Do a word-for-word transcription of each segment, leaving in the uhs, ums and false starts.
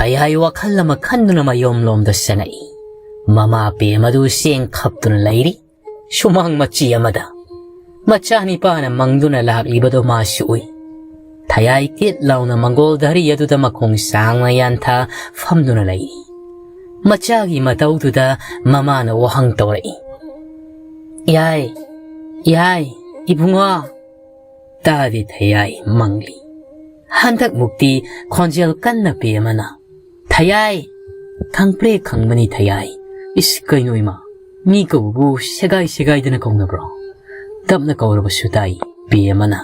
ꯊꯌꯥꯏ ꯋꯥꯈꯜ ꯑꯃ ꯈꯟꯗꯨꯅ ꯃꯌꯣꯝꯂꯣꯝꯗ ꯆꯪꯉꯛꯏ꯫ ꯃꯃꯥ ꯄꯦꯝ ꯑꯗꯨ ꯆꯦꯡ ꯈꯞꯇꯨꯅ ꯂꯩꯔꯤ꯫ ꯁꯨꯃꯥꯡ ꯃꯆꯤ ꯑꯃꯗ ꯃꯆꯥꯅꯤꯄꯥꯅ ꯃꯪꯗꯨꯅ ꯂꯥꯛꯂꯤꯕꯗꯨ ꯃꯥꯁꯨ ꯎꯏ꯫ ꯊꯌꯥꯏ ꯀꯤꯠ ꯂꯥꯎꯅ ꯃꯪꯒꯣꯜ ꯙꯔꯤ ꯑꯗꯨꯗ ꯃꯈꯣꯡ ꯁꯥꯡꯅ ꯌꯥꯟꯊ ꯐꯝꯗꯨꯅ ꯂꯩꯔꯤ꯫ ꯃꯆꯥꯒꯤ ꯃꯇꯧꯗꯨꯗ ꯃꯃꯥꯅ ꯋꯥꯍꯪ ꯇꯧꯔꯛꯏ꯫ "ꯌꯥꯏ, ꯌꯥꯏ, ꯏꯕꯨꯡꯉꯣ!" ꯇꯥꯗꯦ ꯊꯌꯥꯏ ꯃꯪꯂꯤ꯫ ꯍꯟꯗꯛ ꯃꯨꯛꯇꯤ ꯈꯣꯟꯖꯦꯜ ꯀꯟꯅ ꯄꯦꯝꯃꯅ, "ꯊꯌꯥꯏ!" ꯈꯪꯄ꯭ꯔꯦ ꯈꯪꯕꯅꯤ ꯊꯌꯥꯏ꯫ "ꯏꯁ, ꯀꯩꯅꯣ ꯏꯃꯥ? ꯃꯤ ꯀꯧꯕꯕꯨ ꯁꯦꯒꯥꯏ ꯁꯦꯒꯥꯏꯗꯅ ꯀꯧꯅꯕ꯭ꯔꯣ?" ꯇꯞꯅ ꯀꯧꯔꯕꯁꯨ ꯇꯥꯏ ꯄꯦꯝꯃꯅ꯫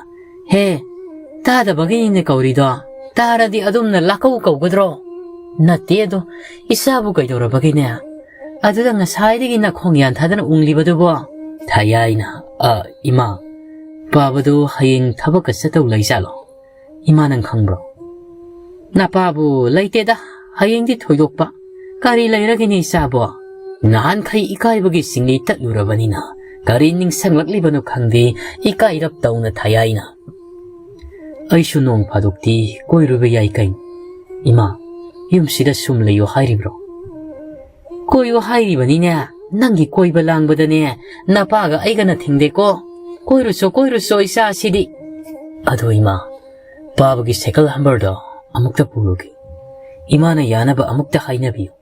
"ꯍꯦ, ꯇꯥꯗꯕꯒꯤꯅꯤꯅꯦ ꯀꯧꯔꯤꯗꯣ꯫ ꯇꯥꯔꯗꯤ ꯑꯗꯨꯝꯅ ꯂꯥꯛꯀꯧ ꯀꯧꯒꯗ꯭ꯔꯣ?" "ꯅꯠꯇꯦ ꯑꯗꯣ, ꯏꯆꯥꯕꯨ ꯀꯩꯗꯧꯔꯕꯒꯤꯅꯦ? ꯑꯗꯨꯗ ꯉꯁꯥꯏꯗꯒꯤ ꯅꯈꯣꯡ ꯌꯥꯟꯊꯗꯅ ꯎꯪꯂꯤꯕꯗꯨꯕꯣ?" ꯊꯌꯥꯏꯅ, "ꯑ, ꯏꯃꯥ, ꯄꯥꯕꯗꯨ ꯍꯌꯦꯡ ꯊꯕꯛꯀ ꯆꯠꯇꯧ ꯂꯩꯖꯥꯠꯂꯣ? ꯏꯃꯥ, ꯅꯪ ꯈꯪꯕ꯭ꯔꯣ?" "ꯅꯄꯥꯕꯨ ꯂꯩꯇꯦꯗ, ꯍꯌꯦꯡꯗꯤ ꯊꯣꯏꯗꯣꯛꯄ꯫ ꯀꯔꯤ ꯂꯩꯔꯒꯦꯅꯦ ꯏꯆꯥꯕꯣ?" ꯅꯍꯥꯟꯈꯩ ꯏꯀꯥꯏꯕꯒꯤ ꯆꯤꯡꯂꯤ ꯇꯠꯂꯨꯔꯕꯅꯤꯅ ꯀꯔꯤ ꯅꯤꯡꯁꯤꯡꯂꯛꯂꯤꯕꯅꯣ ꯈꯪꯗꯦ, ꯏꯀꯥꯏꯔꯞ ꯇꯧꯅ ꯊꯌꯥꯏꯅ, "ꯑꯩꯁꯨ ꯅꯣꯡ ꯐꯥꯗꯣꯛꯇꯤ ꯀꯣꯏꯔꯨꯕ ꯌꯥꯏ ꯀꯩꯅꯣ꯫ ꯏꯃꯥ, ꯌꯨꯝꯁꯤꯗ ꯁꯨꯝ ꯂꯩꯌꯨ ꯍꯥꯏꯔꯤꯕ꯭ꯔꯣ?" "ꯀꯣꯏꯌꯨ ꯍꯥꯏꯔꯤꯕꯅꯤꯅꯦ, ꯅꯪꯒꯤ ꯀꯣꯏꯕ ꯂꯥꯡꯕꯗꯅꯦ ꯅꯄꯥꯒ ꯑꯩꯒꯅ ꯊꯤꯡꯗꯦꯀꯣ꯫ ꯀꯣꯏꯔꯨꯆꯣ, ꯀꯣꯏꯔꯨꯆꯣ ꯏꯆꯥꯁꯤꯗꯤ꯫ ꯑꯗꯣ ꯏꯃꯥ, ꯄꯥꯕꯒꯤ ꯁꯥꯏꯀꯜ ꯍꯝꯕꯔꯗꯣ ꯑꯃꯨꯛꯇ ꯄꯨꯔꯨꯒꯦ꯫ ꯏꯃꯥꯅ ꯌꯥꯅꯕ ꯑꯃꯨꯛꯇ ꯍꯥꯏꯅꯕꯤꯌꯨ꯫"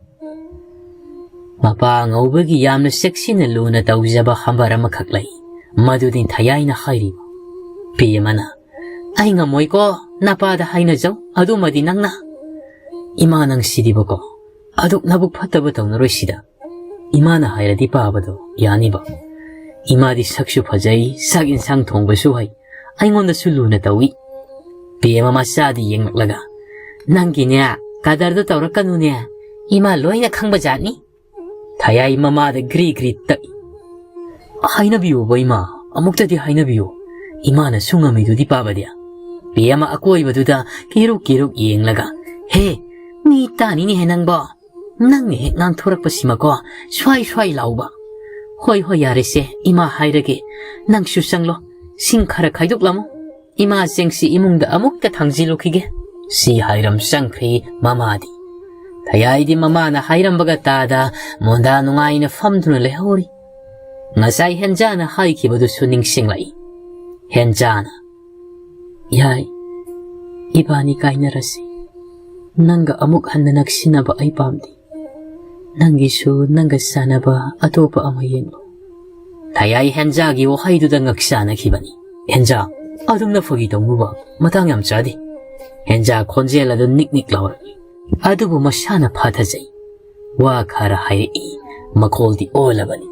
ꯃꯄꯥ ꯑꯉꯧꯕꯒꯤ ꯌꯥꯝꯅ ꯆꯦꯛꯁꯤꯟꯅ ꯂꯨꯅ ꯇꯧꯖꯕ ꯍꯝꯕꯔ ꯑꯃꯈꯛ ꯂꯩ꯫ ꯃꯗꯨꯗꯤ ꯊꯌꯥꯏꯅ ꯍꯥꯏꯔꯤꯕ꯫ ꯄꯦꯝꯃꯅ, "ꯑꯩ ꯉꯝꯃꯣꯏꯀꯣ, ꯅꯄꯥꯗ ꯍꯥꯏꯅꯖꯧ, ꯑꯗꯨꯃꯗꯤ ꯅꯪꯅ꯫" "ꯏꯃꯥ, ꯅꯪ ꯁꯤꯗꯤꯕꯀꯣ, ꯑꯗꯨꯛ ꯅꯕꯨꯛ ꯐꯠꯇꯕ ꯇꯧꯅꯔꯣꯏ ꯁꯤꯗ꯫ ꯏꯃꯥꯅ ꯍꯥꯏꯔꯗꯤ ꯄꯥꯕꯗꯣ ꯌꯥꯅꯤꯕ꯫ ꯏꯃꯥꯗꯤ ꯁꯛꯁꯨ ꯐꯖꯩ, ꯆꯥꯛ ꯏꯟꯁꯥꯡ ꯊꯣꯡꯕꯁꯨ ꯍꯩ, ꯑꯩꯉꯣꯟꯗꯁꯨ ꯂꯨꯅ ꯇꯧꯏ꯫" ꯄꯦꯝꯃ ꯃꯆꯥꯗꯤ ꯌꯦꯡꯂꯛꯂꯒ, "ꯅꯪꯒꯤꯅꯦ, ꯀꯗꯔꯗꯣ ꯇꯧꯔꯛꯀꯅꯨꯅꯦ, ꯏꯃꯥ ꯂꯣꯏꯅ ꯈꯪꯕ ꯖꯥꯠꯅꯤ꯫" ꯊꯌꯥꯏ ꯃꯃꯥꯗ ꯒ꯭ꯔꯤ ꯒ꯭ꯔꯤ ꯇꯛꯏ꯫ "ꯍꯥꯏꯅꯕꯤꯌꯣꯕ ꯏꯃꯥ, ꯑꯃꯨꯛꯇꯗꯤ ꯍꯥꯏꯅꯕꯤꯌꯣ꯫ ꯏꯃꯥꯅꯁꯨ ꯉꯝꯃꯤꯗꯨꯗꯤ ꯄꯥꯕꯗꯤ꯫" ꯄꯦꯝꯃ ꯑꯀꯣꯏꯕꯗꯨꯗ ꯀꯤꯔꯨꯛ ꯀꯤꯔꯨꯛ ꯌꯦꯡꯂꯒ, "ꯍꯦ, ꯃꯤ ꯇꯥꯅꯤꯅꯦꯍꯦ ꯅꯪꯕꯣ꯫ ꯅꯪꯅ ꯍꯦꯛ ꯉꯥꯡꯊꯣꯔꯛꯄꯁꯤꯃꯀꯣ, ꯁ꯭ꯋꯥꯏ ꯁ꯭ꯋꯥꯏ ꯂꯥꯎꯕ꯫ ꯍꯣꯏ, ꯍꯣꯏ, ꯌꯥꯔꯦꯁꯦ, ꯏꯃꯥ ꯍꯥꯏꯔꯒꯦ꯫ ꯅꯪꯁꯨ ꯆꯪꯂꯣ, ꯁꯤꯡ ꯈꯔ ꯈꯥꯏꯗꯣꯛꯂꯝꯃꯨ꯫ ꯏꯃꯥ ꯆꯦꯡꯁꯤ ꯏꯃꯨꯡꯗ ꯑꯃꯨꯛꯇ ꯊꯥꯡꯖꯤꯜꯂꯨꯈꯤꯒꯦ꯫" ꯁꯤ ꯍꯥꯏꯔꯝ ꯆꯪꯈ꯭ꯔꯦ ꯃꯃꯥꯗꯤ꯫ ꯊꯌꯥꯏꯗꯤ ꯃꯃꯥꯅ ꯍꯥꯏꯔꯝꯕꯒ ꯇꯥꯗ ꯃꯣꯟꯗꯥ ꯅꯨꯡꯉꯥꯏꯅ ꯐꯝꯗꯨꯅ ꯂꯩꯍꯧꯔꯤ꯫ ꯉꯁꯥꯏ ꯍꯦꯟꯖꯥꯅ ꯍꯥꯏꯈꯤꯕꯗꯨꯁꯨ ꯅꯤꯡꯁꯤꯡꯂꯛꯏ꯫ ꯍꯦꯟꯖꯥꯅ, "ꯌꯥꯏ, ꯏꯕꯥꯅꯤ ꯀꯥꯏꯅꯔꯁꯤ꯫ ꯅꯪꯒ ꯑꯃꯨꯛ ꯍꯟꯅ ꯅꯛꯁꯤꯟꯅꯕ ꯑꯩ ꯄꯥꯝꯗꯦ꯫ ꯅꯪꯒꯤꯁꯨ ꯅꯪꯒ ꯆꯥꯟꯅꯕ ꯑꯇꯣꯞꯄ ꯑꯃ ꯌꯦꯡꯂꯣ꯫" ꯊꯌꯥꯏ ꯍꯦꯟꯖꯥꯒꯤ ꯋꯥꯍꯩꯗꯨꯗ ꯉꯛꯆꯥꯅꯈꯤꯕꯅꯤ꯫ "ꯍꯦꯟꯖꯥ, ꯑꯗꯨꯝꯅ ꯐꯥꯒꯤ ꯇꯧꯅꯨꯕ, ꯃꯇꯥꯡ ꯌꯥꯝ ꯆꯥꯗꯦ꯫" ꯍꯦꯟꯖꯥ ꯈꯣꯟꯖꯦꯜ ꯑꯗꯨ ꯅꯤꯛ ꯅꯤꯛ ꯂꯥꯎꯔꯛꯏ꯫ ꯑꯗꯨꯕꯨ ꯃꯁꯥꯅ ꯐꯥꯊꯖꯩ꯫ ꯋꯥ ꯈꯔ ꯍꯥꯏꯔꯛꯏ, ꯃꯈꯣꯜꯗꯤ ꯑꯣꯜꯂꯕꯅꯤ꯫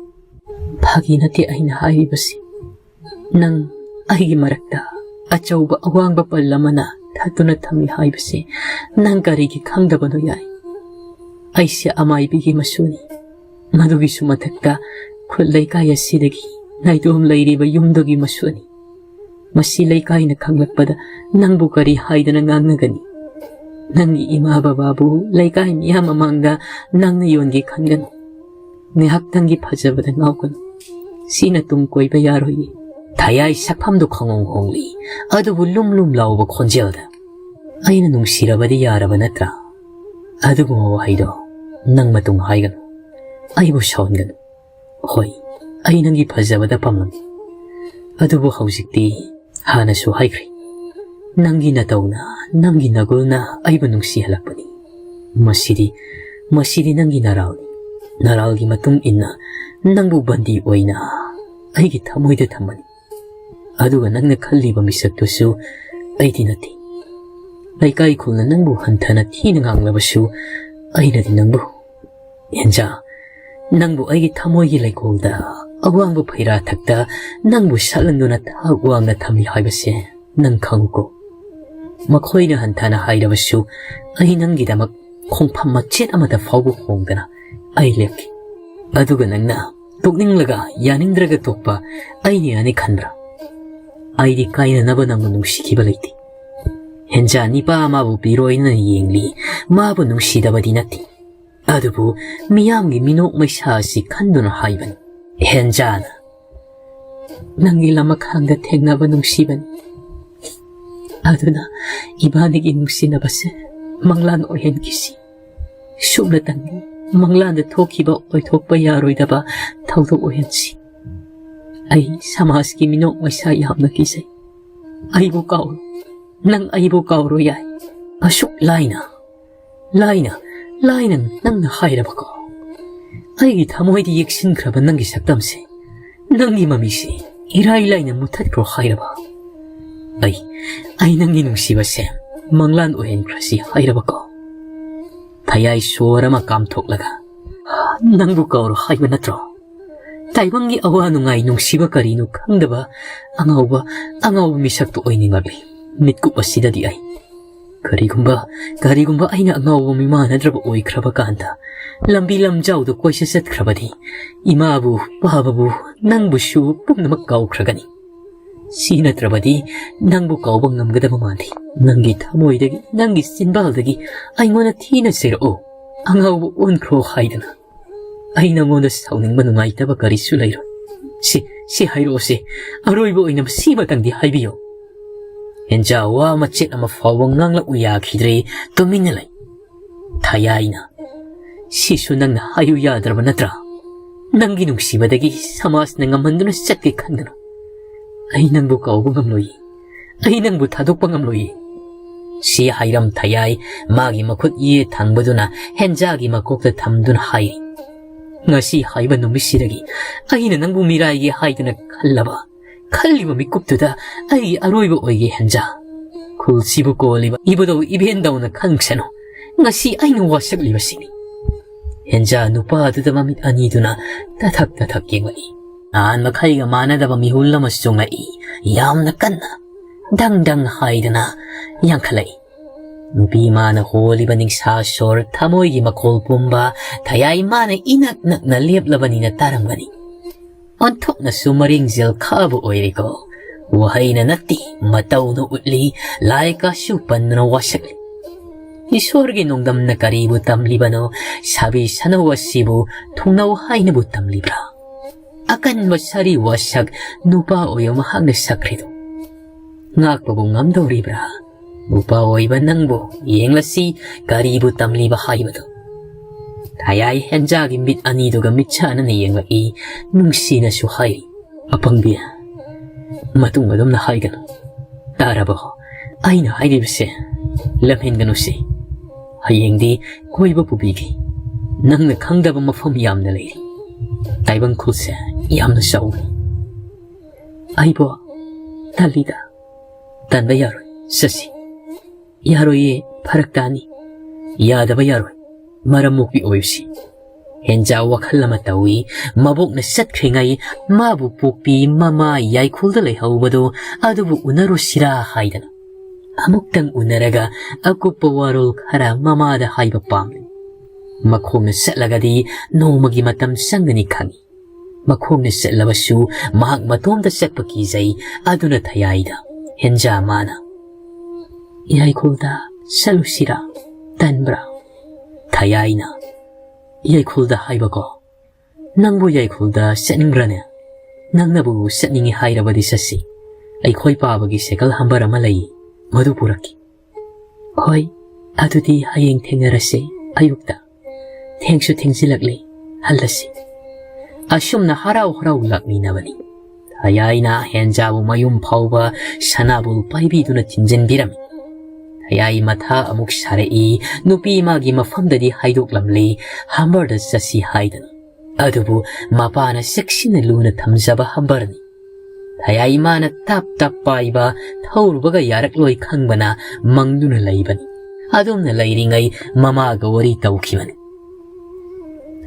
"ꯐꯥꯒꯤ ꯅꯠꯇꯦ ꯑꯩꯅ ꯍꯥꯏꯔꯤꯕꯁꯤ꯫ ꯅꯪ ꯑꯩꯒꯤ ꯃꯔꯛꯇ ꯑꯆꯧꯕ ꯑꯋꯥꯡꯕ ꯄꯜ ꯑꯃꯅ ꯊꯠꯇꯨꯅ ꯊꯝꯃꯤ ꯍꯥꯏꯕꯁꯦ ꯅꯪ ꯀꯔꯤꯒꯤ ꯈꯪꯗꯕꯅꯣ ꯌꯥꯏ? ꯑꯩꯁꯦ ꯑꯃꯥꯏꯕꯤꯒꯤ ꯃꯁꯨꯅꯤ꯫ ꯃꯗꯨꯒꯤꯁꯨ ꯃꯊꯛꯇ ꯈꯨꯜ ꯂꯩꯀꯥꯏ ꯑꯁꯤꯗꯒꯤ ꯅꯥꯏꯇꯣꯝ ꯂꯩꯔꯤꯕ ꯌꯨꯝꯗꯨꯒꯤ ꯃꯁꯨꯅꯤ꯫ ꯃꯁꯤ ꯂꯩꯀꯥꯏꯅ ꯈꯪꯂꯛꯄꯗ ꯅꯪꯕꯨ ꯀꯔꯤ ꯍꯥꯏꯗꯅ ꯉꯥꯡꯅꯒꯅꯤ? ꯅꯪꯒꯤ ꯏꯃꯥ ꯕꯕꯥꯕꯨ ꯂꯩꯀꯥꯏ ꯃꯤꯌꯥꯝ ꯃꯃꯥꯡꯗ ꯅꯪꯅ ꯌꯣꯟꯒꯦ ꯈꯟꯒꯅꯨ꯫ ꯉꯥꯏꯍꯥꯛꯇꯪꯒꯤ ꯐꯖꯕꯗ ꯉꯥꯎꯒꯅꯨ꯫ ꯁꯤꯅ ꯇꯨꯡ ꯀꯣꯏꯕ ꯌꯥꯔꯣꯏꯌꯦ꯫" ꯊꯌꯥꯏ ꯁꯛꯐꯝꯗꯨ ꯈꯪꯍꯣꯡ ꯍꯣꯡꯂꯤ, ꯑꯗꯨꯕꯨ ꯂꯨꯝ ꯂꯨꯝ ꯂꯥꯎꯕ ꯈꯣꯟꯖꯦꯜꯗ, "ꯑꯩꯅ ꯅꯨꯡꯁꯤꯔꯕꯗꯤ ꯌꯥꯔꯕ ꯅꯠꯇ꯭ꯔꯥ? ꯑꯗꯨꯒꯨꯝꯕ ꯋꯥꯍꯩꯗꯣ ꯅꯪ ꯃꯇꯨꯡ ꯍꯥꯏꯒꯅꯨ꯫ ꯑꯩꯕꯨ ꯁꯥꯎꯍꯟꯒꯅꯨ꯫ ꯍꯣꯏ, ꯑꯩ ꯅꯪꯒꯤ ꯐꯖꯕꯗ ꯄꯥꯝꯂꯝꯃꯤ꯫ ꯑꯗꯨꯕꯨ ꯍꯧꯖꯤꯛꯇꯤ ꯍꯥꯟꯅꯁꯨ ꯍꯥꯏꯈ꯭ꯔꯦ, ꯅꯪꯒꯤ ꯅꯇꯧꯅ, ꯅꯪꯒꯤ ꯅꯒꯨꯜꯅ ꯑꯩꯕꯨ ꯅꯨꯡꯁꯤꯍꯜꯂꯛꯄꯅꯤ꯫ ꯃꯁꯤꯗꯤ, ꯃꯁꯤꯗꯤ ꯅꯪꯒꯤ ꯅꯔꯥꯜꯅꯤ꯫ ꯅꯔꯥꯜꯒꯤ ꯃꯇꯨꯡ ꯏꯟꯅ ꯅꯪꯕꯨ ꯕꯟꯗꯤ ꯑꯣꯏꯅ ꯑꯩꯒꯤ ꯊꯃꯣꯏꯗ ꯊꯝꯕꯅꯤ꯫ ꯑꯗꯨꯒ ꯅꯪꯅ ꯈꯜꯂꯤꯕ ꯃꯤꯁꯛꯇꯨꯁꯨ ꯑꯩꯗꯤ ꯅꯠꯇꯦ꯫ ꯂꯩꯀꯥꯏ ꯈꯨꯜꯅ ꯅꯪꯕꯨ ꯍꯟꯊꯅ ꯊꯤꯅ ꯉꯥꯡꯂꯕꯁꯨ ꯑꯩꯅꯗꯤ ꯅꯪꯕꯨ, ꯍꯦꯟꯖꯥ, ꯅꯪꯕꯨ ꯑꯩꯒꯤ ꯊꯃꯣꯏꯒꯤ ꯂꯩꯀꯣꯜꯗ ꯑꯋꯥꯡꯕ ꯐꯩꯔꯥ ꯊꯛꯇ ꯅꯪꯕꯨ ꯁꯠꯂꯟꯗꯨꯅ ꯊꯥꯛ ꯋꯥꯡꯅ ꯊꯝꯃꯤ ꯍꯥꯏꯕꯁꯦ ꯅꯪ ꯈꯪꯉꯨꯀꯣ꯫ ꯃꯈꯣꯏꯅ ꯍꯟꯊꯅ ꯍꯥꯏꯔꯕꯁꯨ ꯑꯩ ꯅꯪꯒꯤꯗꯃꯛ ꯈꯣꯡꯐꯝ ꯃꯆꯦꯠ ꯑꯃꯗ ꯐꯥꯎꯕ ꯍꯣꯡꯗꯅ ꯑꯩ ꯂꯦꯞꯈꯤ꯫ ꯑꯗꯨꯒ ꯅꯪꯅ ꯇꯣꯛꯅꯤꯡꯂꯒ ꯌꯥꯅꯤꯡꯗ꯭ꯔꯒ ꯇꯣꯛꯄ ꯑꯩꯅ ꯌꯥꯅꯤ ꯈꯟꯕ꯭ꯔꯥ? ꯑꯩꯗꯤ ꯀꯥꯏꯅꯅꯕ ꯅꯪꯕꯨ ꯅꯨꯡꯁꯤꯈꯤꯕ ꯂꯩꯇꯦ꯫" ꯍꯦꯟꯖꯥ ꯅꯤꯄꯥ ꯑꯃꯕꯨ ꯄꯤꯔꯣꯏꯅ ꯌꯦꯡꯂꯤ꯫ ꯃꯥꯕꯨ ꯅꯨꯡꯁꯤꯗꯕꯗꯤ ꯅꯠꯇꯦ꯫ ꯑꯗꯨꯕꯨ ꯃꯤꯌꯥꯝꯒꯤ ꯃꯤꯅꯣꯛ ꯃꯩꯁꯥ ꯑꯁꯤ ꯈꯟꯗꯨꯅ ꯍꯥꯏꯕꯅꯤ꯫ ꯍꯦꯟꯖꯥꯅ, "ꯅꯪꯒꯤ ꯂꯃꯈꯥꯡꯗ ꯊꯦꯡꯅꯕ ꯅꯨꯡꯁꯤꯕꯅꯤ꯫ ꯑꯗꯨꯅ ꯏꯕꯥꯅꯤꯒꯤ ꯅꯨꯡꯁꯤꯅꯕꯁꯦ ꯃꯪꯂꯥꯟ ꯑꯣꯏꯍꯟꯈꯤꯁꯤ꯫ ꯁꯨꯞꯅꯇꯪꯗꯤ ꯃꯪꯂꯥꯟꯗ ꯊꯣꯛꯈꯤꯕ ꯑꯣꯏꯊꯣꯛꯄ ꯌꯥꯔꯣꯏꯗꯕ ꯊꯧꯗꯣꯛ ꯑꯣꯏꯍꯟꯁꯤ꯫ ꯑꯩ ꯁꯃꯥꯖꯀꯤ ꯃꯤꯅꯣꯛ ꯃꯩꯁꯥ ꯌꯥꯝꯅ ꯀꯤꯖꯩ꯫ ꯑꯩꯕꯨ ꯀꯥꯎꯔꯣ꯫ ꯅꯪ ꯑꯩꯕꯨ ꯀꯥꯎꯔꯣ ꯌꯥꯏ꯫ ꯑꯁꯨꯛ ꯂꯥꯏꯅ, ꯂꯥꯏꯅ, ꯂꯥꯏꯅ ꯅꯪꯅ ꯍꯥꯏꯔꯕꯀꯣ? ꯑꯩꯒꯤ ꯊꯃꯣꯏꯗ ꯌꯦꯛꯁꯤꯟꯈ꯭ꯔꯕ ꯅꯪꯒꯤ ꯁꯛꯇꯝꯁꯦ, ꯅꯪꯒꯤ ꯃꯃꯤꯁꯦ ꯏꯔꯥꯏ ꯂꯥꯏꯅ ꯃꯨꯊꯠꯈ꯭ꯔꯣ ꯍꯥꯏꯔꯕ? ꯑꯩ, ꯑꯩ ꯅꯪꯒꯤ ꯅꯨꯡꯁꯤꯕꯁꯦ ꯃꯪꯂꯥꯟ ꯑꯣꯏꯍꯟꯈ꯭ꯔꯁꯤ ꯍꯥꯏꯔꯕꯀꯣ? ꯊꯌꯥꯏ ꯁꯣꯔ ꯑꯃ ꯀꯥꯝꯊꯣꯛꯂꯒ, "ꯅꯪꯕꯨ ꯀꯥꯎꯔꯣ ꯍꯥꯏꯕ ꯅꯠꯇ꯭ꯔꯣ?" ꯇꯥꯏꯕꯪꯒꯤ ꯑꯋꯥ ꯅꯨꯡꯉꯥꯏ ꯅꯨꯡꯁꯤꯕ ꯀꯔꯤꯅꯣ ꯈꯪꯗꯕ ꯑꯉꯥꯎꯕ, ꯑꯉꯥꯎꯕ ꯃꯤꯁꯛꯇꯨ ꯑꯣꯏꯅꯤꯡꯂꯛꯂꯤ ꯃꯤꯠꯀꯨꯞ ꯑꯁꯤꯗꯗꯤ ꯑꯩ꯫ ꯀꯔꯤꯒꯨꯝꯕ, ꯀꯔꯤꯒꯨꯝꯕ ꯑꯩꯅ ꯑꯉꯥꯎꯕ ꯃꯤꯃꯥꯟꯅꯗ꯭ꯔꯕ ꯑꯣꯏꯈ꯭ꯔꯕ ꯀꯥꯟꯗ, ꯂꯝꯕꯤ ꯂꯝꯖꯥꯎꯗ ꯀꯣꯏꯆꯠ ꯆꯠꯈ꯭ꯔꯕꯗꯤ, ꯏꯃꯥꯕꯨ, ꯄꯥꯕꯕꯨ, ꯅꯪꯕꯨꯁꯨ ꯄꯨꯝꯅꯃꯛ ꯀꯥꯎꯈ꯭ꯔꯒꯅꯤ꯫ ꯁꯤ ꯅꯠꯇ꯭ꯔꯕꯗꯤ ꯅꯪꯕꯨ ꯀꯥꯎꯕ ꯉꯝꯒꯗꯕ ꯃꯥꯟꯗꯦ꯫ ꯅꯪꯒꯤ ꯊꯃꯣꯏꯗꯒꯤ, ꯅꯪꯒꯤ ꯆꯤꯟꯕꯥꯜꯗꯒꯤ ꯑꯩꯉꯣꯟꯗ ꯊꯤꯅ ꯆꯩꯔꯛꯑꯣ, ꯑꯉꯥꯎꯕ ꯑꯣꯟꯈ꯭ꯔꯣ ꯍꯥꯏꯗꯅ꯫ ꯑꯩ ꯅꯉꯣꯟꯗ ꯁꯥꯎꯅꯤꯡꯕ ꯅꯨꯡꯉꯥꯏꯇꯕ ꯀꯔꯤꯁꯨ ꯂꯩꯔꯣꯏ꯫ ꯁꯤ, ꯁꯤ ꯍꯥꯏꯔꯛꯑꯣꯁꯦ, ꯑꯔꯣꯏꯕ ꯑꯣꯏꯅ ꯃꯁꯤꯃꯇꯪꯗꯤ ꯍꯥꯏꯕꯤꯌꯨ꯫ ꯍꯦꯟꯖꯥ ꯋꯥ ꯃꯆꯦꯠ ꯑꯃ ꯐꯥꯎꯕ ꯉꯥꯡꯂꯛꯎ ꯌꯥꯈꯤꯗ꯭ꯔꯦ, ꯇꯨꯃꯤꯟꯅ ꯂꯩ꯫ ꯊꯌꯥꯏꯅ, "ꯁꯤꯁꯨ ꯅꯪꯅ ꯍꯥꯏꯌꯨ ꯌꯥꯗ꯭ꯔꯕ ꯅꯠꯇ꯭ꯔꯥ? ꯅꯪꯒꯤ ꯅꯨꯡꯁꯤꯕꯗꯒꯤ ꯁꯃꯥꯖꯅ ꯉꯝꯍꯟꯗꯨꯅ ꯆꯠꯀꯦ ꯈꯟꯒꯅꯨ꯫ ꯑꯩ ꯅꯪꯕꯨ ꯀꯥꯎꯕ ꯉꯝꯂꯣꯏꯌꯦ꯫ ꯑꯩ ꯅꯪꯕꯨ ꯊꯥꯗꯣꯛꯄ ꯉꯝꯂꯣꯏꯌꯦ"꯫ ꯁꯤ ꯍꯥꯏꯔꯝ ꯊꯌꯥꯏ ꯃꯥꯒꯤ ꯃꯈꯨꯠ ꯌꯦꯠ ꯊꯪꯕꯗꯨꯅ ꯍꯦꯟꯖꯥꯒꯤ ꯃꯀꯣꯛꯇ ꯊꯝꯗꯨꯅ ꯍꯥꯏꯔꯤ, "ꯉꯁꯤ ꯍꯥꯏꯕ ꯅꯨꯃꯤꯠꯁꯤꯗꯒꯤ ꯑꯩꯅ ꯅꯪꯕꯨ ꯃꯤꯔꯥꯏꯒꯦ ꯍꯥꯏꯗꯨꯅ ꯈꯜꯂꯕ, ꯈꯜꯂꯤꯕ ꯃꯤꯀꯨꯞꯇꯨꯗ ꯑꯩꯒꯤ ꯑꯔꯣꯏꯕ ꯑꯣꯏꯒꯦ ꯍꯦꯟꯖꯥ꯫ ꯈꯨꯜꯁꯤꯕꯨ ꯀꯣꯜꯂꯤꯕ ꯏꯕꯨꯙꯧ ꯏꯕꯦꯟꯗꯧꯅ ꯈꯟꯁꯅꯨ꯫ ꯉꯁꯤ ꯑꯩꯅ ꯋꯥꯁꯛꯂꯤꯕꯁꯤꯅꯤ"꯫ ꯍꯦꯟꯖꯥ ꯅꯨꯄꯥꯗꯨꯗ ꯃꯃꯤꯠ ꯑꯅꯤꯗꯨꯅ ꯇꯊꯛ ꯇꯊꯛ ꯌꯦꯡꯂꯛꯏ꯫ ꯅꯍꯥꯟ ꯃꯈꯩꯒ ꯃꯥꯟꯅꯗꯕ ꯃꯤꯍꯨꯜ ꯑꯃ ꯆꯣꯡꯂꯛꯏ꯫ ꯌꯥꯝꯅ ꯀꯟꯅ, ꯗꯪ ꯗꯪ ꯍꯥꯏꯗꯅ ꯌꯥꯡꯈꯠꯂꯛꯏ꯫ ꯅꯨꯄꯤ ꯃꯥꯅ ꯍꯣꯜꯂꯤꯕ ꯅꯤꯡꯁꯥ ꯁꯣꯔ ꯊꯃꯣꯏꯒꯤ ꯃꯈꯣꯜ ꯄꯨꯝꯕ ꯊꯌꯥꯏ ꯃꯥꯅ ꯏꯅꯛ ꯅꯛꯅ ꯂꯦꯞꯂꯕꯅꯤꯅ ꯇꯥꯔꯝꯒꯅꯤ꯫ ꯑꯣꯟꯊꯣꯛꯅꯁꯨ ꯃꯔꯤꯡꯖꯦꯜ ꯈꯥꯕ ꯑꯣꯏꯔꯦꯀꯣ꯫ ꯋꯥꯍꯩꯅ ꯅꯠꯇꯦ, ꯃꯇꯧꯅ ꯎꯠꯂꯤ, ꯂꯥꯏ ꯀꯥꯁꯨ ꯄꯟꯗꯨꯅ ꯋꯥꯁꯛꯂꯤ꯫ ꯏꯁꯣꯔꯒꯤ ꯅꯣꯡꯗꯝꯅ ꯀꯔꯤꯕꯨ ꯇꯝꯂꯤꯕꯅꯣ? ꯁꯥꯕꯤ ꯁꯅꯧ ꯑꯁꯤꯕꯨ ꯊꯨꯡꯅꯧ ꯍꯥꯏꯅꯕꯨ ꯇꯝꯂꯤꯕ꯭ꯔꯥ? ꯑꯀꯟꯕ ꯁꯥꯔꯤ ꯋꯥꯁꯛ ꯅꯨꯄꯥ ꯑꯣꯏꯕ ꯃꯍꯥꯛꯅ ꯁꯛꯈ꯭ꯔꯤꯗꯨ ꯉꯥꯛꯄꯕꯨ ꯉꯝꯗꯧꯔꯤꯕ꯭ꯔꯥ? ꯅꯨꯄꯥ ꯑꯣꯏꯕ ꯅꯪꯕꯨ ꯌꯦꯡꯂꯁꯤ, ꯀꯔꯤꯕꯨ ꯇꯝꯂꯤꯕ ꯍꯥꯏꯕꯗꯨ꯫ ꯊꯌꯥꯏ ꯍꯦꯟꯖꯥꯒꯤ ꯃꯤꯠ ꯑꯅꯤꯗꯨꯒ ꯃꯤꯠꯁꯥꯅꯅ ꯌꯦꯡꯂꯛꯏ, ꯅꯨꯡꯁꯤꯅꯁꯨ ꯍꯥꯏꯔꯤ, "ꯑꯄꯪꯕꯤ, ꯃꯇꯨꯡ ꯑꯗꯨꯝꯅ ꯍꯥꯏꯒꯅꯨ꯫ ꯇꯥꯔꯕꯣ? ꯑꯩꯅ ꯍꯥꯏꯔꯤꯕꯁꯦ ꯂꯝꯍꯦꯟꯒꯅꯨꯁꯦ꯫ ꯍꯌꯦꯡꯗꯤ ꯀꯣꯏꯕ ꯄꯨꯕꯤꯒꯦ꯫ ꯅꯪꯅ ꯈꯪꯗꯕ ꯃꯐꯝ ꯌꯥꯝꯅ ꯂꯩꯔꯤ꯫ ꯇꯥꯏꯕꯪ ꯈꯨꯜꯁꯦ ꯌꯥꯝꯅ ꯆꯥꯎꯏ꯫" "ꯑꯩꯕꯣ ꯇꯜꯂꯤꯗ꯫" "ꯇꯟꯕ ꯌꯥꯔꯣꯏ, ꯆꯠꯁꯤ꯫" "ꯌꯥꯔꯣꯏꯌꯦ, ꯐꯔꯛ ꯇꯥꯅꯤ꯫" "ꯌꯥꯗꯕ ꯌꯥꯔꯣꯏ, ꯃꯔꯝ ꯃꯣꯛꯄꯤ ꯑꯣꯏꯔꯨꯁꯤ꯫" ꯍꯦꯟꯖꯥ ꯋꯥꯈꯜ ꯑꯃ ꯇꯧꯏ꯫ ꯃꯕꯣꯛꯅ ꯆꯠꯈ꯭ꯔꯤꯉꯩ ꯃꯥꯕꯨ ꯄꯣꯛꯄꯤ ꯃꯃꯥ ꯌꯥꯏꯈꯨꯜꯗ ꯂꯩꯍꯧꯕꯗꯣ ꯑꯗꯨꯕꯨ ꯎꯅꯔꯨꯁꯤꯔꯥ ꯍꯥꯏꯗꯅ ꯑꯃꯨꯛꯇꯪ ꯎꯅꯔꯒ ꯑꯀꯨꯞꯄ ꯋꯥꯔꯣꯜ ꯈꯔ ꯃꯃꯥꯗ ꯍꯥꯏꯕ ꯄꯥꯝꯂꯤ꯫ ꯃꯈꯣꯡꯅ ꯆꯠꯂꯒꯗꯤ ꯅꯣꯡꯃꯒꯤ ꯃꯇꯝ ꯆꯪꯒꯅꯤ ꯈꯪꯏ꯫ ꯃꯈꯣꯡꯅ ꯆꯠꯂꯕꯁꯨ ꯃꯍꯥꯛ ꯃꯇꯣꯝꯇ ꯆꯠꯄ ꯀꯤꯖꯩ꯫ ꯑꯗꯨꯅ ꯊꯌꯥꯏꯗ ꯍꯦꯟꯖꯥ ꯃꯥꯅ, "ꯌꯥꯏꯈꯨꯜꯗ ꯆꯠꯂꯨꯁꯤꯔꯥ? ꯇꯟꯕ꯭ꯔꯥ?" ꯊꯌꯥꯏꯅ, "ꯌꯥꯏꯈꯨꯜꯗ ꯍꯥꯏꯕꯀꯣ? ꯅꯪꯕꯨ ꯌꯥꯏꯈꯨꯜꯗ ꯆꯠꯅꯤꯡꯕ꯭ꯔꯥꯅꯦ? ꯅꯪꯅꯕꯨ ꯆꯠꯅꯤꯡꯉꯤ ꯍꯥꯏꯔꯕꯗꯤ ꯆꯠꯁꯤ꯫ ꯑꯩꯈꯣꯏ ꯄꯥꯕꯒꯤ ꯁꯥꯏꯀꯜ ꯍꯝꯕꯔ ꯑꯃ ꯂꯩ, ꯃꯗꯨ ꯄꯨꯔꯛꯀꯦ꯫" "ꯍꯣꯏ, ꯑꯗꯨꯗꯤ ꯍꯌꯦꯡ ꯊꯦꯡꯅꯔꯁꯦ ꯑꯌꯨꯛꯇ꯫ ꯊꯦꯡꯁꯨ ꯊꯦꯡꯖꯤꯜꯂꯛꯂꯦ, ꯍꯜꯂꯁꯤ꯫" ꯑꯁꯨꯝꯅ ꯍꯔꯥꯎ ꯍꯔꯥꯎ ꯂꯥꯛꯃꯤꯟꯅꯕꯅꯤ꯫ ꯊꯌꯥꯏꯅ ꯍꯦꯟꯖꯥꯕꯨ ꯃꯌꯨꯝ ꯐꯥꯎꯕ ꯁꯅꯥꯕꯨꯜ ꯄꯥꯏꯕꯤꯗꯨꯅ ꯊꯤꯟꯖꯤꯟꯕꯤꯔꯝꯃꯤ꯫ ꯊꯌꯥꯏ ꯃꯊꯥ ꯑꯃꯨꯛ ꯁꯥꯔꯛꯏ꯫ ꯅꯨꯄꯤ ꯃꯥꯒꯤ ꯃꯐꯝꯗꯗꯤ ꯍꯥꯏꯗꯣꯛꯂꯝꯂꯤ꯫ ꯍꯝꯕꯔꯗ ꯆꯠꯁꯤ ꯍꯥꯏꯗꯅ꯫ ꯑꯗꯨꯕꯨ ꯃꯄꯥꯅ ꯆꯦꯛꯁꯤꯟꯅ ꯂꯨꯅ ꯊꯝꯖꯕ ꯍꯝꯕꯔꯅꯤ꯫ ꯊꯌꯥꯏ ꯃꯥꯅ ꯇꯞ ꯇꯞ ꯄꯥꯏꯕ, ꯊꯧꯔꯨꯕꯒ ꯌꯥꯔꯛꯂꯣꯏ ꯈꯪꯕꯅ ꯃꯪꯗꯨꯅ ꯂꯩꯕꯅꯤ꯫ ꯑꯗꯨꯝꯅ ꯂꯩꯔꯤꯉꯩ ꯃꯃꯥꯒ ꯋꯥꯔꯤ ꯇꯧꯈꯤꯕꯅꯤ꯫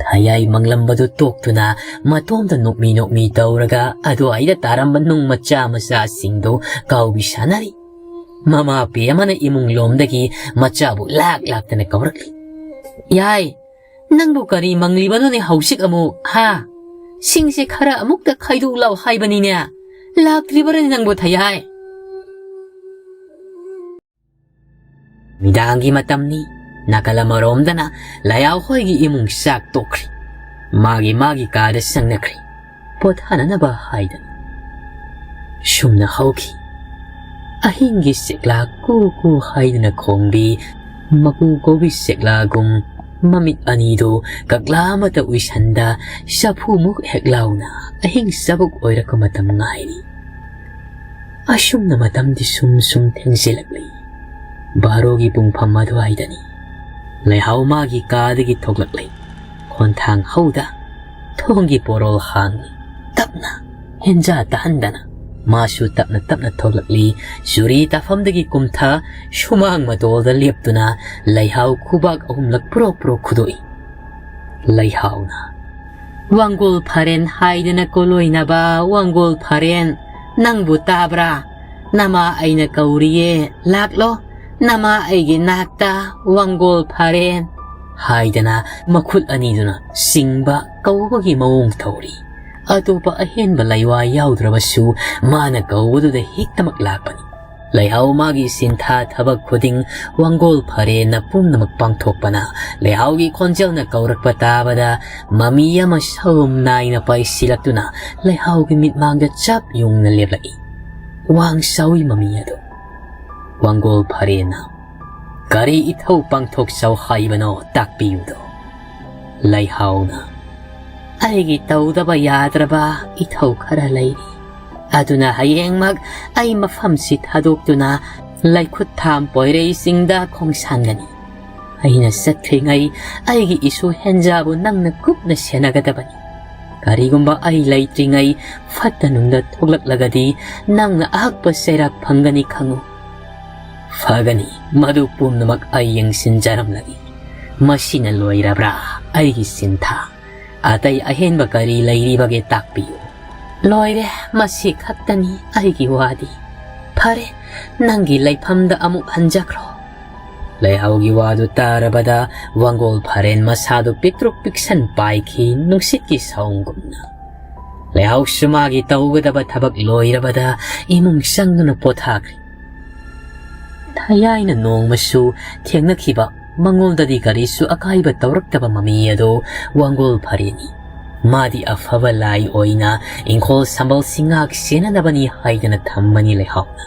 ꯊꯌꯥꯏ ꯃꯪꯂꯝꯕꯗꯨ ꯇꯣꯛꯇꯨꯅ ꯃꯇꯣꯝꯇ ꯅꯣꯛꯃꯤ ꯅꯣꯛꯃꯤ ꯇꯧꯔꯒ ꯑꯗꯨꯋꯥꯏꯗ ꯇꯥꯔꯝꯕ ꯅꯨꯡ ꯃꯆꯥ ꯃꯆꯥꯁꯤꯡꯗꯨ ꯀꯥꯎꯕꯤ ꯁꯥꯟꯅꯔꯤ꯫ ꯃꯃꯥ ꯄꯦ ꯑꯃꯅ ꯏꯃꯨꯡ ꯂꯣꯝꯗꯒꯤ ꯃꯆꯥꯕꯨ ꯂꯥꯛ ꯂꯥꯛꯇꯅ ꯀꯧꯔꯛꯂꯤ꯫ "ꯌꯥꯏ, ꯅꯪꯕꯨ ꯀꯔꯤ ꯃꯪꯂꯤꯕꯅꯣꯅꯦ ꯍꯧꯖꯤꯛ ꯑꯃꯨꯛ, ꯍꯥ? ꯁꯤꯡꯁꯦ ꯈꯔ ꯑꯃꯨꯛꯇ ꯈꯥꯏꯗꯣꯛꯂꯥꯎ ꯍꯥꯏꯕꯅꯤꯅꯦ꯫ ꯂꯥꯛꯇ꯭ꯔꯤꯕꯔꯅꯦ ꯅꯪꯕꯨ ꯊꯌꯥꯏ?" ꯅꯨꯃꯤꯗꯥꯡꯒꯤ ꯃꯇꯝꯅꯤ꯫ ꯅꯥꯀꯜ ꯑꯃꯔꯣꯝꯗꯅ ꯂꯌꯥꯎ ꯍꯣꯏꯒꯤ ꯏꯃꯨꯡ ꯆꯥꯛ ꯇꯣꯛꯈ꯭ꯔꯤ꯫ ꯃꯥꯒꯤ ꯃꯥꯒꯤ ꯀꯥꯗ ꯆꯪꯅꯈ꯭ꯔꯤ꯫ ꯄꯣꯊꯥꯅꯅꯕ ꯍꯥꯏꯗꯅ꯫ ꯁꯨꯝꯅ ꯍꯧꯈꯤ꯫ ꯑꯍꯤꯡꯒꯤ ꯆꯦꯛꯂꯥ ꯀꯨ ꯀꯨ ꯍꯥꯏꯗꯨꯅ ꯈꯣꯡꯕꯤ, ꯃꯀꯨ ꯀꯣꯕꯤ ꯆꯦꯛꯂꯥꯒꯨꯝ ꯃꯃꯤꯠ ꯑꯅꯤꯗꯨ ꯀꯛꯂꯥ ꯑꯃꯠꯇ ꯎꯏꯁꯟꯗ ꯆꯐꯨꯃꯨꯛ ꯍꯦꯛ ꯂꯥꯎꯅ ꯑꯍꯤꯡ ꯆꯕꯨꯛ ꯑꯣꯏꯔꯛꯄ ꯃꯇꯝ ꯉꯥꯏꯔꯤ꯫ ꯑꯁꯨꯝꯅ ꯃꯇꯝꯗꯤ ꯁꯨꯝ ꯁꯨꯝ ꯊꯦꯡꯖꯤꯜꯂꯛꯂꯤ꯫ ꯕꯥꯔꯣꯒꯤ ꯄꯨꯡꯐꯝ ꯑꯗꯨꯋꯥꯏꯗꯅꯤ꯫ ꯂꯩꯍꯥꯎ ꯃꯥꯒꯤ ꯀꯥꯗꯒꯤ ꯊꯣꯛꯂꯛꯂꯤ꯫ ꯈꯣꯟꯊꯥꯡ ꯍꯧꯗ ꯊꯣꯡꯒꯤ ꯄꯣꯔꯣꯜ ꯍꯥꯡꯏ꯫ ꯇꯞꯅ, ꯍꯦꯟꯖꯥ ꯇꯥꯍꯟꯗꯅ ꯃꯥꯁꯨ ꯇꯞꯅ ꯇꯞꯅ ꯊꯣꯛꯂꯛꯂꯤ꯫ ꯆꯨꯔꯤ ꯇꯥꯐꯝꯗꯒꯤ ꯀꯨꯝꯊ ꯁꯨꯃꯥꯡ ꯃꯇꯣꯜꯗ ꯂꯦꯞꯇꯨꯅ ꯂꯩꯍꯥꯎ ꯈꯨꯕꯥꯛ ꯑꯍꯨꯝꯂꯛ ꯄ꯭ꯔꯣꯛ ꯄ꯭ꯔꯣꯛ ꯈꯨꯗꯣꯛꯏ꯫ ꯂꯩꯍꯥꯎꯅ, "ꯋꯥꯡꯒꯣꯜ ꯐꯔꯦꯟ ꯍꯥꯏꯗꯅ ꯀꯣꯂꯣꯏꯅꯕ ꯋꯥꯡꯒꯣꯜ ꯐꯔꯦꯟ, ꯅꯪꯕꯨ ꯇꯥꯕ꯭ꯔꯥ? ꯅꯃꯥ ꯑꯩꯅ ꯀꯧꯔꯤꯌꯦ, ꯂꯥꯛꯂꯣ ꯅꯃꯥ ꯑꯩꯒꯤ ꯅꯥꯛꯇ, ꯋꯥꯡꯒꯣꯜ ꯐꯔꯦꯟ" ꯍꯥꯏꯗꯅ ꯃꯈꯨꯠ ꯑꯅꯤꯗꯨꯅ ꯆꯤꯡꯕ ꯀꯧꯕꯒꯤ ꯃꯑꯣꯡ ꯇꯧꯔꯤ꯫ ꯑꯇꯣꯞꯄ ꯑꯍꯦꯟꯕ ꯂꯩꯋꯥ ꯌꯥꯎꯗ꯭ꯔꯕꯁꯨ ꯃꯥꯅ ꯀꯧꯕꯗꯨꯗ ꯍꯦꯛꯇꯃꯛ ꯂꯥꯛꯄꯅꯤ꯫ ꯂꯩꯍꯥꯎ ꯃꯥꯒꯤ ꯁꯤꯟꯊꯥ ꯊꯕꯛ ꯈꯨꯗꯤꯡ ꯋꯥꯡꯒꯣꯜ ꯐꯔꯦꯟꯅ ꯄꯨꯝꯅꯃꯛ ꯄꯥꯡꯊꯣꯛꯄꯅ ꯂꯩꯍꯥꯎꯒꯤ ꯈꯣꯟꯖꯦꯜꯅ ꯀꯧꯔꯛꯄ ꯇꯥꯕꯗ ꯃꯃꯤ ꯑꯃ ꯁꯔꯨꯝ ꯅꯥꯏꯅ ꯄꯥꯏꯁꯤꯜꯂꯛꯇꯨꯅ ꯂꯩꯍꯥꯎꯒꯤ ꯃꯤꯠꯃꯥꯡꯗ ꯆꯞ ꯌꯨꯡꯅ ꯂꯦꯞꯂꯛꯏ꯫ ꯋꯥꯡ ꯆꯥꯎꯏ ꯃꯃꯤ ꯑꯗꯨ꯫ ꯋꯥꯡꯒꯣꯜ ꯐꯔꯦꯟꯅ, "ꯀꯔꯤ ꯏꯊꯧ ꯄꯥꯡꯊꯣꯛꯆꯧ ꯍꯥꯏꯕꯅꯣ, ꯇꯥꯛꯄꯤꯌꯨꯗꯣ?" ꯂꯩꯍꯥꯎꯅ, "ꯑꯩꯒꯤ ꯇꯧꯗꯕ ꯌꯥꯗ꯭ꯔꯕ ꯏꯊꯧ ꯈꯔ ꯂꯩꯔꯤ꯫ ꯑꯗꯨꯅ ꯍꯌꯦꯡꯃꯛ ꯑꯩ ꯃꯐꯝꯁꯤ ꯊꯥꯗꯣꯛꯇꯨꯅ ꯂꯩꯈꯨꯠ ꯊꯥꯝ ꯄꯣꯏꯔꯩꯁꯤꯡꯗ ꯈꯣꯡꯁꯥꯟꯒꯅꯤ꯫ ꯑꯩꯅ ꯆꯠꯈ꯭ꯔꯤꯉꯩ ꯑꯩꯒꯤ ꯏꯁꯨ ꯍꯦꯟꯖꯥꯕꯨ ꯅꯪꯅ ꯀꯨꯞꯅ ꯁꯦꯟꯅꯒꯗꯕꯅꯤ꯫ ꯀꯔꯤꯒꯨꯝꯕ ꯑꯩ ꯂꯩꯇ꯭ꯔꯤꯉꯩ ꯐꯠꯇ ꯅꯨꯡꯗ ꯊꯣꯛꯂꯛꯂꯒꯗꯤ ꯅꯪꯅ ꯑꯍꯛꯄ ꯆꯩꯔꯥꯛ ꯐꯪꯒꯅꯤ ꯈꯪꯉꯨ꯫" "ꯐꯒꯅꯤ, ꯃꯗꯨ ꯄꯨꯝꯅꯃꯛ ꯑꯩ ꯌꯦꯡꯁꯤꯟꯖꯔꯝꯂꯒꯦ꯫ ꯃꯁꯤꯅ ꯂꯣꯏꯔꯕ꯭ꯔꯥ ꯑꯩꯒꯤ ꯁꯤꯟꯊꯥ? ꯑꯇꯩ ꯑꯍꯦꯟꯕ ꯀꯔꯤ ꯂꯩꯔꯤꯕꯒꯦ ꯇꯥꯛꯄꯤꯌꯨ꯫" "ꯂꯣꯏꯔꯦ, ꯃꯁꯤ ꯈꯛꯇꯅꯤ ꯑꯩꯒꯤ ꯋꯥꯗꯤ꯫ ꯐꯔꯦ, ꯅꯪꯒꯤ ꯂꯩꯐꯝꯗ ꯑꯃꯨꯛ ꯍꯟꯖꯈ꯭ꯔꯣ꯫" ꯂꯩꯍꯥꯎꯒꯤ ꯋꯥꯗꯨ ꯇꯥꯔꯕꯗ ꯋꯥꯡꯒꯣꯜ ꯐꯔꯦꯟ ꯃꯁꯥꯗꯨ ꯄꯤꯛꯇ꯭ꯔꯨꯛ ꯄꯤꯛꯁꯟ ꯄꯥꯏꯈꯤ, ꯅꯨꯡꯁꯤꯠꯀꯤ ꯁꯥꯎꯝꯒꯨꯝꯅ꯫ ꯂꯩꯍꯥꯎꯁꯨ ꯃꯥꯒꯤ ꯇꯧꯒꯗꯕ ꯊꯕꯛ ꯂꯣꯏꯔꯕꯗ ꯏꯃꯨꯡ ꯆꯪꯗꯨꯅ ꯄꯣꯊꯥꯈ꯭ꯔꯦ꯫ ꯊꯌꯥꯏꯅ ꯅꯣꯡꯃꯁꯨ ꯊꯦꯡꯅꯈꯤꯕ, ꯃꯉꯣꯟꯗꯗꯤ ꯀꯔꯤꯁꯨ ꯑꯀꯥꯏꯕ ꯇꯧꯔꯛꯇꯕ ꯃꯃꯤ ꯑꯗꯨ ꯋꯥꯡꯒꯣꯜ ꯐꯔꯦꯟꯅꯤ꯫ ꯃꯥꯗꯤ ꯑꯐꯕ ꯂꯥꯏ ꯑꯣꯏꯅ ꯏꯪꯈꯣꯜ ꯁꯝꯕꯜꯁꯤꯡ ꯉꯥꯛ ꯁꯦꯟꯅꯅꯕꯅꯤ ꯍꯥꯏꯗꯅ ꯊꯝꯕꯅꯤ ꯂꯩꯍꯥꯎꯅ꯫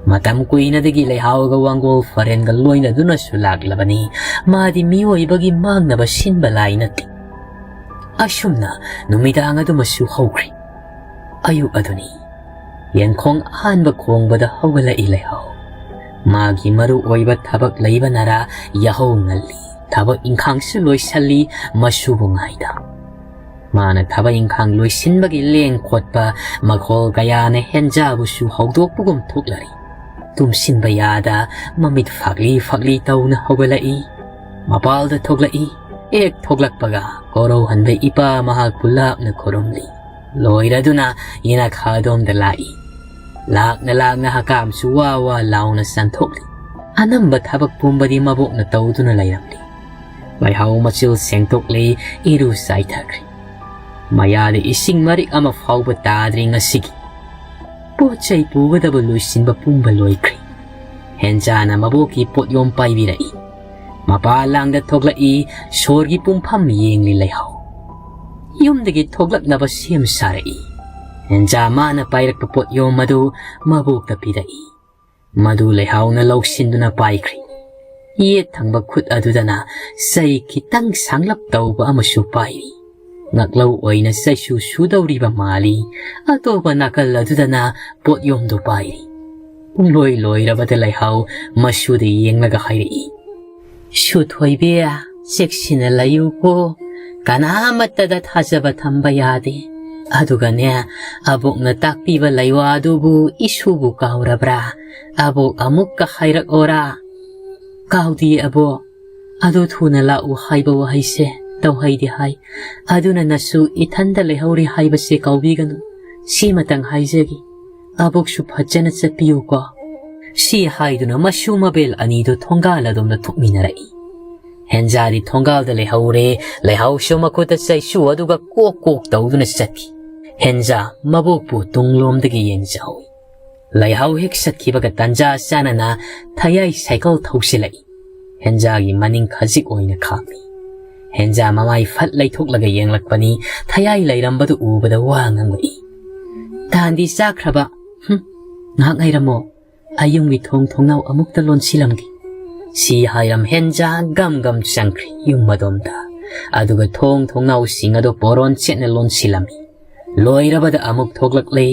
ꯃꯇꯝ ꯀꯨꯏꯅꯗꯒꯤ ꯂꯩꯍꯥꯎꯒ ꯋꯥꯡꯒꯣꯜ ꯐꯔꯦꯟꯒ ꯂꯣꯏꯅꯗꯨꯅꯁꯨ ꯂꯥꯛꯂꯕꯅꯤ꯫ ꯃꯥꯗꯤ ꯃꯤꯑꯣꯏꯕꯒꯤ ꯃꯥꯡꯅꯕ ꯁꯤꯟꯕ ꯂꯥꯏ ꯅꯠꯇꯦ꯫ ꯑꯁꯨꯝꯅ ꯅꯨꯃꯤꯗꯥꯡ ꯑꯗꯨꯃꯁꯨ ꯍꯧꯈ꯭ꯔꯦ꯫ ꯑꯌꯨꯛ ꯑꯗꯨꯅꯤ꯫ ꯌꯦꯟꯈꯣꯡ ꯑꯍꯥꯟꯕ ꯈꯣꯡꯕꯗ ꯍꯧꯒꯠꯂꯛꯏ ꯂꯩꯍꯥꯎ꯫ ꯃꯥꯒꯤ ꯃꯔꯨ ꯑꯣꯏꯕ ꯊꯕꯛ ꯂꯩꯕꯅꯔꯥ ꯌꯥꯍꯧ ꯉꯜꯂꯤ꯫ ꯊꯕꯛ ꯏꯪꯈꯥꯡꯁꯨ ꯂꯣꯏꯁꯜꯂꯤ, ꯃꯁꯨꯕꯨ ꯉꯥꯏꯗ꯫ ꯃꯥꯅ ꯊꯕꯛ ꯏꯪꯈꯥꯡ ꯂꯣꯏꯁꯤꯟꯕꯒꯤ ꯂꯦꯡ ꯈꯣꯠꯄ ꯃꯈꯣꯜ ꯀꯌꯥꯅ ꯍꯦꯟꯖꯥꯕꯨꯁꯨ ꯍꯧꯗꯣꯛꯄꯒꯨꯝ ꯊꯣꯛꯂꯔꯤ꯫ ꯇꯨꯝꯁꯤꯟꯕ ꯌꯥꯗ ꯃꯃꯤꯠ ꯐꯥꯛꯂꯤ ꯐꯥꯛꯂꯤ ꯇꯧꯅ ꯍꯧꯒꯠꯂꯛꯏ꯫ ꯃꯄꯥꯜꯗ ꯊꯣꯛꯂꯛꯏ꯫ ꯍꯦꯛ ꯊꯣꯛꯂꯛꯄꯒ ꯀꯣꯔꯧꯍꯟꯕ ꯏꯄꯥ ꯃꯍꯥꯛꯄꯨ ꯂꯥꯞꯅ ꯈꯨꯔꯨꯝꯂꯤ꯫ ꯂꯣꯏꯔꯗꯨꯅ ꯌꯦꯅꯈꯥꯗꯣꯝꯗ ꯂꯥꯛꯏ꯫ ꯂꯥꯛꯅ ꯂꯥꯛꯅ ꯍꯀꯥꯝꯁꯨ ꯋꯥ ꯋꯥ ꯂꯥꯎꯅ ꯆꯟꯊꯣꯛꯂꯤ꯫ ꯑꯅꯝꯕ ꯊꯕꯛ ꯄꯨꯝꯕꯗꯤ ꯃꯕꯣꯛꯅ ꯇꯧꯗꯨꯅ ꯂꯩꯔꯝꯂꯤ꯫ ꯂꯩꯍꯥꯎ ꯃꯆꯤꯜ ꯁꯦꯡꯗꯣꯛꯂꯤ, ꯏꯔꯨ ꯆꯥꯏꯊꯈ꯭ꯔꯤ꯫ ꯃꯌꯥꯗ ꯏꯁꯤꯡ ꯃꯔꯤꯛ ꯑꯃ ꯐꯥꯎꯕ ꯇꯥꯗ꯭ꯔꯤ ꯉꯁꯤꯒꯤ꯫ ꯄꯣꯠ ꯆꯩ ꯄꯨꯒꯗꯕ ꯂꯣꯏꯁꯤꯟꯕ ꯄꯨꯝꯕ ꯂꯣꯏꯈ꯭ꯔꯤ꯫ ꯍꯦꯟꯖꯥꯅ ꯃꯕꯣꯛꯀꯤ ꯄꯣꯠꯌꯣꯝ ꯄꯥꯏꯕꯤꯔꯛꯏ꯫ ꯃꯄꯥ ꯂꯥꯡꯗ ꯊꯣꯛꯂꯛꯏ, ꯁꯣꯔꯒꯤ ꯄꯨꯡꯐꯝ ꯌꯦꯡꯂꯤ ꯂꯩꯍꯥꯎ꯫ ꯌꯨꯝꯗꯒꯤ ꯊꯣꯛꯂꯛꯅꯕ ꯁꯦꯝ ꯁꯥꯔꯛꯏ꯫ ꯍꯦꯟꯖꯥ ꯃꯥꯅ ꯄꯥꯏꯔꯛꯄ ꯄꯣꯠꯌꯣꯝ ꯑꯗꯨ ꯃꯕꯣꯛꯇ ꯄꯤꯔꯛꯏ꯫ ꯃꯗꯨ ꯂꯩꯍꯥꯎꯅ ꯂꯧꯁꯤꯟꯗꯨꯅ ꯄꯥꯏꯈ꯭ꯔꯤ꯫ ꯌꯦꯠ ꯊꯪꯕ ꯈꯨꯠ ꯑꯗꯨꯗꯅ ꯆꯩ ꯈꯤꯇꯪ ꯁꯥꯡꯂꯞ ꯇꯧꯕ ꯑꯃꯁꯨ ꯄꯥꯏꯔꯤ꯫ ꯉꯛꯂꯧ ꯑꯣꯏꯅ ꯆꯩꯁꯨ ꯁꯨꯗꯧꯔꯤꯕ ꯃꯥꯜꯂꯤ꯫ ꯑꯇꯣꯞꯄ ꯅꯥꯀꯜ ꯑꯗꯨꯗꯅ ꯄꯣꯠꯌꯣꯝꯗꯨ ꯄꯥꯏꯔꯤ꯫ ꯄꯨꯡꯂꯣꯏ ꯂꯣꯏꯔꯕꯗ ꯂꯩꯍꯥꯎ ꯃꯁꯨꯗ ꯌꯦꯡꯂꯒ ꯍꯥꯏꯔꯛꯏ, "ꯁꯨꯊꯣꯏꯕꯤ, ꯆꯦꯛꯁꯤꯟꯅ ꯂꯩꯌꯨꯀꯣ꯫ ꯀꯅꯥꯃꯠꯇꯗ ꯊꯥꯖꯕ ꯊꯝꯕ ꯌꯥꯗꯦ꯫ ꯑꯗꯨꯒꯅꯦ, ꯑꯕꯣꯛꯅ ꯇꯥꯛꯄꯤꯕ ꯂꯩꯋꯥ ꯑꯗꯨꯕꯨ ꯏꯁꯨꯕꯨ ꯀꯥꯎꯔꯕ꯭ꯔꯥ? ꯑꯕꯣꯛ ꯑꯃꯨꯛꯀ ꯍꯥꯏꯔꯛꯑꯣꯔꯥ?" "ꯀꯥꯎꯗꯦ ꯑꯕꯣꯛ꯫ ꯑꯗꯨ ꯊꯨꯅ ꯂꯥꯛꯎ ꯍꯥꯏꯕ ꯋꯥꯍꯩꯁꯦ ꯇꯧꯍꯩꯗꯦ ꯍꯥꯏ꯫ ꯑꯗꯨꯅ ꯅꯁꯨ ꯏꯊꯟꯗ ꯂꯩꯍꯧꯔꯦ ꯍꯥꯏꯕꯁꯦ ꯀꯥꯎꯕꯤꯒꯅꯨ꯫ ꯁꯤꯃꯇꯪ ꯍꯥꯏꯖꯒꯦ꯫ ꯑꯕꯣꯛꯁꯨ ꯐꯖꯅ ꯆꯠꯄꯤꯌꯨꯀꯣ꯫" ꯁꯤ ꯍꯥꯏꯗꯨꯅ ꯃꯁꯨ ꯃꯕꯦꯜ ꯑꯅꯤꯗꯨ ꯊꯣꯡꯒꯥꯜ ꯑꯗꯣꯝꯗ ꯊꯣꯛꯃꯤꯟꯅꯔꯛꯏ꯫ ꯍꯦꯟꯖꯥꯗꯤ ꯊꯣꯡꯒꯥꯜꯗ ꯂꯩꯍꯧꯔꯦ, ꯂꯩꯍꯥꯎꯁꯨ ꯃꯈꯨꯠꯇ ꯆꯩꯁꯨ ꯑꯗꯨꯒ ꯀꯣꯛ ꯀꯣꯛ ꯇꯧꯗꯨꯅ ꯆꯠꯈꯤ꯫ ꯍꯦꯟꯖꯥ ꯃꯕꯣꯛꯄꯨ ꯇꯨꯡꯂꯣꯝꯗꯒꯤ ꯌꯦꯡꯖꯍꯧꯏ꯫ ꯂꯩꯍꯥꯎ ꯍꯦꯛ ꯆꯠꯈꯤꯕꯒ ꯇꯟꯖꯥ ꯆꯥꯅꯅ ꯊꯌꯥꯏ ꯁꯥꯏꯀꯜ ꯊꯧꯁꯤꯜꯂꯛꯏ꯫ ꯍꯦꯟꯖꯥꯒꯤ ꯃꯅꯤꯡ ꯈꯖꯤꯛ ꯑꯣꯏꯅ ꯈꯥꯝꯃꯤ꯫ ꯍꯦꯟꯖꯥ ꯃꯃꯥꯏ ꯐꯠ ꯂꯩꯊꯣꯛꯂꯒ ꯌꯦꯡꯂꯛꯄꯅꯤ, ꯊꯌꯥꯏ ꯂꯩꯔꯝꯕꯗꯨ ꯎꯕꯗ ꯋꯥ ꯉꯥꯡꯂꯛꯏ꯫ "ꯇꯥꯟꯗꯤ ꯆꯥꯈ꯭ꯔꯕ? ꯍꯨꯝ, ꯉꯥꯏꯍꯥꯛ ꯉꯥꯏꯔꯝꯃꯣ꯫ ꯑꯌꯨꯝꯒꯤ ꯊꯣꯡ ꯊꯣꯡꯅꯥꯎ ꯑꯃꯨꯛꯇ ꯂꯣꯟꯁꯤꯜꯂꯝꯒꯦ꯫ ꯁꯤ ꯍꯥꯏꯔꯝ ꯍꯦꯟꯖꯥ ꯒꯝ ꯒꯝ ꯆꯪꯈ꯭ꯔꯦ ꯌꯨꯝ ꯑꯗꯣꯝꯗ꯫ ꯑꯗꯨꯒ ꯊꯣꯡ ꯊꯣꯡꯅꯥꯎꯁꯤꯡ ꯑꯗꯨ ꯄꯣꯔꯣꯟ ꯆꯦꯠꯅ ꯂꯣꯟꯁꯤꯜꯂꯝꯃꯤ꯫ ꯂꯣꯏꯔꯕꯗ ꯑꯃꯨꯛ ꯊꯣꯛꯂꯛꯂꯦ꯫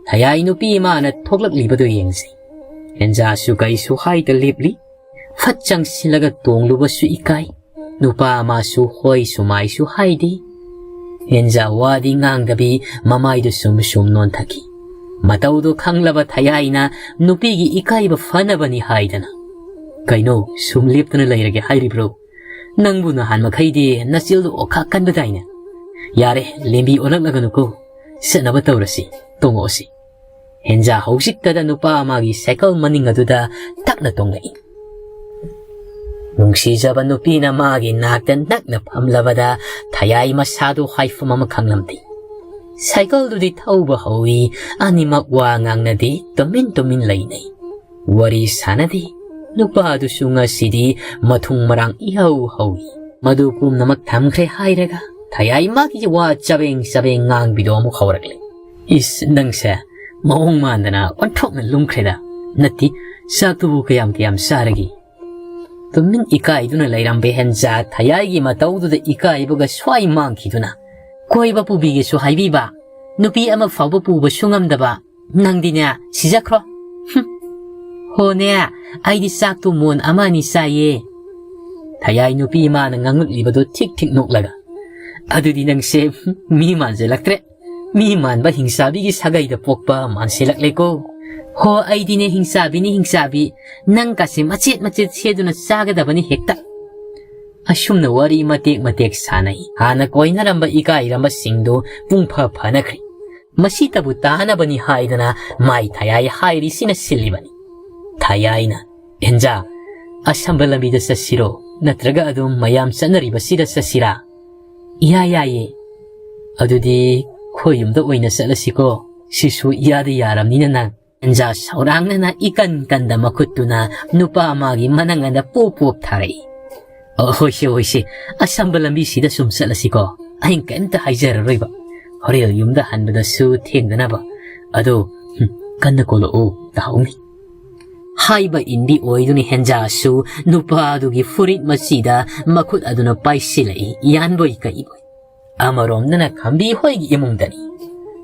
ꯊꯌꯥꯏ ꯅꯨꯄꯤ ꯏꯃꯥꯅ ꯊꯣꯛꯂꯛꯂꯤꯕꯗꯨ ꯌꯦꯡꯖꯩ꯫ ꯍꯦꯟꯖꯥꯁꯨ ꯀꯩꯁꯨ ꯍꯥꯏꯗ ꯂꯦꯞꯂꯤ꯫ ꯐꯠ ꯆꯪꯁꯤꯜꯂꯒ ꯇꯣꯡꯂꯨꯕꯁꯨ ꯏꯀꯥꯏ꯫ ꯅꯨꯄꯥ ꯑꯃꯁꯨ ꯍꯣꯏꯁꯨ ꯃꯥꯏꯁꯨ ꯍꯥꯏꯗꯦ꯫ ꯍꯦꯟꯖꯥ ꯋꯥꯗꯤ ꯉꯥꯡꯗꯕꯤ ꯃꯃꯥꯏꯗꯨ ꯁꯨꯝ ꯁꯨꯝ ꯅꯣꯟꯊꯈꯤ꯫ ꯃꯇꯧꯗꯨ ꯈꯪꯂꯕ ꯊꯌꯥꯏꯅ ꯅꯨꯄꯤꯒꯤ ꯏꯀꯥꯏꯕ ꯐꯅꯕꯅꯤ ꯍꯥꯏꯗꯅ, "ꯀꯩꯅꯣ ꯁꯨꯝ ꯂꯦꯞꯇꯨꯅ ꯂꯩꯔꯒꯦ ꯍꯥꯏꯔꯤꯕ꯭ꯔꯣ? ꯅꯪꯕꯨ ꯅꯍꯥꯟ ꯃꯈꯩꯗꯤ ꯅꯆꯤꯜꯗꯨ ꯑꯣꯈꯥꯛ ꯀꯟꯕꯗꯥꯏꯅꯦ? ꯌꯥꯔꯦ, ꯂꯦꯝꯕꯤ ꯑꯣꯜꯂꯛꯂꯒꯅꯨꯀꯣ꯫ ꯆꯠꯅꯕ ꯇꯧꯔꯁꯤ, ꯇꯣꯡꯉꯛꯑꯁꯤ"꯫ ꯍꯦꯟꯖꯥ ꯍꯧꯖꯤꯛꯇꯗ ꯅꯨꯄꯥ ꯑꯃꯒꯤ ꯁꯥꯏꯀꯜ ꯃꯅꯤꯡ ꯑꯗꯨꯗ ꯇꯛꯅ ꯇꯣꯡꯂꯛꯏ꯫ ꯅꯨꯡꯁꯤꯖꯕ ꯅꯨꯄꯤꯅ ꯃꯥꯒꯤ ꯅꯥꯛꯇ ꯅꯛꯅ ꯐꯝꯂꯕꯗ ꯊꯌꯥꯏ ꯃꯁꯥꯗꯨ ꯍꯥꯏꯐꯝ ꯑꯃ ꯈꯪꯂꯝꯗꯦ꯫ ꯁꯥꯏꯀꯜꯗꯨꯗꯤ ꯊꯧꯕ ꯍꯧꯏ, ꯑꯅꯤꯃꯛ ꯋꯥ ꯉꯥꯡꯅꯗꯦ, ꯇꯨꯃꯤꯟ ꯇꯨꯃꯤꯟ ꯂꯩꯅꯩ꯫ ꯋꯥꯔꯤ ꯁꯥꯟꯅꯗꯦ꯫ ꯅꯨꯄꯥꯗꯨꯁꯨ ꯉꯁꯤꯗꯤ ꯃꯊꯨꯡ ꯃꯔꯥꯡ ꯏꯍꯧ ꯍꯧꯏ꯫ ꯃꯗꯨ ꯄꯨꯝꯅꯃꯛ ꯊꯝꯈ꯭ꯔꯦ ꯍꯥꯏꯔꯒ ꯊꯌꯥꯏ ꯃꯥꯒꯤ ꯋꯥ ꯆꯕꯦꯡ ꯆꯕꯦꯡ ꯉꯥꯡꯕꯤꯗꯣ ꯑꯃꯨꯛ ꯍꯧꯔꯛꯂꯦ꯫ "ꯏꯁ, ꯅꯪꯁꯦ ꯃꯑꯣꯡ ꯃꯥꯟꯗꯅ ꯑꯣꯟꯊꯣꯛꯅ ꯂꯨꯝꯈ꯭ꯔꯦꯗ꯫ ꯅꯠꯇꯦ, ꯆꯥꯛꯇꯨꯕꯨ ꯀꯌꯥꯝ ꯀꯌꯥꯝ ꯆꯥꯔꯒꯦ?" ꯇꯨꯃꯤꯟ ꯏꯀꯥꯏꯗꯨꯅ ꯂꯩꯔꯝꯕ ꯍꯦꯟꯖꯥ ꯊꯌꯥꯏꯒꯤ ꯃꯇꯧꯗꯨꯗ ꯏꯀꯥꯏꯕꯒ ꯁ꯭ꯋꯥꯏ ꯃꯥꯡꯈꯤꯗꯨꯅ, "ꯀꯣꯏꯕ ꯄꯨꯕꯤꯒꯦꯁꯨ ꯍꯥꯏꯕꯤꯕ, ꯅꯨꯄꯤ ꯑꯃ ꯐꯥꯎꯕ ꯄꯨꯕꯁꯨ ꯉꯝꯗꯕ, ꯅꯪꯗꯤꯅꯦ, ꯁꯤꯖꯈ꯭ꯔꯣ꯫ ꯍꯨꯝ꯫ ꯍꯣꯅꯦ, ꯑꯩꯗꯤ ꯆꯥꯛꯇꯨ ꯃꯣꯟ ꯑꯃ ꯑꯅꯤ ꯆꯥꯏꯌꯦ"꯫ ꯊꯌꯥꯏ ꯅꯨꯄꯤ ꯃꯥꯅ ꯉꯥꯡꯂꯛꯂꯤꯕꯗꯨ ꯊꯤꯛ ꯊꯤꯛ ꯅꯣꯛꯂꯒ, "ꯑꯗꯨꯗꯤ ꯅꯪꯁꯦ ꯃꯤ ꯃꯥꯟꯁꯤꯜꯂꯛꯇ꯭ꯔꯦ꯫ ꯃꯤ ꯃꯥꯟꯕ ꯍꯤꯡꯆꯥꯕꯤꯒꯤ ꯁꯥꯒꯩꯗ ꯄꯣꯛꯄ ꯃꯥꯟꯁꯤꯜꯂꯛꯂꯦꯀꯣ꯫ ꯍꯣ, ꯑꯩꯗꯤꯅꯦ ꯍꯤꯡꯆꯥꯕꯤꯅꯤ, ꯍꯤꯡꯆꯥꯕꯤ꯫ ꯅꯪ ꯀꯥꯁꯦ ꯃꯆꯦꯠ ꯃꯆꯦꯠ ꯁꯦꯗꯨꯅ ꯆꯥꯒꯗꯕꯅꯤ ꯍꯦꯛꯇ"꯫ ꯑꯁꯨꯝꯅ ꯋꯥꯔꯤ ꯃꯇꯦꯛ ꯃꯇꯦꯛ ꯁꯥꯟꯅꯩ꯫ ꯍꯥꯟꯅ ꯀꯣꯏꯅꯔꯝꯕ ꯏꯀꯥꯏꯔꯝꯕꯁꯤꯡꯗꯨ ꯄꯨꯡ ꯐ ꯐꯅꯈ꯭ꯔꯦ꯫ ꯃꯁꯤꯇꯕꯨ ꯇꯥꯅꯕꯅꯤ ꯍꯥꯏꯗꯅ ꯃꯥꯏ ꯊꯌꯥꯏ ꯍꯥꯏꯔꯤꯁꯤꯅ ꯁꯤꯜꯂꯤꯕꯅꯤ꯫ ꯊꯌꯥꯏꯅ, "ꯍꯦꯟꯖꯥ, ꯑꯁꯝꯕ ꯂꯝꯕꯤꯗ ꯆꯠꯁꯤꯔꯣ, ꯅꯠꯇ꯭ꯔꯒ ꯑꯗꯨꯝ ꯃꯌꯥꯝ ꯆꯠꯅꯔꯤꯕꯁꯤꯗ ꯆꯠꯁꯤꯔꯥ?" "ꯏꯌꯥ ꯌꯥꯏꯌꯦ"꯫ "ꯑꯗꯨꯗꯤ ꯑꯩꯈꯣꯏ ꯌꯨꯝꯗ ꯑꯣꯏꯅ ꯆꯠꯂꯁꯤꯀꯣ, ꯁꯤꯁꯨ ꯏꯌꯥꯗ ꯌꯥꯔꯝꯅꯤꯅ ꯅꯪ"꯫ ꯍꯦꯟꯖꯥ ꯁꯧꯔꯥꯡꯅꯅ ꯏꯀꯟ ꯀꯟꯗ ꯃꯈꯨꯠꯇꯨꯅ ꯅꯨꯄꯥ ꯑꯃꯒꯤ ꯃꯅꯪꯒꯟꯗ ꯄꯣꯞ ꯄꯣꯞ ꯊꯥꯔꯛꯏ꯫ "ꯑꯣ, ꯍꯣꯏꯁꯦ, ꯍꯣꯏꯁꯦ, ꯑꯁꯝꯕ ꯂꯝꯕꯤꯁꯤꯗ ꯁꯨꯝ ꯆꯠꯂꯁꯤꯀꯣ꯫ ꯑꯩꯅ ꯀꯔꯤꯝꯇ ꯍꯥꯏꯖꯔꯔꯣꯏꯕ꯫ ꯍꯣꯔꯦꯟ ꯌꯨꯝꯗ ꯍꯟꯕꯗꯁꯨ ꯊꯦꯡꯗꯅꯕ꯫ ꯑꯗꯣ, ꯍꯨꯝ, ꯀꯟꯅ ꯀꯣꯜꯂꯛꯎ, ꯇꯥꯍꯧꯅꯤ"꯫ ꯍꯥꯏꯕ ꯏꯟꯕꯤ ꯑꯣꯏꯗꯨꯅ ꯍꯦꯟꯖꯥꯁꯨ ꯅꯨꯄꯥꯗꯨꯒꯤ ꯐꯨꯔꯤꯠ ꯃꯆꯤꯗ ꯃꯈꯨꯠ ꯑꯗꯨꯅ ꯄꯥꯏꯁꯤꯜꯂꯛꯏ, ꯌꯥꯟꯕꯣꯏ ꯀꯛꯏꯕꯣꯏ꯫ ꯑꯃꯔꯣꯝꯗꯅ ꯈꯝꯕꯤ ꯍꯣꯏꯒꯤ ꯏꯃꯨꯡꯗꯅꯤ꯫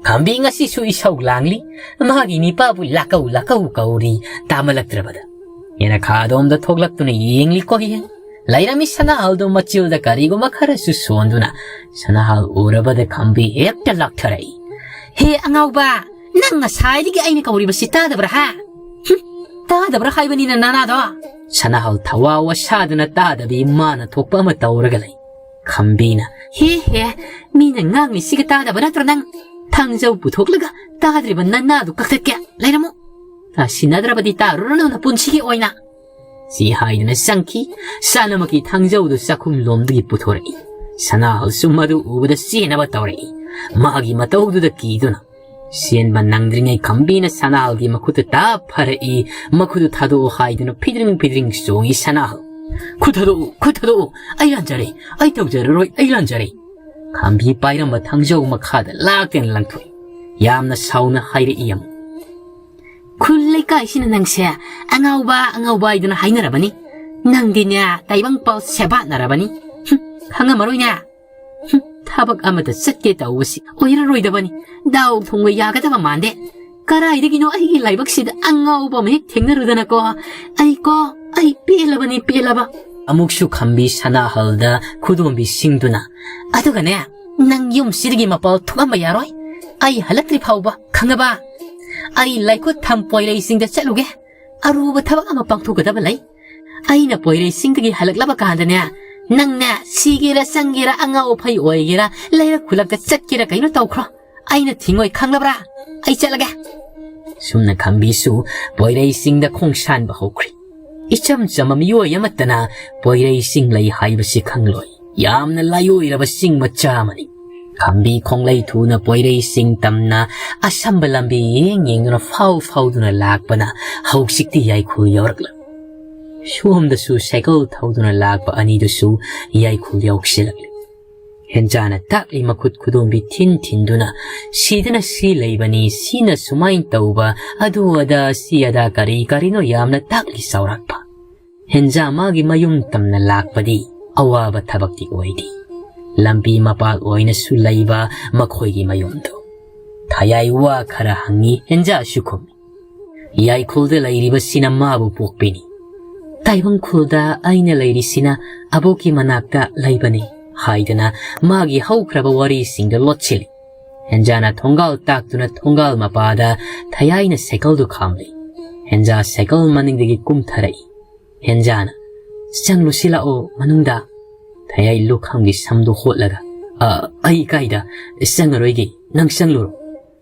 ꯈꯝꯕꯤ ꯉꯁꯤꯁꯨ ꯏꯁꯧ ꯂꯥꯡꯂꯤ, ꯃꯥꯒꯤ ꯅꯤꯄꯥꯕꯨ ꯂꯥꯛꯀꯧ ꯂꯥꯛꯀꯧ ꯀꯧꯔꯤ, ꯇꯥꯃꯜꯂꯛꯇ꯭ꯔꯕꯗ꯫ ꯌꯦꯅꯈꯥꯗꯣꯝꯗ ꯊꯣꯛꯂꯛꯇꯨꯅ ꯌꯦꯡꯂꯤ ꯀꯣ ꯌꯦꯡ꯫ ꯂꯩꯔꯝꯃꯤ ꯁꯅꯥꯍꯜꯗꯣ ꯃꯆꯤꯜꯗ ꯀꯔꯤꯒꯨꯝꯕ ꯈꯔꯁꯨ ꯁꯣꯟꯗꯨꯅ ꯁꯅꯥꯍꯜ ꯎꯔꯕꯗ ꯈꯝꯕꯤ ꯍꯦꯛꯇ ꯂꯥꯛꯊꯔꯛꯏ꯫ "ꯍꯦ ꯑꯉꯥꯎꯕ, ꯅꯪ ꯉꯁꯥꯏꯗꯒꯤ ꯑꯩꯅ ꯀꯧꯔꯤꯕꯁꯤ ꯇꯥꯗꯕ꯭ꯔꯥ ꯍꯥ? ꯍꯨꯝ, ꯇꯥꯗꯕ꯭ꯔꯥ ꯍꯥꯏꯕꯅꯤꯅ ꯅꯅꯥꯗꯣ?" ꯁꯅꯥꯍꯜ ꯊꯋꯥ ꯋꯥꯁꯥꯗꯨꯅ ꯇꯥꯗꯕꯤ ꯃꯥꯅ ꯊꯣꯛꯄ ꯑꯃ ꯇꯧꯔꯒ ꯂꯩ꯫ ꯈꯝꯕꯤꯅ, "ꯍꯦ ꯍꯦ, ꯃꯤꯅ ꯉꯥꯡꯂꯤꯁꯤꯒ ꯇꯥꯗꯕ ꯅꯠꯇ꯭ꯔꯣ ꯅꯪ? ꯊꯥꯡꯖꯧ ꯄꯨꯊꯣꯛꯂꯒ ꯇꯥꯗ꯭ꯔꯤꯕ ꯅꯅꯥꯗꯨ ꯀꯛꯊꯠꯀꯦ, ꯂꯩꯔꯝꯃꯨ꯫ ꯇꯥꯁꯤꯟꯅꯗ꯭ꯔꯕꯗꯤ ꯇꯥꯔꯨꯔꯅꯨ ꯅꯄꯨꯟꯁꯤꯒꯤ ꯑꯣꯏꯅ"꯫ ꯁꯤ ꯍꯥꯏꯗꯨꯅ ꯆꯪꯈꯤ꯫ ꯁꯅꯥꯃꯛꯀꯤ ꯊꯥꯡꯖꯧꯗꯨ ꯆꯥꯛꯈꯨꯝ ꯂꯣꯝꯗꯒꯤ ꯄꯨꯊꯣꯔꯛꯏ꯫ ꯁꯅꯥꯍꯜꯁꯨ ꯃꯗꯨ ꯎꯕꯗ ꯆꯦꯟꯅꯕ ꯇꯧꯔꯛꯏ꯫ ꯃꯥꯒꯤ ꯃꯇꯧꯗꯨꯗ ꯀꯤꯗꯨꯅ꯫ ꯆꯦꯟꯕ ꯅꯪꯗ꯭ꯔꯤꯉꯩ ꯈꯝꯕꯤꯅ ꯁꯅꯥꯍꯜꯒꯤ ꯃꯈꯨꯠꯇ ꯇꯥꯞ ꯐꯥꯔꯛꯏ꯫ ꯃꯈꯨꯠꯇꯨ ꯊꯥꯗꯣꯛꯑꯣ ꯍꯥꯏꯗꯨꯅ ꯐꯤꯗ꯭ꯔꯤꯡ ꯐꯤꯗ꯭ꯔꯤꯡ ꯆꯣꯡꯉꯤ ꯁꯅꯥꯍꯜ꯫ "ꯈꯨꯠ ꯊꯥꯗꯣꯛꯎ, ꯈꯨꯠ ꯊꯥꯗꯣꯛꯎ, ꯑꯩ ꯂꯥꯟꯖꯔꯦ, ꯑꯩ ꯇꯧꯖꯔꯔꯣꯏ, ꯑꯩ ꯂꯥꯟꯖꯔꯦ"꯫ ꯈꯝꯕꯤ ꯄꯥꯏꯔꯝꯕ ꯊꯥꯡꯖꯧ ꯃꯈꯥꯗ ꯂꯥꯛꯇꯦꯅ ꯂꯪꯊꯣꯛꯏ꯫ ꯌꯥꯝꯅ ꯁꯥꯎꯅ ꯍꯥꯏꯔꯛꯏ ꯑꯃꯨꯛ꯫ "ꯈꯨꯜ ꯂꯩꯀꯥꯏꯁꯤꯅ ꯅꯪꯁꯦ ꯑꯉꯥꯎꯕ, ꯑꯉꯥꯎꯕ ꯍꯥꯏꯗꯨꯅ ꯍꯥꯏꯅꯔꯕꯅꯤ꯫ ꯅꯪꯗꯤꯅꯦ ꯇꯥꯏꯕꯪ ꯄꯥꯎ ꯁꯦꯕꯥꯠꯅꯔꯕꯅꯤ꯫ ꯍꯨꯝ, ꯈꯪꯉꯝꯃꯔꯣꯏꯅꯦ꯫ ꯍꯨꯝ, ꯊꯕꯛ ꯑꯃꯗ ꯆꯠꯀꯦ ꯇꯧꯕꯁꯤ ꯑꯣꯏꯔꯔꯣꯏꯗꯕꯅꯤ꯫ ꯗꯥꯎ ꯊꯨꯝꯒ ꯌꯥꯒꯗꯕ ꯃꯥꯟꯗꯦ꯫ ꯀꯔꯥꯏꯗꯒꯤꯅꯣ ꯑꯩꯒꯤ ꯂꯥꯏꯕꯛꯁꯤꯗ ꯑꯉꯥꯎꯕ ꯑꯃ ꯍꯦꯛ ꯊꯦꯡꯅꯔꯨꯗꯅꯀꯣ꯫ ꯑꯩꯀꯣ, ꯑꯩ ꯄꯦꯜꯂꯕꯅꯤ, ꯄꯦꯜꯂꯕ"꯫ ꯑꯃꯨꯛꯁꯨ ꯈꯝꯕꯤ ꯁꯅꯥꯍꯜꯗ ꯈꯨꯗꯣꯝꯕꯤ ꯁꯤꯡꯗꯨꯅ, "ꯑꯗꯨꯒꯅꯦ, ꯅꯪ ꯌꯨꯝꯁꯤꯗꯒꯤ ꯃꯄꯥꯜ ꯊꯣꯛꯑꯝꯕ ꯌꯥꯔꯣꯏ꯫ ꯑꯩ ꯍꯜꯂꯛꯇ꯭ꯔꯤ ꯐꯥꯎꯕ, ꯈꯪꯉꯕ? ꯑꯩ ꯂꯥꯏꯈꯨꯠ ꯊꯝ ꯄꯣꯏꯔꯩꯁꯤꯡꯗ ꯆꯠꯂꯨꯒꯦ꯫ ꯑꯔꯨꯕ ꯊꯕꯛ ꯑꯃ ꯄꯥꯡꯊꯣꯛꯀꯗꯕ ꯂꯩ꯫ ꯑꯩꯅ ꯄꯣꯏꯔꯩꯁꯤꯡꯗꯒꯤ ꯍꯜꯂꯛꯂꯕ ꯀꯥꯟꯗꯅꯦ, ꯅꯪꯅꯦ ꯁꯤꯒꯦꯔꯥ, ꯆꯪꯒꯦꯔꯥ, ꯑꯉꯥꯎ ꯑꯐꯩ ꯑꯣꯏꯒꯦꯔꯥ, ꯂꯩꯔꯛ ꯈꯨꯜꯂꯛꯇ ꯆꯠꯀꯦꯔꯥ ꯀꯩꯅꯣ ꯇꯧꯈ꯭ꯔꯣ꯫ ꯑꯩꯅ ꯊꯤꯡꯉꯣꯏ, ꯈꯪꯂꯕ꯭ꯔꯥ? ꯑꯩ ꯆꯠꯂꯒꯦ"꯫ ꯁꯨꯝꯅ ꯈꯝꯕꯤꯁꯨ ꯄꯣꯏꯔꯩꯁꯤꯡꯗ ꯈꯣꯡꯁꯥꯟꯕ ꯍꯧꯈ꯭ꯔꯦ꯫ ꯏꯆꯝ ꯆꯝꯕ ꯃꯤꯑꯣꯏ ꯑꯃꯠꯇꯅ ꯄꯣꯏꯔꯩ ꯆꯤꯡ ꯂꯩ ꯍꯥꯏꯕꯁꯤ ꯈꯪꯂꯣꯏ꯫ ꯌꯥꯝꯅ ꯂꯥꯏꯑꯣꯏꯔꯕ ꯆꯤꯡ ꯃꯆꯥ ꯑꯃꯅꯤ꯫ ꯈꯝꯕꯤ ꯈꯣꯡꯂꯩ ꯊꯨꯅ ꯄꯣꯏꯔꯩ ꯆꯤꯡ ꯇꯝꯅ ꯑꯁꯝꯕ ꯂꯝꯕꯤ ꯌꯦꯡ ꯌꯦꯡꯗꯨꯅ ꯐꯥꯎ ꯐꯥꯎꯗꯨꯅ ꯂꯥꯛꯄꯅ ꯍꯧꯖꯤꯛꯇꯤ ꯌꯥꯏꯈꯨꯜ ꯌꯧꯔꯛꯂꯝꯃꯤ꯫ ꯁꯣꯝꯗꯁꯨ ꯁꯥꯏꯀꯜ ꯊꯧꯗꯨꯅ ꯂꯥꯛꯄ ꯑꯅꯤꯗꯨꯁꯨ ꯌꯥꯏꯈꯨꯜ ꯌꯧꯁꯤꯜꯂꯛꯂꯤ꯫ ꯍꯦꯟꯖꯥꯅ ꯇꯥꯛꯂꯤ ꯃꯈꯨꯠ ꯈꯨꯗꯣꯝꯕꯤ ꯊꯤꯟ ꯊꯤꯟꯗꯨꯅ, "ꯁꯤꯗꯅ ꯁꯤ ꯂꯩꯕꯅꯤ, ꯁꯤꯅ ꯁꯨꯃꯥꯏꯅ ꯇꯧꯕ, ꯑꯗꯨ ꯑꯗꯥ, ꯁꯤ ꯑꯗꯥ, ꯀꯔꯤ ꯀꯔꯤꯅꯣ ꯌꯥꯝꯅ ꯇꯥꯛꯂꯤ ꯆꯥꯎꯔꯥꯛꯄ"꯫ ꯍꯦꯟꯖꯥ ꯃꯥꯒꯤ ꯃꯌꯨꯝ ꯇꯝꯅ ꯂꯥꯛꯄꯗꯤ ꯑꯋꯥꯕ ꯊꯕꯛꯇꯤ ꯑꯣꯏꯗꯦ꯫ ꯂꯝꯕꯤ ꯃꯄꯥꯜ ꯑꯣꯏꯅꯁꯨ ꯂꯩꯕ ꯃꯈꯣꯏꯒꯤ ꯃꯌꯨꯝꯗꯨ꯫ ꯊꯌꯥꯏ ꯋꯥ ꯈꯔ ꯍꯪꯉꯤ, ꯍꯦꯟꯖꯥꯁꯨ ꯈꯨꯝꯃꯤ꯫ "ꯌꯥꯏꯈꯨꯜꯗ ꯂꯩꯔꯤꯕꯁꯤꯅ ꯃꯥꯕꯨ ꯄꯣꯛꯄꯤꯅꯤ꯫ ꯇꯥꯏꯕꯪ ꯈꯨꯜꯗ ꯑꯩꯅ ꯂꯩꯔꯤꯁꯤꯅ ꯑꯕꯣꯛꯀꯤ ꯃꯅꯥꯛꯇ ꯂꯩꯕꯅꯤ" ꯍꯥꯏꯗꯨꯅ ꯃꯥꯒꯤ ꯍꯧꯈ꯭ꯔꯕ ꯋꯥꯔꯤꯁꯤꯡꯗ ꯂꯣꯠꯁꯤꯜꯂꯤ꯫ ꯍꯦꯟꯖꯥꯅ ꯊꯣꯡꯒꯥꯜ ꯇꯥꯛꯇꯨꯅ ꯊꯣꯡꯒꯥꯜ ꯃꯄꯥꯗ ꯊꯌꯥꯏꯅ ꯁꯥꯏꯀꯜꯗꯨ ꯈꯥꯝꯂꯤ꯫ ꯍꯦꯟꯖꯥ ꯁꯥꯏꯀꯜ ꯃꯅꯤꯡꯗꯒꯤ ꯀꯨꯝꯊꯔꯛꯏ꯫ ꯍꯦꯟꯖꯥꯅ, "ꯆꯪꯂꯨꯁꯤ ꯂꯥꯛꯑꯣ ꯃꯅꯨꯡꯗ"꯫ ꯊꯌꯥꯏ ꯂꯨꯈꯝꯒꯤ ꯁꯝꯗꯨ ꯍꯣꯠꯂꯒ, "ꯑ, ꯑꯩ ꯀꯥꯏꯗ? ꯆꯪꯉꯔꯣꯏꯒꯦ, ꯅꯪ ꯆꯪꯂꯨꯔꯣ"꯫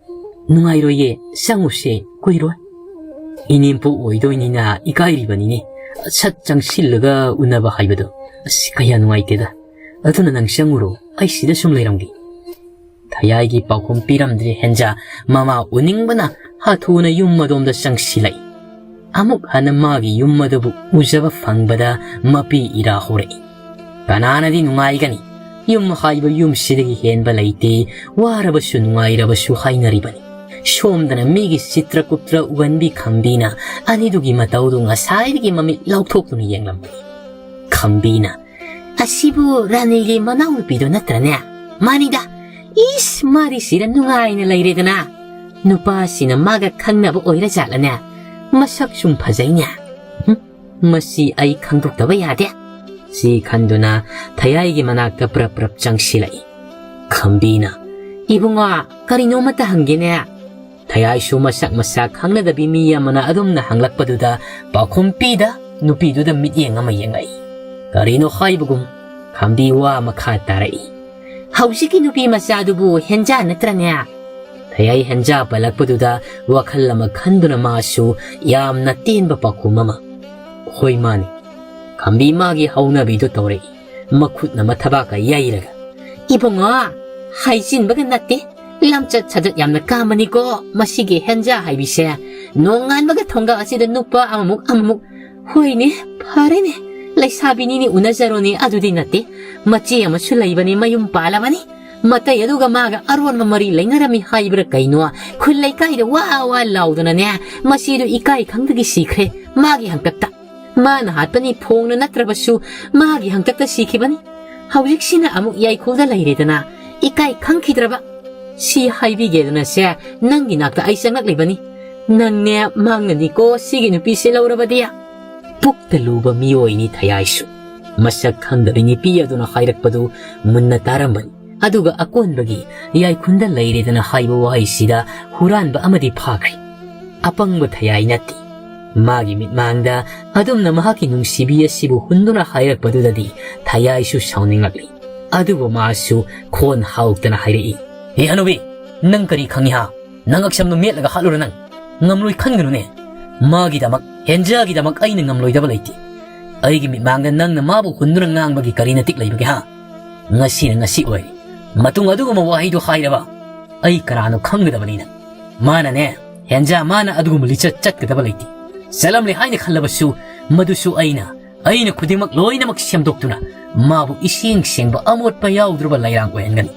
"ꯅꯨꯡꯉꯥꯏꯔꯣꯏꯌꯦ, ꯆꯪꯉꯨꯁꯦ, ꯀꯨꯏꯔꯣꯏ"꯫ "ꯏꯅꯦꯝꯄꯣꯛ ꯑꯣꯏꯗꯣꯏꯅꯤꯅ ꯏꯀꯥꯏꯔꯤꯕꯅꯤꯅꯦ꯫ ꯁꯠ ꯆꯪꯁꯤꯜꯂꯒ ꯎꯅꯕ ꯍꯥꯏꯕꯗꯣ ꯑꯁ ꯀꯌꯥ ꯅꯨꯡꯉꯥꯏꯇꯦꯗ꯫ ꯑꯗꯨꯅ ꯅꯪ ꯆꯪꯉꯨꯔꯣ, ꯑꯩ ꯁꯤꯗ ꯁꯨꯝ ꯂꯩꯔꯝꯒꯦ"꯫ ꯊꯌꯥꯏꯒꯤ ꯄꯥꯎꯈꯨꯝ ꯄꯤꯔꯝꯗ꯭ꯔꯦ ꯍꯦꯟꯖꯥ꯫ ꯃꯃꯥ ꯎꯅꯤꯡꯕꯅ ꯍꯥꯊꯨꯅ ꯌꯨꯝ ꯑꯗꯣꯝꯗ ꯆꯪꯁꯤꯜꯂꯛꯏ꯫ ꯑꯃꯨꯛ ꯍꯟꯅ ꯃꯥꯒꯤ ꯌꯨꯝ ꯑꯗꯨꯕꯨ ꯎꯖꯕ ꯐꯪꯕꯗ ꯃꯄꯤ ꯏꯔꯥ ꯍꯧꯔꯛꯏ꯫ ꯀꯅꯥꯅꯗꯤ ꯅꯨꯡꯉꯥꯏꯒꯅꯤ? ꯌꯨꯝ ꯍꯥꯏꯕ ꯌꯨꯝꯁꯤꯗꯒꯤ ꯍꯦꯟꯕ ꯂꯩꯇꯦ, ꯋꯥꯔꯕꯁꯨ ꯅꯨꯡꯉꯥꯏꯔꯕꯁꯨ ꯍꯥꯏꯅꯔꯤꯕꯅꯤ꯫ ꯁꯣꯝꯗꯅ ꯃꯤꯒꯤ ꯆꯤꯇ꯭ꯔꯀꯨꯞꯇ꯭ꯔ ꯎꯍꯟꯕꯤ ꯈꯝꯕꯤꯅ ꯑꯅꯤꯗꯨꯒꯤ ꯃꯇꯧꯗꯨ ꯉꯁꯥꯏꯗꯒꯤ ꯃꯃꯤꯠ ꯂꯥꯎꯊꯣꯛꯇꯨꯅ ꯌꯦꯡꯂꯝꯕꯅꯤ꯫ ꯈꯝꯕꯤꯅ, "ꯑꯁꯤꯕꯨ ꯔꯥꯅꯤꯒꯤ ꯃꯅꯥꯎꯅꯨꯄꯤꯗꯣ ꯅꯠꯇ꯭ꯔꯅꯦ?" "ꯃꯥꯅꯤꯗ꯫ ꯏꯁ, ꯃꯥꯗꯤ ꯁꯤꯗ ꯅꯨꯡꯉꯥꯏꯅ ꯂꯩꯔꯦꯗꯅ꯫ ꯅꯨꯄꯥꯁꯤꯅ ꯃꯥꯒ ꯈꯪꯅꯕ ꯑꯣꯏꯔꯖꯥꯠꯂꯅꯦ? ꯃꯁꯛ ꯁꯨꯝ ꯐꯖꯩꯅꯦ꯫ ꯍꯨꯝ, ꯃꯁꯤ ꯑꯩ ꯈꯪꯗꯣꯛꯇꯕ ꯌꯥꯗꯦ"꯫ ꯁꯤ ꯈꯟꯗꯨꯅ ꯊꯌꯥꯏꯒꯤ ꯃꯅꯥꯛꯇ ꯄ꯭ꯔꯞ ꯄ꯭ꯔꯞ ꯆꯪꯁꯤꯜꯂꯛꯏ꯫ ꯈꯝꯕꯤꯅ, "ꯏꯕꯨꯡꯉꯣ, ꯀꯔꯤꯅꯣꯃꯇ ꯍꯪꯒꯦꯅꯦ"꯫ ꯊꯌꯥꯏꯁꯨ ꯃꯁꯛ ꯃꯁꯥ ꯈꯪꯅꯗꯕꯤ ꯃꯤ ꯑꯃꯅ ꯑꯗꯨꯝꯅ ꯍꯪꯂꯛꯄꯗꯨꯗ ꯄꯥꯎꯈꯨꯝ ꯄꯤꯗ ꯅꯨꯄꯤꯗꯨꯗ ꯃꯤꯠꯌꯦꯡ ꯑꯃ ꯌꯦꯡꯂꯛꯏ꯫ ꯀꯔꯤꯅꯣ ꯍꯥꯏꯕꯒꯨꯝ ꯈꯝꯕꯤ ꯋꯥ ꯃꯈꯥ ꯇꯥꯔꯛꯏ꯫ "ꯍꯧꯖꯤꯛꯀꯤ ꯅꯨꯄꯤ ꯃꯆꯥꯗꯨꯕꯨ ꯍꯦꯟꯖꯥ ꯅꯠꯇ꯭ꯔꯅꯦ?" ꯊꯌꯥꯏ ꯍꯦꯟꯖꯥ ꯄꯜꯂꯛꯄꯗꯨꯗ ꯋꯥꯈꯜ ꯑꯃ ꯈꯟꯗꯨꯅ ꯃꯥꯁꯨ ꯌꯥꯝꯅ ꯇꯦꯟꯕ ꯄꯥꯎꯈꯨꯝ ꯑꯃ, "ꯍꯣꯏ, ꯃꯥꯅꯤ"꯫ ꯈꯝꯕꯤ ꯃꯥꯒꯤ ꯍꯧꯅꯕꯤꯗꯨ ꯇꯧꯔꯛꯏ, ꯃꯈꯨꯠꯅ ꯃꯊꯕꯥꯛꯀ ꯌꯩꯔꯒ꯫ "ꯏꯕꯨꯡꯉꯣ, ꯍꯥꯏꯖꯤꯟꯕꯒ ꯅꯠꯇꯦ, ꯂꯝꯆꯠ ꯁꯥꯖꯠ ꯌꯥꯝꯅ ꯀꯥꯝꯕꯅꯤꯀꯣ ꯃꯁꯤꯒꯤ ꯍꯦꯟꯖꯥ ꯍꯥꯏꯕꯤꯁꯦ꯫ ꯅꯣꯡꯉꯥꯟꯕꯒ ꯊꯣꯡꯒꯥꯜ ꯑꯁꯤꯗ ꯅꯨꯄꯥ ꯑꯃꯃꯨꯛ ꯑꯃꯃꯨꯛ꯫ ꯍꯣꯏꯅꯦ, ꯐꯔꯦꯅꯦ, "ꯂꯩꯁꯥꯕꯤꯅꯤꯅꯦ, ꯎꯅꯖꯔꯣꯅꯦ" ꯑꯗꯨꯗꯤ ꯅꯠꯇꯦ꯫ ꯃꯆꯦ ꯑꯃꯁꯨ ꯂꯩꯕꯅꯤ, ꯃꯌꯨꯝ ꯄꯥꯜꯂꯕꯅꯤ꯫ ꯃꯇꯩ ꯑꯗꯨꯒ ꯃꯥꯒ ꯑꯔꯣꯟꯕ ꯃꯔꯤ ꯂꯩꯅꯔꯝꯃꯤ ꯍꯥꯏꯕ꯭ꯔꯥ ꯀꯩꯅꯣ, ꯈꯨꯜ ꯂꯩꯀꯥꯏꯗ ꯋꯥ ꯋꯥ ꯂꯥꯎꯗꯅꯅꯦ, ꯃꯆꯦꯗꯨ ꯏꯀꯥꯏ ꯈꯪꯗꯒꯤ ꯁꯤꯈ꯭ꯔꯦ ꯃꯥꯒꯤ ꯍꯥꯛꯇꯛꯇ꯫ ꯃꯥꯅ ꯍꯥꯠꯄꯅꯤ, ꯐꯣꯡꯅ ꯅꯠꯇ꯭ꯔꯕꯁꯨ ꯃꯥꯒꯤ ꯍꯥꯛꯇꯛꯇ ꯁꯤꯈꯤꯕꯅꯤ꯫ ꯍꯧꯖꯤꯛꯁꯤꯅ ꯑꯃꯨꯛ ꯌꯥꯏꯈꯨꯜꯗ ꯂꯩꯔꯦꯗꯅ, ꯏꯀꯥꯏ ꯈꯪꯈꯤꯗ꯭ꯔꯕ꯫ ꯁꯤ ꯍꯥꯏꯕꯤꯒꯦꯗꯅꯁꯦ ꯅꯪꯒꯤ ꯅꯥꯛꯇ ꯑꯩ ꯆꯪꯉꯛꯂꯤꯕꯅꯤ꯫ ꯅꯪꯅꯦ ꯃꯥꯡꯅꯅꯤꯀꯣ ꯁꯤꯒꯤ ꯅꯨꯄꯤꯁꯦ ꯂꯧꯔꯕꯗꯤ꯫ ꯄꯨꯛꯇ ꯂꯨꯕ ꯃꯤꯑꯣꯏꯅꯤ ꯊꯌꯥꯏꯁꯨ꯫ ꯃꯁꯛ ꯈꯪꯗꯕꯤ ꯅꯨꯄꯤ ꯑꯗꯨꯅ ꯍꯥꯏꯔꯛꯄꯗꯨ ꯃꯨꯟꯅ ꯇꯥꯔꯝꯕꯅꯤ꯫ ꯑꯗꯨꯒ ꯑꯀꯣꯟꯕꯒꯤ "ꯌꯥꯏꯈꯨꯟꯗ ꯂꯩꯔꯦꯗꯅ" ꯍꯥꯏꯕ ꯋꯥꯍꯩꯁꯤꯗ ꯍꯨꯔꯥꯟꯕ ꯑꯃꯗꯤ ꯐꯥꯈ꯭ꯔꯦ꯫ ꯑꯄꯪꯕ ꯊꯌꯥꯏ ꯅꯠꯇꯦ꯫ ꯃꯥꯒꯤ ꯃꯤꯠꯃꯥꯡꯗ ꯑꯗꯨꯝꯅ ꯃꯍꯥꯛꯀꯤ ꯅꯨꯡꯁꯤꯕꯤ ꯑꯁꯤꯕꯨ ꯍꯨꯟꯗꯨꯅ ꯍꯥꯏꯔꯛꯄꯗꯨꯗꯗꯤ ꯊꯌꯥꯏꯁꯨ ꯁꯥꯎꯅꯤꯡꯂꯛꯂꯤ꯫ ꯑꯗꯨꯕꯨ ꯃꯥꯁꯨ ꯈꯣꯟ ꯍꯥꯎꯇꯅ ꯍꯥꯏꯔꯛꯏ, "ꯍꯦ ꯍꯅꯨꯕꯤ, ꯅꯪ ꯀꯔꯤ ꯈꯪꯉꯤ ꯍꯥ? ꯅꯪ ꯑꯛꯁꯝꯗꯣ ꯃꯦꯠꯂꯒ ꯍꯥꯠꯂꯨꯔ ꯅꯪ? ꯉꯝꯂꯣꯏ ꯈꯟꯒꯅꯨꯅꯦ꯫ ꯃꯥꯒꯤꯗꯃꯛ, ꯍꯦꯟꯖꯥꯒꯤꯗꯃꯛ ꯑꯩꯅ ꯉꯝꯂꯣꯏꯗꯕ ꯂꯩꯇꯦ꯫ ꯑꯩꯒꯤ ꯃꯤꯠꯃꯥꯡꯗ ꯅꯪꯅ ꯃꯥꯕꯨ ꯍꯨꯟꯗꯨꯅ ꯉꯥꯡꯕꯒꯤ ꯀꯔꯤ ꯅꯇꯤꯛ ꯂꯩꯕꯒꯦ ꯍꯥ? ꯉꯁꯤꯅ ꯉꯁꯤ ꯑꯣꯏꯔꯦ꯫ ꯃꯇꯨꯡ ꯑꯗꯨꯒꯨꯝꯕ ꯋꯥꯍꯩꯗꯣ ꯍꯥꯏꯔꯕ ꯑꯩ ꯀꯅꯥꯅꯣ ꯈꯪꯒꯗꯕꯅꯤꯅ꯫ ꯃꯥꯅꯅꯦ, ꯍꯦꯟꯖꯥ ꯃꯥꯅ ꯑꯗꯨꯒꯨꯝꯕ ꯂꯤꯆꯠ ꯆꯠꯀꯗꯕ ꯂꯩꯇꯦ꯫ ꯆꯠꯂꯝꯂꯦ ꯍꯥꯏꯅ ꯈꯜꯂꯕꯁꯨ ꯃꯗꯨꯁꯨ ꯑꯩꯅ, ꯑꯩꯅ ꯈꯨꯗꯤꯡꯃꯛ ꯂꯣꯏꯅꯃꯛ ꯁꯦꯝꯗꯣꯛꯇꯨꯅ ꯃꯥꯕꯨ ꯏꯁꯦꯡ ꯁꯦꯡꯕ ꯑꯃꯣꯠꯄ ꯌꯥꯎꯗ꯭ꯔꯕ ꯂꯩꯔꯥꯡ ꯑꯣꯏꯍꯟꯒꯅꯤ꯫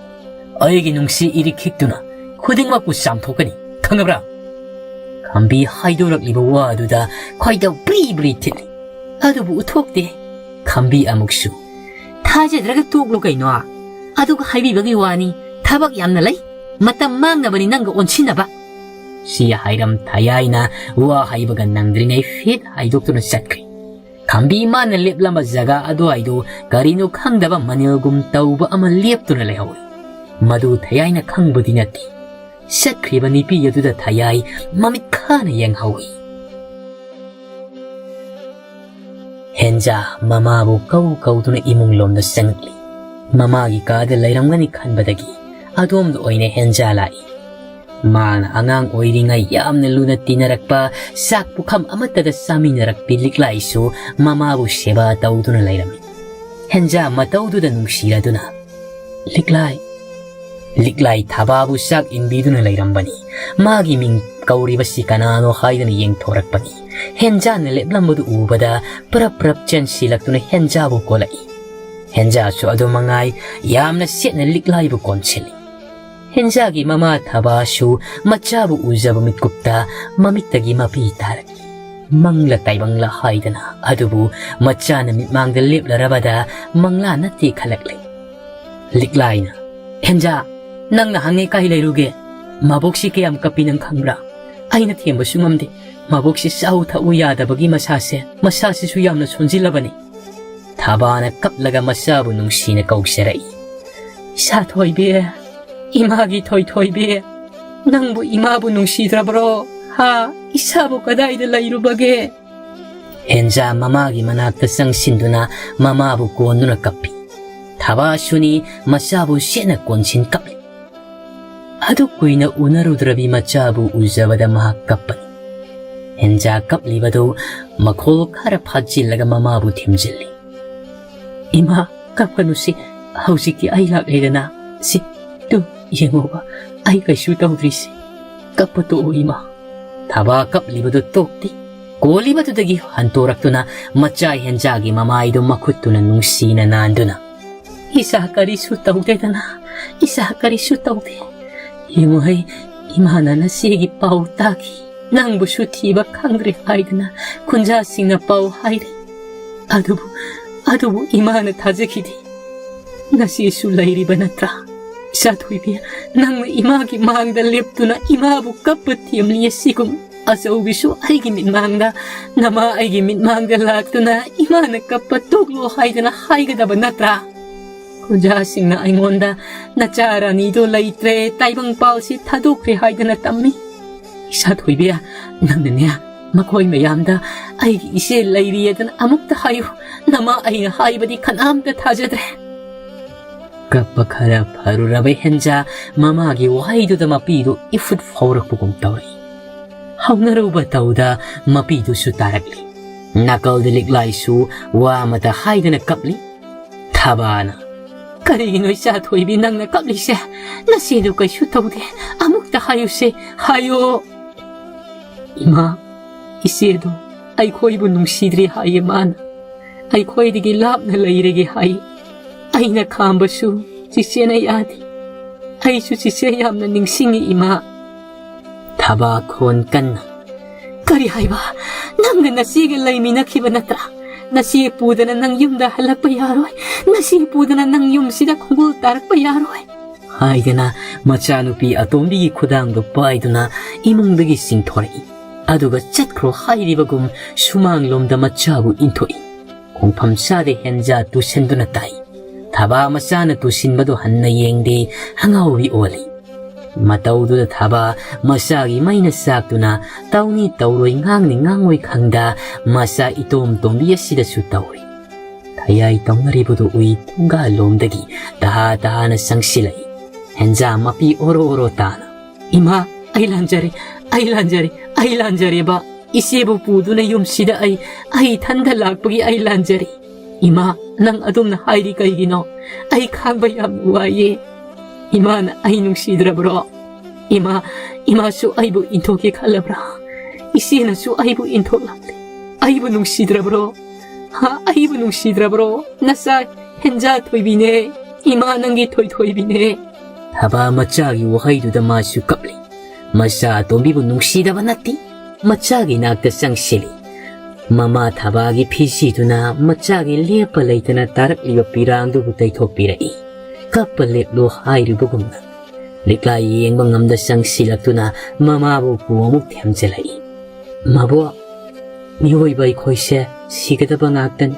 ꯑꯩꯒꯤ ꯅꯨꯡꯁꯤ ꯏꯔꯤꯛ ꯈꯤꯛꯇꯨꯅ ꯈꯨꯗꯤꯡꯃꯛꯄꯨ ꯆꯥꯝꯊꯣꯛꯀꯅꯤ꯫ ꯈꯪꯉꯕ꯭ꯔꯥ?" ꯈꯝꯕꯤ ꯍꯥꯏꯗꯣꯔꯛꯂꯤꯕ ꯋꯥ ꯑꯗꯨꯗ ꯈꯣꯏꯗꯧ ꯕ꯭ꯔꯤ ꯕ꯭ꯔꯤ ꯊꯤꯠꯂꯤ꯫ ꯑꯗꯨꯕꯨ ꯎꯠꯊꯣꯛꯇꯦ꯫ ꯈꯝꯕꯤ ꯑꯃꯨꯛꯁꯨ, "ꯊꯥꯖꯗ꯭ꯔꯒ ꯇꯣꯛꯂꯣ ꯀꯩꯅꯣ꯫ ꯑꯗꯨꯒ ꯍꯥꯏꯕꯤꯕꯒꯤ ꯋꯥꯅꯤ, ꯊꯕꯛ ꯌꯥꯝꯅ ꯂꯩ꯫ ꯃꯇꯝ ꯃꯥꯡꯅꯕꯅꯤ ꯅꯪꯒ ꯑꯣꯟꯁꯤꯟꯅꯕ"꯫ ꯁꯤ ꯍꯥꯏꯔꯝ ꯊꯌꯥꯏꯅ ꯋꯥ ꯍꯥꯏꯕꯒ ꯅꯪꯗ꯭ꯔꯤꯉꯩ ꯐꯤꯠ ꯍꯥꯏꯗꯣꯛꯇꯨꯅ ꯆꯠꯈ꯭ꯔꯦ꯫ ꯈꯝꯕꯤ ꯃꯥꯅ ꯂꯦꯞꯂꯝꯕ ꯖꯒꯥ ꯑꯗꯨꯋꯥꯏꯗꯨ ꯀꯔꯤꯅꯣ ꯈꯪꯗꯕ ꯃꯅꯤꯜꯒꯨꯝ ꯇꯧꯕ ꯑꯃ ꯂꯦꯞꯇꯨꯅ ꯂꯩꯍꯧꯏ꯫ ꯃꯗꯨ ꯊꯌꯥꯏꯅ ꯈꯪꯕꯗꯤ ꯅꯠꯇꯦ꯫ ꯆꯠꯈ꯭ꯔꯤꯕ ꯅꯨꯄꯤ ꯑꯗꯨꯗ ꯊꯌꯥꯏ ꯃꯃꯤꯠ ꯈꯥꯅ ꯌꯦꯡꯍꯧꯏ꯫ ꯍꯦꯟꯖꯥ ꯃꯃꯥꯕꯨ ꯀꯧ ꯀꯧꯗꯨꯅ ꯏꯃꯨꯡ ꯂꯣꯝꯗ ꯆꯪꯉꯛꯂꯤ꯫ ꯃꯃꯥꯒꯤ ꯀꯥꯗ ꯂꯩꯔꯝꯒꯅꯤ ꯈꯟꯕꯗꯒꯤ ꯑꯗꯣꯝꯗ ꯑꯣꯏꯅ ꯍꯦꯟꯖꯥ ꯂꯥꯛꯏ꯫ ꯃꯥꯅ ꯑꯉꯥꯡ ꯑꯣꯏꯔꯤꯉꯩ ꯌꯥꯝꯅ ꯂꯨꯅ ꯇꯤꯟꯅꯔꯛꯄ, ꯆꯥꯛ ꯄꯨꯈꯝ ꯑꯃꯠꯇꯗ ꯆꯥꯃꯤꯟꯅꯔꯛꯄꯤ ꯂꯤꯛꯂꯥꯏꯁꯨ ꯃꯃꯥꯕꯨ ꯁꯦꯕꯥ ꯇꯧꯗꯨꯅ ꯂꯩꯔꯝꯃꯤ꯫ ꯍꯦꯟꯖꯥ ꯃꯇꯧꯗꯨꯗ ꯅꯨꯡꯁꯤꯔꯗꯨꯅ, "ꯂꯤꯛꯂꯥꯏ, ꯂꯤꯛꯂꯥꯏ ꯊꯥꯕꯥꯕꯨ ꯆꯥꯛ ꯏꯟꯕꯤꯗꯨꯅ ꯂꯩꯔꯝꯕꯅꯤ꯫ ꯃꯥꯒꯤ ꯃꯤꯡ ꯀꯧꯔꯤꯕꯁꯤ ꯀꯅꯥꯅꯣ?" ꯍꯥꯏꯗꯨꯅ ꯌꯦꯡꯊꯣꯔꯛꯄꯅꯤ꯫ ꯍꯦꯟꯖꯥꯅ ꯂꯦꯞꯂꯝꯕꯗꯨ ꯎꯕꯗ ꯄ꯭ꯔꯞ ꯄ꯭ꯔꯞ ꯆꯦꯟꯁꯤꯜꯂꯛꯇꯨꯅ ꯍꯦꯟꯖꯥꯕꯨ ꯀꯣꯜꯂꯛꯏ꯫ ꯍꯦꯟꯖꯥꯁꯨ ꯑꯗꯨ ꯃꯉꯥꯏ ꯌꯥꯝꯅ ꯁꯦꯠꯅ ꯂꯤꯛꯂꯥꯏꯕꯨ ꯀꯣꯟꯁꯤꯜꯂꯤ꯫ ꯍꯦꯟꯖꯥꯒꯤ ꯃꯃꯥ ꯊꯕꯥꯁꯨ ꯃꯆꯥꯕꯨ ꯎꯖꯕ ꯃꯤꯠꯀꯨꯞꯇ ꯃꯃꯤꯠꯇꯒꯤ ꯃꯄꯤ ꯇꯥꯔꯛꯏ꯫ ꯃꯪꯂ ꯇꯥꯏꯕꯪꯂ ꯍꯥꯏꯗꯅ ꯑꯗꯨꯕꯨ ꯃꯆꯥꯅ ꯃꯤꯠꯃꯥꯡꯗ ꯂꯦꯞꯂꯔꯕꯗ ꯃꯪꯂꯥ ꯅꯠꯇꯦ ꯈꯜꯂꯛꯂꯦ꯫ ꯂꯤꯛꯂꯥꯏꯅ, "ꯍꯦꯟꯖꯥ, ꯅꯪꯅ ꯍꯪꯉꯦ ꯀꯥꯏ ꯂꯩꯔꯨꯒꯦ? ꯃꯕꯣꯛꯁꯤ ꯀꯌꯥꯝ ꯀꯞꯄꯤ ꯅꯪ ꯈꯪꯕ꯭ꯔꯥ? ꯑꯩꯅ ꯊꯦꯝꯕꯁꯨ ꯉꯝꯗꯦ꯫ ꯃꯕꯣꯛꯁꯤ ꯆꯥꯎ ꯊꯛꯎ ꯌꯥꯗꯕꯒꯤ ꯃꯁꯥꯁꯦ, ꯃꯁꯥꯁꯤꯁꯨ ꯌꯥꯝꯅ ꯁꯣꯟꯖꯤꯜꯂꯕꯅꯤ꯫" ꯊꯕꯥꯅ ꯀꯞꯂꯒ ꯃꯆꯥꯕꯨ ꯅꯨꯡꯁꯤꯅ ꯀꯧꯖꯔꯛꯏ꯫ "ꯏꯁꯥ ꯊꯣꯏꯕꯤ, ꯏꯃꯥꯒꯤ ꯊꯣꯏꯊꯣꯏꯕꯤ, ꯅꯪꯕꯨ ꯏꯃꯥꯕꯨ ꯅꯨꯡꯁꯤꯗ꯭ꯔꯕ꯭ꯔꯣ? ꯍꯥ? ꯏꯁꯥꯕꯨ ꯀꯗꯥꯏꯗ ꯂꯩꯔꯨꯕꯒꯦ?" ꯍꯦꯟꯖꯥ ꯃꯃꯥꯒꯤ ꯃꯅꯥꯛꯇ ꯆꯪꯁꯤꯟꯗꯨꯅ ꯃꯃꯥꯕꯨ ꯀꯣꯟꯗꯨꯅ ꯀꯞꯄꯤ꯫ ꯊꯕꯥꯁꯨꯅꯤ ꯃꯆꯥꯕꯨ ꯁꯦꯠꯅ ꯀꯣꯟꯁꯤꯟ ꯀꯞꯂꯤ꯫ ꯑꯗꯨ ꯀꯨꯏꯅ ꯎꯅꯔꯨꯗ꯭ꯔꯕꯤ ꯃꯆꯥꯕꯨ ꯎꯖꯕꯗ ꯃꯍꯥꯛ ꯀꯞꯄꯅꯤ꯫ ꯍꯦꯟꯖꯥ ꯀꯞꯂꯤꯕꯗꯨ ꯃꯈꯣꯜ ꯈꯔ ꯐꯥꯖꯤꯜꯂꯒ ꯃꯃꯥꯕꯨ ꯊꯦꯝꯖꯤꯜꯂꯤ꯫ "ꯏꯃꯥ, ꯀꯞꯀꯅꯨꯁꯤ, ꯍꯧꯖꯤꯛꯇꯤ ꯑꯩ ꯂꯥꯛꯂꯦꯗꯅ꯫ ꯁꯤ, ꯇꯨ, ꯌꯦꯡꯉꯨꯕ, ꯑꯩ ꯀꯩꯁꯨ ꯇꯧꯗ꯭ꯔꯤꯁꯤ꯫ ꯀꯞꯄ ꯇꯣꯛꯎ ꯏꯃꯥ꯫" ꯊꯕꯥ ꯀꯞꯂꯤꯕꯗꯨ ꯇꯣꯛꯇꯦ꯫ ꯀꯣꯜꯂꯤꯕꯗꯨꯗꯒꯤ ꯍꯟꯇꯣꯔꯛꯇꯨꯅ ꯃꯆꯥ ꯍꯦꯟꯖꯥꯒꯤ ꯃꯃꯥꯏꯗꯨ ꯃꯈꯨꯠꯇꯨꯅ ꯅꯨꯡꯁꯤꯅ ꯅꯥꯟꯗꯨꯅ, "ꯏꯆꯥ ꯀꯔꯤꯁꯨ ꯇꯧꯗꯦꯗꯅ, ꯏꯆꯥ ꯀꯔꯤꯁꯨ ꯇꯧꯗꯦ꯫ ꯌꯦꯡꯉꯨꯍꯩ, ꯏꯃꯥꯅ ꯅꯆꯦꯒꯤ ꯄꯥꯎ ꯇꯥꯈꯤ, ꯅꯪꯕꯨꯁꯨ ꯊꯤꯕ ꯈꯪꯗ꯭ꯔꯦ ꯍꯥꯏꯗꯅ ꯈꯨꯟꯖꯥꯁꯤꯡꯅ ꯄꯥꯎ ꯍꯥꯏꯔꯤ꯫ ꯑꯗꯨꯕꯨ, ꯑꯗꯨꯕꯨ ꯏꯃꯥꯅ ꯊꯥꯖꯈꯤꯗꯦ꯫ ꯅꯆꯦꯁꯨ ꯂꯩꯔꯤꯕ ꯅꯠꯇ꯭ꯔꯥ? ꯏꯆꯥ ꯊꯣꯏꯕꯤ, ꯅꯪꯅ ꯏꯃꯥꯒꯤ ꯃꯥꯡꯗ ꯂꯦꯞꯇꯨꯅ ꯏꯃꯥꯕꯨ ꯀꯞꯄ ꯊꯦꯝꯂꯤ ꯑꯁꯤꯒꯨꯝ ꯑꯆꯧꯕꯤꯁꯨ ꯑꯩꯒꯤ ꯃꯤꯠꯃꯥꯡꯗ, ꯅꯃꯥ ꯑꯩꯒꯤ ꯃꯤꯠꯃꯥꯡꯗ ꯂꯥꯛꯇꯨꯅ ꯏꯃꯥꯅ ꯀꯞꯄ ꯇꯣꯛꯂꯣ ꯍꯥꯏꯗꯅ ꯍꯥꯏꯒꯗꯕ ꯅꯠꯇ꯭ꯔꯥ? ꯈꯨꯟꯖꯥꯁꯤꯡꯅ ꯑꯩꯉꯣꯟꯗ ꯅꯆꯥ ꯔꯥꯅꯤꯗꯣ ꯂꯩꯇ꯭ꯔꯦ, ꯇꯥꯏꯕꯪꯄꯥꯜꯁꯤ ꯊꯥꯗꯣꯛꯈ꯭ꯔꯦ ꯍꯥꯏꯗꯅ ꯇꯝꯃꯤ꯫ ꯏꯆꯥ ꯊꯣꯏꯕꯤ, ꯅꯪꯅꯅꯦ, ꯃꯈꯣꯏ ꯃꯌꯥꯝꯗ ꯑꯩꯒꯤ ꯏꯆꯦ ꯂꯩꯔꯤꯑꯗꯅ ꯑꯃꯨꯛꯇ ꯍꯥꯏꯌꯨ꯫ ꯅꯃꯥ ꯑꯩꯅ ꯍꯥꯏꯕꯗꯤ ꯀꯅꯥꯝꯇ ꯊꯥꯖꯗ꯭ꯔꯦ꯫" ꯀꯞꯄ ꯈꯔ ꯐꯔꯨꯔꯕ ꯍꯦꯟꯖꯥ ꯃꯃꯥꯒꯤ ꯋꯥꯍꯩꯗꯨꯗ ꯃꯄꯤꯗꯨ ꯏꯐꯨꯠ ꯐꯥꯎꯔꯛꯄꯒꯨꯝ ꯇꯧꯔꯛꯏ꯫ ꯍꯧꯅꯔꯨꯕ ꯇꯧꯗ ꯃꯄꯤꯗꯨꯁꯨ ꯇꯥꯔꯛꯂꯤ꯫ ꯅꯥꯀꯜꯗ ꯂꯤꯛꯂꯥꯏꯁꯨ ꯋꯥ ꯑꯃꯇ ꯍꯥꯏꯗꯅ ꯀꯞꯂꯤ꯫ ꯊꯕꯥꯅ, "ꯀꯔꯤꯒꯤꯅꯣ ꯏꯆꯥ ꯊꯣꯏꯕꯤ ꯅꯪꯅ ꯀꯞꯂꯤꯁꯦ? ꯅꯆꯦꯗꯨ ꯀꯩꯁꯨ ꯇꯧꯗꯦ꯫ ꯑꯃꯨꯛꯇ ꯍꯥꯏꯌꯨꯁꯦ, ꯍꯥꯏꯌꯣ꯫" "ꯏꯃꯥ, "ꯏꯆꯦꯗꯣ ꯑꯩꯈꯣꯏꯕꯨ ꯅꯨꯡꯁꯤꯗ꯭ꯔꯦ ꯍꯥꯏꯌꯦ ꯃꯥꯅ꯫ ꯑꯩꯈꯣꯏꯗꯒꯤ ꯂꯥꯞꯅ ꯂꯩꯔꯒꯦ ꯍꯥꯏ꯫ ꯑꯩꯅ ꯈꯥꯝꯕꯁꯨ ꯆꯤꯆꯦꯅ ꯌꯥꯗꯦ꯫ ꯑꯩꯁꯨ ꯆꯤꯆꯦ ꯌꯥꯝꯅ ꯅꯤꯡꯁꯤꯡꯉꯤ, ꯏꯃꯥ"꯫ ꯊꯕꯥ ꯈꯣꯟ ꯀꯟꯅ, "ꯀꯔꯤ ꯍꯥꯏꯕ? ꯅꯪꯅ ꯅꯆꯦꯒ ꯂꯩꯃꯤꯟꯅꯈꯤꯕ ꯅꯠꯇ꯭ꯔꯥ? ꯅꯆꯦ ꯄꯨꯗꯅ ꯅꯪ ꯌꯨꯝꯗ ꯍꯜꯂꯛꯄ ꯌꯥꯔꯣꯏ꯫ ꯅꯆꯦ ꯄꯨꯗꯅ ꯅꯪ ꯌꯨꯝꯁꯤꯗ ꯈꯣꯡꯒꯨꯜ ꯇꯥꯔꯛꯄ ꯌꯥꯔꯣꯏ" ꯍꯥꯏꯗꯅ ꯃꯆꯥꯅꯨꯄꯤ ꯑꯇꯣꯝꯕꯤꯒꯤ ꯈꯨꯗꯥꯡꯗꯣ ꯄꯥꯏꯗꯨꯅ ꯏꯃꯨꯡꯗꯒꯤ ꯆꯤꯡꯊꯣꯔꯛꯏ꯫ ꯑꯗꯨꯒ ꯆꯠꯈ꯭ꯔꯣ ꯍꯥꯏꯔꯤꯕꯒꯨꯝ ꯁꯨꯃꯥꯡꯂꯣꯝꯗ ꯃꯆꯥꯕꯨ ꯏꯟꯊꯣꯛꯏ꯫ ꯈꯣꯡꯐꯝ ꯆꯥꯗꯦ ꯍꯦꯟꯖꯥ ꯇꯨꯁꯟꯗꯨꯅ ꯇꯥꯏ꯫ ꯊꯕꯥ ꯃꯆꯥꯅ ꯇꯨꯁꯤꯟꯕꯗꯨ ꯍꯟꯅ ꯌꯦꯡꯗꯦ, ꯑꯉꯥꯎꯕꯤ ꯑꯣꯜꯂꯤ꯫ ꯃꯇꯧꯗꯨꯗ ꯊꯕꯥ ꯃꯆꯥꯒꯤ ꯃꯩꯅ ꯆꯥꯛꯇꯨꯅ ꯇꯧꯅꯤ ꯇꯧꯔꯣꯏ, ꯉꯥꯡꯅꯤ ꯉꯥꯡꯉꯣꯏ ꯈꯪꯗ ꯃꯆꯥ ꯏꯇꯣꯝ ꯇꯣꯝꯕꯤ ꯑꯁꯤꯗꯁꯨ ꯇꯧꯔꯤ꯫ ꯊꯌꯥꯏ ꯇꯧꯅꯔꯤꯕꯗꯨ ꯎꯏ ꯊꯣꯡꯒꯥꯜꯂꯣꯝꯗꯒꯤ ꯇꯍꯥ ꯇꯍꯥꯅ ꯆꯪꯁꯤꯜꯂꯛꯏ꯫ ꯍꯦꯟꯖꯥ ꯃꯄꯤ ꯑꯣꯔꯣ ꯑꯣꯔꯣ ꯇꯥꯅ, "ꯏꯃꯥ, ꯑꯩ ꯂꯥꯟꯖꯔꯦ, ꯑꯩ ꯂꯥꯟꯖꯔꯦ, ꯑꯩ ꯂꯥꯟꯖꯔꯦꯕ꯫ ꯏꯆꯦꯕꯨ ꯄꯨꯗꯨꯅ ꯌꯨꯝꯁꯤꯗ ꯑꯩ, ꯑꯩ ꯏꯊꯟꯗ ꯂꯥꯛꯄꯒꯤ ꯑꯩ ꯂꯥꯟꯖꯔꯦ꯫ ꯏꯃꯥ, ꯅꯪ ꯑꯗꯨꯝꯅ ꯍꯥꯏꯔꯤ ꯀꯩꯒꯤꯅꯣ? ꯑꯩ ꯈꯥꯡꯕ ꯌꯥꯝ ꯋꯥꯏꯌꯦ꯫ ꯏꯃꯥꯅ ꯑꯩ ꯅꯨꯡꯁꯤꯗ꯭ꯔꯕ꯭ꯔꯣ? ꯏꯃꯥ, ꯏꯃꯥꯁꯨ ꯑꯩꯕꯨ ꯏꯟꯊꯣꯛꯀꯦ ꯈꯜꯂꯕ꯭ꯔꯥ? ꯏꯆꯦꯅꯁꯨ ꯑꯩꯕꯨ ꯏꯟꯊꯣꯛꯂꯝꯂꯦ꯫ ꯑꯩꯕꯨ ꯅꯨꯡꯁꯤꯗ꯭ꯔꯕ꯭ꯔꯣ? ꯍꯥ, ꯑꯩꯕꯨ ꯅꯨꯡꯁꯤꯗ꯭ꯔꯕ꯭ꯔꯣ? ꯅꯆꯥ ꯍꯦꯟꯖꯥ ꯊꯣꯏꯕꯤꯅꯦ꯫ ꯏꯃꯥ ꯅꯪꯒꯤ ꯊꯣꯏꯊꯣꯏꯕꯤꯅꯦ"꯫ ꯊꯕꯥ ꯃꯆꯥꯒꯤ ꯋꯥꯍꯩꯗꯨꯗ ꯃꯥꯁꯨ ꯀꯞꯂꯤ꯫ ꯃꯆꯥ ꯑꯇꯣꯝꯕꯤꯕꯨ ꯅꯨꯡꯁꯤꯗꯕ ꯅꯠꯇꯦ꯫ ꯃꯆꯥꯒꯤ ꯅꯥꯛꯇ ꯆꯪꯁꯤꯜꯂꯤ꯫ ꯃꯃꯥ ꯊꯕꯥꯒꯤ ꯐꯤꯖꯤꯗꯨꯅ ꯃꯆꯥꯒꯤ ꯂꯦꯞꯄ ꯂꯩꯇꯅ ꯇꯥꯔꯛꯂꯤꯕ ꯄꯤꯔꯥꯡꯗꯨꯕꯨ ꯇꯩꯊꯣꯛꯄꯤꯔꯛꯏ꯫ ꯀꯞꯄ ꯂꯦꯞꯂꯣ ꯍꯥꯏꯔꯤꯕꯒꯨꯝꯅ ꯂꯤꯛꯂꯥ ꯌꯦꯡꯕ ꯉꯝꯗ ꯆꯪꯁꯤꯜꯂꯛꯇꯨꯅ ꯃꯃꯥꯕꯨ ꯄꯨ ꯑꯃꯨꯛ ꯊꯦꯝꯖꯤꯜꯂꯛꯏ꯫ "ꯃꯕꯣꯛ, ꯃꯤꯑꯣꯏꯕ ꯑꯩꯈꯣꯏꯁꯦ ꯁꯤꯒꯗꯕ ꯉꯥꯛꯇꯅꯤ꯫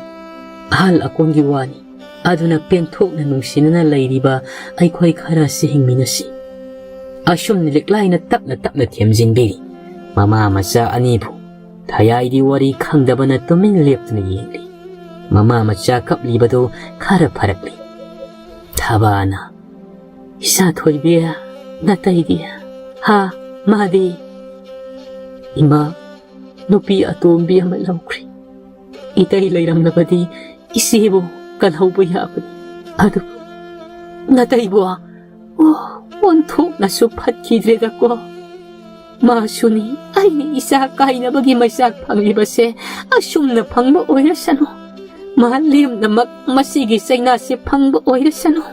ꯑꯍꯜ ꯑꯀꯣꯟꯒꯤ ꯋꯥꯅꯤ꯫ ꯑꯗꯨꯅ ꯄꯦꯟꯊꯣꯛꯅ ꯅꯨꯡꯁꯤꯅꯅ ꯂꯩꯔꯤꯕ ꯑꯩꯈꯣꯏ ꯈꯔ ꯑꯁꯤ ꯍꯤꯡꯃꯤꯟꯅꯁꯤ"꯫ ꯑꯁꯨꯝꯅ ꯂꯤꯛꯂꯥꯏꯅ ꯇꯞꯅ ꯇꯞꯅ ꯊꯦꯝꯖꯤꯟꯕꯤꯔꯤ꯫ ꯃꯃꯥ ꯃꯆꯥ ꯑꯅꯤꯕꯨ ꯊꯌꯥꯏꯗꯤ ꯋꯥꯔꯤ ꯈꯪꯗꯕꯅ ꯇꯨꯃꯤꯟ ꯂꯦꯞꯇꯨꯅ ꯌꯦꯡꯂꯤ꯫ ꯃꯃꯥ ꯃꯆꯥ ꯀꯞꯂꯤꯕꯗꯨ ꯈꯔ ꯐꯔꯛꯂꯤ꯫ ꯊꯕꯥꯅ, "ꯏꯆꯥ ꯊꯣꯏꯕꯤ, ꯅꯇꯩꯗꯤ?" "ꯍꯥ, ꯃꯥꯗꯤ?" "ꯏꯃꯥ, ꯅꯨꯄꯤ ꯑꯇꯣꯝꯕꯤ ꯑꯃ ꯂꯧꯈ꯭ꯔꯦ꯫ ꯏꯇꯩ ꯂꯩꯔꯝꯂꯕꯗꯤ ꯏꯆꯦꯕꯨ ꯀꯜꯍꯧꯕ ꯌꯥꯕꯅꯤ꯫ ꯑꯗꯨꯕꯨ ꯅꯇꯩꯕꯨ, ꯑꯣ, ꯑꯣꯟꯊꯣꯛꯅꯁꯨ ꯐꯠꯈꯤꯗ꯭ꯔꯦꯗꯀꯣ"꯫ ꯃꯥꯁꯨꯅꯤ ꯑꯩꯅ ꯏꯆꯥ ꯀꯥꯏꯅꯕꯒꯤ ꯃꯩꯆꯥꯛ ꯐꯪꯂꯤꯕꯁꯦ ꯑꯁꯨꯝꯅ ꯐꯪꯕ ꯑꯣꯏꯔꯁꯅꯨ꯫ ꯃꯥ ꯂꯦꯝꯅꯃꯛ ꯃꯁꯤꯒꯤ ꯆꯩꯅꯥꯁꯦ ꯐꯪꯕ ꯑꯣꯏꯔꯁꯅꯨ꯫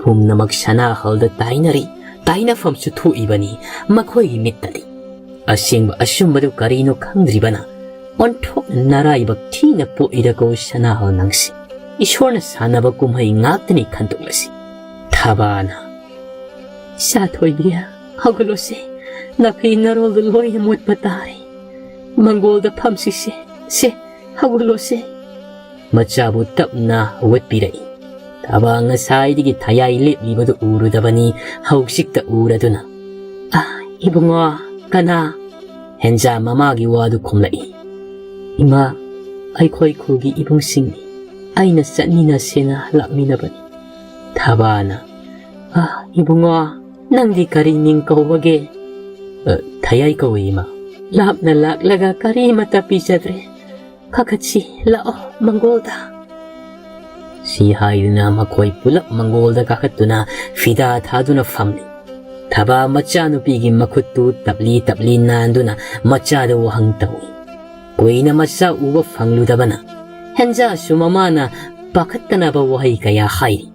ꯄꯨꯝꯅꯃꯛ ꯁꯅꯥꯍꯜꯗ ꯇꯥꯏꯅꯔꯤ꯫ ꯇꯥꯏꯅꯐꯝꯁꯨ ꯊꯣꯛꯏꯕꯅꯤ ꯃꯈꯣꯏꯒꯤ ꯃꯤꯠꯇꯗꯤ꯫ ꯑꯁꯦꯡꯕ ꯑꯆꯨꯝꯕꯗꯨ ꯀꯔꯤꯅꯣ ꯈꯪꯗ꯭ꯔꯤꯕꯅ ꯑꯣꯟꯊꯣꯛꯅ ꯅꯔꯥꯏꯕꯛ ꯊꯤꯅ ꯄꯣꯛꯏꯗꯀꯣ ꯁꯅꯥꯍꯜ ꯅꯪꯁꯦ꯫ ꯏꯁꯣꯔꯅ ꯁꯥꯟꯅꯕ ꯀꯨꯝꯍꯩ ꯉꯥꯛꯇꯅꯤ ꯈꯟꯗꯣꯛꯂꯁꯤ꯫ ꯊꯕꯥꯅ, "ꯏꯆꯥ ꯊꯣꯏꯕꯤ, ꯍꯧꯒꯠꯂꯣꯁꯦ꯫ ꯅꯥꯐꯤ ꯅꯔꯣꯜꯗꯨ ꯂꯣꯏꯅ ꯃꯨꯠꯄ ꯇꯥꯔꯦ꯫ ꯃꯪꯒꯣꯜꯗ ꯐꯝꯁꯤꯁꯦ꯫ ꯁꯦ, ꯍꯧꯒꯠꯂꯣꯁꯦ꯫" ꯃꯆꯥꯕꯨ ꯇꯞꯅ ꯍꯧꯒꯠꯄꯤꯔꯛꯏ꯫ ꯊꯕꯥ ꯉꯁꯥꯏꯗꯒꯤ ꯊꯌꯥꯏ ꯂꯦꯞꯂꯤꯕꯗꯨ ꯎꯔꯨꯗꯕꯅꯤ, ꯍꯧꯖꯤꯛꯇ ꯎꯔꯗꯨꯅ, "ꯑ, ꯏꯕꯨꯡꯉꯣ, ꯀꯅꯥ?" ꯍꯦꯟꯖꯥ ꯃꯃꯥꯒꯤ ꯋꯥꯗꯨ ꯈꯨꯝꯂꯛꯏ꯫ "ꯏꯃꯥ, ꯑꯩꯈꯣꯏ ꯈꯨꯜꯒꯤ ꯏꯕꯨꯡꯁꯤꯡꯅꯤ꯫ ꯑꯩꯅ ꯆꯠꯃꯤꯟꯅꯁꯦꯅ ꯂꯥꯛꯃꯤꯟꯅꯕꯅꯤ꯫" ꯊꯕꯥꯅ, "ꯑ, ꯏꯕꯨꯡꯉꯣ, ꯅꯪꯗꯤ ꯀꯔꯤ ꯃꯤꯡ ꯀꯧꯕꯒꯦ?" "ꯑ, ꯊꯌꯥꯏ ꯀꯧꯏ, ꯏꯃꯥ꯫" "ꯂꯥꯞꯅ ꯂꯥꯛꯂꯒ ꯀꯔꯤꯃꯠꯇ ꯄꯤꯖꯗ꯭ꯔꯦ꯫ ꯀꯥꯈꯠꯁꯤ, ꯂꯥꯛꯑꯣ ꯃꯪꯒꯣꯜꯗ꯫" ꯁꯤ ꯍꯥꯏꯗꯨꯅ ꯃꯈꯣꯏ ꯄꯨꯂꯞ ꯃꯪꯒꯣꯜꯗ ꯀꯥꯈꯠꯇꯨꯅ ꯐꯤꯗꯥ ꯊꯥꯗꯨꯅ ꯐꯝꯂꯤ꯫ ꯊꯕꯥ ꯃꯆꯥꯅꯨꯄꯤꯒꯤ ꯃꯈꯨꯠꯇꯨ ꯇꯞꯂꯤ ꯇꯞꯂꯤ ꯅꯥꯟꯗꯨꯅ ꯃꯆꯥꯗ ꯋꯥꯍꯪ ꯇꯧꯏ꯫ ꯀꯨꯏꯅ ꯃꯆꯥ ꯎꯕ ꯐꯪꯂꯨꯗꯕꯅ ꯍꯦꯟꯖꯥꯁꯨ ꯃꯃꯥꯅ ꯄꯥꯈꯠꯇꯅꯕ ꯋꯥꯍꯩ ꯀꯌꯥ ꯍꯥꯏꯔꯤ꯫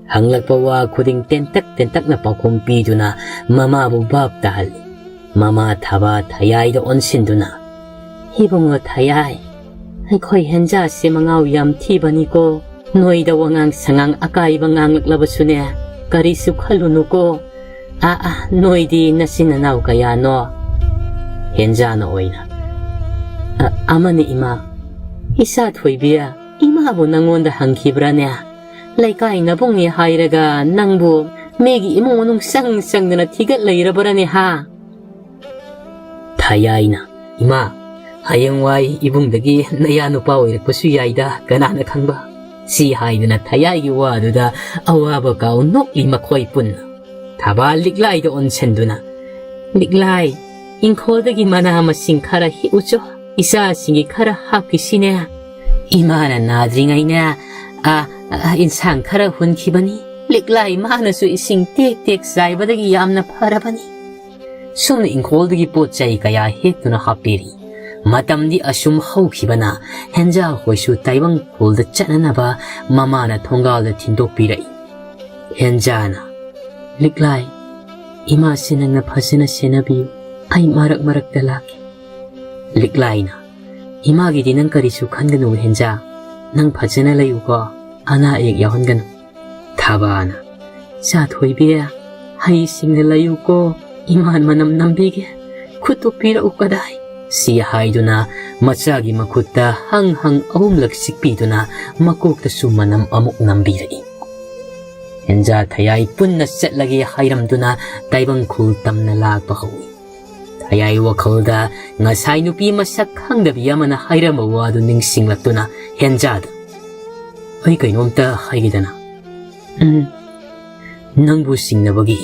ꯍꯪꯂꯛꯄ ꯋꯥ ꯈꯨꯗꯤꯡ ꯇꯦꯟꯇꯛ ꯇꯦꯟꯇꯛꯅ ꯄꯥꯎꯈꯨꯝ ꯄꯤꯗꯨꯅ ꯃꯃꯥꯕꯨ ꯚꯥꯞ ꯇꯥꯍꯜꯂꯤ꯫ ꯃꯃꯥ ꯊꯕꯥ ꯊꯌꯥꯏꯗ ꯑꯣꯟꯁꯤꯟꯗꯨꯅ, "ꯏꯕꯨꯡꯉꯣ ꯊꯌꯥꯏ, ꯑꯩꯈꯣꯏ ꯍꯦꯟꯖꯥꯁꯦ ꯃꯉꯥꯎ ꯌꯥꯝ ꯊꯤꯕꯅꯤꯀꯣ꯫ ꯅꯣꯏꯗ ꯋꯥꯉꯥꯡ ꯁꯉꯥꯡ ꯑꯀꯥꯏꯕ ꯉꯥꯡꯂꯛꯂꯕꯁꯨꯅꯦ, ꯀꯔꯤꯁꯨ ꯈꯜꯂꯨꯅꯨꯀꯣ꯫ ꯑꯥ, ꯑꯥ, ꯅꯣꯏꯗꯤ ꯅꯆꯤꯟ ꯅꯅꯥꯎ ꯀꯌꯥꯅꯣ?" ꯍꯦꯟꯖꯥꯅ ꯑꯣꯏꯅ, "ꯑ-, ꯑꯃꯅꯤ ꯏꯃꯥ꯫ ꯏꯆꯥ ꯊꯣꯏꯕꯤ, ꯏꯃꯥꯕꯨ ꯅꯪꯉꯣꯟꯗ ꯍꯪꯈꯤꯕ꯭ꯔꯥꯅꯦ? ꯂꯩꯀꯥꯏ ꯅꯕꯨꯡꯅꯤ ꯍꯥꯏꯔꯒ ꯅꯪꯕꯨ ꯃꯤꯒꯤ ꯏꯃꯨꯡ ꯃꯅꯨꯡ ꯆꯪ ꯆꯪꯗꯅ ꯊꯤꯒꯠ ꯂꯩꯔꯕ꯭ꯔꯥꯅꯦ ꯍꯥ?" ꯊꯌꯥꯏꯅ, "ꯏꯃꯥ, ꯍꯌꯦꯡꯋꯥꯏ ꯏꯕꯨꯡꯗꯒꯤ ꯅꯌꯥ ꯅꯨꯄꯥ ꯑꯣꯏꯔꯛꯄꯁꯨ ꯌꯥꯏꯗ, ꯀꯅꯥꯅ ꯈꯪꯕ?" ꯁꯤ ꯍꯥꯏꯗꯨꯅ ꯊꯌꯥꯏꯒꯤ ꯋꯥꯗꯨꯗ ꯑꯋꯥꯕ ꯀꯥꯎ ꯅꯣꯛꯂꯤ ꯃꯈꯣꯏ ꯄꯨꯟꯅ꯫ ꯊꯕꯥ ꯂꯤꯛꯂꯥꯏꯗ ꯑꯣꯟꯁꯤꯟꯗꯨꯅ, "ꯂꯤꯛꯂꯥꯏ, ꯏꯪꯈꯣꯜꯗꯒꯤ ꯃꯅꯥ ꯃꯁꯤꯡ ꯈꯔ ꯍꯦꯛꯎꯆꯣ, ꯏꯆꯥꯁꯤꯡꯒꯤ ꯈꯔ ꯍꯥꯞꯈꯤꯁꯤꯅꯦ꯫ ꯏꯃꯥꯅ ꯅꯥꯗ꯭ꯔꯤꯉꯩꯅꯦ, ꯑ, ꯑ, ꯏꯟꯁꯥꯡ ꯈꯔ ꯍꯨꯟꯈꯤꯕꯅꯤ꯫ ꯂꯤꯛꯂꯥꯏ ꯃꯥꯅꯁꯨ ꯏꯁꯤꯡ ꯇꯦꯛ ꯇꯦꯛ ꯆꯥꯏꯕꯗꯒꯤ ꯌꯥꯝꯅ ꯐꯔꯕꯅꯤ꯫ ꯁꯣꯝꯅ ꯏꯪꯈꯣꯜꯗꯒꯤ ꯄꯣꯠ ꯆꯩ ꯀꯌꯥ ꯍꯦꯛꯇꯨꯅ ꯍꯥꯞꯄꯤꯔꯤ꯫ ꯃꯇꯝꯗꯤ ꯑꯁꯨꯝ ꯍꯧꯈꯤꯕꯅ ꯍꯦꯟꯖꯥ ꯍꯣꯏꯁꯨ ꯇꯥꯏꯕꯪ ꯈꯨꯜꯗ ꯆꯠꯅꯅꯕ ꯃꯃꯥꯅ ꯊꯣꯡꯒꯥꯜꯗ ꯊꯤꯟꯗꯣꯛꯄꯤꯔꯛꯏ꯫ ꯍꯦꯟꯖꯥꯅ, "ꯂꯤꯛꯂꯥꯏ, ꯏꯃꯥꯁꯤ ꯅꯪꯅ ꯐꯖꯅ ꯁꯦꯟꯅꯕꯤꯌꯨ꯫ ꯑꯩ ꯃꯔꯛ ꯃꯔꯛꯇ ꯂꯥꯛꯀꯦ꯫" ꯂꯤꯛꯂꯥꯏꯅ, "ꯏꯃꯥꯒꯤꯗꯤ ꯅꯪ ꯀꯔꯤꯁꯨ ꯈꯟꯒꯅꯨ ꯍꯦꯟꯖꯥ꯫ ꯅꯪ ꯐꯖꯅ ꯂꯩꯌꯨꯀꯣ, ꯑꯅꯥ ꯑꯌꯦꯛ ꯌꯥꯎꯍꯟꯒꯅꯨ꯫" ꯊꯕꯥꯅ, "ꯆꯥ ꯊꯣꯏꯕꯤ, ꯍꯩꯁꯤꯡꯅ ꯂꯩꯌꯨꯀꯣ, ꯏꯃꯥꯟ ꯃꯅꯝ ꯅꯝꯕꯤꯒꯦ, ꯈꯨꯠꯇꯨ ꯄꯤꯔꯛꯎ ꯀꯗꯥꯏ?" ꯁꯤ ꯍꯥꯏꯗꯨꯅ ꯃꯆꯥꯒꯤ ꯃꯈꯨꯠꯇ ꯍꯪ ꯍꯪ ꯑꯍꯨꯝꯂꯛ ꯆꯤꯛꯄꯤꯗꯨꯅ ꯃꯀꯣꯛꯇꯁꯨ ꯃꯅꯝ ꯑꯃꯨꯛ ꯅꯝꯕꯤꯔꯛꯏ꯫ ꯍꯦꯟꯖꯥ ꯊꯌꯥꯏ ꯄꯨꯟꯅ ꯆꯠꯂꯒꯦ ꯍꯥꯏꯔꯝꯗꯨꯅ ꯇꯥꯏꯕꯪ ꯈꯨꯜ ꯇꯝꯅ ꯂꯥꯛꯄ ꯍꯧꯏ꯫ ꯊꯌꯥꯏ ꯋꯥꯈꯜꯗ ꯉꯁꯥꯏ ꯅꯨꯄꯤ ꯃꯁꯛ ꯈꯪꯗꯕꯤ ꯑꯃꯅ ꯍꯥꯏꯔꯝꯕ ꯋꯥꯗꯨ ꯅꯤꯡꯁꯤꯡꯂꯛꯇꯨꯅ ꯍꯦꯟꯖꯥꯗ, "ꯑꯩ ꯀꯩꯅꯣꯝꯇ ꯍꯥꯏꯒꯦꯗꯅ꯫ ꯎꯝ, ꯅꯪꯕꯨ ꯆꯤꯡꯅꯕꯒꯤ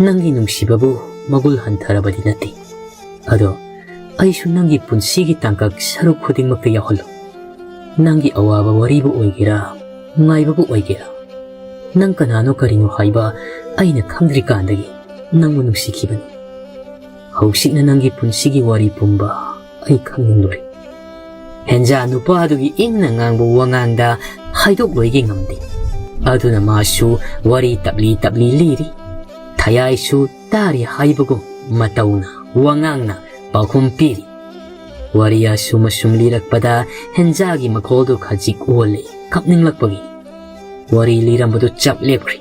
ꯅꯪꯒꯤ ꯅꯨꯡꯁꯤꯕꯕꯨ ꯃꯒꯨꯜ ꯍꯟꯊꯔꯕꯗꯤ ꯅꯠꯇꯦ꯫ ꯑꯗꯣ ꯑꯩꯁꯨ ꯅꯪꯒꯤ ꯄꯨꯟꯁꯤꯒꯤ ꯇꯥꯡꯀꯛ ꯁꯔꯨꯛ ꯈꯨꯗꯤꯡꯃꯛꯇ ꯌꯥꯎꯍꯜꯂꯨ꯫ ꯅꯪꯒꯤ ꯑꯋꯥꯕ ꯋꯥꯔꯤꯕꯨ ꯑꯣꯏꯒꯦꯔꯥ, ꯅꯨꯡꯉꯥꯏꯕꯕꯨ ꯑꯣꯏꯒꯦꯔꯥ, ꯅꯪ ꯀꯅꯥꯅꯣ ꯀꯔꯤꯅꯣ ꯍꯥꯏꯕ ꯑꯩꯅ ꯈꯪꯗ꯭ꯔꯤꯀꯥꯟꯗꯒꯤ ꯅꯪꯕꯨ ꯅꯨꯡꯁꯤꯈꯤꯕꯅꯤ꯫ ꯍꯧꯖꯤꯛꯅ ꯅꯪꯒꯤ ꯄꯨꯟꯁꯤꯒꯤ ꯋꯥꯔꯤ ꯄꯨꯝꯕ ꯑꯩ ꯈꯪꯅꯤꯡꯂꯨꯔꯦ꯫" ꯍꯦꯟꯖꯥ ꯅꯨꯄꯥꯗꯨꯒꯤ ꯏꯪꯅ ꯉꯥꯡꯕ ꯋꯥꯉꯥꯡꯗ ꯍꯥꯏꯗꯣꯛꯂꯣꯏꯒꯦ ꯉꯝꯗꯦ꯫ ꯑꯗꯨꯅ ꯃꯥꯁꯨ ꯋꯥꯔꯤ ꯇꯞꯂꯤ ꯇꯞꯂꯤ ꯂꯤꯔꯤ꯫ ꯊꯌꯥꯏꯁꯨ ꯇꯥꯔꯤ ꯍꯥꯏꯕꯒꯨꯝ ꯃꯇꯧꯅ ꯋꯥꯉꯥꯡꯅ ꯄꯥꯎꯈꯨꯝ ꯄꯤꯔꯤ꯫ ꯋꯥꯔꯤ ꯑꯁꯨꯝ ꯑꯁꯨꯝ ꯂꯤꯔꯛꯄꯗ ꯍꯦꯟꯖꯥꯒꯤ ꯃꯈꯣꯜꯗꯨ ꯈꯖꯤꯛ ꯑꯣꯜꯂꯦ, ꯀꯞꯅꯤꯡꯂꯛꯄꯒꯤ꯫ ꯋꯥꯔꯤ ꯂꯤꯔꯝꯕꯗꯨ ꯆꯞ ꯂꯦꯞꯈ꯭ꯔꯦ꯫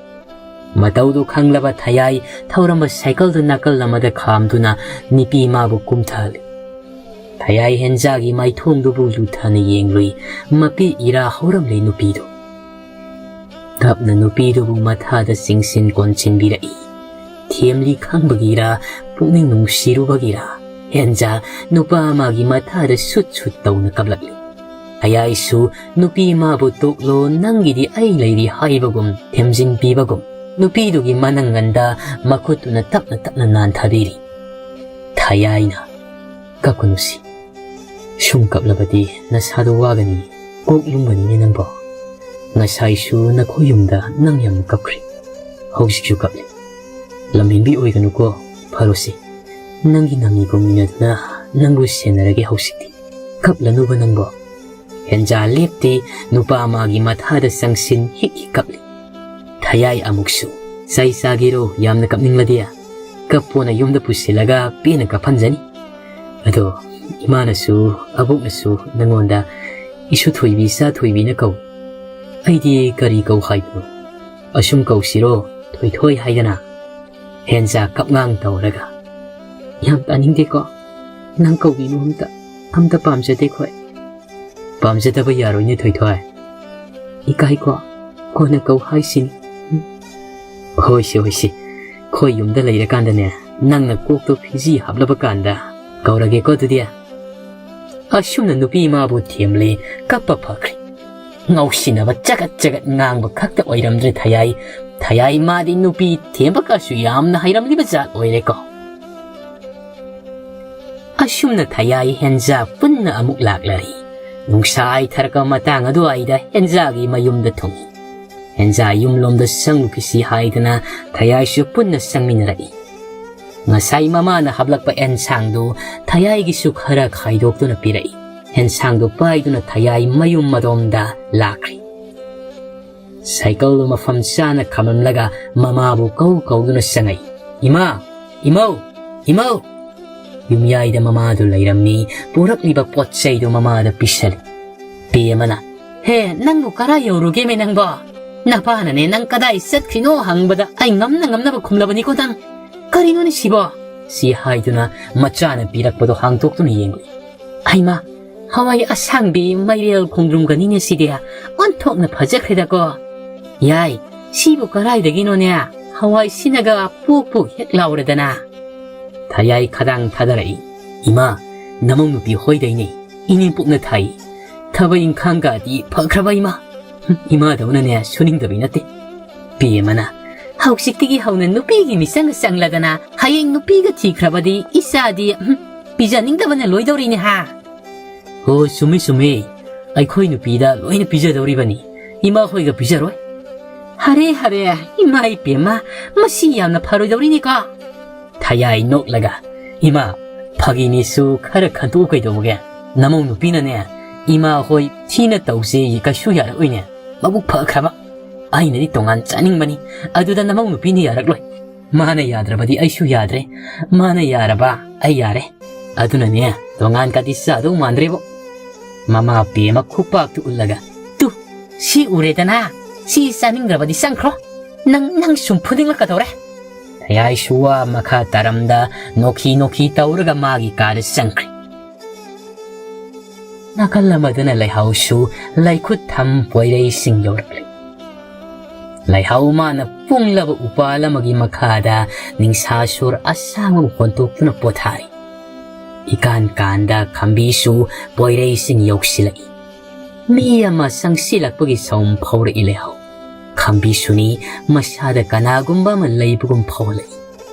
ꯃꯇꯧꯗꯨ ꯈꯪꯂꯕ ꯊꯌꯥꯏ ꯊꯧꯔꯝꯕ ꯁꯥꯏꯀꯜꯗꯨ ꯅꯥꯀꯜ ꯑꯃꯗ ꯈꯥꯝꯗꯨꯅ ꯅꯨꯄꯤ ꯃꯥꯕꯨ ꯀꯨꯝꯊꯍꯜꯂꯤ꯫ ꯊꯌꯥꯏ ꯍꯦꯟꯖꯥꯒꯤ ꯃꯥꯏꯊꯣꯡꯗꯨꯕꯨ ꯂꯨꯊꯅ ꯌꯦꯡꯂꯨꯏ꯫ ꯃꯄꯤ ꯏꯔꯥ ꯍꯧꯔꯝꯂꯤ ꯅꯨꯄꯤꯗꯨ꯫ ꯇꯞꯅ ꯅꯨꯄꯤꯗꯨꯕꯨ ꯃꯊꯥꯗ ꯆꯤꯡꯁꯤꯟ ꯀꯣꯟꯁꯤꯟꯕꯤꯔꯛꯏ꯫ ꯊꯦꯝꯂꯤ ꯈꯪꯕꯒꯤꯔꯥ, ꯄꯨꯛꯅꯤꯡ ꯅꯨꯡꯁꯤꯔꯨꯕꯒꯤꯔꯥ, ꯍꯦꯟꯖꯥ ꯅꯨꯄꯥ ꯑꯃꯒꯤ ꯃꯊꯥꯗ ꯁꯨꯠ ꯁꯨꯠ ꯇꯧꯅ ꯀꯞꯂꯛꯂꯤ꯫ ꯊꯌꯥꯏꯁꯨ ꯅꯨꯄꯤ ꯃꯥꯕꯨ ꯇꯣꯛꯂꯣ, ꯅꯪꯒꯤꯗꯤ ꯑꯩ ꯂꯩꯔꯤ ꯍꯥꯏꯕꯒꯨꯝ ꯊꯦꯝꯖꯤꯟꯕꯤꯕꯒꯨꯝ ꯅꯨꯄꯤꯗꯨꯒꯤ ꯃꯅꯪꯒꯟꯗ ꯃꯈꯨꯠꯇꯨꯅ ꯇꯞꯅ ꯇꯞꯅ ꯅꯥꯟꯊꯕꯤꯔꯤ꯫ ꯊꯌꯥꯏꯅ, "ꯀꯞꯀꯅꯨꯁꯤ꯫ ꯁꯨꯝ ꯀꯞꯂꯕꯗꯤ ꯅꯁꯥꯗꯣ ꯋꯥꯒꯅꯤ, ꯀꯣꯛ ꯂꯨꯝꯒꯅꯤꯅꯦ ꯅꯪꯕꯣ꯫ ꯉꯁꯥꯏꯁꯨ ꯅꯈꯣꯏ ꯌꯨꯝꯗ ꯅꯪ ꯌꯥꯝꯅ ꯀꯞꯈ꯭ꯔꯦ꯫ ꯍꯧꯖꯤꯛꯁꯨ ꯀꯞꯂꯤ꯫ ꯂꯝꯍꯦꯟꯕꯤ ꯑꯣꯏꯒꯅꯨꯀꯣ, ꯐꯔꯣꯁꯤ꯫ ꯅꯪꯒꯤ ꯅꯃꯤꯕꯨ ꯃꯤꯅꯗꯨꯅ ꯅꯪꯕꯨ ꯁꯦꯟꯅꯔꯒꯦ ꯍꯧꯖꯤꯛꯇꯤ꯫ ꯀꯞꯂꯅꯨꯕ ꯅꯪꯕꯣ꯫ ꯍꯦꯟꯖꯥ ꯂꯦꯞꯇꯦ, ꯅꯨꯄꯥ ꯑꯃꯒꯤ ꯃꯊꯥꯗ ꯆꯪꯁꯤꯟ ꯍꯤꯛ ꯍꯤꯛ ꯀꯞꯂꯤ꯫ ꯊꯌꯥꯏ ꯑꯃꯨꯛꯁꯨ, "ꯆꯩ ꯆꯥꯒꯦꯔꯣ ꯌꯥꯝꯅ ꯀꯞꯅꯤꯡꯂꯗꯤ? ꯀꯞꯄꯣꯅ ꯌꯨꯝꯗ ꯄꯨꯁꯤꯜꯂꯒ ꯄꯦꯟꯅ ꯀꯞꯍꯟꯖꯅꯤ꯫ ꯑꯗꯣ ꯏꯃꯥꯅꯁꯨ ꯑꯕꯣꯛꯅꯁꯨ ꯅꯪꯉꯣꯟꯗ ꯏꯁꯨ ꯊꯣꯏꯕꯤ, ꯏꯆꯥ ꯊꯣꯏꯕꯤꯅ ꯀꯧ꯫ ꯑꯩꯗꯤ ꯀꯔꯤ ꯀꯧ ꯍꯥꯏꯕꯅꯣ? ꯑꯁꯨꯝ ꯀꯧꯁꯤꯔꯣ, ꯊꯣꯏꯊꯣꯏ ꯍꯥꯏꯗꯅ?" ꯍꯦꯟꯖꯥ ꯀꯞꯉꯥꯡ ꯇꯧꯔꯒ, "ꯌꯥꯝ ꯇꯥꯅꯤꯡꯗꯦꯀꯣ, ꯅꯪ ꯀꯧꯕꯤꯅꯨ ꯑꯝꯇ, ꯑꯝꯇ ꯄꯥꯝꯖꯗꯦ ꯑꯩꯈꯣꯏ꯫" "ꯄꯥꯝꯖꯗꯕ ꯌꯥꯔꯣꯏꯅꯦ ꯊꯣꯏꯊꯣꯏ꯫ ꯏꯀꯥꯏꯀꯣ, ꯀꯣꯟꯅ ꯀꯧ ꯍꯥꯏꯁꯤꯅꯤ꯫ ꯍꯣꯏꯁꯦ, ꯍꯣꯏꯁꯦ, ꯑꯩꯈꯣꯏ ꯌꯨꯝꯗ ꯂꯩꯔꯀꯥꯟꯗꯅꯦ, ꯅꯪꯅ ꯀꯣꯛꯇꯣ ꯐꯤꯖꯤ ꯍꯥꯞꯂꯕ ꯀꯥꯟꯗ ꯀꯧꯔꯒꯦꯀꯣ ꯑꯗꯨꯗꯤ꯫" ꯑꯁꯨꯝꯅ ꯅꯨꯄꯤ ꯃꯥꯕꯨ ꯊꯦꯝꯂꯦ, ꯀꯞꯄ ꯐꯈ꯭ꯔꯦ꯫ ꯉꯥꯎꯁꯤꯟꯅꯕ ꯆꯒꯠ ꯆꯒꯠ ꯉꯥꯡꯕ ꯈꯛꯇ ꯑꯣꯏꯔꯝꯗ꯭ꯔꯦ ꯊꯌꯥꯏ꯫ ꯊꯌꯥꯏ ꯃꯥꯗꯤ ꯅꯨꯄꯤ ꯊꯦꯝꯕꯒꯁꯨ ꯌꯥꯝꯅ ꯍꯩꯔꯝꯂꯤꯕ ꯖꯥꯠ ꯑꯣꯏꯔꯦꯀꯣ꯫ ꯑꯁꯨꯝꯅ ꯊꯌꯥꯏ ꯍꯦꯟꯖꯥ ꯄꯨꯟꯅ ꯑꯃꯨꯛ ꯂꯥꯛꯂꯔꯤ꯫ ꯅꯨꯡꯁꯥ ꯍꯥꯏꯊꯔꯛꯄ ꯃꯇꯥꯡ ꯑꯗꯨꯋꯥꯏꯗ ꯍꯦꯟꯖꯥꯒꯤ ꯃꯌꯨꯝꯗ ꯊꯨꯡꯏ꯫ ꯍꯦꯟꯖꯥ ꯌꯨꯝꯂꯣꯝꯗ ꯆꯪꯂꯨꯈꯤꯁꯤ ꯍꯥꯏꯗꯅ ꯊꯌꯥꯏꯁꯨ ꯄꯨꯟꯅ ꯆꯪꯃꯤꯟꯅꯔꯛꯏ꯫ ꯉꯁꯥꯏ ꯃꯃꯥꯅ ꯍꯥꯞꯂꯛꯄ ꯑꯦꯟꯁꯥꯡꯗꯨ ꯊꯌꯥꯏꯒꯤꯁꯨ ꯈꯔ ꯈꯥꯏꯗꯣꯛꯇꯨꯅ ꯄꯤꯔꯛꯏ꯫ ꯑꯦꯟꯁꯥꯡꯗꯨ ꯄꯥꯏꯗꯨꯅ ꯊꯌꯥꯏ ꯃꯌꯨꯝ ꯃꯗꯣꯝꯗ ꯂꯥꯛꯈ꯭ꯔꯤ꯫ ꯁꯥꯏꯀꯜꯗꯨ ꯃꯐꯝ ꯆꯥꯅ ꯈꯥꯝꯂꯝꯂꯒ ꯃꯃꯥꯕꯨ ꯀꯧ ꯀꯧꯗꯨꯅ ꯆꯪꯉꯛꯏ꯫ "ꯏꯃꯥ! ꯏꯃꯧ! ꯏꯃꯧ!" ꯌꯨꯝꯌꯥꯏꯗ ꯃꯃꯥꯗꯨ ꯂꯩꯔꯝꯃꯤ꯫ ꯄꯨꯔꯛꯂꯤꯕ ꯄꯣꯠ ꯆꯩꯗꯨ ꯃꯃꯥꯗ ꯄꯤꯁꯜꯂꯤ꯫ ꯄꯦꯃꯅ, "ꯍꯦ, ꯅꯪꯕꯨ ꯀꯔꯥꯏ ꯌꯧꯔꯨꯒꯦꯃꯦ ꯅꯪꯕꯣ? ꯅꯄꯥꯅꯅꯦ ꯅꯪ ꯀꯗꯥꯏ ꯆꯠꯈ꯭ꯔꯤꯅꯣ ꯍꯪꯕꯗ ꯑꯩ ꯉꯝꯅ ꯉꯝꯅꯕ ꯈꯨꯝꯂꯕꯅꯤꯀꯣ ꯅꯪ꯫ ꯀꯔꯤꯅꯣꯅꯦ ꯁꯤꯕꯣ?" ꯁꯤ ꯍꯥꯏꯗꯨꯅ ꯃꯆꯥꯅ ꯄꯤꯔꯛꯄꯗꯣ ꯍꯥꯡꯗꯣꯛꯇꯨꯅ ꯌꯦꯡꯂꯤ꯫ "ꯍꯩꯃꯥ, ꯍꯋꯥꯏ ꯑꯁꯥꯡꯕꯤ ꯃꯥꯏꯔꯦꯜ ꯈꯣꯡꯗ꯭ꯔꯨꯝꯒꯅꯤꯅꯦ ꯁꯤꯗꯤ꯫ ꯑꯣꯟꯊꯣꯛꯅ ꯐꯖꯈ꯭ꯔꯦꯗꯀꯣ꯫ ꯌꯥꯏ, ꯁꯤꯕꯨ ꯀꯔꯥꯏꯗꯒꯤꯅꯣꯅꯦ? ꯍꯋꯥꯏ ꯁꯤꯅꯒ ꯄꯨꯛ ꯄꯨꯛ ꯍꯦꯛ ꯂꯥꯎꯔꯗꯅ꯫" ꯊꯌꯥꯏ ꯈꯗꯥꯡ ꯊꯥꯗꯔꯛꯏ꯫ "ꯏꯃꯥ, ꯅꯃꯧ ꯅꯨꯄꯤ ꯍꯣꯏꯗꯩꯅꯦ꯫ ꯏꯅꯦꯝꯄꯣꯛꯅ ꯊꯥꯏ꯫ ꯊꯕꯛ ꯏꯪꯈꯥꯡꯒꯗꯤ ꯐꯈ꯭ꯔꯕ ꯏꯃꯥ?" "ꯏꯃꯥꯗꯧꯅꯅꯦ ꯁꯨꯅꯤꯡꯗꯕꯤ ꯅꯠꯇꯦ ꯄꯦꯃꯅ꯫ ꯍꯧꯖꯤꯛꯇꯒꯤ ꯍꯧꯅ ꯅꯨꯄꯤꯒꯤ ꯃꯤꯆꯪꯒ ꯆꯪꯂꯗꯅ ꯍꯌꯦꯡ ꯅꯨꯄꯤꯒ ꯊꯤꯈ꯭ꯔꯕꯗꯤ ꯏꯆꯥꯗꯤ, ꯎꯝ, ꯄꯤꯖꯅꯤꯡꯗꯕꯅ ꯂꯣꯏꯗꯧꯔꯤꯅꯦ ꯍꯥ?" "ꯍꯣ, ꯆꯨꯝꯃꯤ, ꯆꯨꯝꯃꯤ꯫ ꯑꯩꯈꯣꯏ ꯅꯨꯄꯤꯗ ꯂꯣꯏꯅ ꯄꯤꯖꯗꯧꯔꯤꯕꯅꯤ꯫ ꯏꯃꯥ ꯍꯣꯏꯒ ꯄꯤꯖꯔꯣꯏ꯫" "ꯍꯔꯦ, ꯍꯔꯦ, ꯏꯃꯥ ꯏꯄꯦꯝꯃ, ꯃꯁꯤ ꯌꯥꯝꯅ ꯐꯔꯣꯏꯗꯧꯔꯤꯅꯤꯀꯣ꯫" ꯊꯌꯥꯏ ꯅꯣꯛꯂꯒ, "ꯏꯃꯥ, ꯐꯥꯒꯤꯅꯤꯁꯨ ꯈꯔ ꯈꯟꯇꯣꯛꯎ ꯀꯩꯗꯧꯕꯒꯦ? ꯅꯃꯧ ꯅꯨꯄꯤꯅꯅꯦ, ꯏꯃꯥ ꯍꯣꯏ ꯊꯤꯅ ꯇꯧꯁꯦ ꯀꯩꯁꯨ ꯌꯥꯔꯛꯑꯣꯏꯅꯦ꯫ ꯃꯕꯨꯛ ꯐꯈ꯭ꯔꯕ꯫ ꯑꯩꯅꯗꯤ ꯇꯣꯉꯥꯟ ꯆꯥꯅꯤꯡꯕꯅꯤ, ꯑꯗꯨꯗ ꯅꯃꯧ ꯅꯨꯄꯤꯅ ꯌꯥꯔꯛꯂꯣꯏ꯫ ꯃꯥꯅ ꯌꯥꯗ꯭ꯔꯕꯗꯤ ꯑꯩꯁꯨ ꯌꯥꯗ꯭ꯔꯦ, ꯃꯥꯅ ꯌꯥꯔꯕ ꯑꯩ ꯌꯥꯔꯦ꯫ ꯑꯗꯨꯅꯅꯦ, ꯇꯣꯉꯥꯟ ꯀꯗꯤ ꯆꯥꯗꯧ ꯃꯥꯟꯗ꯭ꯔꯦꯕꯣ꯫" ꯃꯃꯥ ꯄꯦꯃ ꯈꯨꯄꯥꯛꯇꯨ ꯎꯠꯂꯒ, "ꯇꯨ, ꯁꯤ ꯎꯔꯦꯗꯅ, ꯁꯤ ꯆꯥꯅꯤꯡꯗ꯭ꯔꯕꯗꯤ ꯆꯪꯈ꯭ꯔꯣ꯫ ꯅꯪ, ꯅꯪ ꯁꯨꯝ ꯐꯨꯅꯤꯡꯂꯛꯀꯗꯧꯔꯦ꯫" ꯂꯩꯍꯥꯎꯁꯨ ꯋꯥ ꯃꯈꯥ ꯇꯥꯔꯝꯗ ꯅꯣꯛꯈꯤ ꯅꯣꯛꯈꯤ ꯇꯧꯔꯒ ꯃꯥꯒꯤ ꯀꯥꯗ ꯆꯪꯈ꯭ꯔꯦ꯫ ꯅꯥꯀꯜ ꯑꯃꯗꯅ ꯂꯩꯍꯥꯎꯁꯨ ꯂꯩꯈꯨꯠ ꯊꯝ ꯄꯣꯏꯔꯩꯁꯤꯡ ꯌꯧꯔꯛꯂꯤ꯫ ꯂꯩꯍꯥꯎ ꯃꯥꯅ ꯄꯨꯡꯂꯕ ꯎꯄꯥꯜ ꯑꯃꯒꯤ ꯃꯈꯥꯗ ꯅꯤꯡꯁꯥ ꯁꯣꯔ ꯑꯁꯥꯡꯕ ꯑꯃ ꯍꯣꯟꯇꯣꯛꯇꯨꯅ ꯄꯣꯊꯥꯔꯤ꯫ ꯏꯀꯥꯟ ꯀꯥꯟꯗ ꯈꯝꯕꯤꯁꯨ ꯄꯣꯏꯔꯩꯁꯤꯡ ꯌꯧꯁꯤꯜꯂꯛꯏ꯫ ꯃꯤ ꯑꯃ ꯆꯪꯁꯤꯜꯂꯛꯄꯒꯤ ꯁꯥꯎꯝ ꯐꯥꯎꯔꯛꯏ ꯂꯩꯍꯥꯎ꯫ ꯈꯝꯕꯤꯁꯨꯅꯤ, ꯃꯁꯥꯗ ꯀꯅꯥꯒꯨꯝꯕ ꯑꯃ ꯂꯩꯕꯒꯨꯝ ꯐꯥꯎꯍꯜꯂꯛꯏ꯫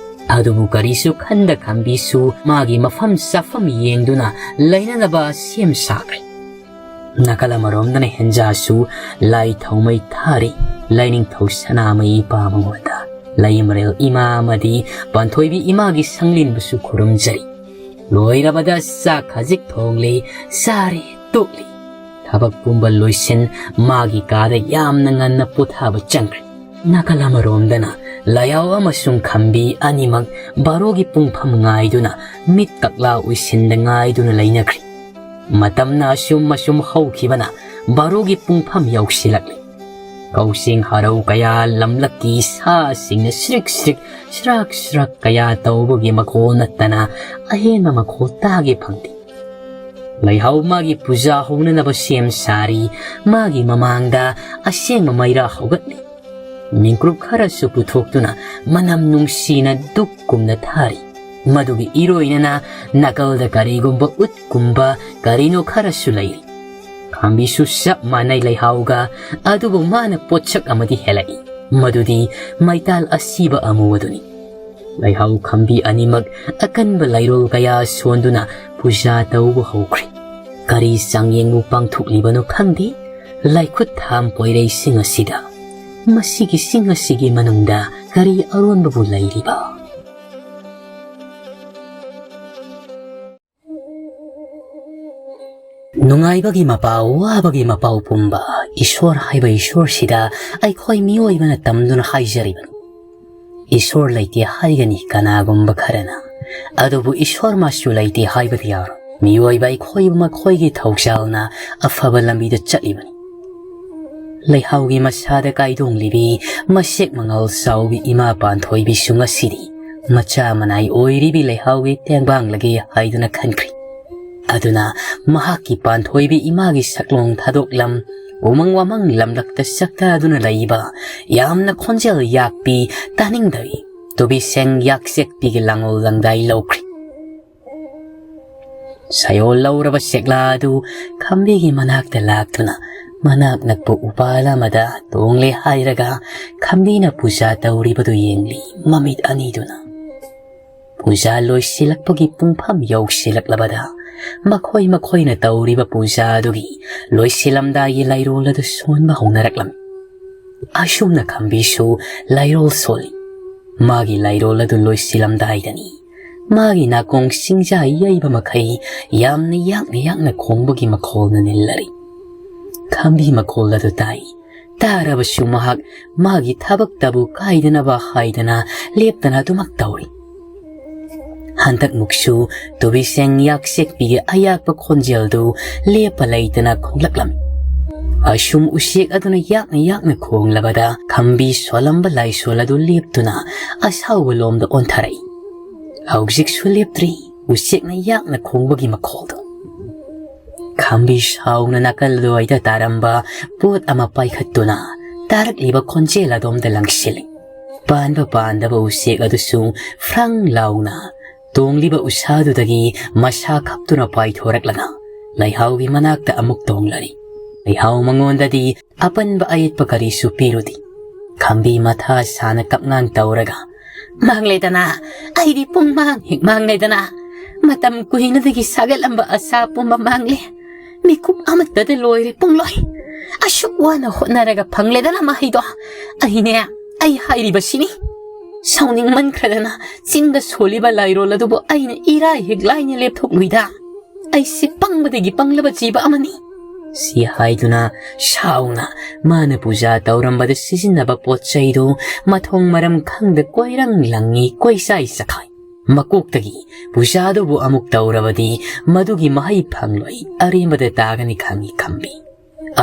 ꯑꯗꯨꯕꯨ ꯀꯔꯤꯁꯨ ꯈꯟꯗ ꯈꯝꯕꯤꯁꯨ ꯃꯥꯒꯤ ꯃꯐꯝ ꯆꯥꯐꯝ ꯌꯦꯡꯗꯨꯅ ꯂꯩꯅꯅꯕ ꯁꯦꯝ ꯁꯥꯈ꯭ꯔꯦ꯫ ꯅꯥꯀꯜ ꯑꯃꯔꯣꯝꯗꯅ ꯍꯦꯟꯖꯥꯁꯨ ꯂꯥꯏ ꯊꯧꯃꯩ ꯊꯥꯔꯤ꯫ ꯂꯥꯏꯅꯤꯡꯊꯧ ꯁꯅꯥꯃꯩ ꯏꯄꯥ ꯃꯉꯣꯟꯗ ꯂꯩꯃꯔꯦꯜ ꯏꯃꯥ ꯑꯃꯗꯤ ꯄꯥꯟꯊꯣꯏꯕꯤ ꯏꯃꯥꯒꯤ ꯁꯪꯂꯦꯟꯕꯨꯁꯨ ꯈꯨꯔꯨꯝꯖꯔꯤ꯫ ꯂꯣꯏꯔꯕꯗ ꯆꯥꯛ ꯈꯖꯤꯛ ꯊꯣꯡꯂꯤ, ꯆꯥꯔꯤ, ꯇꯣꯛꯂꯤ꯫ ꯊꯕꯛ ꯄꯨꯝꯕ ꯂꯣꯏꯁꯤꯟ ꯃꯥꯒꯤ ꯀꯥꯗ ꯌꯥꯝꯅ ꯉꯟꯅ ꯄꯣꯊꯥꯕ ꯆꯪꯈ꯭ꯔꯦ꯫ ꯅꯥꯀꯜ ꯑꯃꯔꯣꯝꯗꯅ ꯂꯩꯍꯥꯎ ꯑꯃꯁꯨꯡ ꯈꯝꯕꯤ ꯑꯅꯤꯃꯛ ꯕꯥꯔꯣꯒꯤ ꯄꯨꯡꯐꯝ ꯉꯥꯏꯗꯨꯅ ꯃꯤꯠ ꯀꯛꯂꯥ ꯎꯏꯁꯤꯟꯗ ꯉꯥꯏꯗꯨꯅ ꯂꯩꯅꯈ꯭ꯔꯦ꯫ ꯃꯇꯝꯅ ꯑꯁꯨꯝ ꯑꯁꯨꯝ ꯍꯧꯈꯤꯕꯅ ꯕꯥꯔꯣꯒꯤ ꯄꯨꯡꯐꯝ ꯌꯧꯁꯤꯜꯂꯛꯂꯤ꯫ ꯀꯧꯁꯤꯡ ꯍꯔꯧ ꯀꯌꯥ, ꯂꯝꯂꯛꯀꯤ ꯁꯥꯁꯤꯡꯅ ꯁ꯭ꯔꯤꯛ ꯁ꯭ꯔꯤꯛ, ꯁ꯭ꯔꯥꯛ ꯁ꯭ꯔꯥꯛ ꯀꯌꯥ ꯇꯧꯕꯒꯤ ꯃꯈꯣꯜ ꯅꯠꯇꯅ ꯑꯍꯦꯟꯕ ꯃꯈꯣꯜ ꯇꯥꯒꯦ ꯐꯪꯗꯦ꯫ ꯂꯩꯍꯥꯎ ꯃꯥꯒꯤ ꯄꯨꯖꯥ ꯍꯧꯅꯅꯕ ꯁꯦꯝ ꯁꯥꯔꯤ꯫ ꯃꯥꯒꯤ ꯃꯃꯥꯡꯗ ꯑꯁꯦꯡꯕ ꯃꯩꯔꯥ ꯍꯧꯒꯠꯂꯤ꯫ ꯃꯤꯡꯀ꯭ꯔꯨꯞ ꯈꯔꯁꯨ ꯄꯨꯊꯣꯛꯇꯨꯅ ꯃꯅꯝ ꯅꯨꯡꯁꯤꯅ ꯙꯨꯞ ꯀꯨꯝꯅ ꯊꯥꯔꯤ꯫ ꯃꯗꯨꯒꯤ ꯏꯔꯣꯏꯅꯅ ꯅꯥꯀꯜꯗ ꯀꯔꯤꯒꯨꯝꯕ ꯎꯠꯀꯨꯝꯕ ꯀꯔꯤꯅꯣ ꯈꯔꯁꯨ ꯂꯩꯔꯤ꯫ ꯈꯥꯝꯕꯤꯁꯨ ꯆꯞ ꯃꯥꯟꯅꯩ ꯂꯩꯍꯥꯎꯒ, ꯑꯗꯨꯕꯨ ꯃꯥꯅ ꯄꯣꯠꯁꯛ ꯑꯃꯗꯤ ꯍꯦꯜꯂꯛꯏ, ꯃꯗꯨꯗꯤ ꯃꯩꯇꯥꯜ ꯑꯁꯤꯕ ꯑꯃꯨꯕꯗꯨꯅꯤ꯫ ꯂꯩꯍꯥꯎ ꯈꯥꯝꯕꯤ ꯑꯅꯤꯃꯛ ꯑꯀꯟꯕ ꯂꯩꯔꯣꯜ ꯀꯌꯥ ꯁꯣꯟꯗꯨꯅ ꯄꯨꯖꯥ ꯇꯧꯕ ꯍꯧꯈ꯭ꯔꯦ꯫ ꯀꯔꯤ ꯆꯥꯡꯌꯦꯡꯕꯨ ꯄꯥꯡꯊꯣꯛꯂꯤꯕꯅꯣ ꯈꯪꯗꯦ, ꯂꯩꯈꯨꯠ ꯊꯥꯝ ꯄꯣꯏꯔꯩꯁꯤꯡ ꯑꯁꯤꯗ꯫ ꯃꯁꯤꯒꯤ ꯁꯤꯡ ꯑꯁꯤꯒꯤ ꯃꯅꯨꯡꯗ ꯀꯔꯤ ꯑꯔꯣꯟꯕꯕꯨ ꯂꯩꯔꯤꯕ? ꯅꯨꯡꯉꯥꯏꯕꯒꯤ ꯃꯄꯥꯎ, ꯋꯥꯕꯒꯤ ꯃꯄꯥꯎ ꯄꯨꯝꯕ ꯏꯁꯣꯔ ꯍꯥꯏꯕ ꯏꯁꯣꯔꯁꯤꯗ ꯑꯩꯈꯣꯏ ꯃꯤꯑꯣꯏꯕꯅ ꯇꯝꯗꯨꯅ ꯍꯥꯏꯖꯔꯤꯕꯅꯤ꯫ ꯏꯁꯣꯔ ꯂꯩꯇꯦ ꯍꯥꯏꯒꯅꯤ ꯀꯅꯥꯒꯨꯝꯕ ꯈꯔꯅ, ꯑꯗꯨꯕꯨ ꯏꯁꯣꯔ ꯃꯥꯁꯨ ꯂꯩꯇꯦ ꯍꯥꯏꯕꯗꯤ ꯌꯥꯔꯣꯏ꯫ ꯃꯤꯑꯣꯏꯕ ꯑꯩꯈꯣꯏꯕꯨ ꯃꯈꯣꯏꯒꯤ ꯊꯧꯖꯥꯜꯅ ꯑꯐꯕ ꯂꯝꯕꯤꯗ ꯆꯠꯂꯤꯕꯅꯤ꯫ ꯂꯩꯍꯥꯎꯒꯤ ꯃꯁꯥꯗ ꯀꯥꯏꯗꯣꯡꯂꯤꯕꯤ ꯃꯁꯦꯛ ꯃꯉꯥꯜ ꯆꯥꯎꯕꯤ ꯏꯃꯥ ꯄꯥꯟꯊꯣꯏꯕꯤꯁꯨ ꯉꯁꯤꯗꯤ ꯃꯆꯥ ꯃꯅꯥꯏ ꯑꯣꯏꯔꯤꯕꯤ ꯂꯩꯍꯥꯎꯒꯤ ꯇꯦꯡꯕꯥꯡꯂꯒꯦ ꯍꯥꯏꯗꯨꯅ ꯈꯟꯈ꯭ꯔꯤ꯫ ꯑꯗꯨꯅ ꯃꯍꯥꯛꯀꯤ ꯄꯥꯟꯊꯣꯏꯕꯤ ꯏꯃꯥꯒꯤ ꯁꯛꯂꯣꯡ ꯊꯥꯗꯣꯛꯂꯝ, ꯎꯃꯪ ꯋꯥꯃꯪ ꯂꯝꯂꯛꯇ ꯆꯥꯛꯇꯥꯗꯨꯅ ꯂꯩꯕ ꯌꯥꯝꯅ ꯈꯣꯟꯖꯦꯜ ꯌꯥꯛꯄꯤ, ꯇꯥꯅꯤꯡꯗꯕꯤ ꯇꯨꯕꯤꯁꯦꯡ ꯌꯥꯛꯆꯦꯛꯄꯤꯒꯤ ꯂꯥꯡꯑꯣꯜ ꯂꯥꯡꯗꯥꯏ ꯂꯧꯈ꯭ꯔꯤ꯫ ꯁꯌꯣꯜ ꯂꯧꯔꯕ ꯁꯦꯛꯂꯥ ꯑꯗꯨ ꯈꯝꯕꯤꯒꯤ ꯃꯅꯥꯛꯇ ꯂꯥꯛꯇꯨꯅ ꯃꯅꯥꯛ ꯅꯛꯄ ꯎꯄꯥꯜ ꯑꯃꯗ ꯇꯣꯡꯂꯦ ꯍꯥꯏꯔꯒ ꯈꯝꯕꯤꯅ ꯄꯨꯖꯥ ꯇꯧꯔꯤꯕꯗꯨ ꯌꯦꯡꯂꯤ ꯃꯃꯤꯠ ꯑꯅꯤꯗꯨꯅ꯫ ꯄꯨꯖꯥ ꯂꯣꯏꯁꯤꯜꯂꯛꯄꯒꯤ ꯄꯨꯡꯐꯝ ꯌꯧꯁꯤꯜꯂꯛꯂꯕꯗ ꯃꯈꯣꯏ ꯃꯈꯣꯏꯅ ꯇꯧꯔꯤꯕ ꯄꯨꯖꯥ ꯑꯗꯨꯒꯤ ꯂꯣꯏꯁꯤꯜꯂꯝꯗꯥꯏꯒꯤ ꯂꯥꯏꯔꯣꯜ ꯑꯗꯨ ꯁꯣꯟꯕ ꯍꯧꯅꯔꯛꯂꯝꯃꯤ꯫ ꯑꯁꯨꯝꯅ ꯈꯝꯕꯤꯁꯨ ꯂꯥꯏꯔꯣꯜ ꯁꯣꯜꯂꯤ꯫ ꯃꯥꯒꯤ ꯂꯥꯏꯔꯣꯜ ꯑꯗꯨ ꯂꯣꯏꯁꯤꯜꯂꯝꯗꯥꯏꯗꯅꯤ ꯃꯥꯒꯤ ꯅꯥꯀꯣꯡ ꯁꯤꯡꯖꯥ ꯌꯩꯕ ꯃꯈꯩ ꯌꯥꯝꯅ ꯌꯥꯛꯅ ꯌꯥꯛꯅ ꯈꯣꯡꯕꯒꯤ ꯃꯈꯣꯜꯅ ꯅꯤꯜꯂꯔꯤ꯫ ꯈꯝꯕꯤ ꯃꯈꯣꯜ ꯑꯗꯨ ꯇꯥꯏ꯫ ꯇꯥꯔꯕꯁꯨ ꯃꯍꯥꯛ ꯃꯥꯒꯤ ꯊꯕꯛꯇꯕꯨ ꯀꯥꯏꯗꯅꯕ ꯍꯥꯏꯗꯅ ꯂꯦꯞꯇꯅ ꯑꯗꯨꯃꯛ ꯇꯧꯔꯤ꯫ ꯍꯟꯗꯛꯃꯨꯛꯁꯨ ꯇꯨꯕꯤꯁꯦꯡ ꯌꯥꯛꯁꯦꯛꯄꯤꯒꯤ ꯑꯌꯥꯛꯄ ꯈꯣꯟꯖꯦꯜꯗꯨ ꯂꯦꯞꯄ ꯂꯩꯇꯅ ꯈꯣꯡꯂꯛꯂꯝꯃꯤ꯫ ꯑꯁꯨꯝ ꯎꯆꯦꯛ ꯑꯗꯨꯅ ꯌꯥꯛꯅ ꯌꯥꯛꯅ ꯈꯣꯡꯂꯕꯗ ꯈꯝꯕꯤ ꯁꯣꯜꯂꯝꯕ ꯂꯥꯏꯁꯣꯜ ꯑꯗꯨ ꯂꯦꯞꯇꯨꯅ ꯑꯁꯥꯎꯕ ꯂꯣꯝꯗ ꯑꯣꯟꯊꯔꯛꯏ꯫ ꯍꯧꯖꯤꯛꯁꯨ ꯂꯦꯞꯇ꯭ꯔꯤ ꯎꯆꯦꯛꯅ ꯌꯥꯛꯅ ꯈꯣꯡꯕꯒꯤ ꯃꯈꯣꯜꯗꯨ꯫ ꯈꯝꯕꯤ ꯁꯥꯎꯅ ꯅꯥꯀꯜ ꯑꯗꯨꯋꯥꯏꯗ ꯇꯥꯔꯝꯕ ꯄꯣꯠ ꯑꯃ ꯄꯥꯏꯈꯠꯇꯨꯅ ꯇꯥꯔꯛꯂꯤꯕ ꯈꯣꯟꯖꯦꯜ ꯑꯗꯣꯝꯗ ꯂꯪꯁꯤꯜꯂꯤ꯫ ꯄꯥꯟꯕ ꯄꯥꯟꯗꯕ ꯎꯆꯦꯛ ꯑꯗꯨꯁꯨ ꯐ꯭ꯔꯪ ꯂꯥꯎꯅ ꯇꯣꯡꯂꯤꯕ ꯎꯁꯥꯗꯨꯗꯒꯤ ꯃꯁꯥ ꯈꯞꯇꯨꯅ ꯄꯥꯏꯊꯣꯔꯛꯂꯒ ꯂꯩꯍꯥꯎꯒꯤ ꯃꯅꯥꯛꯇ ꯑꯃꯨꯛ ꯇꯣꯡꯂꯔꯤ꯫ ꯂꯩꯍꯥꯎ ꯃꯉꯣꯟꯗꯗꯤ ꯑꯄꯟꯕ ꯑꯌꯦꯠꯄ ꯀꯔꯤꯁꯨ ꯄꯤꯔꯨꯗꯦ꯫ ꯈꯝꯕꯤ ꯃꯊꯥ ꯁꯥꯅ ꯀꯞꯉꯥꯡ ꯇꯧꯔꯒ, "ꯃꯥꯡꯂꯦꯗꯅ, ꯑꯩꯗꯤ ꯄꯨꯡ ꯃꯥꯡ ꯍꯦꯛ ꯃꯥꯡꯂꯦꯗꯅ꯫ ꯃꯇꯝ ꯀꯨꯏꯅꯗꯒꯤ ꯁꯥꯒꯠꯂꯝꯕ ꯑꯁꯥ ꯄꯨꯝꯕ ꯃꯥꯡꯂꯦ꯫ ꯃꯤꯀꯨꯞ ꯑꯃꯠꯇꯗ ꯂꯣꯏꯔꯦ ꯄꯨꯡꯂꯣꯏ꯫ ꯑꯁꯨꯛ ꯋꯥꯅ ꯍꯣꯠꯅꯔꯒ ꯐꯪꯂꯦꯗꯅ ꯃꯍꯩꯗꯣ꯫ ꯑꯩꯅꯦ, ꯑꯩ ꯍꯥꯏꯔꯤꯕꯁꯤꯅꯤ꯫ ꯁꯥꯎꯅꯤꯡꯃꯟꯈ꯭ꯔꯗꯅ ꯆꯤꯟꯗ ꯁꯣꯜꯂꯤꯕ ꯂꯥꯏꯔꯣꯜ ꯑꯗꯨꯕꯨ ꯑꯩꯅ ꯏꯔꯥꯏ ꯍꯦꯛ ꯂꯥꯏꯅ ꯂꯦꯞꯊꯣꯛꯂꯨꯏꯗ"꯫ "ꯑꯩꯁꯦ ꯄꯪꯕꯗꯒꯤ ꯄꯪꯂꯕ ꯖꯤꯕ ꯑꯃꯅꯤ" ꯁꯤ ꯍꯥꯏꯗꯨꯅ ꯁꯥꯎꯅ ꯃꯥꯅ ꯄꯨꯖꯥ ꯇꯧꯔꯝꯕꯗ ꯁꯤꯖꯤꯟꯅꯕ ꯄꯣꯠ ꯆꯩꯗꯨ ꯃꯊꯣꯡ ꯃꯔꯝ ꯈꯪꯗ ꯀꯣꯏꯔꯪ ꯂꯪꯉꯤ, ꯀꯣꯏꯆꯥꯏ ꯆꯈꯥꯏ꯫ ꯃꯀꯣꯛꯇꯒꯤ ꯄꯨꯖꯥꯗꯨꯕꯨ ꯑꯃꯨꯛ ꯇꯧꯔꯕꯗꯤ ꯃꯗꯨꯒꯤ ꯃꯍꯩ ꯐꯪꯂꯣꯏ, ꯑꯔꯦꯝꯕꯗ ꯇꯥꯒꯅꯤ ꯈꯪꯏ ꯈꯝꯕꯤ꯫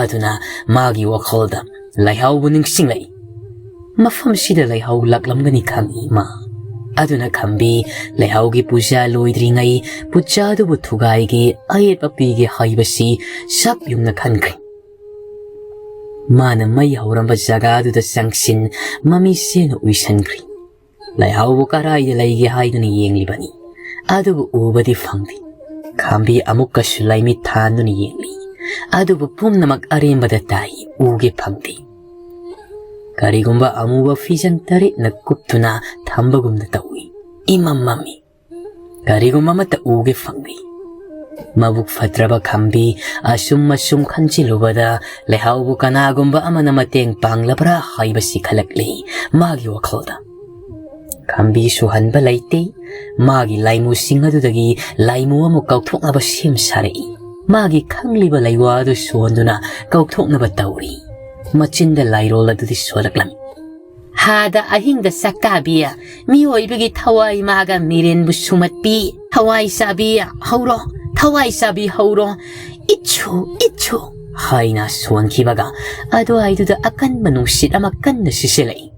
ꯑꯗꯨꯅ ꯃꯥꯒꯤ ꯋꯥꯈꯜꯗ ꯂꯩꯍꯥꯎꯕꯨ ꯅꯤꯡꯁꯤꯡꯂꯛꯏ꯫ ꯃꯐꯝꯁꯤꯗ ꯂꯩꯍꯥꯎ ꯂꯥꯛꯂꯝꯒꯅꯤ ꯈꯪꯏ ꯃꯥ꯫ ꯑꯗꯨꯅ ꯈꯝꯕꯤ ꯂꯩꯍꯥꯎꯒꯤ ꯄꯨꯖꯥ ꯂꯣꯏꯗ꯭ꯔꯤꯉꯩ ꯄꯨꯖꯥꯗꯨꯕꯨ ꯊꯨꯒꯥꯏꯒꯦ, ꯑꯌꯦꯠꯄ ꯄꯤꯒꯦ ꯍꯥꯏꯕꯁꯤ ꯆꯞ ꯌꯨꯡꯅ ꯈꯟꯈ꯭ꯔꯦ꯫ ꯃꯥꯅ ꯃꯩ ꯍꯧꯔꯝꯕ ꯖꯒꯥꯗꯨꯗ ꯆꯪꯁꯤꯟ ꯃꯃꯤꯠꯁꯦꯅ ꯎꯏꯁꯟꯈ꯭ꯔꯦ꯫ ꯂꯩꯍꯥꯎꯕꯨ ꯀꯔꯥꯏꯗ ꯂꯩꯒꯦ ꯍꯥꯏꯗꯨꯅ ꯌꯦꯡꯂꯤꯕꯅꯤ, ꯑꯗꯨꯕꯨ ꯎꯕꯗꯤ ꯐꯪꯗꯦ꯫ ꯈꯥꯝꯕꯤ ꯑꯃꯨꯛꯀꯁꯨ ꯂꯥꯏꯃꯤꯠ ꯊꯥꯟꯗꯨꯅ ꯌꯦꯡꯂꯤ, ꯑꯗꯨꯕꯨ ꯄꯨꯝꯅꯃꯛ ꯑꯔꯦꯝꯕꯗ ꯇꯥꯏ, ꯎꯒꯦ ꯐꯪꯗꯦ꯫ ꯀꯔꯤꯒꯨꯝꯕ ꯑꯃꯨꯕ ꯐꯤꯖꯪ ꯇꯔꯦꯠꯅ ꯀꯨꯞꯇꯨꯅ ꯊꯝꯕꯒꯨꯝꯅ ꯇꯧꯏ꯫ ꯏꯃꯝ ꯃꯝꯃꯤ꯫ ꯀꯔꯤꯒꯨꯝꯕ ꯑꯃꯠꯇ ꯎꯒꯦ ꯐꯪꯗꯦ꯫ ꯃꯕꯨꯛ ꯐꯠꯇ꯭ꯔꯕ ꯈꯝꯕꯤ ꯑꯁꯨꯝ ꯑꯁꯨꯝ ꯈꯟꯖꯤꯜꯂꯨꯕꯗ ꯂꯩꯍꯥꯎꯕꯨ ꯀꯅꯥꯒꯨꯝꯕ ꯑꯃꯅ ꯃꯇꯦꯡ ꯄꯥꯡꯂꯕ꯭ꯔꯥ ꯍꯥꯏꯕꯁꯤ ꯈꯜꯂꯛꯂꯤ ꯃꯥꯒꯤ ꯋꯥꯈꯜꯗ꯫ ꯈꯝꯕꯤ ꯁꯨꯍꯟꯕ ꯂꯩꯇꯦ꯫ ꯃꯥꯒꯤ ꯂꯥꯏꯃꯨꯁꯤꯡ ꯑꯗꯨꯗꯒꯤ ꯂꯥꯏꯃꯨ ꯑꯃ ꯀꯥꯎꯊꯣꯛꯅꯕ ꯁꯦꯝ ꯁꯥꯔꯛꯏ꯫ ꯃꯥꯒꯤ ꯈꯪꯂꯤꯕ ꯂꯩꯋꯥ ꯑꯗꯨ ꯁꯣꯟꯗꯨꯅ ꯀꯥꯎꯊꯣꯛꯅꯕ ꯇꯧꯔꯤ꯫ ꯃꯆꯤꯟꯗ ꯂꯥꯏꯔꯣꯜ ꯑꯗꯨꯗꯤ ꯁꯣꯜꯂꯛꯂꯝꯃꯤ꯫ ꯍꯥꯗ ꯑꯍꯤꯡꯗ ꯆꯥꯛꯇꯥꯕꯤ, ꯃꯤꯑꯣꯏꯕꯒꯤ ꯊꯋꯥꯏ ꯃꯥꯒ ꯃꯤꯔꯦꯟꯕꯨ ꯁꯨꯝꯍꯠꯄꯤ, ꯊꯋꯥꯏ ꯆꯥꯕꯤ, ꯍꯧꯔꯣ, ꯊꯋꯥꯏ ꯆꯥꯕꯤ, ꯍꯧꯔꯣ, ꯏꯠꯁꯨ, ꯏꯠꯁꯨ ꯍꯥꯏꯅ ꯁꯣꯟꯈꯤꯕꯒ ꯑꯗꯨꯋꯥꯏꯗꯨꯗ ꯑꯀꯟꯕ ꯅꯨꯡꯁꯤꯠ ꯑꯃ ꯀꯟꯅ ꯁꯤꯠꯆꯤꯜꯂꯛꯏ꯫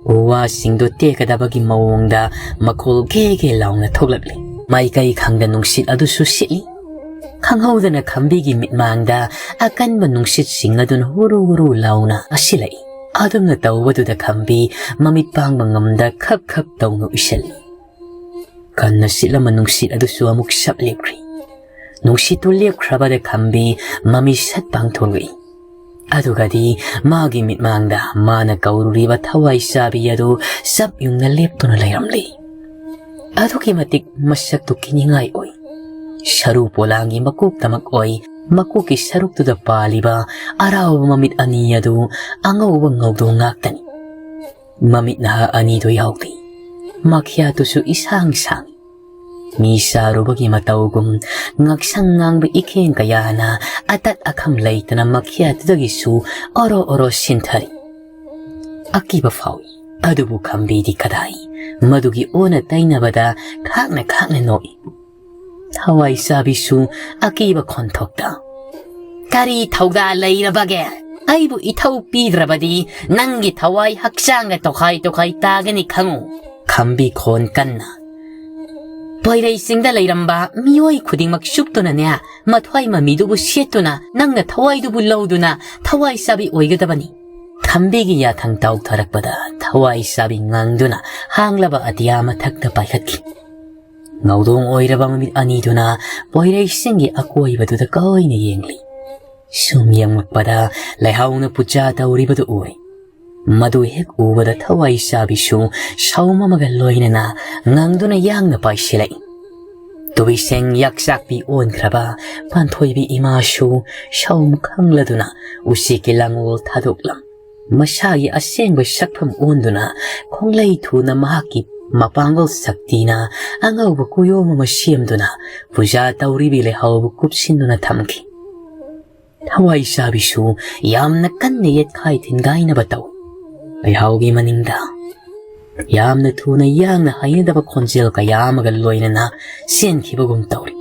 ꯎ ꯋꯥꯁꯤꯡꯗꯨ ꯇꯦꯛꯀꯗꯕꯒꯤ ꯃꯑꯣꯡꯗ ꯃꯈꯣꯜ ꯒꯦ ꯒꯦ ꯂꯥꯎꯅ ꯊꯣꯛꯂꯛꯂꯤ꯫ ꯃꯥꯏꯀꯩ ꯈꯪꯗ ꯅꯨꯡꯁꯤꯠ ꯑꯗꯨꯁꯨ ꯁꯤꯠꯂꯤ꯫ ꯈꯪꯍꯧꯗꯅ ꯈꯝꯕꯤꯒꯤ ꯃꯤꯠꯃꯥꯡꯗ ꯑꯀꯟꯕ ꯅꯨꯡꯁꯤꯠꯁꯤꯡ ꯑꯗꯨꯅ ꯍꯨꯔꯨ ꯍꯨꯔꯨ ꯂꯥꯎꯅ ꯑꯁꯤꯜꯂꯛꯏ꯫ ꯑꯗꯨꯝꯅ ꯇꯧꯕꯗꯨꯗ ꯈꯝꯕꯤ ꯃꯃꯤꯠ ꯄꯥꯡꯕ ꯉꯝꯗ ꯈꯞ ꯈꯞ ꯇꯧꯅ ꯎꯏꯁꯜꯂꯤ꯫ ꯀꯟꯅ ꯁꯤꯠꯂꯝꯕ ꯅꯨꯡꯁꯤꯠ ꯑꯗꯨꯁꯨ ꯑꯃꯨꯛ ꯁꯞ ꯂꯦꯞꯈ꯭ꯔꯤ꯫ ꯅꯨꯡꯁꯤꯠꯇꯨ ꯂꯦꯞꯈ꯭ꯔꯕꯗ ꯈꯝꯕꯤ ꯃꯃꯤ ꯁꯠ ꯄꯥꯡꯊꯣꯛꯂꯛꯏ꯫ ꯑꯗꯨꯒꯗꯤ ꯃꯥꯒꯤ ꯃꯤꯠꯃꯥꯡꯗ ꯃꯥꯅ ꯀꯧꯔꯨꯔꯤꯕ ꯊꯋꯥꯏ ꯆꯥꯕꯤ ꯑꯗꯨ ꯆꯞ ꯌꯨꯡꯅ ꯂꯦꯞꯇꯨꯅ ꯂꯩꯔꯝꯂꯤ꯫ ꯑꯗꯨꯛꯀꯤ ꯃꯇꯤꯛ ꯃꯁꯛꯇꯨ ꯀꯤꯅꯤꯡꯉꯥꯏ ꯑꯣꯏ꯫ ꯁꯔꯨ ꯄꯣꯂꯥꯡꯒꯤ ꯃꯀꯣꯛꯇꯃꯛ ꯑꯣꯏ, ꯃꯀꯣꯛꯀꯤ ꯁꯔꯨꯛꯇꯨꯗ ꯄꯥꯜꯂꯤꯕ ꯑꯔꯥꯎꯕ ꯃꯃꯤꯠ ꯑꯅꯤ ꯑꯗꯨ ꯑꯉꯧꯕ ꯉꯧꯗꯣꯡ ꯉꯥꯛꯇꯅꯤ꯫ ꯃꯃꯤꯠ ꯅꯍꯥ ꯑꯅꯤꯗꯨ ꯌꯥꯎꯗꯦ꯫ ꯃꯈ꯭ꯌꯥꯠꯇꯨꯁꯨ ꯏꯁꯥꯡ ꯁꯥꯡꯏ꯫ ꯃꯤ ꯁꯥꯔꯨꯕꯒꯤ ꯃꯇꯧꯒꯨꯝ ꯉꯛꯁꯪ ꯉꯥꯡꯕ ꯏꯈꯦꯡ ꯀꯌꯥꯅ ꯑꯇꯠ ꯑꯈꯝ ꯂꯩꯇꯅ ꯃꯈ꯭ꯌꯥꯠꯇꯨꯗꯒꯤꯁꯨ ꯑꯣꯔꯣ ꯑꯣꯔꯣ ꯁꯤꯟꯊꯔꯤ꯫ ꯑꯀꯤꯕ ꯐꯥꯎꯏ꯫ ꯑꯗꯨꯕꯨ ꯈꯝꯕꯤꯗꯤ ꯀꯗꯥꯏ? ꯃꯗꯨꯒꯤ ꯑꯣꯟꯅ ꯇꯩꯅꯕꯗ ꯈꯥꯛꯅ ꯈꯥꯛꯅ ꯅꯣꯛꯏ꯫ ꯊꯋꯥꯏ ꯆꯥꯕꯤꯁꯨ ꯑꯀꯤꯕ ꯈꯣꯟꯊꯣꯛꯇ, "ꯀꯔꯤ ꯊꯧꯗꯥ ꯂꯩꯔꯕꯒꯦ? ꯑꯩꯕꯨ ꯏꯊꯧ ꯄꯤꯗ꯭ꯔꯕꯗꯤ ꯅꯪꯒꯤ ꯊꯋꯥꯏ ꯍꯛꯆꯥꯡꯒ ꯇꯣꯈꯥꯏ ꯇꯣꯈꯥꯏ ꯇꯥꯒꯅꯤ ꯈꯪꯉꯨ"꯫ ꯈꯝꯕꯤ ꯈꯣꯟ ꯀꯟꯅ, "ꯄꯣꯏꯔꯩ ꯆꯤꯡꯗ ꯂꯩꯔꯝꯕ ꯃꯤꯑꯣꯏ ꯈꯨꯗꯤꯡꯃꯛ ꯆꯨꯞꯇꯨꯅꯅꯦ, ꯃꯊ꯭ꯋꯥꯏ ꯃꯃꯤꯗꯨꯕꯨ ꯁꯦꯠꯇꯨꯅ ꯅꯪꯅ ꯊꯋꯥꯏꯗꯨꯕꯨ ꯂꯧꯗꯨꯅ ꯊꯋꯥꯏ ꯆꯥꯕꯤ ꯑꯣꯏꯒꯗꯕꯅꯤ"꯫ ꯈꯝꯕꯤꯒꯤ ꯌꯥꯊꯪ ꯇꯥꯎꯊꯔꯛꯄꯗ ꯊꯋꯥꯏ ꯆꯥꯕꯤ ꯉꯪꯗꯨꯅ ꯍꯥꯡꯂꯕ ꯑꯇꯤꯌꯥ ꯃꯊꯛꯇ ꯄꯥꯏꯈꯠꯈꯤ꯫ ꯉꯧꯗꯣꯡ ꯑꯣꯏꯔꯕ ꯃꯃꯤꯠ ꯑꯅꯤꯗꯨꯅ ꯄꯣꯏꯔꯩꯁꯤꯡꯒꯤ ꯑꯀꯣꯏꯕꯗꯨꯗ ꯀꯣꯏꯅ ꯌꯦꯡꯂꯤ꯫ ꯁꯨꯝ ꯌꯦꯡꯂꯛꯄꯗ ꯂꯩꯍꯥꯎꯅ ꯄꯨꯖꯥ ꯇꯧꯔꯤꯕꯗꯨ ꯎꯔꯦ꯫ ꯃꯗꯨ ꯍꯦꯛ ꯎꯕꯗ ꯊꯋꯥꯏ ꯆꯥꯕꯤꯁꯨ ꯁꯥꯎꯝ ꯑꯃꯒ ꯂꯣꯏꯅꯅ ꯉꯪꯗꯨꯅ ꯌꯥꯡꯅ ꯄꯥꯏꯁꯤꯜꯂꯛꯏ꯫ ꯇꯨꯕꯤꯁꯦꯡ ꯌꯥꯛꯆꯥꯛꯄꯤ ꯑꯣꯟꯈ꯭ꯔꯕ ꯄꯥꯟꯊꯣꯏꯕꯤ ꯏꯃꯥꯁꯨ ꯁꯥꯎꯝ ꯈꯪꯂꯗꯨꯅ ꯎꯆꯦꯛꯀꯤ ꯂꯥꯡꯑꯣꯜ ꯊꯥꯗꯣꯛꯂꯝ ꯃꯁꯥꯒꯤ ꯑꯁꯦꯡꯕ ꯁꯛꯐꯝ ꯑꯣꯟꯗꯨꯅ ꯈꯣꯡꯂꯩ ꯊꯨꯅ ꯃꯍꯥꯛꯀꯤ ꯃꯄꯥꯡꯒꯜ ꯁꯛꯇꯤꯅ ꯑꯉꯧꯕ ꯀꯨꯌꯣꯝ ꯑꯃ ꯁꯦꯝꯗꯨꯅ ꯄꯨꯖꯥ ꯇꯧꯔꯤꯕꯤ ꯂꯩꯍꯥꯎꯕꯨ ꯀꯨꯞꯁꯤꯟꯗꯨꯅ ꯊꯝꯈꯤ꯫ ꯊꯋꯥꯏ ꯆꯥꯕꯤꯁꯨ ꯌꯥꯝꯅ ꯀꯟꯅ ꯌꯦꯠꯈꯥꯏ ꯊꯤꯟꯒꯥꯏꯅꯕ ꯇꯧ꯫ ꯂꯩꯍꯥꯎꯒꯤ ꯃꯅꯤꯡꯗ ꯌꯥꯝꯅ ꯊꯨꯅ ꯌꯥꯡꯅ ꯍꯩꯅꯗꯕ ꯈꯣꯟꯖꯦꯜ ꯀꯌꯥ ꯑꯃꯒ ꯂꯣꯏꯅꯅ ꯆꯦꯟꯈꯤꯕꯒꯨꯝ ꯇꯧꯔꯤ꯫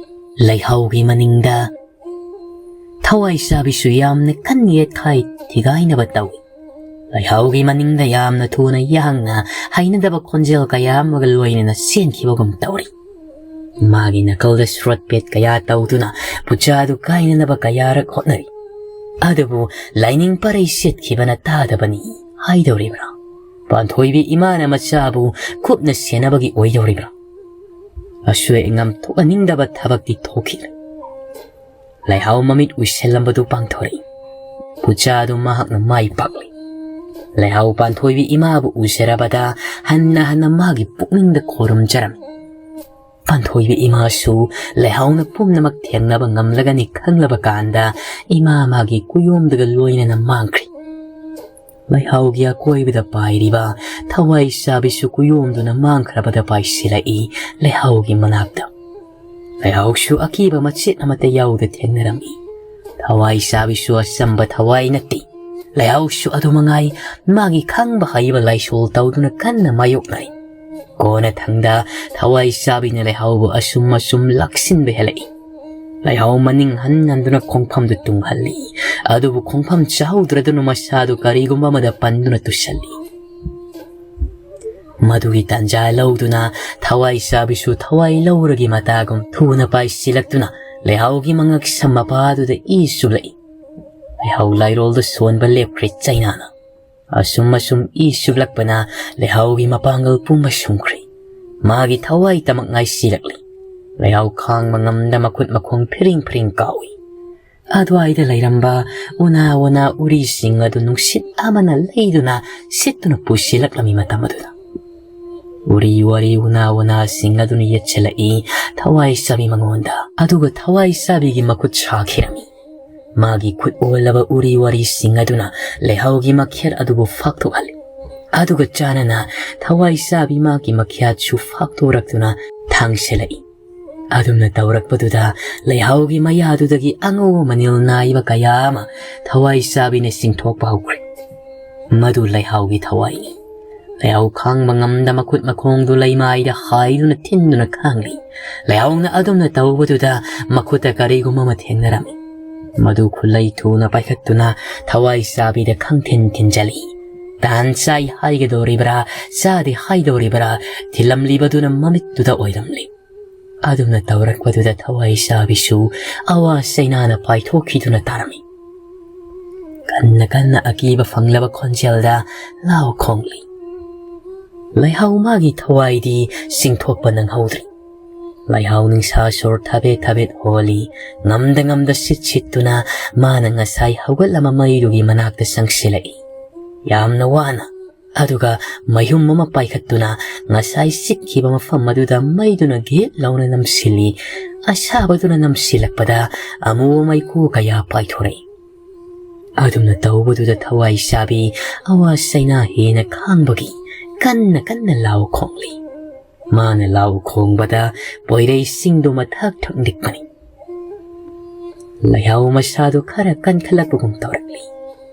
ꯂꯩꯍꯥꯎꯒꯤ ꯃꯅꯤꯡꯗ ꯊꯋꯥꯏ ꯆꯥꯕꯤꯁꯨ ꯌꯥꯝꯅ ꯀꯟꯅ ꯌꯦꯠꯈꯥꯏ ꯊꯤꯒꯥꯏꯅꯕ ꯇꯧꯏ꯫ ꯂꯩꯍꯥꯎꯒꯤ ꯃꯅꯤꯡꯗ ꯌꯥꯝꯅ ꯊꯨꯅ ꯌꯥꯡꯅ ꯍꯩꯅꯗꯕ ꯈꯣꯟꯖꯦꯜ ꯀꯌꯥ ꯑꯃꯒ ꯂꯣꯏꯅꯅ ꯆꯦꯟꯈꯤꯕꯒꯨꯝ ꯇꯧꯔꯤ꯫ ꯃꯥꯒꯤ ꯅꯥꯀꯜꯗ ꯁ꯭ꯔꯣꯠ ꯄꯦꯠ ꯀꯌꯥ ꯇꯧꯗꯨꯅ ꯄꯨꯆꯥꯗꯨ ꯀꯥꯏꯅꯅꯕ ꯀꯌꯥꯔꯛ ꯍꯣꯠꯅꯔꯤ꯫ ꯑꯗꯨꯕꯨ ꯂꯥꯏꯅꯤꯡ ꯄꯔꯩ ꯁꯦꯠꯈꯤꯕꯅ ꯇꯥꯗꯕꯅꯤ ꯍꯥꯏꯗꯧꯔꯤꯕ꯭ꯔꯥ? ꯄꯥꯟꯊꯣꯏꯕꯤ ꯏꯃꯥꯅ ꯃꯆꯥꯕꯨ ꯀꯨꯞꯅ ꯁꯦꯟꯅꯕꯒꯤ ꯑꯣꯏꯗꯧꯔꯤꯕ꯭ꯔꯥ? ꯑꯁꯣꯏ ꯑꯉꯥꯝ ꯊꯣꯛꯍꯟꯅꯤꯡꯗꯕ ꯊꯕꯛꯇꯤ ꯊꯣꯛꯈꯤꯔꯦ꯫ ꯂꯩꯍꯥꯎ ꯃꯃꯤꯠ ꯎꯏꯁꯤꯜꯂꯝꯕꯗꯨ ꯄꯥꯡꯊꯣꯔꯛꯏ꯫ ꯄꯨꯆꯥꯗꯨ ꯃꯍꯥꯛꯅ ꯃꯥꯏ ꯄꯥꯛꯂꯤ꯫ ꯂꯩꯍꯥꯎ ꯄꯥꯟꯊꯣꯏꯕꯤ ꯏꯃꯥꯕꯨ ꯎꯖꯔꯕꯗ ꯍꯟꯅ ꯍꯟꯅ ꯃꯥꯒꯤ ꯄꯨꯛꯅꯤꯡꯗ ꯈꯣꯏꯔꯨꯝꯖꯔꯝꯃꯤ꯫ ꯄꯥꯟꯊꯣꯏꯕꯤ ꯏꯃꯥꯁꯨ ꯂꯩꯍꯥꯎꯅ ꯄꯨꯝꯅꯃꯛ ꯊꯦꯡꯅꯕ ꯉꯝꯂꯒꯅꯤ ꯈꯪꯂꯕ ꯀꯥꯟꯗ ꯏꯃꯥ ꯃꯥꯒꯤ ꯀꯨꯌꯣꯝꯗꯒ ꯂꯣꯏꯅꯅ ꯃꯥꯡꯈ꯭ꯔꯤ꯫ ꯂꯩꯍꯥꯎꯒꯤ ꯑꯀꯣꯏꯕꯗ ꯄꯥꯏꯔꯤꯕ ꯊꯋꯥꯏ ꯆꯥꯕꯤꯁꯨ ꯀꯨꯌꯣꯝꯗꯨꯅ ꯃꯥꯡꯈ꯭ꯔꯕꯗ ꯄꯥꯏꯁꯤꯜꯂꯛꯏ ꯂꯩꯍꯥꯎꯒꯤ ꯃꯅꯥꯛꯇ꯫ ꯂꯩꯍꯥꯎꯁꯨ ꯑꯀꯤꯕ ꯃꯆꯦꯠ ꯑꯃꯠꯇ ꯌꯥꯎꯗ ꯊꯦꯡꯅꯔꯝꯃꯤ꯫ ꯊꯋꯥꯏ ꯆꯥꯕꯤꯁꯨ ꯑꯆꯝꯕ ꯊꯋꯥꯏ ꯅꯠꯇꯦ꯫ ꯂꯩꯍꯥꯎꯁꯨ ꯑꯗꯨ ꯃꯉꯥꯏ, ꯃꯥꯒꯤ ꯈꯪꯕ ꯍꯩꯕ ꯂꯥꯏꯁꯣꯜ ꯇꯧꯗꯨꯅ ꯀꯟꯅ ꯃꯥꯌꯣꯛꯅꯔꯤ꯫ ꯀꯣꯟꯅ ꯊꯪꯗ ꯊꯋꯥꯏ ꯆꯥꯕꯤꯅ ꯂꯩꯍꯥꯎꯕꯨ ꯑꯁꯨꯝ ꯑꯁꯨꯝ ꯂꯥꯛꯁꯤꯟꯕ ꯍꯦꯜꯂꯛꯏ꯫ ꯂꯩꯍꯥꯎ ꯃꯅꯤꯡ ꯍꯟ ꯍꯟꯗꯨꯅ ꯈꯣꯡꯐꯝꯗꯨ ꯇꯨꯡꯍꯜꯂꯤ꯫ ꯑꯗꯨꯕꯨ ꯈꯣꯡꯐꯝ ꯆꯥꯍꯧꯗ꯭ꯔꯗꯨꯅ ꯃꯁꯥꯗꯨ ꯀꯔꯤꯒꯨꯝꯕ ꯑꯃꯗ ꯄꯟꯗꯨꯅ ꯇꯨꯁꯜꯂꯤ꯫ ꯃꯗꯨꯒꯤ ꯇꯥꯟꯖꯥ ꯂꯧꯗꯨꯅ ꯊꯋꯥꯏ ꯆꯥꯕꯤꯁꯨ ꯊꯋꯥꯏ ꯂꯧꯔꯒꯤ ꯃꯇꯥꯒꯨꯝ ꯊꯨꯅ ꯄꯥꯏꯁꯤꯜꯂꯛꯇꯨꯅ ꯂꯩꯍꯥꯎꯒꯤ ꯃꯉꯛꯁꯝ ꯃꯄꯥꯗꯨꯗ ꯏ ꯆꯨꯞꯂꯛꯏ꯫ ꯂꯩꯍꯥꯎ ꯂꯥꯏꯔꯣꯜꯗ ꯁꯣꯟꯕ ꯂꯦꯞꯈ꯭ꯔꯦ ꯆꯩꯅꯥꯅ꯫ ꯑꯁꯨꯝ ꯑꯁꯨꯝ ꯏ ꯆꯨꯞꯂꯛꯄꯅ ꯂꯩꯍꯥꯎꯒꯤ ꯃꯄꯥꯡꯒꯜ ꯄꯨꯝꯕ ꯁꯨꯝꯈ꯭ꯔꯦ꯫ ꯃꯥꯒꯤ ꯊꯋꯥꯏ ꯇꯃꯛ ꯉꯥꯏꯁꯤꯜꯂꯛꯂꯤ꯫ ꯂꯩꯍꯥꯎ ꯈꯥꯡꯕ ꯉꯝꯗ ꯃꯈꯨꯠ ꯃꯈꯣꯡ ꯐꯤꯔꯤꯡ ꯐꯤꯔꯤꯡ ꯀꯥꯎꯏ꯫ ꯑꯗꯨꯋꯥꯏꯗ ꯂꯩꯔꯝꯕ ꯎꯅꯥ ꯋꯥꯅꯥ ꯎꯔꯤꯁꯤꯡ ꯑꯗꯨ ꯅꯨꯡꯁꯤꯠ ꯑꯃꯅ ꯂꯩꯗꯨꯅ ꯁꯤꯠꯇꯨꯅ ꯄꯨꯁꯤꯜꯂꯛꯂꯝꯃꯤ ꯃꯇꯝ ꯑꯗꯨꯗ꯫ ꯎꯔꯤ ꯋꯥꯔꯤ ꯎꯅꯥ ꯋꯥꯅꯥꯁꯤꯡ ꯑꯗꯨꯅ ꯌꯦꯠꯁꯤꯜꯂꯛꯏ ꯊꯋꯥꯏ ꯆꯥꯕꯤ ꯃꯉꯣꯟꯗ꯫ ꯑꯗꯨꯒ ꯊꯋꯥꯏ ꯆꯥꯕꯤꯒꯤ ꯃꯈꯨꯠ ꯁꯥꯈꯤꯔꯝꯃꯤ꯫ ꯃꯥꯒꯤ ꯈꯨꯠ ꯑꯣꯜꯂꯕ ꯎꯔꯤ ꯋꯥꯔꯤꯁꯤꯡ ꯑꯗꯨꯅ ꯂꯩꯍꯥꯎꯒꯤ ꯃꯈꯦꯠ ꯑꯗꯨꯕꯨ ꯐꯥꯛꯊꯣꯛꯍꯜꯂꯤ꯫ ꯑꯗꯨꯒ ꯆꯥꯅꯅ ꯊꯋꯥꯏ ꯆꯥꯕꯤ ꯃꯥꯒꯤ ꯃꯈꯦꯠꯁꯨ ꯐꯥꯛꯇꯣꯔꯛꯇꯨꯅ ꯊꯥꯡꯁꯤꯜꯂꯛꯏ꯫ ꯑꯗꯨꯝꯅ ꯇꯧꯔꯛꯄꯗꯨꯗ ꯂꯩꯍꯥꯎꯒꯤ ꯃꯌꯥꯗꯨꯗꯒꯤ ꯑꯉꯧꯕ ꯃꯅꯤꯜ ꯅꯥꯏꯕ ꯀꯌꯥ ꯑꯃ ꯊꯋꯥꯏ ꯆꯥꯕꯤꯅ ꯆꯤꯡꯊꯣꯛꯄ ꯍꯧꯈ꯭ꯔꯦ꯫ ꯃꯗꯨ ꯂꯩꯍꯥꯎꯒꯤ ꯊꯋꯥꯏꯅꯤ꯫ ꯂꯩꯍꯥꯎ ꯈꯥꯡꯕ ꯉꯝꯗ ꯃꯈꯨꯠ ꯃꯈꯣꯡꯗꯨ ꯂꯩꯃꯥꯏꯗ ꯍꯥꯏꯗꯨꯅ ꯊꯤꯟꯗꯨꯅ ꯈꯥꯡꯂꯤ꯫ ꯂꯩꯍꯥꯎꯅ ꯑꯗꯨꯝꯅ ꯇꯧꯕꯗꯨꯗ ꯃꯈꯨꯠꯇ ꯀꯔꯤꯒꯨꯝꯕ ꯑꯃ ꯊꯦꯡꯅꯔꯝꯃꯤ꯫ ꯃꯗꯨ ꯈꯨꯠꯂꯩ ꯊꯨꯅ ꯄꯥꯏꯈꯠꯇꯨꯅ ꯊꯋꯥꯏ ꯆꯥꯕꯤꯗ ꯈꯪꯊꯤꯟ ꯊꯤꯟꯖꯜꯂꯤ꯫ ꯇꯥꯟ ꯆꯥꯏ ꯍꯥꯏꯒꯗꯧꯔꯤꯕ꯭ꯔꯥ, ꯆꯥꯗꯦ ꯍꯥꯏꯗꯧꯔꯤꯕ꯭ꯔꯥ, ꯊꯤꯜꯂꯝꯂꯤꯕꯗꯨꯅ ꯃꯃꯤꯠꯇꯨꯗ ꯑꯣꯏꯔꯝꯂꯤ꯫ ꯑꯗꯨꯝꯅ ꯇꯧꯔꯛꯄꯗꯨꯗ ꯊꯋꯥꯏ ꯆꯥꯕꯤꯁꯨ ꯑꯋꯥ ꯆꯩꯅꯥꯅ ꯄꯥꯏꯊꯣꯛꯈꯤꯗꯨꯅ ꯇꯥꯔꯝꯃꯤ꯫ ꯀꯟꯅ ꯀꯟꯅ ꯑꯀꯤꯕ ꯐꯪꯂꯕ ꯈꯣꯟꯖꯦꯜꯗ ꯂꯥꯎ ꯈꯣꯡꯂꯤ꯫ ꯂꯩꯍꯥꯎ ꯃꯥꯒꯤ ꯊꯋꯥꯏꯗꯤ ꯆꯤꯡꯊꯣꯛꯄ ꯅꯪꯍꯧꯗ꯭ꯔꯤ꯫ ꯂꯩꯍꯥꯎ ꯅꯤꯡꯁꯥ ꯁꯣꯔ ꯊꯥꯕꯦꯠ ꯊꯥꯕꯦꯠ ꯍꯣꯜꯂꯤ꯫ ꯉꯝꯗ ꯉꯝꯗ ꯁꯤꯠ ꯁꯤꯠꯇꯨꯅ ꯃꯥꯅ ꯉꯁꯥꯏ ꯍꯧꯒꯠꯂꯝꯕ ꯃꯩꯗꯨꯒꯤ ꯃꯅꯥꯛꯇ ꯆꯪꯁꯤꯜꯂꯛꯏ꯫ ꯌꯥꯝꯅ ꯋꯥꯅ꯫ ꯑꯗꯨꯒ ꯃꯌꯨꯝ ꯑꯃ ꯄꯥꯏꯈꯠꯇꯨꯅ ꯉꯁꯥꯏ ꯆꯤꯠꯈꯤꯕ ꯃꯐꯝ ꯑꯗꯨꯗ ꯃꯩꯗꯨꯅ ꯒꯦꯠ ꯂꯥꯎꯅ ꯅꯝꯁꯤꯜꯂꯤ꯫ ꯑꯁꯥꯕꯗꯨꯅ ꯅꯝꯁꯤꯜꯂꯛꯄꯗ ꯑꯃꯨꯕ ꯃꯩꯈꯨ ꯀꯌꯥ ꯄꯥꯏꯊꯣꯔꯛꯏ꯫ ꯑꯗꯨꯝꯅ ꯇꯧꯕꯗꯨꯗ ꯊꯋꯥꯏ ꯆꯥꯕꯤ ꯑꯋꯥ ꯆꯩꯅꯥ ꯍꯦꯟꯅ ꯈꯥꯡꯕꯒꯤ ꯀꯟꯅ ꯀꯟꯅ ꯂꯥꯎ ꯈꯣꯡꯂꯤ꯫ ꯃꯥꯅ ꯂꯥꯎ ꯈꯣꯡꯕꯗ ꯄꯣꯏꯔꯩꯁꯤꯡꯗꯨ ꯃꯊꯛ ꯊꯛ ꯅꯤꯛꯄꯅꯤ꯫ ꯂꯩꯍꯥꯎ ꯃꯁꯥꯗꯨ ꯈꯔ ꯀꯟꯈꯠꯂꯛꯄꯒꯨꯝ ꯇꯧꯔꯛꯂꯤ꯫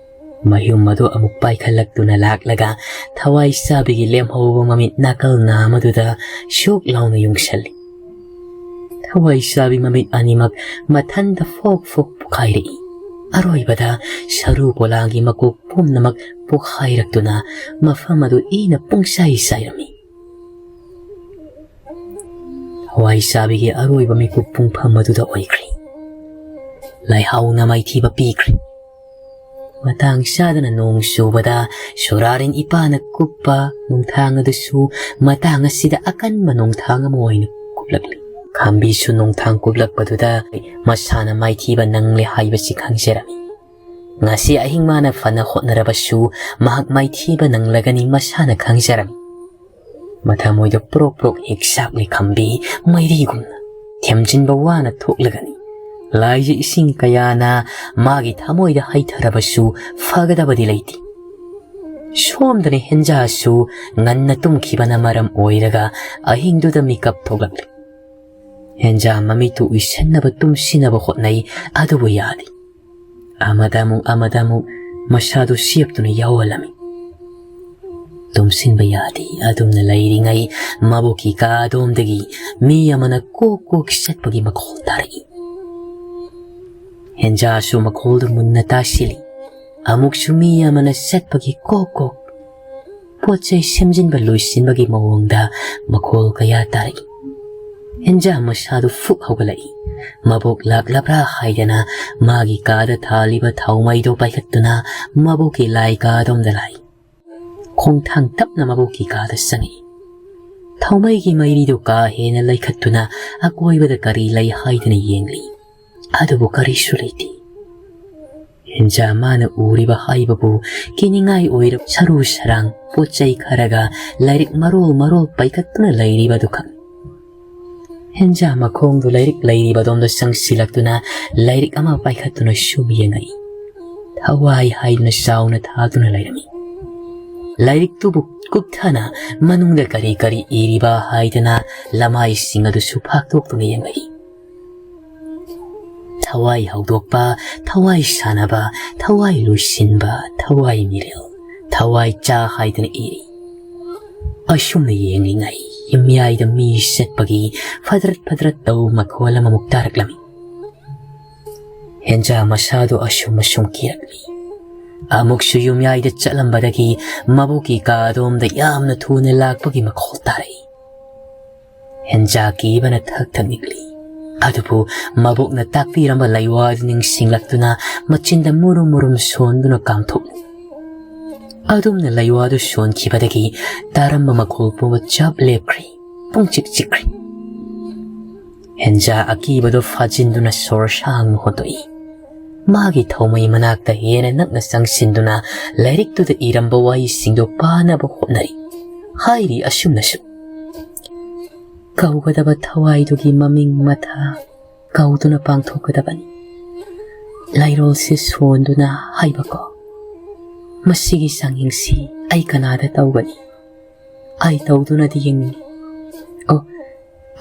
ꯃꯌꯨꯝ ꯑꯗꯨ ꯑꯃꯨꯛ ꯄꯥꯏꯈꯠꯂꯛꯇꯨꯅ ꯂꯥꯛꯂꯒ ꯊꯋꯥꯏ ꯆꯥꯕꯤꯒꯤ ꯂꯦꯝꯍꯧꯕ ꯃꯃꯤꯠ ꯅꯥꯀꯜ ꯅꯥꯝꯃꯗꯨꯗ ꯁꯨꯛ ꯂꯥꯎꯅ ꯌꯨꯡꯁꯜꯂꯤ꯫ ꯊꯋꯥꯏ ꯆꯥꯕꯤ ꯃꯃꯤꯠ ꯑꯅꯤꯃꯛ ꯃꯊꯟꯇ ꯐꯣꯛ ꯐꯣꯛ ꯄꯣꯈꯥꯏꯔꯛꯏ꯫ ꯑꯔꯣꯏꯕꯗ ꯁꯔꯨ ꯄꯣꯂꯥꯡꯒꯤ ꯃꯀꯣꯛ ꯄꯨꯝꯅꯃꯛ ꯄꯣꯈꯥꯏꯔꯛꯇꯨꯅ ꯃꯐꯝ ꯑꯗꯨ ꯏꯅ ꯄꯨꯡꯆꯥꯏ ꯆꯥꯏꯔꯝꯃꯤ꯫ ꯊꯋꯥꯏ ꯆꯥꯕꯤꯒꯤ ꯑꯔꯣꯏꯕ ꯃꯤꯀꯨꯞ ꯄꯨꯡꯐꯝ ꯑꯗꯨꯗ ꯑꯣꯏꯈ꯭ꯔꯦ꯫ ꯂꯩꯍꯥꯎꯅ ꯃꯥꯏꯊꯤꯕ ꯄꯤꯈ꯭ꯔꯦ꯫ ꯃꯇꯥꯡ ꯆꯥꯗꯅ ꯅꯣꯡ ꯆꯨꯕꯗ ꯁꯨꯔꯥꯔꯤꯟ ꯏꯄꯥꯅ ꯀꯨꯞꯄ ꯅꯣꯡꯊꯥꯡ ꯑꯗꯨꯁꯨ ꯃꯇꯥꯡ ꯑꯁꯤꯗ ꯑꯀꯟꯕ ꯅꯣꯡꯊꯥꯡ ꯑꯃ ꯑꯣꯏꯅ ꯀꯨꯞꯂꯛꯂꯤ꯫ ꯈꯥꯝꯕꯤꯁꯨ ꯅꯣꯡꯊꯥꯡ ꯀꯨꯞꯂꯛꯄꯗꯨꯗ ꯃꯁꯥꯅ ꯃꯥꯏꯊꯤꯕ ꯅꯪꯂꯦ ꯍꯥꯏꯕꯁꯤ ꯈꯪꯖꯔꯝꯃꯤ꯫ ꯉꯁꯤ ꯑꯍꯤꯡ ꯃꯥꯅ ꯐꯅ ꯍꯣꯠꯅꯔꯕꯁꯨ ꯃꯍꯥꯛ ꯃꯥꯏꯊꯤꯕ ꯅꯪꯂꯒꯅꯤ ꯃꯁꯥꯅ ꯈꯪꯖꯔꯝꯃꯤ꯫ ꯃꯊꯃꯣꯏꯗ ꯄ꯭ꯔꯣꯛ ꯄ꯭ꯔꯣꯛ ꯍꯤꯛ ꯆꯥꯛꯂꯤ ꯈꯥꯝꯕꯤ ꯃꯩꯔꯤꯒꯨꯝꯅ꯫ ꯊꯦꯝꯖꯤꯟꯕ ꯋꯥꯅ ꯊꯣꯛꯂꯒꯅꯤ꯫ ꯂꯥꯏꯖ ꯏꯁꯤꯡ ꯀꯌꯥꯅ ꯃꯥꯒꯤ ꯊꯃꯣꯏꯗ ꯍꯩꯊꯔꯕꯁꯨ ꯐꯒꯗꯕꯗꯤ ꯂꯩꯇꯦ꯫ ꯁꯣꯝꯗꯅ ꯍꯦꯟꯖꯥꯁꯨ ꯉꯟꯅ ꯇꯨꯝꯈꯤꯕꯅ ꯃꯔꯝ ꯑꯣꯏꯔꯒ ꯑꯍꯤꯡꯗꯨꯗ ꯃꯤꯀꯞ ꯊꯣꯛꯂꯛꯂꯤ꯫ ꯍꯦꯟꯖꯥ ꯃꯃꯤꯠꯇꯨ ꯎꯏꯁꯟꯅꯕ ꯇꯨꯝꯁꯤꯟꯅꯕ ꯍꯣꯠꯅꯩ, ꯑꯗꯨꯕꯨ ꯌꯥꯗꯦ꯫ ꯑꯃꯗ ꯑꯃꯨꯛ, ꯑꯃꯗ ꯑꯃꯨꯛ ꯃꯁꯥꯗꯨ ꯁꯦꯞꯇꯨꯅ ꯌꯥꯎꯍꯜꯂꯝꯃꯤ꯫ ꯇꯨꯝꯁꯤꯟꯕ ꯌꯥꯗꯦ꯫ ꯑꯗꯨꯝꯅ ꯂꯩꯔꯤꯉꯩ ꯃꯕꯣꯛꯀꯤ ꯀꯥ ꯑꯗꯣꯝꯗꯒꯤ ꯃꯤ ꯑꯃꯅ ꯀꯣꯛ ꯀꯣꯛ ꯆꯠꯄꯒꯤ ꯃꯈꯣꯜ ꯇꯥꯔꯛꯏ꯫ ꯍꯦꯟꯖꯥꯁꯨ ꯃꯈꯣꯜꯗꯨ ꯃꯨꯟꯅ ꯇꯥꯁꯤꯜꯂꯤ꯫ ꯑꯃꯨꯛꯁꯨ ꯃꯤ ꯑꯃꯅ ꯆꯠꯄꯒꯤ ꯀꯣꯛ ꯀꯣꯛ꯫ ꯄꯣꯠ ꯆꯩ ꯁꯦꯝꯖꯤꯟꯕ ꯂꯣꯏꯁꯤꯟꯕꯒꯤ ꯃꯑꯣꯡꯗ ꯃꯈꯣꯜ ꯀꯌꯥ ꯇꯥꯔꯛꯏ꯫ ꯍꯦꯟꯖꯥ ꯃꯁꯥꯗꯨ ꯐꯨꯛ ꯍꯧꯒꯠꯂꯛꯏ꯫ ꯃꯕꯣꯛ ꯂꯥꯛꯂꯕ꯭ꯔꯥ ꯍꯥꯏꯗꯅ ꯃꯥꯒꯤ ꯀꯥꯗ ꯊꯥꯜꯂꯤꯕ ꯊꯥꯎ ꯃꯩꯗꯨ ꯄꯥꯏꯈꯠꯇꯨꯅ ꯃꯕꯣꯛꯀꯤ ꯂꯥꯏ ꯀꯥꯗꯣꯝꯗ ꯂꯥꯛꯏ꯫ ꯈꯣꯡꯊꯥꯡ ꯇꯞꯅ ꯃꯕꯣꯛꯀꯤ ꯀꯥꯗ ꯆꯪꯉꯛꯏ꯫ ꯊꯥꯎꯃꯩꯒꯤ ꯃꯩꯔꯤꯗꯨ ꯀꯥ ꯍꯦꯟꯅ ꯂꯩꯈꯠꯇꯨꯅ ꯑꯀꯣꯏꯕꯗ ꯀꯔꯤ ꯂꯩ ꯍꯥꯏꯗꯅ ꯌꯦꯡꯂꯤ꯫ ꯑꯗꯨꯕꯨ ꯀꯔꯤꯁꯨ ꯂꯩꯇꯦ꯫ ꯍꯦꯟꯖꯥ ꯃꯥꯅ ꯎꯔꯤꯕ ꯍꯥꯏꯕꯕꯨ ꯀꯤꯅꯤꯡꯉꯥꯏ ꯑꯣꯏꯔꯕ ꯁꯔꯨ ꯁꯔꯥꯡ ꯄꯣꯠ ꯆꯩ ꯈꯔꯒ ꯂꯥꯏꯔꯤꯛ ꯃꯔꯣꯜ ꯃꯔꯣꯜ ꯄꯩꯈꯠꯇꯨꯅ ꯂꯩꯔꯤꯕꯗꯨ ꯈꯛ꯫ ꯍꯦꯟꯖꯥ ꯃꯈꯣꯡꯗꯨ ꯂꯥꯏꯔꯤꯛ ꯂꯩꯔꯤꯕꯗꯣꯝꯗ ꯆꯪꯁꯤꯜꯂꯛꯇꯨꯅ ꯂꯥꯏꯔꯤꯛ ꯑꯃ ꯄꯥꯏꯈꯠꯇꯨꯅ ꯁꯨꯝ ꯌꯦꯡꯉꯛꯏ꯫ ꯊꯋꯥꯏ ꯍꯥꯏꯗꯨꯅ ꯆꯥꯎꯅ ꯊꯥꯗꯨꯅ ꯂꯩꯔꯝꯃꯤ꯫ ꯂꯥꯏꯔꯤꯛꯇꯨꯕꯨ ꯀꯨꯞꯊꯅ ꯃꯅꯨꯡꯗ ꯀꯔꯤ ꯀꯔꯤ ꯏꯔꯤꯕ ꯍꯥꯏꯗꯅ ꯂꯃꯥꯏꯁꯤꯡ ꯑꯗꯨꯁꯨ ꯐꯥꯛꯇꯣꯛꯇꯨꯅ ꯌꯦꯡꯂꯛꯏ꯫ ꯊꯋꯥꯏ ꯍꯧꯗꯣꯛꯄ, ꯊꯋꯥꯏ ꯁꯥꯟꯅꯕ, ꯊꯋꯥꯏ ꯂꯣꯏꯁꯤꯟꯕ, ꯊꯋꯥꯏ ꯃꯤꯔꯦꯜ, ꯊꯋꯥꯏ ꯆꯥ ꯍꯥꯏꯗꯅ ꯏꯔꯤ꯫ ꯑꯁꯨꯝꯅ ꯌꯦꯡꯂꯤꯉꯩ ꯌꯨꯝꯌꯥꯏꯗ ꯃꯤ ꯆꯠꯄꯒꯤ ꯐꯗ꯭ꯔꯠ ꯐꯗ꯭ꯔꯠ ꯇꯧ ꯃꯈꯣꯜ ꯑꯃꯃꯨꯛ ꯇꯥꯔꯛꯂꯝꯃꯤ꯫ ꯍꯦꯟꯖꯥ ꯃꯁꯥꯗꯨ ꯑꯁꯨꯝ ꯑꯁꯨꯝ ꯀꯤꯔꯛꯂꯤ꯫ ꯑꯃꯨꯛꯁꯨ ꯌꯨꯝꯌꯥꯏꯗ ꯆꯠꯂꯝꯕꯗꯒꯤ ꯃꯕꯣꯛꯀꯤ ꯀꯥ ꯑꯗꯣꯝꯗ ꯌꯥꯝꯅ ꯊꯨꯅ ꯂꯥꯛꯄꯒꯤ ꯃꯈꯣꯜ ꯇꯥꯔꯛꯏ꯫ ꯍꯦꯟꯖꯥ ꯀꯤꯕꯅ ꯊꯛ ꯊꯛ ꯅꯤꯛꯂꯤ꯫ ꯑꯗꯨꯕꯨ ꯃꯕꯣꯛꯅ ꯇꯥꯛꯄꯤꯔꯝꯕ ꯂꯩꯋꯥꯗꯨ ꯅꯤꯡꯁꯤꯡꯂꯛꯇꯨꯅ ꯃꯆꯤꯟꯗ ꯃꯨꯔꯨꯝ ꯃꯨꯔꯨꯝ ꯁꯣꯟꯗꯨꯅ ꯀꯥꯝꯊꯣꯛꯂꯤ꯫ ꯑꯗꯨꯝꯅ ꯂꯩꯋꯥꯗꯨ ꯁꯣꯟꯈꯤꯕꯗꯒꯤ ꯇꯥꯔꯝꯕ ꯃꯈꯣꯜ ꯄꯨꯝꯕ ꯆꯞ ꯂꯦꯞꯈ꯭ꯔꯦ꯫ ꯄꯨꯡꯆꯤꯛ ꯆꯤꯛꯈ꯭ꯔꯦ꯫ ꯍꯦꯟꯖꯥ ꯑꯀꯤꯕꯗꯨ ꯐꯥꯖꯤꯟꯗꯨꯅ ꯁꯣꯔ ꯁꯥꯡꯅ ꯍꯣꯟꯗꯣꯛꯏ꯫ ꯃꯥꯒꯤ ꯊꯧꯃꯩ ꯃꯅꯥꯛꯇ ꯍꯦꯟꯅ ꯅꯛꯅ ꯆꯪꯁꯤꯟꯗꯨꯅ ꯂꯥꯏꯔꯤꯛꯇꯨꯗ ꯏꯔꯝꯕ ꯋꯥꯍꯩꯁꯤꯡꯗꯨ ꯄꯥꯅꯕ ꯍꯣꯠꯅꯔꯤ꯫ ꯍꯥꯏꯔꯤ ꯑꯁꯨꯝꯅꯁꯨ: "ꯀꯧꯒꯗꯕ ꯊꯋꯥꯏꯗꯨꯒꯤ ꯃꯃꯤꯡ ꯃꯊꯥ ꯀꯧꯗꯨꯅ ꯄꯥꯡꯊꯣꯛꯀꯗꯕꯅꯤ꯫ ꯂꯩꯔꯣꯜꯁꯤ ꯁꯣꯟꯗꯨꯅ ꯍꯥꯏꯕꯀꯣ꯫ ꯃꯁꯤꯒꯤ ꯆꯥꯡꯌꯦꯡꯁꯤ ꯑꯩ ꯀꯅꯥꯗ ꯇꯧꯒꯅꯤ? ꯑꯩ ꯇꯧꯗꯨꯅꯗꯤ ꯌꯦꯡꯅꯤꯡꯏ꯫ ꯑꯣ,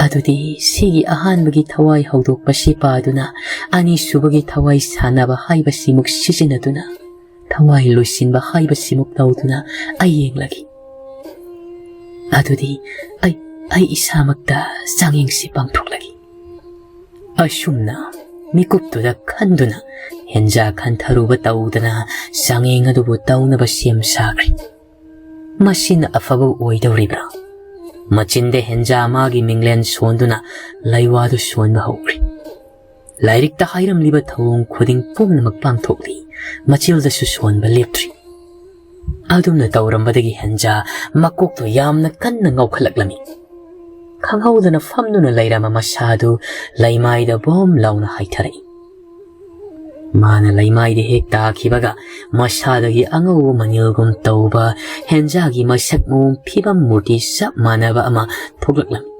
ꯑꯗꯨꯗꯤ ꯁꯤꯒꯤ ꯑꯍꯥꯟꯕꯒꯤ ꯊꯋꯥꯏ ꯍꯧꯗꯣꯛꯄꯁꯤ ꯄꯥꯗꯨꯅ, ꯑꯅꯤꯁꯨꯕꯒꯤ ꯊꯋꯥꯏ ꯁꯥꯟꯅꯕ ꯍꯥꯏꯕꯁꯤꯃꯨꯛ ꯁꯤꯖꯤꯟꯅꯗꯨꯅ, ꯊꯋꯥꯏ ꯂꯣꯏꯁꯤꯟꯕ ꯍꯥꯏꯕꯁꯤꯃꯨꯛ ꯇꯧꯗꯨꯅ ꯑꯩ ꯌꯦꯡꯂꯒꯦ꯫ ꯑꯗꯨꯗꯤ ꯑꯩ, ꯑꯩ ꯏꯁꯥꯃꯛꯇ ꯆꯥꯡꯌꯦꯡꯁꯤ ꯄꯥꯡꯊꯣꯛꯂꯒꯦ"꯫ ꯑꯁꯨꯝꯅ ꯃꯤꯀꯨꯞꯇꯨꯗ ꯈꯟꯗꯨꯅ ꯍꯦꯟꯖꯥ ꯈꯟꯊꯔꯨꯕ ꯇꯧꯗꯅ ꯆꯥꯡꯌꯦꯡ ꯑꯗꯨꯕꯨ ꯇꯧꯅꯕ ꯁꯦꯝ ꯁꯥꯈ꯭ꯔꯦ꯫ ꯃꯁꯤꯅ ꯑꯐꯕ ꯑꯣꯏꯗꯧꯔꯤꯕ꯭ꯔꯥ? ꯃꯆꯤꯟꯗ ꯍꯦꯟꯖꯥ ꯃꯥꯒꯤ ꯃꯤꯡꯂꯦꯟ ꯁꯣꯟꯗꯨꯅ ꯂꯩꯋꯥꯗꯨ ꯁꯣꯟꯕ ꯍꯧꯈ꯭ꯔꯦ꯫ ꯂꯥꯏꯔꯤꯛꯇ ꯍꯥꯏꯔꯝꯂꯤꯕ ꯊꯧꯑꯣꯡ ꯈꯨꯗꯤꯡ ꯄꯨꯝꯅꯃꯛ ꯄꯥꯡꯊꯣꯛꯂꯤ꯫ ꯃꯆꯤꯜꯗꯁꯨ ꯁꯣꯟꯕ ꯂꯦꯞꯇ꯭ꯔꯤ꯫ ꯑꯗꯨꯝꯅ ꯇꯧꯔꯝꯕꯗꯒꯤ ꯍꯦꯟꯖꯥ ꯃꯀꯣꯛꯇꯨ ꯌꯥꯝꯅ ꯀꯟꯅ ꯉꯥꯎꯈꯠꯂꯛꯂꯝꯃꯤ꯫ ꯈꯪꯍꯧꯗꯅ ꯐꯝꯗꯨꯅ ꯂꯩꯔꯝꯕ ꯃꯁꯥꯗꯨ ꯂꯩꯃꯥꯏꯗ ꯕꯣꯝ ꯂꯥꯎꯅ ꯍꯥꯏꯊꯔꯛꯏ꯫ ꯃꯥꯅ ꯂꯩꯃꯥꯏꯗ ꯍꯦꯛ ꯇꯥꯈꯤꯕꯒ ꯃꯁꯥꯗꯒꯤ ꯑꯉꯧꯕ ꯃꯅꯤꯜꯒꯨꯝ ꯇꯧꯕ ꯍꯦꯟꯖꯥꯒꯤ ꯃꯁꯛ ꯃꯑꯣꯡ ꯐꯤꯕꯝ ꯃꯨꯔꯇꯤ ꯆꯞ ꯃꯥꯟꯅꯕ ꯑꯃ ꯊꯣꯛꯂꯛꯂꯝꯃꯤ꯫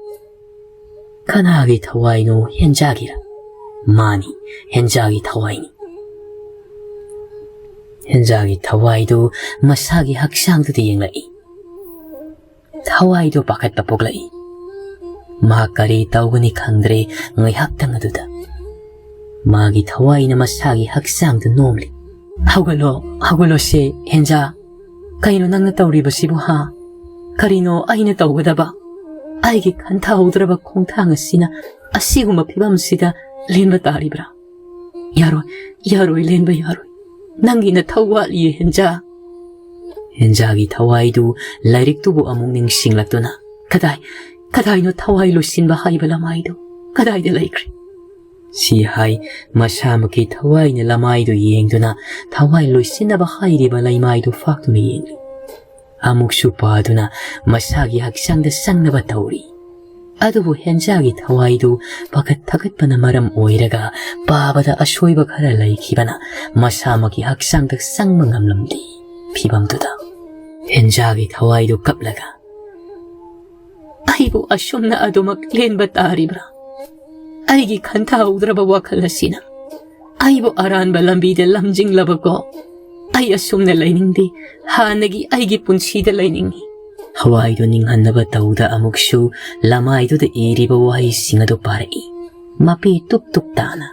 ꯀꯅꯥꯒꯤ ꯊꯋꯥꯏꯅꯣ ꯍꯦꯟꯖꯥꯒꯤꯔ? ꯃꯥꯅꯤ, ꯍꯦꯟꯖꯥꯒꯤ ꯊꯋꯥꯏꯅꯤ꯫ ꯍꯦꯟꯖꯥꯒꯤ ꯊꯋꯥꯏꯗꯨ ꯃꯁꯥꯒꯤ ꯍꯛꯆꯥꯡꯗꯨꯗ ꯌꯦꯡꯂꯛꯏ꯫ ꯊꯋꯥꯏꯗꯨ ꯄꯥꯈꯠꯄ ꯄꯣꯛꯂꯛꯏ꯫ ꯃꯍꯥꯛ ꯀꯔꯤ ꯇꯧꯒꯅꯤ ꯈꯪꯗ꯭ꯔꯦ ꯉꯥꯏꯍꯥꯛꯇꯪ ꯑꯗꯨꯗ꯫ ꯃꯥꯒꯤ ꯊꯋꯥꯏꯅ ꯃꯁꯥꯒꯤ ꯍꯛꯆꯥꯡꯗ ꯅꯣꯝꯂꯤ꯫ "ꯍꯧꯒꯠꯂꯣ, ꯍꯧꯒꯠꯂꯣꯁꯦ ꯍꯦꯟꯖꯥ꯫ ꯀꯩꯅꯣ ꯅꯪꯅ ꯇꯧꯔꯤꯕꯁꯤꯕꯨ, ꯍꯥ? ꯀꯔꯤꯅꯣ ꯑꯩꯅ ꯇꯧꯒꯗꯕ? ꯑꯩꯒꯤ ꯈꯟꯊꯍꯧꯗ꯭ꯔꯕ ꯈꯣꯡꯊꯥꯡ ꯑꯁꯤꯅ ꯑꯁꯤꯒꯨꯝꯕ ꯐꯤꯕꯝꯁꯤꯗ ꯂꯦꯟꯕ ꯇꯥꯔꯤꯕ꯭ꯔꯥ? ꯌꯥꯔꯣꯏ, ꯌꯥꯔꯣꯏ, ꯂꯦꯟꯕ ꯌꯥꯔꯣꯏ꯫ ꯅꯪꯒꯤ ꯅꯊꯧ ꯋꯥꯠꯂꯤꯌꯦ ꯍꯦꯟꯖꯥ꯫" ꯍꯦꯟꯖꯥꯒꯤ ꯊꯋꯥꯏꯗꯨ ꯂꯥꯏꯔꯤꯛꯇꯨꯕꯨ ꯑꯃꯨꯛ ꯅꯤꯡꯁꯤꯡꯂꯛꯇꯨꯅ, "ꯀꯗꯥꯏ, ꯀꯗꯥꯏꯅꯣ ꯊꯋꯥꯏ ꯂꯣꯏꯁꯤꯟꯕ ꯍꯥꯏꯕ ꯂꯃꯥꯏꯗꯨ? ꯀꯗꯥꯏꯗ ꯂꯩꯈ꯭ꯔꯦ?" ꯁꯤ ꯍꯥꯏ, ꯃꯁꯥꯃꯛꯀꯤ ꯊꯋꯥꯏꯅ ꯂꯃꯥꯏꯗꯨ ꯌꯦꯡꯗꯨꯅ ꯊꯋꯥꯏ ꯂꯣꯏꯁꯤꯟꯅꯕ ꯍꯥꯏꯔꯤꯕ ꯂꯩꯃꯥꯏꯗꯨ ꯐꯥꯛꯇꯨꯅ ꯌꯦꯡꯂꯤ꯫ ꯑꯃꯨꯛꯁꯨ ꯄꯥꯗꯨꯅ ꯃꯁꯥꯒꯤ ꯍꯛꯆꯥꯡꯗ ꯆꯪꯅꯕ ꯇꯧꯔꯤ꯫ ꯑꯗꯨꯕꯨ ꯍꯦꯟꯖꯥꯒꯤ ꯊꯋꯥꯏꯗꯨ ꯄꯥꯈꯠ ꯊꯀꯠꯄꯅ ꯃꯔꯝ ꯑꯣꯏꯔꯒ ꯄꯥꯕꯗ ꯑꯁꯣꯏꯕ ꯈꯔ ꯂꯩꯈꯤꯕꯅ ꯃꯁꯥꯃꯛꯀꯤ ꯍꯛꯆꯥꯡꯗ ꯆꯪꯕ ꯉꯝꯂꯝꯗꯦ꯫ ꯐꯤꯕꯝꯗꯨꯗ ꯍꯦꯟꯖꯥꯒꯤ ꯊꯋꯥꯏꯗꯨ ꯀꯞꯂꯒ, "ꯑꯩꯕꯨ ꯑꯁꯨꯝꯅ ꯑꯗꯨꯃꯛ ꯂꯦꯟꯕ ꯇꯥꯔꯤꯕ꯭ꯔꯥ? ꯑꯩꯒꯤ ꯈꯟꯊꯍꯧꯗ꯭ꯔꯕ ꯋꯥꯈꯜ ꯑꯁꯤꯅ ꯑꯩꯕꯨ ꯑꯔꯥꯟꯕ ꯂꯝꯕꯤꯗ ꯂꯝꯖꯤꯡꯂꯕꯀꯣ꯫ ꯑꯩ ꯑꯁꯨꯝꯅ ꯂꯩꯅꯤꯡꯗꯦ꯫ ꯍꯥꯟꯅꯒꯤ ꯑꯩꯒꯤ ꯄꯨꯟꯁꯤꯗ ꯂꯩꯅꯤꯡꯏ꯫" ꯊꯋꯥꯏꯗꯨ ꯅꯤꯡꯍꯟꯅꯕ ꯇꯧꯗ ꯑꯃꯨꯛꯁꯨ ꯂꯃꯥꯏꯗꯨꯗ ꯏꯔꯤꯕ ꯋꯥꯍꯩꯁꯤꯡ ꯑꯗꯨ ꯄꯥꯔꯛꯏ꯫ ꯃꯄꯤ ꯇꯨꯞ ꯇꯨꯞ ꯇꯥꯅ꯫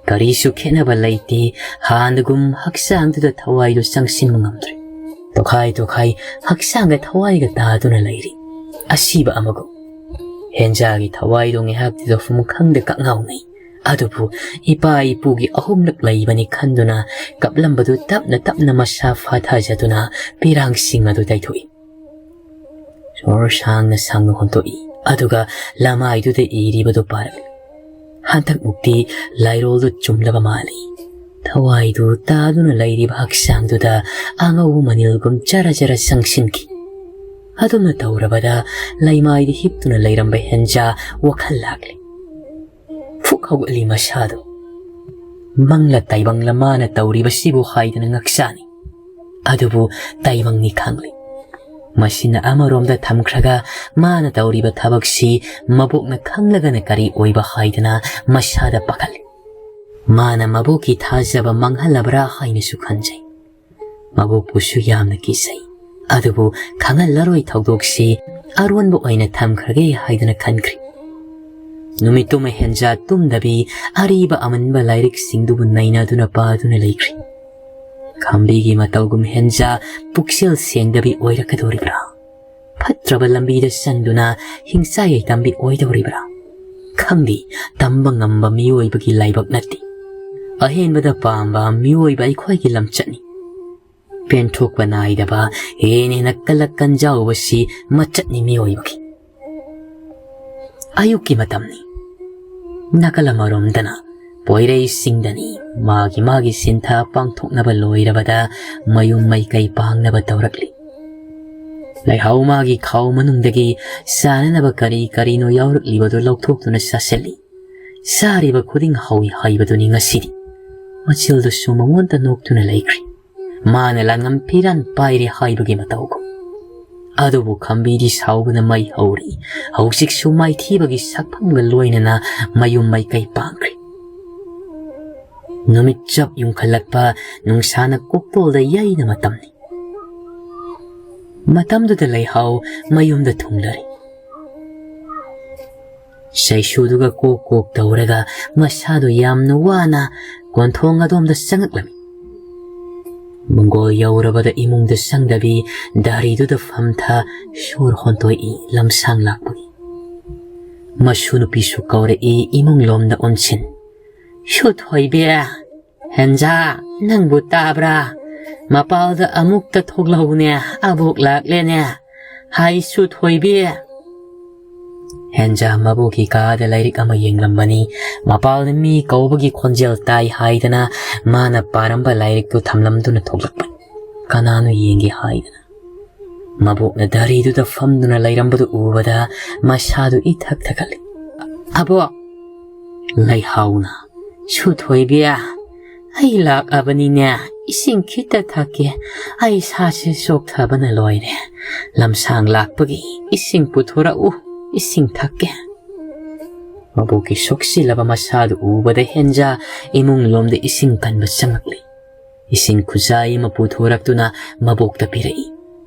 ꯀꯔꯤꯁꯨ ꯈꯦꯠꯅꯕ ꯂꯩꯇꯦ꯫ ꯍꯥꯟꯅꯒꯨꯝ ꯍꯛꯆꯥꯡꯗꯨꯗ ꯊꯋꯥꯏꯗꯨ ꯆꯪꯁꯤꯟꯕ ꯉꯝꯗ꯭ꯔꯦ꯫ ꯇꯣꯈꯥꯏ ꯇꯣꯈꯥꯏ ꯍꯛꯆꯥꯡꯒ ꯊꯋꯥꯏꯒ ꯇꯥꯗꯨꯅ ꯂꯩꯔꯤ꯫ ꯑꯁꯤꯕ ꯑꯃꯒꯨꯝ꯫ ꯍꯦꯟꯖꯥꯒꯤ ꯊꯋꯥꯏꯗꯣ ꯉꯥꯏꯍꯥꯛꯇꯤ ꯇꯧꯐꯝ ꯈꯪꯗ ꯀꯛꯉꯥꯎꯅꯩ꯫ ꯑꯗꯨꯕꯨ ꯏꯄꯥ ꯏꯄꯨꯒꯤ ꯑꯍꯨꯝꯂꯛ ꯂꯩꯕꯅꯤ ꯈꯟꯗꯨꯅ ꯀꯞꯂꯝꯕꯗꯨ ꯇꯞꯅ ꯇꯞꯅ ꯃꯁꯥ ꯐꯥꯊꯖꯗꯨꯅ ꯄꯤꯔꯥꯡꯁꯤꯡ ꯑꯗꯨ ꯇꯩꯊꯣꯛꯏ꯫ ꯁꯣꯔ ꯁꯥꯡꯅ ꯁꯥꯡꯅ ꯍꯣꯟꯗꯣꯛꯏ꯫ ꯑꯗꯨꯒ ꯂꯃꯥꯏꯗꯨꯗ ꯏꯔꯤꯕꯗꯨ ꯄꯥꯔꯛꯏ꯫ ꯍꯟꯗꯛꯃꯨꯛꯇꯤ ꯂꯥꯏꯔꯣꯜꯗꯨ ꯆꯨꯝꯂꯕ ꯃꯥꯜꯂꯤ꯫ ꯊꯋꯥꯏꯗꯨ ꯇꯥꯗꯨꯅ ꯂꯩꯔꯤꯕ ꯍꯛꯆꯥꯡꯗꯨꯗ ꯑꯉꯧꯕ ꯃꯅꯤꯜꯒꯨꯝ ꯖꯔ ꯖꯔ ꯆꯪꯁꯤꯟꯈꯤ꯫ ꯑꯗꯨꯝꯅ ꯇꯧꯔꯕꯗ ꯂꯩꯃꯥꯏꯗ ꯍꯤꯞꯇꯨꯅ ꯂꯩꯔꯝꯕ ꯍꯦꯟꯖꯥ ꯋꯥꯈꯜ ꯂꯥꯛꯂꯦ꯫ ꯐꯨꯛ ꯍꯧꯒꯠꯂꯤ ꯃꯁꯥꯗꯨ꯫ ꯃꯪꯂ ꯇꯥꯏꯕꯪꯂ ꯃꯥꯅ ꯇꯧꯔꯤꯕꯁꯤꯕꯨ ꯍꯥꯏꯗꯅ ꯉꯛꯆꯥꯅꯤ꯫ ꯑꯗꯨꯕꯨ ꯇꯥꯏꯕꯪꯅꯤ ꯈꯪꯂꯤ꯫ ꯃꯁꯤꯅ ꯑꯃꯔꯣꯝꯗ ꯊꯝꯈ꯭ꯔꯒ ꯃꯥꯅ ꯇꯧꯔꯤꯕ ꯊꯕꯛꯁꯤ ꯃꯕꯣꯛꯅ ꯈꯪꯂꯒꯅ ꯀꯔꯤ ꯑꯣꯏꯕ ꯍꯥꯏꯗꯅ ꯃꯁꯥꯗ ꯄꯥꯈꯠꯂꯤ꯫ ꯃꯥꯅ ꯃꯕꯣꯛꯀꯤ ꯊꯥꯖꯕ ꯃꯥꯡꯍꯜꯂꯕ꯭ꯔꯥ ꯍꯥꯏꯅꯁꯨ ꯈꯟꯖꯩ꯫ ꯃꯕꯣꯛꯄꯨꯁꯨ ꯌꯥꯝꯅ ꯀꯤꯖꯩ꯫ ꯑꯗꯨꯕꯨ ꯈꯪꯍꯜꯂꯔꯣꯏ, ꯊꯧꯗꯣꯛꯁꯤ ꯑꯔꯣꯟꯕ ꯑꯣꯏꯅ ꯊꯝꯈ꯭ꯔꯒꯦ ꯍꯥꯏꯗꯨꯅ ꯈꯟꯈ꯭ꯔꯤ꯫ ꯅꯨꯃꯤꯠꯇꯨꯃ ꯍꯦꯟꯖꯥ ꯇꯨꯝꯗꯕꯤ ꯑꯔꯤꯕ ꯑꯃꯟꯕ ꯂꯥꯏꯔꯤꯛꯁꯤꯡꯗꯨꯕꯨ ꯅꯩꯅꯗꯨꯅ ꯄꯥꯗꯨꯅ ꯂꯩꯈ꯭ꯔꯤ꯫ ꯈꯝꯕꯤꯒꯤ ꯃꯇꯧꯒꯨꯝ ꯍꯦꯟꯖꯥ ꯄꯨꯛꯆꯦꯜ ꯁꯦꯡꯗꯕꯤ ꯑꯣꯏꯔꯛꯀꯗꯧꯔꯤꯕ꯭ꯔꯥ? ꯐꯠꯇ꯭ꯔꯕ ꯂꯝꯕꯤꯗ ꯆꯪꯗꯨꯅ ꯍꯤꯡꯆꯥꯏ ꯌꯥꯏꯇꯝꯕꯤ ꯑꯣꯏꯗꯧꯔꯤꯕ꯭ꯔꯥ? ꯈꯪꯗꯦ, ꯇꯝꯕ ꯉꯝꯕ ꯃꯤꯑꯣꯏꯕꯒꯤ ꯂꯥꯏꯕꯛ ꯅꯠꯇꯦ꯫ ꯑꯍꯦꯟꯕꯗ ꯄꯥꯝꯕ ꯃꯤꯑꯣꯏꯕ ꯑꯩꯈꯣꯏꯒꯤ ꯂꯝꯆꯠꯅꯤ꯫ ꯄꯦꯟꯊꯣꯛꯄ ꯅꯥꯏꯗꯕ, ꯍꯦꯟꯅ ꯍꯦꯟꯅ ꯀꯜꯂꯛ ꯀꯟꯖꯥꯎꯕꯁꯤ ꯃꯆꯠꯅꯤ ꯃꯤꯑꯣꯏꯕꯒꯤ꯫ ꯑꯌꯨꯛꯀꯤ ꯃꯇꯝꯅꯤ꯫ ꯅꯥꯀꯜ ꯑꯃꯔꯣꯝꯗꯅ ꯄꯣꯏꯔꯩꯁꯤꯡꯗꯅꯤ ꯃꯥꯒꯤ ꯃꯥꯒꯤ ꯁꯤꯟꯊꯥ ꯄꯥꯡꯊꯣꯛꯅꯕ ꯂꯣꯏꯔꯕꯗ ꯃꯌꯨꯝ ꯃꯩꯀꯩ ꯄꯥꯡꯅꯕ ꯇꯧꯔꯛꯂꯤ꯫ ꯂꯩꯍꯥꯎ ꯃꯥꯒꯤ ꯈꯥꯎ ꯃꯅꯨꯡꯗꯒꯤ ꯆꯥꯅꯅꯕ ꯀꯔꯤ ꯀꯔꯤꯅꯣ ꯌꯥꯎꯔꯛꯂꯤꯕꯗꯨ ꯂꯧꯊꯣꯛꯇꯨꯅ ꯆꯥꯁꯤꯜꯂꯤ꯫ ꯆꯥꯔꯤꯕ ꯈꯨꯗꯤꯡ ꯍꯥꯎꯏ ꯍꯥꯏꯕꯗꯨꯅꯤ ꯉꯁꯤꯗꯤ꯫ ꯃꯆꯤꯜꯗꯨꯁꯨ ꯃꯉꯣꯟꯗ ꯅꯣꯛꯇꯨꯅ ꯂꯩꯈ꯭ꯔꯤ꯫ ꯃꯥꯅ ꯂꯥꯟꯉꯝ ꯐꯤꯔꯥꯟ ꯄꯥꯏꯔꯦ ꯍꯥꯏꯕꯒꯤ ꯃꯇꯧꯒꯨꯝ꯫ ꯑꯗꯨꯕꯨ ꯈꯝꯕꯤꯗꯤ ꯁꯥꯎꯕꯅ ꯃꯩ ꯍꯧꯔꯤ꯫ ꯍꯧꯖꯤꯛꯁꯨ ꯃꯥꯏꯊꯤꯕꯒꯤ ꯁꯛꯐꯝꯒ ꯂꯣꯏꯅꯅ ꯃꯌꯨꯝ ꯃꯩꯀꯩ ꯄꯥꯡꯈ꯭ꯔꯤ꯫ ꯅꯨꯃꯤꯠ ꯆꯞ ꯌꯨꯡꯈꯠꯂꯛꯄ, ꯅꯨꯡꯁꯥꯅ ꯀꯣꯛꯇꯣꯜꯗ ꯌꯩꯅ ꯃꯇꯝꯅꯤ꯫ ꯃꯇꯝꯗꯨꯗ ꯂꯩꯍꯥꯎ ꯃꯌꯨꯝꯗ ꯊꯨꯡꯂꯔꯤ꯫ ꯆꯩꯁꯨꯗꯨꯒ ꯀꯣꯛ ꯀꯣꯛ ꯇꯧꯔꯒ ꯃꯁꯥꯗꯨ ꯌꯥꯝꯅ ꯋꯥꯅ ꯀꯣꯟꯊꯣꯡ ꯑꯗꯣꯝꯗ ꯆꯪꯉꯛꯂꯝꯃꯤ꯫ ꯃꯪꯒꯣꯜ ꯌꯧꯔꯕꯗ ꯏꯃꯨꯡꯗ ꯆꯪꯗꯕꯤ ꯗꯥꯔꯤꯗꯨꯗ ꯐꯝꯊ ꯁꯣꯔ ꯍꯣꯟꯇꯣꯛꯏ ꯂꯝꯁꯥꯡ ꯂꯥꯛꯄꯒꯤ꯫ ꯃꯁꯨ ꯅꯨꯄꯤꯁꯨ ꯀꯧꯔꯛꯏ ꯏꯃꯨꯡ ꯂꯣꯝꯗ ꯑꯣꯟꯁꯤꯟ꯫ "ꯁꯨꯊꯣꯏꯕꯤ, ꯍꯦꯟꯖꯥ, ꯅꯪꯕꯨ ꯇꯥꯕ꯭ꯔꯥ? ꯃꯄꯥꯜꯗ ꯑꯃꯨꯛꯇ ꯊꯣꯛꯂꯛꯎꯅꯦ, ꯑꯕꯣꯛ ꯂꯥꯛꯂꯦꯅꯦ꯫ ꯍꯥꯏ ꯁꯨꯊꯣꯏꯕꯤ!" ꯍꯦꯟꯖꯥ ꯃꯕꯣꯛꯀꯤ ꯀꯥꯗ ꯂꯥꯏꯔꯤꯛ ꯑꯃ ꯌꯦꯡꯂꯝꯕꯅꯤ꯫ ꯃꯄꯥꯜꯗ ꯃꯤ ꯀꯧꯕꯒꯤ ꯈꯣꯟꯖꯦꯜ ꯇꯥꯏ ꯍꯥꯏꯗꯅ ꯃꯥꯅ ꯄꯥꯔꯝꯕ ꯂꯥꯏꯔꯤꯛꯇꯨ ꯊꯝꯂꯝꯗꯨꯅ ꯊꯣꯛꯂꯛꯄꯅꯤ꯫ ꯀꯅꯥꯅꯣ ꯌꯦꯡꯒꯦ ꯍꯥꯏꯗꯅ꯫ ꯃꯕꯣꯛꯅ ꯗꯥꯔꯤꯗꯨꯗ ꯐꯝꯗꯨꯅ ꯂꯩꯔꯝꯕꯗꯨ ꯎꯕꯗ ꯃꯁꯥꯗꯨ ꯏꯊꯛ ꯊꯛꯀꯠꯂꯤ꯫ "ꯑꯕꯣꯛ!" ꯂꯩꯍꯥꯎꯅ, "ꯁꯨꯊꯣꯏꯕꯤ, ꯑꯩ ꯂꯥꯛꯑꯕꯅꯤꯅꯦ, ꯏꯁꯤꯡ ꯈꯤꯇ ꯊꯛꯀꯦ꯫ ꯑꯩ ꯁꯥꯁꯦ ꯆꯣꯛꯊꯕꯅ ꯂꯣꯏꯔꯦ꯫ ꯂꯝꯁꯥꯡ ꯂꯥꯛꯄꯒꯤ ꯏꯁꯤꯡ ꯄꯨꯊꯣꯔꯛꯎ, ꯏꯁꯤꯡ ꯊꯛꯀꯦ꯫" ꯃꯕꯣꯛꯀꯤ ꯁꯣꯛꯆꯤꯜꯂꯕ ꯃꯁꯥꯗꯨ ꯎꯕꯗ ꯍꯦꯟꯖꯥ ꯏꯃꯨꯡ ꯂꯣꯝꯗ ꯏꯁꯤꯡ ꯀꯟꯕ ꯆꯪꯂꯛꯂꯤ꯫ ꯏꯁꯤꯡ ꯈꯨꯖꯥꯏ ꯑꯃ ꯄꯨꯊꯣꯔꯛꯇꯨꯅ ꯃꯕꯣꯛꯇ ꯄꯤꯔꯛꯏ꯫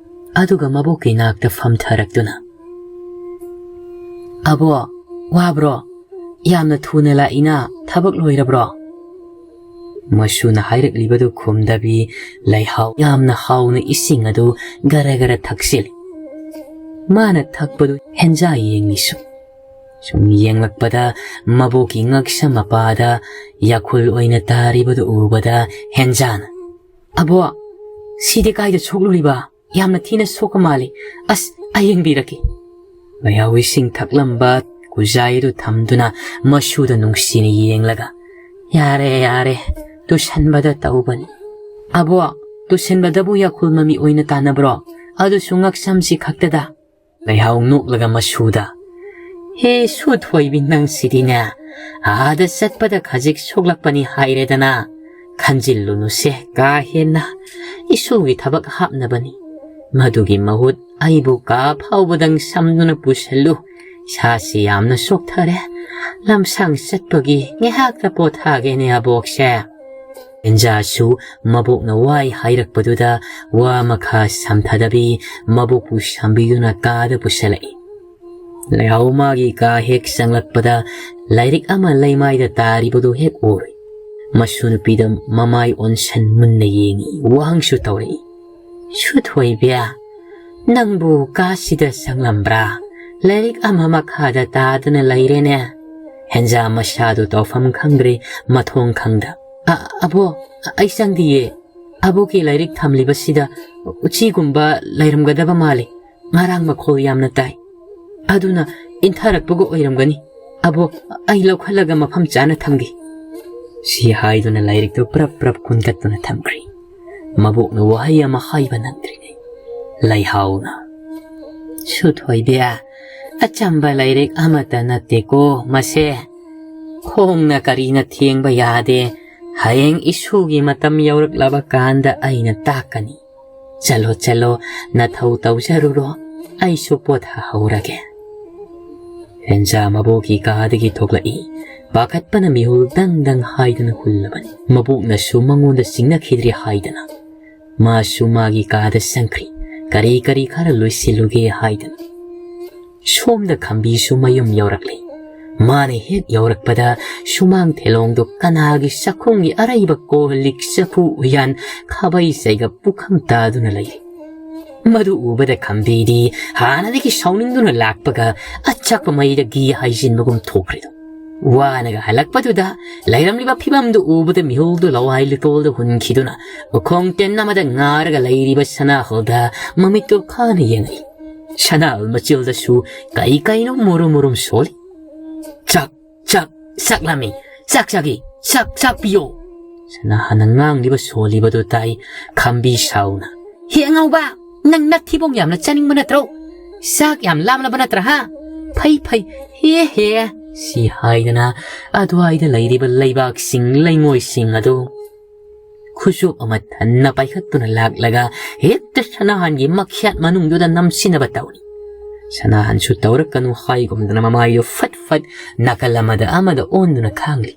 ꯑꯗꯨꯒ ꯃꯕꯣꯛꯀꯤ ꯅꯥꯛꯇ ꯐꯝꯊꯔꯛꯇꯨꯅ, "ꯑꯕꯣ, ꯋꯥꯕ꯭ꯔꯣ? ꯌꯥꯝꯅ ꯊꯨꯅ ꯂꯥꯛꯏꯅ, ꯊꯕꯛ ꯂꯣꯏꯔꯕ꯭ꯔꯣ?" ꯃꯁꯨꯅ ꯍꯥꯏꯔꯛꯂꯤꯕꯗꯨ ꯈꯨꯝꯗꯕꯤ, ꯂꯩꯍꯥꯎ ꯌꯥꯝꯅ ꯍꯥꯎꯅ ꯏꯁꯤꯡ ꯑꯗꯨ ꯒꯔ ꯒꯔ ꯊꯛꯆꯤꯜꯂꯤ꯫ ꯃꯥꯅ ꯊꯛꯄꯗꯨ ꯍꯦꯟꯖꯥ ꯌꯦꯡꯂꯤ ꯁꯨꯝ꯫ ꯁꯨꯝ ꯌꯦꯡꯂꯛꯄꯗ ꯃꯕꯣꯛꯀꯤ ꯉꯛꯁꯝ ꯃꯄꯥꯗ ꯌꯥꯈꯨꯜ ꯑꯣꯏꯅ ꯇꯥꯔꯤꯕꯗꯨ ꯎꯕꯗ ꯍꯦꯟꯖꯥꯅ, "ꯑꯕꯣ, ꯁꯤꯗꯤ ꯀꯥꯏꯗ ꯁꯣꯛꯂꯨꯔꯤꯕ? ꯌꯥꯝꯅ ꯊꯤꯅ ꯁꯣꯛꯄ ꯃꯥꯜꯂꯤ꯫ ꯑꯁ, ꯑꯩ ꯌꯦꯡꯕꯤꯔꯛꯀꯦ꯫" ꯂꯩꯍꯥꯎ ꯏꯁꯤꯡ ꯊꯛꯂꯝꯕ ꯈꯨꯖꯥꯏ ꯑꯗꯨ ꯊꯝꯗꯨꯅ ꯃꯁꯨꯗ ꯅꯨꯡꯁꯤꯅ ꯌꯦꯡꯂꯒ, "ꯌꯥꯔꯦ, ꯌꯥꯔꯦ, ꯇꯨꯁꯟꯕꯗ ꯇꯧꯕꯅꯤ꯫" "ꯑꯕꯣ, ꯇꯨꯁꯟꯕꯗꯕꯨ ꯌꯥꯈꯨꯜ ꯃꯃꯤ ꯑꯣꯏꯅ ꯇꯥꯟꯅꯕ꯭ꯔꯣ? ꯑꯗꯨꯁꯨ ꯉꯛꯁꯝꯁꯤ ꯈꯛꯇꯗ?" ꯂꯩꯍꯥꯎ ꯅꯣꯛꯂꯒ ꯃꯁꯨꯗ, "ꯍꯦ ꯁꯨꯊꯣꯏꯕꯤ, ꯅꯪꯁꯤꯗꯤꯅꯦ, ꯑꯥꯗ ꯆꯠꯄꯗ ꯈꯖꯤꯛ ꯁꯣꯛꯂꯛꯄꯅꯤ ꯍꯥꯏꯔꯦꯗꯅ꯫ ꯈꯟꯖꯤꯜꯂꯨꯅꯨꯁꯦ ꯀꯥ ꯍꯦꯟꯅ, ꯏꯁꯨꯒꯤ ꯊꯕꯛ ꯍꯥꯞꯅꯕꯅꯤ꯫ ꯃꯗꯨꯒꯤ ꯃꯍꯨꯠ ꯑꯩꯕꯨ ꯀꯥ ꯐꯥꯎꯕꯗꯪ ꯁꯝꯗꯨꯅ ꯄꯨꯁꯜꯂꯨ꯫ ꯏꯁꯥꯁꯤ ꯌꯥꯝꯅ ꯆꯣꯛꯊꯔꯦ꯫ ꯂꯝꯁꯥꯡ ꯆꯠꯄꯒꯤ ꯉꯥꯏꯍꯥꯛꯇ ꯄꯣꯊꯥꯒꯦꯅꯦ ꯑꯕꯣꯛꯁꯦ꯫" ꯍꯦꯟꯖꯥꯁꯨ ꯃꯕꯣꯛꯅ ꯋꯥꯏ ꯍꯥꯏꯔꯛꯄꯗꯨꯗ ꯋꯥ ꯃꯈꯥ ꯁꯝꯊꯗꯕꯤ ꯃꯕꯣꯛꯄꯨ ꯁꯝꯕꯤꯗꯨꯅ ꯀꯥꯗ ꯄꯨꯁꯜꯂꯛꯏ꯫ ꯂꯩꯍꯥꯎ ꯃꯥꯒꯤ ꯀꯥ ꯍꯦꯛ ꯆꯪꯂꯛꯄꯗ ꯂꯥꯏꯔꯤꯛ ꯑꯃ ꯂꯩꯃꯥꯏꯗ ꯇꯥꯔꯤꯕꯗꯨ ꯍꯦꯛ ꯎꯔꯨꯏ꯫ ꯃꯁꯨ ꯅꯨꯄꯤꯗ ꯃꯃꯥꯏ ꯑꯣꯟꯁꯟ ꯃꯨꯟꯅ ꯌꯦꯡꯏ, ꯋꯥꯍꯪꯁꯨ ꯇꯧꯔꯛꯏ꯫ "ꯁꯨꯊꯣꯏꯕꯤ, ꯅꯪꯕꯨ ꯀꯥꯁꯤꯗ ꯆꯪꯂꯝꯕ꯭ꯔꯥ? ꯂꯥꯏꯔꯤꯛ ꯑꯃ ꯃꯈꯥꯗ ꯇꯥꯗꯅ ꯂꯩꯔꯦꯅꯦ꯫" ꯍꯦꯟꯖꯥ ꯃꯁꯥꯗꯨ ꯇꯧꯐꯝ ꯈꯪꯗ꯭ꯔꯦ, ꯃꯊꯣꯡ ꯈꯪꯗ꯫ "ꯑ, ꯑꯕꯣ, ꯑꯩ ꯆꯪꯗꯤꯌꯦ꯫ ꯑꯕꯣꯛꯀꯤ ꯂꯥꯏꯔꯤꯛ ꯊꯝꯂꯤꯕꯁꯤꯗ ꯎꯆꯤꯒꯨꯝꯕ ꯂꯩꯔꯝꯒꯗꯕ ꯃꯥꯜꯂꯤ꯫ ꯉꯔꯥꯡ ꯃꯈꯣꯜ ꯌꯥꯝꯅ ꯇꯥꯏ꯫ ꯑꯗꯨꯅ ꯏꯟꯊꯔꯛꯄꯒ ꯑꯣꯏꯔꯝꯒꯅꯤ꯫ ꯑꯕꯣ, ꯑꯩ ꯂꯧꯈꯠꯂꯒ ꯃꯐꯝ ꯆꯥꯅ ꯊꯝꯒꯦ꯫" ꯁꯤ ꯍꯥꯏꯗꯨꯅ ꯂꯥꯏꯔꯤꯛꯇꯨ ꯄ꯭ꯔꯞ ꯄ꯭ꯔꯞ ꯀꯨꯟꯀꯠꯇꯨꯅ ꯊꯝꯈ꯭ꯔꯤ꯫ ꯃꯕꯣꯛꯅ ꯋꯥꯍꯩ ꯑꯃ ꯍꯥꯏꯕ ꯅꯪꯗ꯭ꯔꯤꯉꯩ ꯂꯩꯍꯥꯎꯅ, "ꯁꯨꯊꯣꯏꯕꯤ, ꯑꯆꯝꯕ ꯂꯥꯏꯔꯤꯛ ꯑꯃꯠꯇ ꯅꯠꯇꯦꯀꯣ ꯃꯁꯦ꯫ ꯈꯣꯡꯅ ꯀꯔꯤꯅ ꯊꯦꯡꯕ ꯌꯥꯗꯦ꯫ ꯍꯌꯦꯡ ꯏꯁꯨꯒꯤ ꯃꯇꯝ ꯌꯧꯔꯛꯂꯕ ꯀꯥꯟꯗ ꯑꯩꯅ ꯇꯥꯛꯀꯅꯤ꯫ ꯆꯠꯂꯣ, ꯆꯠꯂꯣ, ꯅꯊꯧ ꯇꯧꯖꯔꯨꯔꯣ, ꯑꯩꯁꯨ ꯄꯣꯊꯥꯍꯧꯔꯒꯦ꯫" ꯔꯦꯟꯖꯥ ꯃꯕꯣꯛꯀꯤ ꯀꯥꯗꯒꯤ ꯊꯣꯛꯂꯛꯏ꯫ ꯄꯥꯈꯠꯄꯅ ꯃꯤꯍꯨꯜ ꯗꯪ ꯗꯪ ꯍꯥꯏꯗꯨꯅ ꯍꯨꯜꯂꯕꯅꯤ꯫ ꯃꯕꯣꯛꯅꯁꯨ ꯃꯉꯣꯟꯗ ꯆꯤꯡꯅꯈꯤꯗ꯭ꯔꯤ ꯍꯥꯏꯗꯅ ꯃꯥꯁꯨ ꯃꯥꯒꯤ ꯀꯥꯗ ꯆꯪꯈ꯭ꯔꯤ꯫ ꯀꯔꯤ ꯀꯔꯤ ꯈꯔ ꯂꯣꯏꯁꯤꯜꯂꯨꯒꯦ ꯍꯥꯏꯗꯅ꯫ ꯁꯣꯝꯗ ꯈꯝꯕꯤꯁꯨ ꯃꯌꯨꯝ ꯌꯧꯔꯛꯂꯤ꯫ ꯃꯥꯅ ꯍꯦꯛ ꯌꯧꯔꯛꯄꯗ ꯁꯨꯃꯥꯡ ꯊꯦꯂꯣꯡꯗꯣ ꯀꯅꯥꯒꯤ ꯆꯥꯛꯈꯨꯝꯒꯤ ꯑꯔꯩꯕ ꯀꯣꯜ ꯂꯤꯛ ꯆꯐꯨ ꯎꯌꯥꯟ ꯈꯥꯕꯩ ꯆꯩꯒ ꯄꯨꯈꯝ ꯇꯥꯗꯨꯅ ꯂꯩꯔꯤ꯫ ꯃꯗꯨ ꯎꯕꯗ ꯈꯝꯕꯤꯗꯤ ꯍꯥꯟꯅꯗꯒꯤ ꯁꯥꯎꯅꯤꯡꯗꯨꯅ ꯂꯥꯛꯄꯒ ꯑꯆꯥꯛꯄ ꯃꯩꯗ ꯘꯤ ꯍꯩꯖꯤꯟꯕꯒꯨꯝ ꯊꯣꯛꯈ꯭ꯔꯤꯗꯣ꯫ ꯋꯥꯅꯒ ꯍꯜꯂꯛꯄꯗꯨꯗ ꯂꯩꯔꯝꯂꯤꯕ ꯐꯤꯕꯝꯗꯨ ꯎꯕꯗ ꯃꯤꯍꯨꯜꯗꯨ ꯂꯋꯥꯏ ꯂꯨꯇꯣꯜꯗ ꯍꯨꯟꯈꯤꯗꯨꯅ ꯎꯈꯣꯡ ꯇꯦꯟ ꯑꯃꯗ ꯉꯥꯔꯒ ꯂꯩꯔꯤꯕ ꯁꯅꯥꯍꯜꯗ ꯃꯃꯤꯠꯇꯨ ꯈꯥꯅ ꯌꯦꯡꯉꯛꯏ꯫ ꯁꯅꯥꯍꯜ ꯃꯆꯤꯜꯗꯁꯨ ꯀꯩ ꯀꯩꯅꯣ ꯃꯨꯔꯨꯝ ꯃꯨꯔꯨꯝ ꯁꯣꯜꯂꯤ꯫ "ꯆꯥꯛ, ꯆꯥꯛ, ꯆꯥꯛ ꯂꯥꯝꯃꯤ, ꯆꯥꯛ ꯆꯥꯒꯦ, ꯆꯥꯛ, ꯆꯥꯛ ꯄꯤꯌꯣ!" ꯁꯅꯥꯍꯜꯅ ꯉꯥꯡꯂꯤꯕ ꯁꯣꯜꯂꯤꯕꯗꯨ ꯇꯥꯏ ꯈꯝꯕꯤ ꯁꯥꯎꯅ꯫ "ꯍꯦ ꯑꯉꯥꯎꯕ, ꯅꯪ ꯅꯊꯤꯕꯣꯡ ꯌꯥꯝꯅ ꯆꯥꯅꯤꯡꯕ ꯅꯠꯇ꯭ꯔꯣ? ꯆꯥꯛ ꯌꯥꯝ ꯂꯥꯝꯂꯕ ꯅꯠꯇ꯭ꯔꯥ, ꯍꯥ? ꯐꯩ, ꯐꯩ, ꯍꯦ, ꯍꯦ!" ꯁꯤ ꯍꯥꯏꯗꯅ ꯑꯗꯨꯋꯥꯏꯗ ꯂꯩꯔꯤꯕ ꯂꯩꯕꯥꯛꯁꯤꯡ, ꯂꯩꯉꯣꯏꯁꯤꯡ ꯑꯗꯨ ꯈꯨꯆꯨꯞ ꯑꯃ ꯊꯟꯅ ꯄꯥꯏꯈꯠꯇꯨꯅ ꯂꯥꯛꯂꯒ ꯍꯦꯛꯇ ꯁꯅꯥꯍꯟꯒꯤ ꯃꯈ꯭ꯌꯥꯠ ꯃꯅꯨꯡꯗꯨꯗ ꯅꯝꯁꯤꯟꯅꯕ ꯇꯧꯔꯤ꯫ ꯁꯅꯥꯍꯟꯁꯨ ꯇꯧꯔꯛꯀꯅꯨ ꯍꯥꯏꯒꯨꯝꯗꯅ ꯃꯃꯥꯏꯗꯨ ꯐꯠ ꯐꯠ ꯅꯥꯀꯜ ꯑꯃꯗ ꯑꯃꯗ ꯑꯣꯟꯗꯨꯅ ꯈꯥꯡꯂꯤ꯫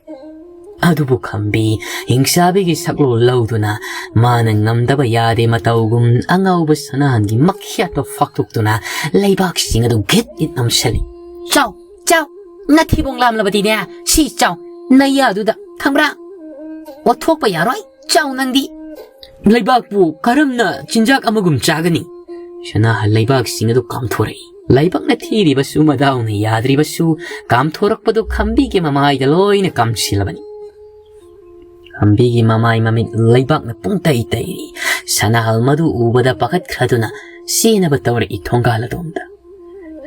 ꯑꯗꯨꯕꯨ ꯈꯝꯕꯤ ꯍꯤꯡꯆꯥꯕꯤꯒꯤ ꯁꯛꯂꯣꯟ ꯂꯧꯗꯨꯅ ꯃꯥꯅ ꯉꯝꯗꯕ ꯌꯥꯗꯦ ꯃꯇꯧꯒꯨꯝ ꯑꯉꯥꯎꯕ ꯁꯅꯥꯍꯟꯒꯤ ꯃꯈ꯭ꯌꯥꯠꯇꯣ ꯐꯥꯛꯇꯣꯛꯇꯨꯅ ꯂꯩꯕꯥꯛꯁꯤꯡ ꯑꯗꯨ ꯒꯤꯠ ꯒꯤꯠ ꯅꯝꯁꯤꯜꯂꯤ꯫ "ꯆꯥꯎ, ꯆꯥꯎ, ꯅꯊꯤꯕꯣꯡ ꯂꯥꯝꯂꯕꯗꯤꯅꯦ, ꯁꯤ ꯆꯥꯎ, ꯅꯌꯥꯗꯨꯗ, ꯈꯪꯕ꯭ꯔꯥ? ꯑꯣꯠꯊꯣꯛꯄ ꯌꯥꯔꯣꯏ, ꯆꯥꯎ ꯅꯪꯗꯤ꯫ ꯂꯩꯕꯥꯛꯄꯨ ꯀꯔꯝꯅ ꯆꯤꯟꯖꯥꯛ ꯑꯃꯒꯨꯝ ꯆꯥꯒꯅꯤ?" ꯁꯅꯥꯍꯟ ꯂꯩꯕꯥꯛꯁꯤꯡ ꯑꯗꯨ ꯀꯥꯝꯊꯣꯔꯛꯏ꯫ ꯂꯥꯏꯕꯛꯅ ꯊꯤꯔꯤꯕꯁꯨ ꯃꯗꯥꯎꯅ ꯌꯥꯗ꯭ꯔꯤꯕꯁꯨ ꯀꯥꯝꯊꯣꯔꯛꯄꯗꯨ ꯈꯝꯕꯤꯒꯤ ꯃꯃꯥꯏꯗ ꯂꯣꯏꯅ ꯀꯥꯝꯁꯤꯜꯂꯕꯅꯤ꯫ ꯈꯝꯕꯤꯒꯤ ꯃꯃꯥꯏ ꯃꯃꯤꯠ ꯂꯩꯕꯥꯛꯅ ꯄꯨꯡꯇꯩ ꯇꯩꯔꯤ꯫ ꯁꯅꯥꯍꯜ ꯃꯗꯨ ꯎꯕꯗ ꯄꯥꯈꯠꯈ꯭ꯔꯗꯨꯅ ꯆꯦꯟꯅꯕ ꯇꯧꯔꯛꯏ ꯊꯣꯡꯒꯥꯜ ꯑꯗꯣꯝꯗ꯫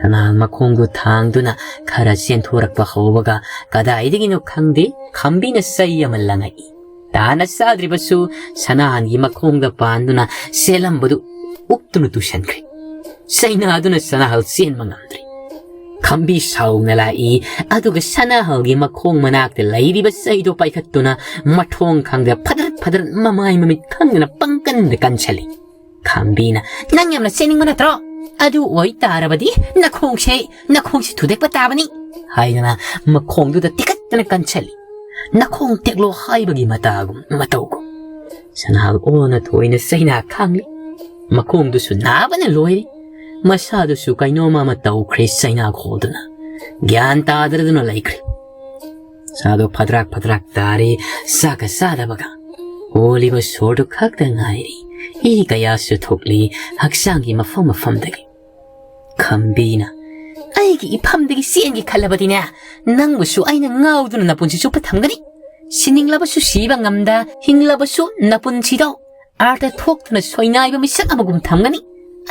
ꯁꯅꯥꯍꯜ ꯃꯈꯣꯡꯗꯨ ꯊꯥꯡꯗꯨꯅ ꯈꯔ ꯆꯦꯟꯊꯣꯔꯛꯄ ꯍꯧꯕꯒ ꯀꯗꯥꯏꯗꯒꯤꯅꯣ ꯈꯪꯗꯦ, ꯈꯝꯕꯤꯅ ꯆꯩ ꯑꯃ ꯂꯪꯉꯛꯏ꯫ ꯇꯥꯅ ꯆꯥꯗ꯭ꯔꯤꯕꯁꯨ ꯁꯅꯥꯍꯟꯒꯤ ꯃꯈꯣꯡꯗ ꯄꯥꯟꯗꯨꯅ ꯆꯦꯜꯂꯝꯕꯗꯨ ꯎꯞꯇꯨꯅ ꯇꯨꯁꯟꯈ꯭ꯔꯦ꯫ ꯆꯩꯅꯥꯗꯨꯅ ꯁꯅꯥꯍꯜ ꯆꯦꯟꯕ ꯉꯝꯗ꯭ꯔꯦ꯫ ꯈꯝꯕꯤ ꯁꯥꯎꯅ ꯂꯥꯛꯏ, ꯑꯗꯨꯒ ꯁꯅꯥꯍꯜꯒꯤ ꯃꯈꯣꯡ ꯃꯅꯥꯛꯇ ꯂꯩꯔꯤꯕ ꯆꯩꯗꯨ ꯄꯥꯏꯈꯠꯇꯨꯅ ꯃꯊꯣꯡ ꯈꯪꯗ ꯐꯗꯔꯠ ꯐꯗꯔꯠ ꯃꯃꯥꯏ ꯃꯃꯤꯠ ꯈꯪꯗꯅ ꯄꯪꯀꯟꯗ ꯀꯟꯁꯜꯂꯤ꯫ ꯈꯝꯕꯤꯅ, "ꯅꯪ ꯌꯥꯝꯅ ꯆꯦꯟꯅꯤꯡꯕ ꯅꯠꯇ꯭ꯔꯣ? "ꯑꯗꯨ ꯑꯣꯏ ꯇꯥꯔꯕꯗꯤ ꯅꯈꯣꯡꯁꯦ, ꯅꯈꯣꯡꯁꯦ ꯊꯨꯗꯦꯛꯄ ꯇꯥꯕꯅꯤ" ꯍꯥꯏꯗꯅ ꯃꯈꯣꯡꯗꯨꯗ ꯇꯤꯀꯠꯇꯅ ꯀꯟꯁꯜꯂꯤ꯫ ꯅꯈꯣꯡ ꯇꯦꯛꯂꯣ ꯍꯥꯏꯕꯒꯤ ꯃꯇꯥꯒꯨꯝ, ꯃꯇꯧꯒꯨꯝ꯫ ꯁꯅꯥꯍꯜ ꯑꯣꯟꯅ ꯊꯣꯏꯅ ꯆꯩꯅꯥ ꯈꯥꯡꯂꯤ꯫ ꯃꯈꯣꯡꯗꯨꯁꯨ ꯅꯥꯕꯅ ꯂꯣꯏꯔꯦ꯫ ꯃꯁꯥꯗꯨꯁꯨ ꯀꯩꯅꯣꯝꯃ ꯑꯃ ꯇꯧꯈ꯭ꯔꯦ ꯆꯩꯅꯥ ꯈꯣꯜꯗꯨꯅ꯫ ꯒ꯭ꯌꯥꯟ ꯇꯥꯗ꯭ꯔꯗꯨꯅ ꯂꯩꯈ꯭ꯔꯦ꯫ ꯁꯥꯗꯣ ꯐꯗ꯭ꯔꯥꯛ ꯐꯗ꯭ꯔꯥꯛ ꯇꯥꯔꯤ, ꯆꯥꯛꯀ ꯆꯥꯗꯕꯒ꯫ ꯍꯣꯜꯂꯤꯕ ꯁꯣꯔꯗꯨ ꯈꯛꯇ ꯉꯥꯏꯔꯤ꯫ ꯏ ꯀꯌꯥꯁꯨ ꯊꯣꯛꯂꯤ ꯍꯛꯆꯥꯡꯒꯤ ꯃꯐꯝ ꯃꯐꯝꯗꯒꯤ꯫ ꯈꯝꯕꯤꯅ, "ꯑꯩꯒꯤ ꯏꯐꯝꯗꯒꯤ ꯆꯦꯟꯒꯦ ꯈꯜꯂꯕꯗꯤꯅꯦ, ꯅꯪꯕꯨꯁꯨ ꯑꯩꯅ ꯉꯥꯎꯗꯨꯅ ꯅꯄꯨꯟꯁꯤ ꯆꯨꯞꯄ ꯊꯝꯒꯅꯤ꯫ ꯁꯤꯅꯤꯡꯂꯕꯁꯨ ꯁꯤꯕ ꯉꯝꯗ, ꯍꯤꯡꯂꯕꯁꯨ ꯅꯄꯨꯟꯁꯤꯗꯣ ꯑꯥꯔꯊ ꯊꯣꯛꯇꯨꯅ ꯁꯣꯏꯅꯥꯏꯕ ꯃꯤꯁꯛ ꯑꯃꯒꯨꯝ ꯊꯝꯒꯅꯤ꯫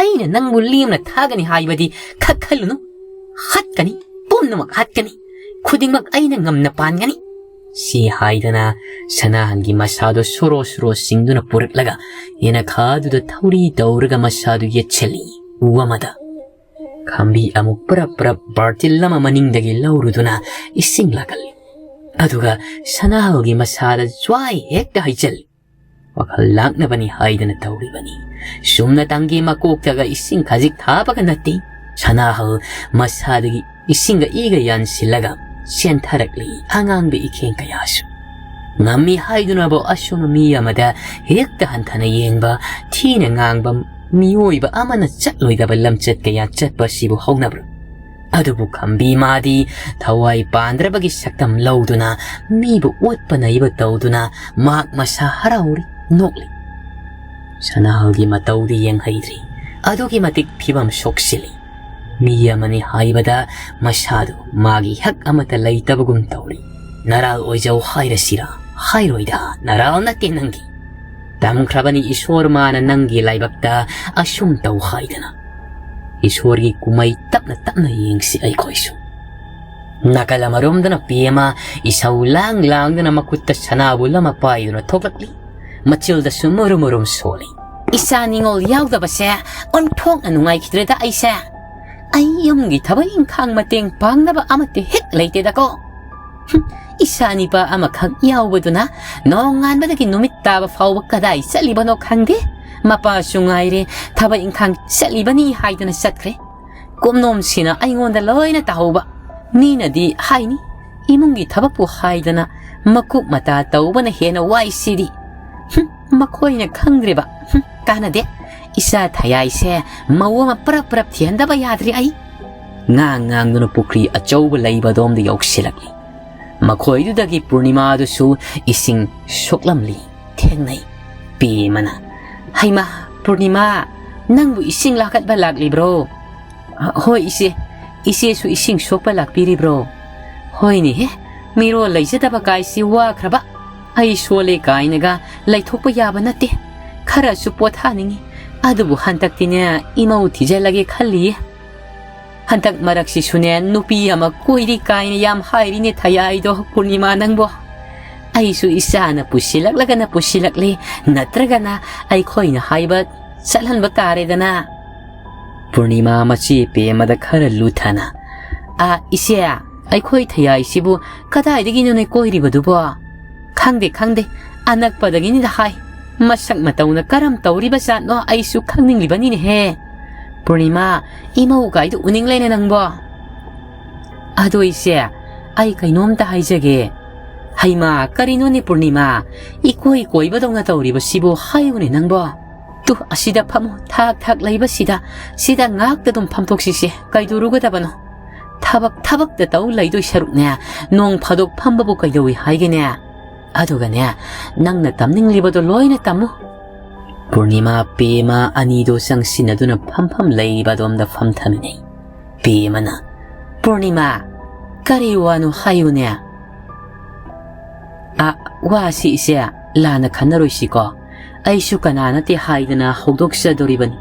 ꯑꯩꯅ ꯅꯪꯕꯨ ꯂꯦꯝꯅ ꯊꯥꯒꯅꯤ ꯍꯥꯏꯕꯗꯤ ꯈꯛ ꯈꯜꯂꯨꯅꯨ꯫ ꯍꯥꯠꯀꯅꯤ, ꯄꯨꯝꯅꯃꯛ ꯍꯥꯠꯀꯅꯤ꯫ ꯈꯨꯗꯤꯡꯃꯛ ꯑꯩꯅ ꯉꯝꯅ ꯄꯥꯟꯒꯅꯤ" ꯁꯤ ꯍꯥꯏꯗꯅ ꯁꯅꯥꯍꯟꯒꯤ ꯃꯁꯥꯗꯣ ꯁꯣꯔꯣ ꯁꯣꯔꯣ ꯆꯤꯡꯗꯨꯅ ꯄꯨꯔꯛꯂꯒ ꯌꯦꯅꯈꯥꯗꯨꯗ ꯊꯧꯔꯤ ꯇꯧꯔꯒ ꯃꯁꯥꯗꯨ ꯌꯦꯠꯁꯜꯂꯤ ꯎ ꯑꯃꯗ꯫ ꯈꯥꯝꯕꯤ ꯑꯃꯨꯛ ꯄꯔꯞ ꯄꯔꯞ ꯕꯥꯔꯇꯤꯜ ꯑꯃ ꯃꯅꯤꯡꯗꯒꯤ ꯂꯧꯔꯨꯗꯨꯅ ꯏꯁꯤꯡ ꯂꯥꯛꯍꯜꯂꯤ꯫ ꯑꯗꯨꯒ ꯁꯅꯥꯍꯜꯒꯤ ꯃꯁꯥꯗ ꯖ꯭ꯋꯥꯏ ꯍꯦꯛꯇ ꯍꯩꯖꯤꯜꯂꯤ꯫ ꯋꯥꯈꯜ ꯂꯥꯛꯅꯕꯅꯤ ꯍꯥꯏꯗꯅ ꯇꯧꯔꯤꯕꯅꯤ꯫ ꯆꯨꯝꯅ ꯇꯪꯒꯤ ꯃꯀꯣꯛꯇꯒ ꯏꯁꯤꯡ ꯈꯖꯤꯛ ꯊꯥꯕꯒ ꯅꯠꯇꯦ꯫ ꯁꯅꯥꯍꯜ ꯃꯁꯥꯗꯒꯤ ꯏꯁꯤꯡꯒ ꯏꯒ ꯌꯥꯟꯁꯤꯜꯂꯒ ꯆꯦꯟꯊꯔꯛꯂꯤ ꯑꯉꯥꯡꯕ ꯏꯈꯦꯡ ꯀꯌꯥꯁꯨ꯫ ꯉꯝꯃꯤ ꯍꯥꯏꯗꯨꯅꯕꯨ ꯑꯁꯨꯝꯅ ꯃꯤ ꯑꯃꯗ ꯍꯦꯛꯇ ꯍꯟꯊꯅ ꯌꯦꯡꯕ, ꯊꯤꯅ ꯉꯥꯡꯕ ꯃꯤꯑꯣꯏꯕ ꯑꯃꯅ ꯆꯠꯂꯣꯏꯗꯕ ꯂꯝꯆꯠ ꯀꯌꯥ ꯆꯠꯄ ꯑꯁꯤꯕꯨ ꯍꯧꯅꯕ꯭ꯔꯥ? ꯑꯗꯨꯕꯨ ꯈꯝꯕꯤ ꯃꯥꯗꯤ ꯊꯋꯥꯏ ꯄꯥꯟꯗ꯭ꯔꯕꯒꯤ ꯁꯛꯇꯝ ꯂꯧꯗꯨꯅ ꯃꯤꯕꯨ ꯑꯣꯠꯄ ꯅꯩꯕ ꯇꯧꯗꯨꯅ ꯃꯍꯥꯛ ꯃꯁꯥ ꯍꯔꯥꯎꯔꯤ, ꯅꯣꯛꯂꯤ꯫ ꯁꯅꯥꯍꯜꯒꯤ ꯃꯇꯧꯗꯤ ꯌꯦꯡꯍꯩꯗ꯭ꯔꯤ꯫ ꯑꯗꯨꯒꯤ ꯃꯇꯤꯛ ꯐꯤꯕꯝ ꯁꯣꯛꯆꯤꯜꯂꯤ꯫ ꯃꯤ ꯑꯃꯅꯤ ꯍꯥꯏꯕꯗ ꯃꯁꯥꯗꯨ ꯃꯥꯒꯤ ꯍꯛ ꯑꯃꯠꯇ ꯂꯩꯇꯕꯒꯨꯝ ꯇꯧꯔꯤ꯫ ꯅꯔꯥꯜ ꯑꯣꯏꯖꯧ ꯍꯥꯏꯔꯁꯤꯔꯥ? ꯍꯥꯏꯔꯣꯏꯗ, ꯅꯔꯥꯜ ꯅꯠꯇꯦ ꯅꯪꯒꯤ꯫ ꯇꯝꯈ꯭ꯔꯕꯅꯤ ꯏꯁꯣꯔ ꯃꯥꯅ ꯅꯪꯒꯤ ꯂꯥꯏꯕꯛꯇ ꯑꯁꯨꯝ ꯇꯧ ꯍꯥꯏꯗꯅ꯫ ꯏꯁꯣꯔꯒꯤ ꯀꯨꯝꯍꯩ ꯇꯞꯅ ꯇꯞꯅ ꯌꯦꯡꯁꯤ ꯑꯩꯈꯣꯏꯁꯨ꯫ ꯅꯥꯀꯜ ꯑꯃꯔꯣꯝꯗꯅ ꯄꯦꯃ ꯏꯁꯧ ꯂꯥꯡ ꯂꯥꯡꯗꯨꯅ ꯃꯈꯨꯠꯇ ꯁꯅꯥꯕꯨꯜ ꯑꯃ ꯄꯥꯏꯗꯨꯅ ꯊꯣꯛꯂꯛꯂꯤ꯫ ꯃꯆꯤꯜꯗꯁꯨ ꯃꯨꯔꯨꯝ ꯃꯨꯔꯨꯝ ꯁꯣꯜꯂꯤ꯫ "ꯏꯆꯥ ꯅꯤꯉꯣꯜ ꯌꯥꯎꯗꯕꯁꯦ ꯑꯣꯟꯊꯣꯛꯅ ꯅꯨꯡꯉꯥꯏꯈꯤꯗ꯭ꯔꯦꯗ ꯑꯩꯁꯦ꯫ ꯑꯩ ꯌꯨꯝꯒꯤ ꯊꯕꯛ ꯏꯪꯈꯥꯡ ꯃꯇꯦꯡ ꯄꯥꯡꯅꯕ ꯑꯃꯠꯇ ꯍꯦꯛ ꯂꯩꯇꯦꯗꯀꯣ꯫ ꯍꯨꯝ, ꯏꯆꯥ ꯅꯤꯄꯥ ꯑꯃꯈꯛ ꯌꯥꯎꯕꯗꯨꯅ ꯅꯣꯡꯉꯥꯟꯕꯗꯒꯤ ꯅꯨꯃꯤꯠ ꯇꯥꯕ ꯐꯥꯎꯕ ꯀꯗꯥꯏ ꯆꯠꯂꯤꯕꯅꯣ ꯈꯪꯗꯦ꯫ ꯃꯄꯥꯁꯨ ꯉꯥꯏꯔꯦ, ꯊꯕꯛ ꯏꯪꯈꯥꯡ ꯆꯠꯂꯤꯕꯅꯤ ꯍꯥꯏꯗꯨꯅ ꯆꯠꯈ꯭ꯔꯦ꯫ ꯀꯨꯝꯅꯣꯝꯁꯤꯅ ꯑꯩꯉꯣꯟꯗ ꯂꯣꯏꯅ ꯇꯥꯍꯧꯕ꯫ ꯃꯤꯅꯗꯤ ꯍꯥꯏꯅꯤ, ꯏꯃꯨꯡꯒꯤ ꯊꯕꯛꯄꯨ ꯍꯥꯏꯗꯅ ꯃꯀꯨꯞ ꯃꯇꯥ ꯇꯧꯕꯅ ꯍꯦꯟꯅ ꯋꯥꯏ ꯁꯤꯗꯤ꯫ ꯍꯨꯝ, ꯃꯈꯣꯏꯅ ꯈꯪꯗ꯭ꯔꯤꯕ꯫ ꯍꯨꯝ, ꯀꯥꯟꯅꯗꯦ꯫ ꯏꯆꯥ ꯊꯌꯥꯏꯁꯦ ꯃꯧ ꯑꯃ ꯄꯔꯞ ꯄꯔꯞ ꯊꯤꯍꯟꯗꯕ ꯌꯥꯗ꯭ꯔꯤ ꯑꯩ꯫ ꯉꯥꯡ ꯉꯥꯡꯗꯨꯅ ꯄꯨꯈ꯭ꯔꯤ ꯑꯆꯧꯕ ꯂꯩꯕ ꯑꯗꯣꯝꯗ ꯌꯧꯁꯤꯜꯂꯛꯂꯤ꯫ ꯃꯈꯣꯏꯗꯨꯗꯒꯤ ꯄꯨꯔꯅꯤꯃꯥꯗꯨꯁꯨ ꯏꯁꯤꯡ ꯁꯣꯛꯂꯝꯂꯤ꯫ ꯊꯦꯡꯅꯩ꯫ ꯄꯦꯃꯅ, "ꯍꯩꯃꯥ, ꯄꯨꯔꯅꯤꯃꯥ, ꯅꯪꯕꯨ ꯏꯁꯤꯡ ꯂꯥꯛꯀꯠꯄ ꯂꯥꯛꯂꯤꯕ꯭ꯔꯣ?" "ꯍꯣꯏ ꯏꯆꯦ, ꯏꯆꯦꯁꯨ ꯏꯁꯤꯡ ꯁꯣꯛꯄ ꯂꯥꯛꯄꯤꯔꯤꯕ꯭ꯔꯣ?" "ꯍꯣꯏꯅꯦꯍꯦ, ꯃꯤꯔꯣꯜ ꯂꯩꯖꯗꯕ ꯀꯥꯏꯁꯤ ꯋꯥꯈ꯭ꯔꯕ꯫ ꯑꯩ ꯁꯣꯜꯂꯦ ꯀꯥꯏꯅꯒ ꯂꯩꯊꯣꯛꯄ ꯌꯥꯕ ꯅꯠꯇꯦ꯫ ꯈꯔꯁꯨ ꯄꯣꯊꯥꯅꯤꯡꯉꯤ꯫ ꯑꯗꯨꯕꯨ ꯍꯟꯗꯛꯇꯤꯅꯦ, ꯏꯃꯧ ꯊꯤꯖꯤꯜꯂꯒꯦ ꯈꯜꯂꯤꯌꯦ꯫ ꯍꯟꯗꯛ ꯃꯔꯛꯁꯤꯁꯨꯅꯦ, ꯅꯨꯄꯤ ꯑꯃ ꯀꯣꯏꯔꯤ ꯀꯥꯏꯅ ꯌꯥꯝ ꯍꯥꯏꯔꯤꯅꯦ ꯊꯌꯥꯏꯗꯣ, ꯄꯨꯔꯅꯤꯃꯥ ꯅꯪꯕꯣ꯫ ꯑꯩꯁꯨ ꯏꯆꯥꯅ ꯄꯨꯁꯤꯜꯂꯛꯂꯒꯅ ꯄꯨꯁꯤꯜꯂꯛꯂꯦ, ꯅꯠꯇ꯭ꯔꯒꯅ ꯑꯩꯈꯣꯏꯅ ꯍꯥꯏꯕ ꯆꯠꯍꯟꯕ ꯇꯥꯔꯦꯗꯅ꯫" ꯄꯨꯔꯅꯤꯃꯥ ꯃꯆꯦ ꯄꯦꯃꯗ ꯈꯔ ꯂꯨꯊꯅ, "ꯑꯥ, ꯏꯆꯦ, ꯑꯩꯈꯣꯏ ꯊꯌꯥꯏꯁꯤꯕꯨ ꯀꯗꯥꯏꯗꯒꯤꯅꯣꯅꯦ ꯀꯣꯏꯔꯤꯕꯗꯨꯕꯣ?" "ꯈꯪꯗꯦ, ꯈꯪꯗꯦ, ꯑꯅꯛꯄꯗꯒꯤꯅꯤꯗ ꯍꯥꯏ꯫ ꯃꯁꯛ ꯃꯇꯧꯅ ꯀꯔꯝ ꯇꯧꯔꯤꯕ ꯖꯥꯠꯅꯣ ꯑꯩꯁꯨ ꯈꯪꯅꯤꯡꯂꯤꯕꯅꯤꯅꯦꯍꯦ꯫ ꯄꯨꯔꯅꯤꯃꯥ, ꯏꯃꯧ ꯀꯥꯏꯗꯨ ꯎꯅꯤꯡꯂꯦꯅꯦ ꯅꯪꯕꯣ꯫" "ꯑꯗꯣ ꯏꯆꯦ, ꯑꯩ ꯀꯩꯅꯣꯝꯇ ꯍꯥꯏꯖꯒꯦ꯫" "ꯍꯩꯃꯥ, ꯀꯔꯤꯅꯣꯅꯦ ꯄꯨꯔꯅꯤꯃꯥ? ꯏꯀꯣꯏ ꯀꯣꯏꯕꯗꯧꯅ ꯇꯧꯔꯤꯕꯁꯤꯕꯨ ꯍꯥꯏꯌꯨꯅꯦ ꯅꯪꯕꯣ꯫" "ꯇꯨ, ꯑꯁꯤꯗ ꯐꯝꯃꯨ, ꯊꯥꯛ ꯊꯥꯛ ꯂꯩꯕꯁꯤꯗ, ꯁꯤꯗ ꯉꯥꯛꯇ ꯑꯗꯨꯝ ꯐꯝꯊꯣꯛꯁꯤꯁꯦ, ꯀꯩꯗꯧꯔꯨꯒꯗꯕꯅꯣ? ꯊꯕꯛ ꯊꯕꯛꯇ ꯇꯧ ꯂꯩꯗꯣꯏ ꯁꯔꯨꯛꯅꯦ, ꯅꯣꯡ ꯐꯥꯗꯣꯛ ꯐꯝꯕꯕꯨ ꯀꯩꯗꯧꯏ ꯍꯥꯏꯒꯦꯅꯦ? ꯑꯗꯨꯒꯅꯦ, ꯅꯪꯅ ꯇꯝꯅꯤꯡꯂꯤꯕꯗꯣ ꯂꯣꯏꯅ ꯇꯝꯃꯨ꯫" ꯄꯨꯔꯅꯤꯃꯥ, ꯄꯦꯃ ꯑꯅꯤꯗꯣ ꯆꯪꯁꯤꯟꯅꯗꯨꯅ ꯐꯝꯐꯝ ꯂꯩꯔꯤꯕ ꯑꯗꯣꯝꯗ ꯐꯝꯊꯃꯤꯟꯅꯩ꯫ ꯄꯦꯃꯅ, "ꯄꯨꯔꯅꯤꯃꯥ, ꯀꯔꯤ ꯋꯥꯅꯣ ꯍꯥꯏꯌꯨꯅꯦ?" "ꯑ, ꯋꯥꯁꯤ ꯏꯆꯦ, ꯂꯥꯟꯅ ꯈꯟꯅꯔꯣꯏꯁꯤꯀꯣ꯫ ꯑꯩꯁꯨ ꯀꯅꯥ ꯅꯠꯇꯦ ꯍꯥꯏꯗꯅ ꯍꯧꯗꯣꯛꯆꯗꯧꯔꯤꯕꯅꯤ꯫"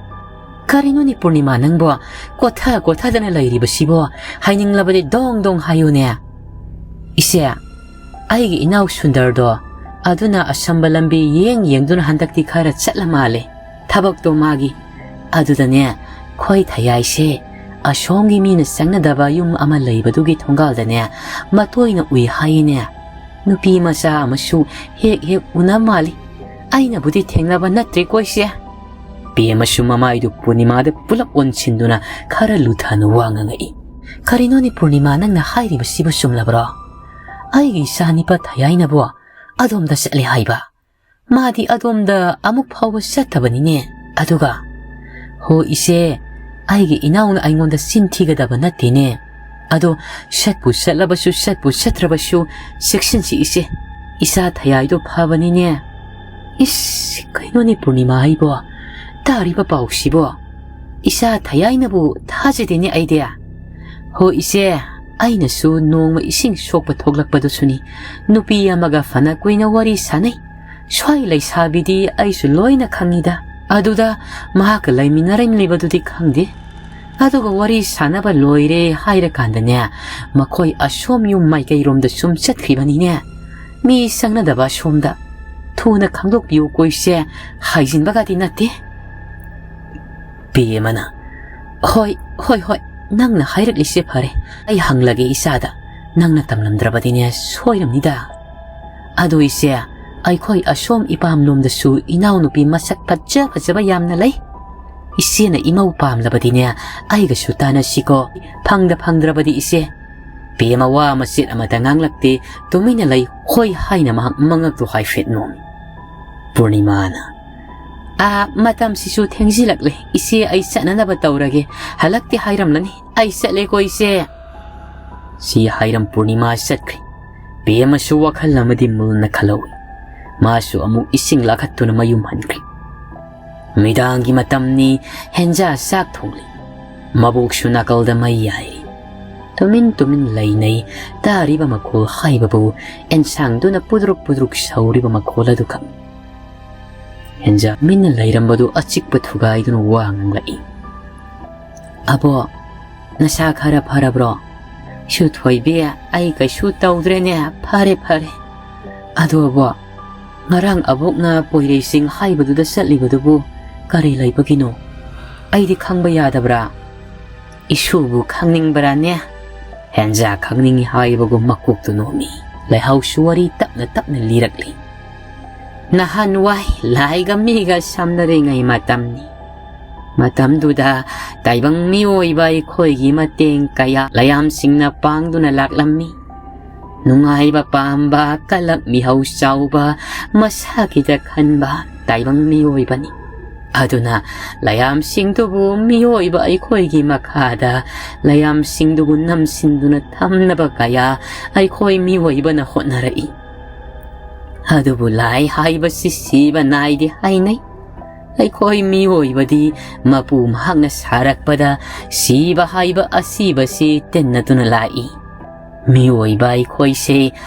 "ꯀꯔꯤꯅꯣꯅꯦ ꯄꯨꯔꯅꯤꯃꯥ ꯅꯪꯕꯣ? ꯀꯣꯊ ꯀꯣꯊꯗꯅ ꯂꯩꯔꯤꯕꯁꯤꯕꯣ? ꯍꯥꯏꯅꯤꯡꯂꯕꯗꯤ ꯗꯣꯡ ꯗꯣꯡ ꯍꯥꯏꯌꯨꯅꯦ꯫" "ꯏꯆꯦ, ꯑꯩꯒꯤ ꯏꯅꯥꯎ ꯁꯨꯟꯗꯔꯗꯣ, ꯑꯗꯨꯅ ꯑꯁꯝꯕ ꯂꯝꯕꯤ ꯌꯦꯡ ꯌꯦꯡꯗꯨꯅ ꯍꯟꯗꯛꯇꯤ ꯈꯔ ꯆꯠꯂ ꯃꯥꯜꯂꯦ, ꯊꯕꯛꯇꯣ ꯃꯥꯒꯤ꯫ ꯑꯗꯨꯗꯅꯦ, ꯈꯣꯏ ꯊꯌꯥꯏꯁꯦ ꯑꯁꯣꯝꯒꯤ ꯃꯤꯅ ꯆꯪꯅꯗꯕ ꯌꯨꯝ ꯑꯃ ꯂꯩꯕꯗꯨꯒꯤ ꯊꯣꯡꯒꯥꯜꯗꯅꯦ, ꯃꯇꯣꯏꯅ ꯎꯏ ꯍꯥꯏꯌꯦꯅꯦ꯫ ꯅꯨꯄꯤ ꯃꯆꯥ ꯑꯃꯁꯨ ꯍꯦꯛ ꯍꯦꯛ ꯎꯅ ꯃꯥꯜꯂꯤ꯫ ꯑꯩꯅꯕꯨꯗꯤ ꯊꯦꯡꯅꯕ ꯅꯠꯇ꯭ꯔꯦꯀꯣ ꯏꯆꯦ꯫ ꯄꯦꯃꯁꯨ ꯃꯃꯥꯏꯗꯨ ꯄꯨꯔꯅꯤꯃꯥꯗ ꯄꯨꯂꯞ ꯑꯣꯟꯁꯤꯟꯗꯨꯅ ꯈꯔ ꯂꯨꯊꯅ ꯋꯥ ꯉꯥꯡꯉꯛꯏ꯫ "ꯀꯔꯤꯅꯣꯅꯦ ꯄꯨꯔꯅꯤꯃꯥ, ꯅꯪꯅ ꯍꯥꯏꯔꯤꯕꯁꯤꯕꯨ ꯆꯨꯝꯂꯕ꯭ꯔꯣ? ꯑꯩꯒꯤ ꯏꯆꯥ ꯅꯤꯄꯥ ꯊꯌꯥꯏꯅꯕꯨ ꯑꯗꯣꯝꯗ ꯆꯠꯂꯦ ꯍꯥꯏꯕ? ꯃꯥꯗꯤ ꯑꯗꯣꯝꯗ ꯑꯃꯨꯛ ꯐꯥꯎꯕ ꯆꯠꯇꯕꯅꯤꯅꯦ꯫ ꯑꯗꯨꯒ, ꯍꯣ ꯏꯆꯦ, ꯑꯩꯒꯤ ꯏꯅꯥꯎꯅ ꯑꯩꯉꯣꯟꯗ ꯆꯤꯟ ꯊꯤꯒꯗꯕ ꯅꯠꯇꯦꯅꯦ꯫ ꯑꯗꯣ ꯆꯠꯄꯨ ꯆꯠꯂꯕꯁꯨ, ꯆꯠꯄꯨ ꯆꯠꯇ꯭ꯔꯕꯁꯨ, ꯆꯦꯛꯁꯤꯟꯁꯤ ꯏꯆꯦ꯫ ꯏꯆꯥ ꯊꯌꯥꯏꯗꯣ ꯐꯕꯅꯤꯅꯦ꯫" ꯏꯁ, ꯀꯩꯅꯣꯅꯦ ꯄꯨꯔꯅꯤꯃꯥ ꯍꯥꯏꯕꯣ? ꯇꯥꯔꯤꯕ ꯄꯥꯎꯁꯤꯕꯣ? ꯏꯆꯥ ꯊꯌꯥꯏꯅꯕꯨ ꯊꯥꯖꯗꯦꯅꯦ ꯑꯩꯗꯤ꯫ ꯍꯣ ꯏꯆꯦ, ꯑꯩꯅꯁꯨ ꯅꯣꯡꯃ ꯏꯁꯤꯡ ꯁꯣꯛꯄ ꯊꯣꯛꯂꯛꯄꯗꯨꯁꯨꯅꯤ꯫ ꯅꯨꯄꯤ ꯑꯃꯒ ꯐꯅ ꯀꯨꯏꯅ ꯋꯥꯔꯤ ꯁꯥꯟꯅꯩ꯫ ꯁ꯭ꯋꯥꯏ ꯂꯩꯁꯥꯕꯤꯗꯤ ꯑꯩꯁꯨ ꯂꯣꯏꯅ ꯈꯪꯉꯤꯗ꯫ ꯑꯗꯨꯗ ꯃꯍꯥꯛꯀ ꯂꯩꯃꯤꯟꯅꯔꯝꯂꯤꯕꯗꯨꯗꯤ ꯈꯪꯗꯦ꯫ ꯑꯗꯨꯒ ꯋꯥꯔꯤ ꯁꯥꯟꯅꯕ ꯂꯣꯏꯔꯦ ꯍꯥꯏꯔꯀꯥꯟꯗꯅꯦ, ꯃꯈꯣꯏ ꯑꯁꯣꯝ ꯌꯨꯝ ꯃꯥꯏꯀꯩꯔꯣꯝꯗ ꯁꯨꯝ ꯆꯠꯈꯤꯕꯅꯤꯅꯦ꯫ ꯃꯤ ꯆꯪꯅꯗꯕ ꯑꯁꯣꯝꯗ꯫ ꯊꯨꯅ ꯈꯪꯗꯣꯛꯄꯤꯌꯨ ꯀꯣ ꯏꯆꯦ, ꯍꯥꯏꯖꯤꯟꯕꯒꯗꯤ ꯅꯠꯇꯦ꯫ ꯄꯦꯃꯅ, "ꯍꯣꯏ, ꯍꯣꯏ, ꯍꯣꯏ, ꯅꯪꯅ ꯍꯥꯏꯔꯛꯂꯤꯁꯦ ꯐꯔꯦ꯫ ꯑꯩ ꯍꯪꯂꯒꯦ ꯏꯆꯥꯗ꯫ ꯅꯪꯅ ꯇꯝꯂꯝꯗ꯭ꯔꯕꯗꯤꯅꯦ ꯁꯣꯏꯔꯝꯅꯤꯗ꯫ ꯑꯗꯨ ꯏꯆꯦ, ꯑꯩꯈꯣꯏ ꯑꯁꯣꯝ ꯏꯄꯥꯝꯂꯣꯝꯗꯁꯨ ꯏꯅꯥꯎꯅꯨꯄꯤ ꯃꯁꯛ ꯐꯖ ꯐꯖꯕ ꯌꯥꯝꯅ ꯂꯩ꯫ ꯏꯆꯦꯅ ꯏꯃꯧ ꯄꯥꯝꯂꯕꯗꯤꯅꯦ ꯑꯩꯒꯁꯨ ꯇꯥꯟꯅꯁꯤꯀꯣ꯫ ꯐꯪꯗ ꯐꯪꯗ꯭ꯔꯕꯗꯤ ꯏꯆꯦ꯫" ꯄꯦꯃ ꯋꯥ ꯃꯆꯦꯠ ꯑꯃꯠꯇ ꯉꯥꯡꯂꯛꯇꯦ꯫ ꯇꯨꯃꯤꯟꯅ ꯂꯩ꯫ "ꯍꯣꯏ" ꯍꯥꯏꯅ ꯃꯍꯥꯛ ꯃꯉꯛꯇꯨ ꯍꯥꯏꯐꯦꯠ ꯅꯣꯝꯃꯤ꯫ ꯄꯨꯔꯅꯤꯃꯥꯅ, "ꯑꯥ, ꯃꯇꯝꯁꯤꯁꯨ ꯊꯦꯡꯖꯤꯜꯂꯛꯂꯦ꯫ ꯏꯆꯦ, ꯑꯩ ꯆꯠꯅꯅꯕ ꯇꯧꯔꯒꯦ꯫ ꯍꯜꯂꯛꯇꯦ ꯍꯥꯏꯔꯝꯂꯅꯤ꯫ ꯑꯩ ꯆꯠꯂꯦꯀꯣ ꯏꯆꯦ꯫" ꯁꯤ ꯍꯥꯏꯔꯝ ꯄꯨꯔꯅꯤꯃꯥ ꯆꯠꯈ꯭ꯔꯦ꯫ ꯄꯦꯃꯁꯨ ꯋꯥꯈꯜ ꯑꯃꯗꯤ ꯃꯨꯟꯅ ꯈꯜꯍꯧꯏ꯫ ꯃꯥꯁꯨ ꯑꯃꯨꯛ ꯏꯁꯤꯡ ꯂꯥꯈꯠꯇꯨꯅ ꯃꯌꯨꯝ ꯍꯟꯈ꯭ꯔꯦ꯫ ꯅꯨꯃꯤꯗꯥꯡꯒꯤ ꯃꯇꯝꯅꯤ꯫ ꯍꯦꯟꯖꯥ ꯆꯥꯛ ꯊꯣꯡꯂꯤ꯫ ꯃꯕꯣꯛꯁꯨ ꯅꯥꯀꯜꯗ ꯃꯩ ꯌꯥꯏꯔꯤ꯫ ꯇꯨꯃꯤꯟ ꯇꯨꯃꯤꯟ ꯂꯩꯅꯩ꯫ ꯇꯥꯔꯤꯕ ꯃꯈꯣꯜ ꯍꯥꯏꯕꯕꯨ ꯑꯦꯟꯁꯥꯡꯗꯨꯅ ꯄꯨꯗ꯭ꯔꯨꯛ ꯄꯨꯗ꯭ꯔꯨꯛ ꯁꯧꯔꯤꯕ ꯃꯈꯣꯜ ꯑꯗꯨꯈꯛ꯫ ꯍꯦꯟꯖꯥ ꯃꯤꯟꯅ ꯂꯩꯔꯝꯕꯗꯨ ꯑꯆꯤꯛꯄ ꯊꯨꯒꯥꯏꯗꯨꯅ ꯋꯥ ꯉꯥꯡꯂꯛꯏ꯫ "ꯑꯕꯣ, ꯅꯁꯥ ꯈꯔ ꯐꯔꯕ꯭ꯔꯣ?" "ꯁꯨ ꯊꯣꯏꯕꯤ, ꯑꯩ ꯀꯩꯁꯨ ꯇꯧꯗ꯭ꯔꯦꯅꯦ, ꯐꯔꯦ, ꯐꯔꯦ꯫ ꯑꯗꯣ ꯑꯕꯣ, ꯉꯔꯥꯡ ꯑꯕꯣꯛꯅ ꯄꯣꯏꯔꯩ ꯆꯤꯡ ꯍꯥꯏꯕꯗꯨꯗ ꯆꯠꯂꯤꯕꯗꯨꯕꯨ ꯀꯔꯤ ꯂꯩꯕꯒꯤꯅꯣ? ꯑꯩꯗꯤ ꯈꯪꯕ ꯌꯥꯗꯕ꯭ꯔꯥ?" "ꯏꯁꯨꯕꯨ ꯈꯪꯅꯤꯡꯕ꯭ꯔꯥꯅꯦ?" ꯍꯦꯟꯖꯥ ꯈꯪꯅꯤꯡꯏ ꯍꯥꯏꯕꯒꯨꯝ ꯃꯀꯣꯛꯇꯨ ꯅꯣꯝꯃꯤ꯫ ꯂꯩꯍꯥꯎꯁꯨ ꯋꯥꯔꯤ ꯇꯞꯅ ꯇꯞꯅ ꯂꯤꯔꯛꯂꯤ꯫ ꯅꯍꯥꯟꯋꯥꯏ ꯂꯥꯏꯒ ꯃꯤꯒ ꯁꯝꯅꯔꯤꯉꯩ ꯃꯇꯝꯅꯤ꯫ ꯃꯇꯝꯗꯨꯗ ꯇꯥꯏꯕꯪ ꯃꯤꯑꯣꯏꯕ ꯑꯩꯈꯣꯏꯒꯤ ꯃꯇꯦꯡ ꯀꯌꯥ ꯂꯌꯥꯝꯁꯤꯡꯅ ꯄꯥꯡꯗꯨꯅ ꯂꯥꯛꯂꯝꯃꯤ꯫ ꯅꯨꯡꯉꯥꯏꯕ ꯄꯥꯝꯕ, ꯀꯂꯛ ꯃꯤꯍꯧ ꯆꯥꯎꯕ, ꯃꯁꯥꯒꯤꯗ ꯈꯟꯕ ꯇꯥꯏꯕꯪ ꯃꯤꯑꯣꯏꯕꯅꯤ꯫ ꯑꯗꯨꯅ ꯂꯌꯥꯝꯁꯤꯡꯗꯨꯕꯨ ꯃꯤꯑꯣꯏꯕ ꯑꯩꯈꯣꯏꯒꯤ ꯃꯈꯥꯗ ꯂꯌꯥꯝꯁꯤꯡꯗꯨꯕꯨ ꯅꯝꯁꯤꯟꯗꯨꯅ ꯊꯝꯅꯕ ꯀꯌꯥ ꯑꯩꯈꯣꯏ ꯃꯤꯑꯣꯏꯕꯅ ꯍꯣꯠꯅꯔꯛꯏ꯫ ꯑꯗꯨꯕꯨ ꯂꯥꯏ ꯍꯥꯏꯕꯁꯤ ꯁꯤꯕ ꯅꯥꯏꯗꯦ ꯍꯥꯏꯅꯩ꯫ ꯑꯩꯈꯣꯏ ꯃꯤꯑꯣꯏꯕꯗꯤ ꯃꯄꯨ ꯃꯍꯥꯛꯅ ꯁꯥꯔꯛꯄꯗ ꯁꯤꯕ ꯍꯥꯏꯕ ꯑꯁꯤꯕꯁꯤ ꯇꯤꯟꯅꯗꯨꯅ ꯂꯥꯛꯏ꯫ ꯃꯤꯑꯣꯏꯕ ꯑꯩꯈꯣꯏꯁꯦ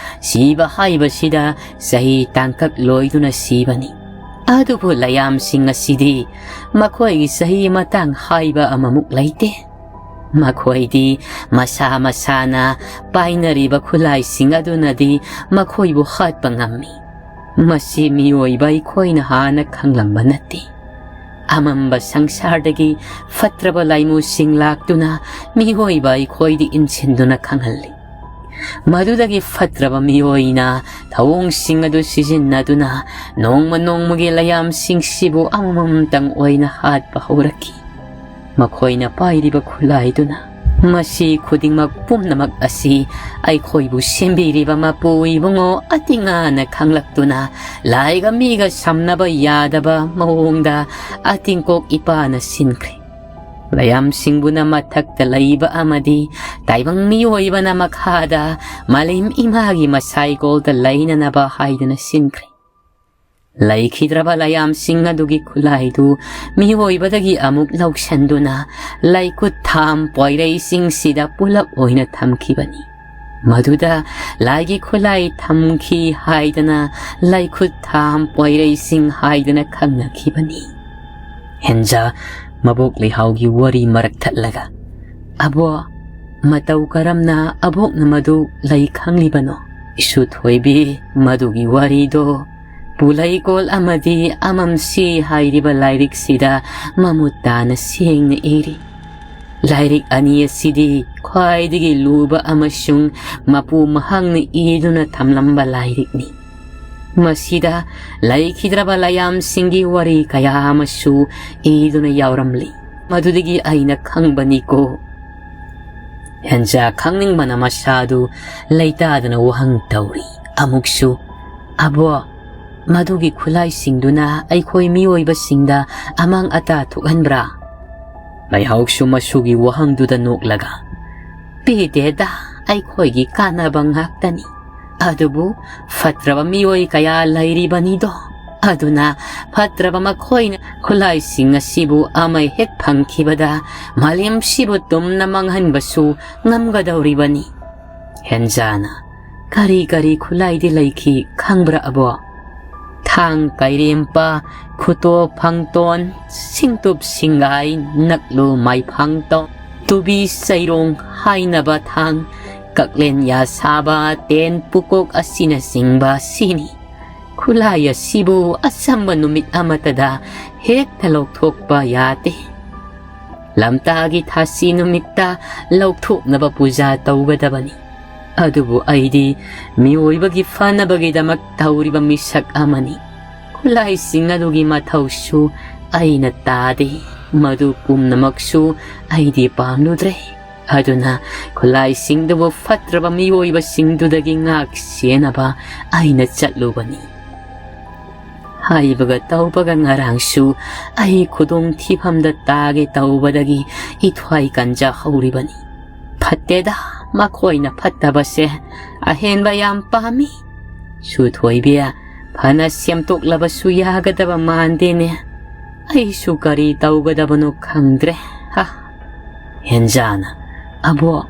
ꯁꯤꯕ ꯍꯥꯏꯕꯁꯤꯗ ꯆꯍꯤ ꯇꯥꯡꯀꯛ ꯂꯣꯏꯗꯨꯅ ꯁꯤꯕꯅꯤ꯫ ꯑꯗꯨꯕꯨ ꯂꯌꯥꯝꯁꯤꯡ ꯑꯁꯤꯗꯤ ꯃꯈꯣꯏꯒꯤ ꯆꯍꯤ ꯃꯇꯥꯡ ꯍꯥꯏꯕ ꯑꯃꯃꯨꯛ ꯂꯩꯇꯦ꯫ ꯃꯈꯣꯏꯗꯤ ꯃꯁꯥ ꯃꯁꯥꯅ ꯄꯥꯏꯅꯔꯤꯕ ꯈꯨꯠꯂꯥꯏꯁꯤꯡ ꯑꯗꯨꯅꯗꯤ ꯃꯈꯣꯏꯕꯨ ꯍꯥꯠꯄ ꯉꯝꯃꯤ꯫ ꯃꯁꯤ ꯃꯤꯑꯣꯏꯕ ꯑꯩꯈꯣꯏꯅ ꯍꯥꯟꯅ ꯈꯪꯂꯝꯕ ꯅꯠꯇꯦ꯫ ꯑꯃꯝꯕ ꯁꯪꯁꯥꯔꯗꯒꯤ ꯐꯠꯇ꯭ꯔꯕ ꯂꯥꯏꯃꯨꯁꯤꯡ ꯂꯥꯛꯇꯨꯅ ꯃꯤꯑꯣꯏꯕ ꯑꯩꯈꯣꯏꯗꯤ ꯏꯟꯁꯤꯟꯗꯨꯅ ꯈꯪꯍꯜꯂꯤ꯫ ꯃꯗꯨꯗꯒꯤ ꯐꯠꯇ꯭ꯔꯕ ꯃꯤꯑꯣꯏꯅ ꯊꯧꯑꯣꯡꯁꯤꯡ ꯑꯗꯨ ꯁꯤꯖꯤꯟꯅꯗꯨꯅ ꯅꯣꯡꯃ ꯅꯣꯡꯃꯒꯤ ꯂꯌꯥꯝꯁꯤꯡꯁꯤꯕꯨ ꯑꯃꯃꯝꯇꯪ ꯑꯣꯏꯅ ꯍꯥꯠꯄ ꯍꯧꯔꯛꯈꯤ꯫ ꯃꯈꯣꯏꯅ ꯄꯥꯏꯔꯤꯕ ꯈꯨꯠꯂꯥꯏꯗꯨꯅ꯫ ꯃꯁꯤ ꯈꯨꯗꯤꯡꯃꯛ ꯄꯨꯝꯅꯃꯛ ꯑꯁꯤ ꯑꯩꯈꯣꯏꯕꯨ ꯁꯦꯝꯕꯤꯔꯤꯕ ꯃꯄꯨ ꯏꯕꯨꯡꯉꯣ ꯑꯇꯤꯉꯥꯅ ꯈꯪꯂꯛꯇꯨꯅ ꯂꯥꯏꯒ ꯃꯤꯒ ꯁꯝꯅꯕ ꯌꯥꯗꯕ ꯃꯑꯣꯡꯗ ꯑꯇꯤꯡꯀꯣꯛ ꯏꯄꯥꯅ ꯁꯤꯟꯈ꯭ꯔꯦ꯫ ꯂꯌꯥꯝꯁꯤꯡꯕꯨꯅ ꯃꯊꯛꯇ ꯂꯩꯕ ꯑꯃꯗꯤ ꯇꯥꯏꯕꯪ ꯃꯤꯑꯣꯏꯕꯅ ꯃꯈꯥꯗ ꯃꯥꯂꯦꯝ ꯏꯃꯥꯒꯤ ꯃꯁꯥꯏꯒꯣꯜꯗ ꯂꯩꯅꯅꯕ ꯍꯥꯏꯗꯨꯅ ꯁꯤꯟꯈ꯭ꯔꯦ꯫ ꯂꯩꯈꯤꯗ꯭ꯔꯕ ꯂꯌꯥꯝꯁꯤꯡ ꯑꯗꯨꯒꯤ ꯈꯨꯠꯂꯥꯏꯗꯨ ꯃꯤꯑꯣꯏꯕꯗꯒꯤ ꯑꯃꯨꯛ ꯂꯧꯁꯤꯟꯗꯨꯅ ꯂꯩꯈꯨꯠ ꯊꯥꯝ ꯄꯣꯏꯔꯩꯁꯤꯡꯁꯤꯗ ꯄꯨꯂꯞ ꯑꯣꯏꯅ ꯊꯝꯈꯤꯕꯅꯤ꯫ ꯃꯗꯨꯗ ꯂꯥꯏꯒꯤ ꯈꯨꯠꯂꯥꯏ ꯊꯝꯈꯤ ꯍꯥꯏꯗꯅ ꯂꯩꯈꯨꯠ ꯊꯥꯝ ꯄꯣꯏꯔꯩꯁꯤꯡ ꯍꯥꯏꯗꯅ ꯈꯪꯅꯈꯤꯕꯅꯤ꯫ ꯍꯦꯟꯖꯥ ꯃꯕꯣꯛ ꯂꯩꯍꯥꯎꯒꯤ ꯋꯥꯔꯤ ꯃꯔꯛ ꯊꯠꯂꯒ, "ꯑꯕꯣ, ꯃꯇꯧ ꯀꯔꯝꯅ ꯑꯕꯣꯛꯅ ꯃꯗꯨ ꯂꯩ ꯈꯪꯂꯤꯕꯅꯣ?" ꯏꯁꯨ ꯊꯣꯏꯕꯤ, ꯃꯗꯨꯒꯤ ꯋꯥꯔꯤꯗꯣ ꯄꯨꯂꯩꯀꯣꯜ ꯑꯃꯗꯤ ꯑꯃꯝꯁꯤ ꯍꯥꯏꯔꯤꯕ ꯂꯥꯏꯔꯤꯛꯁꯤꯗ ꯃꯃꯨꯠ ꯇꯥꯅ ꯁꯦꯡꯅ ꯏꯔꯤ꯫ ꯂꯥꯏꯔꯤꯛ ꯑꯅꯤ ꯑꯁꯤꯗꯤ ꯈ꯭ꯋꯥꯏꯗꯒꯤ ꯂꯨꯕ ꯑꯃꯁꯨꯡ ꯃꯄꯨ ꯃꯍꯥꯛꯅ ꯏꯗꯨꯅ ꯊꯝꯂꯝꯕ ꯂꯥꯏꯔꯤꯛꯅꯤ꯫ ꯃꯁꯤꯗ ꯂꯩꯈꯤꯗ꯭ꯔꯕ ꯂꯥꯏꯌꯥꯝꯁꯤꯡꯒꯤ ꯋꯥꯔꯤ ꯀꯌꯥ ꯑꯃꯁꯨ ꯏꯗꯨꯅ ꯌꯥꯎꯔꯝꯂꯤ꯫ ꯃꯗꯨꯗꯒꯤ ꯑꯩꯅ ꯈꯪꯕꯅꯤꯀꯣ꯫ ꯍꯦꯟꯖꯥ ꯈꯪꯅꯤꯡꯕꯅ ꯃꯁꯥꯗꯨ ꯂꯩꯇꯥꯗꯅ ꯋꯥꯍꯪ ꯇꯧꯔꯤ꯫ ꯑꯃꯨꯛꯁꯨ, "ꯑꯕꯣ, ꯃꯗꯨꯒꯤ ꯈꯨꯠꯂꯥꯏꯁꯤꯡꯗꯨꯅ ꯑꯩꯈꯣꯏ ꯃꯤꯑꯣꯏꯕꯁꯤꯡꯗ ꯑꯃꯥꯡ ꯑꯇꯥ ꯊꯣꯛꯍꯟꯕ꯭ꯔꯥ?" ꯂꯩꯍꯥꯎꯁꯨ ꯃꯁꯨꯒꯤ ꯋꯥꯍꯪꯗꯨꯗ ꯅꯣꯛꯂꯒ, "ꯄꯤꯗꯦꯗ, ꯑꯩꯈꯣꯏꯒꯤ ꯀꯥꯟꯅꯕ ꯉꯥꯛꯇꯅꯤ꯫ ꯑꯗꯨꯕꯨ ꯐꯠꯇ꯭ꯔꯕ ꯃꯤꯑꯣꯏ ꯀꯌꯥ ꯂꯩꯔꯤꯕꯅꯤꯗꯣ꯫ ꯑꯗꯨꯅ ꯐꯠꯇ꯭ꯔꯕ ꯃꯈꯣꯏꯅ ꯈꯨꯠꯂꯥꯏꯁꯤꯡ ꯑꯁꯤꯕꯨ ꯑꯃ ꯍꯦꯛ ꯐꯪꯈꯤꯕꯗ ꯃꯥꯂꯦꯝꯁꯤꯕꯨ ꯇꯨꯝꯅ ꯃꯥꯡꯍꯟꯕꯁꯨ ꯉꯝꯒꯗꯧꯔꯤꯕꯅꯤ꯫" ꯍꯦꯟꯖꯥꯅ, "ꯀꯔꯤ ꯀꯔꯤ ꯈꯨꯠꯂꯥꯏꯗꯤ ꯂꯩꯈꯤ ꯈꯪꯕ꯭ꯔꯥ ꯑꯕꯣ?" "ꯊꯥꯡ ꯀꯩꯔꯦꯝꯄ, ꯈꯨꯇꯣ ꯐꯪꯇꯣꯟ, ꯁꯤꯡꯇꯨꯞ ꯁꯤꯡꯒꯥꯏ, ꯅꯛꯂꯨ ꯃꯥꯏꯐꯥꯡꯇꯣꯟ, ꯇꯨꯕꯤ ꯆꯩꯔꯣꯡ ꯍꯥꯏꯅꯕ ꯊꯥꯡ, ꯀꯛꯂꯦꯟ ꯌꯥ ꯁꯥꯕ, ꯇꯦꯟ ꯄꯨꯀꯣꯛ ꯑꯁꯤꯅꯆꯤꯡꯕ ꯁꯤꯅꯤ꯫ ꯈꯨꯠꯂꯥꯏ ꯑꯁꯤꯕꯨ ꯑꯆꯝꯕ ꯅꯨꯃꯤꯠ ꯑꯃꯠꯇꯗ ꯍꯦꯛꯇ ꯂꯧꯊꯣꯛꯄ ꯌꯥꯗꯦ꯫ ꯂꯝꯇꯥꯒꯤ ꯊꯥꯁꯤ ꯅꯨꯃꯤꯠꯇ ꯂꯧꯊꯣꯛꯅꯕ ꯄꯨꯖꯥ ꯇꯧꯒꯗꯕꯅꯤ꯫ ꯑꯗꯨꯕꯨ ꯑꯩꯗꯤ ꯃꯤꯑꯣꯏꯕꯒꯤ ꯐꯅꯕꯒꯤꯗꯃꯛ ꯇꯧꯔꯤꯕ ꯃꯤꯁꯛ ꯑꯃꯅꯤ꯫ ꯈꯨꯠꯂꯥꯏꯁꯤꯡ ꯑꯗꯨꯒꯤ ꯃꯊꯧꯁꯨ ꯑꯩꯅ ꯇꯥꯗꯦ꯫ ꯃꯗꯨ ꯄꯨꯝꯅꯃꯛꯁꯨ ꯑꯩꯗꯤ ꯄꯥꯝꯂꯨꯗ꯭ꯔꯦ꯫ ꯑꯗꯨꯅ ꯈꯨꯠꯂꯥꯏꯁꯤꯡꯗꯨꯕꯨ ꯐꯠꯇ꯭ꯔꯕ ꯃꯤꯑꯣꯏꯕꯁꯤꯡꯗꯨꯗꯒꯤ ꯉꯥꯛ ꯁꯦꯟꯅꯕ ꯑꯩꯅ ꯆꯠꯂꯨꯕꯅꯤ꯫" ꯍꯥꯏꯕꯒ ꯇꯧꯕꯒ ꯉꯔꯥꯡꯁꯨ ꯑꯩ ꯈꯨꯗꯣꯡ ꯊꯤꯐꯝꯗ ꯇꯥꯒꯦ ꯇꯧꯕꯗꯒꯤ ꯏꯊ꯭ꯋꯥꯏ ꯀꯟꯖꯍꯧꯔꯤꯕꯅꯤ꯫ ꯐꯠꯇꯦꯗ, ꯃꯈꯣꯏꯅ ꯐꯠꯇꯕꯁꯦ ꯑꯍꯦꯟꯕ ꯌꯥꯝ ꯄꯥꯝꯃꯤ꯫ ꯁꯨꯊꯣꯏꯕꯤ, ꯐꯅ ꯁꯦꯝꯗꯣꯛꯂꯕꯁꯨ ꯌꯥꯒꯗꯕ ꯃꯥꯟꯗꯦꯅꯦ꯫ ꯑꯩꯁꯨ ꯀꯔꯤ ꯇꯧꯒꯗꯕꯅꯣ ꯈꯪꯗ꯭ꯔꯦ꯫ ꯍꯥ꯫ ꯍꯦꯟꯖꯥꯅ, "ꯑꯕꯣ,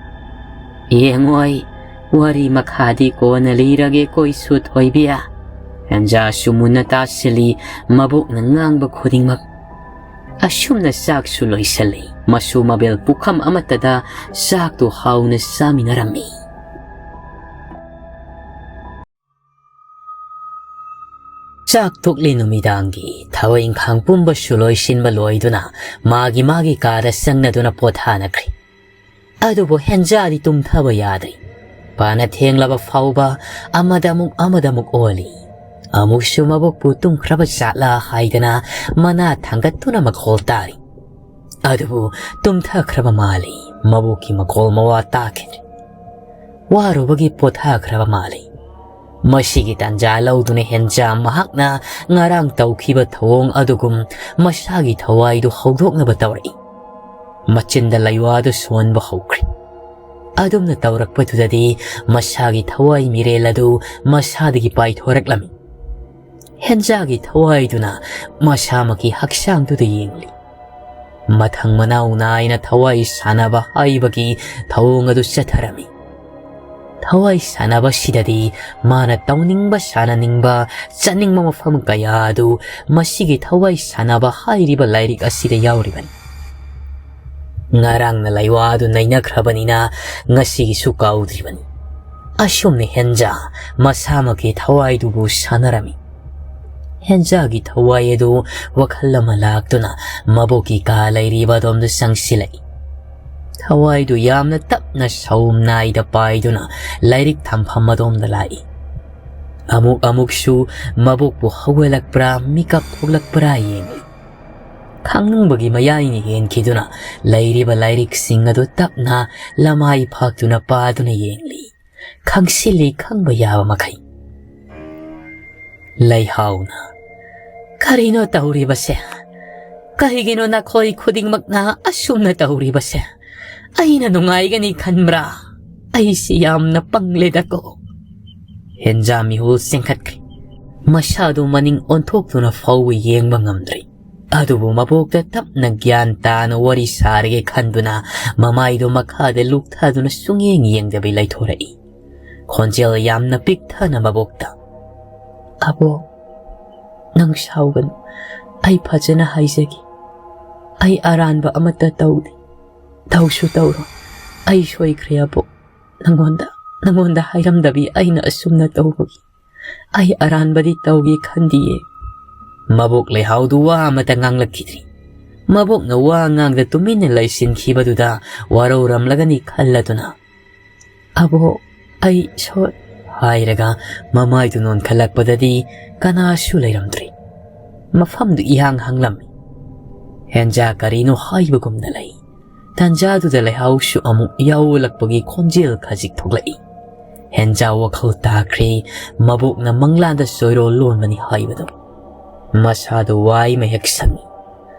ꯌꯦꯡꯉꯣꯏ, ꯋꯥꯔꯤ ꯃꯈꯥꯗꯤ ꯀꯣꯟꯅ ꯂꯤꯔꯒꯦ ꯀꯣꯏꯁꯨ ꯊꯣꯏꯕꯤ꯫" ꯍꯦꯟꯖꯥꯁꯨ ꯃꯨꯟꯅ ꯇꯥꯁꯤꯜꯂꯤ, ꯃꯕꯣꯛꯅ ꯉꯥꯡꯕ ꯈꯨꯗꯤꯡꯃꯛ꯫ ꯑꯁꯨꯝꯅ ꯆꯥꯛꯁꯨ ꯂꯣꯏꯁꯤꯜꯂꯤ꯫ ꯃꯁꯨ ꯃꯕꯦꯜ ꯄꯨꯈꯝ ꯑꯃꯠꯇꯗ ꯆꯥꯛꯇꯨ ꯍꯥꯎꯅ ꯆꯥꯃꯤꯟꯅꯔꯝꯃꯤ꯫ ꯆꯥꯛ ꯇꯣꯛꯂꯤ ꯅꯨꯃꯤꯗꯥꯡꯒꯤ ꯊꯕꯛ ꯏꯪꯈꯥꯡ ꯄꯨꯝꯕꯁꯨ ꯂꯣꯏꯁꯤꯟꯕ ꯂꯣꯏꯗꯨꯅ ꯃꯥꯒꯤ ꯃꯥꯒꯤ ꯀꯥꯗ ꯆꯪꯅꯗꯨꯅ ꯄꯣꯊꯥꯅꯈ꯭ꯔꯦ꯫ ꯑꯗꯨꯕꯨ ꯍꯦꯟꯖꯥꯗꯤ ꯇꯨꯝꯊꯕ ꯌꯥꯗ꯭ꯔꯤ꯫ ꯄꯥꯅ ꯊꯦꯡꯂꯕ ꯐꯥꯎꯕ ꯑꯃꯗ ꯑꯃꯨꯛ ꯑꯃꯗ ꯑꯃꯨꯛ ꯑꯣꯜꯂꯤ꯫ ꯑꯃꯨꯛꯁꯨ ꯃꯕꯣꯛꯄꯨ ꯇꯨꯝꯈ꯭ꯔꯕ ꯖꯥꯠꯂꯥ ꯍꯥꯏꯗꯅ ꯃꯅꯥ ꯊꯥꯡꯒꯠꯇꯨꯅ ꯃꯈꯣꯜ ꯇꯥꯔꯤ꯫ ꯑꯗꯨꯕꯨ ꯇꯨꯝꯊꯈ꯭ꯔꯕ ꯃꯥꯜꯂꯤ꯫ ꯃꯕꯣꯛꯀꯤ ꯃꯈꯣꯜ ꯃꯋꯥ ꯇꯥꯈꯤꯗ꯭ꯔꯦ꯫ ꯋꯥꯔꯨꯕꯒꯤ ꯄꯣꯊꯥꯈ꯭ꯔꯕ ꯃꯥꯜꯂꯤ꯫ ꯃꯁꯤꯒꯤ ꯇꯥꯟꯖꯥ ꯂꯧꯗꯨꯅ ꯍꯦꯟꯖꯥ ꯃꯍꯥꯛꯅ ꯉꯔꯥꯡ ꯇꯧꯈꯤꯕ ꯊꯧꯑꯣꯡ ꯑꯗꯨꯒꯨꯝ ꯃꯁꯥꯒꯤ ꯊꯋꯥꯏꯗꯨ ꯍꯧꯗꯣꯛꯅꯕ ꯇꯧꯔꯛꯏ꯫ ꯃꯆꯤꯟꯗ ꯂꯩꯋꯥꯗꯨ ꯁꯣꯟꯕ ꯍꯧꯈ꯭ꯔꯦ꯫ ꯑꯗꯨꯝꯅ ꯇꯧꯔꯛꯄꯗꯨꯗꯗꯤ ꯃꯁꯥꯒꯤ ꯊꯋꯥꯏ ꯃꯤꯔꯦꯜ ꯑꯗꯨ ꯃꯁꯥꯗꯒꯤ ꯄꯥꯏꯊꯣꯔꯛꯂꯝꯃꯤ꯫ ꯍꯦꯟꯖꯥꯒꯤ ꯊꯋꯥꯏꯗꯨꯅ ꯃꯁꯥꯃꯛꯀꯤ ꯍꯛꯆꯥꯡꯗꯨꯗ ꯌꯦꯡꯂꯤ꯫ ꯃꯊꯪ ꯃꯅꯥꯎ ꯅꯥꯏꯅ ꯊꯋꯥꯏ ꯁꯥꯟꯅꯕ ꯍꯥꯏꯕꯒꯤ ꯊꯧꯑꯣꯡ ꯑꯗꯨ ꯆꯠꯊꯔꯝꯃꯤ꯫ ꯊꯋꯥꯏ ꯁꯥꯟꯅꯕꯁꯤꯗꯗꯤ ꯃꯥꯅ ꯇꯧꯅꯤꯡꯕ, ꯁꯥꯟꯅꯅꯤꯡꯕ, ꯆꯠꯅꯤꯡꯕ ꯃꯐꯝ ꯀꯌꯥ ꯑꯗꯨ ꯃꯁꯤꯒꯤ ꯊꯋꯥꯏ ꯁꯥꯟꯅꯕ ꯍꯥꯏꯔꯤꯕ ꯂꯥꯏꯔꯤꯛ ꯑꯁꯤꯗ ꯌꯥꯎꯔꯤꯕꯅꯤ꯫ ꯉꯔꯥꯡꯅ ꯂꯩꯋꯥ ꯑꯗꯨ ꯅꯩꯅꯈ꯭ꯔꯕꯅꯤꯅ ꯉꯁꯤꯒꯤꯁꯨ ꯀꯥꯎꯗ꯭ꯔꯤꯕꯅꯤ꯫ ꯑꯁꯨꯝꯅ ꯍꯦꯟꯖꯥ ꯃꯁꯥꯃꯛꯀꯤ ꯊꯋꯥꯏꯗꯨꯕꯨ ꯁꯥꯟꯅꯔꯝꯃꯤ꯫ ꯍꯦꯟꯖꯥꯒꯤ ꯊꯋꯥꯏ ꯑꯗꯨ ꯋꯥꯈꯜ ꯑꯃ ꯂꯥꯛꯇꯨꯅ ꯃꯕꯣꯛꯀꯤ ꯀꯥ ꯂꯩꯔꯤꯕ ꯑꯗꯣꯝꯗ ꯆꯪꯁꯤꯜꯂꯛꯏ꯫ ꯊꯋꯥꯏꯗꯨ ꯌꯥꯝꯅ ꯇꯞꯅ ꯁꯧꯝ ꯅꯥꯏꯗ ꯄꯥꯏꯗꯨꯅ ꯂꯥꯏꯔꯤꯛ ꯊꯝꯐꯝ ꯑꯗꯣꯝꯗ ꯂꯥꯛꯏ꯫ ꯑꯃꯨꯛ ꯑꯃꯨꯛꯁꯨ ꯃꯕꯣꯛꯄꯨ ꯍꯧꯒꯠꯂꯛꯄ꯭ꯔꯥ, ꯃꯤꯀꯞ ꯊꯣꯛꯂꯛꯄ꯭ꯔꯥ ꯌꯦꯡꯏ꯫ ꯈꯪꯅꯤꯡꯕꯒꯤ ꯃꯌꯥꯏꯅ ꯍꯦꯟꯈꯤꯗꯨꯅ ꯂꯩꯔꯤꯕ ꯂꯥꯏꯔꯤꯛꯁꯤꯡ ꯑꯗꯨ ꯇꯞꯅ ꯂꯃꯥꯏ ꯐꯥꯛꯇꯨꯅ ꯄꯥꯗꯨꯅ ꯌꯦꯡꯂꯤ꯫ ꯈꯪꯁꯤꯜꯂꯤ ꯈꯪꯕ ꯌꯥꯕ ꯃꯈꯩ꯫ ꯂꯩꯍꯥꯎꯅ, "ꯀꯔꯤꯅꯣ ꯇꯧꯔꯤꯕꯁꯦ? ꯀꯔꯤꯒꯤꯅꯣ ꯅꯈꯣꯏ ꯈꯨꯗꯤꯡꯃꯛꯅ ꯑꯁꯨꯝꯅ ꯇꯧꯔꯤꯕꯁꯦ? ꯑꯩꯅ ꯅꯨꯡꯉꯥꯏꯒꯅꯤ ꯈꯟꯕ꯭ꯔꯥ? ꯑꯩꯁꯤ ꯌꯥꯝꯅ ꯄꯪꯂꯦꯗꯀꯣ꯫" ꯍꯦꯟꯖꯥ ꯃꯤꯍꯨꯜ ꯆꯦꯟꯈꯠꯈ꯭ꯔꯦ꯫ ꯃꯁꯥꯗꯨ ꯃꯅꯤꯡ ꯑꯣꯟꯊꯣꯛꯇꯨꯅ ꯐꯥꯎꯕ ꯌꯦꯡꯕ ꯉꯝꯗ꯭ꯔꯦ꯫ ꯑꯗꯨꯕꯨ ꯃꯕꯣꯛꯇ ꯇꯞꯅ ꯒ꯭ꯌꯥꯟ ꯇꯥꯅ ꯋꯥꯔꯤ ꯁꯥꯔꯒꯦ ꯈꯟꯗꯨꯅ ꯃꯃꯥꯏꯗꯨ ꯃꯈꯥꯗ ꯂꯨꯛꯊꯗꯨꯅ ꯁꯨꯡꯌꯦꯡ ꯌꯦꯡꯗꯕꯤ ꯂꯩꯊꯣꯔꯛꯏ꯫ ꯈꯣꯟꯖꯦꯜ ꯌꯥꯝꯅ ꯄꯤꯛꯊꯅ ꯃꯕꯣꯛꯇ, "ꯑꯕꯣꯛ, ꯅꯪ ꯁꯥꯎꯒꯅꯨ꯫ ꯑꯩ ꯐꯖꯅ ꯍꯥꯏꯖꯒꯦ꯫ ꯑꯩ ꯑꯔꯥꯟꯕ ꯑꯃꯠꯇ ꯇꯧꯗꯦ꯫ ꯇꯧꯁꯨ ꯇꯧꯔꯣꯏ꯫ ꯑꯩ ꯁꯣꯏꯈ꯭ꯔꯦ ꯑꯕꯣꯛ꯫ ꯅꯪꯉꯣꯟꯗ, ꯅꯪꯉꯣꯟꯗ ꯍꯥꯏꯔꯝꯗꯕꯤ ꯑꯩꯅ ꯑꯁꯨꯝꯅ ꯇꯧꯕꯒꯤ꯫ ꯑꯩ ꯑꯔꯥꯟꯕꯗꯤ ꯇꯧꯒꯦ ꯈꯟꯗꯤꯌꯦ꯫" ꯃꯕꯣꯛ ꯂꯩꯍꯥꯎꯗꯨ ꯋꯥ ꯑꯃꯇ ꯉꯥꯡꯂꯛꯈꯤꯗ꯭ꯔꯤ꯫ ꯃꯕꯣꯛꯅ ꯋꯥ ꯉꯥꯡꯗ ꯇꯨꯃꯤꯟꯅ ꯂꯩꯁꯤꯟꯈꯤꯕꯗꯨꯗ ꯋꯥꯔꯧꯔꯝꯂꯒꯅꯤ ꯈꯜꯂꯗꯨꯅ, "ꯑꯕꯣꯛ, ꯑꯩ ꯁꯣꯏ-" ꯍꯥꯏꯔꯒ ꯃꯃꯥꯏꯗꯨ ꯅꯣꯟꯈꯠꯂꯛꯄꯗꯗꯤ ꯀꯅꯥꯁꯨ ꯂꯩꯔꯝꯗ꯭ꯔꯦ꯫ ꯃꯐꯝꯗꯨ ꯏꯍꯥꯡ ꯍꯥꯡꯂꯝꯃꯤ꯫ ꯍꯦꯟꯖꯥ ꯀꯔꯤꯅꯣ ꯍꯥꯏꯕꯒꯨꯝꯅ ꯂꯩ꯫ ꯇꯥꯟꯖꯥꯗꯨꯗ ꯂꯩꯍꯥꯎꯁꯨ ꯑꯃꯨꯛ ꯌꯥꯎꯂꯛꯄꯒꯤ ꯈꯣꯟꯖꯦꯜ ꯈꯖꯤꯛ ꯊꯣꯛꯂꯛꯏ꯫ ꯍꯦꯟꯖꯥ ꯋꯥꯈꯜ ꯇꯥꯈ꯭ꯔꯦ, ꯃꯕꯣꯛꯅ ꯃꯪꯂꯥꯟꯗ ꯆꯣꯏꯔꯣꯜ ꯂꯣꯟꯕꯅꯤ ꯍꯥꯏꯕꯗꯨ꯫ ꯃꯁꯥꯗꯨ ꯋꯥꯏ ꯃꯍꯦꯛ ꯁꯪꯏ꯫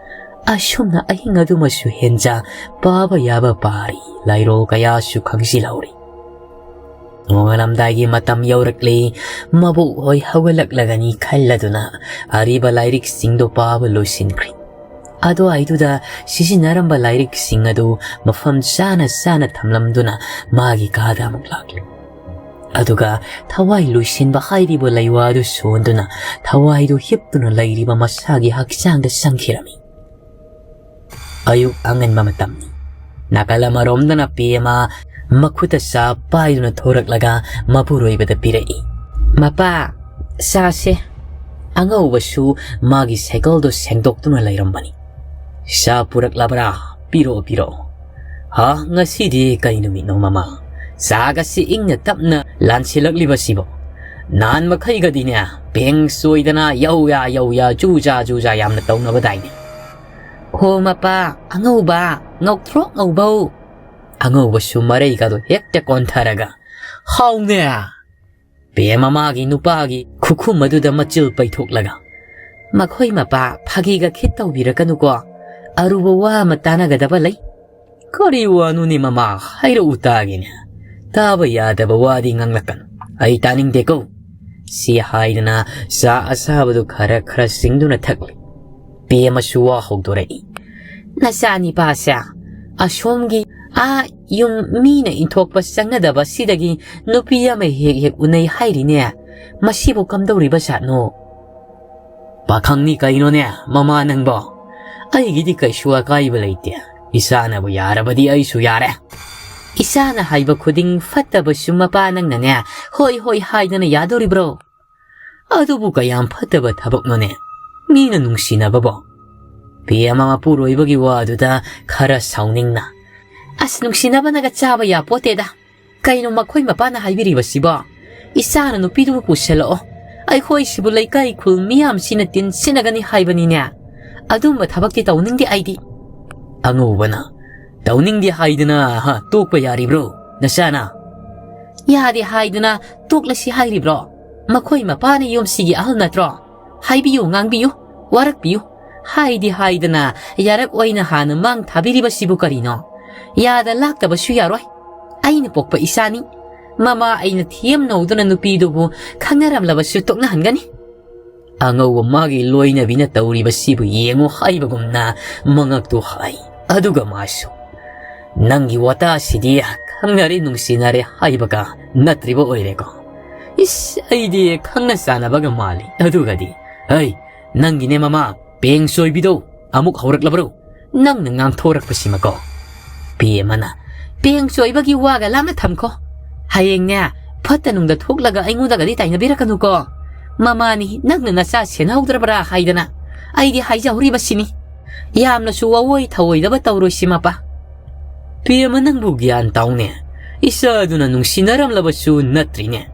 ꯑꯁꯨꯝꯅ ꯑꯍꯤꯡ ꯑꯗꯨꯃꯁꯨ ꯍꯦꯟꯖꯥ ꯄꯥꯕ ꯌꯥꯕ ꯄꯥꯔꯤ, ꯂꯥꯏꯔꯣꯜ ꯀꯌꯥꯁꯨ ꯈꯪꯖꯤꯜꯍꯧꯔꯤ꯫ ꯅꯣꯡꯉꯥꯜꯂꯝꯗꯥꯏꯒꯤ ꯃꯇꯝ ꯌꯧꯔꯛꯂꯦ, ꯃꯕꯣꯛ ꯍꯣꯏ ꯍꯧꯒꯠꯂꯛꯂꯒꯅꯤ ꯈꯜꯂꯗꯨꯅ ꯑꯔꯤꯕ ꯂꯥꯏꯔꯤꯛꯁꯤꯡꯗꯣ ꯄꯥꯕ ꯂꯣꯏꯁꯤꯟꯈ꯭ꯔꯤ꯫ ꯑꯗꯨꯋꯥꯏꯗꯨꯗ ꯁꯤꯖꯤꯟꯅꯔꯝꯕ ꯂꯥꯏꯔꯤꯛꯁꯤꯡ ꯑꯗꯨ ꯃꯐꯝ ꯆꯥꯅ ꯆꯥꯅ ꯊꯝꯂꯝꯗꯨꯅ ꯃꯥꯒꯤ ꯀꯥꯗ ꯑꯃꯨꯛ ꯂꯥꯛꯂꯦ꯫ ꯑꯗꯨꯒ ꯊꯋꯥꯏ ꯂꯣꯏꯁꯤꯟꯕ ꯍꯥꯏꯔꯤꯕ ꯂꯩꯋꯥꯗꯨ ꯁꯣꯟꯗꯨꯅ ꯊꯋꯥꯏꯗꯨ ꯍꯤꯞꯇꯨꯅ ꯂꯩꯔꯤꯕ ꯃꯁꯥꯒꯤ ꯍꯛꯆꯥꯡꯗ ꯆꯪꯈꯤꯔꯝꯃꯤ꯫ ꯑꯌꯨꯛ ꯑꯉꯟꯕ ꯃꯇꯝꯅꯤ꯫ ꯅꯥꯀꯜ ꯑꯃꯔꯣꯝꯗꯅ ꯄꯦꯃ ꯃꯈꯨꯠꯇ ꯆꯥ ꯄꯥꯏꯗꯨꯅ ꯊꯣꯔꯛꯂꯒ ꯃꯄꯨꯔꯣꯏꯕꯗ ꯄꯤꯔꯛꯏ꯫ "ꯃꯄꯥ, ꯆꯥꯁꯦ꯫" ꯑꯉꯧꯕꯁꯨ ꯃꯥꯒꯤ ꯁꯥꯏꯀꯜꯗꯣ ꯁꯦꯡꯗꯣꯛꯇꯨꯅ ꯂꯩꯔꯝꯕꯅꯤ꯫ "ꯆꯥ ꯄꯨꯔꯛꯂꯕ꯭ꯔꯥ? ꯄꯤꯔꯛꯑꯣ, ꯄꯤꯔꯛꯑꯣ꯫" "ꯍꯥ, ꯉꯁꯤꯗꯤ ꯀꯩ ꯅꯨꯃꯤꯠꯅꯣ ꯃꯃꯥ? ꯆꯥꯒꯁꯤ ꯏꯪꯅ ꯇꯞꯅ ꯂꯥꯟꯁꯤꯜꯂꯛꯂꯤꯕꯁꯤꯕꯣ? ꯅꯍꯥꯟ ꯃꯈꯩꯒꯗꯤꯅꯦ, ꯕꯦꯡ ꯆꯣꯏꯗꯅ ꯌꯧꯌꯥ ꯌꯧꯌꯥ, ꯖꯨꯖꯥ ꯖꯨꯖꯥ ꯌꯥꯝꯅ ꯇꯧꯅꯕꯗꯥꯏꯅꯦ?" "ꯍꯣ ꯃꯄꯥ, ꯑꯉꯧꯕ, ꯉꯧꯊ꯭ꯔꯣꯛ ꯉꯧꯕꯧ!" ꯑꯉꯧꯕꯁꯨ ꯃꯔꯩꯒꯗꯣ ꯍꯦꯛꯇ ꯀꯣꯟꯊꯔꯒ, "ꯍꯥꯎꯅꯦ!" ꯄꯦꯃ ꯃꯥꯒꯤ ꯅꯨꯄꯥꯒꯤ ꯈꯨꯈꯨꯝ ꯑꯗꯨꯗ ꯃꯆꯤꯜ ꯄꯩꯊꯣꯛꯂꯒ, "ꯃꯈꯣꯏ ꯃꯄꯥ, ꯐꯥꯒꯤꯒ ꯈꯤꯠ ꯇꯧꯕꯤꯔꯛꯀꯅꯨꯀꯣ꯫ ꯑꯔꯨꯕ ꯋꯥ ꯑꯃ ꯇꯥꯟꯅꯒꯗꯕ ꯂꯩ꯫" "ꯀꯔꯤ ꯋꯥꯅꯣꯅꯦ ꯃꯃꯥ? ꯍꯥꯏꯔꯛꯎ ꯇꯥꯒꯦꯅꯦ꯫ ꯇꯥꯕ ꯌꯥꯗꯕ ꯋꯥꯗꯤ ꯉꯥꯡꯂꯛꯀꯅꯨ꯫ ꯑꯩ ꯇꯥꯅꯤꯡꯗꯦꯀꯣ꯫" ꯁꯤ ꯍꯥꯏꯗꯅ ꯆꯥ ꯑꯁꯥꯕꯗꯨ ꯈꯔ ꯈꯔ ꯆꯤꯡꯗꯨꯅ ꯊꯛꯂꯤ꯫ ꯄꯦꯃꯁꯨ ꯋꯥ ꯍꯧꯗꯣꯔꯛꯏ꯫ "ꯅꯆꯥꯅꯤꯄꯥꯁꯦ ꯑꯁꯣꯝꯒꯤ ꯑꯥ ꯌꯨꯝ ꯃꯤꯅ ꯏꯟꯊꯣꯛꯄ ꯆꯪꯅꯗꯕ ꯁꯤꯗꯒꯤ ꯅꯨꯄꯤ ꯑꯃ ꯍꯦꯛ ꯍꯦꯛ ꯎꯅꯩ ꯍꯥꯏꯔꯤꯅꯦ꯫ ꯃꯁꯤꯕꯨ ꯀꯝꯗꯧꯔꯤꯕ ꯖꯥꯠꯅꯣ?" "ꯄꯥꯈꯪꯅꯤ ꯀꯩꯅꯣꯅꯦ ꯃꯃꯥ ꯅꯪꯕꯣ? ꯑꯩꯒꯤꯗꯤ ꯀꯩꯁꯨ ꯑꯀꯥꯏꯕ ꯂꯩꯇꯦ꯫ ꯏꯆꯥꯅꯕꯨ ꯌꯥꯔꯕꯗꯤ ꯑꯩꯁꯨ ꯌꯥꯔꯦ꯫" "ꯏꯆꯥꯅ ꯍꯥꯏꯕ ꯈꯨꯗꯤꯡ ꯐꯠꯇꯕꯁꯨ ꯃꯄꯥ ꯅꯪꯅꯅꯦ ꯍꯣꯏ ꯍꯣꯏ ꯍꯥꯏꯗꯅ ꯌꯥꯗꯣꯔꯤꯕ꯭ꯔꯣ? ꯑꯗꯨꯕꯨ ꯀꯌꯥꯝ ꯐꯠꯇꯕ ꯊꯕꯛꯅꯣꯅꯦ? ꯃꯤꯅ ꯅꯨꯡꯁꯤꯅꯕꯕꯣ?" ꯄꯦꯃ ꯃꯄꯨꯔꯣꯏꯕꯒꯤ ꯋꯥꯗꯨꯗ ꯈꯔ ꯁꯥꯎꯅꯤꯡꯅ, "ꯑꯁ, ꯅꯨꯡꯁꯤꯅꯕꯅꯒ ꯆꯥꯕ ꯌꯥꯄꯣꯠꯇꯦꯗ꯫ ꯀꯩꯅꯣ ꯃꯈꯣꯏ ꯃꯄꯥꯅ ꯍꯥꯏꯕꯤꯔꯤꯕꯁꯤꯕꯣ? ꯏꯆꯥꯅ ꯅꯨꯄꯤꯗꯨꯕꯨ ꯄꯨꯁꯤꯜꯂꯛꯑꯣ꯫ ꯑꯩꯈꯣꯏꯁꯤꯕꯨ ꯂꯩꯀꯥꯏ ꯈꯨꯜ ꯃꯤꯌꯥꯝꯁꯤꯅ ꯇꯤꯟꯁꯤꯟꯅꯒꯅꯤ ꯍꯥꯏꯕꯅꯤꯅꯦ꯫ ꯑꯗꯨꯝꯕ ꯊꯕꯛꯇꯤ ꯇꯧꯅꯤꯡꯗꯦ ꯑꯩꯗꯤ꯫ ꯑꯉꯧꯕꯅ, "ꯇꯧꯅꯤꯡꯗꯦ ꯍꯥꯏꯗꯅ, ꯍꯥ, ꯇꯣꯛꯄ ꯌꯥꯔꯤꯕ꯭ꯔꯣ, ꯅꯆꯥꯅ?" "ꯌꯥꯗꯦ ꯍꯥꯏꯗꯅ ꯇꯣꯛꯂꯁꯤ ꯍꯥꯏꯔꯤꯕ꯭ꯔꯣ? ꯃꯈꯣꯏ ꯃꯄꯥꯅ ꯌꯨꯝꯁꯤꯒꯤ ꯑꯍꯜ ꯅꯠꯇ꯭ꯔꯣ? ꯍꯥꯏꯕꯤꯌꯨ, ꯉꯥꯡꯕꯤꯌꯨ, ꯋꯥꯔꯛꯄꯤꯌꯨ꯫ ꯍꯥꯏꯗꯤ ꯍꯥꯏꯗꯅ ꯌꯥꯔꯛꯑꯣꯏꯅ ꯍꯥꯟꯅ ꯃꯥꯡ ꯊꯥꯕꯤꯔꯤꯕꯁꯤꯕꯨ ꯀꯔꯤꯅꯣ? ꯌꯥꯗ ꯂꯥꯛꯇꯕꯁꯨ ꯌꯥꯔꯣꯏ꯫ ꯑꯩꯅ ꯄꯣꯛꯄ ꯏꯆꯥꯅꯤ꯫ ꯃꯃꯥ ꯑꯩꯅ ꯊꯦꯝꯅꯧꯗꯨꯅ ꯅꯨꯄꯤꯗꯨꯕꯨ ꯈꯪꯅꯔꯝꯂꯕꯁꯨ ꯇꯣꯛꯅꯍꯟꯒꯅꯤ꯫" ꯑꯉꯧꯕ ꯃꯥꯒꯤ ꯂꯣꯏꯅꯕꯤꯅ ꯇꯧꯔꯤꯕꯁꯤꯕꯨ ꯌꯦꯡꯉꯨ ꯍꯥꯏꯕꯒꯨꯝꯅ ꯃꯉꯛꯇꯨ ꯍꯥꯏ꯫ ꯑꯗꯨꯒ ꯃꯥꯁꯨ, "ꯅꯪꯒꯤ ꯋꯥꯇꯥꯁꯤꯗꯤ ꯈꯪꯅꯔꯦ ꯅꯨꯡꯁꯤꯅꯔꯦ ꯍꯥꯏꯕꯒ ꯅꯠꯇ꯭ꯔꯤꯕ ꯑꯣꯏꯔꯦꯀꯣ꯫ ꯏꯁ, ꯑꯩꯗꯤ ꯈꯪꯅ ꯆꯥꯟꯅꯕꯒ ꯃꯥꯜꯂꯤ꯫ ꯑꯗꯨꯒꯗꯤ, ꯍꯩ, ꯅꯪꯒꯤꯅꯦ ꯃꯃꯥ, ꯄꯦꯡ ꯆꯣꯏꯕꯤꯗꯣ ꯑꯃꯨꯛ ꯍꯧꯔꯛꯂꯕ꯭ꯔꯣ? ꯅꯪꯅ ꯉꯥꯡꯊꯣꯔꯛꯄꯁꯤꯃꯀꯣ꯫" ꯄꯦ ꯑꯃꯅ, "ꯄꯦꯡ ꯆꯣꯏꯕꯒꯤ ꯋꯥꯒ ꯂꯥꯞꯅ ꯊꯝꯈꯣ꯫ ꯍꯌꯦꯡꯅꯦ, ꯐꯠꯇ ꯅꯨꯡꯗ ꯊꯣꯛꯂꯒ ꯑꯩꯉꯣꯟꯗꯒꯗꯤ ꯇꯥꯏꯅꯕꯤꯔꯛꯀꯅꯨꯀꯣ꯫ ꯃꯃꯥꯅꯤ, ꯅꯪꯅ ꯅꯆꯥ ꯁꯦꯟꯅꯍꯧꯗ꯭ꯔꯕ꯭ꯔꯥ ꯍꯥꯏꯗꯅ ꯑꯩꯗꯤ ꯍꯥꯏꯖꯍꯧꯔꯤꯕꯁꯤꯅꯤ꯫ ꯌꯥꯝꯅꯁꯨ ꯋꯥꯑꯣꯏ ꯊꯑꯣꯏꯗꯕ ꯇꯧꯔꯣꯏꯁꯤ, ꯃꯄꯥ꯫" "ꯄꯦ ꯑꯃ, ꯅꯪꯕꯨ ꯒ꯭ꯌꯥꯟ ꯇꯥꯎꯅꯦ꯫ ꯏꯆꯥꯗꯨꯅ ꯅꯨꯡꯁꯤꯅꯔꯝꯂꯕꯁꯨ ꯅꯠꯇ꯭ꯔꯤꯅꯦ꯫"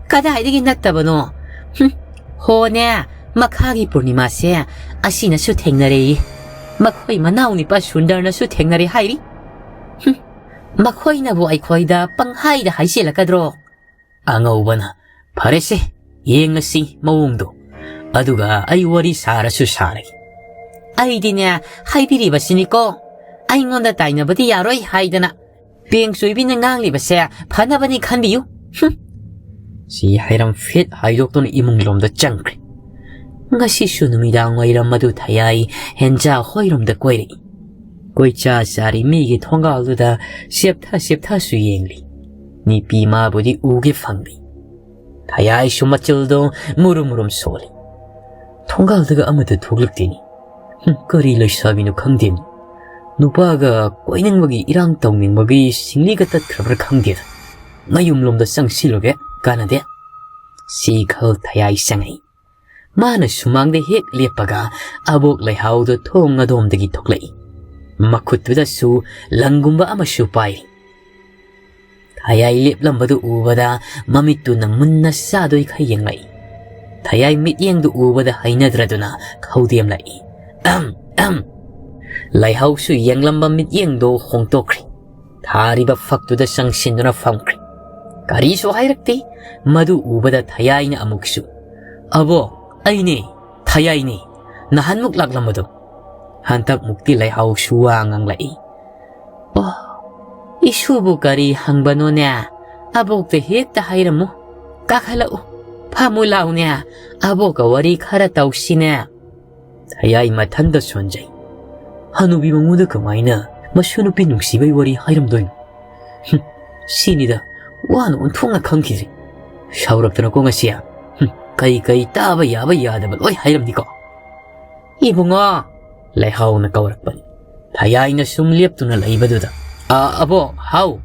"ꯀꯗꯥꯏꯗꯒꯤ ꯅꯠꯇꯕꯅꯣ? ꯍꯨꯝ, ꯍꯣꯅꯦ, ꯃꯈꯥꯒꯤ ꯄꯨꯔꯅꯤꯃꯥꯁꯦ ꯑꯁꯤꯅꯁꯨ ꯊꯦꯡꯅꯔꯦꯌꯦ꯫ ꯃꯈꯣꯏ ꯃꯅꯥꯎ ꯅꯤꯄꯥ ꯁꯨꯟꯗꯔꯅꯁꯨ ꯊꯦꯡꯅꯔꯦ ꯍꯥꯏꯔꯤ꯫ ꯍꯨꯝ, ꯃꯈꯣꯏꯅꯕꯨ ꯑꯩꯈꯣꯏꯗ ꯄꯪꯍꯥꯏꯗ ꯍꯥꯏꯖꯤꯜꯂꯛꯀꯗ꯭ꯔꯣ?" ꯑꯉꯧꯕꯅ, "ꯐꯔꯦꯁꯦ, ꯌꯦꯡꯉꯁꯤ ꯃꯑꯣꯡꯗꯣ꯫ ꯑꯗꯨꯒ ꯑꯩ ꯋꯥꯔꯤ ꯁꯥꯔꯁꯨ ꯁꯥꯔꯒꯦ꯫" "ꯑꯩꯗꯤꯅꯦ, ꯍꯥꯏꯕꯤꯔꯤꯕꯁꯤꯅꯤꯀꯣ, ꯑꯩꯉꯣꯟꯗ ꯇꯥꯏꯅꯕꯗꯤ ꯌꯥꯔꯣꯏ ꯍꯥꯏꯗꯅ꯫ ꯄꯦꯡ ꯆꯣꯏꯕꯤꯅ ꯉꯥꯡꯂꯤꯕꯁꯦ ꯐꯅꯕꯅꯤ ꯈꯟꯕꯤꯌꯨ꯫" ꯍꯨꯝ꯫ ꯁꯤ ꯍꯥꯏꯔꯝ ꯐꯤꯠ ꯍꯥꯏꯗꯣꯛꯇꯨꯅ ꯏꯃꯨꯡ ꯂꯣꯝꯗ ꯆꯪꯈ꯭ꯔꯦ꯫ ꯉꯁꯤꯁꯨ ꯅꯨꯃꯤꯗꯥꯡ ꯋꯥꯏꯔꯝ ꯑꯗꯨ ꯊꯌꯥꯏ ꯍꯦꯟꯖꯥ ꯍꯣꯏꯔꯣꯝꯗ ꯀꯣꯏꯔꯛꯏ꯫ ꯀꯣꯏꯆꯥ ꯆꯥꯔꯤ ꯃꯤꯒꯤ ꯊꯣꯡꯒꯥꯜꯗꯨꯗ ꯆꯦꯞꯊ ꯆꯦꯞꯊꯁꯨ ꯌꯦꯡꯂꯤ꯫ ꯅꯨꯄꯤ ꯃꯥꯕꯨꯗꯤ ꯎꯒꯦ ꯐꯪꯗꯦ꯫ ꯊꯌꯥꯏꯁꯨ ꯃꯆꯜꯗꯣ ꯃꯨꯔꯨꯝ ꯃꯨꯔꯨꯝ ꯁꯣꯜꯂꯤ꯫ ꯊꯣꯡꯒꯥꯜꯗꯒ ꯑꯃꯠꯇ ꯊꯣꯛꯂꯛꯇꯦꯅꯤ꯫ ꯍꯨꯝ, ꯀꯔꯤ ꯂꯩꯁꯥꯕꯤꯅꯣ ꯈꯪꯗꯦꯅꯤ꯫ ꯅꯨꯄꯥꯒ ꯀꯣꯏꯅꯤꯡꯕꯒꯤ ꯏꯔꯥꯡ ꯇꯧꯅꯤꯡꯕꯒꯤ ꯁꯤꯡꯂꯤꯒ ꯇꯠꯈ꯭ꯔꯕ꯭ꯔꯥ ꯈꯪꯗꯦꯗ꯫ ꯃꯌꯨꯝꯂꯣꯝꯗ ꯆꯪꯁꯤꯜꯂꯨꯒꯦ, ꯀꯥꯟꯅꯗꯦ꯫ ꯁꯤ ꯈꯜ ꯊꯌꯥꯏ ꯆꯪꯉꯛꯏ꯫ ꯃꯥꯅ ꯁꯨꯃꯥꯡꯗ ꯍꯦꯛ ꯂꯦꯞꯄꯒ ꯑꯕꯣꯛ ꯂꯩꯍꯥꯎꯗꯣ ꯊꯣꯡ ꯑꯗꯣꯝꯗꯒꯤ ꯊꯣꯛꯂꯛꯏ꯫ ꯃꯈꯨꯠꯇꯨꯗꯁꯨ ꯂꯪꯒꯨꯝꯕ ꯑꯃꯁꯨ ꯄꯥꯏꯔꯤ꯫ ꯊꯌꯥꯏ ꯂꯦꯞꯂꯝꯕꯗꯨ ꯎꯕꯗ ꯃꯃꯤꯠꯇꯨꯅ ꯃꯨꯟꯅ ꯆꯥꯗꯣꯏꯈꯩ ꯌꯦꯡꯂꯛꯏ꯫ ꯊꯌꯥꯏ ꯃꯤꯠꯌꯦꯡꯗꯨ ꯎꯕꯗ ꯍꯩꯅꯗ꯭ꯔꯗꯨꯅ ꯈꯧꯗꯦꯝꯂꯛꯏ꯫ ꯑꯍꯝ, ꯑꯍꯝ꯫ ꯂꯩꯍꯥꯎꯁꯨ ꯌꯦꯡꯂꯝꯕ ꯃꯤꯠꯌꯦꯡꯗꯣ ꯍꯣꯡꯗꯣꯛꯈ꯭ꯔꯦ꯫ ꯊꯥꯔꯤꯕ ꯐꯛꯇꯨꯗ ꯆꯪꯁꯤꯟꯗꯨꯅ ꯐꯝꯈ꯭ꯔꯦ꯫ ꯀꯔꯤꯁꯨ ꯍꯥꯏꯔꯛꯇꯦ꯫ ꯃꯗꯨ ꯎꯕꯗ ꯊꯌꯥꯏꯅ ꯑꯃꯨꯛꯁꯨ, "ꯑꯕꯣ, ꯑꯩꯅꯦ, ꯊꯌꯥꯏꯅꯦ, ꯅꯍꯥꯟꯃꯨꯛ ꯂꯥꯛꯂꯝꯕꯗꯣ꯫" ꯍꯟꯗꯛꯃꯨꯛꯇꯤ ꯂꯩꯍꯥꯎꯁꯨ ꯋꯥ ꯉꯥꯡꯂꯛꯏ꯫ "ꯑꯣ, ꯏꯁꯨꯕꯨ ꯀꯔꯤ ꯍꯪꯕꯅꯣꯅꯦ? ꯑꯕꯣꯛꯇ ꯍꯦꯛꯇ ꯍꯥꯏꯔꯝꯃꯨ꯫ ꯀꯥꯈꯠꯂꯛꯎ, ꯐꯝꯃꯨ ꯂꯥꯎꯅꯦ, ꯑꯕꯣꯛꯀ ꯋꯥꯔꯤ ꯈꯔ ꯇꯧꯁꯤꯅꯦ꯫" ꯊꯌꯥꯏ ꯃꯊꯟꯇ ꯁꯣꯟꯖꯩ꯫ ꯍꯅꯨꯕꯤ ꯃꯉꯣꯟꯗ ꯀꯃꯥꯏꯅ ꯃꯁꯨ ꯅꯨꯄꯤ ꯅꯨꯡꯁꯤꯕꯩ ꯋꯥꯔꯤ ꯍꯥꯏꯔꯝꯗꯣꯏꯅꯣ? ꯍꯨꯝ, ꯁꯤꯅꯤꯗ ꯋꯥꯅ ꯑꯣꯟꯊꯣꯛꯅ ꯈꯪꯈꯤꯗ꯭ꯔꯤ꯫ ꯁꯥꯎꯔꯛꯇꯅꯀꯣ ꯉꯁꯤ꯫ ꯍꯨꯝ, ꯀꯩ ꯀꯩ ꯇꯥꯕ ꯌꯥꯕ ꯌꯥꯗꯕ ꯂꯣꯏ ꯍꯥꯏꯔꯝꯅꯤꯀꯣ꯫ "ꯏꯕꯨꯡꯉꯣ!" ꯂꯩꯍꯥꯎꯅ ꯀꯧꯔꯛꯄꯅꯤ꯫ ꯊꯌꯥꯏꯅ ꯁꯨꯝ ꯂꯦꯞꯇꯨꯅ ꯂꯩꯕꯗꯨꯗ, "ꯑ, ꯑꯕꯣ, ꯍꯥꯎ!"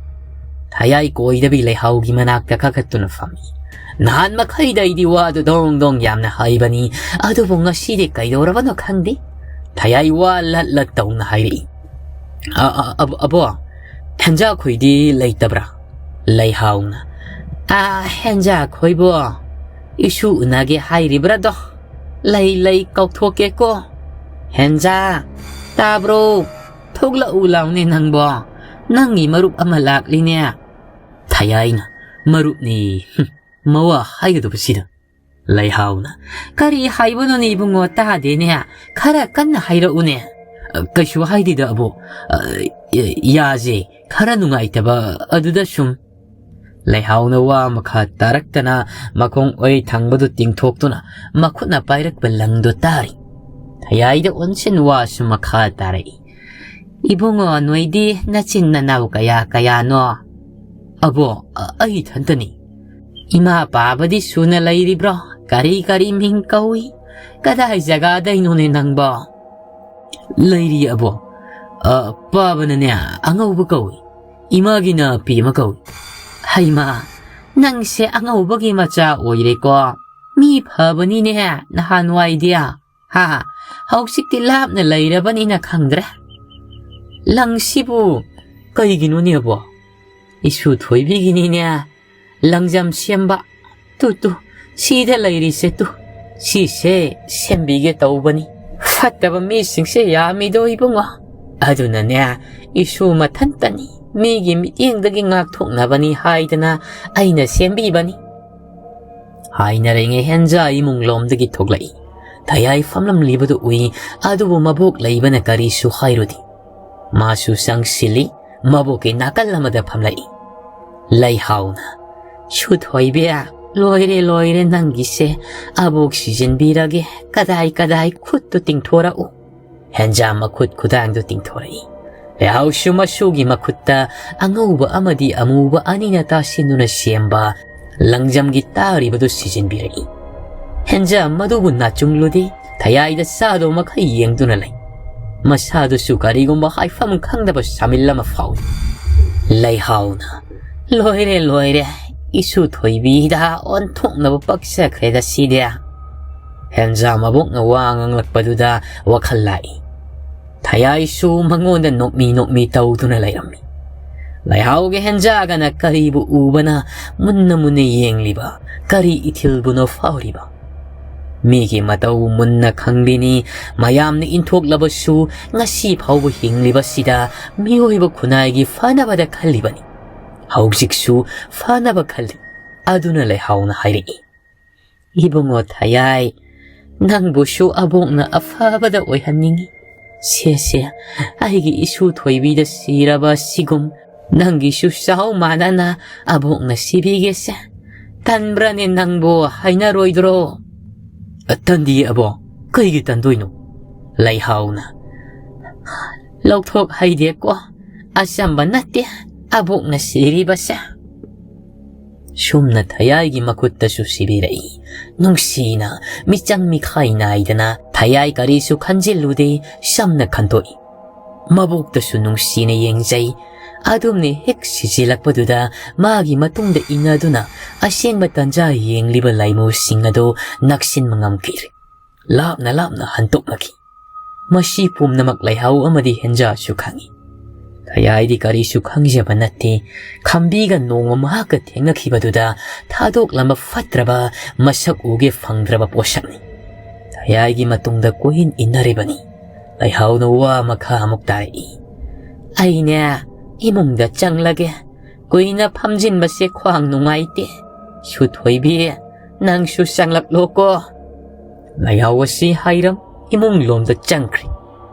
ꯊꯌꯥꯏ ꯀꯣꯏꯗꯕꯤ ꯂꯩꯍꯥꯎꯒꯤ ꯃꯅꯥꯛꯇ ꯀꯥꯈꯠꯇꯨꯅ ꯐꯝꯃꯤ꯫ "ꯅꯍꯥꯟ ꯃꯈꯩꯗ ꯑꯩꯗꯤ ꯋꯥꯗꯨ ꯗꯣꯡ ꯗꯣꯡ ꯌꯥꯝꯅ ꯍꯥꯏꯕꯅꯤ, ꯑꯗꯨꯕꯨ ꯉꯁꯤꯗꯤ ꯀꯩꯗꯧꯔꯕꯅꯣ ꯈꯪꯗꯦ꯫ ꯊꯌꯥꯏ ꯋꯥ ꯂꯠ ꯂꯠ ꯇꯧꯅ ꯍꯥꯏꯔꯛꯏ꯫" "ꯑ, ꯑ, ꯑꯕ-, ꯑꯕꯣ, ꯍꯦꯟꯖꯥ ꯈꯣꯏꯗꯤ ꯂꯩꯇꯕ꯭ꯔꯥ?" ꯂꯩꯍꯥꯎꯅ, "ꯑ, ꯍꯦꯟꯖꯥ ꯈꯣꯏꯕꯣ, ꯏꯁꯨ ꯎꯅꯒꯦ ꯍꯥꯏꯔꯤꯕ꯭ꯔꯥꯗꯣ? ꯂꯩ ꯂꯩ ꯀꯧꯊꯣꯛꯀꯦꯀꯣ꯫ ꯍꯦꯟꯖꯥ, ꯇꯥꯕ꯭ꯔꯣ? ꯊꯣꯛꯂꯛꯎ ꯂꯥꯎꯅꯦ ꯅꯪꯕꯣ꯫ ꯅꯪꯒꯤ ꯃꯔꯨꯞ ꯑꯃ ꯂꯥꯛꯂꯤꯅꯦ꯫" ꯊꯌꯥꯏꯅ, "ꯃꯔꯨꯞꯅꯤ, ꯍꯨꯝ, ꯃꯋꯥ ꯍꯥꯏꯒꯗꯕꯁꯤꯗ꯫" ꯂꯩꯍꯥꯎꯅ, "ꯀꯔꯤ ꯍꯥꯏꯕꯅꯣꯅꯦ ꯏꯕꯨꯡꯉꯣ, ꯇꯥꯗꯦꯅꯦ꯫ ꯈꯔ ꯀꯟꯅ ꯍꯥꯏꯔꯛꯎꯅꯦ꯫" "ꯀꯩꯁꯨ ꯍꯥꯏꯗꯦꯗ ꯑꯕꯣ꯫ ꯑ, ꯌꯥꯁꯦ ꯈꯔ ꯅꯨꯡꯉꯥꯏꯇꯕ ꯑꯗꯨꯗ ꯁꯨꯝ꯫" ꯂꯩꯍꯥꯎꯅ ꯋꯥ ꯃꯈꯥ ꯇꯥꯔꯛꯇꯅ ꯃꯈꯣꯡ ꯑꯣꯏ ꯊꯪꯕꯗꯨ ꯇꯤꯡꯊꯣꯛꯇꯨꯅ ꯃꯈꯨꯠꯅ ꯄꯥꯏꯔꯛꯄ ꯂꯪꯗꯨ ꯇꯥꯔꯤ꯫ ꯊꯌꯥꯏꯗ ꯑꯣꯟꯁꯤꯟ ꯋꯥꯁꯨ ꯃꯈꯥ ꯇꯥꯔꯛꯏ꯫ "ꯏꯕꯨꯡꯉꯣ, ꯅꯣꯏꯗꯤ ꯅꯆꯤꯟ ꯅꯅꯥꯎ ꯀꯌꯥ ꯀꯌꯥꯅꯣ?" "ꯑꯕꯣ, ꯑ-, ꯑꯩ ꯏꯊꯟꯇꯅꯤ꯫" "ꯏꯃꯥ ꯄꯥꯕꯗꯤ ꯁꯨꯅ ꯂꯩꯔꯤꯕ꯭ꯔꯣ? ꯀꯔꯤ ꯀꯔꯤ ꯃꯤꯡ ꯀꯧꯏ? ꯀꯗꯥꯏ ꯖꯒꯥꯗꯩꯅꯣꯅꯦ ꯅꯪꯕꯣ?" "ꯂꯩꯔꯤ ꯑꯕꯣ꯫ ꯑ, ꯄꯥꯕꯅꯅꯦ ꯑꯉꯧꯕ ꯀꯧꯏ, ꯏꯃꯥꯒꯤꯅ ꯄꯦꯝꯃ ꯀꯧꯏ꯫" "ꯍꯩꯃꯥ, ꯅꯪꯁꯦ ꯑꯉꯧꯕꯒꯤ ꯃꯆꯥ ꯑꯣꯏꯔꯦꯀꯣ꯫ ꯃꯤ ꯐꯕꯅꯤꯅꯦ ꯅꯍꯥꯟꯋꯥꯏꯗꯤ꯫ ꯍꯥ, ꯍꯧꯖꯤꯛꯇꯤ ꯂꯥꯞꯅ ꯂꯩꯔꯕꯅꯤꯅ ꯈꯪꯗ꯭ꯔꯦ꯫ ꯂꯪꯁꯤꯕꯨ ꯀꯩꯒꯤꯅꯣꯅꯦ ꯑꯕꯣ?" "ꯏꯁꯨ ꯊꯣꯏꯕꯤꯒꯤꯅꯤꯅꯦ ꯂꯪꯖꯝ ꯁꯦꯝꯕ꯫ ꯇꯨ, ꯇꯨ, ꯁꯤꯗ ꯂꯩꯔꯤꯁꯦ, ꯇꯨ, ꯁꯤꯁꯦ ꯁꯦꯝꯕꯤꯒꯦ ꯇꯧꯕꯅꯤ꯫ ꯐꯠꯇꯕ ꯃꯤꯁꯤꯡꯁꯦ ꯌꯥꯝꯃꯤꯗꯣ ꯏꯕꯨꯡꯉꯣ꯫ ꯑꯗꯨꯅꯅꯦ, ꯏꯁꯨ ꯃꯊꯟꯇꯅꯤ, ꯃꯤꯒꯤ ꯃꯤꯠꯌꯦꯡꯗꯒꯤ ꯉꯥꯛꯊꯣꯛꯅꯕꯅꯤ ꯍꯥꯏꯗꯅ ꯑꯩꯅ ꯁꯦꯝꯕꯤꯕꯅꯤ"꯫ ꯍꯥꯏꯅꯔꯤꯉꯩ ꯍꯦꯟꯖꯥ ꯏꯃꯨꯡ ꯂꯣꯝꯗꯒꯤ ꯊꯣꯛꯂꯛꯏ꯫ ꯊꯌꯥꯏ ꯐꯝꯂꯝꯂꯤꯕꯗꯨ ꯎꯏ, ꯑꯗꯨꯕꯨ ꯃꯕꯣꯛ ꯂꯩꯕꯅ ꯀꯔꯤꯁꯨ ꯍꯥꯏꯔꯨꯗꯦ꯫ ꯃꯥꯁꯨ ꯆꯪꯁꯤꯜꯂꯤ, ꯃꯕꯣꯛꯀꯤ ꯅꯥꯀꯜ ꯑꯃꯗ ꯐꯝꯂꯛꯏ꯫ ꯂꯩꯍꯥꯎꯅ, "ꯁꯨꯊꯣꯏꯕꯤ, ꯂꯣꯏꯔꯦ, ꯂꯣꯏꯔꯦ ꯅꯪꯒꯤꯁꯦ꯫ ꯑꯕꯣꯛ ꯁꯤꯖꯤꯟꯕꯤꯔꯒꯦ, ꯀꯗꯥꯏ ꯀꯗꯥꯏ ꯈꯨꯠꯇꯨ ꯇꯤꯡꯊꯣꯔꯛꯎ"꯫ ꯍꯦꯟꯖꯥ ꯃꯈꯨꯠ ꯈꯨꯗꯥꯡꯗꯨ ꯇꯤꯡꯊꯣꯔꯛꯏ꯫ ꯂꯩꯍꯥꯎꯁꯨ ꯃꯁꯨꯒꯤ ꯃꯈꯨꯠꯇ ꯑꯉꯧꯕ ꯑꯃꯗꯤ ꯑꯃꯨꯕ ꯑꯅꯤꯅ ꯇꯥꯁꯤꯟꯗꯨꯅ ꯁꯦꯝꯕ ꯂꯪꯖꯝꯒꯤ ꯇꯥꯔꯤꯕꯗꯨ ꯁꯤꯖꯤꯟꯕꯤꯔꯛꯏ꯫ ꯍꯦꯟꯖꯥ ꯃꯗꯨꯕꯨ ꯅꯥꯆꯨꯡꯂꯨꯗꯦ, ꯊꯌꯥꯏꯗ ꯆꯥꯗꯧ ꯃꯈꯩ ꯌꯦꯡꯗꯨꯅ ꯂꯩ꯫ ꯃꯁꯥꯗꯨꯁꯨ ꯀꯔꯤꯒꯨꯝꯕ ꯍꯥꯏꯐꯝ ꯈꯪꯗꯕ ꯁꯥꯃꯤꯜ ꯑꯃ ꯐꯥꯎꯏ꯫ ꯂꯩꯍꯥꯎꯅ, "ꯂꯣꯏꯔꯦ, ꯂꯣꯏꯔꯦ, ꯏꯁꯨ ꯊꯣꯏꯕꯤꯗ ꯑꯣꯟꯊꯣꯛꯅꯕ ꯄꯛꯆꯈ꯭ꯔꯦꯗ ꯁꯤꯗꯤ"꯫ ꯍꯦꯟꯖꯥ ꯃꯕꯣꯛꯅ ꯋꯥ ꯉꯥꯡꯂꯛꯄꯗꯨꯗ ꯋꯥꯈꯜ ꯂꯥꯛꯏ꯫ ꯊꯌꯥꯏꯁꯨ ꯃꯉꯣꯟꯗ ꯅꯣꯛꯃꯤ ꯅꯣꯛꯃꯤ ꯇꯧꯗꯨꯅ ꯂꯩꯔꯝꯃꯤ꯫ ꯂꯩꯍꯥꯎꯒꯤ ꯍꯦꯟꯖꯥꯒꯅ ꯀꯔꯤꯕꯨ ꯎꯕꯅ ꯃꯨꯟꯅ ꯃꯨꯟꯅ ꯌꯦꯡꯂꯤꯕ, ꯀꯔꯤ ꯏꯊꯤꯜꯕꯨꯅꯣ ꯐꯥꯎꯔꯤꯕ? ꯃꯤꯒꯤ ꯃꯇꯧ ꯃꯨꯟꯅ ꯈꯪꯕꯤꯅꯤ, ꯃꯌꯥꯝꯅ ꯏꯟꯊꯣꯛꯂꯕꯁꯨ ꯉꯁꯤ ꯐꯥꯎꯕ ꯍꯤꯡꯂꯤꯕꯁꯤꯗ ꯃꯤꯑꯣꯏꯕ ꯈꯨꯟꯅꯥꯏꯒꯤ ꯐꯅꯕꯗ ꯈꯜꯂꯤꯕꯅꯤ꯫ ꯍꯧꯖꯤꯛꯁꯨ ꯐꯅꯕ ꯈꯜꯂꯤ꯫ ꯑꯗꯨꯅ ꯂꯩꯍꯥꯎꯅ ꯍꯥꯏꯔꯛꯏ, "ꯏꯕꯨꯡꯉꯣ ꯊꯌꯥꯏ, ꯅꯪꯕꯨꯁꯨ ꯑꯕꯣꯛꯅ ꯑꯐꯕꯗ ꯑꯣꯏꯍꯟꯅꯤꯡꯏ꯫ ꯁꯦ, ꯁꯦ, ꯑꯩꯒꯤ ꯏꯁꯨ ꯊꯣꯏꯕꯤꯗ ꯁꯤꯔꯕ ꯁꯤꯒꯨꯝ ꯅꯪꯒꯤꯁꯨ ꯆꯥꯎ ꯃꯥꯟꯅꯅ ꯑꯕꯣꯛꯅ ꯁꯤꯕꯤꯒꯦꯁꯦ꯫ ꯇꯟꯕ꯭ꯔꯅꯦ ꯅꯪꯕꯨ ꯍꯥꯏꯅꯔꯣꯏꯗ꯭ꯔꯣ?" "ꯇꯟꯗꯤꯌꯦ ꯑꯕꯣꯛ, ꯀꯩꯒꯤ ꯇꯟꯗꯣꯏꯅꯣ?" ꯂꯩꯍꯥꯎꯅ, "ꯂꯧꯊꯣꯛ ꯍꯩꯗꯦꯀꯣ, ꯑꯆꯝꯕ ꯅꯠꯇꯦ ꯑꯕꯣꯛꯅ ꯁꯤꯔꯤꯕꯁꯦ"꯫ ꯁꯨꯝꯅ ꯊꯌꯥꯏꯒꯤ ꯃꯈꯨꯠꯇꯁꯨ ꯁꯤꯕꯤꯔꯛꯏ꯫ ꯅꯨꯡꯁꯤꯅ, ꯃꯤꯆꯪ ꯃꯤꯈꯥꯏ ꯅꯥꯏꯗꯅ ꯊꯌꯥꯏ ꯀꯔꯤꯁꯨ ꯈꯟꯖꯤꯜꯂꯨꯗꯦ, ꯆꯝꯅ ꯈꯟꯗꯣꯛꯏ꯫ ꯃꯕꯣꯛꯇꯁꯨ ꯅꯨꯡꯁꯤꯅ ꯌꯦꯡꯖꯩ꯫ ꯑꯗꯨꯝꯅ ꯍꯦꯛ ꯁꯤꯖꯤꯜꯂꯛꯄꯗꯨꯗ ꯃꯥꯒꯤ ꯃꯇꯨꯡꯗ ꯏꯟꯅꯗꯨꯅ ꯑꯁꯦꯡꯕ ꯇꯟꯖꯥ ꯌꯦꯡꯂꯤꯕ ꯂꯥꯏꯃꯨꯁꯤꯡ ꯑꯗꯨ ꯅꯛꯁꯤꯟꯕ ꯉꯝꯈꯤꯗ꯭ꯔꯦ꯫ ꯂꯥꯞꯅ ꯂꯥꯞꯅ ꯍꯟꯇꯣꯛꯅꯈꯤ꯫ ꯃꯁꯤ ꯄꯨꯝꯅꯃꯛ ꯂꯩꯍꯥꯎ ꯑꯃꯗꯤ ꯍꯦꯟꯖꯥꯁꯨ ꯈꯪꯏ꯫ ꯊꯌꯥꯏꯗꯤ ꯀꯔꯤꯁꯨ ꯈꯪꯖꯕ ꯅꯠꯇꯦ꯫ ꯈꯝꯕꯤꯒ ꯅꯣꯡꯃ ꯃꯍꯥꯛꯀ ꯊꯦꯡꯅꯈꯤꯕꯗꯨꯗ ꯊꯥꯗꯣꯛꯂꯝꯕ ꯐꯠꯇ꯭ꯔꯕ, ꯃꯁꯛ ꯎꯒꯦ ꯐꯪꯗ꯭ꯔꯕ ꯄꯣꯠꯁꯛꯅꯤ꯫ ꯊꯌꯥꯏꯒꯤ ꯃꯇꯨꯡꯗ ꯀꯣꯏꯏꯟ ꯏꯟꯅꯔꯤꯕꯅꯤ꯫ ꯂꯩꯍꯥꯎꯅ ꯋꯥ ꯃꯈꯥ ꯑꯃꯨꯛ ꯇꯥꯔꯛꯏ꯫ "ꯑꯩꯅꯦ ꯏꯃꯨꯡꯗ ꯆꯪꯂꯒꯦ꯫ ꯀꯨꯏꯅ ꯐꯝꯖꯤꯟꯕꯁꯦ ꯈ꯭ꯋꯥꯡ ꯅꯨꯡꯉꯥꯏꯇꯦ꯫ ꯁꯨꯊꯣꯏꯕꯤ, ꯅꯪꯁꯨ ꯆꯪꯂꯛꯂꯣꯀꯣ꯫" ꯂꯩꯍꯥꯎ ꯑꯁꯤ ꯍꯥꯏꯔꯝ ꯏꯃꯨꯡ ꯂꯣꯝꯗ ꯆꯪꯈ꯭ꯔꯦ꯫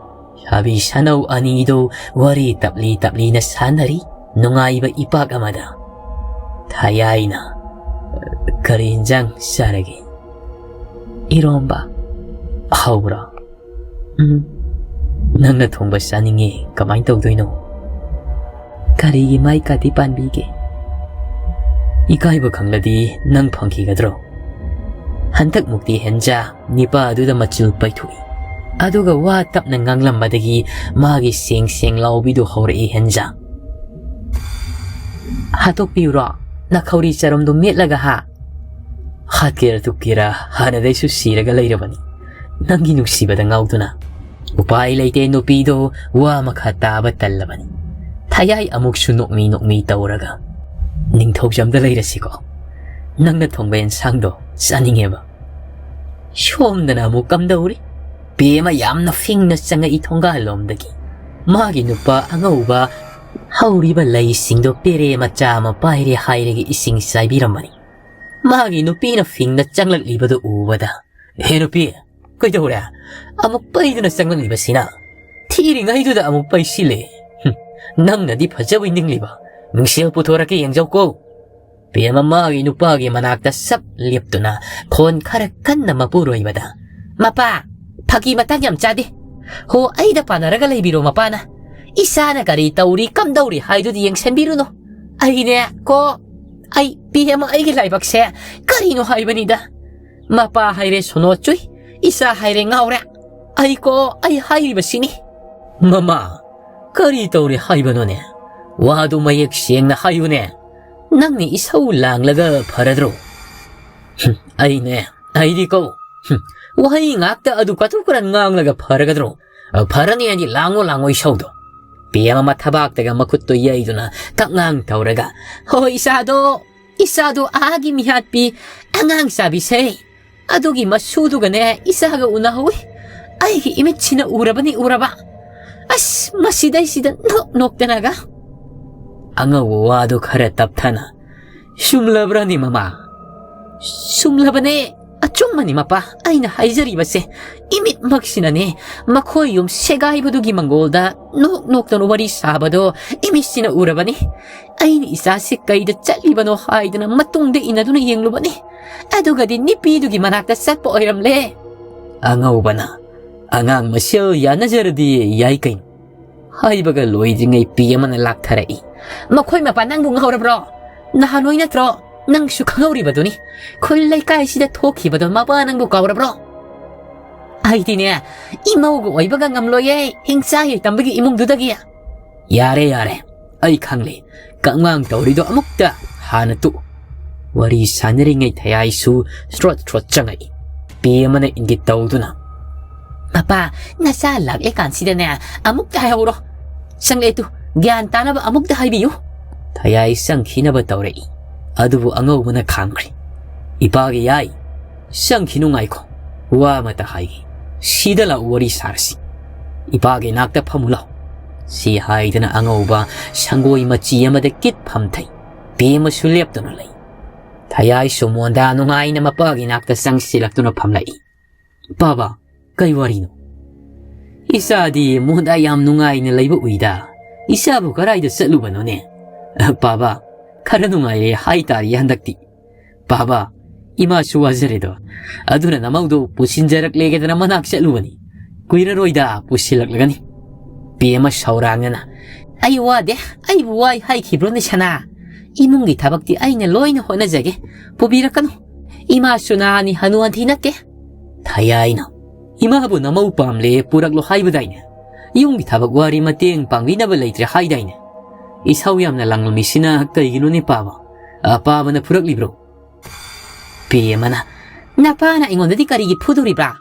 ꯁꯥꯕꯤ ꯁꯥꯅꯧ ꯑꯅꯤꯗꯨ ꯋꯥꯔꯤ ꯇꯞꯂꯤ ꯇꯞꯂꯤꯅ ꯁꯥꯟꯅꯔꯤ, ꯅꯨꯡꯉꯥꯏꯕ ꯏꯄꯥꯛ ꯑꯃꯗ꯫ ꯊꯌꯥꯏꯅ, "ꯀꯔꯤ ꯏꯟꯖꯥꯡ ꯆꯥꯔꯒꯦ?" "ꯏꯔꯣꯝꯕ꯫" "ꯍꯧꯕ꯭ꯔꯣ?" "ꯎꯝ, ꯅꯪꯅ ꯊꯣꯡꯕ ꯆꯥꯅꯤꯡꯉꯤ, ꯀꯃꯥꯏꯅ ꯇꯧꯗꯣꯏꯅꯣ?" "ꯀꯔꯤꯒꯤ ꯃꯥꯏ ꯀꯥꯗꯤ ꯄꯥꯟꯕꯤꯒꯦ?" "ꯏꯀꯥꯏꯕ ꯈꯪꯂꯗꯤ ꯅꯪ ꯐꯪꯈꯤꯒꯗ꯭ꯔꯣ?" ꯍꯟꯗꯛꯃꯨꯛꯇꯤ ꯍꯦꯟꯖꯥ ꯅꯤꯄꯥ ꯑꯗꯨꯗ ꯃꯆꯤꯜ ꯄꯩꯊꯣꯛꯏ꯫ ꯑꯗꯨꯒ ꯋꯥ ꯇꯞꯅ ꯉꯥꯡꯂꯝꯕꯗꯒꯤ ꯃꯥꯒꯤ ꯁꯦꯡ ꯁꯦꯡ ꯂꯥꯎꯕꯤꯗꯨ ꯍꯧꯔꯛꯏ ꯍꯦꯟꯖꯥ꯫ "ꯍꯥꯠꯇꯣꯛꯄꯤꯌꯨꯔꯣ? ꯅꯈꯧꯔꯤ ꯆꯔꯝꯗꯣ ꯃꯦꯠꯂꯒ ꯍꯥ?" "ꯍꯥꯠꯀꯦꯔꯥ ꯇꯨꯞꯀꯦꯔꯥ, ꯍꯥꯟꯅꯗꯩꯁꯨ ꯁꯤꯔꯒ ꯂꯩꯔꯕꯅꯤ꯫ ꯅꯪꯒꯤ ꯅꯨꯡꯁꯤꯕꯗ ꯉꯥꯎꯗꯨꯅ꯫" ꯎꯄꯥꯏ ꯂꯩꯇꯦ, ꯅꯨꯄꯤꯗꯣ ꯋꯥ ꯃꯈꯥ ꯇꯥꯕ ꯇꯜꯂꯕꯅꯤ꯫ ꯊꯌꯥꯏ ꯑꯃꯨꯛꯁꯨ ꯅꯣꯛꯃꯤ ꯅꯣꯛꯃꯤ ꯇꯧꯔꯒ, "ꯅꯤꯡꯊꯧꯖꯝꯗ ꯂꯩꯔꯁꯤꯀꯣ꯫ ꯅꯪꯅ ꯊꯣꯡꯕ ꯑꯦꯟꯁꯥꯡꯗꯣ ꯆꯥꯅꯤꯡꯉꯦꯕ꯫" ꯁꯣꯝꯗꯅ ꯑꯃꯨꯛ ꯀꯝꯗꯧꯔꯤ? ꯄꯦꯃ ꯌꯥꯝꯅ ꯐꯤꯡꯅ ꯆꯪꯉꯛꯏ ꯊꯣꯡꯒꯥꯜꯂꯣꯝꯗꯒꯤ꯫ ꯃꯥꯒꯤ ꯅꯨꯄꯥ ꯑꯉꯧꯕ ꯍꯧꯔꯤꯕ ꯂꯩꯁꯤꯡꯗꯣ ꯄꯦꯔꯦ ꯃꯆꯥ ꯑꯃ ꯄꯥꯏꯔꯦ ꯍꯥꯏꯔꯒ ꯏꯁꯤꯡ ꯆꯥꯏꯕꯤꯔꯝꯕꯅꯤ꯫ ꯃꯥꯒꯤ ꯅꯨꯄꯤꯅ ꯐꯤꯡꯅ ꯆꯪꯂꯛꯂꯤꯕꯗꯨ ꯎꯕꯗ, "ꯍꯦ ꯅꯨꯄꯤ, ꯀꯩꯗꯧꯔꯦ? ꯑꯃꯨꯛ ꯄꯩꯗꯨꯅ ꯆꯪꯂꯛꯂꯤꯕꯁꯤꯅ? ꯊꯤꯔꯤꯉꯩꯗꯨꯗ ꯑꯃꯨꯛ ꯄꯩꯁꯤꯜꯂꯦ꯫ ꯍꯨꯝ, ꯅꯪꯅꯗꯤ ꯐꯖꯕꯩ ꯅꯤꯡꯂꯤꯕ꯫ ꯃꯤꯡꯁꯦꯜ ꯄꯨꯊꯣꯔꯛꯀꯦ, ꯌꯦꯡꯖꯧꯀꯣ꯫" ꯄꯦꯝꯃ ꯃꯥꯒꯤ ꯅꯨꯄꯥꯒꯤ ꯃꯅꯥꯛꯇ ꯁꯞ ꯂꯦꯞꯇꯨꯅ ꯈꯣꯟ ꯈꯔ ꯀꯟꯅ ꯃꯄꯨꯔꯣꯏꯕꯗ, "ꯃꯄꯥ, ꯐꯥꯒꯤ ꯃꯇꯥꯡ ꯌꯥꯝ ꯆꯥꯗꯦ꯫ ꯍꯣ, ꯑꯩꯗ ꯄꯥꯟꯅꯔꯒ ꯂꯩꯕꯤꯔꯣ ꯃꯄꯥꯅ꯫ ꯏꯆꯥꯅ ꯀꯔꯤ ꯇꯧꯔꯤ ꯀꯝꯗꯧꯔꯤ ꯍꯥꯏꯗꯨꯗꯤ ꯌꯦꯡꯁꯟꯕꯤꯔꯨꯅꯨ꯫ ꯑꯩꯅꯦ ꯀꯣ, ꯑꯩ ꯄꯦꯝꯃ ꯑꯩꯒꯤ ꯂꯥꯏꯕꯛꯁꯦ ꯀꯔꯤꯅꯣ ꯍꯥꯏꯕꯅꯤꯗ꯫ ꯃꯄꯥ ꯍꯥꯏꯔꯦ ꯁꯣꯅꯣ ꯆꯨꯏ, ꯏꯆꯥ ꯍꯥꯏꯔꯦ ꯉꯥꯎꯔꯦ꯫ ꯑꯩ ꯀꯣ, ꯑꯩ ꯍꯥꯏꯔꯤꯕꯁꯤꯅꯤ꯫" "ꯃꯃꯥ, ꯀꯔꯤ ꯇꯧꯔꯦ ꯍꯥꯏꯕꯅꯣꯅꯦ? ꯋꯥꯗꯨ ꯃꯌꯦꯛ ꯁꯦꯡꯅ ꯍꯥꯏꯌꯨꯅꯦ꯫ ꯅꯪꯅ ꯏꯁꯧ ꯂꯥꯡꯂꯒ ꯐꯔꯗ꯭ꯔꯣ?" "ꯍꯨꯝ, ꯑꯩꯅꯦ, ꯑꯩꯗꯤ ꯀꯧ꯫ ꯍꯨꯝ, ꯋꯥꯍꯩ ꯉꯥꯛꯇ ꯑꯗꯨ ꯀꯇꯨ ꯀꯔꯟ ꯉꯥꯡꯂꯒ ꯐꯔꯒꯗ꯭ꯔꯣ? ꯑ, ꯐꯔꯅꯤ ꯍꯥꯏꯗꯤ ꯂꯥꯡꯉꯣ ꯂꯥꯡꯉꯣ ꯏꯁꯧꯗꯣ꯫ ꯄꯤ ꯑꯃ ꯃꯊꯕꯥꯛꯇꯒ ꯃꯈꯨꯠꯇꯣ ꯌꯩꯗꯨꯅ ꯀꯞꯉꯥꯡ ꯇꯧꯔꯒ, "ꯍꯣꯏ, ꯏꯆꯥꯗꯣ, ꯏꯆꯥꯗꯣ ꯑꯥꯒꯤ ꯃꯤꯍꯥꯠꯄꯤ ꯑꯉꯥꯡ ꯆꯥꯕꯤꯁꯦ꯫ ꯑꯗꯨꯒꯤ ꯃꯁꯨꯗꯨꯒꯅꯦ ꯏꯆꯥꯒ ꯎꯅꯍꯧꯏ꯫ ꯑꯩꯒꯤ ꯏꯃꯤꯠꯁꯤꯅ ꯎꯔꯕꯅꯤ, ꯎꯔꯕ꯫ ꯑꯁ, ꯃꯁꯤꯗꯩꯁꯤꯗ ꯅꯣꯛ ꯅꯣꯛꯇꯅꯒ꯫" ꯑꯉꯧꯕ ꯋꯥꯗꯨ ꯈꯔ ꯇꯞꯊꯅ, "ꯆꯨꯝꯂꯕ꯭ꯔꯅꯦ, ꯃꯃꯥ?" "ꯆꯨꯝꯂꯕꯅꯦ, ꯑꯆꯨꯝꯕꯅꯤ, ꯃꯄꯥ꯫ ꯑꯩꯅ ꯍꯥꯏꯖꯔꯤꯕꯁꯦ ꯏꯃꯤꯠꯃꯛꯁꯤꯅꯅꯦ, ꯃꯈꯣꯏ ꯌꯨꯝ ꯁꯦꯒꯥꯏꯕꯗꯨꯒꯤ ꯃꯪꯒꯣꯜꯗ ꯅꯣꯛ ꯅꯣꯛꯇꯅ ꯋꯥꯔꯤ ꯁꯥꯕꯗꯣ ꯏꯃꯤꯠꯁꯤꯅ ꯎꯔꯕꯅꯤ꯫ ꯑꯩꯅ ꯏꯆꯥꯁꯤ ꯀꯩꯗ ꯆꯠꯂꯤꯕꯅꯣ ꯍꯥꯏꯗꯅ ꯃꯇꯨꯡꯗ ꯏꯟꯅꯗꯨꯅ ꯌꯦꯡꯂꯨꯕꯅꯤ꯫ ꯑꯗꯨꯒꯗꯤ ꯅꯨꯄꯤꯗꯨꯒꯤ ꯃꯅꯥꯛꯇ ꯆꯠꯄ ꯑꯣꯏꯔꯝꯂꯦ꯫" ꯑꯉꯧꯕꯅ, "ꯑꯉꯥꯡ ꯃꯁꯦꯜ ꯌꯥꯅꯖꯔꯗꯤ ꯌꯥꯏ ꯀꯩꯅꯣ?" ꯍꯥꯏꯕꯒ ꯂꯣꯏꯗ꯭ꯔꯤꯉꯩ ꯄꯤ ꯑꯃꯅ ꯂꯥꯛꯊꯔꯛꯏ꯫ "ꯃꯈꯣꯏ ꯃꯄꯥ ꯅꯪꯕꯨ ꯉꯥꯎꯔꯕ꯭ꯔꯣ? ꯅꯍꯥꯟꯋꯥꯏ ꯅꯠꯇ꯭ꯔꯣ? ꯅꯪꯁꯨ ꯈꯪꯍꯧꯔꯤꯕꯗꯨꯅꯤ꯫ ꯈꯨꯜ ꯂꯩꯀꯥꯏꯁꯤꯗ ꯊꯣꯛꯈꯤꯕꯗꯣ ꯃꯄꯥ ꯅꯪꯕꯨ ꯀꯥꯎꯔꯕ꯭ꯔꯣ?" "ꯑꯩꯗꯤꯅꯦ, ꯏꯃꯧꯒ ꯑꯣꯏꯕꯒ ꯉꯝꯂꯣꯏꯌꯦ, ꯍꯤꯡꯆꯥ ꯌꯩꯇꯝꯕꯒꯤ ꯏꯃꯨꯡꯗꯨꯗꯒꯤ꯫" "ꯌꯥꯔꯦ, ꯌꯥꯔꯦ, ꯑꯩ ꯈꯪꯂꯦ꯫ ꯀꯛꯉꯥꯡ ꯇꯧꯔꯤꯗꯣ ꯑꯃꯨꯛꯇ ꯍꯥꯟꯅ ꯇꯣꯛꯎ꯫" ꯋꯥꯔꯤ ꯁꯥꯟꯅꯔꯤꯉꯩ ꯊꯌꯥꯏꯁꯨ ꯁ꯭ꯔꯣꯠ ꯁ꯭ꯔꯣꯠ ꯆꯪꯉꯛꯏ꯫ ꯄꯤ ꯑꯃꯅ ꯏꯪꯒꯤꯠ ꯇꯧꯗꯨꯅ, "ꯃꯄꯥ, ꯅꯆꯥ ꯂꯥꯛꯂꯦ ꯀꯥꯟꯁꯤꯗꯅꯦ, ꯑꯃꯨꯛꯇ ꯍꯥꯏꯍꯧꯔꯣ꯫ ꯆꯪꯂꯦ ꯇꯨ, ꯒ꯭ꯌꯥꯟ ꯇꯥꯅꯕ ꯑꯃꯨꯛꯇ ꯍꯥꯏꯕꯤꯌꯨ꯫" ꯊꯌꯥꯏ ꯆꯪꯈꯤꯅꯕ ꯇꯧꯔꯛꯏ꯫ ꯑꯗꯨꯕꯨ ꯑꯉꯧꯕꯅ ꯈꯥꯝꯈ꯭ꯔꯦ꯫ "ꯏꯄꯥꯒꯤ ꯌꯥꯏ, ꯆꯪꯈꯤꯅꯨ, ꯉꯥꯏꯈꯣ꯫ ꯋꯥ ꯑꯃꯇ ꯍꯥꯏꯒꯦ꯫ ꯁꯤꯗ ꯂꯥꯛꯎ, ꯋꯥꯔꯤ ꯁꯥꯔꯁꯤ꯫ ꯏꯄꯥꯒꯤ ꯅꯥꯛꯇ ꯐꯝꯃꯨ ꯂꯥꯎ꯫" ꯁꯤ ꯍꯥꯏꯗꯨꯅ ꯑꯉꯧꯕ ꯁꯪꯒꯣꯏ ꯃꯆꯤ ꯑꯃꯗ ꯀꯤꯠ ꯐꯝꯊꯩ꯫ ꯄꯤ ꯑꯃꯁꯨ ꯂꯦꯞꯇꯨꯅ ꯂꯩ꯫ ꯊꯌꯥꯏꯁꯨ ꯃꯣꯟꯗꯥ ꯅꯨꯡꯉꯥꯏꯅ ꯃꯄꯥꯒꯤ ꯅꯥꯛꯇ ꯆꯪꯁꯤꯜꯂꯛꯇꯨꯅ ꯐꯝꯂꯛꯏ꯫ "ꯄꯥꯕ, ꯀꯩ ꯋꯥꯔꯤꯅꯣ?" "ꯏꯆꯥꯗꯤ ꯃꯣꯟꯗꯥ ꯌꯥꯝ ꯅꯨꯡꯉꯥꯏꯅ ꯂꯩꯕ ꯎꯏꯗ꯫ ꯏꯆꯥꯕꯨ ꯀꯔꯥꯏꯗ ꯆꯠꯂꯨꯕꯅꯣꯅꯦ?" "ꯄꯥꯕ, ꯈꯔ ꯅꯨꯡꯉꯥꯏꯔꯦ ꯍꯥꯏꯇꯥꯔꯦ ꯍꯟꯗꯛꯇꯤ꯫" "ꯄꯥꯕ, ꯏꯃꯥꯁꯨ ꯋꯥꯖꯔꯦꯗꯣ꯫ ꯑꯗꯨꯅ ꯅꯃꯧꯗꯣ ꯄꯨꯁꯤꯟꯖꯔꯛꯂꯦꯒꯦꯗꯅ ꯃꯅꯥꯛ ꯆꯠꯂꯨꯕꯅꯤ꯫ ꯀꯨꯏꯔꯔꯣꯏꯗ ꯄꯨꯁꯤꯜꯂꯛꯂꯒꯅꯤ꯫" ꯄꯤ ꯑꯃ ꯁꯧꯔꯥꯡꯅꯅ, "ꯑꯩ ꯋꯥꯗꯦ, ꯑꯩꯕꯨ ꯋꯥꯏ ꯍꯥꯏꯈꯤꯕ꯭ꯔꯣꯅꯦ ꯁꯅꯥ? ꯏꯃꯨꯡꯒꯤ ꯊꯕꯛꯇꯤ ꯑꯩꯅ ꯂꯣꯏꯅ ꯍꯣꯠꯅꯖꯒꯦ꯫ ꯄꯨꯕꯤꯔꯛꯀꯅꯨ꯫ ꯏꯃꯥꯁꯨ ꯅꯍꯥꯅꯤ ꯍꯅꯨ ꯍꯟꯊꯤ ꯅꯠꯇꯦ꯫" ꯊꯌꯥꯏꯅ, "ꯏꯃꯥꯕꯨ ꯅꯃꯧ ꯄꯥꯝꯂꯦ ꯄꯨꯔꯛꯂꯣ ꯍꯥꯏꯕꯗꯥꯏꯅꯦ? ꯌꯨꯝꯒꯤ ꯊꯕꯛ ꯋꯥꯔꯤ ꯃꯇꯦꯡ ꯄꯥꯡꯕꯤꯅꯕ ꯂꯩꯇ꯭ꯔꯦ ꯍꯥꯏꯗꯥꯏꯅꯦ? ꯏꯁꯧ ꯌꯥꯝꯅ ꯂꯥꯡꯂꯝꯃꯤꯁꯤꯅ ꯀꯩꯒꯤꯅꯣꯅꯦ ꯄꯥꯕ? ꯑꯄꯥꯕꯅ ꯐꯨꯔꯛꯂꯤꯕ꯭ꯔꯣ?" ꯄꯤ ꯑꯃꯅ, "ꯅꯄꯥꯅ ꯑꯩꯉꯣꯟꯗꯗꯤ ꯀꯔꯤꯒꯤ ꯐꯨꯗꯣꯔꯤꯕ꯭ꯔꯥ?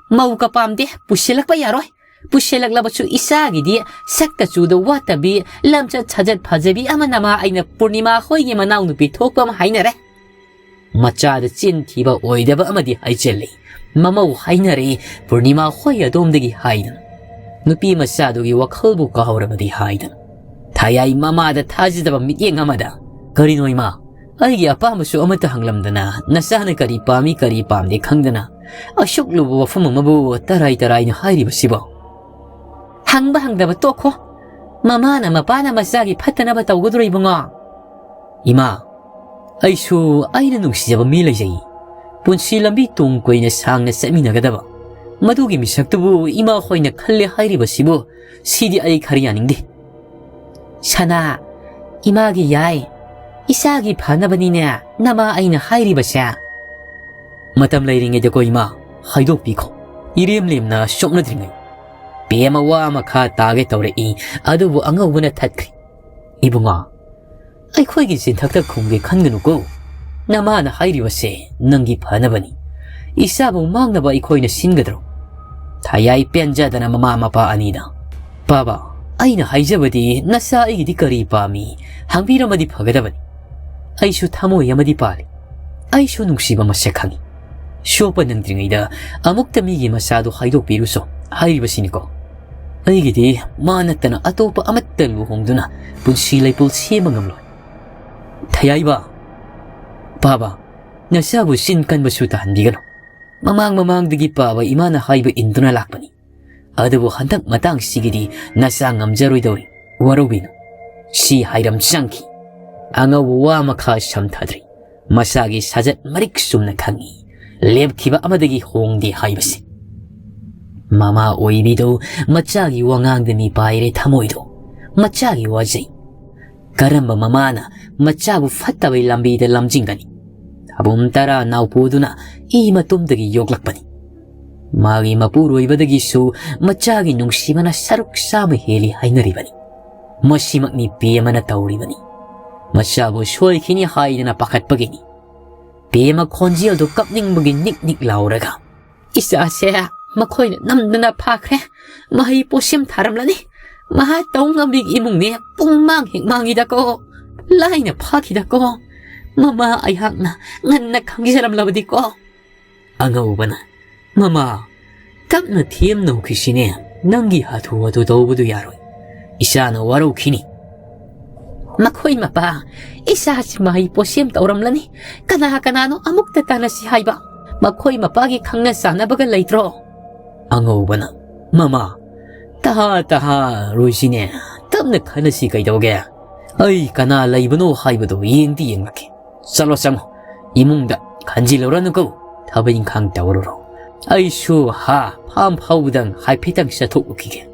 ꯃꯧꯒ ꯄꯥꯝꯗꯦ, ꯄꯨꯁꯤꯜꯂꯛꯄ ꯌꯥꯔꯣꯏ꯫ ꯄꯨꯁꯤꯜꯂꯛꯂꯕꯁꯨ ꯏꯆꯥꯒꯤꯗꯤ ꯁꯛꯇ ꯆꯨꯗ ꯋꯥꯠꯇꯕꯤ, ꯂꯝꯆꯠ ꯁꯥꯖꯠ ꯐꯖꯕꯤ ꯑꯃ ꯅꯃꯥ ꯑꯩꯅ ꯄꯨꯔꯅꯤꯃꯥ ꯍꯣꯏꯒꯤ ꯃꯅꯥꯎꯅꯨꯄꯤ ꯊꯣꯛꯄ ꯑꯃ ꯍꯥꯏꯅꯔꯦ꯫ ꯃꯆꯥꯗ ꯆꯤꯟ ꯊꯤꯕ ꯑꯣꯏꯗꯕ ꯑꯃꯗꯤ ꯍꯥꯏꯖꯤꯜꯂꯤ꯫ ꯃꯃꯧ ꯍꯥꯏꯅꯔꯦ, ꯄꯨꯔꯅꯤꯃꯥ ꯍꯣꯏ ꯑꯗꯣꯝꯗꯒꯤ ꯍꯥꯏꯗꯅ꯫ ꯅꯨꯄꯤ ꯃꯆꯥꯗꯨꯒꯤ ꯋꯥꯈꯜꯕꯨ ꯀꯥꯎꯔꯕꯗꯤ ꯍꯥꯏꯗꯅ꯫ ꯊꯌꯥꯏ ꯃꯃꯥꯗ ꯊꯥꯖꯗꯕ ꯃꯤꯠꯌꯦꯡ ꯑꯃꯗ, "ꯀꯔꯤꯅꯣ ꯏꯃꯥ? ꯑꯩꯒꯤ ꯑꯄꯥꯝꯕꯁꯨ ꯑꯃꯠꯇ ꯍꯪꯂꯝꯗꯅ, ꯅꯆꯥꯅ ꯀꯔꯤ ꯄꯥꯝꯃꯤ, ꯀꯔꯤ ꯄꯥꯝꯗꯦ ꯈꯪꯗꯅ, ꯑꯁꯨꯛ ꯂꯨꯕ ꯋꯥꯐꯝ ꯑꯃꯕꯨ ꯇꯔꯥꯏ ꯇꯔꯥꯏꯅ ꯍꯥꯏꯔꯤꯕꯁꯤꯕꯣ?" "ꯍꯪꯕ ꯍꯪꯗꯕ ꯇꯣꯛꯈꯣ꯫ ꯃꯃꯥꯅ ꯃꯄꯥꯅ ꯃꯆꯥꯒꯤ ꯐꯠꯇꯅꯕ ꯇꯧꯒꯗ꯭ꯔꯣ, ꯏꯕꯨꯡꯉꯣ?" "ꯏꯃꯥ, ꯑꯩꯁꯨ ꯑꯩꯅ ꯅꯨꯡꯁꯤꯖꯕ ꯃꯤ ꯂꯩꯖꯩ꯫ ꯄꯨꯟꯁꯤ ꯂꯝꯕꯤ ꯇꯨꯡ ꯀꯣꯏꯅ ꯁꯥꯡꯅ ꯆꯠꯃꯤꯟꯅꯒꯗꯕ꯫ ꯃꯗꯨꯒꯤ ꯃꯤꯁꯛꯇꯨꯕꯨ ꯏꯃꯥ ꯍꯣꯏꯅ ꯈꯜꯂꯦ ꯍꯥꯏꯔꯤꯕꯁꯤꯕꯨ, ꯁꯤꯗꯤ ꯑꯩ ꯈꯔ ꯌꯥꯅꯤꯡꯗꯦ꯫" "ꯁꯅꯥ, ꯏꯃꯥꯒꯤ ꯌꯥꯏ, ꯏꯆꯥꯒꯤ ꯐꯅꯕꯅꯤꯅꯦ ꯅꯃꯥ ꯑꯩꯅ ꯍꯥꯏꯔꯤꯕꯁꯦ꯫" "ꯃꯇꯝ ꯂꯩꯔꯤꯉꯩꯗꯀꯣ ꯏꯃꯥ, ꯍꯥꯏꯗꯣꯛꯄꯤꯈꯣ꯫ ꯏꯔꯦꯝ ꯂꯦꯝꯅ ꯁꯣꯛꯅꯗ꯭ꯔꯤꯉꯩ꯫ ꯄꯦꯝꯃ ꯋꯥ ꯃꯈꯥ ꯇꯥꯒꯦ ꯇꯧꯔꯛꯏ, ꯑꯗꯨꯕꯨ ꯑꯉꯧꯕꯅ ꯊꯠꯈ꯭ꯔꯦ꯫" "ꯏꯕꯨꯡꯉꯣ, ꯑꯩꯈꯣꯏꯒꯤ ꯆꯤꯟꯊꯛꯇ ꯈꯨꯝꯒꯦ ꯈꯟꯒꯅꯨꯀꯣ꯫ ꯅꯃꯥꯅ ꯍꯥꯏꯔꯤꯕꯁꯦ ꯅꯪꯒꯤ ꯐꯅꯕꯅꯤ꯫ ꯏꯆꯥꯕꯨ ꯃꯥꯡꯅꯕ ꯑꯩꯈꯣꯏꯅ ꯁꯤꯟꯒꯗ꯭ꯔꯣ?" ꯊꯌꯥꯏ ꯄꯦꯟꯖꯗꯅ ꯃꯃꯥ ꯃꯄꯥ ꯑꯅꯤꯗ, "ꯄꯥꯕ, ꯑꯩꯅ ꯍꯥꯏꯖꯕꯗꯤ ꯅꯆꯥ ꯑꯩꯒꯤꯗꯤ ꯀꯔꯤ ꯄꯥꯝꯃꯤ ꯍꯪꯕꯤꯔꯝꯃꯗꯤ ꯐꯒꯗꯕꯅꯤ꯫ ꯑꯩꯁꯨ ꯊꯃꯣꯏ ꯑꯃꯗꯤ ꯄꯥꯜꯂꯤ꯫ ꯑꯩꯁꯨ ꯅꯨꯡꯁꯤꯕ ꯃꯁꯛ ꯈꯪꯉꯤ꯫ ꯁꯣꯛꯄ ꯅꯪꯗ꯭ꯔꯤꯉꯩꯗ ꯑꯃꯨꯛꯇ ꯃꯤꯒꯤ ꯃꯆꯥꯗꯣ ꯍꯥꯏꯗꯣꯛꯄꯤꯔꯨꯁꯣ ꯍꯥꯏꯔꯤꯕꯁꯤꯅꯤꯀꯣ꯫ ꯑꯩꯒꯤꯗꯤ ꯃꯥ ꯅꯠꯇꯅ ꯑꯇꯣꯞꯄ ꯑꯃꯠꯇ ꯂꯨꯍꯣꯡꯗꯨꯅ ꯄꯨꯟꯁꯤ ꯂꯩꯄꯨꯜ ꯁꯦꯝꯕ ꯉꯝꯂꯣꯏ꯫" ꯊꯌꯥꯏꯕ, "ꯄꯥꯕ, ꯅꯆꯥꯕꯨ ꯆꯤꯟ ꯀꯟꯕꯁꯨ ꯇꯥꯍꯟꯕꯤꯒꯅꯨ꯫ ꯃꯃꯥꯡ ꯃꯃꯥꯡꯗꯒꯤ ꯄꯥꯕ ꯏꯃꯥꯅ ꯍꯥꯏꯕ ꯏꯟꯗꯨꯅ ꯂꯥꯛꯄꯅꯤ꯫ ꯑꯗꯨꯕꯨ ꯍꯟꯗꯛ ꯃꯇꯥꯡꯁꯤꯒꯤꯗꯤ ꯅꯆꯥ ꯉꯝꯖꯔꯣꯏꯗꯧꯔꯤ꯫ ꯋꯥꯔꯧꯕꯤꯅꯨ꯫" ꯁꯤ ꯍꯥꯏꯔꯝ ꯆꯪꯈꯤ꯫ ꯑꯉꯧꯕ ꯋꯥ ꯃꯈꯥ ꯁꯝꯊꯗ꯭ꯔꯤ꯫ ꯃꯆꯥꯒꯤ ꯁꯥꯖꯠ ꯃꯔꯤꯛ ꯆꯨꯝꯅ ꯈꯪꯉꯤ꯫ ꯂꯦꯞꯈꯤꯕ ꯑꯃꯗꯒꯤ ꯍꯣꯡꯗꯦ ꯍꯥꯏꯕꯁꯤ꯫ ꯃꯃꯥ ꯑꯣꯏꯕꯤꯗꯨ ꯃꯆꯥꯒꯤ ꯋꯥꯉꯥꯡꯗ ꯃꯤꯄꯥꯏꯔꯦ ꯊꯃꯣꯏꯗꯣ꯫ ꯃꯆꯥꯒꯤ ꯋꯥꯖꯩ꯫ ꯀꯔꯝꯕ ꯃꯃꯥꯅ ꯃꯆꯥꯕꯨ ꯐꯠꯇꯕꯩ ꯂꯝꯕꯤꯗ ꯂꯝꯖꯤꯡꯒꯅꯤ? ꯊꯥꯕꯨꯝ ꯇꯔꯥ ꯅꯥꯎꯄꯨꯗꯨꯅ ꯏ ꯃꯇꯨꯝꯗꯒꯤ ꯌꯣꯛꯂꯛꯄꯅꯤ꯫ ꯃꯥꯒꯤ ꯃꯄꯨꯔꯣꯏꯕꯗꯒꯤꯁꯨ ꯃꯆꯥꯒꯤ ꯅꯨꯡꯁꯤꯕꯅ ꯁꯔꯨꯛ ꯆꯥꯝꯃ ꯍꯦꯜꯂꯤ ꯍꯥꯏꯅꯔꯤꯕꯅꯤ꯫ ꯃꯁꯤꯃꯛꯅꯤ ꯄꯦꯝꯃꯅ ꯇꯧꯔꯤꯕꯅꯤ꯫ ꯃꯆꯥꯕꯨ ꯁꯣꯏꯈꯤꯅꯤ ꯍꯥꯏꯗꯅ ꯄꯥꯈꯠꯄꯒꯤꯅꯤ꯫ ꯄꯦꯝꯃ ꯈꯣꯟꯖꯦꯜꯗꯨ ꯀꯞꯅꯤꯡꯕꯒꯤ ꯅꯤꯛ ꯅꯤꯛ ꯂꯥꯎꯔꯒ, "ꯏꯆꯥꯁꯦ ꯃꯈꯣꯏꯅ ꯅꯝꯗꯅ ꯐꯥꯈ꯭ꯔꯦ꯫ ꯃꯍꯩ ꯄꯣꯠꯁꯦꯝ ꯊꯥꯔꯝꯂꯅꯤ꯫ ꯃꯍꯥ ꯇꯧ ꯉꯝꯕꯤꯒꯤ ꯏꯃꯨꯡꯅꯦ ꯄꯨꯡ ꯃꯥꯡ ꯍꯦꯛ ꯃꯥꯡꯉꯤꯗꯀꯣ꯫ ꯂꯥꯏꯅ ꯐꯥꯈꯤꯗꯀꯣ꯫ ꯃꯃꯥ ꯑꯩꯍꯥꯛꯅ ꯉꯟꯅ ꯈꯪꯖꯔꯝꯂꯕꯗꯤꯀꯣ꯫ ꯑꯉꯧꯕꯅ, "ꯃꯃꯥ, ꯇꯞꯅ ꯊꯦꯝꯅꯧꯈꯤꯁꯤꯅꯦ, ꯅꯪꯒꯤ ꯍꯥꯊꯨ ꯍꯥꯊꯨ ꯇꯧꯕꯗꯨ ꯌꯥꯔꯣꯏ꯫ ꯏꯆꯥꯅ ꯋꯥꯔꯧꯈꯤꯅꯤ꯫" "ꯃꯈꯣꯏ ꯃꯄꯥ, ꯏꯆꯥꯁꯤ ꯃꯍꯩ ꯄꯣꯠꯁꯦꯝ ꯇꯧꯔꯝꯂꯅꯤ꯫ ꯀꯅꯥ ꯀꯅꯥꯅꯣ ꯑꯃꯨꯛꯇ ꯇꯥꯟꯅꯁꯤ ꯍꯥꯏꯕ? ꯃꯈꯣꯏ ꯃꯄꯥꯒꯤ ꯈꯪꯅ ꯆꯥꯟꯅꯕꯒ ꯂꯩꯇ꯭ꯔꯣ?" ꯑꯉꯧꯕꯅ, "ꯃꯃꯥ, ꯇꯍꯥ ꯇꯍꯥ ꯔꯣꯏꯁꯤꯅꯦ, ꯇꯞꯅ ꯈꯟꯅꯁꯤ ꯀꯩꯗꯧꯒꯦ? ꯑꯩ ꯀꯅꯥ ꯂꯩꯕꯅꯣ ꯍꯥꯏꯕꯗꯣ ꯌꯦꯡꯗꯤ ꯌꯦꯡꯂꯛꯀꯦ꯫ ꯆꯠꯂꯣ ꯆꯪꯉꯣ, ꯏꯃꯨꯡꯗ ꯈꯟꯖꯤꯜꯂꯨꯔꯅꯨꯀꯣ, ꯊꯕꯛ ꯏꯪꯈꯥꯡ ꯇꯧꯔꯨꯔꯣ꯫ ꯑꯩꯁꯨ ꯍꯥ ꯐꯥꯝ ꯐꯥꯎꯕꯗꯪ ꯍꯥꯏꯐꯦꯠꯇꯪ ꯆꯠꯊꯣꯛꯂꯨꯈꯤꯒꯦ꯫"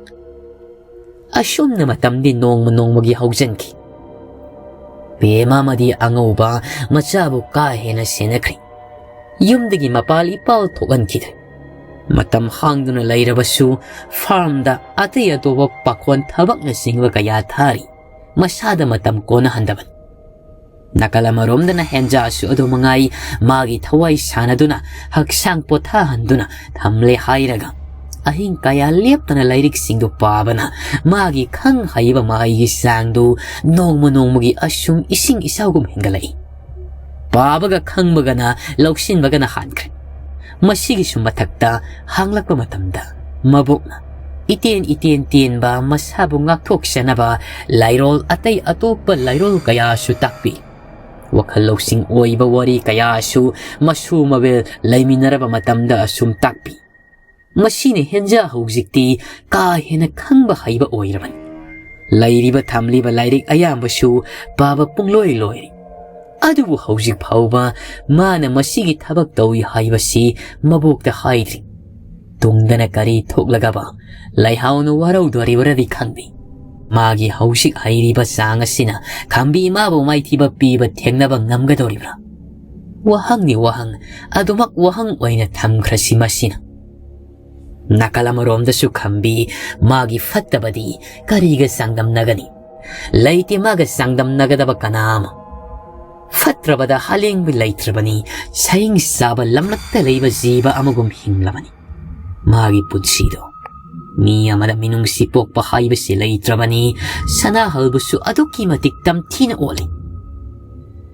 ꯑꯁꯨꯝꯅ ꯃꯇꯝꯗꯤ ꯅꯣꯡꯃ ꯅꯣꯡꯃꯒꯤ ꯍꯧꯖꯤꯟꯈꯤ꯫ ꯕꯦꯝꯃ ꯑꯃꯗꯤ ꯑꯉꯧꯕ ꯃꯆꯥꯕꯨ ꯀꯥ ꯍꯦꯟꯅ ꯁꯦꯟꯅꯈ꯭ꯔꯦ꯫ ꯌꯨꯝꯗꯒꯤ ꯃꯄꯥꯜ ꯏꯄꯥꯜ ꯊꯣꯛꯍꯟꯈꯤꯗ꯭ꯔꯦ꯫ ꯃꯇꯝ ꯍꯥꯡꯗꯨꯅ ꯂꯩꯔꯕꯁꯨ ꯐꯥꯔꯝꯗ ꯑꯇꯩ ꯑꯇꯣꯞꯄ ꯄꯥꯈꯣꯟ ꯊꯕꯛꯅꯆꯤꯡꯕ ꯀꯌꯥ ꯊꯥꯔꯤ꯫ ꯃꯁꯥꯗ ꯃꯇꯝ ꯀꯣꯟꯅꯍꯟꯗꯕꯅꯤ꯫ ꯅꯥꯀꯜ ꯑꯃꯔꯣꯝꯗꯅ ꯍꯦꯟꯖꯥꯁꯨ ꯑꯗꯨ ꯃꯉꯥꯏ, ꯃꯥꯒꯤ ꯊꯋꯥꯏ ꯁꯥꯟꯅꯗꯨꯅ, ꯍꯛꯆꯥꯡ ꯄꯣꯊꯥꯍꯟꯗꯨꯅ ꯊꯝꯂꯦ ꯍꯥꯏꯔꯒ, ꯑꯍꯤꯡ ꯀꯌꯥ ꯂꯦꯞꯇꯅ ꯂꯥꯏꯔꯤꯛꯁꯤꯡꯗꯨ ꯄꯥꯕꯅ ꯃꯥꯒꯤ ꯈꯪ ꯍꯩꯕ ꯃꯍꯩꯒꯤ ꯆꯥꯡꯗꯨ ꯅꯣꯡꯃ ꯅꯣꯡꯃꯒꯤ ꯑꯁꯨꯝ ꯏꯁꯤꯡ ꯏꯆꯥꯎꯒꯨꯝ ꯍꯦꯟꯒꯠꯂꯛꯏ꯫ ꯄꯥꯕꯒ ꯈꯪꯕꯒꯅ ꯂꯧꯁꯤꯟꯕꯒꯅ ꯍꯥꯟꯈ꯭ꯔꯦ꯫ ꯃꯁꯤꯒꯤꯁꯨ ꯃꯊꯛꯇ ꯍꯥꯡꯂꯛꯄ ꯃꯇꯝꯗ ꯃꯕꯣꯛꯅ ꯏꯇꯦꯟ ꯏꯇꯦꯟ ꯇꯦꯟꯕ ꯃꯁꯥꯕꯨ ꯉꯥꯛꯊꯣꯛꯆꯅꯕ ꯂꯥꯏꯔꯣꯜ, ꯑꯇꯩ ꯑꯇꯣꯞꯄ ꯂꯥꯏꯔꯣꯜ ꯀꯌꯥꯁꯨ ꯇꯥꯛꯄꯤ꯫ ꯋꯥꯈꯜ ꯂꯧꯁꯤꯡ ꯑꯣꯏꯕ ꯋꯥꯔꯤ ꯀꯌꯥꯁꯨ ꯃꯁꯨ ꯃꯕꯦꯜ ꯂꯩꯃꯤꯟꯅꯔꯕ ꯃꯇꯝꯗ ꯑꯁꯨꯝ ꯇꯥꯛꯄꯤ꯫ ꯃꯁꯤꯅ ꯍꯦꯟꯖꯥ ꯍꯧꯖꯤꯛꯇꯤ ꯀꯥ ꯍꯦꯟꯅ ꯈꯪꯕ ꯍꯩꯕ ꯑꯣꯏꯔꯕꯅꯤ꯫ ꯂꯩꯔꯤꯕ ꯊꯝꯂꯤꯕ ꯂꯥꯏꯔꯤꯛ ꯑꯌꯥꯝꯕꯁꯨ ꯄꯥꯕ ꯄꯨꯡꯂꯣꯏ ꯂꯣꯏꯔꯦ꯫ ꯑꯗꯨꯕꯨ ꯍꯧꯖꯤꯛ ꯐꯥꯎꯕ ꯃꯥꯅ ꯃꯁꯤꯒꯤ ꯊꯕꯛ ꯇꯧꯏ ꯍꯥꯏꯕꯁꯤ ꯃꯕꯣꯛꯇ ꯍꯥꯏꯗ꯭ꯔꯤ꯫ ꯇꯨꯡꯗꯅ ꯀꯔꯤ ꯊꯣꯛꯂꯒꯕ ꯂꯩꯍꯥꯎꯅ ꯋꯥꯔꯧꯗꯣꯔꯤꯕ꯭ꯔꯗꯤ ꯈꯪꯗꯦ꯫ ꯃꯥꯒꯤ ꯍꯧꯖꯤꯛ ꯍꯩꯔꯤꯕ ꯆꯥꯡ ꯑꯁꯤꯅ ꯈꯝꯕꯤ ꯃꯥꯕꯨ ꯃꯥꯏꯊꯤꯕ ꯄꯤꯕ ꯊꯦꯡꯅꯕ ꯉꯝꯒꯗꯧꯔꯤꯕ꯭ꯔꯥ? ꯋꯥꯍꯪꯅꯤ ꯋꯥꯍꯪ, ꯑꯗꯨꯃꯛ ꯋꯥꯍꯪ ꯑꯣꯏꯅ ꯊꯝꯈ꯭ꯔꯁꯤ ꯃꯁꯤꯅ꯫ ꯅꯥꯀꯜ ꯑꯃꯔꯣꯝꯗꯁꯨ ꯈꯝꯕꯤ ꯃꯥꯒꯤ ꯐꯠꯇꯕꯗꯤ ꯀꯔꯤꯒ ꯆꯥꯡꯗꯝꯅꯒꯅꯤ? ꯂꯩꯇꯦ ꯃꯥꯒ ꯆꯥꯡꯗꯝꯅꯒꯗꯕ ꯀꯅꯥ ꯑꯃ꯫ ꯐꯠꯇ꯭ꯔꯕꯗ ꯍꯥꯂꯦꯡꯕ ꯂꯩꯇ꯭ꯔꯕꯅꯤ, ꯁꯍꯤꯡ ꯆꯥꯕ ꯂꯝꯂꯛꯇ ꯂꯩꯕ ꯖꯤꯕ ꯑꯃꯒꯨꯝ ꯍꯤꯡꯂꯕꯅꯤ꯫ ꯃꯥꯒꯤ ꯄꯨꯟꯁꯤꯗꯣ ꯃꯤ ꯑꯃꯗ ꯃꯤꯅꯨꯡꯁꯤ ꯄꯣꯛꯄ ꯍꯥꯏꯕꯁꯤ ꯂꯩꯇ꯭ꯔꯕꯅꯤ꯫ ꯁꯅꯥꯍꯜꯕꯨꯁꯨ ꯑꯗꯨꯛꯀꯤ ꯃꯇꯤꯛ ꯇꯝꯊꯤꯅ ꯑꯣꯠꯂꯤ꯫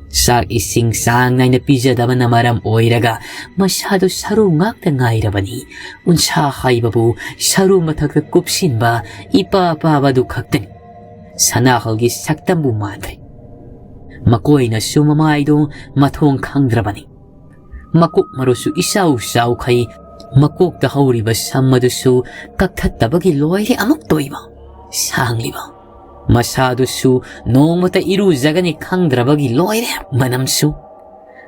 ꯆꯥꯛ ꯏꯁꯤꯡ ꯆꯥꯡ ꯅꯥꯏꯅ ꯄꯤꯖꯗꯕꯅ ꯃꯔꯝ ꯑꯣꯏꯔꯒ ꯃꯁꯥꯗꯨ ꯁꯔꯨ ꯉꯥꯛꯇ ꯉꯥꯏꯔꯕꯅꯤ꯫ ꯎꯟꯁꯥ ꯍꯥꯏꯕꯕꯨ ꯁꯔꯨ ꯃꯊꯛꯇ ꯀꯨꯞꯁꯤꯟꯕ ꯏꯄꯥ ꯄꯥꯕꯗꯨ ꯈꯛꯇꯅꯤ꯫ ꯁꯅꯥꯍꯜꯒꯤ ꯁꯛꯇꯝꯕꯨ ꯃꯥꯟꯗ꯭ꯔꯦ꯫ ꯃꯀꯣꯏꯅꯁꯨ ꯃꯃꯥꯏꯗꯨ ꯃꯊꯣꯡ ꯈꯪꯗ꯭ꯔꯕꯅꯤ꯫ ꯃꯀꯣꯛ ꯃꯔꯨꯁꯨ ꯏꯆꯥꯎ ꯆꯥꯎꯈꯩ꯫ ꯃꯀꯣꯛꯇ ꯍꯧꯔꯤꯕ ꯁꯝ ꯑꯗꯨꯁꯨ ꯀꯛꯊꯠꯇꯕꯒꯤ ꯂꯣꯏꯔꯦ ꯑꯃꯨꯛ ꯇꯣꯏꯕ, ꯁꯥꯡꯂꯤꯕ꯫ ꯃꯁꯥꯗꯨꯁꯨ ꯅꯣꯡꯃꯇ ꯏꯔꯨꯖꯒꯅꯤ ꯈꯪꯗ꯭ꯔꯕꯒꯤ ꯂꯣꯏꯔꯦ ꯃꯅꯝꯁꯨ꯫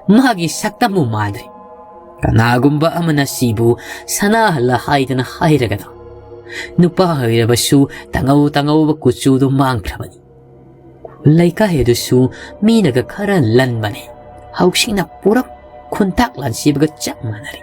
ꯃꯥꯒꯤ ꯁꯛꯇꯝꯕꯨ ꯃꯥꯟꯗ꯭ꯔꯦ꯫ ꯀꯅꯥꯒꯨꯝꯕ ꯑꯃꯅ ꯁꯤꯕꯨ ꯁꯅꯥꯍꯜꯂ ꯍꯥꯏꯗꯅ ꯍꯥꯏꯔꯒꯗ ꯅꯨꯄꯥ ꯑꯣꯏꯔꯕꯁꯨ ꯇꯉꯧ ꯇꯉꯧꯕ ꯀꯨꯆꯨꯗꯨ ꯃꯥꯡꯈ꯭ꯔꯕꯅꯤ꯫ ꯂꯩꯀꯥꯏ ꯑꯗꯨꯁꯨ ꯃꯤꯅꯒ ꯈꯔ ꯂꯟꯕꯅꯤ꯫ ꯍꯧꯖꯤꯛꯅ ꯄꯨꯔꯞ ꯈꯨꯟꯇꯥꯛ ꯂꯥꯟꯁꯤꯕꯒ ꯆꯞ ꯃꯥꯟꯅꯔꯦ꯫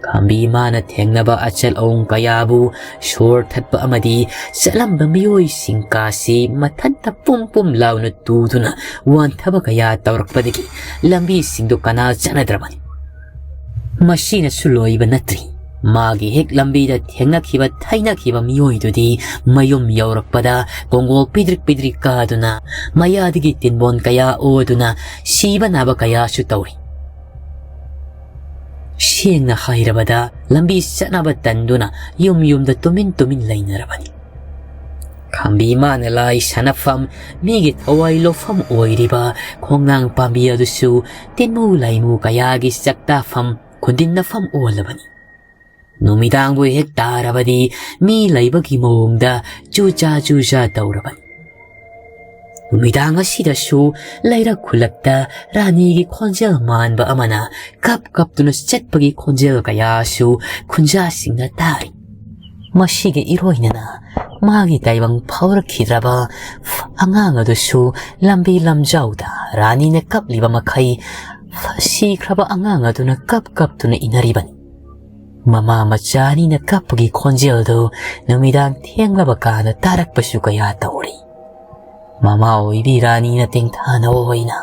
ꯈꯥꯝꯕꯤ ꯃꯥꯅ ꯊꯦꯡꯅꯕ ꯑꯆꯠ ꯑꯋꯣꯡ ꯀꯌꯥꯕꯨ ꯁꯣꯔ ꯊꯠꯄ ꯑꯃꯗꯤ ꯆꯠꯂꯝꯕ ꯃꯤꯑꯣꯏꯁꯤꯡ ꯀꯥꯁꯤ ꯃꯊꯟꯇ ꯄꯨꯝ ꯄꯨꯝ ꯂꯥꯎꯅ ꯇꯨꯗꯨꯅ ꯋꯥꯟꯊꯕ ꯀꯌꯥ ꯇꯧꯔꯛꯄꯗꯒꯤ ꯂꯝꯕꯤꯁꯤꯡꯗꯨ ꯀꯅꯥ ꯆꯠꯅꯗ꯭ꯔꯕꯅꯤ꯫ ꯃꯁꯤꯅꯁꯨ ꯂꯣꯏꯕ ꯅꯠꯇ꯭ꯔꯤ꯫ ꯃꯥꯒꯤ ꯍꯦꯛ ꯂꯝꯕꯤꯗ ꯊꯦꯡꯅꯈꯤꯕ ꯊꯩꯅꯈꯤꯕ ꯃꯤꯑꯣꯏꯗꯨꯗꯤ ꯃꯌꯨꯝ ꯌꯧꯔꯛꯄꯗ ꯀꯣꯡꯒꯣꯜ ꯄꯤꯗ꯭ꯔꯤꯛ ꯄꯤꯗ꯭ꯔꯤꯛ ꯀꯥꯗꯨꯅ ꯃꯌꯥꯗꯒꯤ ꯇꯤꯟꯕꯣꯟ ꯀꯌꯥ ꯑꯣꯗꯨꯅ ꯁꯤꯕ ꯅꯥꯕ ꯀꯌꯥꯁꯨ ꯇꯧꯔꯤ꯫ ꯁꯦꯡꯅ ꯍꯥꯏꯔꯕꯗ ꯂꯝꯕꯤ ꯆꯠꯅꯕ ꯇꯟꯗꯨꯅ ꯌꯨꯝ ꯌꯨꯝꯗ ꯇꯨꯃꯤꯟ ꯇꯨꯃꯤꯟ ꯂꯩꯅꯔꯕꯅꯤ꯫ ꯈꯥꯝꯕꯤ ꯃꯥꯅ ꯂꯥꯏ ꯁꯥꯟꯅꯐꯝ, ꯃꯤꯒꯤ ꯊꯋꯥꯏ ꯂꯧꯐꯝ ꯑꯣꯏꯔꯤꯕ ꯈꯣꯡꯅꯥꯡ ꯄꯥꯝꯕꯤ ꯑꯗꯨꯁꯨ ꯇꯤꯟꯃꯨ ꯂꯥꯏꯃꯨ ꯀꯌꯥꯒꯤ ꯆꯥꯛꯇꯥꯐꯝ, ꯈꯨꯟꯗꯤꯟꯅꯐꯝ ꯑꯣꯜꯂꯕꯅꯤ꯫ ꯅꯨꯃꯤꯗꯥꯡꯕꯨ ꯍꯦꯛ ꯇꯥꯔꯕꯗꯤ ꯃꯤ ꯂꯩꯕꯒꯤ ꯃꯑꯣꯡꯗ ꯆꯨꯖꯥ ꯆꯨꯖꯥ ꯇꯧꯔꯕꯅꯤ꯫ ꯅꯨꯃꯤꯗꯥꯡ ꯑꯁꯤꯗꯁꯨ ꯂꯩꯔꯛ ꯈꯨꯜꯂꯛꯇ ꯔꯥꯅꯤꯒꯤ ꯈꯣꯟꯖꯦꯜ ꯃꯥꯟꯕ ꯑꯃꯅ ꯀꯞ ꯀꯞꯇꯨꯅ ꯆꯠꯄꯒꯤ ꯈꯣꯟꯖꯦꯜ ꯀꯌꯥꯁꯨ ꯈꯨꯟꯖꯥꯁꯤꯡꯅ ꯇꯥꯔꯤ꯫ ꯃꯁꯤꯒ ꯏꯔꯣꯏꯅꯅ ꯃꯥꯒꯤ ꯇꯥꯏꯕꯪ ꯐꯥꯎꯔꯛꯈꯤꯗ꯭ꯔꯕ ꯑꯉꯥꯡ ꯑꯗꯨꯁꯨ ꯂꯝꯕꯤ ꯂꯝꯖꯥꯎꯗ ꯔꯥꯅꯤꯅ ꯀꯞꯂꯤꯕ ꯃꯈꯩ ꯁꯤꯈ꯭ꯔꯕ ꯑꯉꯥꯡ ꯑꯗꯨꯅ ꯀꯞ ꯀꯞꯇꯨꯅ ꯏꯟꯅꯔꯤꯕꯅꯤ꯫ ꯃꯃꯥ ꯃꯆꯥ ꯑꯅꯤꯅ ꯀꯞꯄꯒꯤ ꯈꯣꯟꯖꯦꯜꯗꯨ ꯅꯨꯃꯤꯗꯥꯡ ꯊꯦꯡꯂꯕ ꯀꯥꯟꯗ ꯇꯥꯔꯛꯄꯁꯨ ꯀꯌꯥ ꯇꯧꯔꯤ꯫ ꯃꯃꯥ ꯑꯣꯏꯕꯤ ꯔꯥꯅꯤꯅ ꯇꯦꯡꯊꯥꯅꯕ ꯑꯣꯏꯅ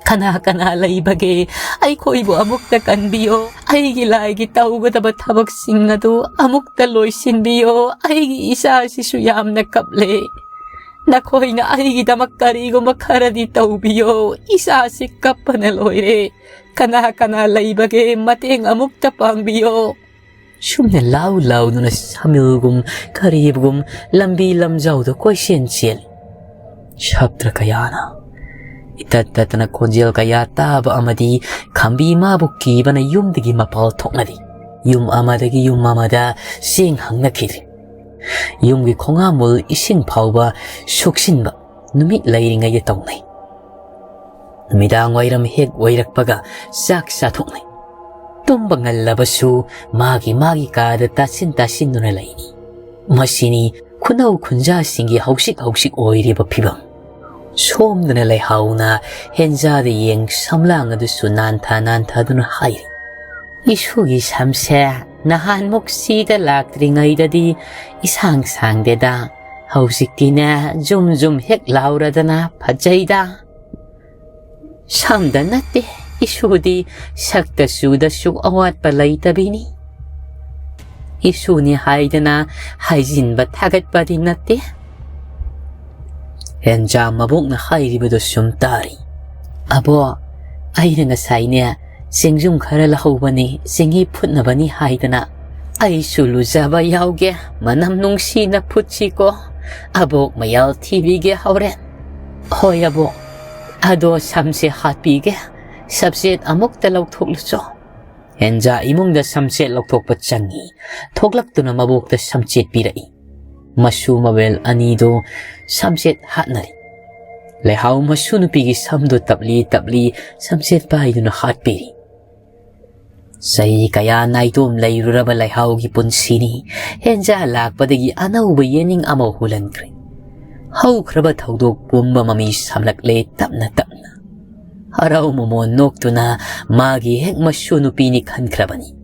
"ꯀꯅꯥ ꯀꯅꯥ ꯂꯩꯕꯒꯦ? ꯑꯩꯈꯣꯏꯕꯨ ꯑꯃꯨꯛꯇ ꯀꯟꯕꯤꯌꯣ꯫ ꯑꯩꯒꯤ ꯂꯥꯏꯒꯤ ꯇꯧꯒꯗꯕ ꯊꯕꯛꯁꯤꯡ ꯑꯗꯨ ꯑꯃꯨꯛꯇ ꯂꯣꯏꯁꯤꯟꯕꯤꯌꯣ꯫ ꯑꯩꯒꯤ ꯏꯆꯥꯁꯤꯁꯨ ꯌꯥꯝꯅ ꯀꯞꯂꯦ꯫ ꯅꯈꯣꯏꯅ ꯑꯩꯒꯤꯗꯃꯛ ꯀꯔꯤꯒꯨꯝꯕ ꯈꯔꯗꯤ ꯇꯧꯕꯤꯌꯣ꯫ ꯏꯆꯥꯁꯤ ꯀꯞꯄꯅ ꯂꯣꯏꯔꯦ꯫ ꯀꯅꯥ ꯀꯅꯥ ꯂꯩꯕꯒꯦ? ꯃꯇꯦꯡ ꯑꯃꯨꯛꯇ ꯄꯥꯡꯕꯤꯌꯣ"꯫ ꯁꯨꯝꯅ ꯂꯥꯎ ꯂꯥꯎꯗꯨꯅ ꯁꯃꯤꯜꯒꯨꯝ ꯀꯔꯤꯕꯒꯨꯝ ꯂꯝꯕꯤ ꯂꯝꯖꯥꯎꯗ ꯀꯣꯏꯆꯦꯟ ꯆꯦꯜꯂꯤ꯫ ꯁꯥꯇ꯭ꯔ ꯀꯌꯥꯅ ꯏꯇꯠ ꯇꯠꯇꯅ ꯈꯣꯟꯖꯦꯜ ꯀꯌꯥ ꯇꯥꯕ ꯑꯃꯗꯤ ꯈꯝꯕꯤ ꯃꯥꯕꯨ ꯀꯤꯕꯅ ꯌꯨꯝꯗꯒꯤ ꯃꯄꯥꯜ ꯊꯣꯛꯅꯔꯤ꯫ ꯌꯨꯝ ꯑꯃꯗꯒꯤ ꯌꯨꯝ ꯑꯃꯗ ꯆꯦꯡ ꯍꯪꯅꯈꯤꯗ꯭ꯔꯤ꯫ ꯌꯨꯝꯒꯤ ꯈꯣꯡꯉꯥꯝꯕꯨꯜ ꯏꯁꯤꯡ ꯐꯥꯎꯕ ꯁꯣꯛꯆꯤꯟꯕ ꯅꯨꯃꯤꯠ ꯂꯩꯔꯤꯉꯩꯗ ꯇꯧꯅꯩ꯫ ꯅꯨꯃꯤꯗꯥꯡ ꯋꯥꯏꯔꯝ ꯍꯦꯛ ꯑꯣꯏꯔꯛꯄꯒ ꯆꯥꯛ ꯆꯥꯊꯣꯛꯅꯩ꯫ ꯇꯨꯝꯕ ꯉꯜꯂꯕꯁꯨ ꯃꯥꯒꯤ ꯃꯥꯒꯤ ꯀꯥꯗ ꯇꯥꯁꯤꯟ ꯇꯥꯁꯤꯟꯗꯨꯅ ꯂꯩꯅꯤ꯫ ꯃꯁꯤꯅꯤ ꯈꯨꯅꯧ ꯈꯨꯟꯖꯥꯁꯤꯡꯒꯤ ꯍꯧꯖꯤꯛ ꯍꯧꯖꯤꯛ ꯑꯣꯏꯔꯤꯕ ꯐꯤꯕꯝ꯫ ꯁꯣꯝꯗꯅ ꯂꯩꯍꯥꯎꯅ ꯍꯦꯟꯖꯥꯗ ꯌꯦꯡ ꯁꯝꯂꯥꯡ ꯑꯗꯨꯁꯨ ꯅꯥꯟꯊ ꯅꯥꯟꯊꯗꯨꯅ ꯍꯥꯏꯔꯤ꯫ "ꯏꯁꯨꯒꯤ ꯁꯝꯁꯦ ꯅꯍꯥꯟꯃꯨꯛ ꯁꯤꯗ ꯂꯥꯛꯇ꯭ꯔꯤꯉꯩꯗꯗꯤ ꯏꯁꯥꯡ ꯁꯥꯡꯗꯦꯗ, ꯍꯧꯖꯤꯛꯇꯤꯅꯦ ꯖꯨꯝ ꯖꯨꯝ ꯍꯦꯛ ꯂꯥꯎꯔꯗꯅ ꯐꯖꯩꯗ"꯫ ꯁꯝꯗ ꯅꯠꯇꯦ, ꯏꯁꯨꯗꯤ ꯁꯛꯇ ꯆꯨꯗꯁꯨ ꯑꯋꯥꯠꯄ ꯂꯩꯇꯕꯤꯅꯤ꯫ ꯏꯁꯨꯅꯤ ꯍꯥꯏꯗꯅ ꯍꯥꯏꯖꯤꯟꯕ ꯊꯥꯒꯠꯄꯗꯤ ꯅꯠꯇꯦ꯫ ꯍꯦꯟꯖꯥ ꯃꯕꯣꯛꯅ ꯍꯥꯏꯔꯤꯕꯗꯨ ꯁꯨꯝ ꯇꯥꯔꯤ꯫ "ꯑꯕꯣ, ꯑꯩꯅ ꯉꯁꯥꯏꯅꯦ ꯆꯦꯡꯖꯨꯝ ꯈꯔ ꯂꯧꯍꯧꯕꯅꯤ, ꯆꯦꯡꯍꯤ ꯐꯨꯠꯅꯕꯅꯤ ꯍꯥꯏꯗꯅ꯫ ꯑꯩꯁꯨ ꯂꯨꯖꯕ ꯌꯥꯎꯒꯦ, ꯃꯅꯝ ꯅꯨꯡꯁꯤꯅ ꯐꯨꯠꯁꯤꯀꯣ"꯫ "ꯑꯕꯣꯛ ꯃꯌꯥꯜ ꯊꯤꯕꯤꯒꯦ ꯍꯣꯔꯦꯟ"꯫ "ꯍꯣꯏ ꯑꯕꯣꯛ, ꯑꯗꯣ ꯁꯝꯁꯦ ꯍꯥꯠꯄꯤꯒꯦ, ꯁꯝꯆꯦꯠ ꯑꯃꯨꯛꯇ ꯂꯧꯊꯣꯛꯂꯨꯆꯣ"꯫ ꯍꯦꯟꯖꯥ ꯏꯃꯨꯡꯗ ꯁꯝꯆꯦꯠ ꯂꯧꯊꯣꯛꯄ ꯆꯪꯉꯤ꯫ ꯊꯣꯛꯂꯛꯇꯨꯅ ꯃꯕꯣꯛꯇ ꯁꯝꯆꯦꯠ ꯄꯤꯔꯛꯏ꯫ ꯃꯁꯨ ꯃꯕꯦꯜ ꯑꯅꯤꯗꯨ ꯁꯝꯆꯦꯠ ꯍꯥꯠꯅꯔꯤ꯫ ꯂꯩꯍꯥꯎ ꯃꯁꯨ ꯅꯨꯄꯤꯒꯤ ꯁꯝꯗꯨ ꯇꯞꯂꯤ ꯇꯞꯂꯤ ꯁꯝꯆꯦꯠ ꯄꯥꯏꯗꯨꯅ ꯍꯥꯠꯄꯤꯔꯤ꯫ ꯆꯍꯤ ꯀꯌꯥ ꯅꯥꯏꯇꯣꯝ ꯂꯩꯔꯨꯔꯕ ꯂꯩꯍꯥꯎꯒꯤ ꯄꯨꯟꯁꯤꯅꯤ꯫ ꯍꯦꯟꯖꯥ ꯂꯥꯛꯄꯗꯒꯤ ꯑꯅꯧꯕ ꯌꯦꯅꯤꯡ ꯑꯃ ꯍꯨꯜꯍꯟꯈ꯭ꯔꯦ꯫ ꯍꯧꯈ꯭ꯔꯕ ꯊꯧꯗꯣꯛ ꯄꯨꯝꯕ ꯃꯃꯤ ꯁꯥꯝꯂꯛꯂꯦ ꯇꯞꯅ ꯇꯞꯅ꯫ ꯍꯔꯥꯎ ꯃꯃꯣꯟ ꯅꯣꯛꯇꯨꯅ ꯃꯥꯒꯤ ꯍꯦꯛ ꯃꯁꯨ ꯅꯨꯄꯤꯅꯤ ꯈꯟꯈ꯭ꯔꯕꯅꯤ꯫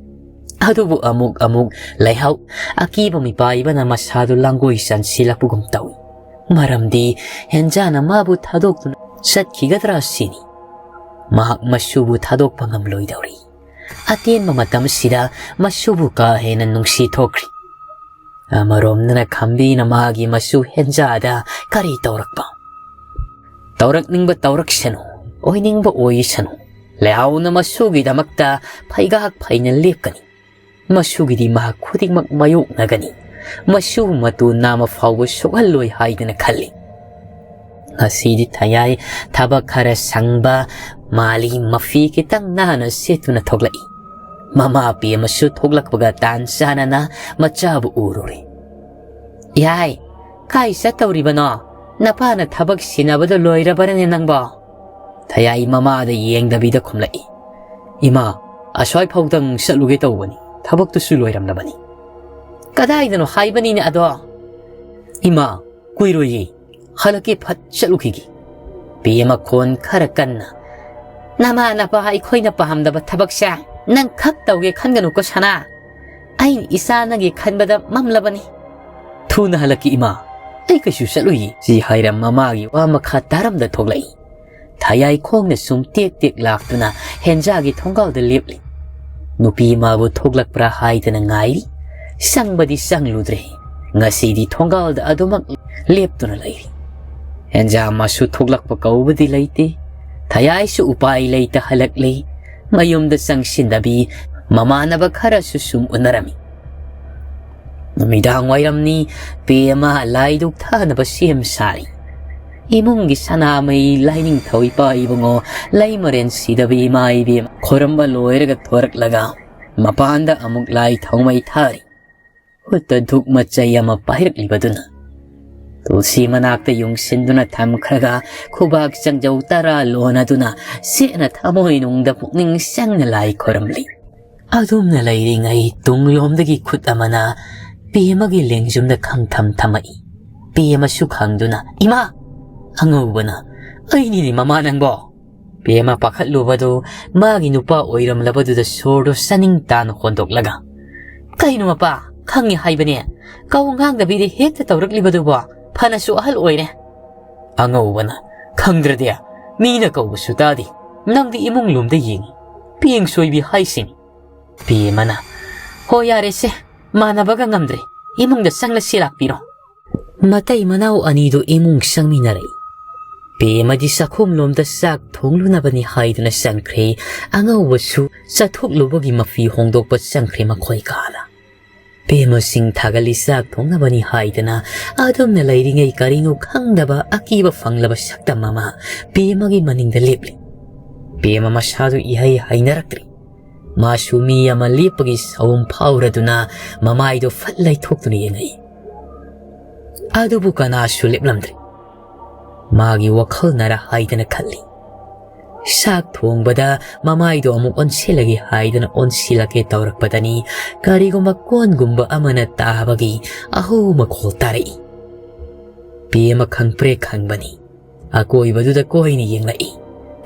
ꯑꯗꯨꯕꯨ ꯑꯃꯨꯛ ꯑꯃꯨꯛ ꯂꯩꯍꯥꯎ ꯑꯀꯤꯕ ꯃꯤꯄꯥꯏꯕꯅ ꯃꯁꯥꯗꯨ ꯂꯥꯡꯒꯣꯏ ꯆꯟꯁꯤꯜꯂꯛꯄꯒꯨꯝ ꯇꯧꯏ꯫ ꯃꯔꯝꯗꯤ ꯍꯦꯟꯖꯥꯅ ꯃꯥꯕꯨ ꯊꯥꯗꯣꯛꯇꯨꯅ ꯆꯠꯈꯤꯒꯗ꯭ꯔꯥ ꯁꯤꯅꯤ꯫ ꯃꯍꯥꯛ ꯃꯁꯨꯕꯨ ꯊꯥꯗꯣꯛꯄ ꯉꯝꯂꯣꯏꯗꯧꯔꯤ꯫ ꯑꯇꯦꯟꯕ ꯃꯇꯝꯁꯤꯗ ꯃꯁꯨꯕꯨ ꯀꯥ ꯍꯦꯟꯅ ꯅꯨꯡꯁꯤ ꯊꯣꯛꯈ꯭ꯔꯤ꯫ ꯑꯃꯔꯣꯝꯗꯅ ꯈꯝꯕꯤꯅ ꯃꯥꯒꯤ ꯃꯁꯨ ꯍꯦꯟꯖꯥꯗ ꯀꯔꯤ ꯇꯧꯔꯛꯄ? ꯇꯧꯔꯛꯅꯤꯡꯕ ꯇꯧꯔꯛꯁꯅꯨ, ꯑꯣꯏꯅꯤꯡꯕ ꯑꯣꯏꯁꯅꯨ, ꯂꯩꯍꯥꯎꯅ ꯃꯁꯨꯒꯤꯗꯃꯛꯇ ꯐꯩꯒꯥꯛ ꯐꯩꯅ ꯂꯦꯞꯀꯅꯤ꯫ ꯃꯁꯨꯒꯤꯗꯤ ꯃꯍꯥꯛ ꯈꯨꯗꯤꯡꯃꯛ ꯃꯥꯌꯣꯛꯅꯒꯅꯤ꯫ ꯃꯁꯨ ꯃꯇꯨ ꯅꯥꯝꯃ ꯐꯥꯎꯕ ꯁꯣꯛꯍꯜꯂꯣꯏ ꯍꯥꯏꯗꯅ ꯈꯜꯂꯤ꯫ ꯉꯁꯤꯗꯤ ꯊꯌꯥꯏ ꯊꯕꯛ ꯈꯔ ꯁꯪꯕ ꯃꯥꯂꯤ ꯃꯐꯤ ꯈꯤꯇꯪ ꯅꯥꯟꯅ ꯁꯦꯠꯇꯨꯅ ꯊꯣꯛꯂꯛꯏ꯫ ꯃꯃꯥ ꯄꯦꯝꯃꯁꯨ ꯊꯣꯛꯂꯛꯄꯒ ꯇꯥꯟ ꯆꯥꯅꯅ ꯃꯆꯥꯕꯨ ꯎꯔꯨꯔꯦ꯫ "ꯌꯥꯏ, ꯀꯥꯏ ꯆꯠꯇꯧꯔꯤꯕꯅꯣ? ꯅꯄꯥꯅ ꯊꯕꯛ ꯁꯤꯟꯅꯕꯗꯣ ꯂꯣꯏꯔꯕꯔꯅꯦ ꯅꯪꯕꯣ?" ꯊꯌꯥꯏ ꯃꯃꯥꯗ ꯌꯦꯡꯗꯕꯤꯗ ꯈꯨꯝꯂꯛꯏ꯫ "ꯏꯃꯥ, ꯑꯁ꯭ꯋꯥꯏ ꯐꯥꯎꯗꯪ ꯆꯠꯂꯨꯒꯦ ꯇꯧꯕꯅꯤ, ꯊꯕꯛꯇꯨꯁꯨ ꯂꯣꯏꯔꯝꯂꯕꯅꯤ꯫" "ꯀꯗꯥꯏꯗꯅꯣ ꯍꯥꯏꯕꯅꯤꯅꯦ ꯑꯗꯣ?" "ꯏꯃꯥ, ꯀꯨꯏꯔꯣꯏꯌꯦ, ꯍꯜꯂꯛꯀꯦ, ꯐꯠ ꯆꯠꯂꯨꯈꯤꯒꯦ꯫" ꯄꯦꯝꯃ ꯈꯣꯟ ꯈꯔ ꯀꯟꯅ, "ꯅꯃꯥ ꯅꯄꯥ ꯑꯩꯈꯣꯏꯅ ꯄꯥꯝꯗꯕ ꯊꯕꯛꯁꯦ ꯅꯪ ꯈꯛ ꯇꯧꯒꯦ ꯈꯟꯒꯅꯨꯀꯣ ꯁꯅꯥ꯫ ꯑꯩꯅ ꯏꯆꯥ ꯅꯪꯒꯤ ꯈꯟꯕꯗ ꯃꯝꯂꯕꯅꯤ꯫" "ꯊꯨꯅ ꯍꯜꯂꯛꯀꯦ ꯏꯃꯥ, ꯑꯩ ꯀꯩꯁꯨ ꯆꯠꯂꯨꯏꯌꯦ꯫" ꯁꯤ ꯍꯥꯏꯔ ꯃꯃꯥꯒꯤ ꯋꯥ ꯃꯈꯥ ꯇꯥꯔꯝꯗ ꯊꯣꯛꯂꯛꯏ꯫ ꯊꯌꯥꯏ ꯈꯣꯡꯅ ꯁꯨꯝ ꯇꯦꯛ ꯇꯦꯛ ꯂꯥꯛꯇꯨꯅ ꯍꯦꯟꯖꯥꯒꯤ ꯊꯣꯡꯒꯥꯜꯗ ꯂꯦꯞꯂꯤ꯫ ꯅꯨꯄꯤ ꯃꯥꯕꯨ ꯊꯣꯛꯂꯛꯄ꯭ꯔꯥ ꯍꯥꯏꯗꯅ ꯉꯥꯏꯔꯤ꯫ ꯆꯪꯕꯗꯤ ꯆꯪꯂꯨꯗ꯭ꯔꯦ꯫ ꯉꯁꯤꯗꯤ ꯊꯣꯡꯒꯥꯜꯗ ꯑꯗꯨꯃꯛ ꯂꯦꯞꯇꯨꯅ ꯂꯩꯔꯤ꯫ ꯍꯦꯟꯖꯥ ꯃꯥꯁꯨ ꯊꯣꯛꯂꯛꯄ ꯀꯧꯕꯗꯤ ꯂꯩꯇꯦ꯫ ꯊꯌꯥꯏꯁꯨ ꯎꯄꯥꯏ ꯂꯩꯇ ꯍꯜꯂꯛꯂꯦ꯫ ꯃꯌꯨꯝꯗ ꯆꯪꯁꯤꯟꯗꯕꯤ ꯃꯃꯥꯟꯅꯕ ꯈꯔꯁꯨ ꯁꯨꯝ ꯎꯅꯔꯝꯃꯤ꯫ ꯅꯨꯃꯤꯗꯥꯡ ꯋꯥꯏꯔꯝꯅꯤ, ꯄꯦ ꯑꯃ ꯂꯥꯏꯗꯨꯛ ꯊꯥꯅꯕ ꯁꯦꯝ ꯁꯥꯔꯤ꯫ ꯏꯃꯨꯡꯒꯤ ꯁꯅꯥꯃꯍꯤ ꯂꯥꯏꯅꯤꯡꯊꯧ ꯏꯄꯥ ꯏꯕꯨꯡꯉꯣ ꯂꯩꯃꯔꯦꯟ ꯁꯤꯗꯕꯤ ꯏꯃꯥ ꯏꯕꯦꯝ ꯈꯣꯏꯔꯝꯕ ꯂꯣꯏꯔꯒ ꯊꯣꯔꯛꯂꯒ ꯃꯄꯥꯟꯗ ꯑꯃꯨꯛ ꯂꯥꯏ ꯊꯧꯃꯩ ꯊꯥꯔꯤ꯫ ꯈꯨꯠꯇ ꯙꯨꯛ ꯃꯆꯩ ꯑꯃ ꯄꯥꯏꯔꯛꯂꯤꯕꯗꯨꯅ ꯇꯨꯜꯁꯤ ꯃꯅꯥꯛꯇ ꯌꯨꯡꯁꯤꯟꯗꯨꯅ ꯊꯝꯈ꯭ꯔꯒ ꯈꯨꯕꯥꯛ ꯆꯪꯖꯧ ꯇꯔꯥ ꯂꯣꯟꯅꯗꯨꯅ ꯁꯦꯠꯅ ꯊꯃꯣꯏꯅꯨꯡꯗ ꯄꯨꯛꯅꯤꯡ ꯆꯪꯅ ꯂꯥꯏ ꯈꯣꯏꯔꯝꯂꯤ꯫ ꯑꯗꯨꯝꯅ ꯂꯩꯔꯤꯉꯩ ꯇꯨꯡꯂꯣꯝꯗꯒꯤ ꯈꯨꯠ ꯑꯃꯅ ꯄꯦꯃꯒꯤ ꯂꯦꯡꯖꯨꯝꯗ ꯈꯪꯊꯝ ꯊꯝꯃꯛꯏ꯫ ꯄꯦꯃꯁꯨ ꯈꯪꯗꯨꯅ, "ꯏꯃꯥ!" ꯑꯉꯧꯕꯅ, "ꯑꯩꯅꯤꯅꯦ ꯃꯃꯥ ꯅꯪꯕꯣ!" ꯄꯦꯃ ꯄꯥꯈꯠꯂꯨꯕꯗꯨ ꯃꯥꯒꯤ ꯅꯨꯄꯥ ꯑꯣꯏꯔꯝꯂꯕꯗꯨꯗ ꯁꯣꯔꯗꯨ ꯆꯥꯅꯤꯡ ꯇꯥꯅ ꯍꯣꯟꯗꯣꯛꯂꯒ, "ꯀꯩꯅꯣ ꯃꯄꯥ, ꯈꯪꯉꯦ ꯍꯥꯏꯕꯅꯦ, ꯀꯧ ꯉꯥꯡꯗꯕꯤꯗ ꯍꯦꯛꯇ ꯇꯧꯔꯛꯂꯤꯕꯗꯨꯕꯣ? ꯐꯅꯁꯨ ꯑꯍꯜ ꯑꯣꯏꯔꯦ꯫" ꯑꯉꯧꯕꯅ, "ꯈꯪꯗ꯭ꯔꯗꯤ ꯃꯤꯅ ꯀꯧꯕꯁꯨ ꯇꯥꯗꯦ, ꯅꯪꯗꯤ ꯏꯃꯨꯡ ꯂꯣꯝꯗ ꯌꯦꯡꯉꯤ꯫ ꯄꯦꯡ ꯁꯣꯏꯕꯤ ꯍꯥꯏꯁꯤꯅꯤ꯫ ꯄꯦꯃꯅ, "ꯍꯣ, ꯌꯥꯔꯦꯁꯦ, ꯃꯥꯟꯅꯕꯒ ꯉꯝꯗ꯭ꯔꯦ꯫ ꯏꯃꯨꯡꯗ ꯆꯪꯂꯁꯤ, ꯂꯥꯛꯄꯤꯔꯣ꯫" ꯃꯇꯩ ꯃꯅꯥꯎ ꯑꯅꯤꯗꯨ ꯏꯃꯨꯡ ꯆꯪꯃꯤꯟꯅꯔꯛꯏ꯫ ꯄꯦꯃꯗꯤ ꯆꯥꯛꯈꯨꯝꯂꯣꯝꯗ ꯆꯥꯛ ꯊꯣꯡꯂꯨꯅꯕꯅꯤ ꯍꯥꯏꯗꯨꯅ ꯆꯪꯈ꯭ꯔꯦ꯫ ꯑꯉꯧꯕꯁꯨ ꯆꯠꯊꯣꯛꯂꯨꯕꯒꯤ ꯃꯐꯤ ꯍꯣꯡꯗꯣꯛꯄ ꯆꯪꯈ꯭ꯔꯦ ꯃꯈꯣꯏ ꯀꯥꯗ꯫ ꯄꯦꯃ ꯁꯤꯡ ꯊꯥꯒꯠꯂꯤ ꯆꯥꯛ ꯊꯣꯡꯅꯕꯅꯤ ꯍꯥꯏꯗꯅ꯫ ꯑꯗꯨꯝꯅ ꯂꯩꯔꯤꯉꯩ ꯀꯔꯤꯅꯣ ꯈꯪꯗꯕ ꯑꯀꯤꯕ ꯐꯪꯂꯕ ꯁꯛꯇꯝ ꯑꯃ ꯄꯦꯃꯒꯤ ꯃꯅꯤꯡꯗ ꯂꯦꯞꯂꯤ꯫ ꯄꯦꯃ ꯃꯁꯥꯗꯨ ꯏꯍꯩ ꯍꯩꯅꯔꯛꯇ꯭ꯔꯤ꯫ ꯃꯥꯁꯨ ꯃꯤ ꯑꯃ ꯂꯦꯞꯄꯒꯤ ꯁꯥꯎꯝ ꯐꯥꯎꯔꯗꯨꯅ ꯃꯃꯥꯏꯗꯨ ꯐꯠ ꯂꯩꯊꯣꯛꯇꯨꯅ ꯌꯦꯡꯉꯛꯏ꯫ ꯑꯗꯨꯕꯨ ꯀꯅꯥꯁꯨ ꯂꯦꯞꯂꯝꯗ꯭ꯔꯦ꯫ ꯃꯥꯒꯤ ꯋꯥꯈꯜꯅꯔ ꯍꯥꯏꯗꯅ ꯈꯜꯂꯤ꯫ ꯆꯥꯛ ꯊꯣꯡꯕꯗ ꯃꯃꯥꯏꯗꯣ ꯑꯃꯨꯛ ꯑꯣꯟꯁꯤꯜꯂꯒꯦ ꯍꯥꯏꯗꯅ ꯑꯣꯟꯁꯤꯜꯂꯛꯀꯦ ꯇꯧꯔꯛꯄꯗꯅꯤ ꯀꯔꯤꯒꯨꯝꯕ ꯀꯣꯟꯒꯨꯝꯕ ꯑꯃꯅ ꯇꯥꯕꯒꯤ ꯑꯍꯧ ꯃꯈꯣꯜ ꯇꯥꯔꯛꯏ꯫ ꯄꯦꯃ ꯈꯪꯄ꯭ꯔꯦꯛ ꯈꯪꯕꯅꯤ꯫ ꯑꯀꯣꯏꯕꯗꯨꯗ ꯀꯣꯏꯅ ꯌꯦꯡꯂꯛꯏ꯫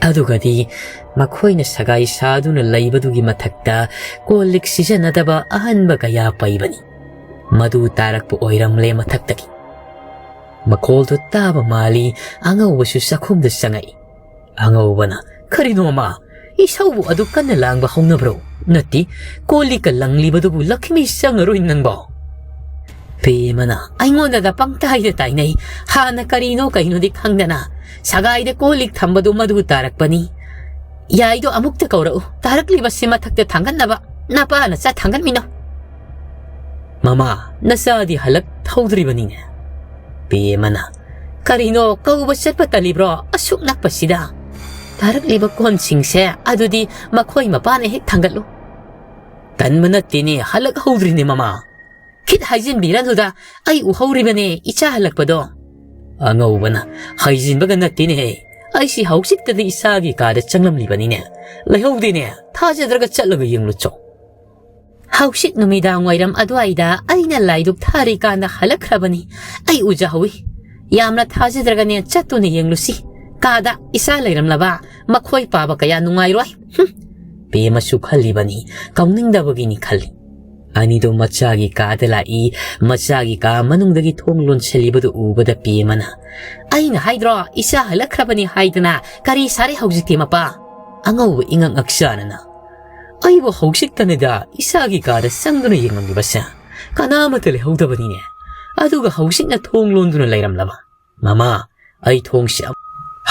ꯑꯗꯨꯒꯗꯤ ꯃꯈꯣꯏꯅ ꯁꯒꯥꯏ ꯁꯥꯗꯨꯅ ꯂꯩꯕꯗꯨꯒꯤ ꯃꯊꯛꯇ ꯀꯣꯜ ꯂꯤꯛ ꯁꯤꯖꯤꯟꯅꯗꯕ ꯑꯍꯟꯕ ꯀꯌꯥ ꯄꯩꯕꯅꯤ꯫ ꯃꯗꯨ ꯇꯥꯔꯛꯄ ꯑꯣꯏꯔꯝꯂꯦ ꯃꯊꯛꯇꯒꯤ꯫ ꯃꯈꯣꯜꯗꯨ ꯇꯥꯕ ꯃꯥꯜꯂꯤ꯫ ꯑꯉꯧꯕꯁꯨ ꯆꯥꯛꯈꯨꯝꯗ ꯆꯪꯉꯛꯏ꯫ ꯑꯉꯧꯕꯅ, "ꯀꯔꯤꯅꯣ, ꯃꯃꯥ? ꯏꯁꯧꯕꯨ ꯑꯗꯨꯛ ꯀꯟꯅ ꯂꯥꯡꯕ ꯍꯧꯅꯕ꯭ꯔꯣ? ꯅꯠꯇꯦ, ꯀꯣꯜ ꯂꯤꯛꯀ ꯂꯪꯂꯤꯕꯗꯨꯕꯨ ꯂꯛꯈꯤꯃꯤ ꯆꯪꯉꯔꯣꯏ ꯅꯪꯕꯣ?" ꯄꯦꯃꯅ, "ꯑꯩꯉꯣꯟꯗꯗ ꯄꯪꯇꯥꯏꯗ ꯇꯥꯏꯅꯩ꯫ ꯍꯥꯟꯅ ꯀꯔꯤꯅꯣ ꯀꯩꯅꯣꯗꯤ ꯈꯪꯗꯅ ꯁꯒꯥꯏꯗ ꯀꯣꯜ ꯂꯤꯛ ꯊꯝꯕꯗꯨ ꯃꯗꯨ ꯇꯥꯔꯛꯄꯅꯤ꯫ ꯌꯥꯏꯗꯣ ꯑꯃꯨꯛꯇ ꯀꯧꯔꯛꯎ꯫ ꯇꯥꯔꯛꯂꯤꯕꯁꯤ ꯃꯊꯛꯇ ꯊꯥꯡꯒꯠꯅꯕ ꯅꯄꯥ ꯅꯆꯥ ꯊꯥꯡꯒꯠꯃꯤꯟꯅꯧ꯫" "ꯃꯃꯥ, ꯅꯆꯥꯗꯤ ꯍꯜꯂꯛ ꯊꯧꯗ꯭ꯔꯤꯕꯅꯤꯅꯦ?" ꯄꯦꯃꯅ, "ꯀꯔꯤꯅꯣ, ꯀꯧꯕ ꯆꯠꯄ ꯇꯜꯂꯤꯕ꯭ꯔꯣ ꯑꯁꯨꯛ ꯅꯛꯄꯁꯤꯗ? ꯇꯥꯔꯛꯂꯤꯕ ꯀꯣꯟꯁꯤꯡꯁꯦ ꯑꯗꯨꯗꯤ ꯃꯈꯣꯏ ꯃꯄꯥꯅ ꯍꯦꯛ ꯊꯥꯡꯒꯠꯂꯨ꯫" "ꯇꯟꯕ ꯅꯠꯇꯦꯅꯦ, ꯍꯜꯂꯛ ꯍꯧꯗ꯭ꯔꯤꯅꯦ ꯃꯃꯥ꯫" "ꯈꯤꯠ ꯍꯥꯏꯖꯤꯟꯕꯤꯔꯅꯨꯗ, ꯑꯩ ꯎꯍꯧꯔꯤꯕꯅꯦ ꯏꯆꯥ ꯍꯜꯂꯛꯄꯗꯣ꯫" ꯑꯉꯧꯕꯅ, "ꯍꯥꯏꯖꯤꯟꯕꯒ ꯅꯠꯇꯦꯅꯦꯍꯦ, ꯑꯩꯁꯤ ꯍꯧꯖꯤꯛꯇꯗꯤ ꯏꯆꯥꯒꯤ ꯀꯥꯗ ꯆꯪꯂꯝꯂꯤꯕꯅꯤꯅꯦ, ꯂꯩꯍꯧꯗꯦꯅꯦ, ꯊꯥꯖꯗ꯭ꯔꯒ ꯆꯠꯂꯒ ꯌꯦꯡꯂꯨꯆꯣ꯫" "ꯍꯧꯖꯤꯛ ꯅꯨꯃꯤꯗꯥꯡ ꯋꯥꯏꯔꯝ ꯑꯗꯨꯋꯥꯏꯗ ꯑꯩꯅ ꯂꯥꯏꯗꯨꯛ ꯊꯥꯔꯤꯀꯥꯟꯗ ꯍꯜꯂꯛꯈ꯭ꯔꯕꯅꯤ꯫ ꯑꯩ ꯎꯖꯍꯧꯏ꯫ ꯌꯥꯝꯅ ꯊꯥꯖꯗ꯭ꯔꯒꯅꯦ ꯆꯠꯇꯨꯅ ꯌꯦꯡꯂꯨꯁꯤ꯫ ꯀꯥꯗ ꯏꯆꯥ ꯂꯩꯔꯝꯂꯕ ꯃꯈꯣꯏ ꯄꯥꯕ ꯀꯌꯥ ꯅꯨꯡꯉꯥꯏꯔꯣꯏ꯫" ꯍꯨꯝ꯫ ꯄꯦꯃꯁꯨ ꯈꯜꯂꯤꯕꯅꯤ, ꯀꯧꯅꯤꯡꯗꯕꯒꯤꯅꯤ ꯈꯜꯂꯤ꯫ ꯑꯅꯤꯗꯣ ꯃꯆꯥꯒꯤ ꯀꯥꯗ ꯂꯥꯛꯏ꯫ ꯃꯆꯥꯒꯤ ꯀꯥ ꯃꯅꯨꯡꯗꯒꯤ ꯊꯣꯡ ꯂꯣꯟꯁꯤꯜꯂꯤꯕꯗꯨ ꯎꯕꯗ ꯄꯦꯃꯅ, "ꯑꯩꯅ ꯍꯥꯏꯗ꯭ꯔꯣ ꯏꯆꯥ ꯍꯜꯂꯛꯈ꯭ꯔꯕꯅꯤ ꯍꯥꯏꯗꯅ? ꯀꯔꯤ ꯁꯥꯔꯦ ꯍꯧꯖꯤꯛꯇꯤ ꯃꯄꯥ?" ꯑꯉꯧꯕ ꯏꯉꯛ ꯉꯛꯆꯥꯅꯅ, "ꯑꯩꯕꯨ ꯍꯧꯖꯤꯛꯇꯅꯤꯗ ꯏꯁꯥꯒꯤ ꯀꯥꯗ ꯆꯪꯗꯨꯅ ꯌꯦꯡꯂꯝꯂꯤꯕꯁꯦ꯫ ꯀꯅꯥꯃꯠꯇ ꯂꯩꯍꯧꯗꯕꯅꯤꯅꯦ꯫ ꯑꯗꯨꯒ ꯍꯧꯖꯤꯛꯅ ꯊꯣꯡ ꯂꯣꯟꯗꯨꯅ ꯂꯩꯔꯝꯂꯕ꯫ ꯃꯃꯥ, ꯑꯩ ꯊꯣꯡꯁꯤ ꯑꯝ-,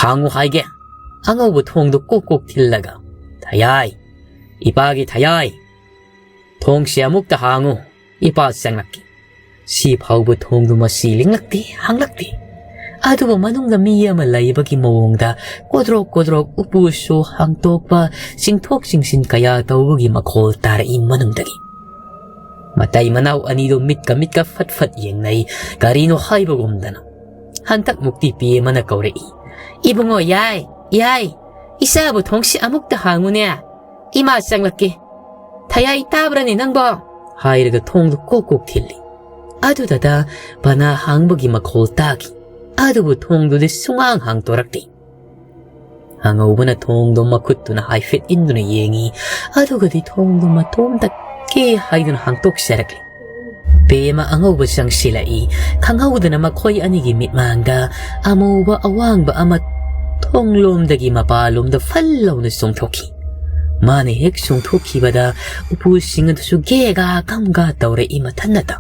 ꯍꯥꯡꯉꯨ ꯍꯥꯏꯒꯦ꯫" ꯑꯉꯧꯕ ꯊꯣꯡꯗꯨ ꯀꯣꯛ ꯀꯣꯛ ꯊꯤꯜꯂꯒ, "ꯊꯌꯥꯏ, ꯏꯄꯥꯒꯤ ꯊꯌꯥꯏ, ꯊꯣꯡꯁꯤ ꯑꯃꯨꯛꯇ ꯍꯥꯡꯉꯨ, ꯏꯄꯥ ꯆꯪꯂꯛꯀꯦ꯫" ꯁꯤ ꯐꯥꯎꯕ ꯊꯣꯡꯗꯨ ꯃꯁꯤ ꯂꯤꯡꯂꯛꯇꯦ, ꯍꯥꯡꯂꯛꯇꯦ꯫ ꯑꯗꯨꯕꯨ ꯃꯅꯨꯡꯗ ꯃꯤ ꯑꯃ ꯂꯩꯕꯒꯤ ꯃꯑꯣꯡꯗ ꯀꯣꯗ꯭ꯔꯣꯛ ꯀꯣꯗ꯭ꯔꯣꯛ ꯎꯄꯨꯁꯨ ꯍꯥꯡꯇꯣꯛꯄ, ꯆꯤꯡꯊꯣꯛ ꯆꯤꯡꯁꯤꯟ ꯀꯌꯥ ꯇꯧꯕꯒꯤ ꯃꯈꯣꯜ ꯇꯥꯔꯛꯏ ꯃꯅꯨꯡꯗꯒꯤ꯫ ꯃꯇꯩ ꯃꯅꯥꯎ ꯑꯅꯤꯗꯨ ꯃꯤꯠꯀ ꯃꯤꯠꯀ ꯐꯠ ꯐꯠ ꯌꯦꯡꯅꯩ, ꯀꯔꯤꯅꯣ ꯍꯥꯏꯕꯒꯨꯝꯗꯅ꯫ ꯍꯟꯗꯛꯃꯨꯛꯇꯤ ꯄꯦꯃꯅ ꯀꯧꯔꯛꯏ, "ꯏꯕꯨꯡꯉꯣ ꯌꯥꯏ, ꯌꯥꯏ, ꯏꯆꯥꯕꯨ ꯊꯣꯡꯁꯤ ꯑꯃꯨꯛꯇ ꯍꯥꯡꯉꯨꯅꯦ꯫ ꯏꯃꯥ ꯆꯪꯂꯛꯀꯦ꯫ ꯊꯌꯥꯏ ꯇꯥꯕ꯭ꯔꯅꯦ ꯅꯪꯕꯣ?" ꯍꯥꯏꯔꯒ ꯊꯣꯡꯗꯨ ꯀꯣꯛ ꯀꯣꯛ ꯊꯤꯜꯂꯤ꯫ ꯑꯗꯨꯗꯇ ꯄꯅꯥ ꯍꯥꯡꯕꯒꯤ ꯃꯈꯣꯜ ꯇꯥꯈꯤ꯫ ꯑꯗꯨꯕꯨ ꯊꯣꯡꯗꯨꯗꯤ ꯁꯨꯡꯍꯥꯡ ꯍꯥꯡꯗꯣꯔꯛꯇꯦ꯫ ꯑꯉꯧꯕꯅ ꯊꯣꯡꯗꯣ ꯃꯈꯨꯠꯇꯨꯅ ꯍꯥꯏꯐꯦꯠ ꯏꯟꯗꯨꯅ ꯌꯦꯡꯉꯤ, ꯑꯗꯨꯒꯗꯤ ꯊꯣꯡꯗꯣ ꯃꯇꯣꯝꯇ ꯀꯦ ꯍꯥꯏꯗꯨꯅ ꯍꯥꯡꯇꯣꯛꯆꯔꯛꯂꯤ꯫ ꯄꯦꯃ ꯑꯉꯧꯕ ꯆꯪꯁꯤꯜꯂꯛꯏ꯫ ꯈꯪꯍꯧꯗꯅ ꯃꯈꯣꯏ ꯑꯅꯤꯒꯤ ꯃꯤꯠꯃꯥꯡꯗ ꯑꯃꯨꯕ ꯑꯋꯥꯡꯕ ꯑꯃ ꯊꯣꯡꯂꯣꯝꯗꯒꯤ ꯃꯄꯥꯟꯂꯣꯝꯗ ꯐꯜ ꯂꯥꯎꯅ ꯆꯣꯡꯊꯣꯛꯈꯤ꯫ ꯃꯥꯅ ꯍꯦꯛ ꯆꯣꯡꯊꯣꯛꯈꯤꯕꯗ ꯎꯄꯨꯁꯤꯡ ꯑꯗꯨꯁꯨ ꯒꯦꯒꯥ ꯒꯝꯒꯥ ꯇꯧꯔꯛꯏ ꯃꯊꯟꯅꯇ꯫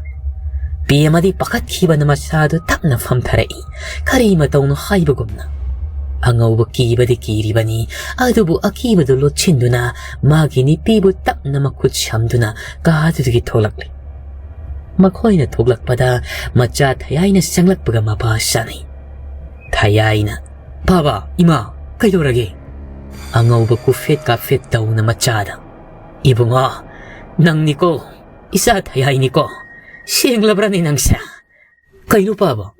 ꯄꯦꯃꯗꯤ ꯄꯥꯈꯠꯈꯤꯕꯅ ꯃꯁꯥꯗꯨ ꯇꯞꯅ ꯐꯝꯊꯔꯛꯏ, ꯀꯔꯤ ꯃꯇꯧꯅꯣ ꯍꯥꯏꯕꯒꯨꯝꯅ꯫ ꯑꯉꯧꯕ ꯀꯤꯕꯗꯤ ꯀꯤꯔꯤꯕꯅꯤ, ꯑꯗꯨꯕꯨ ꯑꯀꯤꯕꯗꯨ ꯂꯣꯠꯁꯤꯟꯗꯨꯅ ꯃꯥꯒꯤ ꯅꯨꯄꯤꯕꯨ ꯇꯞꯅ ꯃꯈꯨꯠ ꯁꯝꯗꯨꯅ ꯀꯥꯗꯨꯗꯒꯤ ꯊꯣꯛꯂꯛꯂꯤ꯫ ꯃꯈꯣꯏꯅ ꯊꯣꯛꯂꯛꯄꯗ ꯃꯆꯥ ꯊꯌꯥꯏꯅ ꯆꯪꯂꯛꯄꯒ ꯃꯄꯥ ꯆꯥꯅꯩ꯫ ꯊꯌꯥꯏꯅ, "ꯕꯥꯕꯥ, ꯏꯃꯥ, ꯀꯩꯗꯧꯔꯒꯦ?" ꯑꯉꯧꯕ ꯀꯨꯐꯦꯠ ꯀꯥꯐꯦꯠ ꯇꯧꯅ ꯃꯆꯥꯗ, "ꯏꯕꯨꯡꯉꯣ, ꯅꯪꯅꯤꯀꯣ, ꯏꯆꯥ ꯊꯌꯥꯏꯅꯤꯀꯣ, ꯁꯦꯡꯂꯕ꯭ꯔꯅꯦ ꯅꯪꯁꯦ?" "ꯀꯩꯅꯣ ꯄꯥꯕ,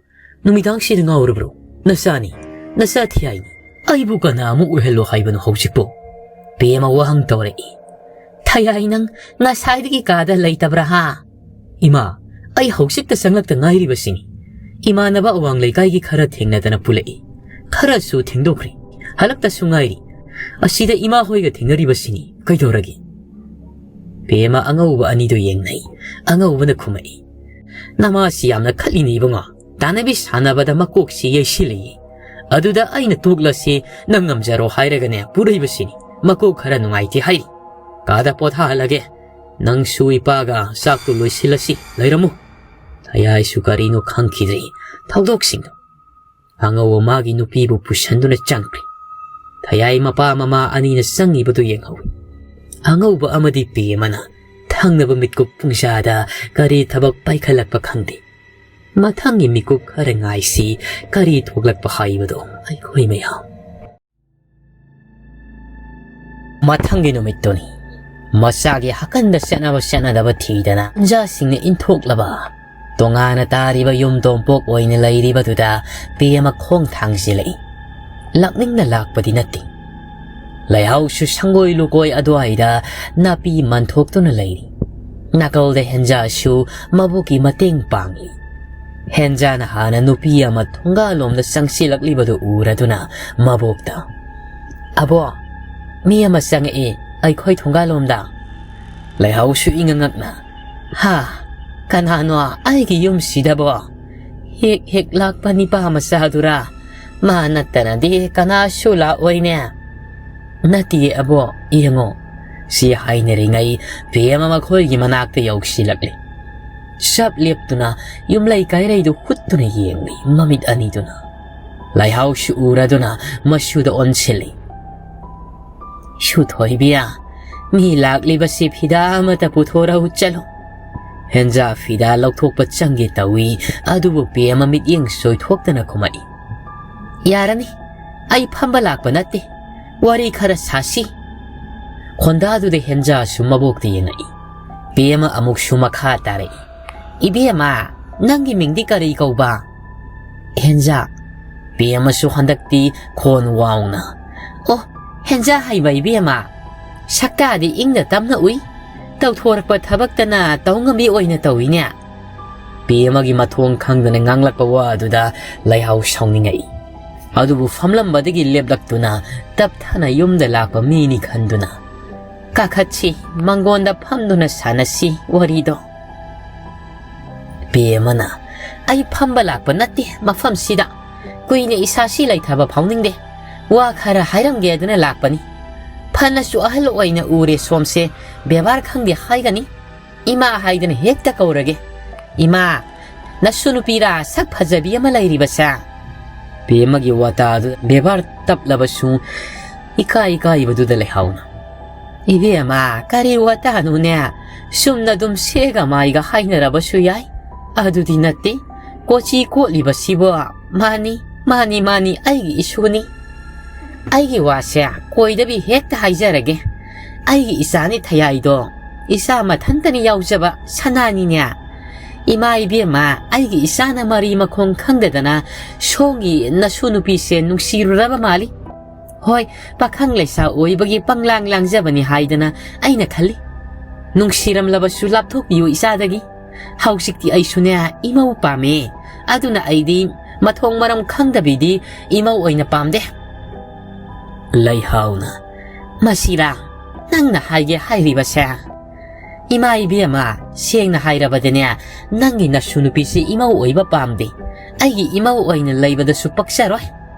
ꯅꯨꯃꯤꯗꯥꯡꯁꯤꯗ ꯉꯥꯎꯔꯕ꯭ꯔꯣ? ꯅꯆꯥꯅꯤ, ꯅꯆꯥ ꯊꯌꯥꯏꯅꯤ꯫ ꯑꯩꯕꯨ ꯀꯅꯥ ꯑꯃꯨꯛ ꯑꯣꯏꯍꯜꯂꯣ ꯍꯥꯏꯕꯅꯣ ꯍꯧꯖꯤꯛꯄꯨ?" ꯄꯦꯃ ꯋꯥꯍꯪ ꯇꯧꯔꯛꯏ꯫ "ꯊꯌꯥꯏ, ꯅꯪ ꯉꯁꯥꯏꯗꯒꯤ ꯀꯥꯗ ꯂꯩꯇꯕ꯭ꯔꯥ ꯍꯥ?" "ꯏꯃꯥ, ꯑꯩ ꯍꯧꯖꯤꯛꯇ ꯆꯪꯂꯛꯇ ꯉꯥꯏꯔꯤꯕꯁꯤꯅꯤ꯫ ꯏꯃꯥꯟꯅꯕ ꯑꯋꯥꯡ ꯂꯩꯀꯥꯏꯒꯤ ꯈꯔ ꯊꯦꯡꯅꯗꯅ ꯄꯨꯂꯛꯏ꯫ ꯈꯔꯁꯨ ꯊꯦꯡꯗꯣꯛꯈ꯭ꯔꯦ꯫ ꯍꯜꯂꯛꯇꯁꯨ ꯉꯥꯏꯔꯤ꯫ ꯑꯁꯤꯗ ꯏꯃꯥ ꯍꯣꯏꯒ ꯊꯦꯡꯅꯔꯤꯕꯁꯤꯅꯤ꯫ ꯀꯩꯗꯧꯔꯒꯦ?" ꯄꯦꯃ ꯑꯉꯧꯕ ꯑꯅꯤꯗꯨ ꯌꯦꯡꯅꯩ꯫ ꯑꯉꯧꯕꯅ ꯈꯨꯝꯃꯛꯏ, "ꯅꯃꯥꯁꯤ ꯌꯥꯝꯅ ꯈꯠꯂꯤꯅꯦ ꯏꯕꯨꯡꯉꯣ꯫ ꯇꯥꯟꯅꯕꯤ ꯁꯥꯟꯅꯕꯗ ꯃꯀꯣꯛꯁꯤ ꯌꯩꯁꯤꯜꯂꯤꯌꯦ꯫ ꯑꯗꯨꯗ ꯑꯩꯅ ꯇꯣꯛꯂꯁꯤ, ꯅꯪ ꯉꯝꯖꯔꯣ ꯍꯥꯏꯔꯒꯅꯦ ꯄꯨꯔꯛꯏꯕꯁꯤꯅꯤ꯫ ꯃꯀꯣꯛ ꯈꯔ ꯅꯨꯡꯉꯥꯏꯇꯦ ꯍꯥꯏꯔꯤ꯫ "ꯀꯥꯗ ꯄꯣꯊꯥꯍꯜꯂꯒꯦ꯫ ꯅꯪꯁꯨ ꯏꯄꯥꯒ ꯆꯥꯛꯇꯨ ꯂꯣꯏꯁꯤꯜꯂꯁꯤ, ꯂꯩꯔꯝꯃꯨ꯫" ꯊꯌꯥꯏꯁꯨ ꯀꯔꯤꯅꯣ ꯈꯪꯈꯤꯗ꯭ꯔꯦ꯫ ꯊꯧꯗꯣꯛꯁꯤꯡꯗꯣ ꯑꯉꯧꯕ ꯃꯥꯒꯤ ꯅꯨꯄꯤꯕꯨ ꯄꯨꯁꯟꯗꯨꯅ ꯆꯪꯈ꯭ꯔꯦ꯫ ꯊꯌꯥꯏ ꯃꯄꯥ ꯃꯃꯥ ꯑꯅꯤꯅ ꯆꯪꯉꯤꯕꯗꯨ ꯌꯦꯡꯍꯧꯏ꯫ ꯑꯉꯧꯕ ꯑꯃꯗꯤ ꯄꯦꯃꯅ ꯊꯪꯅꯕ ꯃꯤꯠꯀꯨꯞ ꯄꯨꯡꯖꯥꯗ ꯀꯔꯤ ꯊꯕꯛ ꯄꯥꯏꯈꯠꯂꯛꯄ ꯈꯪꯗꯦ꯫ ꯃꯊꯪꯒꯤ ꯃꯤꯀꯨꯞ ꯈꯔ ꯉꯥꯏꯁꯤ, ꯀꯔꯤ ꯊꯣꯛꯂꯛꯄ ꯍꯥꯏꯕꯗꯣ ꯑꯩꯈꯣꯏ ꯃꯌꯥꯝ꯫ ꯃꯊꯪꯒꯤ ꯅꯨꯃꯤꯠꯇꯨꯅꯤ꯫ ꯃꯆꯥꯒꯤ ꯍꯥꯀꯟꯗ ꯆꯠꯅꯕ ꯆꯠꯅꯗꯕ ꯊꯤꯗꯅ ꯄꯨꯡꯖꯥꯁꯤꯡꯅ ꯏꯟꯊꯣꯛꯂꯕ ꯇꯣꯉꯥꯟꯅ ꯇꯥꯔꯤꯕ ꯌꯨꯝ ꯇꯣꯝꯄꯣꯛ ꯑꯣꯏꯅ ꯂꯩꯔꯤꯕꯗꯨꯗ ꯄꯦꯃ ꯈꯣꯡ ꯊꯥꯡꯖꯤꯜꯂꯛꯏ꯫ ꯂꯥꯛꯅꯤꯡꯅ ꯂꯥꯛꯄꯗꯤ ꯅꯠꯇꯦ꯫ ꯂꯩꯍꯥꯎꯁꯨ ꯁꯪꯒꯣꯏ ꯂꯨꯀꯣꯏ ꯑꯗꯨꯋꯥꯏꯗ ꯅꯥꯄꯤ ꯃꯟꯊꯣꯛꯇꯨꯅ ꯂꯩꯔꯤ꯫ ꯅꯥꯀꯜꯗ ꯍꯦꯟꯖꯥꯁꯨ ꯃꯕꯣꯛꯀꯤ ꯃꯇꯦꯡ ꯄꯥꯡꯂꯤ꯫ ꯍꯦꯟꯖꯥꯅ ꯍꯥꯟꯅ ꯅꯨꯄꯤ ꯑꯃ ꯊꯣꯡꯒꯥꯜꯂꯣꯝꯗ ꯆꯪꯁꯤꯜꯂꯛꯂꯤꯕꯗꯨ ꯎꯔꯗꯨꯅ ꯃꯕꯣꯛꯇ, "ꯑꯕꯣ, ꯃꯤ ꯑꯃ ꯆꯪꯉꯛꯏ ꯑꯩꯈꯣꯏ ꯊꯣꯡꯒꯥꯜꯂꯣꯝꯗ꯫" ꯂꯩꯍꯥꯎꯁꯨ ꯏꯉꯛ ꯉꯛꯅ, "ꯍꯥ, ꯀꯅꯥꯅꯣ ꯑꯩꯒꯤ ꯌꯨꯝꯁꯤꯗꯕꯣ? ꯍꯦꯛ ꯍꯦꯛ ꯂꯥꯛꯄ ꯅꯤꯄꯥ ꯃꯆꯥꯗꯨꯔꯥ? ꯃꯥ ꯅꯠꯇꯅꯗꯤ ꯀꯅꯥꯁꯨ ꯂꯥꯛꯑꯣꯏꯅꯦ꯫" "ꯅꯠꯇꯤꯌꯦ ꯑꯕꯣ, ꯌꯦꯡꯉꯣ꯫" ꯁꯤ ꯍꯥꯏꯅꯔꯤꯉꯩ ꯄꯦꯃ ꯃꯈꯣꯏꯒꯤ ꯃꯅꯥꯛꯇ ꯌꯧꯁꯤꯜꯂꯛꯂꯤ꯫ ꯆꯞ ꯂꯦꯞꯇꯨꯅ ꯌꯨꯝꯂꯩ ꯀꯩꯔꯩꯗꯨ ꯍꯨꯠꯇꯨꯅ ꯌꯦꯡꯂꯤ ꯃꯃꯤꯠ ꯑꯅꯤꯗꯨꯅ꯫ ꯂꯩꯍꯥꯎꯁꯨ ꯎꯔꯗꯨꯅ ꯃꯁꯨꯗ ꯑꯣꯟꯁꯤꯜꯂꯤ꯫ "ꯁꯨꯊꯣꯏꯕꯤ, ꯃꯤ ꯂꯥꯛꯂꯤꯕꯁꯤ ꯐꯤꯗꯥ ꯑꯃꯠꯇ ꯄꯨꯊꯣꯔꯛꯎ ꯆꯠꯂꯨ꯫" ꯍꯦꯟꯖꯥ ꯐꯤꯗꯥ ꯂꯧꯊꯣꯛꯄ ꯆꯪꯒꯦ ꯇꯧꯏ, ꯑꯗꯨꯕꯨ ꯄꯦꯃ ꯃꯤꯠꯌꯦꯡ ꯆꯣꯏꯊꯣꯛꯇꯅ ꯈꯨꯝꯃꯛꯏ꯫ "ꯌꯥꯔꯅꯤ, ꯑꯩ ꯐꯝꯕ ꯂꯥꯛꯄ ꯅꯠꯇꯦ, ꯋꯥꯔꯤ ꯈꯔ ꯁꯥꯁꯤ꯫" ꯈꯣꯟꯗꯥꯗꯨꯗ ꯍꯦꯟꯖꯥꯁꯨ ꯃꯕꯣꯛꯇ ꯌꯦꯡꯉꯛꯏ꯫ ꯄꯦꯃ ꯑꯃꯨꯛꯁꯨ ꯃꯈꯥ ꯇꯥꯔꯛꯏ꯫ "ꯏꯕꯦꯝꯃ, ꯅꯪꯒꯤ ꯃꯤꯡꯗꯤ ꯀꯔꯤ ꯀꯧꯕ?" "ꯍꯦꯟꯖꯥ꯫" ꯄꯦꯃꯁꯨ ꯍꯟꯗꯛꯇꯤ ꯈꯣꯟ ꯋꯥꯎꯅ, "ꯑꯣ, ꯍꯦꯟꯖꯥ ꯍꯩꯕ ꯏꯕꯦꯝꯃ, ꯁꯛꯇꯥꯗꯤ ꯏꯪꯅ ꯇꯞꯅ ꯎꯏ, ꯇꯧꯊꯣꯔꯛꯄ ꯊꯕꯛꯇꯅ ꯇꯧ ꯉꯝꯕꯤ ꯑꯣꯏꯅ ꯇꯧꯏꯅꯦ꯫" ꯄꯦꯃꯒꯤ ꯃꯊꯣꯡ ꯈꯪꯗꯅ ꯉꯥꯡꯂꯛꯄ ꯋꯥ ꯑꯗꯨꯗ ꯂꯩꯍꯥꯎ ꯁꯥꯎꯅꯤꯡꯉꯛꯏ꯫ ꯑꯗꯨꯕꯨ ꯐꯝꯂꯝꯕꯗꯒꯤ ꯂꯦꯞꯂꯛꯇꯨꯅ ꯇꯞꯊꯅ ꯌꯨꯝꯗ ꯂꯥꯛꯄ ꯃꯤꯅꯤ ꯈꯟꯗꯨꯅ, "ꯀꯥꯈꯠꯁꯤ, ꯃꯪꯒꯣꯟꯗ ꯐꯝꯗꯨꯅ ꯁꯥꯟꯅꯁꯤ ꯋꯥꯔꯤꯗꯣ꯫" ꯄꯦꯃꯅ, "ꯑꯩ ꯐꯝꯕ ꯂꯥꯛꯄ ꯅꯠꯇꯦ ꯃꯐꯝꯁꯤꯗ꯫ ꯀꯨꯏꯅ ꯏꯁꯥꯁꯤ ꯂꯩꯊꯕ ꯐꯥꯎꯅꯤꯡꯗꯦ꯫ ꯋꯥ ꯈꯔ ꯍꯥꯏꯔꯝꯒꯦꯗꯅ ꯂꯥꯛꯄꯅꯤ꯫ ꯐꯅꯁꯨ ꯑꯍꯜ ꯑꯣꯏꯅ ꯎꯔꯦ ꯁꯣꯝꯁꯦ, ꯕꯦꯕꯥꯔ ꯈꯪꯗꯦ ꯍꯥꯏꯒꯅꯤ꯫ ꯏꯃꯥ ꯍꯥꯏꯗꯅ ꯍꯦꯛꯇ ꯀꯧꯔꯒꯦ꯫ ꯏꯃꯥ, ꯅꯁꯨ ꯅꯨꯄꯤꯔꯥ ꯁꯛ ꯐꯖꯕꯤ ꯑꯃ ꯂꯩꯔꯤꯕꯁꯦ? ꯕꯦꯝꯃꯒꯤ ꯋꯥꯇꯥꯗꯨ ꯕꯦꯕꯥꯔ ꯇꯞꯂꯕꯁꯨ ꯏꯀꯥꯏ ꯏꯀꯥꯏꯕꯗꯨꯗ ꯂꯩꯍꯥꯎꯅ, "ꯏꯕꯦꯝꯃ, ꯀꯔꯤ ꯋꯥꯇꯥꯅꯣꯅꯦ? ꯆꯨꯝꯅ ꯑꯗꯨꯝ ꯁꯦꯒ ꯃꯥꯏꯒ ꯍꯥꯏꯅꯔꯕꯁꯨ ꯌꯥꯏ꯫ ꯑꯗꯨꯗꯤ ꯅꯠꯇꯦ꯫ ꯀꯣꯆꯤ ꯀꯣꯠꯂꯤꯕꯁꯤꯕꯣ꯫ ꯃꯥꯅꯤ, ꯃꯥꯅꯤ, ꯃꯥꯅꯤ, ꯑꯩꯒꯤ ꯏꯁꯨꯅꯤ꯫ ꯑꯩꯒꯤ ꯋꯥꯁꯦ ꯀꯣꯏꯗꯕꯤ ꯍꯦꯛꯇ ꯍꯥꯏꯖꯔꯒꯦ꯫ ꯑꯩꯒꯤ ꯏꯆꯥꯅꯤ ꯊꯌꯥꯏꯗꯣ꯫ ꯏꯆꯥ ꯃꯊꯟꯇꯅꯤ ꯌꯥꯎꯖꯕ ꯁꯅꯥꯅꯤꯅꯦ꯫ ꯏꯃꯥ ꯏꯕꯦꯝꯃ, ꯑꯩꯒꯤ ꯏꯆꯥꯅ ꯃꯔꯤ ꯃꯈꯣꯡ ꯈꯪꯗꯗꯅ ꯁꯣꯝꯒꯤ ꯅꯁꯨ ꯅꯨꯄꯤꯁꯦ ꯅꯨꯡꯁꯤꯔꯨꯔꯕ ꯃꯥꯜꯂꯤ꯫ ꯍꯣꯏ, ꯄꯥꯈꯪ ꯂꯩꯁꯥ ꯑꯣꯏꯕꯒꯤ ꯄꯪꯂꯥꯡ ꯂꯥꯡꯖꯕꯅꯤ ꯍꯥꯏꯗꯅ ꯑꯩꯅ ꯈꯜꯂꯤ꯫ ꯅꯨꯡꯁꯤꯔꯝꯂꯕꯁꯨ ꯂꯥꯞꯊꯣꯛꯄꯤꯌꯨ ꯏꯆꯥꯗꯒꯤ꯫ ꯍꯧꯖꯤꯛꯇꯤ ꯑꯩꯁꯨꯅꯦ ꯏꯃꯧ ꯄꯥꯝꯃꯦ꯫ ꯑꯗꯨꯅ ꯑꯩꯗꯤ ꯃꯊꯣꯡ ꯃꯔꯝ ꯈꯪꯗꯕꯤꯗꯤ ꯏꯃꯧ ꯑꯣꯏꯅ ꯄꯥꯝꯗꯦ꯫" ꯂꯩꯍꯥꯎꯅ, "ꯃꯁꯤꯔꯥ ꯅꯪꯅ ꯍꯥꯏꯒꯦ ꯍꯥꯏꯔꯤꯕꯁꯦ?" "ꯏꯃꯥ ꯏꯕꯦꯝꯃ, ꯁꯦꯡꯅ ꯍꯥꯏꯔꯕꯗꯅꯦ, ꯅꯪꯒꯤ ꯅꯁꯨ ꯅꯨꯄꯤꯁꯤ ꯏꯃꯧ ꯑꯣꯏꯕ ꯄꯥꯝꯗꯦ꯫ ꯑꯩꯒꯤ ꯏꯃꯧ ꯑꯣꯏꯅ ꯂꯩꯕꯗꯁꯨ ꯄꯛꯆꯔꯣꯏ꯫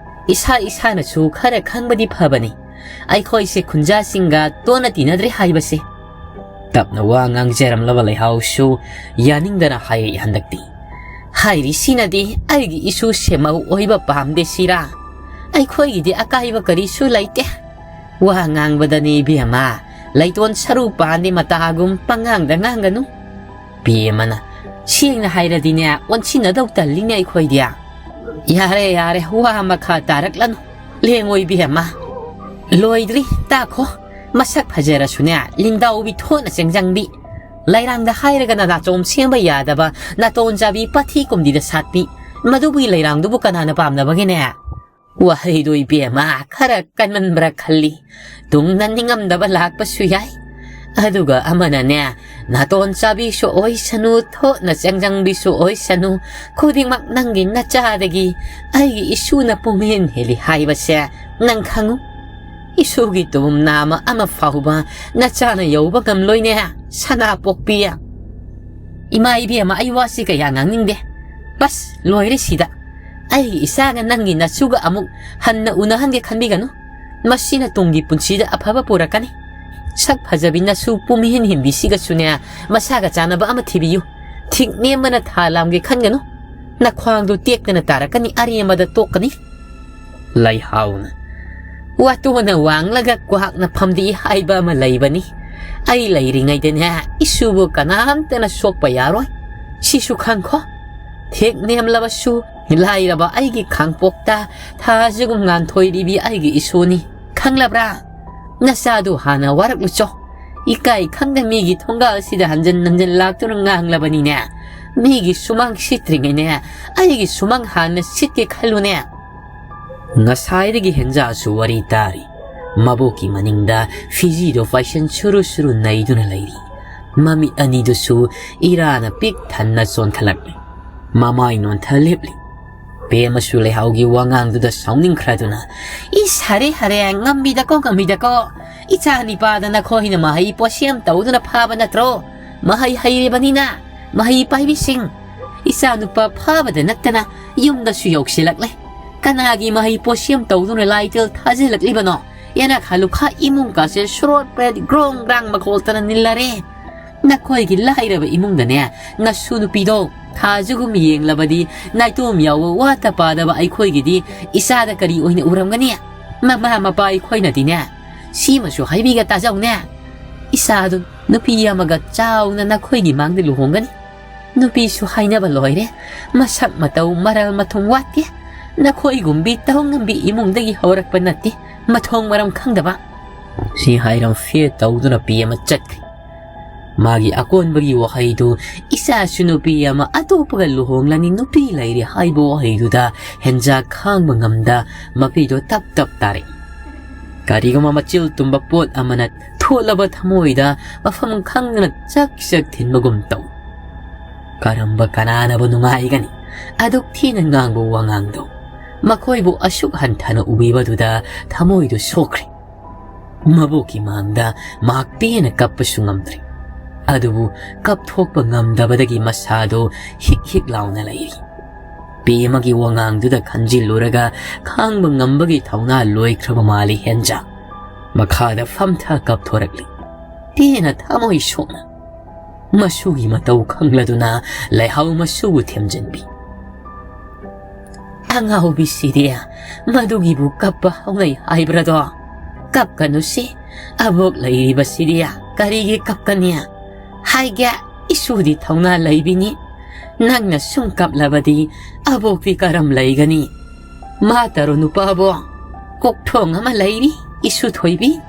ꯏꯁꯥ ꯏꯁꯥꯅꯁꯨ ꯈꯔ ꯈꯪꯕꯗꯤ ꯐꯕꯅꯤ꯫ ꯑꯩꯈꯣꯏꯁꯦ ꯈꯨꯟꯖꯥꯁꯤꯡꯒ ꯇꯣꯟꯅ ꯇꯤꯟꯅꯗ꯭ꯔꯦ ꯍꯥꯏꯕꯁꯦ꯫" ꯇꯞꯅ ꯋꯥ ꯉꯥꯡꯖꯔꯝꯂꯕ ꯂꯩꯍꯥꯎꯁꯨ ꯌꯥꯅꯤꯡꯗꯅ ꯍꯥꯏꯔꯛꯏ ꯍꯟꯗꯛꯇꯤ꯫ "ꯍꯥꯏꯔꯤꯁꯤꯅꯗꯤ ꯑꯩꯒꯤ ꯏꯁꯨ ꯁꯦꯃꯧ ꯑꯣꯏꯕ ꯄꯥꯝꯗꯦ ꯁꯤꯔꯥ? ꯑꯩꯈꯣꯏꯒꯤꯗꯤ ꯑꯀꯥꯏꯕ ꯀꯔꯤꯁꯨ ꯂꯩꯇꯦ꯫ ꯋꯥ ꯉꯥꯡꯕꯗꯅꯤ ꯏꯕꯦꯝꯃ, ꯂꯩꯇꯣꯟ ꯁꯔꯨ ꯄꯥꯟꯗꯤ ꯃꯇꯥꯒꯨꯝ ꯄꯉꯥꯡꯗ ꯉꯥꯡꯒꯅꯨ꯫" ꯕꯦꯝꯃꯅ, "ꯁꯦꯡꯅ ꯍꯥꯏꯔꯗꯤꯅꯦ, ꯑꯣꯟꯁꯤꯟꯅꯗꯧ ꯇꯜꯂꯤꯅꯦ ꯑꯩꯈꯣꯏꯗꯤ꯫" "ꯌꯥꯔꯦ, ꯌꯥꯔꯦ, ꯋꯥ ꯃꯈꯥ ꯇꯥꯔꯛꯂꯅꯨ꯫ ꯂꯦꯡꯉꯣ ꯏꯕꯦꯝꯃ꯫ ꯂꯣꯏꯗ꯭ꯔꯤ, ꯇꯥꯈꯣ꯫ ꯃꯁꯛ ꯐꯖꯔꯁꯨꯅꯦ, ꯂꯤꯡꯗꯥꯎꯕꯤ ꯊꯣꯠꯅ ꯆꯦꯡꯖꯪꯕꯤ꯫ ꯂꯩꯔꯥꯡꯗ ꯍꯥꯏꯔꯒꯅ ꯅꯥꯆꯣꯝ ꯁꯦꯝꯕ ꯌꯥꯗꯕ, ꯅꯥꯇꯣꯟ ꯆꯥꯕꯤ ꯄꯥꯊꯤ ꯀꯨꯝꯗꯤꯗ ꯁꯥꯠꯄꯤ꯫ ꯃꯗꯨꯕꯨꯒꯤ ꯂꯩꯔꯥꯡꯗꯨꯕꯨ ꯀꯅꯥꯅ ꯄꯥꯝꯅꯕꯒꯦꯅꯦ?" ꯋꯥꯍꯩꯗꯣ ꯏꯕꯦꯝꯃ ꯈꯔ ꯀꯟꯃꯟꯕ꯭ꯔꯥ ꯈꯜꯂꯤ꯫ ꯇꯨꯡꯗ ꯅꯤꯡꯉꯝꯗꯕ ꯂꯥꯛꯄꯁꯨ ꯌꯥꯏ꯫ ꯑꯗꯨꯒ ꯑꯃꯅꯅꯦ, ꯅꯥꯇꯣꯟ ꯆꯥꯕꯤꯁꯨ ꯑꯣꯏꯁꯅꯨ, ꯊꯣꯠꯅ ꯆꯦꯡꯖꯪꯕꯤꯁꯨ ꯑꯣꯏꯁꯅꯨ, ꯈꯨꯗꯤꯡꯃꯛ ꯅꯪꯒꯤ ꯅꯆꯥꯗꯒꯤ ꯑꯩꯒꯤ ꯏꯁꯨꯅ ꯄꯨꯡꯍꯦꯟ ꯍꯦꯜꯂꯤ ꯍꯥꯏꯕꯁꯦ ꯅꯪ ꯈꯪꯉꯨ꯫ ꯏꯁꯨꯒꯤ ꯇꯨꯝ ꯅꯥꯝꯃ ꯑꯃ ꯐꯥꯎꯕ ꯅꯆꯥꯅ ꯌꯧꯕ ꯉꯝꯂꯣꯏꯅꯦ, ꯁꯅꯥꯄꯣꯛꯄꯤ꯫ ꯏꯃꯥ ꯏꯕꯦꯝꯃ, ꯑꯩ ꯋꯥꯁꯤ ꯀꯌꯥ ꯉꯥꯡꯅꯤꯡꯗꯦ꯫ ꯕꯁ, ꯂꯣꯏꯔꯦ ꯁꯤꯗ꯫ ꯑꯩꯒꯤ ꯏꯆꯥꯒ ꯅꯪꯒꯤ ꯅꯁꯨꯒ ꯑꯃꯨꯛ ꯍꯟꯅ ꯎꯅꯍꯟꯒꯦ ꯈꯟꯕꯤꯒꯅꯨ꯫ ꯃꯁꯤꯅ ꯇꯨꯡꯒꯤ ꯄꯨꯟꯁꯤꯗ ꯑꯐꯕ ꯄꯨꯔꯛꯀꯅꯤ꯫ ꯁꯛ ꯐꯖꯕꯤ ꯅꯁꯨ ꯄꯨꯝꯍꯤꯟ ꯍꯤꯟꯕꯤꯁꯤꯒꯁꯨꯅꯦ, ꯃꯁꯥꯒ ꯆꯥꯟꯅꯕ ꯑꯃ ꯊꯤꯕꯤꯌꯨ꯫ ꯊꯤꯛ ꯅꯦꯝꯕꯅ ꯊꯥ ꯂꯥꯝꯒꯦ ꯈꯟꯒꯅꯨ꯫ ꯅꯈ꯭ꯋꯥꯡꯗꯨ ꯇꯦꯛꯇꯅ ꯇꯥꯔꯛꯀꯅꯤ, ꯑꯔꯦꯝꯕꯗ ꯇꯣꯛꯀꯅꯤ꯫ ꯂꯩꯍꯥꯎꯅ, "ꯋꯥꯇꯣꯟꯅ ꯋꯥꯡꯂꯒ ꯀ꯭ꯋꯥꯛꯅ ꯐꯝꯗꯦꯛꯏ ꯍꯥꯏꯕ ꯑꯃ ꯂꯩꯕꯅꯤ꯫ ꯑꯩ ꯂꯩꯔꯤꯉꯩꯗꯅꯦ, ꯏꯁꯨꯕꯨ ꯀꯅꯥꯝꯇꯅ ꯁꯣꯛꯄ ꯌꯥꯔꯣꯏ꯫ ꯁꯤꯁꯨ ꯈꯪꯈꯣ, ꯊꯦꯛ ꯅꯦꯝꯂꯕꯁꯨ ꯂꯥꯏꯔꯕ ꯑꯩꯒꯤ ꯈꯥꯡꯄꯣꯛꯇ ꯊꯥꯖꯒꯨꯝ ꯉꯥꯟꯊꯣꯏꯔꯤꯕꯤ ꯑꯩꯒꯤ ꯏꯁꯨꯅꯤ꯫ ꯈꯪꯂꯕ꯭ꯔꯥ? ꯅꯆꯥꯗꯨ ꯍꯥꯟꯅ ꯋꯥꯔꯛꯂꯨꯆꯣ꯫ ꯏꯀꯥꯏ ꯈꯪꯗ ꯃꯤꯒꯤ ꯊꯣꯡꯒꯥꯜꯁꯤꯗ ꯍꯟꯖꯟ ꯍꯟꯖꯟ ꯂꯥꯛꯇꯨꯅ ꯉꯥꯡꯂꯕꯅꯤꯅꯦ꯫ ꯃꯤꯒꯤ ꯁꯨꯃꯥꯡ ꯁꯤꯠꯇ꯭ꯔꯤꯉꯩꯅꯦ, ꯑꯩꯒꯤ ꯁꯨꯃꯥꯡ ꯍꯥꯟꯅ ꯁꯤꯠꯀꯦ ꯈꯜꯂꯨꯅꯦ꯫" ꯉꯁꯥꯏꯗꯒꯤ ꯍꯦꯟꯖꯥꯁꯨ ꯋꯥꯔꯤ ꯇꯥꯔꯤ꯫ ꯃꯕꯣꯛꯀꯤ ꯃꯅꯤꯡꯗ ꯐꯤꯖꯤꯗꯣ ꯐꯩꯁꯟ ꯁꯨꯔꯨ ꯁꯨꯔꯨ ꯅꯩꯗꯨꯅ ꯂꯩꯔꯤ꯫ ꯃꯃꯤꯠ ꯑꯅꯤꯗꯨꯁꯨ ꯏꯔꯥꯅ ꯄꯤꯛ ꯊꯟꯅ ꯆꯣꯟꯈꯠꯂꯛꯂꯤ꯫ ꯃꯃꯥꯏ ꯅꯣꯟꯊ ꯂꯦꯞꯂꯤ꯫ ꯄꯦꯝꯃꯁꯨ ꯂꯩꯍꯥꯎꯒꯤ ꯋꯥꯉꯥꯡꯗꯨꯗ ꯁꯥꯎꯅꯤꯡꯈ꯭ꯔꯗꯨꯅ, "ꯏꯁ, ꯍꯔꯦ, ꯍꯔꯦ, ꯉꯝꯃꯤꯗꯀꯣ, ꯉꯝꯃꯤꯗꯀꯣ꯫ ꯏꯆꯥ ꯅꯤꯄꯥꯗ ꯅꯈꯣꯏꯅ ꯃꯍꯩ ꯄꯣꯠꯁꯦꯝ ꯇꯧꯗꯨꯅ ꯐꯥꯕ ꯅꯠꯇ꯭ꯔꯣ? ꯃꯍꯩ ꯍꯩꯔꯤꯕꯅꯤꯅ, ꯃꯍꯩ ꯄꯥꯏꯕꯤꯁꯤꯡ, ꯏꯆꯥ ꯅꯨꯄꯥ ꯐꯥꯕꯗ ꯅꯠꯇꯅ ꯌꯨꯝꯗꯁꯨ ꯌꯧꯁꯤꯜꯂꯛꯂꯦ꯫ ꯀꯅꯥꯒꯤ ꯃꯍꯩ ꯄꯣꯠꯁꯦꯝ ꯇꯧꯗꯨꯅ ꯂꯥꯏꯇꯦꯜ ꯊꯥꯖꯤꯜꯂꯛꯂꯤꯕꯅꯣ? ꯌꯦꯅꯈꯥ ꯂꯨꯈꯥ ꯏꯃꯨꯡ ꯀꯥꯁꯦ ꯁ꯭ꯔꯣꯠ ꯄ꯭ꯔꯦꯠ ꯒ꯭ꯔꯣꯡ ꯒ꯭ꯔꯥꯡ ꯃꯈꯣꯜꯇꯅ ꯅꯤꯜꯂꯔꯦ꯫ ꯅꯈꯣꯏꯒꯤ ꯂꯥꯏꯔꯕ ꯏꯃꯨꯡꯗꯅꯦ, ꯅꯁꯨ ꯅꯨꯄꯤꯗꯣ ꯊꯥꯖꯒꯨꯝ ꯌꯦꯡꯂꯕꯗꯤ ꯅꯥꯏꯇꯣꯝ ꯌꯥꯎꯕ ꯋꯥꯠꯇ ꯄꯥꯗꯕ ꯑꯩꯈꯣꯏꯒꯤꯗꯤ ꯏꯆꯥꯗ ꯀꯔꯤ ꯑꯣꯏꯅ ꯎꯔꯝꯒꯅꯤ? ꯃꯃꯥ ꯃꯄꯥ ꯑꯩꯈꯣꯏꯅꯗꯤꯅꯦ, ꯁꯤꯃꯁꯨ ꯍꯥꯏꯕꯤꯒ ꯇꯥꯖꯧꯅꯦ꯫ ꯏꯆꯥꯗꯨ ꯅꯨꯄꯤ ꯑꯃꯒ ꯆꯥꯎꯅ ꯅꯈꯣꯏꯒꯤ ꯃꯥꯡꯗ ꯂꯨꯍꯣꯡꯒꯅꯤ꯫ ꯅꯨꯄꯤꯁꯨ ꯍꯥꯏꯅꯕ ꯂꯣꯏꯔꯦ꯫ ꯃꯁꯛ ꯃꯇꯧ ꯃꯔꯜ ꯃꯊꯨꯝ ꯋꯥꯠꯇꯦ꯫ ꯅꯈꯣꯏꯒꯨꯝꯕꯤ ꯇꯧ ꯉꯝꯕꯤ ꯏꯃꯨꯡꯗꯒꯤ ꯍꯧꯔꯛꯄ ꯅꯠꯇꯦ꯫ ꯃꯊꯣꯡ ꯃꯔꯝ ꯈꯪꯗꯕ꯫" ꯁꯤ ꯍꯥꯏꯔꯝ ꯐꯦ ꯇꯧꯗꯨꯅ ꯄꯤ ꯑꯃ ꯆꯠꯈ꯭ꯔꯦ꯫ ꯃꯥꯒꯤ ꯑꯀꯣꯟꯕꯒꯤ ꯋꯥꯍꯩꯗꯨ, "ꯏꯆꯥꯁꯨ ꯅꯨꯄꯤ ꯑꯃ ꯑꯇꯣꯞꯄꯒ ꯂꯨꯍꯣꯡꯂꯅꯤ, ꯅꯨꯄꯤ ꯂꯩꯔꯦ" ꯍꯥꯏꯕ ꯋꯥꯍꯩꯗꯨꯗ ꯍꯦꯟꯖꯥ ꯈꯥꯡꯕ ꯉꯝꯗ ꯃꯄꯤꯗꯣ ꯇꯞ ꯇꯞ ꯇꯥꯔꯛꯏ꯫ ꯀꯔꯤꯒꯨꯝꯕ ꯃꯆꯤꯜ ꯇꯨꯝꯕ ꯄꯣꯠ ꯑꯃꯅ ꯊꯣꯠꯂꯕ ꯊꯃꯣꯏꯗ ꯃꯐꯝ ꯈꯪꯗꯅ ꯆꯛ ꯆꯛ ꯊꯤꯟꯕꯒꯨꯝ ꯇꯧ꯫ ꯀꯔꯝꯕ ꯀꯅꯥꯅꯕꯨ ꯅꯨꯡꯉꯥꯏꯒꯅꯤ? ꯑꯗꯨꯛ ꯊꯤꯅ ꯉꯥꯡꯕ ꯋꯥꯉꯥꯡꯗꯣ꯫ ꯃꯈꯣꯏꯕꯨ ꯑꯁꯨꯛ ꯍꯟꯊꯅ ꯎꯕꯤꯕꯗꯨꯗ ꯊꯃꯣꯏꯗꯨ ꯁꯣꯛꯈ꯭ꯔꯦ꯫ ꯃꯕꯣꯛꯀꯤ ꯃꯥꯡꯗ ꯃꯍꯥꯛ ꯄꯦꯟꯅ ꯀꯞꯄꯁꯨ ꯉꯝꯗ꯭ꯔꯦ꯫ ꯑꯗꯨꯕꯨ ꯀꯞꯊꯣꯛꯄ ꯉꯝꯗꯕꯗꯒꯤ ꯃꯁꯥꯗꯣ ꯍꯤꯛ ꯍꯤꯛ ꯂꯥꯎꯅ ꯂꯩꯔꯤ꯫ ꯄꯦꯃꯒꯤ ꯋꯥꯉꯥꯡꯗꯨꯗ ꯈꯟꯖꯤꯜꯂꯨꯔꯒ ꯈꯥꯡꯕ ꯉꯝꯕꯒꯤ ꯊꯧꯅꯥ ꯂꯣꯏꯈ꯭ꯔꯕ ꯃꯥꯜꯂꯤ ꯍꯦꯟꯖꯥ꯫ ꯃꯈꯥꯗ ꯐꯝꯊ ꯀꯞꯊꯣꯔꯛꯂꯤ꯫ ꯄꯦꯅ ꯊꯃꯣꯏ ꯁꯣꯛꯅ ꯃꯁꯨꯒꯤ ꯃꯇꯧ ꯈꯪꯂꯗꯨꯅ ꯂꯩꯍꯥꯎ ꯃꯁꯨꯕꯨ ꯊꯦꯝꯖꯤꯟꯕꯤ꯫ "ꯑꯉꯥꯎꯕꯤꯁꯤꯗꯤ ꯃꯗꯨꯒꯤꯕꯨ ꯀꯞꯄ ꯍꯧꯅꯩ ꯍꯥꯏꯕ꯭ꯔꯗꯣ? ꯀꯞꯀꯅꯨꯁꯤ, ꯑꯕꯣꯛ ꯂꯩꯔꯤꯕꯁꯤꯗꯤ ꯀꯔꯤꯒꯤ ꯀꯞꯀꯅꯤ? ꯍꯥꯏꯒꯦ, ꯏꯁꯨꯗꯤ ꯊꯧꯅꯥ ꯂꯩꯕꯤꯅꯤ꯫ ꯅꯪꯅ ꯁꯨꯝ ꯀꯞꯂꯕꯗꯤ ꯑꯕꯣꯛꯇꯤ ꯀꯔꯝ ꯂꯩꯒꯅꯤ? ꯃꯥ ꯇꯔꯨ ꯅꯨꯄꯥꯕꯣ, ꯀꯣꯛꯊꯣꯡ ꯑꯃ ꯂꯩꯔꯤ, ꯏꯁꯨ ꯊꯣꯏꯕꯤ꯫"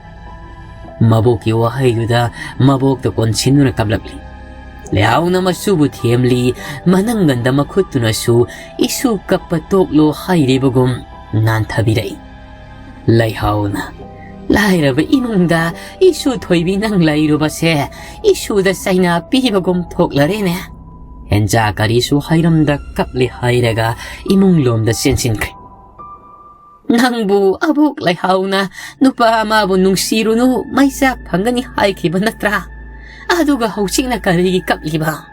ꯃꯕꯣꯛꯀꯤ ꯋꯥꯍꯩꯗꯨꯗ ꯃꯕꯣꯛꯇ ꯀꯣꯟꯁꯤꯟꯗꯨꯅ ꯀꯞꯂꯛꯂꯤ꯫ ꯂꯩꯍꯥꯎꯅ ꯃꯁꯨꯕꯨ ꯊꯦꯝꯂꯤ, ꯃꯅꯪꯒꯟꯗ ꯃꯈꯨꯠꯇꯨꯅꯁꯨ ꯏꯁꯨ ꯀꯞꯄ ꯇꯣꯛꯂꯣ ꯍꯥꯏꯔꯤꯕꯒꯨꯝ ꯅꯥꯟꯊꯕꯤꯔꯛꯏ꯫ ꯂꯩꯍꯥꯎꯅ, "ꯂꯥꯏꯔꯕ ꯏꯃꯨꯡꯗ ꯏꯁꯨ ꯊꯣꯏꯕꯤ ꯅꯪ ꯂꯩꯔꯨꯕꯁꯦ ꯏꯁꯨꯗ ꯆꯩꯅꯥ ꯄꯤꯕꯒꯨꯝ ꯊꯣꯛꯂꯔꯦꯅꯦ꯫ ꯍꯦꯟꯖꯥ ꯀꯔꯤꯁꯨ ꯍꯥꯏꯔꯝꯗ ꯀꯞꯂꯦ" ꯍꯥꯏꯔꯒ ꯏꯃꯨꯡ ꯂꯣꯝꯗ ꯆꯦꯟꯁꯤꯟꯈ꯭ꯔꯦ꯫ "ꯅꯪꯕꯨ ꯑꯕꯣꯛ ꯂꯩꯍꯥꯎꯅ ꯅꯨꯄꯥ ꯑꯃꯕꯨ ꯅꯨꯡꯁꯤꯔꯨꯅꯨ, ꯃꯩꯆꯥꯛ ꯐꯪꯒꯅꯤ ꯍꯥꯏꯈꯤꯕ ꯅꯠꯇ꯭ꯔꯥ? ꯑꯗꯨꯒ ꯍꯧꯖꯤꯛꯅ ꯀꯔꯤꯒꯤ ꯀꯞꯂꯤꯕ?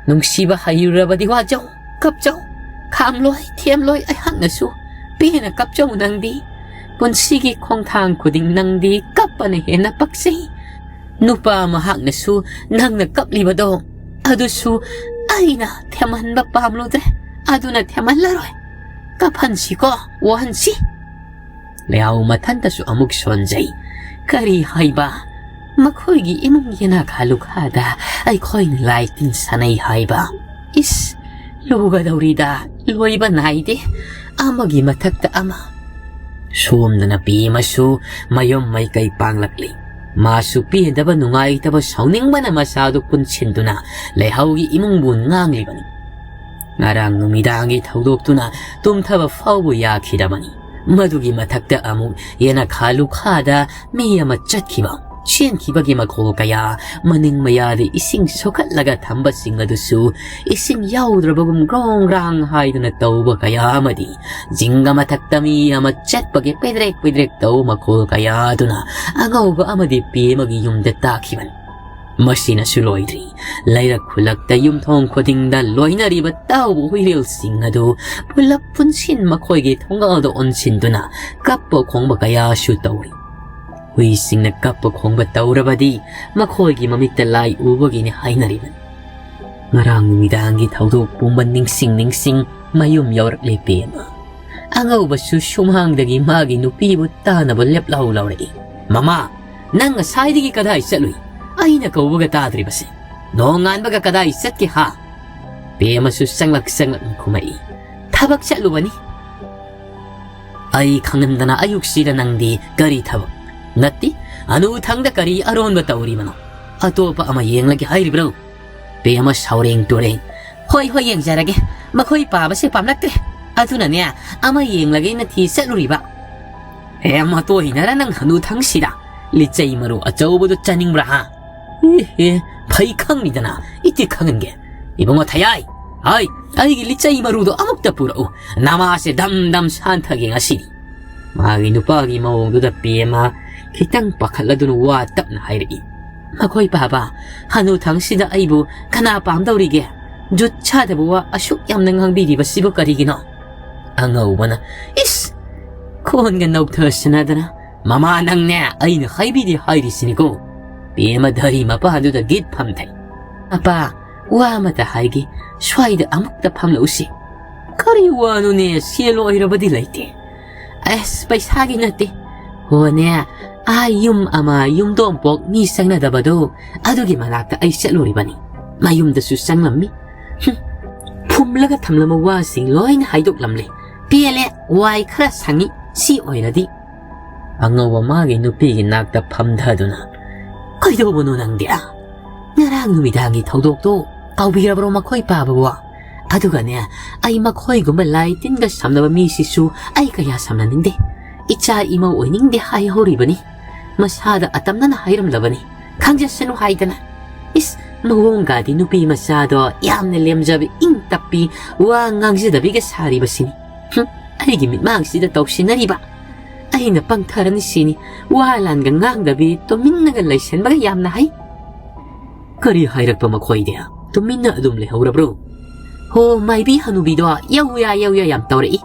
ꯅꯨꯡꯁꯤꯕ ꯍꯩꯔꯨꯔꯕꯗꯤ ꯋꯥꯖꯧ, ꯀꯞꯆꯧ, ꯈꯥꯝꯂꯣꯏ, ꯊꯦꯝꯂꯣꯏ ꯑꯩꯍꯥꯛꯅꯁꯨ꯫ ꯄꯦꯅ ꯀꯞꯆꯧ ꯅꯪꯗꯤ꯫ ꯄꯨꯟꯁꯤꯒꯤ ꯈꯣꯡꯊꯥꯡ ꯈꯨꯗꯤꯡ ꯅꯪꯗꯤ ꯀꯞꯄꯅ ꯍꯦꯟꯅ ꯄꯛꯆꯩ꯫ ꯅꯨꯄꯥ ꯃꯍꯥꯛꯅꯁꯨ ꯅꯪꯅ ꯀꯞꯂꯤꯕꯗꯣ ꯑꯗꯨꯁꯨ ꯑꯩꯅ ꯊꯦꯝꯍꯟꯕ ꯄꯥꯝꯂꯨꯗ꯭ꯔꯦ, ꯑꯗꯨꯅ ꯊꯦꯝꯍꯜꯂꯔꯣꯏ꯫ ꯀꯞꯍꯟꯁꯤꯀꯣ, ꯋꯥꯍꯟꯁꯤ꯫" ꯂꯩꯍꯥꯎ ꯃꯊꯟꯇꯁꯨ ꯑꯃꯨꯛ ꯁꯣꯟꯖꯩ꯫ ꯀꯔꯤ ꯍꯥꯏꯕ? ꯃꯈꯣꯏꯒꯤ ꯏꯃꯨꯡ ꯌꯦꯅꯥꯈꯥ ꯂꯨꯈꯥꯗ ꯑꯩꯈꯣꯏꯅ ꯂꯥꯏ ꯇꯤꯟ ꯁꯥꯟꯅꯩ ꯍꯥꯏꯕ? ꯏꯁ, ꯂꯨꯒꯗꯧꯔꯤꯗ, ꯂꯣꯏꯕ ꯅꯥꯏꯗꯦ, ꯑꯃꯒꯤ ꯃꯊꯛꯇ ꯑꯃ꯫ ꯁꯣꯝꯗꯅ ꯄꯦꯃꯁꯨ ꯃꯌꯨꯝ ꯃꯥꯏꯀꯩ ꯄꯥꯡꯂꯛꯂꯤ꯫ ꯃꯥꯁꯨ ꯄꯦꯟꯗꯕ, ꯅꯨꯡꯉꯥꯏꯇꯕ, ꯁꯥꯎꯅꯤꯡꯕꯅ ꯃꯁꯥꯗꯨ ꯄꯨꯟꯁꯤꯟꯗꯨꯅ ꯂꯩꯍꯥꯎꯒꯤ ꯏꯃꯨꯡꯕꯨ ꯉꯥꯡꯂꯤꯕꯅꯤ꯫ ꯉꯔꯥꯡ ꯅꯨꯃꯤꯗꯥꯡꯒꯤ ꯊꯧꯗꯣꯛꯇꯨꯅ ꯇꯨꯝꯊꯕ ꯐꯥꯎꯕ ꯌꯥꯈꯤꯗꯕꯅꯤ꯫ ꯃꯗꯨꯒꯤ ꯃꯊꯛꯇ ꯑꯃꯨꯛ ꯌꯦꯅꯈꯥ ꯂꯨꯈꯥꯗ ꯃꯤ ꯑꯃ ꯆꯠꯈꯤꯕ, ꯆꯦꯟꯈꯤꯕꯒꯤ ꯃꯈꯣꯜ ꯀꯌꯥ, ꯃꯅꯤꯡ ꯃꯌꯥꯗ ꯏꯁꯤꯡ ꯁꯣꯛꯍꯠꯂꯒ ꯊꯝꯕꯁꯤꯡ ꯑꯗꯨꯁꯨ ꯏꯁꯤꯡ ꯌꯥꯎꯗ꯭ꯔꯕꯒꯨꯝ ꯒ꯭ꯔꯣꯡ ꯒ꯭ꯔꯥꯡ ꯍꯥꯏꯗꯨꯅ ꯇꯧꯕ ꯀꯌꯥ ꯑꯃꯗꯤ, ꯖꯤꯡꯒ ꯃꯊꯛꯇ ꯃꯤ ꯑꯃ ꯆꯠꯄꯒꯤ ꯄꯦꯗ꯭ꯔꯦꯛ ꯄꯦꯗ꯭ꯔꯦꯛ ꯇꯧꯕ ꯃꯈꯣꯜ ꯀꯌꯥ ꯑꯗꯨꯅ ꯑꯉꯧꯕ ꯑꯃꯗꯤ ꯄꯦꯃꯒꯤ ꯌꯨꯝꯗ ꯇꯥꯈꯤꯕꯅꯤ꯫ ꯃꯁꯤꯅꯁꯨ ꯂꯣꯏꯗ꯭ꯔꯤ꯫ ꯂꯩꯔꯛ ꯈꯨꯜꯂꯛꯇ ꯌꯨꯝꯊꯣꯡ ꯈꯨꯗꯤꯡꯗ ꯂꯣꯏꯅꯔꯤꯕ ꯇꯥꯎꯕ ꯍꯨꯏꯔꯦꯜꯁꯤꯡ ꯑꯗꯨ ꯄꯨꯂꯞ ꯄꯨꯟꯁꯤꯟ ꯃꯈꯣꯏꯒꯤ ꯊꯣꯡꯒꯥꯜꯗ ꯑꯣꯟꯁꯤꯟꯗꯨꯅ ꯀꯞꯄ ꯈꯣꯡꯕ ꯀꯌꯥꯁꯨ ꯇꯧꯔꯤ꯫ ꯍꯨꯏꯁꯤꯡꯅ ꯀꯞꯄ ꯈꯣꯡꯕ ꯇꯧꯔꯕꯗꯤ ꯃꯈꯣꯏꯒꯤ ꯃꯃꯤꯠꯇ ꯂꯥꯏ ꯎꯕꯒꯤꯅꯤ ꯍꯥꯏꯅꯔꯤꯕꯅꯤ꯫ ꯉꯔꯥꯡ ꯅꯨꯃꯤꯗꯥꯡꯒꯤ ꯊꯧꯗꯣꯛ ꯄꯨꯝꯕ ꯅꯤꯡꯁꯤꯡ ꯅꯤꯡꯁꯤꯡ ꯃꯌꯨꯝ ꯌꯧꯔꯛꯂꯦ ꯄꯦꯃ꯫ ꯑꯉꯧꯕꯁꯨ ꯁꯨꯃꯥꯡꯗꯒꯤ ꯃꯥꯒꯤ ꯅꯨꯄꯤꯕꯨ ꯇꯥꯅꯕ ꯂꯦꯞꯂꯥꯎ ꯂꯥꯎꯔꯛꯏ꯫ "ꯃꯃꯥ, ꯅꯪ ꯉꯁꯥꯏꯗꯒꯤ ꯀꯗꯥꯏ ꯆꯠꯂꯨꯏ? ꯑꯩꯅ ꯀꯧꯕꯒ ꯇꯥꯗ꯭ꯔꯤꯕꯁꯦ꯫ ꯅꯣꯡꯉꯥꯟꯕꯒ ꯀꯗꯥꯏ ꯆꯠꯀꯦ ꯍꯥ?" ꯄꯦꯃꯁꯨ ꯆꯪꯂꯛ ꯆꯪꯂꯛꯅ ꯈꯨꯝꯃꯛꯏ꯫ "ꯊꯕꯛ ꯆꯠꯂꯨꯕꯅꯤ꯫" "ꯑꯩ ꯈꯪꯍꯟꯗꯅ ꯑꯌꯨꯛꯁꯤꯗ ꯅꯪꯗꯤ ꯀꯔꯤ ꯊꯕꯛ? ꯅꯠꯇꯦ, ꯑꯅꯨꯊꯪꯗ ꯀꯔꯤ ꯑꯔꯣꯟꯕ ꯇꯧꯔꯤꯕꯅꯣ? ꯑꯇꯣꯞꯄ ꯑꯃ ꯌꯦꯡꯂꯒꯦ ꯍꯥꯏꯔꯤꯕ꯭ꯔꯣ?" ꯄꯦꯃ ꯁꯥꯎꯔꯦꯡ ꯇꯨꯔꯦꯡ꯫ "ꯍꯣꯏ, ꯍꯣꯏ, ꯌꯦꯡꯖꯔꯒꯦ꯫ ꯃꯈꯣꯏ ꯄꯥꯕꯁꯦ ꯄꯥꯝꯂꯛꯇ꯭ꯔꯦ꯫ ꯑꯗꯨꯅꯅꯦ, ꯑꯃ ꯌꯦꯡꯂꯒꯦꯅ ꯊꯤ ꯆꯠꯂꯨꯔꯤꯕ꯫" "ꯑꯦ, ꯃꯇꯣꯏꯅꯔ ꯅꯪ ꯍꯅꯨꯊꯪꯁꯤꯗ? ꯂꯤꯆꯩ ꯃꯔꯨ ꯑꯆꯧꯕꯗꯣ ꯆꯥꯅꯤꯡꯕ꯭ꯔꯥ, ꯍꯥ?" "ꯑꯦ, ꯑꯦ, ꯐꯩ ꯈꯪꯅꯤꯗꯅ, ꯏꯇꯤ ꯈꯪꯍꯟꯒꯦ꯫ ꯏꯕꯨꯡꯉꯣ ꯊꯌꯥꯏ, ꯍꯥꯏ, ꯑꯩꯒꯤ ꯂꯤꯆꯩ ꯃꯔꯨꯗꯣ ꯑꯃꯨꯛꯇ ꯄꯨꯔꯛꯎ꯫ ꯅꯃꯥꯁꯦ ꯗꯝ ꯗꯝ ꯁꯥꯟꯊꯒꯦ ꯉꯁꯤꯗꯤ꯫" ꯃꯥꯒꯤ ꯅꯨꯄꯥꯒꯤ ꯃꯑꯣꯡꯗꯨꯗ ꯄꯦꯃ ꯈꯤꯇꯪ ꯄꯥꯈꯠꯂꯗꯨꯅ ꯋꯥ ꯇꯞꯅ ꯍꯥꯏꯔꯛꯏ꯫ "ꯃꯈꯣꯏ ꯄꯥꯕ, ꯍꯅꯨꯊꯪꯁꯤꯗ ꯑꯩꯕꯨ ꯀꯅꯥ ꯄꯥꯝꯗꯧꯔꯤꯒꯦ? ꯖꯨꯠ ꯁꯥꯗꯕ ꯋꯥ ꯑꯁꯨꯛ ꯌꯥꯝꯅ ꯉꯥꯡꯕꯤꯔꯤꯕꯁꯤꯕꯨ ꯀꯔꯤꯒꯤꯅꯣ?" ꯑꯉꯧꯕꯅ, "ꯏꯁ!" ꯈꯣꯟꯒ ꯅꯧꯊꯁꯅꯗꯅ, "ꯃꯃꯥ, ꯅꯪꯅꯦ ꯑꯩꯅ ꯍꯥꯏꯕꯤꯗꯦ ꯍꯥꯏꯔꯤꯁꯤꯅꯤꯀꯣ꯫" ꯄꯦꯃ ꯙꯔꯤ ꯃꯄꯥꯗꯨꯗ ꯒꯤꯠ ꯐꯝꯊꯩ꯫ "ꯑꯄꯥ, ꯋꯥ ꯑꯃꯇ ꯍꯥꯏꯒꯦ, ꯁ꯭ꯋꯥꯏꯗ ꯑꯃꯨꯛꯇ ꯐꯝꯂꯛꯎꯁꯤ꯫" "ꯀꯔꯤ ꯋꯥꯅꯣꯅꯦ? ꯁꯦꯜ ꯑꯣꯏꯔꯕꯗꯤ ꯂꯩꯇꯦ꯫" "ꯑꯁ, ꯄꯩꯁꯥꯒꯤ ꯅꯠꯇꯦ꯫ ꯍꯣꯅꯦ, ꯑꯥ ꯌꯨꯝ ꯑꯃ ꯌꯨꯝꯗꯣꯡꯄꯣꯛ ꯃꯤ ꯆꯪꯅꯗꯕꯗꯣ, ꯑꯗꯨꯒꯤ ꯃꯅꯥꯛꯇ ꯑꯩ ꯆꯠꯂꯨꯔꯤꯕꯅꯤ꯫ ꯃꯌꯨꯝꯗꯁꯨ ꯆꯪꯂꯝꯃꯤ꯫ ꯍꯨꯝ, ꯐꯨꯝꯂꯒ ꯊꯝꯂꯝꯕ ꯋꯥꯁꯤꯡ ꯂꯣꯏꯅ ꯍꯥꯏꯗꯣꯛꯂꯝꯂꯦ꯫ ꯄꯦꯜꯂꯦ, ꯋꯥꯏ ꯈꯔ ꯁꯪꯉꯤ, ꯁꯤ ꯑꯣꯏꯔꯗꯤ꯫" ꯑꯉꯧꯕ ꯃꯥꯒꯤ ꯅꯨꯄꯤꯒꯤ ꯅꯥꯛꯇ ꯐꯝꯊꯗꯨꯅ, "ꯀꯩꯗꯧꯕꯅꯣ ꯅꯪꯗꯤ? ꯉꯔꯥꯡ ꯅꯨꯃꯤꯗꯥꯡꯒꯤ ꯊꯧꯗꯣꯛꯇꯣ ꯀꯥꯎꯕꯤꯔꯕ꯭ꯔꯣ ꯃꯈꯣꯏ ꯄꯥꯕꯕꯣ? ꯑꯗꯨꯒꯅꯦ, ꯑꯩ ꯃꯈꯣꯏꯒꯨꯝꯕ ꯂꯥꯏ ꯇꯤꯟꯒ ꯁꯝꯅꯕ ꯃꯤꯁꯤꯁꯨ ꯑꯩ ꯀꯌꯥ ꯁꯝꯅꯅꯤꯡꯗꯦ꯫ ꯏꯆꯥ ꯏꯃꯧ ꯑꯣꯏꯅꯤꯡꯗꯦ ꯍꯥꯏꯍꯧꯔꯤꯕꯅꯤ꯫ ꯃꯁꯥꯗ ꯑꯇꯝꯅꯅ ꯍꯥꯏꯔꯝꯂꯕꯅꯤ꯫ ꯈꯪꯖꯁꯅꯨ ꯍꯥꯏꯗꯅ꯫ ꯏꯁ, ꯃꯑꯣꯡꯒꯗꯤ ꯅꯨꯄꯤ ꯃꯆꯥꯗꯣ ꯌꯥꯝꯅ ꯂꯦꯝꯖꯕꯤ, ꯏꯪ ꯇꯞꯄꯤ, ꯋꯥ ꯉꯥꯡꯖꯗꯕꯤꯒ ꯁꯥꯔꯤꯕꯁꯤꯅꯤ꯫ ꯍꯨꯝ, ꯑꯩꯒꯤ ꯃꯤꯠꯃꯥꯡꯁꯤꯗ ꯇꯧꯁꯤꯟꯅꯔꯤꯕ꯫ ꯑꯩꯅ ꯄꯪꯊꯔꯅꯤ ꯁꯤꯅꯤ꯫ ꯋꯥ ꯂꯥꯟꯒ ꯉꯥꯡꯗꯕꯤ, ꯇꯨꯃꯤꯟꯅꯒ ꯂꯩꯁꯟꯕꯒ ꯌꯥꯝꯅ ꯍꯩ꯫" ꯀꯔꯤ ꯍꯥꯏꯔꯛꯄ ꯃꯈꯣꯏꯗꯤ? ꯇꯨꯃꯤꯟꯅ ꯑꯗꯨꯝ ꯂꯩꯍꯧꯔꯕ꯭ꯔꯣ? ꯍꯣ, ꯃꯥꯏꯕꯤ ꯍꯅꯨꯕꯤꯗꯣ ꯌꯧꯌꯥ ꯌꯧꯌꯥ ꯌꯥꯝ ꯇꯧꯔꯛꯏ꯫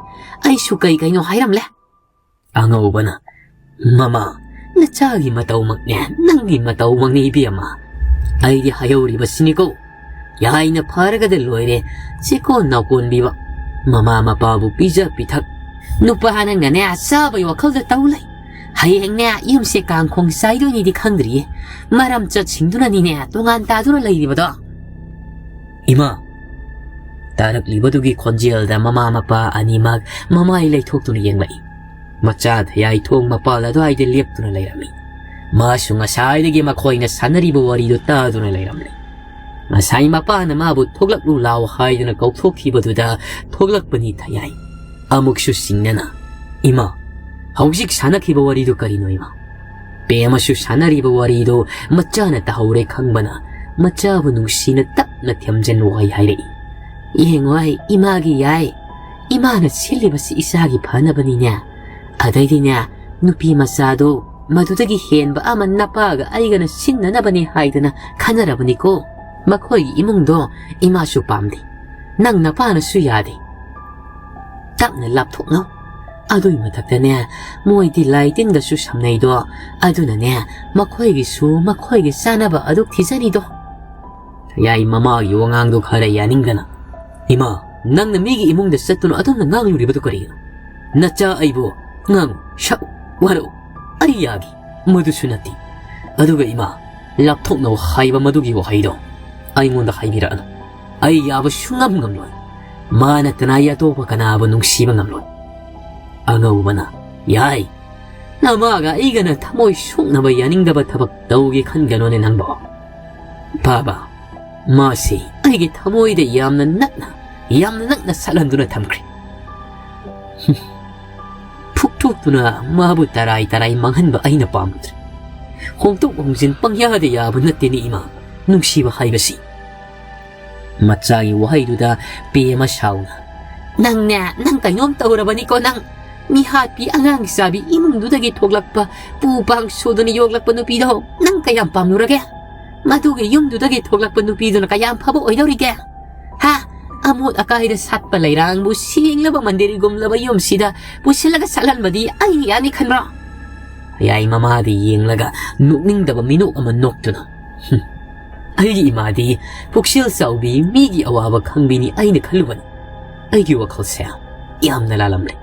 ꯑꯩꯁꯨ ꯀꯩ ꯀꯩꯅꯣ ꯍꯥꯏꯔꯝꯂꯦ꯫ ꯑꯉꯧꯕꯅ, "ꯃꯃꯥ, ꯅꯆꯥꯒꯤ ꯃꯇꯧꯃꯛꯅꯦ, ꯅꯪꯒꯤ ꯃꯇꯧꯃꯛꯅꯦ ꯏꯕꯦꯝꯃ꯫ ꯑꯩꯗꯤ ꯍꯥꯏꯍꯧꯔꯤꯕꯁꯤꯅꯤꯀꯣ꯫ ꯌꯥꯏꯅ ꯐꯔꯒꯗ ꯂꯣꯏꯔꯦ, ꯆꯦꯀꯣꯟ ꯅꯥꯎꯀꯣꯟꯕꯤꯕ꯫ ꯃꯃꯥ ꯃꯄꯥꯕꯨ ꯄꯤꯖ ꯄꯤꯊꯛ꯫ ꯅꯨꯄꯥ ꯅꯪꯅꯅꯦ ꯆꯥꯕꯒꯤ ꯋꯥꯈꯜꯗ ꯇꯧ ꯂꯩ꯫ ꯍꯌꯦꯡꯅꯦ ꯌꯨꯝꯁꯦ ꯀꯥꯡꯈꯣꯡ ꯆꯥꯏꯗꯣꯏꯅꯤꯗꯤ ꯈꯪꯗ꯭ꯔꯤꯌꯦ꯫ ꯃꯔꯝ ꯆꯠꯁꯤꯡꯗꯨꯅꯅꯤꯅꯦ ꯇꯣꯉꯥꯟ ꯇꯥꯗꯨꯅ ꯂꯩꯔꯤꯕꯗꯣ꯫" ꯏꯃꯥ! ꯇꯥꯔꯛꯂꯤꯕꯗꯨꯒꯤ ꯈꯣꯟꯖꯦꯜꯗ ꯃꯃꯥ ꯃꯄꯥ ꯑꯅꯤꯃꯛ ꯃꯃꯥꯏ ꯂꯩꯊꯣꯛꯇꯨꯅ ꯌꯦꯡꯂꯛꯏ꯫ ꯃꯆꯥ ꯊꯌꯥꯏ ꯊꯣꯡ ꯃꯄꯥꯜ ꯑꯗꯨꯋꯥꯏꯗ ꯂꯦꯞꯇꯨꯅ ꯂꯩꯔꯝꯃꯤ꯫ ꯃꯥꯁꯨ ꯉꯁꯥꯏꯗꯒꯤ ꯃꯈꯣꯏꯅ ꯁꯥꯟꯅꯔꯤꯕ ꯋꯥꯔꯤꯗꯨ ꯇꯥꯗꯨꯅ ꯂꯩꯔꯝꯂꯦ꯫ ꯉꯁꯥꯏ ꯃꯄꯥꯅ ꯃꯥꯕꯨ "ꯊꯣꯛꯂꯛꯂꯨ ꯂꯥꯎ" ꯍꯥꯏꯗꯨꯅ ꯀꯧꯊꯣꯛꯈꯤꯕꯗꯨꯗ ꯊꯣꯛꯂꯛꯄꯅꯤ ꯊꯌꯥꯏ꯫ ꯑꯃꯨꯛꯁꯨ ꯁꯤꯡꯅꯅ, "ꯏꯃꯥ, ꯍꯧꯖꯤꯛ ꯁꯥꯟꯅꯈꯤꯕ ꯋꯥꯔꯤꯗꯨ ꯀꯔꯤꯅꯣ ꯏꯃꯥ?" ꯄꯦꯃꯁꯨ ꯁꯥꯟꯅꯔꯤꯕ ꯋꯥꯔꯤꯗꯨ ꯃꯆꯥꯅ ꯇꯥꯍꯧꯔꯦ ꯈꯪꯕꯅ ꯃꯆꯥꯕꯨ ꯅꯨꯡꯁꯤꯅ ꯇꯞꯅ ꯊꯦꯝꯖꯤꯟ ꯋꯥꯍꯩ ꯍꯥꯏꯔꯛꯏ꯫ "ꯌꯦꯡꯉꯣ ꯑꯩ ꯏꯃꯥꯒꯤ ꯌꯥꯏ꯫ ꯏꯃꯥꯅ ꯁꯤꯜꯂꯤꯕꯁꯤ ꯏꯆꯥꯒꯤ ꯐꯅꯕꯅꯤꯅꯦ꯫ ꯑꯗꯩꯗꯤꯅꯦ, ꯅꯨꯄꯤ ꯃꯆꯥꯗꯣ ꯃꯗꯨꯗꯒꯤ ꯍꯦꯟꯕ ꯑꯃ ꯅꯄꯥꯒ ꯑꯩꯒꯅ ꯁꯤꯟꯅꯅꯕꯅꯤ ꯍꯥꯏꯗꯅ ꯈꯟꯅꯔꯕꯅꯤꯀꯣ꯫ ꯃꯈꯣꯏꯒꯤ ꯏꯃꯨꯡꯗꯣ ꯏꯃꯥꯁꯨ ꯄꯥꯝꯗꯦ꯫ ꯅꯪ ꯅꯄꯥꯅꯁꯨ ꯌꯥꯗꯦ꯫ ꯇꯞꯅ ꯂꯥꯞꯊꯣꯛꯅꯧ꯫ ꯑꯗꯨꯏ ꯃꯊꯛꯇꯅꯦ, ꯃꯣꯏꯗꯤ ꯂꯥꯏ ꯇꯤꯟꯗꯁꯨ ꯁꯝꯅꯩꯗꯣ꯫ ꯑꯗꯨꯅꯅꯦ, ꯃꯈꯣꯏꯒꯤꯁꯨ ꯃꯈꯣꯏꯒꯤ ꯆꯥꯅꯕ ꯑꯗꯨ ꯊꯤꯖꯔꯤꯗꯣ꯫" ꯊꯌꯥꯏ ꯃꯃꯥꯒꯤ ꯋꯥꯉꯥꯡꯗꯣ ꯈꯔ ꯌꯥꯅꯤꯡꯗꯅ, "ꯏꯃꯥ, ꯅꯪꯅ ꯃꯤꯒꯤ ꯏꯃꯨꯡꯗ ꯆꯠꯇꯨꯅ ꯑꯗꯨꯝꯅ ꯉꯥꯡꯂꯨꯔꯤꯕꯗꯨ ꯀꯔꯤꯒꯤꯅꯣ? ꯅꯆꯥ ꯑꯩꯕꯨ ꯉꯥꯡꯉꯨ, ꯁꯛꯎ, ꯋꯥꯔꯛꯎ, ꯑꯩ ꯌꯥꯒꯦ, ꯃꯗꯨꯁꯨ ꯅꯠꯇꯦ꯫ ꯑꯗꯨꯒ ꯏꯃꯥ, ꯂꯥꯞꯊꯣꯛꯅꯧ ꯍꯥꯏꯕ ꯃꯗꯨꯒꯤ ꯋꯥꯍꯩꯗꯣ ꯑꯩꯉꯣꯟꯗ ꯍꯥꯏꯕꯤꯔꯛꯑꯅꯨ꯫ ꯑꯩ ꯌꯥꯕ ꯁꯨꯡꯉꯝ ꯉꯝꯂꯣꯏ꯫ ꯃꯥ ꯅꯠꯇꯅ ꯑꯩ ꯑꯇꯣꯞꯄ ꯀꯅꯥꯕꯨ ꯅꯨꯡꯁꯤꯕ ꯉꯝꯂꯣꯏ꯫" ꯑꯉꯧꯕꯅ, "ꯌꯥꯏ, ꯅꯃꯥꯒ ꯑꯩꯒꯅ ꯊꯃꯣꯏ ꯁꯣꯛꯅꯕ ꯌꯥꯅꯤꯡꯗꯕ ꯊꯕꯛ ꯇꯧꯒꯦ ꯈꯟꯒꯅꯣꯅꯦ ꯅꯪꯕꯣ꯫ ꯕꯥꯕꯥ, ꯃꯥꯁꯤ ꯑꯩꯒꯤ ꯊꯃꯣꯏꯗ ꯌꯥꯝꯅ ꯅꯛꯅ, ꯌꯥꯝꯅ ꯅꯛꯅ ꯁꯠꯍꯟꯗꯨꯅ ꯊꯝꯈ꯭ꯔꯦ꯫ ꯐꯨꯛꯇꯣꯛꯇꯨꯅ ꯃꯥꯕꯨ ꯇꯔꯥꯏ ꯇꯔꯥꯏ ꯃꯥꯡꯍꯟꯕ ꯑꯩꯅ ꯄꯥꯝꯗ꯭ꯔꯦ꯫ ꯍꯣꯡꯗꯣꯛ ꯍꯣꯡꯖꯤꯟ ꯄꯪꯌꯥꯗ ꯌꯥꯕ ꯅꯠꯇꯦꯅꯦ ꯏꯃꯥ, ꯅꯨꯡꯁꯤꯕ ꯍꯥꯏꯕꯁꯤ꯫" ꯃꯆꯥꯒꯤ ꯋꯥꯍꯩꯗꯨꯗ ꯄꯦꯃ ꯁꯥꯎꯅ, "ꯅꯪꯅꯦ, ꯅꯪ ꯀꯩꯅꯣꯝ ꯇꯧꯔꯕꯅꯤꯀꯣ ꯅꯪ꯫ ꯃꯤꯍꯥꯠꯄꯤ ꯑꯉꯥꯡ ꯆꯥꯕꯤ ꯏꯃꯨꯡꯗꯨꯗꯒꯤ ꯊꯣꯛꯂꯛꯄ, ꯄꯨ ꯄꯥꯡ ꯁꯨꯗꯅ ꯌꯣꯛꯂꯛꯄ ꯅꯨꯄꯤꯗꯣ ꯅꯪ ꯀꯌꯥꯝ ꯄꯥꯝꯂꯨꯔꯒꯦ? ꯃꯗꯨꯒꯤ ꯌꯨꯝꯗꯨꯗꯒꯤ ꯊꯣꯛꯂꯛꯄ ꯅꯨꯄꯤꯗꯨꯅ ꯀꯌꯥꯝ ꯐꯕ ꯑꯣꯏꯗꯧꯔꯤꯒꯦ? ꯍꯥ? ꯑꯃꯣꯠ ꯑꯀꯥꯏꯗ ꯁꯥꯠꯄ ꯂꯩꯔꯥꯡꯕꯨ ꯁꯦꯡꯂꯕ ꯃꯟꯗꯤꯔꯒꯨꯝꯂꯕ ꯌꯨꯝꯁꯤꯗ ꯄꯨꯁꯤꯜꯂꯒ ꯁꯥꯠꯍꯟꯕꯗꯤ ꯑꯩ ꯌꯥꯅꯤ ꯈꯟꯕ꯭ꯔꯣ? ꯃꯌꯥꯏ ꯃꯃꯥꯗ ꯌꯦꯡꯂꯒ ꯅꯣꯛꯅꯤꯡꯗꯕ ꯃꯤꯅꯣꯛ ꯑꯃ ꯅꯣꯛꯇꯨꯅ, "ꯍꯨꯝ, ꯑꯩꯒꯤ ꯏꯃꯥꯗꯤ ꯄꯨꯛꯆꯦꯜ ꯆꯥꯎꯕꯤ, ꯃꯤꯒꯤ ꯑꯋꯥꯕ ꯈꯪꯕꯤꯅꯤ ꯑꯩꯅ ꯈꯜꯂꯨꯕꯅꯤ꯫ ꯑꯩꯒꯤ ꯋꯥꯈꯜꯁꯦ ꯌꯥꯝꯅ ꯂꯥꯜꯂꯝꯂꯦ꯫"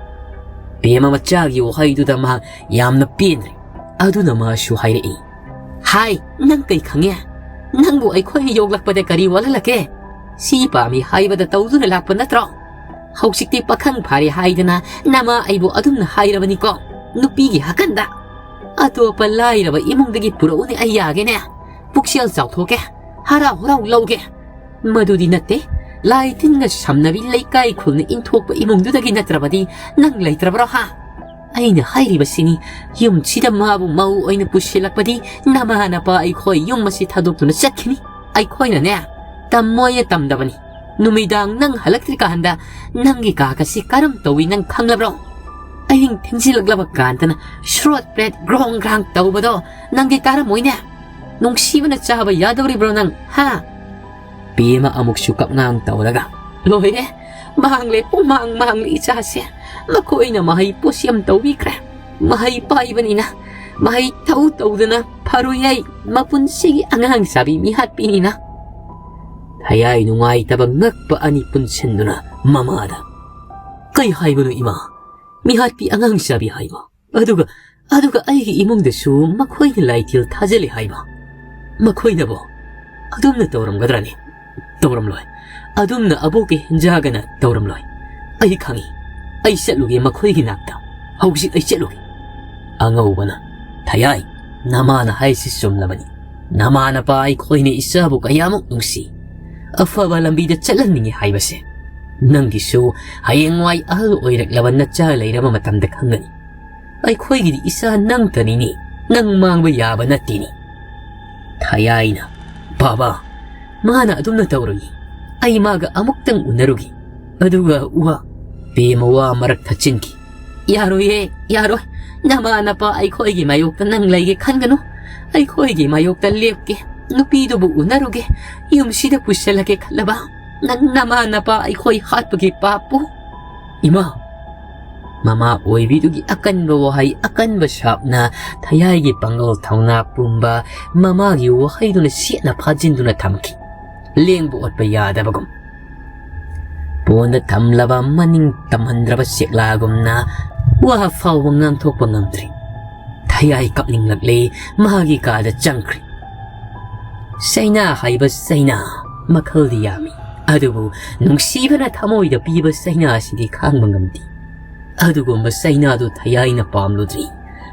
ꯄꯦꯃ ꯃꯆꯥꯒꯤ ꯋꯥꯍꯩꯗꯨꯗ ꯃꯍꯥꯛ ꯌꯥꯝꯅ ꯄꯦꯟꯗ꯭ꯔꯦ꯫ ꯑꯗꯨꯅ ꯃꯥꯁꯨ ꯍꯥꯏꯔꯛꯏ, "ꯍꯥꯏ, ꯅꯪ ꯀꯩ ꯈꯪꯉꯦ? ꯅꯪꯕꯨ ꯑꯩꯈꯣꯏꯅ ꯌꯣꯛꯂꯛꯄꯗ ꯀꯔꯤ ꯋꯥꯠꯍꯜꯂꯛꯀꯦ? ꯁꯤ ꯄꯥꯝꯃꯤ ꯍꯥꯏꯕꯗ ꯇꯧꯗꯨꯅ ꯂꯥꯛꯄ ꯅꯠꯇ꯭ꯔꯣ? ꯍꯧꯖꯤꯛꯇꯤ ꯄꯥꯈꯪ ꯐꯥꯔꯦ ꯍꯥꯏꯗꯅ ꯅꯃꯥ ꯑꯩꯕꯨ ꯑꯗꯨꯝꯅ ꯍꯥꯏꯔꯕꯅꯤꯀꯣ, ꯅꯨꯄꯤꯒꯤ ꯍꯥꯀꯟꯗ꯫ ꯑꯇꯣꯞꯄ ꯂꯥꯏꯔꯕ ꯏꯃꯨꯡꯗꯒꯤ ꯄꯨꯔꯛꯎꯅꯦ, ꯑꯩ ꯌꯥꯒꯦꯅꯦ꯫ ꯄꯨꯛꯆꯦꯜ ꯆꯥꯎꯊꯣꯛꯀꯦ, ꯍꯔꯥꯎ ꯍꯔꯥꯎ ꯂꯧꯒꯦ꯫ ꯃꯗꯨꯗꯤ ꯅꯠꯇꯦ, ꯂꯥꯏ ꯇꯤꯟꯒ ꯁꯝꯅꯕꯤ ꯂꯩꯀꯥꯏ ꯈꯨꯜꯅ ꯏꯟꯊꯣꯛꯄ ꯏꯃꯨꯡꯗꯨꯗꯒꯤ ꯅꯠꯇ꯭ꯔꯕꯗꯤ ꯅꯪ ꯂꯩꯇ꯭ꯔꯕ꯭ꯔꯣ ꯍꯥ?" ꯑꯩꯅ ꯍꯥꯏꯔꯤꯕꯁꯤꯅꯤ, ꯌꯨꯝꯁꯤꯗ ꯃꯥꯕꯨ ꯃꯧ ꯑꯣꯏꯅ ꯄꯨꯁꯤꯜꯂꯛꯄꯗꯤ ꯅꯃꯥ ꯅꯄꯥ ꯑꯩꯈꯣꯏ ꯌꯨꯝ ꯑꯁꯤ ꯊꯥꯗꯣꯛꯇꯨꯅ ꯆꯠꯈꯤꯅꯤ꯫ ꯑꯩꯈꯣꯏꯅꯅꯦ, ꯇꯝꯃꯣꯏꯅ ꯇꯝꯗꯕꯅꯤ꯫ ꯅꯨꯃꯤꯗꯥꯡ ꯅꯪ ꯍꯜꯂꯛꯇ꯭ꯔꯤꯀꯥꯟꯗ ꯅꯪꯒꯤ ꯀꯥꯒꯁꯤ ꯀꯔꯝ ꯇꯧꯏ ꯅꯪ ꯈꯪꯂꯕ꯭ꯔꯣ? ꯑꯍꯤꯡ ꯊꯦꯡꯖꯤꯜꯂꯛꯂꯕ ꯀꯥꯟꯗꯅ ꯁ꯭ꯔꯣꯠ ꯄ꯭ꯔꯦꯠ ꯒ꯭ꯔꯣꯡ ꯒ꯭ꯔꯥꯡ ꯇꯧꯕꯗꯣ ꯅꯪꯗꯤ ꯇꯥꯔꯝꯃꯣꯏꯅꯦ꯫ ꯅꯨꯡꯁꯤꯕꯅ ꯆꯥꯕ ꯌꯥꯗꯧꯔꯤꯕ꯭ꯔꯣ ꯅꯪ, ꯍꯥ? ꯄꯦꯃ ꯑꯃꯨꯛꯁꯨ ꯀꯞꯉꯥꯡ ꯇꯧꯔꯒ, "ꯂꯣꯏꯔꯦ, ꯃꯥꯡꯂꯦ, ꯄꯨꯡꯃꯥꯡ ꯃꯥꯡꯂꯦ ꯏꯆꯥꯁꯦ꯫ ꯃꯈꯣꯏꯅ ꯃꯍꯩ ꯄꯣꯠꯁꯤ ꯌꯥꯝ ꯇꯧꯕꯤꯈ꯭ꯔꯦ꯫ ꯃꯍꯩ ꯄꯥꯏꯕꯅꯤꯅ ꯃꯍꯩ ꯇꯧ ꯇꯧꯗꯅ ꯐꯔꯣꯏ ꯑꯩ꯫ ꯃꯄꯨꯟꯁꯤꯒꯤ ꯑꯉꯥꯡ ꯆꯥꯕꯤ ꯃꯤꯍꯥꯠꯄꯤꯅꯤꯅ꯫" ꯊꯌꯥꯏ ꯅꯨꯡꯉꯥꯏꯇꯕ ꯉꯛꯄ ꯑꯅꯤ ꯄꯨꯟꯁꯤꯟꯗꯨꯅ ꯃꯃꯥꯗ, "ꯀꯩ ꯍꯥꯏꯕꯅꯣ ꯏꯃꯥ? ꯃꯤꯍꯥꯠꯄꯤ ꯑꯉꯥꯡ ꯆꯥꯕꯤ ꯍꯥꯏꯕ? ꯑꯗꯨꯒ, ꯑꯗꯨꯒ ꯑꯩꯒꯤ ꯏꯃꯨꯡꯗꯁꯨ ꯃꯈꯣꯏꯅ ꯂꯥꯏꯇꯦꯜ ꯊꯥꯖꯤꯜꯂꯤ ꯍꯥꯏꯕ? ꯃꯈꯣꯏꯅꯕꯨ ꯑꯗꯨꯝꯅ ꯇꯧꯔꯝꯒꯗ꯭ꯔꯅꯦ? ꯇꯧꯔꯝꯂꯣꯏ꯫ ꯑꯗꯨꯝꯅ ꯑꯕꯣꯛꯀꯤ ꯍꯤꯟꯖꯥꯒꯅ ꯇꯧꯔꯝꯂꯣꯏ꯫ ꯑꯩ ꯈꯪꯏ꯫ ꯑꯩ ꯆꯠꯂꯨꯒꯦ ꯃꯈꯣꯏꯒꯤ ꯅꯥꯛꯇ꯫ ꯍꯧꯖꯤꯛ ꯑꯩ ꯆꯠꯂꯨꯒꯦ꯫" ꯑꯉꯧꯕꯅ, "ꯊꯌꯥꯏ, ꯅꯃꯥꯅ ꯍꯥꯏꯁꯤ ꯆꯨꯝꯂꯕꯅꯤ꯫ ꯅꯃꯥ ꯅꯄꯥ ꯑꯩꯈꯣꯏꯅ ꯏꯆꯥꯕꯨ ꯀꯌꯥꯃꯨꯛ ꯅꯨꯡꯁꯤ, ꯑꯐꯕ ꯂꯝꯕꯤꯗ ꯆꯠꯍꯟꯅꯤꯡꯉꯤ ꯍꯥꯏꯕꯁꯦ ꯅꯪꯒꯤꯁꯨ ꯍꯌꯦꯡꯋꯥꯏ ꯑꯍꯜ ꯑꯣꯏꯔꯛꯂꯕ ꯅꯆꯥ ꯂꯩꯔꯕ ꯃꯇꯝꯗ ꯈꯪꯒꯅꯤ꯫ ꯑꯩꯈꯣꯏꯒꯤꯗꯤ ꯏꯆꯥ ꯅꯪꯇꯅꯤꯅꯦ, ꯅꯪ ꯃꯥꯡꯕ ꯌꯥꯕ ꯅꯠꯇꯦꯅꯦ꯫" ꯊꯌꯥꯏꯅ, "ꯕꯥꯕꯥ, ꯃꯥꯅ ꯑꯗꯨꯝꯅ ꯇꯧꯔꯨꯏ꯫ ꯑꯩ ꯃꯥꯒ ꯑꯃꯨꯛꯇꯪ ꯎꯅꯔꯨꯒꯦ꯫ ꯑꯗꯨꯒ ꯋꯥ꯫" ꯄꯦꯃ ꯋꯥ ꯃꯔꯛ ꯊꯠꯆꯤꯟꯈꯤ꯫ "ꯌꯥꯔꯣꯏꯌꯦ, ꯌꯥꯔꯣꯏ꯫ ꯅꯃꯥ ꯅꯄꯥ ꯑꯩꯈꯣꯏꯒꯤ ꯃꯥꯌꯣꯛꯇ ꯅꯪ ꯂꯩꯒꯦ ꯈꯟꯒꯅꯨ꯫ ꯑꯩꯈꯣꯏꯒꯤ ꯃꯥꯌꯣꯛꯇ ꯂꯦꯞꯀꯦ꯫ ꯅꯨꯄꯤꯗꯨꯕꯨ ꯎꯅꯔꯨꯒꯦ, ꯌꯨꯝꯁꯤꯗ ꯄꯨꯁꯤꯜꯂꯒꯦ ꯈꯜꯂꯕ ꯅꯪ ꯅꯃꯥ ꯅꯄꯥ ꯑꯩꯈꯣꯏ ꯍꯥꯠꯄꯒꯤ ꯄꯥꯞꯄꯨ? ꯏꯃꯥ! ꯃꯃꯥ ꯑꯣꯏꯕꯤꯗꯨꯒꯤ ꯑꯀꯟꯕ ꯋꯥꯍꯩ, ꯑꯀꯟꯕ ꯁꯥꯞꯅ ꯊꯌꯥꯏꯒꯤ ꯄꯥꯡꯒꯜ ꯊꯧꯅꯥ ꯄꯨꯝꯕ ꯃꯃꯥꯒꯤ ꯋꯥꯍꯩꯗꯨꯅ ꯁꯦꯠꯅ ꯐꯥꯖꯤꯟꯗꯨꯅ ꯊꯝꯈꯤ꯫ ꯂꯦꯡꯕ ꯑꯣꯠꯄ ꯌꯥꯗꯕꯒꯨꯝ꯫ ꯄꯣꯟꯗ ꯊꯝꯂꯕ ꯃꯅꯤꯡ ꯇꯝꯍꯟꯗ꯭ꯔꯕ ꯆꯦꯛꯂꯥꯒꯨꯝꯅ ꯋꯥ ꯐꯥꯎꯕ ꯉꯥꯡꯊꯣꯛꯄ ꯉꯝꯗ꯭ꯔꯤ꯫ ꯊꯌꯥꯏ ꯀꯞꯅꯤꯡꯂꯛꯂꯦ, ꯃꯍꯥꯛꯀꯤ ꯀꯥꯗ ꯆꯪꯈ꯭ꯔꯦ꯫ ꯆꯩꯅꯥ ꯍꯥꯏꯕ ꯆꯩꯅꯥ ꯃꯈꯜꯗꯤ ꯌꯥꯝꯃꯤ, ꯑꯗꯨꯕꯨ ꯅꯨꯡꯁꯤꯕꯅ ꯊꯃꯣꯏꯗ ꯄꯤꯕ ꯆꯩꯅꯥ ꯑꯁꯤꯗꯤ ꯈꯥꯡꯕ ꯉꯝꯗꯦ꯫ ꯑꯗꯨꯒꯨꯝꯕ ꯆꯩꯅꯥꯗꯨ ꯊꯌꯥꯏꯅ ꯄꯥꯝꯂꯨꯗ꯭ꯔꯤ꯫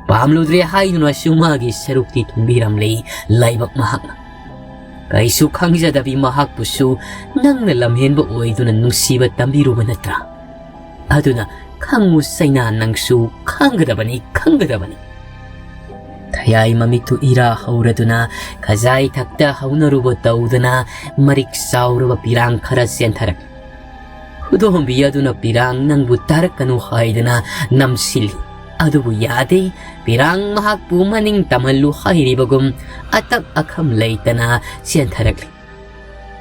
ꯄꯥꯝꯂꯨꯗ꯭ꯔꯦ ꯍꯥꯏꯗꯨꯅꯁꯨ ꯃꯥꯒꯤ ꯁꯔꯨꯛꯇꯤ ꯊꯨꯡꯕꯤꯔꯝꯂꯦ ꯂꯥꯏꯕꯛ ꯃꯍꯥꯛꯅ꯫ ꯀꯩꯁꯨ ꯈꯪꯖꯗꯕꯤ ꯃꯍꯥꯛꯄꯨꯁꯨ ꯅꯪꯅ ꯂꯝꯍꯦꯟꯕ ꯑꯣꯏꯗꯨꯅ ꯅꯨꯡꯁꯤꯕ ꯇꯝꯕꯤꯔꯨꯕ ꯅꯠꯇ꯭ꯔꯥ? ꯑꯗꯨꯅ ꯈꯪꯉꯨ ꯆꯩꯅꯥ, ꯅꯪꯁꯨ ꯈꯪꯒꯗꯕꯅꯤ, ꯈꯪꯒꯗꯕꯅꯤ꯫ ꯊꯌꯥꯏ ꯃꯃꯤꯠꯇꯨ ꯏꯔꯥ ꯍꯧꯔꯗꯨꯅ ꯈꯖꯥꯏ ꯊꯛꯇ ꯍꯧꯅꯔꯨꯕ ꯇꯧꯗꯨꯅ ꯃꯔꯤꯛ ꯆꯥꯎꯔꯕ ꯄꯤꯔꯥꯡ ꯈꯔ ꯆꯦꯟꯊꯔꯛꯏ꯫ ꯈꯨꯗꯣꯝꯕꯤ ꯑꯗꯨꯅ ꯄꯤꯔꯥꯡ ꯅꯪꯕꯨ ꯇꯥꯔꯛꯀꯅꯨ ꯍꯥꯏꯗꯨꯅ ꯅꯝꯁꯤꯜꯂꯤ꯫ ꯑꯗꯨꯕꯨ ꯌꯥꯗꯦ꯫ ꯄꯤꯔꯥꯡ ꯃꯍꯥꯛꯄꯨ ꯃꯅꯤꯡ ꯇꯝꯍꯜꯂꯨ ꯍꯥꯏꯔꯤꯕꯒꯨꯝ ꯑꯇꯛ ꯑꯈꯝ ꯂꯩꯇꯅ ꯆꯦꯟꯊꯔꯛꯂꯤ꯫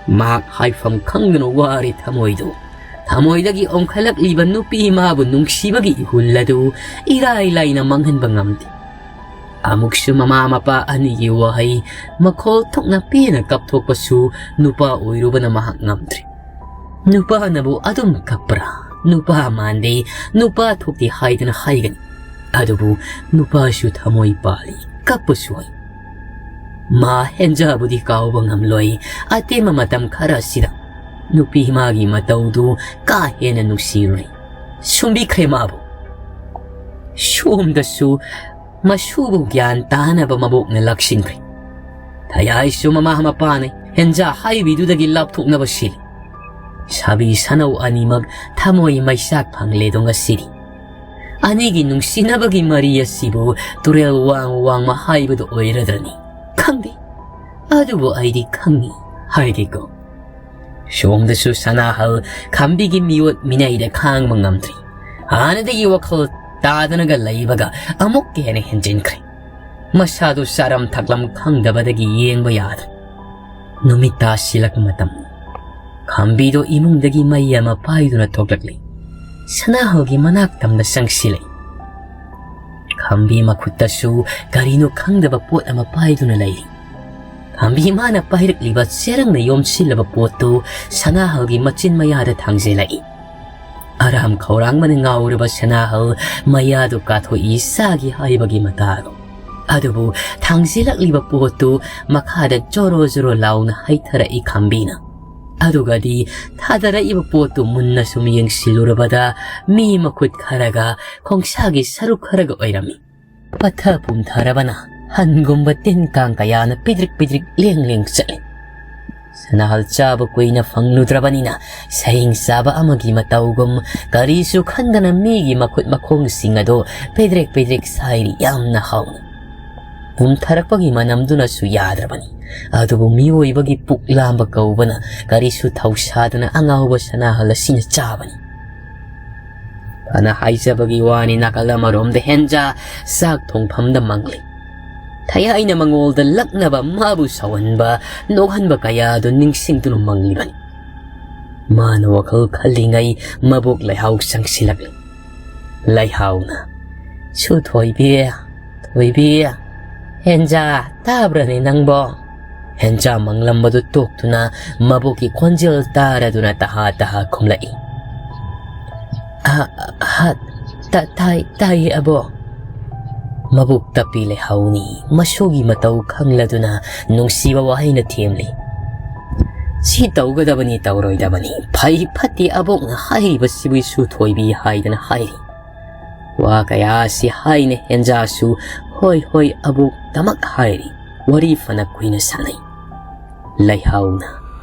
ꯃꯍꯥꯛ ꯍꯥꯏꯐꯝ ꯈꯪꯗꯅ ꯋꯥꯔꯦ ꯊꯃꯣꯏꯗꯨ꯫ ꯊꯃꯣꯏꯗꯒꯤ ꯑꯣꯟꯈꯠꯂꯛꯂꯤꯕ ꯅꯨꯄꯤ ꯃꯥꯕꯨ ꯅꯨꯡꯁꯤꯕꯒꯤ ꯏꯍꯨꯜ ꯑꯗꯨ ꯏꯔꯥꯏ ꯂꯥꯏꯅ ꯃꯥꯡꯍꯟꯕ ꯉꯝꯗꯦ꯫ ꯑꯃꯨꯛꯁꯨ ꯃꯃꯥ ꯃꯄꯥ ꯑꯅꯤꯒꯤ ꯋꯥꯍꯩ ꯃꯈꯣꯜ ꯊꯣꯛꯅ ꯄꯦꯟꯅ ꯀꯞꯊꯣꯛꯄꯁꯨ ꯅꯨꯄꯥ ꯑꯣꯏꯔꯨꯕꯅ ꯃꯍꯥꯛ ꯉꯝꯗ꯭ꯔꯦ꯫ ꯅꯨꯄꯥꯅꯕꯨ ꯑꯗꯨꯝ ꯀꯞꯄ꯭ꯔꯥ? ꯅꯨꯄꯥ ꯃꯥꯟꯗꯦ, ꯅꯨꯄꯥ ꯊꯣꯛꯇꯦ ꯍꯥꯏꯗꯅ ꯍꯥꯏꯒꯅꯤ꯫ ꯑꯗꯨꯕꯨ ꯅꯨꯄꯥꯁꯨ ꯊꯃꯣꯏ ꯄꯥꯜꯂꯤ, ꯀꯞꯄꯁꯨ ꯍꯩ꯫ ꯃꯥ ꯍꯦꯟꯖꯥꯕꯨꯗꯤ ꯀꯥꯎꯕ ꯉꯝꯂꯣꯏ꯫ ꯑꯇꯦꯟꯕ ꯃꯇꯝ ꯈꯔ ꯑꯁꯤꯗ ꯅꯨꯄꯤ ꯃꯥꯒꯤ ꯃꯇꯧꯗꯨ ꯀꯥ ꯍꯦꯟꯅ ꯅꯨꯡꯁꯤꯔꯨꯔꯦ꯫ ꯁꯨꯝꯕꯤꯈ꯭ꯔꯦ ꯃꯥꯕꯨ꯫ ꯁꯣꯝꯗꯁꯨ ꯃꯁꯨꯕꯨ ꯒ꯭ꯌꯥꯟ ꯇꯥꯅꯕ ꯃꯕꯣꯛꯅ ꯂꯥꯛꯁꯤꯟꯈ꯭ꯔꯦ꯫ ꯊꯌꯥꯏꯁꯨ ꯃꯃꯥ ꯃꯄꯥꯅ ꯍꯦꯟꯖꯥ ꯍꯥꯏꯕꯤꯗꯨꯗꯒꯤ ꯂꯥꯞꯊꯣꯛꯅꯕ ꯁꯤꯜꯂꯤ꯫ ꯁꯥꯕꯤ ꯁꯅꯧ ꯑꯅꯤꯃꯛ ꯊꯃꯣꯏ ꯃꯩꯆꯥꯛ ꯐꯪꯂꯦꯗꯣ ꯉꯁꯤꯗꯤ꯫ ꯑꯅꯤꯒꯤ ꯅꯨꯡꯁꯤꯅꯕꯒꯤ ꯃꯔꯤ ꯑꯁꯤꯕꯨ ꯇꯨꯔꯦꯜ ꯋꯥꯡ ꯋꯥꯡꯃ ꯍꯥꯏꯕꯗꯨ ꯑꯣꯏꯔꯗ꯭ꯔꯅꯤ? ꯈꯪꯗꯦ꯫ ꯑꯗꯨꯕꯨ ꯑꯩꯗꯤ ꯈꯪꯏ ꯍꯥꯏꯒꯦꯀꯣ꯫ ꯁꯣꯝꯗꯁꯨ ꯁꯅꯥꯍꯜ ꯈꯥꯝꯕꯤꯒꯤ ꯃꯤꯑꯣꯠ ꯃꯤꯅꯩꯗ ꯈꯥꯡꯕ ꯉꯝꯗ꯭ꯔꯤ꯫ ꯍꯥꯟꯅꯗꯒꯤ ꯋꯥꯈꯜ ꯇꯥꯗꯅꯒ ꯂꯩꯕꯒ ꯑꯃꯨꯛꯀ ꯍꯦꯟꯅ ꯍꯦꯟꯖꯤꯟꯈ꯭ꯔꯦ꯫ ꯃꯁꯥꯗꯨ ꯆꯥꯔꯝ ꯊꯛꯂꯝ ꯈꯪꯗꯕꯗꯒꯤ ꯌꯦꯡꯕ ꯌꯥꯗ꯭ꯔꯦ꯫ ꯅꯨꯃꯤꯠ ꯇꯥꯁꯤꯜꯂꯛꯄ ꯃꯇꯝ꯫ ꯈꯥꯝꯕꯤꯗꯣ ꯏꯃꯨꯡꯗꯒꯤ ꯃꯩ ꯑꯃ ꯄꯥꯏꯗꯨꯅ ꯊꯣꯛꯂꯛꯂꯤ꯫ ꯁꯅꯥꯍꯜꯒꯤ ꯃꯅꯥꯛ ꯇꯝꯅ ꯆꯪꯁꯤꯜꯂꯛꯏ꯫ ꯈꯥꯝꯕꯤ ꯃꯈꯨꯠꯇꯁꯨ ꯀꯔꯤꯅꯣ ꯈꯪꯗꯕ ꯄꯣꯠ ꯑꯃ ꯄꯥꯏꯗꯨꯅ ꯂꯩꯔꯤ꯫ ꯈꯥꯝꯕꯤ ꯃꯥꯅ ꯄꯥꯏꯔꯛꯂꯤꯕ ꯆꯦꯔꯪꯅ ꯌꯣꯝꯁꯤꯜꯂꯕ ꯄꯣꯠꯇꯨ ꯁꯅꯥꯍꯜꯒꯤ ꯃꯆꯤꯟ ꯃꯌꯥꯗ ꯊꯥꯡꯖꯤꯜꯂꯛꯏ꯫ ꯑꯔꯥꯝ ꯈꯧꯔꯥꯡꯕꯅ ꯉꯥꯎꯔꯕ ꯁꯅꯥꯍꯜ ꯃꯌꯥꯗꯨ ꯀꯥꯊꯣꯛꯏ ꯆꯥꯒꯦ ꯍꯥꯏꯕꯒꯤ ꯃꯇꯥꯒꯨꯝ꯫ ꯑꯗꯨꯕꯨ ꯊꯥꯡꯖꯤꯜꯂꯛꯂꯤꯕ ꯄꯣꯠꯇꯨ ꯃꯈꯥꯗ ꯖꯣꯔꯣ ꯖꯣꯔꯣ ꯂꯥꯎꯅ ꯍꯩꯊꯔꯛꯏ ꯈꯥꯝꯕꯤꯅ꯫ ꯑꯗꯨꯒꯗꯤ ꯊꯥꯗꯔꯛꯏꯕ ꯄꯣꯠꯇꯨ ꯃꯨꯟꯅ ꯁꯨꯝ ꯌꯦꯡꯁꯤꯜꯂꯨꯔꯕꯗ ꯃꯤ ꯃꯈꯨꯠ ꯈꯔꯒ ꯈꯣꯡꯁꯥꯒꯤ ꯁꯔꯨꯛ ꯈꯔꯒ ꯑꯣꯏꯔꯝꯃꯤ꯫ ꯄꯠꯊ ꯄꯨꯝꯊꯔꯕꯅ ꯍꯟꯒꯨꯝꯕ ꯇꯤꯟ ꯀꯥꯡ ꯀꯌꯥꯅ ꯄꯤꯗ꯭ꯔꯤꯛ ꯄꯤꯗ꯭ꯔꯤꯛ ꯂꯦꯡ ꯂꯦꯡ ꯆꯠꯂꯤ꯫ ꯁꯅꯥꯍꯜ ꯆꯥꯕ ꯀꯨꯏꯅ ꯐꯪꯂꯨꯗ꯭ꯔꯕꯅꯤꯅ ꯁꯍꯤꯡ ꯆꯥꯕ ꯑꯃꯒꯤ ꯃꯇꯧꯒꯨꯝ ꯀꯔꯤꯁꯨ ꯈꯟꯗꯅ ꯃꯤꯒꯤ ꯃꯈꯨꯠ ꯃꯈꯣꯡꯁꯤꯡ ꯑꯗꯨ ꯄꯦꯗ꯭ꯔꯦꯛ ꯄꯦꯗ꯭ꯔꯦꯛ ꯁꯥꯏꯔꯤ ꯌꯥꯝꯅ ꯍꯥꯎꯅ꯫ ꯄꯨꯝꯊꯔꯛꯄꯒꯤ ꯃꯅꯝꯗꯨꯅꯁꯨ ꯌꯥꯗ꯭ꯔꯕꯅꯤ꯫ ꯑꯗꯨꯕꯨ ꯃꯤꯑꯣꯏꯕꯒꯤ ꯄꯨꯛ ꯂꯥꯝꯕ ꯀꯧꯕꯅ ꯀꯔꯤꯁꯨ ꯊꯧꯁꯥꯗꯅ ꯑꯉꯥꯎꯕ ꯁꯅꯥꯍꯜ ꯑꯁꯤꯅ ꯆꯥꯕꯅꯤ꯫ ꯐꯅ ꯍꯥꯏꯖꯕꯒꯤ ꯋꯥꯅꯤ, ꯅꯥꯀꯜ ꯑꯃꯔꯣꯝꯗ ꯍꯦꯟꯖꯥ ꯆꯥꯛ ꯊꯣꯡꯐꯝꯗ ꯃꯪꯂꯤ꯫ ꯊꯌꯥꯏꯅ ꯃꯉꯣꯜꯗ ꯂꯛꯅꯕ, ꯃꯥꯕꯨ ꯁꯥꯎꯍꯟꯕ, ꯅꯣꯛꯍꯟꯕ ꯀꯌꯥ ꯑꯗꯨ ꯅꯤꯡꯁꯤꯡꯗꯨꯅ ꯃꯪꯂꯤꯕꯅꯤ꯫ ꯃꯥꯅ ꯋꯥꯈꯜ ꯈꯜꯂꯤꯉꯩ ꯃꯕꯣꯛ ꯂꯩꯍꯥꯎ ꯆꯪꯁꯤꯜꯂꯛꯂꯤ꯫ ꯂꯩꯍꯥꯎꯅ, "ꯁꯨ ꯊꯣꯏꯕꯤ, ꯊꯣꯏꯕꯤ, ꯍꯦꯟꯖꯥ ꯇꯥꯕ꯭ꯔꯅꯦ ꯅꯪꯕꯣ?" ꯍꯦꯟꯖꯥ ꯃꯪꯂꯝꯕꯗꯨ ꯇꯣꯛꯇꯨꯅ ꯃꯕꯣꯛꯀꯤ ꯈꯣꯟꯖꯦꯜ ꯇꯥꯔꯗꯨꯅ ꯇꯍꯥ ꯇꯍꯥ ꯈꯨꯝꯂꯛꯏ꯫ "ꯑ, ꯑ, ꯇ-, ꯇꯥꯏ, ꯇꯥꯏꯌꯦ ꯑꯕꯣ꯫" ꯃꯕꯣꯛ ꯇꯞꯄꯤ ꯂꯩꯍꯥꯎꯅꯤ ꯃꯁꯨꯒꯤ ꯃꯇꯧ ꯈꯪꯂꯗꯨꯅ ꯅꯨꯡꯁꯤꯕ ꯋꯥꯍꯩꯅ ꯊꯦꯝꯂꯤ꯫ "ꯁꯤ ꯇꯧꯒꯗꯕꯅꯤ, ꯇꯧꯔꯣꯏꯗꯕꯅꯤ, ꯐꯩ ꯐꯠꯇꯦ ꯑꯕꯣꯛꯅ ꯍꯥꯏꯔꯤꯕꯁꯤꯕꯨ ꯁꯨ ꯊꯣꯏꯕꯤ ꯍꯥꯏꯗꯅ ꯍꯥꯏꯔꯤ꯫" ꯋꯥ ꯀꯌꯥ ꯑꯁꯤ ꯍꯥꯏꯅ ꯍꯦꯟꯖꯥꯁꯨ "ꯍꯣꯏ ꯍꯣꯏ ꯑꯕꯣꯛ"ꯗꯃꯛ ꯍꯥꯏꯔꯤ꯫ ꯋꯥꯔꯤ ꯐꯅ ꯀꯨꯏꯅ ꯁꯥꯟꯅꯩ꯫ ꯂꯩꯍꯥꯎꯅ,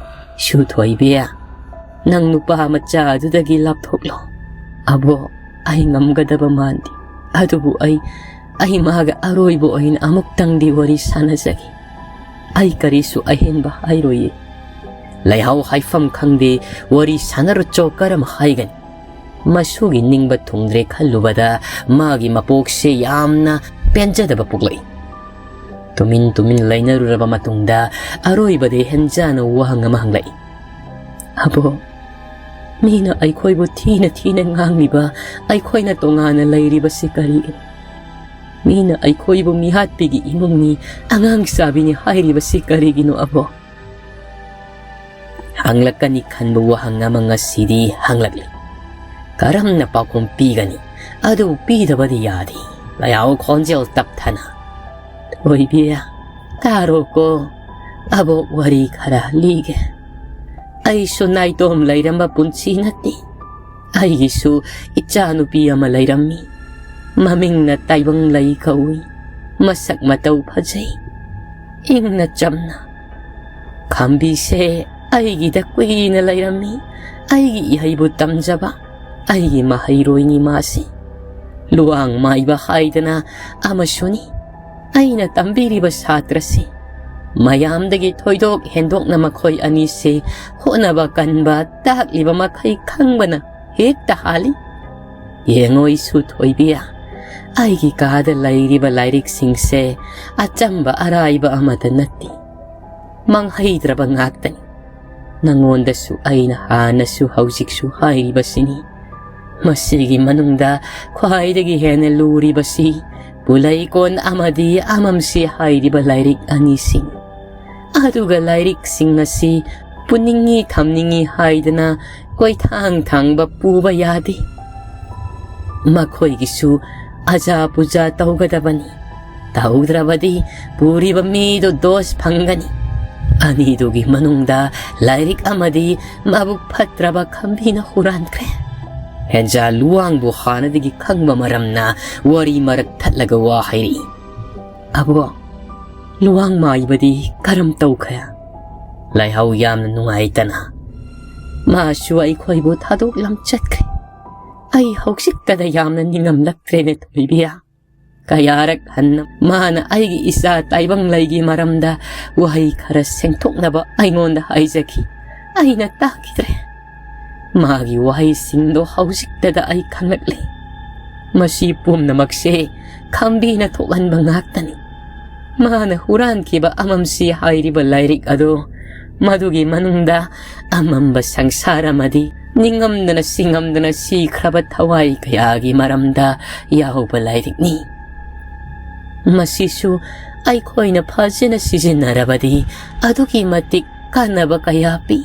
"ꯁꯨ ꯊꯣꯏꯕꯤ, ꯅꯪ ꯅꯨꯄꯥ ꯃꯆꯥ ꯑꯗꯨꯗꯒꯤ ꯂꯥꯞꯊꯣꯛꯂꯣ꯫ ꯑꯕꯣ, ꯑꯩ ꯉꯝꯒꯗꯕ ꯃꯥꯟꯗꯦ꯫ ꯑꯗꯨꯕꯨ ꯑꯩ, ꯑꯩ ꯃꯥꯒ ꯑꯔꯣꯏꯕ ꯑꯣꯏꯅ ꯑꯃꯨꯛꯇꯪꯗꯤ ꯋꯥꯔꯤ ꯁꯥꯟꯅꯖꯒꯦ꯫ ꯑꯩ ꯀꯔꯤꯁꯨ ꯑꯍꯦꯟꯕ ꯍꯥꯏꯔꯣꯏꯌꯦ꯫" ꯂꯩꯍꯥꯎ ꯍꯥꯏꯐꯝ ꯈꯪꯗꯦ, ꯋꯥꯔꯤ ꯁꯥꯟꯅꯔꯨꯆꯣ ꯀꯔꯝ ꯍꯥꯏꯒꯅꯤ? ꯃꯁꯨꯒꯤ ꯅꯤꯡꯕ ꯊꯨꯡꯗ꯭ꯔꯦ ꯈꯜꯂꯨꯕꯗ ꯃꯥꯒꯤ ꯃꯄꯣꯛꯁꯦ ꯌꯥꯝꯅ ꯄꯦꯟꯖꯗꯕ ꯄꯣꯛꯂꯛꯏ꯫ ꯇꯨꯃꯤꯟ ꯇꯨꯃꯤꯟ ꯂꯩꯅꯔꯨꯔꯕ ꯃꯇꯨꯡꯗ ꯑꯔꯣꯏꯕꯗꯤ ꯍꯦꯟꯖꯥꯅ ꯋꯥꯍꯪ ꯑꯃ ꯍꯪꯂꯛꯏ꯫ "ꯑꯕꯣ, ꯃꯤꯅ ꯑꯩꯈꯣꯏꯕꯨ ꯊꯤꯅ ꯊꯤꯅ ꯉꯥꯡꯂꯤꯕ ꯑꯩꯈꯣꯏꯅ ꯇꯣꯉꯥꯟꯅ ꯂꯩꯔꯤꯕꯁꯤ ꯀꯔꯤꯒꯤꯅꯣ? ꯃꯤꯅ ꯑꯩꯈꯣꯏꯕꯨ ꯃꯤꯍꯥꯠꯄꯤꯒꯤ ꯏꯃꯨꯡꯅꯤ, ꯑꯉꯥꯡ ꯆꯥꯕꯤꯅꯤ ꯍꯥꯏꯔꯤꯕꯁꯤ ꯀꯔꯤꯒꯤꯅꯣ ꯑꯕꯣ?" ꯍꯪꯂꯛꯀꯅꯤ ꯈꯟꯕ ꯋꯥꯍꯪ ꯑꯃ ꯉꯁꯤꯗꯤ ꯍꯪꯂꯛꯂꯤ꯫ ꯀꯔꯝꯅ ꯄꯥꯎꯈꯨꯝ ꯄꯤꯒꯅꯤ? ꯑꯗꯨꯕꯨ ꯄꯤꯗꯕꯗꯤ ꯌꯥꯗꯦ꯫ ꯂꯩꯍꯥꯎ ꯈꯣꯟꯖꯦꯜ ꯇꯞꯊꯅ, "ꯊꯣꯏꯕꯤ, ꯇꯥꯔꯣꯀꯣ, ꯑꯕꯣꯛ ꯋꯥꯔꯤ ꯈꯔ ꯂꯤꯒꯦ꯫ ꯑꯩꯁꯨ ꯅꯥꯏꯇꯣꯝ ꯂꯩꯔꯝꯕ ꯄꯨꯟꯁꯤ ꯅꯠꯇꯦ꯫ ꯑꯩꯒꯤꯁꯨ ꯏꯆꯥꯅꯨꯄꯤ ꯑꯃ ꯂꯩꯔꯝꯃꯤ꯫ ꯃꯃꯤꯡꯅ ꯇꯥꯏꯕꯪꯂꯩ ꯀꯧꯏ꯫ ꯃꯁꯛ ꯃꯇꯧ ꯐꯖꯩ, ꯏꯪꯅ ꯆꯝꯅ꯫ ꯈꯝꯕꯤꯁꯦ ꯑꯩꯒꯤꯗ ꯀꯨꯏꯅ ꯂꯩꯔꯝꯃꯤ꯫ ꯑꯩꯒꯤ ꯏꯍꯩꯕꯨ ꯇꯝꯖꯕ, ꯑꯩꯒꯤ ꯃꯍꯩꯔꯣꯏꯅꯤ ꯃꯥꯁꯤ꯫ ꯂꯨꯋꯥꯡ ꯃꯥꯏꯕ ꯍꯥꯏꯗꯅ ꯑꯃꯁꯨꯅꯤ꯫ ꯑꯩꯅ ꯇꯝꯕꯤꯔꯤꯕ ꯁꯥꯇ꯭ꯔꯁꯤ꯫ ꯃꯌꯥꯝꯗꯒꯤ ꯊꯣꯏꯗꯣꯛ ꯍꯦꯟꯗꯣꯛꯅ ꯃꯈꯣꯏ ꯑꯅꯤꯁꯤ ꯍꯣꯠꯅꯕ ꯀꯟꯕ, ꯇꯥꯛꯂꯤꯕ ꯃꯈꯩ ꯈꯪꯕꯅ ꯍꯦꯛꯇ ꯍꯥꯜꯂꯤ꯫ ꯌꯦꯡꯉꯣ ꯏꯁꯨ ꯊꯣꯏꯕꯤ, ꯑꯩꯒꯤ ꯀꯥꯗ ꯂꯩꯔꯤꯕ ꯂꯥꯏꯔꯤꯛꯁꯤꯡꯁꯦ ꯑꯆꯝꯕ ꯑꯔꯥꯏꯕ ꯑꯃꯠꯇ ꯅꯠꯇꯦ꯫ ꯃꯥꯡꯍꯩꯗ꯭ꯔꯕ ꯉꯥꯛꯇꯅꯤ꯫ ꯅꯉꯣꯟꯗꯁꯨ ꯑꯩꯅ ꯍꯥꯟꯅꯁꯨ ꯍꯧꯖꯤꯛꯁꯨ ꯍꯥꯏꯔꯤꯕꯁꯤꯅꯤ꯫ ꯃꯁꯤꯒꯤ ꯃꯅꯨꯡꯗ ꯈ꯭ꯋꯥꯏꯗꯒꯤ ꯍꯦꯟꯅ ꯂꯨꯔꯤꯕꯁꯤ ꯄꯨꯂꯩꯀꯣꯟ ꯑꯃꯗꯤ ꯑꯃꯝꯁꯤ ꯍꯥꯏꯔꯤꯕ ꯂꯥꯏꯔꯤꯛ ꯑꯅꯤꯁꯤꯡ꯫ ꯑꯗꯨꯒ ꯂꯥꯏꯔꯤꯛꯁꯤꯡ ꯑꯁꯤ ꯄꯨꯅꯤꯡꯉꯤ ꯊꯝꯅꯤꯡꯉꯤ ꯍꯥꯏꯗꯅ ꯀꯣꯏꯊꯥꯡ ꯊꯥꯡꯕ ꯄꯨꯕ ꯌꯥꯗꯦ꯫ ꯃꯈꯣꯏꯒꯤꯁꯨ ꯑꯖꯥ ꯄꯨꯖꯥ ꯇꯧꯒꯗꯕꯅꯤ꯫ ꯇꯧꯗ꯭ꯔꯕꯗꯤ ꯄꯨꯔꯤꯕ ꯃꯤꯗꯨ ꯗꯣꯁ ꯐꯪꯒꯅꯤ꯫ ꯑꯅꯤꯗꯨꯒꯤ ꯃꯅꯨꯡꯗ ꯂꯥꯏꯔꯤꯛ ꯑꯃꯗꯤ ꯃꯕꯨꯛ ꯐꯠꯇ꯭ꯔꯕ ꯈꯝꯕꯤꯅ ꯍꯨꯔꯥꯟꯈ꯭ꯔꯦ꯫" ꯍꯦꯟꯖꯥ ꯂꯨꯋꯥꯡꯕꯨ ꯍꯥꯟꯅꯗꯒꯤ ꯈꯪꯕ ꯃꯔꯝꯅ ꯋꯥꯔꯤ ꯃꯔꯛ ꯊꯠꯂꯒ ꯋꯥ ꯍꯥꯏꯔꯛꯏ꯫ "ꯑꯕꯣ, ꯂꯨꯋꯥꯡ ꯃꯥꯏꯕꯗꯤ ꯀꯔꯝ ꯇꯧꯈ꯭ꯔꯦ?" "ꯂꯩꯍꯥꯎ ꯌꯥꯝꯅ ꯅꯨꯡꯉꯥꯏꯇꯅ ꯃꯥꯁꯨ ꯑꯩꯈꯣꯏꯕꯨ ꯊꯥꯗꯣꯛꯂꯝ ꯆꯠꯈ꯭ꯔꯦ꯫ ꯑꯩ ꯍꯧꯖꯤꯛꯇꯗ ꯌꯥꯝꯅ ꯅꯤꯡꯉꯝꯂꯛꯇ꯭ꯔꯦꯅꯦ ꯊꯣꯏꯕꯤꯌꯥ꯫ ꯀꯌꯥꯔꯛ ꯍꯟꯅ ꯃꯥꯅ ꯑꯩꯒꯤ ꯏꯆꯥ ꯇꯥꯏꯕꯪꯂꯩꯒꯤ ꯃꯔꯝꯗ ꯋꯥꯍꯩ ꯈꯔ ꯁꯦꯡꯊꯣꯛꯅꯕ ꯑꯩꯉꯣꯟꯗ ꯍꯥꯏꯖꯈꯤ꯫ ꯑꯩꯅ ꯇꯥꯈꯤꯗ꯭ꯔꯦ꯫ ꯃꯥꯒꯤ ꯋꯥꯍꯩꯁꯤꯡꯗꯣ ꯍꯧꯖꯤꯛꯇꯗ ꯑꯩ ꯈꯪꯂꯛꯂꯦ꯫ ꯃꯁꯤ ꯄꯨꯝꯅꯃꯛꯁꯦ ꯈꯝꯕꯤꯅ ꯊꯣꯛꯍꯟꯕ ꯉꯥꯛꯇꯅꯤ꯫ ꯃꯥꯅ ꯍꯨꯔꯥꯟꯈꯤꯕ ꯑꯃꯝꯁꯤ ꯍꯥꯏꯔꯤꯕ ꯂꯥꯏꯔꯤꯛ ꯑꯗꯨ, ꯃꯗꯨꯒꯤ ꯃꯅꯨꯡꯗ ꯑꯃꯝꯕ ꯁꯪꯁꯥꯔ ꯑꯃꯗꯤ ꯅꯤꯡꯉꯝꯗꯅ ꯁꯤꯡꯉꯝꯗꯅ ꯁꯤꯈ꯭ꯔꯕ ꯊꯋꯥꯏ ꯀꯌꯥꯒꯤ ꯃꯔꯝꯗ ꯌꯥꯎꯕ ꯂꯥꯏꯔꯤꯛꯅꯤ꯫ ꯃꯁꯤꯁꯨ ꯑꯩꯈꯣꯏꯅ ꯐꯖꯅ ꯁꯤꯖꯤꯟꯅꯔꯕꯗꯤ ꯑꯗꯨꯛꯀꯤ ꯃꯇꯤꯛ ꯀꯥꯟꯅꯕ ꯀꯌꯥ ꯄꯤ꯫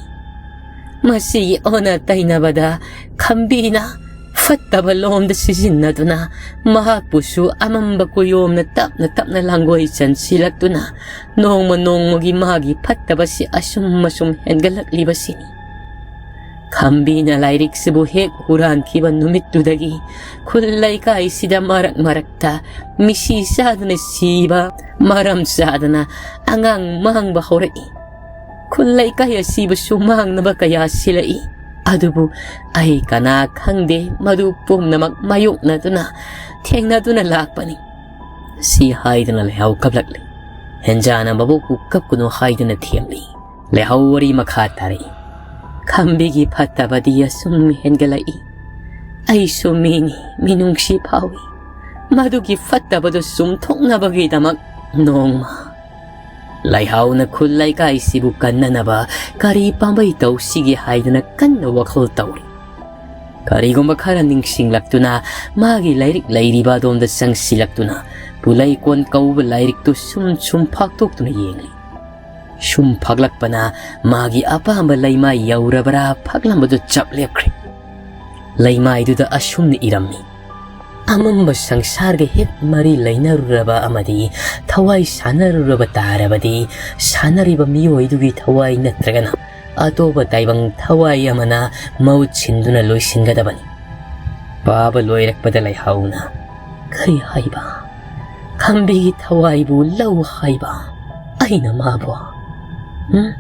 ꯃꯁꯤꯒꯤ ꯑꯣꯟꯅ ꯇꯩꯅꯕꯗ ꯈꯝꯕꯤꯅ ꯐꯠꯇꯕ ꯂꯣꯝꯗ ꯁꯤꯖꯤꯟꯅꯗꯨꯅ ꯃꯍꯥꯛꯄꯨꯁꯨ ꯑꯃꯝꯕ ꯀꯨꯌꯣꯝꯅ ꯇꯞꯅ ꯇꯞꯅ ꯂꯥꯡꯒꯣꯏ ꯆꯟꯁꯤꯜꯂꯛꯇꯨꯅ ꯅꯣꯡꯃ ꯅꯣꯡꯃꯒꯤ ꯃꯥꯒꯤ ꯐꯠꯇꯕꯁꯤ ꯑꯁꯨꯝ ꯑꯁꯨꯝ ꯍꯦꯟꯒꯠꯂꯛꯂꯤꯕꯁꯤꯅꯤ꯫ ꯈꯝꯕꯤꯅ ꯂꯥꯏꯔꯤꯛꯁꯤꯕꯨ ꯍꯦꯛ ꯍꯨꯔꯥꯟꯈꯤꯕ ꯅꯨꯃꯤꯠꯇꯨꯗꯒꯤ ꯈꯨꯜ ꯂꯩꯀꯥꯏꯁꯤꯗ ꯃꯔꯛ ꯃꯔꯛꯇ ꯃꯤꯁꯤ ꯆꯥꯗꯅ ꯁꯤꯕ, ꯃꯔꯝ ꯆꯥꯗꯅ ꯑꯉꯥꯡ ꯃꯥꯡꯕ ꯍꯧꯔꯛꯏ꯫ ꯈꯨꯜ ꯂꯩꯀꯥꯏ ꯑꯁꯤꯕꯨꯁꯨ ꯃꯥꯡꯅꯕ ꯀꯌꯥ ꯁꯤꯜꯂꯛꯏ꯫ ꯑꯗꯨꯕꯨ ꯑꯩ ꯀꯅꯥ ꯈꯪꯗꯦ, ꯃꯗꯨ ꯄꯨꯝꯅꯃꯛ ꯃꯥꯌꯣꯛꯅꯗꯨꯅ, ꯊꯦꯡꯅꯗꯨꯅ ꯂꯥꯛꯄꯅꯤ꯫ ꯁꯤ ꯍꯥꯏꯗꯨꯅ ꯂꯩꯍꯥꯎ ꯀꯞꯂꯛꯂꯤ꯫ ꯍꯦꯟꯖꯥꯅ ꯃꯕꯣꯛꯄꯨ ꯀꯞꯀꯅꯨ ꯍꯥꯏꯗꯨꯅ ꯊꯦꯝꯂꯤ꯫ ꯂꯩꯍꯥꯎ ꯋꯥꯔꯤ ꯃꯈꯥ ꯇꯥꯔꯛꯏ꯫ ꯈꯝꯕꯤꯒꯤ ꯐꯠꯇꯕꯗꯤ ꯑꯁꯨꯝ ꯍꯦꯟꯒꯠꯂꯛꯏ꯫ ꯑꯩꯁꯨ ꯃꯤꯅꯤ, ꯃꯤꯅꯨꯡꯁꯤ ꯐꯥꯎꯏ꯫ ꯃꯗꯨꯒꯤ ꯐꯠꯇꯕꯗꯨ ꯆꯨꯝꯊꯣꯛꯅꯕꯒꯤꯗꯃꯛ ꯅꯣꯡꯃ ꯂꯩꯍꯥꯎꯅ ꯈꯨꯜ ꯂꯩꯀꯥꯏꯁꯤꯕꯨ ꯀꯟꯅꯅꯕ ꯀꯔꯤ ꯄꯥꯝꯕꯩ ꯇꯧꯁꯤꯒꯦ ꯍꯥꯏꯗꯨꯅ ꯀꯟꯅ ꯋꯥꯈꯜ ꯇꯧꯔꯤ꯫ ꯀꯔꯤꯒꯨꯝꯕ ꯈꯔ ꯅꯤꯡꯁꯤꯡꯂꯛꯇꯨꯅ ꯃꯥꯒꯤ ꯂꯥꯏꯔꯤꯛ ꯂꯩꯔꯤꯕ ꯑꯗꯣꯝꯗ ꯆꯪꯁꯤꯜꯂꯛꯇꯨꯅ ꯄꯨꯂꯩꯀꯣꯟ ꯀꯧꯕ ꯂꯥꯏꯔꯤꯛꯇꯨ ꯁꯨꯝ ꯁꯨꯝ ꯐꯥꯛꯇꯣꯛꯇꯨꯅ ꯌꯦꯡꯂꯤ꯫ ꯁꯨꯝ ꯐꯥꯛꯂꯛꯄꯅ ꯃꯥꯒꯤ ꯑꯄꯥꯝꯕ ꯂꯩꯃꯥꯏ ꯌꯧꯔꯕ꯭ꯔꯥ ꯐꯥꯛꯂꯝꯕꯗꯨ ꯆꯞ ꯂꯦꯞꯈ꯭ꯔꯦ꯫ ꯂꯩꯃꯥꯏꯗꯨꯗ ꯑꯁꯨꯝꯅ ꯏꯔꯝꯃꯤ: "ꯑꯃꯝꯕ ꯁꯪꯁꯥꯔꯒ ꯍꯦꯛ ꯃꯔꯤ ꯂꯩꯅꯔꯨꯔꯕ ꯑꯃꯗꯤ ꯊꯋꯥꯏ ꯁꯥꯟꯅꯔꯨꯔꯕ ꯇꯥꯔꯕꯗꯤ, ꯁꯥꯟꯅꯔꯤꯕ ꯃꯤꯑꯣꯏꯗꯨꯒꯤ ꯊꯋꯥꯏ ꯅꯠꯇ꯭ꯔꯒꯅ ꯑꯇꯣꯞꯄ ꯇꯥꯏꯕꯪ ꯊꯋꯥꯏ ꯑꯃꯅ ꯃꯍꯨꯠ ꯁꯤꯟꯗꯨꯅ ꯂꯣꯏꯁꯤꯟꯒꯗꯕꯅꯤ"꯫ ꯄꯥꯕ ꯂꯣꯏꯔꯛꯄꯗ ꯂꯩꯍꯥꯎꯅ: "ꯀꯔꯤ ꯍꯥꯏꯕ? ꯈꯝꯕꯤꯒꯤ ꯊꯋꯥꯏꯕꯨ ꯂꯧ ꯍꯥꯏꯕ? ꯑꯩꯅ ꯃꯥꯕꯨ? ꯎꯝ?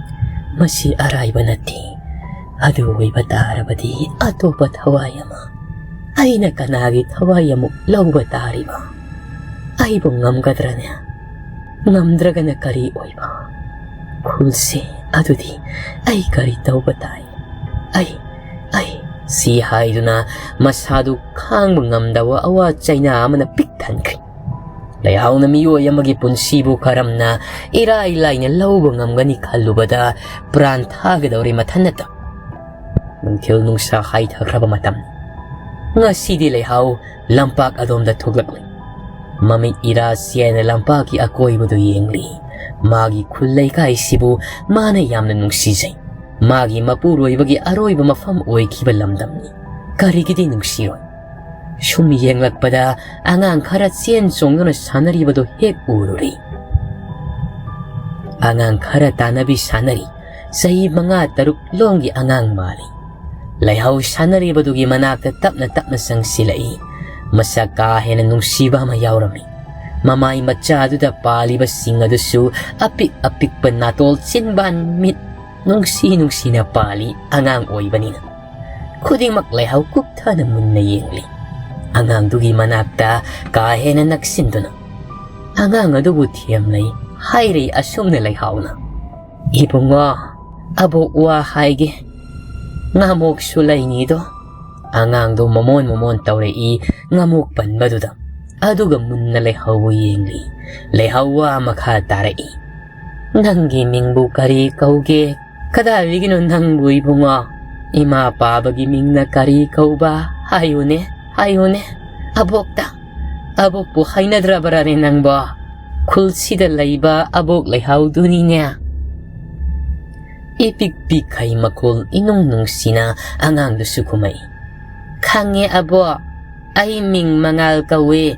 ꯃꯁꯤ ꯑꯔꯥꯏꯕ ꯅꯠꯇꯦ꯫ ꯑꯗꯨ ꯑꯣꯏꯕ ꯇꯥꯔꯕꯗꯤ ꯑꯇꯣꯞꯄ ꯊꯋꯥꯏ ꯑꯃ꯫ ꯑꯩꯅ ꯀꯅꯥꯒꯤ ꯊꯋꯥꯏ ꯑꯃꯨꯛ ꯂꯧꯕ ꯇꯥꯔꯤꯕ? ꯑꯩꯕꯨ ꯉꯝꯒꯗ꯭ꯔꯅꯦ? ꯉꯝꯗ꯭ꯔꯒꯅ ꯀꯔꯤ ꯑꯣꯏꯕ? ꯈꯨꯜꯁꯦ, ꯑꯗꯨꯗꯤ ꯑꯩ ꯀꯔꯤ ꯇꯧꯕ ꯇꯥꯏ? ꯑꯩ, ꯑꯩ"꯫ ꯁꯤ ꯍꯥꯏꯗꯨꯅ ꯃꯁꯥꯗꯨ ꯈꯥꯡꯕ ꯉꯝꯗꯕ ꯑꯋꯥ ꯆꯩꯅꯥ ꯑꯃꯅ ꯄꯤꯛ ꯊꯟꯈ꯭ꯔꯦ꯫ ꯂꯩꯍꯥꯎꯅ ꯃꯤꯑꯣꯏ ꯑꯃꯒꯤ ꯄꯨꯟꯁꯤꯕꯨ ꯀꯔꯝꯅ ꯏꯔꯥꯏ ꯂꯥꯏꯅ ꯂꯧꯕ ꯉꯝꯒꯅꯤ ꯈꯜꯂꯨꯕꯗ ꯄ꯭ꯔꯥꯟ ꯊꯥꯒꯗꯧꯔꯦ ꯃꯊꯟꯅꯇ꯫ ꯅꯨꯡꯊꯤꯜ ꯅꯨꯡꯁꯥ ꯍꯥꯏꯊꯈ꯭ꯔꯕ ꯃꯇꯝꯅꯤ꯫ ꯉꯁꯤꯗꯤ ꯂꯩꯍꯥꯎ ꯂꯝꯄꯥꯛ ꯑꯗꯣꯝꯗ ꯊꯣꯛꯂꯛꯂꯤ꯫ ꯃꯃꯤꯠ ꯏꯔꯥ ꯆꯦꯅ ꯂꯝꯄꯥꯛꯀꯤ ꯑꯀꯣꯏꯕꯗꯨ ꯌꯦꯡꯂꯤ꯫ ꯃꯥꯒꯤ ꯈꯨꯜ ꯂꯩꯀꯥꯏꯁꯤꯕꯨ ꯃꯥꯅ ꯌꯥꯝꯅ ꯅꯨꯡꯁꯤꯖꯩ꯫ ꯃꯥꯒꯤ ꯃꯄꯨꯔꯣꯏꯕꯒꯤ ꯑꯔꯣꯏꯕ ꯃꯐꯝ ꯑꯣꯏꯈꯤꯕ ꯂꯝꯗꯝꯅꯤ꯫ ꯀꯔꯤꯒꯤꯗꯤ ꯅꯨꯡꯁꯤꯔꯣꯏ? ꯁꯨꯝ ꯌꯦꯡꯂꯛꯄꯗ ꯑꯉꯥꯡ ꯈꯔ ꯆꯦꯟ ꯆꯣꯡꯗꯨꯅ ꯁꯥꯟꯅꯔꯤꯕꯗꯨ ꯍꯦꯛ ꯎꯔꯨꯔꯦ꯫ ꯑꯉꯥꯡ ꯈꯔ ꯇꯥꯟꯅꯕꯤ ꯁꯥꯟꯅꯔꯤ꯫ ꯆꯍꯤ ꯃꯉꯥ ꯇꯔꯨꯛ ꯂꯣꯝꯒꯤ ꯑꯉꯥꯡ ꯃꯥꯜꯂꯤ꯫ ꯂꯩꯍꯥꯎ ꯁꯥꯟꯅꯔꯤꯕꯗꯨꯒꯤ ꯃꯅꯥꯛꯇ ꯇꯞꯅ ꯇꯞꯅ ꯆꯪꯁꯤꯜꯂꯛꯏ꯫ ꯃꯁꯛ ꯀꯥ ꯍꯦꯟꯅ ꯅꯨꯡꯁꯤꯕ ꯑꯃ ꯌꯥꯎꯔꯝꯃꯤ꯫ ꯃꯃꯥꯏ ꯃꯆꯥꯗꯨꯗ ꯄꯥꯜꯂꯤꯕꯁꯤꯡ ꯑꯗꯨꯁꯨ ꯑꯄꯤꯛ ꯑꯄꯤꯛꯄ ꯅꯥꯇꯣꯜ ꯆꯤꯟꯕꯥꯟ ꯃꯤꯠ ꯅꯨꯡꯁꯤ ꯅꯨꯡꯁꯤꯅ ꯄꯥꯜꯂꯤ꯫ ꯑꯉꯥꯡ ꯑꯣꯏꯕꯅꯤꯅ ꯈꯨꯗꯤꯡꯃꯛ ꯂꯩꯍꯥꯎ ꯀꯨꯞꯊꯅ ꯃꯨꯟꯅ ꯌꯦꯡꯂꯤ꯫ ꯑꯉꯥꯡꯗꯨꯒꯤ ꯃꯅꯥꯛꯇ ꯀꯥ ꯍꯦꯟꯅ ꯅꯛꯁꯤꯟꯗꯨꯅ ꯑꯉꯥꯡ ꯑꯗꯨꯕꯨ ꯊꯦꯝꯂꯩ꯫ ꯍꯥꯏꯔꯩ ꯑꯁꯨꯝꯅ ꯂꯩꯍꯥꯎꯅ, "ꯏꯕꯨꯡꯉꯣ, ꯑꯕꯣꯛ ꯋꯥ ꯍꯥꯏꯒꯦ꯫ ꯉꯥꯃꯣꯛꯁꯨ ꯂꯩꯅꯤꯗꯣ?" ꯑꯉꯥꯡꯗꯣ ꯃꯃꯣꯟ ꯃꯃꯣꯟ ꯇꯧꯔꯛꯏ꯫ ꯉꯥꯃꯣꯛ ꯄꯟꯕꯗꯨꯗ ꯑꯗꯨꯒ ꯃꯨꯟꯅ ꯂꯩꯍꯥꯎꯕꯨ ꯌꯦꯡꯂꯤ꯫ ꯂꯩꯍꯥꯎ ꯋꯥ ꯃꯈꯥ ꯇꯥꯔꯛꯏ, "ꯅꯪꯒꯤ ꯃꯤꯡꯕꯨ ꯀꯔꯤ ꯀꯧꯒꯦ? ꯀꯗꯥꯏꯗꯒꯤꯅꯣ ꯅꯪꯕꯨ ꯏꯕꯨꯡꯉꯣ? ꯏꯃꯥ ꯄꯥꯕꯒꯤ ꯃꯤꯡꯅ ꯀꯔꯤ ꯀꯧꯕ? ꯍꯥꯏꯌꯨꯅꯦ, ꯍꯥꯏꯌꯨꯅꯦ꯫ ꯑꯕꯣꯛꯇ, ꯑꯕꯣꯛꯄꯨ ꯍꯥꯏꯅꯗ꯭ꯔꯕ꯭ꯔꯅꯦ ꯅꯪꯕꯣ? ꯈꯨꯜꯁꯤꯗ ꯂꯩꯕ ꯑꯕꯣꯛ ꯂꯩꯍꯥꯎꯗꯨꯅꯤꯅꯦ꯫" ꯏꯄꯤꯛ ꯄꯤꯛꯈꯩ ꯃꯈꯣꯜ ꯏꯅꯨꯡ ꯅꯨꯡꯁꯤꯅ ꯑꯉꯥꯡꯗꯨꯁꯨ ꯈꯨꯝꯃꯛꯏ, "ꯈꯪꯉꯦ ꯑꯕꯣꯛ, ꯑꯩ ꯃꯤꯡ ꯃꯉꯥꯜ ꯀꯧꯏ꯫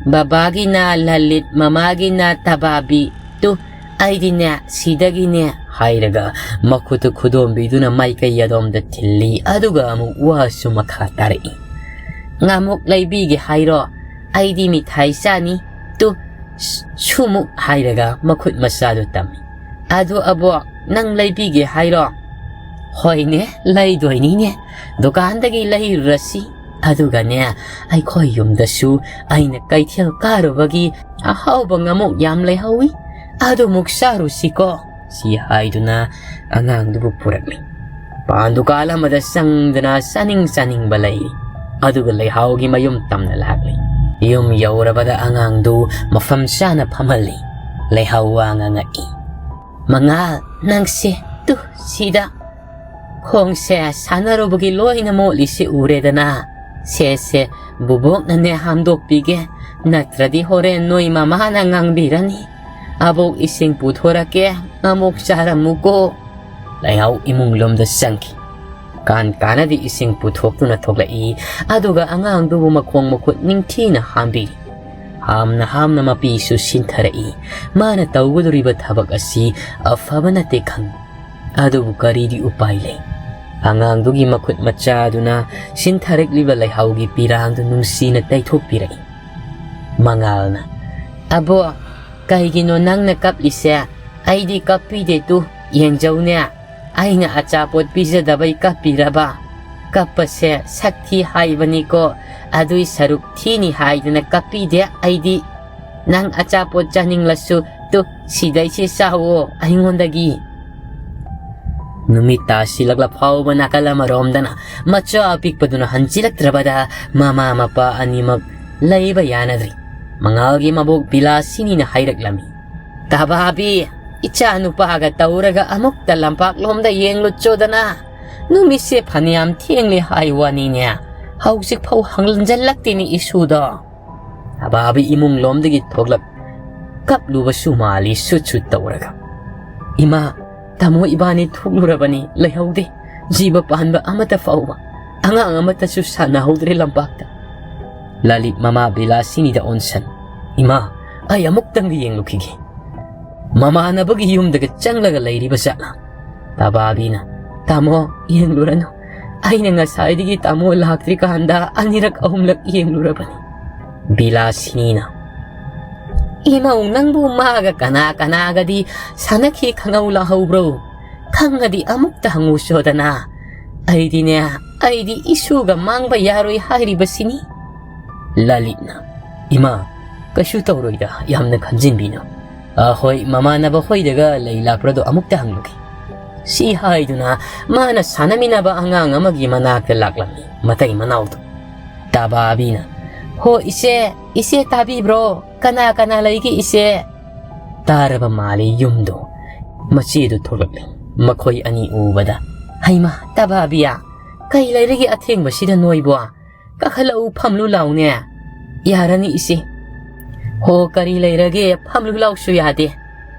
ꯕꯕꯥꯒꯤꯅ ꯂꯂꯤꯠ, ꯃꯃꯥꯒꯤꯅ ꯇꯕꯥꯕꯤ꯫ ꯇꯨ, ꯑꯩꯗꯤꯅꯦ ꯁꯤꯗꯒꯤꯅꯦ," ꯍꯥꯏꯔꯒ ꯃꯈꯨꯠꯇꯨ ꯈꯨꯗꯣꯝꯕꯤꯗꯨꯅ ꯃꯥꯏꯀꯩ ꯑꯗꯣꯝꯗ ꯊꯤꯜꯂꯤ꯫ ꯑꯗꯨꯒ ꯑꯃꯨꯛ ꯋꯥꯁꯨ ꯃꯈꯥ ꯇꯥꯔꯛꯏ, "ꯉꯥꯃꯨꯛ ꯂꯩꯕꯤꯒꯦ ꯍꯥꯏꯔꯣ? ꯑꯩꯗꯤ ꯃꯤꯊꯥꯏ ꯆꯥꯅꯤ꯫ ꯇꯨ, ꯁ-, ꯁꯨꯃꯨꯛ ꯍꯥꯏꯔꯒ ꯃꯈꯨꯠ ꯃꯆꯥꯗꯨ ꯇꯝꯃꯤ꯫ ꯑꯗꯨ ꯑꯕꯣꯛ, ꯅꯪ ꯂꯩꯕꯤꯒꯦ ꯍꯥꯏꯔꯣ?" "ꯍꯣꯏꯅꯦ, ꯂꯩꯗꯣꯏꯅꯤꯅꯦ꯫ ꯗꯨꯀꯥꯟꯗꯒꯤ ꯂꯩꯔꯨꯔꯁꯤ꯫ ꯑꯗꯨꯒꯅꯦ, ꯑꯩꯈꯣꯏ ꯌꯨꯝꯗꯁꯨ ꯑꯩꯅ ꯀꯩꯊꯦꯜ ꯀꯥꯔꯨꯕꯒꯤ ꯑꯍꯥꯎꯕ ꯉꯥꯃꯨꯛ ꯌꯥꯝ ꯂꯩꯍꯧꯏ꯫ ꯑꯗꯨꯃꯨꯛ ꯆꯥꯔꯨꯁꯤꯀꯣ?" ꯁꯤ ꯍꯥꯏꯗꯨꯅ ꯑꯉꯥꯡꯗꯨꯕꯨ ꯄꯨꯔꯛꯂꯤ꯫ ꯄꯥꯟ ꯗꯨꯀꯥꯟ ꯑꯃꯗ ꯆꯪꯗꯨꯅ ꯆꯥꯅꯤꯡ ꯆꯥꯅꯤꯡꯕ ꯂꯩ꯫ ꯑꯗꯨꯒ ꯂꯩꯍꯥꯎꯒꯤ ꯃꯌꯨꯝ ꯇꯝꯅ ꯂꯥꯛꯂꯤ꯫ ꯌꯨꯝ ꯌꯧꯔꯕꯗ ꯑꯉꯥꯡꯗꯨ ꯃꯐꯝ ꯆꯥꯅ ꯐꯝꯍꯜꯂꯤ꯫ ꯂꯩꯍꯥꯎ ꯋꯥ ꯉꯥꯡꯉꯛꯏ꯫ "ꯃꯉꯥꯜ, ꯅꯪꯁꯦ ꯇꯨ ꯁꯤꯗ ꯈꯣꯡꯁꯦ ꯁꯥꯟꯅꯔꯨꯕꯒꯤ ꯂꯣꯏꯅ ꯃꯣꯠꯂꯤꯁꯤ ꯎꯔꯦꯗꯅ꯫ ꯁꯦꯁꯦ, ꯕꯨꯕꯣꯛꯅꯅꯦ ꯍꯥꯝꯗꯣꯛꯄꯤꯒꯦ, ꯅꯠꯇ꯭ꯔꯗꯤ ꯍꯣꯔꯦꯟ ꯅꯣꯏ ꯃꯃꯥꯅ ꯉꯥꯡꯕꯤꯔꯅꯤ꯫ ꯑꯕꯣꯛ ꯏꯁꯤꯡ ꯄꯨꯊꯣꯔꯛꯀꯦ, ꯑꯃꯨꯛ ꯆꯥꯔꯝꯃꯨꯀꯣ"꯫ ꯂꯩꯍꯥꯎ ꯏꯃꯨꯡ ꯂꯣꯝꯗ ꯆꯪꯈꯤ꯫ ꯀꯥꯟ ꯀꯥꯟꯅꯗꯤ ꯏꯁꯤꯡ ꯄꯨꯊꯣꯛꯇꯨꯅ ꯊꯣꯛꯂꯛꯏ, ꯑꯗꯨꯒ ꯑꯉꯥꯡꯗꯨꯕꯨ ꯃꯈꯣꯡ ꯃꯈꯨꯠ ꯅꯤꯡꯊꯤꯅ ꯍꯥꯝꯕꯤꯔꯤ꯫ ꯍꯥꯝꯅ ꯍꯥꯝꯅ ꯃꯄꯤꯁꯨ ꯁꯤꯟꯊꯔꯛꯏ꯫ ꯃꯥꯅ ꯇꯧꯒꯗꯧꯔꯤꯕ ꯊꯕꯛ ꯑꯁꯤ ꯑꯐꯕ ꯅꯠꯇꯦ ꯈꯪꯏ꯫ ꯑꯗꯨꯕꯨ ꯀꯔꯤꯗꯤ ꯎꯄꯥꯏ ꯂꯩ? ꯑꯉꯥꯡꯗꯨꯒꯤ ꯃꯈꯨꯠ ꯃꯆꯥꯗꯨꯅ ꯁꯤꯟꯊꯔꯛꯂꯤꯕ ꯂꯩꯍꯥꯎꯒꯤ ꯄꯤꯔꯥꯡꯗꯨ ꯅꯨꯡꯁꯤꯅ ꯇꯩꯊꯣꯛꯄꯤꯔꯛꯏ꯫ ꯃꯉꯥꯜꯅ, "ꯑꯕꯣ, ꯀꯩꯒꯤꯅꯣ ꯅꯪꯅ ꯀꯞꯂꯤꯁꯦ? ꯑꯩꯗꯤ ꯀꯞꯄꯤꯗꯦ ꯇꯨ, ꯌꯦꯡꯖꯧꯅꯦ꯫ ꯑꯩꯅ ꯑꯆꯥꯄꯣꯠ ꯄꯤꯖꯗꯕꯩ ꯀꯞꯄꯤꯔꯕ? ꯀꯞꯄꯁꯦ ꯁꯛ ꯊꯤ ꯍꯥꯏꯕꯅꯤꯀꯣ, ꯑꯗꯨꯏ ꯁꯔꯨꯛ ꯊꯤꯅꯤ ꯍꯥꯏꯗꯅ ꯀꯞꯄꯤꯗꯦ ꯑꯩꯗꯤ꯫ ꯅꯪ ꯑꯆꯥꯄꯣꯠ ꯆꯥꯅꯤꯡꯂꯁꯨ ꯇꯨ, ꯁꯤꯗꯩꯁꯦ ꯆꯥꯎꯋꯣ ꯑꯩꯉꯣꯟꯗꯒꯤ"꯫ ꯅꯨꯃꯤꯠ ꯇꯥꯁꯤꯜꯂꯛꯂ ꯐꯥꯎꯕ ꯅꯥꯀꯜ ꯑꯃꯔꯣꯝꯗꯅ ꯃꯆꯥ ꯑꯄꯤꯛꯄꯗꯨꯅ ꯍꯟꯖꯤꯜꯂꯛꯇ꯭ꯔꯕꯗ ꯃꯃꯥ ꯃꯄꯥ ꯑꯅꯤꯃꯛ ꯂꯩꯕ ꯌꯥꯅꯗ꯭ꯔꯤ꯫ ꯃꯉꯥꯜꯒꯤ ꯃꯕꯣꯛ ꯕꯤꯂꯥꯁꯤꯅꯤꯅ ꯍꯥꯏꯔꯛꯂꯝꯃꯤ, "ꯇꯕꯥꯕꯤ, ꯏꯆꯥ ꯅꯨꯄꯥꯒ ꯇꯧꯔꯒ ꯑꯃꯨꯛꯇ ꯂꯝꯄꯥꯛꯂꯣꯝꯗ ꯌꯦꯡꯂꯨꯆꯣꯗꯅ꯫ ꯅꯨꯃꯤꯠꯁꯦ ꯐꯅꯌꯥꯝ ꯊꯦꯡꯂꯦ ꯍꯥꯏ ꯋꯥꯅꯤꯅꯦ, ꯍꯧꯖꯤꯛ ꯐꯥꯎ ꯍꯟꯖꯜꯂꯛꯇꯦꯅꯦ ꯏꯁꯨꯗꯣ"꯫ ꯇꯕꯥꯕꯤ ꯏꯃꯨꯡ ꯂꯣꯝꯗꯒꯤ ꯊꯣꯛꯂꯛ ꯀꯞꯂꯨꯕꯁꯨ ꯃꯥꯜꯂꯤ ꯁꯨꯠ ꯁꯨꯠ ꯇꯧꯔꯒ꯫ "ꯏꯃꯥ, ꯇꯥꯃꯣ ꯏꯕꯥꯅꯤ ꯊꯣꯛꯂꯨꯔꯕꯅꯤ, ꯂꯩꯍꯧꯗꯦ꯫ ꯖꯤꯕ ꯄꯥꯟꯕ ꯑꯃꯠꯇ ꯐꯥꯎꯕ, ꯑꯉꯥꯡ ꯑꯃꯠꯇꯁꯨ ꯁꯥꯟꯅꯍꯧꯗ꯭ꯔꯦ ꯂꯝꯄꯥꯛꯇ"꯫ ꯂꯂꯤꯠ ꯃꯃꯥ ꯕꯤꯂꯥꯁꯤꯅꯤꯗ ꯑꯣꯟꯁꯟ, "ꯏꯃꯥ, ꯑꯩ ꯑꯃꯨꯛꯇꯪꯒ ꯌꯦꯡꯂꯨꯈꯤꯒꯦ꯫ ꯃꯃꯥꯟꯅꯕꯒꯤ ꯌꯨꯝꯗꯒ ꯆꯪꯂꯒ ꯂꯩꯔꯤꯕ ꯖꯥꯠꯂꯥ?" ꯇꯕꯥꯕꯤꯅ, "ꯇꯥꯃꯣ, ꯌꯦꯡꯂꯨꯔꯅꯨ꯫ ꯑꯩꯅ ꯉꯁꯥꯏꯗꯒꯤ ꯇꯥꯃꯣ ꯂꯥꯛꯇ꯭ꯔꯤꯀꯥꯟꯗ ꯑꯅꯤꯔꯛ ꯑꯍꯨꯝꯂꯛ ꯌꯦꯡꯂꯨꯔꯕꯅꯤ"꯫ ꯕꯤꯂꯥꯁꯤꯅꯤꯅ, "ꯏꯃꯧ, ꯅꯪꯕꯨ ꯃꯥꯒ ꯀꯅꯥ ꯀꯅꯥꯒꯗꯤ ꯁꯥꯟꯅꯈꯤ ꯈꯪꯍꯧ ꯂꯥꯍꯧꯕ꯭ꯔꯣ? ꯈꯪꯉꯗꯤ ꯑꯃꯨꯛꯇ ꯍꯪꯉꯨꯁꯣꯗꯅ꯫ ꯑꯩꯗꯤꯅꯦ, ꯑꯩꯗꯤ ꯏꯁꯨꯒ ꯃꯥꯡꯕ ꯌꯥꯔꯣꯏ ꯍꯥꯏꯔꯤꯕꯁꯤꯅꯤ"꯫ ꯂꯂꯤꯠꯅ, "ꯏꯃꯥ, ꯀꯩꯁꯨ ꯇꯧꯔꯣꯏꯗ, ꯌꯥꯝꯅ ꯈꯟꯖꯤꯟꯕꯤꯅꯨ꯫ ꯑ, ꯍꯣꯏ, ꯃꯃꯥꯟꯅꯕ ꯍꯣꯏꯗꯒ ꯂꯩ ꯂꯥꯛꯄ꯭ꯔꯥꯗꯣ ꯑꯃꯨꯛꯇ ꯍꯪꯂꯨꯒꯦ"꯫ ꯁꯤ ꯍꯥꯏꯗꯨꯅ ꯃꯥꯅ ꯁꯥꯟꯅꯃꯤꯟꯅꯕ ꯑꯉꯥꯡ ꯑꯃꯒꯤ ꯃꯅꯥꯛꯇ ꯂꯥꯛꯂꯝꯃꯤ ꯃꯇꯩ ꯃꯅꯥꯎꯗꯨ꯫ ꯇꯕꯥꯕꯤꯅ, "ꯍꯣ ꯏꯆꯦ, ꯏꯆꯦ ꯇꯥꯕꯤꯕ꯭ꯔꯣ? ꯀꯅꯥ ꯀꯅꯥ ꯂꯩꯒꯦ ꯏꯆꯦ?" ꯇꯥꯔꯕ ꯃꯥꯜꯂꯤ ꯌꯨꯝꯗꯣ꯫ ꯃꯆꯦꯗꯨ ꯊꯣꯛꯂꯛꯂꯦ꯫ ꯃꯈꯣꯏ ꯑꯅꯤ ꯎꯕꯗ, "ꯍꯩꯃꯥ, ꯇꯕꯥꯕꯤꯌꯥ, ꯀꯩ ꯂꯩꯔꯒꯦ ꯑꯊꯦꯡꯕꯁꯤꯗ ꯅꯣꯏꯕꯣ? ꯀꯥꯈꯠꯂꯛꯎ, ꯐꯝꯂꯨ ꯂꯥꯎꯅꯦ꯫" "ꯌꯥꯔꯅꯤ ꯏꯆꯦ꯫" "ꯍꯣ, ꯀꯔꯤ ꯂꯩꯔꯒꯦ? ꯐꯝꯂꯨ ꯂꯥꯎꯁꯨ ꯌꯥꯗꯦ꯫"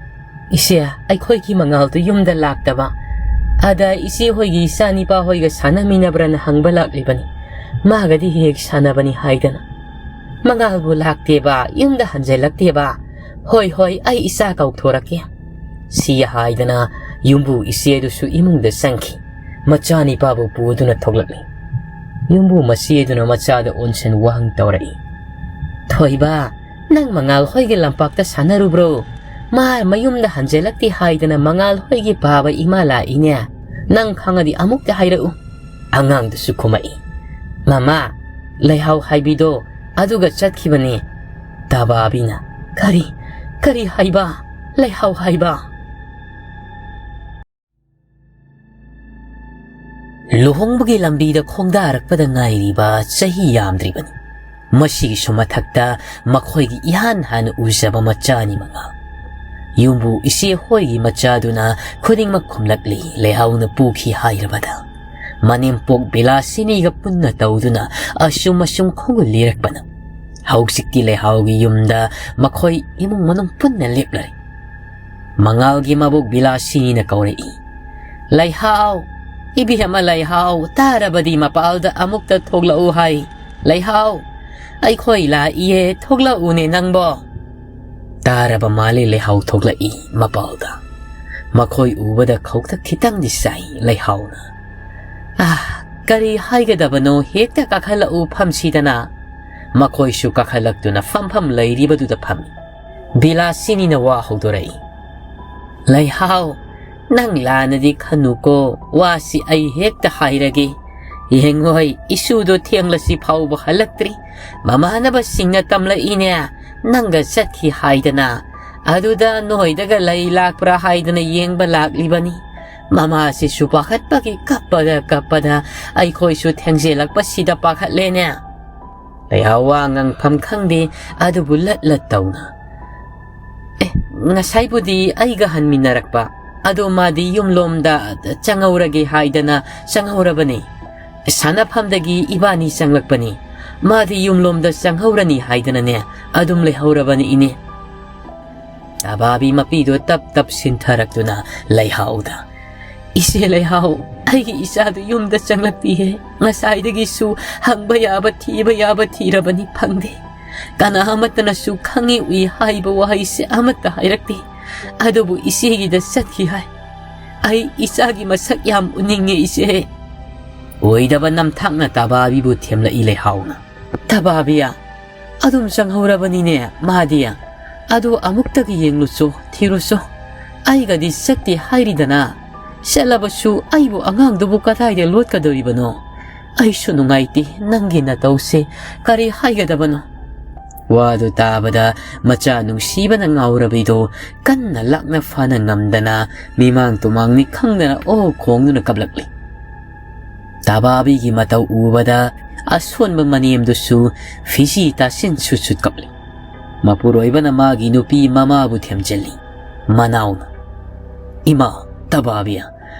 "ꯏꯆꯦ, ꯑꯩꯈꯣꯏꯒꯤ ꯃꯉꯥꯜꯗꯨ ꯌꯨꯝꯗ ꯂꯥꯛꯇꯕ꯫ ꯑꯗ ꯏꯆꯦ ꯍꯣꯏꯒꯤ ꯏꯆꯥꯅꯤꯄꯥ ꯍꯣꯏꯒ ꯁꯥꯟꯅꯃꯤꯟꯅꯕ꯭ꯔꯅ ꯍꯪꯕ ꯂꯥꯛꯂꯤꯕꯅꯤ꯫ ꯃꯥꯒꯗꯤ ꯍꯦꯛ ꯁꯥꯟꯅꯕꯅꯤ ꯍꯥꯏꯗꯅ꯫" "ꯃꯉꯥꯜꯕꯨ ꯂꯥꯛꯇꯦꯕ, ꯌꯨꯝꯗ ꯍꯟꯖꯜꯂꯛꯇꯦꯕ꯫" "ꯍꯣꯏ, ꯍꯣꯏ, ꯑꯩ ꯏꯆꯥ ꯀꯧꯊꯣꯔꯛꯀꯦ꯫" ꯁꯤ ꯍꯥꯏꯗꯅ ꯌꯨꯝꯕꯨ ꯏꯆꯦꯗꯨꯁꯨ ꯏꯃꯨꯡꯗ ꯆꯪꯈꯤ꯫ ꯃꯆꯥꯅꯤꯄꯥꯕꯨ ꯄꯨꯗꯨꯅ ꯊꯣꯛꯂꯛꯂꯤ꯫ ꯌꯨꯝꯕꯨ ꯃꯆꯦꯗꯨꯅ ꯃꯆꯥꯗ ꯑꯣꯟꯁꯤꯟ ꯋꯥꯍꯪ ꯇꯧꯔꯛꯏ꯫ "ꯊꯣꯏꯕ, ꯅꯪ ꯃꯉꯥꯜ ꯍꯣꯏꯒꯤ ꯂꯝꯄꯥꯛꯇ ꯁꯥꯟꯅꯔꯨꯕ꯭ꯔꯣ? ꯃꯥ ꯃꯌꯨꯝꯗ ꯍꯟꯖꯤꯜꯂꯛꯇꯦ ꯍꯥꯏꯗꯅ ꯃꯉꯥꯜ ꯍꯣꯏꯒꯤ ꯄꯥꯕ ꯏꯃꯥ ꯂꯥꯛꯏꯅꯦ꯫ ꯅꯪ ꯈꯪꯉꯗꯤ ꯑꯃꯨꯛꯇ ꯍꯥꯏꯔꯛꯎ꯫" ꯑꯉꯥꯡꯗꯨꯁꯨ ꯈꯨꯝꯃꯛꯏ꯫ "ꯃꯃꯥ, ꯂꯩꯍꯥꯎ ꯍꯥꯏꯕꯤꯗꯣ ꯑꯗꯨꯒ ꯆꯠꯈꯤꯕꯅꯦ꯫" ꯇꯕꯥꯕꯤꯅ, "ꯀꯔꯤ, ꯀꯔꯤ ꯍꯥꯏꯕ? ꯂꯩꯍꯥꯎ ꯍꯥꯏꯕ?" ꯂꯨꯍꯣꯡꯕꯒꯤ ꯂꯝꯕꯤꯗ ꯈꯣꯡꯗꯥꯔꯛꯄꯗ ꯉꯥꯏꯔꯤꯕ ꯆꯍꯤ ꯌꯥꯝꯗ꯭ꯔꯤꯕꯅꯤ꯫ ꯃꯁꯤꯒꯤꯁꯨ ꯃꯊꯛꯇ ꯃꯈꯣꯏꯒꯤ ꯏꯍꯥꯟ ꯍꯥꯟꯅ ꯎꯖꯕ ꯃꯆꯥꯅꯤ ꯃꯉꯥꯜ꯫ ꯌꯨꯝꯕꯨ ꯏꯆꯦ ꯍꯣꯏꯒꯤ ꯃꯆꯥꯗꯨꯅ ꯈꯨꯗꯤꯡꯃꯛ ꯈꯨꯝꯂꯛꯂꯤ, ꯂꯩꯍꯥꯎꯅ ꯄꯨꯈꯤ ꯍꯥꯏꯔꯕꯗ꯫ ꯃꯅꯦꯝꯄꯣꯛ ꯕꯤꯂꯥꯁꯤꯅꯤꯒ ꯄꯨꯟꯅ ꯇꯧꯗꯨꯅ ꯑꯁꯨꯝ ꯑꯁꯨꯝ ꯈꯣꯡꯒꯨꯜ ꯂꯤꯔꯛꯄꯅ꯫ ꯍꯧꯖꯤꯛꯇꯤ ꯂꯩꯍꯥꯎꯒꯤ ꯌꯨꯝꯗ ꯃꯈꯣꯏ ꯏꯃꯨꯡ ꯃꯅꯨꯡ ꯄꯨꯟꯅ ꯂꯦꯞꯂꯔꯦ꯫ ꯃꯉꯥꯜꯒꯤ ꯃꯕꯣꯛ ꯕꯤꯂꯥꯁꯤꯅꯤꯅ ꯀꯧꯔꯛꯏ꯫ "ꯂꯩꯍꯥꯎ! ꯏꯕꯦꯝꯃ ꯂꯩꯍꯥꯎ, ꯇꯥꯔꯕꯗꯤ ꯃꯄꯥꯜꯗ ꯑꯃꯨꯛꯇ ꯊꯣꯛꯂꯛꯎ ꯍꯥꯏ꯫ ꯂꯩꯍꯥꯎ! ꯑꯩꯈꯣꯏ ꯂꯥꯛꯏꯌꯦ, ꯊꯣꯛꯂꯛꯎꯅꯦ ꯅꯪꯕꯣ꯫" ꯇꯥꯔꯕ ꯃꯥꯜꯂꯦ ꯂꯩꯍꯥꯎ ꯊꯣꯛꯂꯛꯏ ꯃꯄꯥꯜꯗ꯫ ꯃꯈꯣꯏ ꯎꯕꯗ ꯈꯧꯇꯛ ꯈꯤꯇꯪꯗꯤ ꯆꯥꯏ ꯂꯩꯍꯥꯎꯅ꯫ "ꯑꯥ, ꯀꯔꯤ ꯍꯥꯏꯒꯗꯕꯅꯣ, ꯍꯦꯛꯇ ꯀꯥꯈꯠꯂꯛꯎ ꯐꯝꯁꯤꯗꯅ꯫" ꯃꯈꯣꯏꯁꯨ ꯀꯥꯈꯠꯂꯛꯇꯨꯅ ꯐꯝꯐꯝ ꯂꯩꯔꯤꯕꯗꯨꯗ ꯐꯝꯃꯤ꯫ ꯕꯤꯂꯥꯁꯤꯅꯤꯅ ꯋꯥ ꯍꯧꯗꯣꯔꯛꯏ꯫ "ꯂꯩꯍꯥꯎ, ꯅꯪ ꯂꯥꯟꯅꯗꯤ ꯈꯟꯅꯨꯀꯣ, ꯋꯥꯁꯤ ꯑꯩ ꯍꯦꯛꯇ ꯍꯥꯏꯔꯒꯦ꯫ ꯌꯦꯡꯉꯣꯏ, ꯏꯁꯨꯗꯣ ꯊꯦꯡꯂꯁꯤ ꯐꯥꯎꯕ ꯍꯜꯂꯛꯇ꯭ꯔꯤ꯫ ꯃꯃꯥꯟꯅꯕꯁꯤꯡꯅ ꯇꯝꯂꯛꯏꯅꯦ, ꯅꯪꯒ ꯆꯠꯈꯤ ꯍꯥꯏꯗꯅ꯫ ꯑꯗꯨꯗ ꯅꯣꯏꯗꯒ ꯂꯩ ꯂꯥꯛꯄ꯭ꯔꯥ ꯍꯥꯏꯗꯅ ꯌꯦꯡꯕ ꯂꯥꯛꯂꯤꯕꯅꯤ꯫ ꯃꯃꯥꯁꯤꯁꯨ ꯄꯥꯈꯠꯄꯒꯤ ꯀꯞꯄꯗ ꯀꯞꯄꯗ ꯑꯩꯈꯣꯏꯁꯨ ꯊꯦꯡꯖꯤꯜꯂꯛꯄꯁꯤꯗ ꯄꯥꯈꯠꯂꯦꯅꯦ꯫" ꯂꯩꯍꯥꯎ ꯋꯥ ꯉꯥꯡꯐꯝ ꯈꯪꯗꯦ, ꯑꯗꯨꯕꯨ ꯂꯠ ꯂꯠ ꯇꯧꯅ, "ꯑꯦ, ꯉꯁꯥꯏꯕꯨꯗꯤ ꯑꯩꯒ ꯍꯟꯃꯤꯟꯅꯔꯛꯄ, ꯑꯗꯣ ꯃꯥꯗꯤ ꯌꯨꯝꯂꯣꯝꯗ ꯆꯪꯍꯧꯔꯒꯦ ꯍꯥꯏꯗꯅ ꯆꯪꯍꯧꯔꯕꯅꯤ꯫ ꯁꯥꯟꯅꯐꯝꯗꯒꯤ ꯏꯕꯥꯅꯤ ꯆꯪꯂꯛꯄꯅꯤ꯫ ꯃꯥꯗꯤ ꯌꯨꯝꯂꯣꯝꯗ ꯆꯪꯍꯧꯔꯅꯤ ꯍꯥꯏꯗꯅꯅꯦ ꯑꯗꯨꯝ ꯂꯩꯍꯧꯔꯕꯅꯤ, ꯏꯅꯦ꯫" ꯇꯕꯥꯕꯤ ꯃꯄꯤꯗꯨ ꯇꯞ ꯇꯞ ꯁꯤꯟꯊꯔꯛꯇꯨꯅ ꯂꯩꯍꯥꯎꯗ, "ꯏꯆꯦ ꯂꯩꯍꯥꯎ, ꯑꯩꯒꯤ ꯏꯆꯥꯗꯨ ꯌꯨꯝꯗ ꯆꯪꯂꯛꯇꯤꯌꯦ꯫ ꯉꯁꯥꯏꯗꯒꯤꯁꯨ ꯍꯪꯕ ꯌꯥꯕ ꯊꯤꯕ ꯌꯥꯕ ꯊꯤꯔꯕꯅꯤ, ꯐꯪꯗꯦ꯫ ꯀꯅꯥ ꯑꯃꯠꯇꯅꯁꯨ ꯈꯪꯉꯤ ꯎꯏ ꯍꯥꯏꯕ ꯋꯥꯍꯩꯁꯦ ꯑꯃꯠꯇ ꯍꯥꯏꯔꯛꯇꯦ꯫ ꯑꯗꯨꯕꯨ ꯏꯆꯦꯒꯤꯗ ꯆꯠꯈꯤ ꯍꯥꯏ꯫ ꯑꯩ ꯏꯆꯥꯒꯤ ꯃꯁꯛ ꯌꯥꯝ ꯎꯅꯤꯡꯉꯦ, ꯏꯆꯦ꯫" ꯑꯣꯏꯗꯕ ꯅꯝꯊꯥꯛꯅ ꯇꯕꯥꯕꯤꯕꯨ ꯊꯦꯝꯂꯛꯏ ꯂꯩꯍꯥꯎꯅ꯫ "ꯇꯕꯥꯕꯤꯌꯥ, ꯑꯗꯨꯝ ꯆꯪꯍꯧꯔꯕꯅꯤꯅꯦ ꯃꯥꯗꯤ꯫ ꯑꯗꯨ ꯑꯃꯨꯛꯇꯒ ꯌꯦꯡꯂꯨꯆꯣ, ꯊꯤꯔꯨꯆꯣ꯫ ꯑꯩꯒꯗꯤ ꯆꯠꯇꯦ ꯍꯥꯏꯔꯤꯗꯅ꯫ ꯆꯠꯂꯕꯁꯨ ꯑꯩꯕꯨ ꯑꯉꯥꯡꯗꯨꯕꯨ ꯀꯗꯥꯏꯗ ꯂꯣꯠꯀꯗꯧꯔꯤꯕꯅꯣ? ꯑꯩꯁꯨ ꯅꯨꯡꯉꯥꯏꯇꯦ ꯅꯪꯒꯤ ꯅꯇꯧꯁꯦ꯫ ꯀꯔꯤ ꯍꯥꯏꯒꯗꯕꯅꯣ?" ꯋꯥꯗꯨ ꯇꯥꯕꯗ ꯃꯆꯥ ꯅꯨꯡꯁꯤꯕꯅ ꯉꯥꯎꯔꯕꯤꯗꯨ ꯀꯟꯅ ꯂꯥꯛꯅ ꯐꯥꯅ ꯉꯝꯗꯅ ꯃꯤꯃꯥꯡ ꯇꯨꯃꯥꯡꯅꯤ ꯈꯪꯗꯅ ꯑꯣ ꯈꯣꯡꯗꯨꯅ ꯀꯞꯂꯛꯂꯤ꯫ ꯇꯕꯥꯕꯤꯒꯤ ꯃꯇꯧ ꯎꯕꯗ ꯑꯁꯣꯟꯕ ꯃꯅꯦꯝꯗꯨꯁꯨ ꯐꯤꯖꯤ ꯇꯥꯁꯤꯟ ꯁꯨꯠ ꯁꯨꯠ ꯀꯞꯂꯤ꯫ ꯃꯄꯨꯔꯣꯏꯕꯅ ꯃꯥꯒꯤ ꯅꯨꯄꯤ ꯃꯃꯥꯕꯨ ꯊꯦꯝꯖꯤꯜꯂꯤ꯫ ꯃꯅꯥꯎꯅ, "ꯏꯃꯥ, ꯇꯕꯥꯕꯤ,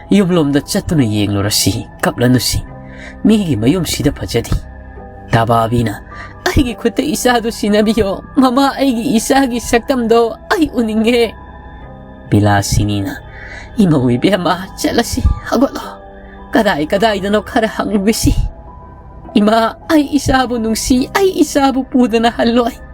ꯌꯨꯝꯂꯣꯝꯗ ꯆꯠꯇꯨꯅ ꯌꯦꯡꯂꯨꯔꯁꯤ, ꯀꯞꯂꯅꯨꯁꯤ꯫ ꯃꯤꯒꯤ ꯃꯌꯨꯝꯁꯤꯗ ꯐꯖꯗꯦ꯫" ꯇꯕꯥꯕꯤꯅ, "ꯑꯩꯒꯤ ꯈꯨꯠꯇ ꯏꯆꯥꯗꯨ ꯁꯤꯟꯅꯕꯤꯌꯣ꯫ ꯃꯃꯥ, ꯑꯩꯒꯤ ꯏꯆꯥꯒꯤ ꯁꯛꯇꯝꯗꯣ ꯑꯩ ꯎꯅꯤꯡꯉꯦ꯫" ꯕꯤꯂꯥꯁꯤꯅꯤꯅ, "ꯏꯃꯧ ꯏꯕꯦꯝꯃ, ꯆꯠꯂꯁꯤ, ꯍꯧꯒꯠꯂꯣ꯫ ꯀꯗꯥꯏ ꯀꯗꯥꯏꯗꯅꯣ ꯈꯔ ꯍꯪꯂꯨꯒꯦꯁꯤ꯫ ꯏꯃꯥ, ꯑꯩ ꯏꯆꯥꯕꯨ ꯅꯨꯡꯁꯤ, ꯑꯩ ꯏꯆꯥꯕꯨ ꯄꯨꯗꯅ ꯍꯜꯂꯣꯏ꯫"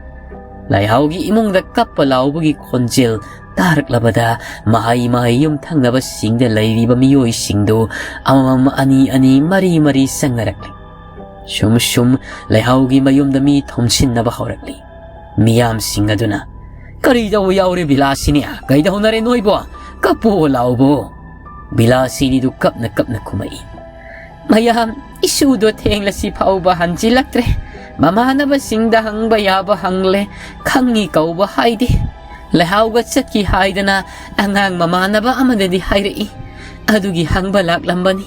ꯂꯩꯍꯥꯎꯒꯤ ꯏꯃꯨꯡꯗ ꯀꯞꯄ ꯂꯥꯎꯕꯒꯤ ꯈꯣꯟꯖꯦꯜ ꯇꯥꯔꯛꯂꯕꯗ ꯃꯍꯩ ꯃꯍꯩ ꯌꯨꯝ ꯊꯪꯅꯕꯁꯤꯡꯗ ꯂꯩꯔꯤꯕ ꯃꯤꯑꯣꯏꯁꯤꯡꯗꯨ ꯑꯃꯃꯝ, ꯑꯅꯤ ꯑꯅꯤ, ꯃꯔꯤ ꯃꯔꯤ ꯆꯪꯅꯔꯛꯂꯤ꯫ ꯁꯨꯝ ꯁꯨꯝ ꯂꯩꯍꯥꯎꯒꯤ ꯃꯌꯨꯝꯗ ꯃꯤ ꯊꯣꯝꯁꯤꯟꯅꯕ ꯍꯧꯔꯛꯂꯤ꯫ ꯃꯤꯌꯥꯝꯁꯤꯡ ꯑꯗꯨꯅ, "ꯀꯔꯤ ꯇꯧꯕ ꯌꯥꯎꯔꯦ ꯕꯤꯂꯥꯁꯤꯅꯤ? ꯀꯩꯗꯧꯅꯔꯦ ꯅꯣꯏꯕꯣ? ꯀꯞꯄꯨ ꯂꯥꯎꯕꯨ?" ꯕꯤꯂꯥꯁꯤꯅꯤꯗꯨ ꯀꯞꯅ ꯀꯞꯅ ꯈꯨꯝꯃꯛꯏ꯫ "ꯃꯌꯥꯝ, ꯏꯁꯨꯗꯣ ꯊꯦꯡꯂꯁꯤ ꯐꯥꯎꯕ ꯍꯟꯖꯤꯜꯂꯛꯇ꯭ꯔꯦ꯫ ꯃꯃꯥꯟꯅꯕꯁꯤꯡꯗ ꯍꯪꯕ ꯌꯥꯕ ꯍꯪꯂꯦ, ꯈꯪꯉꯤ ꯀꯧꯕ ꯍꯥꯏꯗꯦ꯫ ꯂꯩꯍꯥꯎꯒ ꯆꯠꯈꯤ ꯍꯥꯏꯗꯅ ꯑꯉꯥꯡ ꯃꯃꯥꯟꯅꯕ ꯑꯃꯗꯗꯤ ꯍꯥꯏꯔꯛꯏ꯫ ꯑꯗꯨꯒꯤ ꯍꯪꯕ ꯂꯥꯛꯂꯝꯕꯅꯤ꯫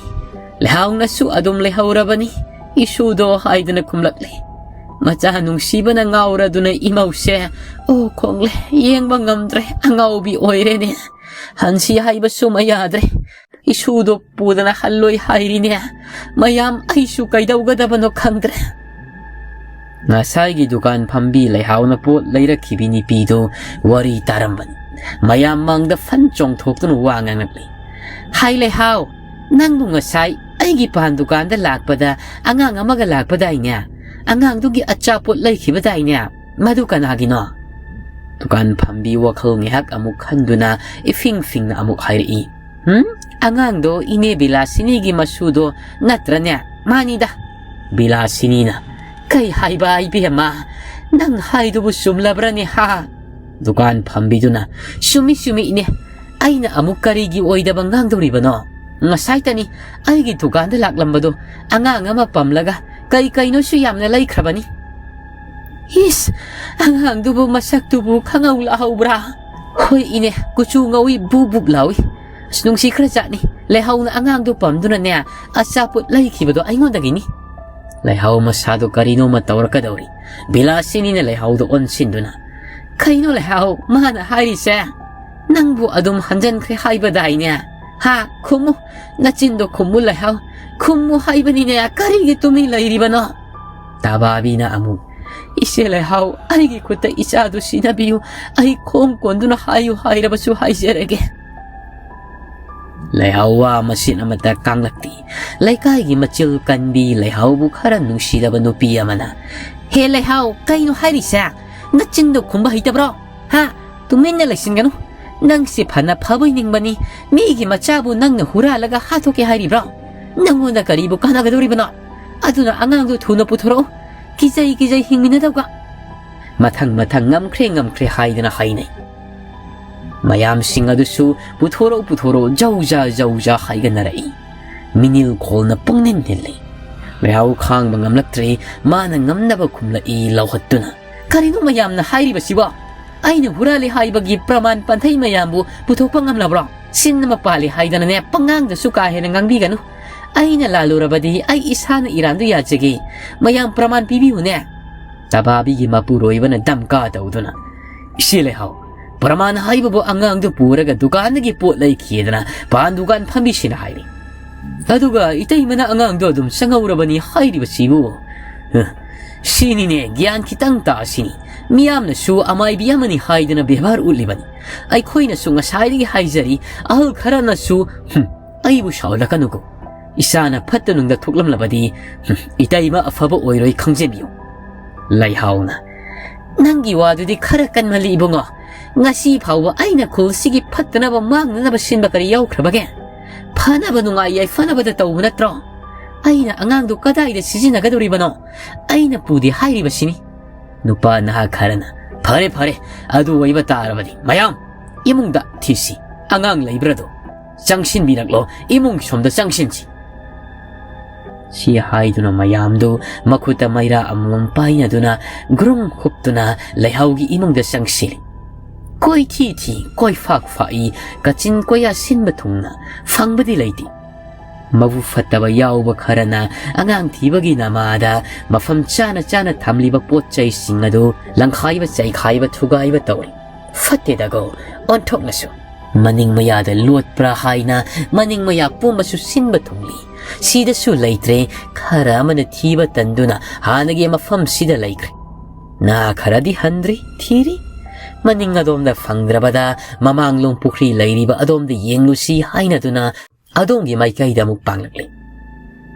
ꯂꯩꯍꯥꯎꯅꯁꯨ ꯑꯗꯨꯝ ꯂꯩꯍꯧꯔꯕꯅꯤ꯫ ꯏꯁꯨꯗꯣ ꯍꯥꯏꯗꯅ ꯈꯨꯝꯂꯛꯂꯦ꯫ ꯃꯆꯥ ꯅꯨꯡꯁꯤꯕꯅ ꯉꯥꯎꯔꯗꯨꯅ ꯏꯃꯧꯁꯦ, ꯑꯣ ꯈꯣꯡꯂꯦ, ꯌꯦꯡꯕ ꯉꯝꯗ꯭ꯔꯦ, ꯑꯉꯥꯎꯕꯤ ꯑꯣꯏꯔꯦꯅꯦ꯫ ꯍꯟꯁꯤ ꯍꯥꯏꯕꯁꯨ ꯃꯌꯥꯗ꯭ꯔꯦ꯫ ꯏꯁꯨꯗꯣ ꯄꯨꯗꯅ ꯍꯜꯂꯣꯏ ꯍꯥꯏꯔꯤꯅꯦ꯫ ꯃꯌꯥꯝ, ꯑꯩꯁꯨ ꯀꯩꯗꯧꯒꯗꯕꯅꯣ ꯈꯪꯗ꯭ꯔꯦ꯫ ꯉꯁꯥꯏꯒꯤ ꯗꯨꯀꯥꯟ ꯐꯝꯕꯤ ꯂꯩꯍꯥꯎꯅ ꯄꯣꯠ ꯂꯩꯔꯛꯈꯤꯕꯤ ꯅꯨꯄꯤꯗꯨ ꯋꯥꯔꯤ ꯇꯥꯔꯝꯕꯅꯤ꯫ ꯃꯌꯥꯝ ꯃꯥꯡꯗ ꯐꯟ ꯆꯣꯡꯊꯣꯛꯇꯨꯅ ꯋꯥ ꯉꯥꯡꯂꯛꯂꯤ꯫ "ꯍꯥꯏ ꯂꯩꯍꯥꯎ, ꯅꯪꯕꯨ ꯉꯁꯥꯏ ꯑꯩꯒꯤ ꯄꯥꯟ ꯗꯨꯀꯥꯟꯗ ꯂꯥꯛꯄꯗ ꯑꯉꯥꯡ ꯑꯃꯒ ꯂꯥꯛꯄꯗꯥꯏꯅꯦ? ꯑꯉꯥꯡꯗꯨꯒꯤ ꯑꯆꯥꯄꯣꯠ ꯂꯩꯈꯤꯕꯗꯥꯏꯅꯦ? ꯃꯗꯨ ꯀꯅꯥꯒꯤꯅꯣ?" ꯗꯨꯀꯥꯟ ꯐꯝꯕꯤ ꯋꯥꯈꯜ ꯉꯥꯏꯍꯥꯛ ꯑꯃꯨꯛ ꯈꯟꯗꯨꯅ ꯏꯐꯤꯡ ꯐꯤꯡꯅ ꯑꯃꯨꯛ ꯍꯥꯏꯔꯛꯏ꯫ "ꯍꯨꯝ? ꯑꯉꯥꯡꯗꯣ ꯏꯅꯦ ꯕꯤꯂꯥꯁꯤꯅꯤꯒꯤ ꯃꯁꯨꯗꯣ ꯅꯠꯇ꯭ꯔꯅꯦ? ꯃꯥꯅꯤꯗ꯫" ꯕꯤꯂꯥꯁꯤꯅꯤꯅ, "ꯀꯩ ꯍꯥꯏꯕ, ꯏꯕꯦꯝꯃ? ꯅꯪ ꯍꯥꯏꯗꯨꯕꯨ ꯆꯨꯝꯂꯕ꯭ꯔꯅꯦ, ꯍꯥ?" ꯗꯨꯀꯥꯟ ꯐꯝꯕꯤꯗꯨꯅ, "ꯆꯨꯝꯃꯤ, ꯆꯨꯝꯃꯤ, ꯏꯅꯦ꯫ ꯑꯩꯅ ꯑꯃꯨꯛ ꯀꯔꯤꯒꯤ ꯑꯣꯏꯗꯕ ꯉꯥꯡꯗꯧꯔꯤꯕꯅꯣ? ꯉꯁꯥꯏꯇꯅꯤ ꯑꯩꯒꯤ ꯗꯨꯀꯥꯟꯗ ꯂꯥꯛꯂꯝꯕꯗꯣ ꯑꯉꯥꯡ ꯑꯃ ꯄꯝꯂꯒ ꯀꯩ ꯀꯩꯅꯣꯁꯨ ꯌꯥꯝꯅ ꯂꯩꯈ꯭ꯔꯕꯅꯤ꯫" "ꯏꯁ, ꯑꯉꯥꯡꯗꯨꯕꯨ ꯃꯁꯛꯇꯨꯕꯨ ꯈꯪꯍꯧ ꯂꯥꯛꯍꯧꯕ꯭ꯔꯥ?" "ꯍꯣꯏ ꯏꯅꯦ, ꯀꯨꯆꯨ ꯉꯧꯏ, ꯕꯨꯛ ꯕꯨꯛ ꯂꯥꯎꯏ꯫ ꯑꯁ, ꯅꯨꯡꯁꯤ ꯈꯔ ꯖꯥꯠꯅꯤ꯫ ꯂꯩꯍꯥꯎꯅ ꯑꯉꯥꯡꯗꯨ ꯄꯝꯗꯨꯅꯅꯦ, ꯑꯆꯥꯄꯣꯠ ꯂꯩꯈꯤꯕꯗꯣ ꯑꯩꯉꯣꯟꯗꯒꯤꯅꯤ꯫" ꯂꯩꯍꯥꯎ ꯃꯁꯥꯗꯣ ꯀꯔꯤꯅꯣꯃ ꯇꯧꯔꯛꯀꯗꯧꯔꯤ꯫ ꯕꯤꯂꯥꯁꯤꯅꯤꯅ ꯂꯩꯍꯥꯎꯗꯣ ꯑꯣꯟꯁꯤꯟꯗꯨꯅ, "ꯀꯩꯅꯣ ꯂꯩꯍꯥꯎ ꯃꯥꯅ ꯍꯥꯏꯔꯤꯁꯦ? ꯅꯪꯕꯨ ꯑꯗꯨꯝ ꯍꯟꯖꯟꯈ꯭ꯔꯦ ꯍꯥꯏꯕꯗꯥꯏꯅꯦ? ꯍꯥ? ꯈꯨꯝꯃꯨ, ꯅꯆꯤꯟꯗꯣ ꯈꯨꯝꯃꯨ ꯂꯩꯍꯥꯎ꯫ ꯈꯨꯝꯃꯨ ꯍꯥꯏꯕꯅꯤꯅꯦ, ꯀꯔꯤꯒꯤ ꯇꯨꯃꯤꯟ ꯂꯩꯔꯤꯕꯅꯣ?" ꯇꯥꯕꯥꯕꯤꯅ ꯑꯃꯨꯛ, "ꯏꯆꯦ ꯂꯩꯍꯥꯎ, ꯑꯩꯒꯤ ꯈꯨꯠꯇ ꯏꯆꯥꯗꯨ ꯁꯤꯟꯅꯕꯤꯌꯨ꯫ ꯑꯩ ꯈꯣꯡ ꯀꯣꯟꯗꯨꯅ ꯍꯥꯏꯌꯨ ꯍꯥꯏꯔꯕꯁꯨ ꯍꯥꯏꯖꯔꯒꯦ꯫" ꯂꯩꯍꯥꯎ ꯋꯥ ꯃꯆꯤꯠ ꯑꯃꯠꯇ ꯀꯥꯡꯂꯛꯇꯦ꯫ ꯂꯩꯀꯥꯏꯒꯤ ꯃꯆꯤꯜ ꯀꯟꯕꯤ ꯂꯩꯍꯥꯎꯕꯨ ꯈꯔ ꯅꯨꯡꯁꯤꯗꯕ ꯅꯨꯄꯤ ꯑꯃꯅ, "ꯍꯦ ꯂꯩꯍꯥꯎ, ꯀꯩꯅꯣ ꯍꯥꯏꯔꯤꯁꯦ? ꯅꯆꯤꯟꯗꯣ ꯈꯨꯝꯕ ꯍꯩꯇꯕ꯭ꯔꯣ? ꯍꯥ? ꯇꯨꯃꯤꯟꯅ ꯂꯩꯁꯤꯟꯒꯅꯨ꯫ ꯅꯪꯁꯦ ꯐꯅ ꯐꯕꯣꯏ ꯅꯤꯡꯕꯅꯤ, ꯃꯤꯒꯤ ꯃꯆꯥꯕꯨ ꯅꯪꯅ ꯍꯨꯔꯥꯜꯂꯒ ꯍꯥꯠꯇꯣꯛꯀꯦ ꯍꯥꯏꯔꯤꯕ꯭ꯔꯣ? ꯅꯪꯉꯣꯟꯗ ꯀꯔꯤꯕꯨ ꯀꯥꯟꯅꯒꯗꯧꯔꯤꯕꯅꯣ? ꯑꯗꯨꯅ ꯑꯉꯥꯡꯗꯣ ꯊꯨꯅ ꯄꯨꯊꯣꯔꯛꯎ꯫ ꯀꯤꯖꯩ ꯀꯤꯖꯩ ꯍꯤꯡꯃꯤꯟꯅꯗꯧꯕ꯫" ꯃꯊꯪ ꯃꯊꯪ ꯉꯝꯈ꯭ꯔꯦ ꯉꯝꯈ꯭ꯔꯦ ꯍꯥꯏꯗꯅ ꯍꯥꯏꯅꯩ꯫ ꯃꯌꯥꯝꯁꯤꯡ ꯑꯗꯨꯁꯨ ꯄꯨꯊꯣꯔꯛꯎ ꯄꯨꯊꯣꯔꯛꯎ ꯖꯧ ꯖꯥ ꯖꯧ ꯖꯥ ꯍꯥꯏꯒꯠꯅꯔꯛꯏ꯫ ꯃꯤꯅꯤꯜ ꯈꯣꯜꯅ ꯄꯨꯡꯅꯤꯟ ꯅꯤꯜꯂꯤ꯫ ꯂꯩꯍꯥꯎ ꯈꯥꯡꯕ ꯉꯝꯂꯛꯇ꯭ꯔꯦ, ꯃꯥꯅ ꯉꯝꯅꯕ ꯈꯨꯝꯂꯛꯏ ꯂꯧꯍꯠꯇꯨꯅ꯫ "ꯀꯔꯤꯅꯣ ꯃꯌꯥꯝꯅ ꯍꯥꯏꯔꯤꯕꯁꯤꯕꯣ? ꯑꯩꯅ ꯍꯨꯔꯥꯜꯂꯤ ꯍꯥꯏꯕꯒꯤ ꯄ꯭ꯔꯃꯥꯟ ꯄꯟꯊꯩ ꯃꯌꯥꯝꯕꯨ ꯄꯨꯊꯣꯛꯄ ꯉꯝꯂꯕ꯭ꯔꯣ? ꯁꯤꯟ ꯑꯃ ꯄꯥꯜꯂꯤ ꯍꯥꯏꯗꯅꯅꯦ ꯄꯉꯥꯡꯗꯁꯨ ꯀꯥ ꯍꯦꯟꯅ ꯉꯥꯡꯕꯤꯒꯅꯨ꯫ ꯑꯩꯅ ꯂꯥꯜꯂꯨꯔꯕꯗꯤ ꯑꯩ ꯏꯁꯥꯅ ꯏꯔꯥꯟꯗꯨ ꯌꯥꯖꯒꯦ꯫ ꯃꯌꯥꯝ ꯄ꯭ꯔꯃꯥꯟ ꯄꯤꯕꯤꯌꯨꯅꯦ꯫" ꯇꯕꯥꯕꯤꯒꯤ ꯃꯄꯨꯔꯣꯏꯕꯅ ꯗꯝꯀꯥ ꯇꯧꯗꯨꯅ, "ꯏꯆꯦ ꯂꯩꯍꯥꯎ, ꯄ꯭ꯔꯃꯥꯟ ꯍꯥꯏꯕꯕꯨ ꯑꯉꯥꯡꯗꯨ ꯄꯨꯔꯒ ꯗꯨꯀꯥꯟꯗꯒꯤ ꯄꯣꯠ ꯂꯩꯈꯤꯗꯅ ꯄꯥꯟ ꯗꯨꯀꯥꯟ ꯐꯝꯕꯤꯁꯤꯅ ꯍꯥꯏꯔꯤ꯫ ꯑꯗꯨꯒ ꯏꯇꯩꯃꯅ ꯑꯉꯥꯡꯗꯣ ꯑꯗꯨꯝ ꯆꯪꯍꯧꯔꯕꯅꯤ ꯍꯥꯏꯔꯤꯕꯁꯤꯕꯨ꯫ ꯍ, ꯁꯤꯅꯤꯅꯦ ꯒ꯭ꯌꯥꯟ ꯈꯤꯇꯪ ꯇꯥꯁꯤꯅꯤ꯫ ꯃꯤꯌꯥꯝꯅꯁꯨ ꯑꯃꯥꯏꯕꯤ ꯑꯃꯅꯤ ꯍꯥꯏꯗꯨꯅ ꯕꯦꯕꯥꯔ ꯎꯠꯂꯤꯕꯅꯤ꯫ ꯑꯩꯈꯣꯏꯅꯁꯨ ꯉꯁꯥꯏꯗꯒꯤ ꯍꯥꯏꯖꯔꯤ, ꯑꯍꯜ ꯈꯔꯅꯁꯨ, ꯍꯨꯝ, ꯑꯩꯕꯨ ꯁꯥꯎꯍꯜꯂꯛꯀꯅꯨꯀꯣ꯫ ꯏꯆꯥꯅ ꯐꯠꯇ ꯅꯨꯡꯗ ꯊꯣꯛꯂꯝꯂꯕꯗꯤ, ꯍꯨꯝ, ꯏꯇꯩꯃ ꯑꯐꯕ ꯑꯣꯏꯔꯣꯏ ꯈꯪꯖꯕꯤꯌꯨ꯫ ꯂꯩꯍꯥꯎꯅ, "ꯅꯪꯒꯤ ꯋꯥꯗꯨꯗꯤ ꯈꯔ ꯀꯟꯃꯜꯂꯤ ꯏꯕꯨꯡꯉꯣ꯫ ꯉꯁꯤ ꯐꯥꯎꯕ ꯑꯩꯅ ꯈꯨꯜꯁꯤꯒꯤ ꯐꯠꯇꯅꯕ ꯃꯥꯡꯅꯅꯕ ꯁꯤꯟꯕ ꯀꯔꯤ ꯌꯥꯎꯈ꯭ꯔꯕꯒꯦ? ꯐꯅꯕ ꯅꯨꯡꯉꯥꯏ ꯌꯥꯏꯐꯅꯕꯗ ꯇꯧꯕ ꯅꯠꯇ꯭ꯔꯣ? ꯑꯩꯅ ꯑꯉꯥꯡꯗꯨ ꯀꯗꯥꯏꯗ ꯁꯤꯖꯤꯟꯅꯒꯗꯧꯔꯤꯕꯅꯣ? ꯑꯩꯅ ꯄꯨꯗꯦ ꯍꯥꯏꯔꯤꯕꯁꯤꯅꯤ"꯫ ꯅꯨꯄꯥ ꯅꯍꯥ ꯈꯔꯅ, "ꯐꯔꯦ, ꯐꯔꯦ, ꯑꯗꯨ ꯑꯣꯏꯕ ꯇꯥꯔꯕꯗꯤ ꯃꯌꯥꯝ ꯏꯃꯨꯡꯗ ꯊꯤꯁꯤ꯫ ꯑꯉꯥꯡ ꯂꯩꯕ꯭ꯔꯥꯗꯣ ꯆꯪꯁꯤꯟꯕꯤꯔꯛꯂꯣ, ꯏꯃꯨꯡ ꯁꯣꯝꯗ ꯆꯪꯁꯤꯟꯁꯤ"꯫ ꯁꯤ ꯍꯥꯏꯗꯨꯅ ꯃꯌꯥꯝꯗꯨ ꯃꯈꯨꯠꯇ ꯃꯩꯔꯥ ꯑꯃꯃꯝ ꯄꯥꯏꯅꯗꯨꯅ ꯒ꯭ꯔꯨꯝ ꯍꯨꯞꯇꯨꯅ ꯂꯩꯍꯥꯎꯒꯤ ꯏꯃꯨꯡꯗ ꯆꯪꯁꯤꯜꯂꯤ꯫ ꯀꯣꯏꯊꯤ ꯊꯤ, ꯀꯣꯏꯐꯥꯛ ꯐꯥꯛꯏ, ꯀꯥꯆꯤꯟ ꯀꯣꯌꯥ ꯁꯤꯟꯕ ꯊꯨꯡꯅ ꯐꯪꯕꯗꯤ ꯂꯩꯇꯦ꯫ ꯃꯕꯨꯛ ꯐꯠꯇꯕ ꯌꯥꯎꯕ ꯈꯔꯅ ꯑꯉꯥꯡ ꯊꯤꯕꯒꯤ ꯅꯃꯥꯗ ꯃꯐꯝ ꯆꯥꯅ ꯆꯥꯅ ꯊꯝꯂꯤꯕ ꯄꯣꯠ ꯆꯩꯁꯤꯡ ꯑꯗꯨ ꯂꯪꯈꯥꯏꯕ, ꯆꯩꯈꯥꯏꯕ, ꯊꯨꯒꯥꯏꯕ ꯇꯧꯔꯤ꯫ ꯐꯠꯇꯦꯗꯒꯣ, ꯑꯣꯟꯊꯣꯛꯅꯁꯨ꯫ ꯃꯅꯤꯡ ꯃꯌꯥꯗ ꯂꯣꯠꯄ꯭ꯔꯥ ꯍꯥꯏꯅ ꯃꯅꯤꯡ ꯃꯌꯥ ꯄꯨꯝꯕꯁꯨ ꯁꯤꯟꯕ ꯊꯨꯡꯂꯤ꯫ ꯁꯤꯗꯁꯨ ꯂꯩꯇ꯭ꯔꯦ, ꯈꯔ ꯑꯃꯅ ꯊꯤꯕ ꯇꯟꯗꯨꯅ ꯍꯥꯟꯅꯒꯤ ꯃꯐꯝꯁꯤꯗ ꯂꯩꯈ꯭ꯔꯦ꯫ ꯅꯍꯥ ꯈꯔꯗꯤ ꯍꯟꯗ꯭ꯔꯤ, ꯊꯤꯔꯤ꯫ ꯃꯅꯤꯡ ꯑꯗꯣꯝꯗ ꯐꯪꯗ꯭ꯔꯕꯗ ꯃꯃꯥꯡꯂꯣꯝ ꯄꯨꯈ꯭ꯔꯤ ꯂꯩꯔꯤꯕ ꯑꯗꯣꯝꯗ ꯌꯦꯡꯂꯨꯁꯤ ꯍꯥꯏꯅꯗꯨꯅ ꯑꯗꯣꯝꯒꯤ ꯃꯥꯏꯀꯩꯗ ꯑꯃꯨꯛ ꯄꯥꯡꯂꯛꯂꯤ꯫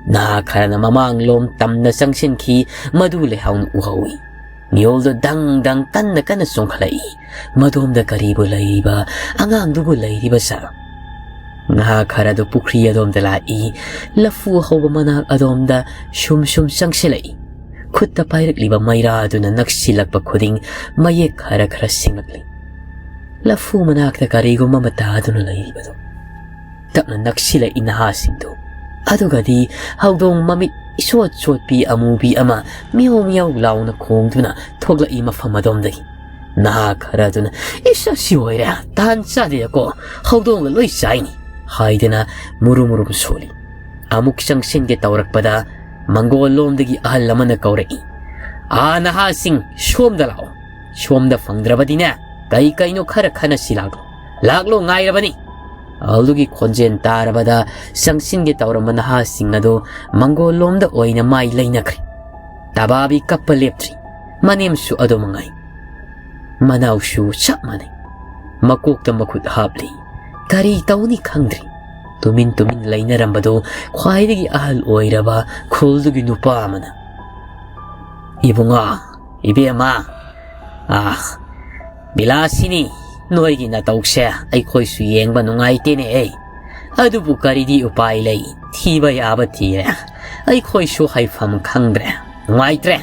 ꯅꯍꯥ ꯈꯔꯅ ꯃꯃꯥꯡꯂꯣꯝ ꯇꯝꯅ ꯆꯪꯁꯤꯟꯈꯤ, ꯃꯗꯨ ꯂꯩꯍꯥꯎꯅ ꯎꯍꯧꯏ꯫ ꯃꯤꯑꯣꯜꯗꯨ ꯗꯪ ꯗꯪ ꯀꯟꯅ ꯀꯟꯅ ꯆꯣꯡꯈꯠꯂꯛꯏ꯫ ꯃꯗꯣꯝꯗ ꯀꯔꯤꯕꯨ ꯂꯩꯔꯤꯕ, ꯑꯉꯥꯡꯗꯨꯕꯨ ꯂꯩꯔꯤꯕ ꯖꯥꯠꯂꯣ? ꯅꯍꯥ ꯈꯔꯗꯨ ꯄꯨꯈ꯭ꯔꯤ ꯑꯗꯣꯝꯗ ꯂꯥꯛꯏ, ꯂꯐꯨ ꯍꯧꯕ ꯃꯅꯥꯛ ꯑꯗꯣꯝꯗ ꯁꯨꯝ ꯁꯨꯝ ꯆꯪꯁꯤꯜꯂꯛꯏ꯫ ꯈꯨꯠꯇ ꯄꯥꯏꯔꯛꯂꯤꯕ ꯃꯩꯔꯥ ꯑꯗꯨꯅ ꯅꯛꯁꯤꯜꯂꯛꯄ ꯈꯨꯗꯤꯡ ꯃꯌꯦꯛ ꯈꯔ ꯈꯔ ꯁꯦꯡꯂꯛꯂꯤ꯫ ꯂꯐꯨ ꯃꯅꯥꯛꯇ ꯀꯔꯤꯒꯨꯝꯕ ꯑꯃ ꯇꯥꯗꯨꯅ ꯂꯩꯔꯤꯕꯗꯨ꯫ ꯇꯞꯅ ꯅꯛꯁꯤꯜꯂꯛꯏ ꯅꯍꯥꯁꯤꯡꯗꯨ꯫ ꯑꯗꯨꯒꯗꯤ ꯍꯧꯗꯣꯡ ꯃꯃꯤꯠ ꯏꯁꯣꯠ ꯁꯣꯠꯄꯤ ꯑꯃꯨꯕꯤ ꯑꯃ ꯃꯤꯌꯧ ꯃꯤꯌꯧ ꯂꯥꯎꯅ ꯈꯣꯡꯗꯨꯅ ꯊꯣꯛꯂꯛꯏ ꯃꯐꯝ ꯑꯗꯣꯝꯗꯒꯤ꯫ ꯅꯍꯥ ꯈꯔ ꯑꯗꯨꯅ, "ꯏꯁ, ꯑꯁꯤ ꯑꯣꯏꯔꯦ, ꯇꯥꯟ ꯆꯥꯗꯦꯗꯀꯣ, ꯍꯧꯗꯣꯡꯅ ꯂꯣꯏ ꯆꯥꯏꯅꯤ" ꯍꯥꯏꯗꯨꯅ ꯃꯨꯔꯨꯝ ꯃꯨꯔꯨꯝ ꯁꯣꯜꯂꯤ꯫ ꯑꯃꯨꯛ ꯆꯪꯁꯤꯟꯒꯦ ꯇꯧꯔꯛꯄꯗ ꯃꯪꯒꯣꯜ ꯂꯣꯝꯗꯒꯤ ꯑꯍꯜ ꯑꯃꯅ ꯀꯧꯔꯛꯏ꯫ "ꯑꯥ, ꯅꯍꯥꯁꯤꯡ, ꯁꯣꯝꯗ ꯂꯥꯛꯑꯣ꯫ ꯁꯣꯝꯗ ꯐꯪꯗ꯭ꯔꯕꯗꯤꯅꯦ, ꯀꯩ ꯀꯩꯅꯣ ꯈꯔ ꯈꯟꯅꯁꯤ ꯂꯥꯛꯂꯣ꯫ ꯂꯥꯛꯂꯣ, ꯉꯥꯏꯔꯕꯅꯤ"꯫ ꯑꯍꯜꯗꯨꯒꯤ ꯈꯣꯟꯖꯦꯜ ꯇꯥꯔꯕꯗ ꯆꯪꯁꯤꯟꯒꯦ ꯇꯧꯔꯝꯕ ꯅꯍꯥꯁꯤꯡ ꯑꯗꯨ ꯃꯪꯒꯣꯜꯂꯣꯝꯗ ꯑꯣꯏꯅ ꯃꯥꯏ ꯂꯩꯅꯈ꯭ꯔꯦ꯫ ꯇꯕꯥꯕꯤ ꯀꯞꯄ ꯂꯦꯞꯇ꯭ꯔꯤ꯫ ꯃꯅꯦꯝꯁꯨ ꯑꯗꯨ ꯃꯉꯥꯏ꯫ ꯃꯅꯥꯎꯁꯨ ꯆꯞ ꯃꯥꯟꯅꯩ꯫ ꯃꯀꯣꯛꯇ ꯃꯈꯨꯠ ꯍꯥꯞꯂꯤ꯫ ꯀꯔꯤ ꯇꯧꯅꯤ ꯈꯪꯗ꯭ꯔꯤ꯫ ꯇꯨꯃꯤꯟ ꯇꯨꯃꯤꯟ ꯂꯩꯅꯔꯝꯕꯗꯨ ꯈ꯭ꯋꯥꯏꯗꯒꯤ ꯑꯍꯜ ꯑꯣꯏꯔꯕ ꯈꯨꯜꯗꯨꯒꯤ ꯅꯨꯄꯥ ꯑꯃꯅ, "ꯏꯕꯨꯡꯉꯣ, ꯏꯕꯦꯝꯃ, ꯑꯥ, ꯕꯤꯂꯥꯁꯤꯅꯤ, ꯅꯣꯏꯒꯤ ꯅꯇꯧꯁꯦ ꯑꯩꯈꯣꯏꯁꯨ ꯌꯦꯡꯕ ꯅꯨꯡꯉꯥꯏꯇꯦꯅꯦ꯫ ꯑꯦ, ꯑꯗꯨꯕꯨ ꯀꯔꯤꯗꯤ ꯎꯄꯥꯏ ꯂꯩ? ꯊꯤꯕ ꯌꯥꯕ ꯊꯤꯔꯦ꯫ ꯑꯩꯈꯣꯏꯁꯨ ꯍꯥꯏꯐꯝ ꯈꯪꯗ꯭ꯔꯦ꯫ ꯅꯨꯡꯉꯥꯏꯇ꯭ꯔꯦ"꯫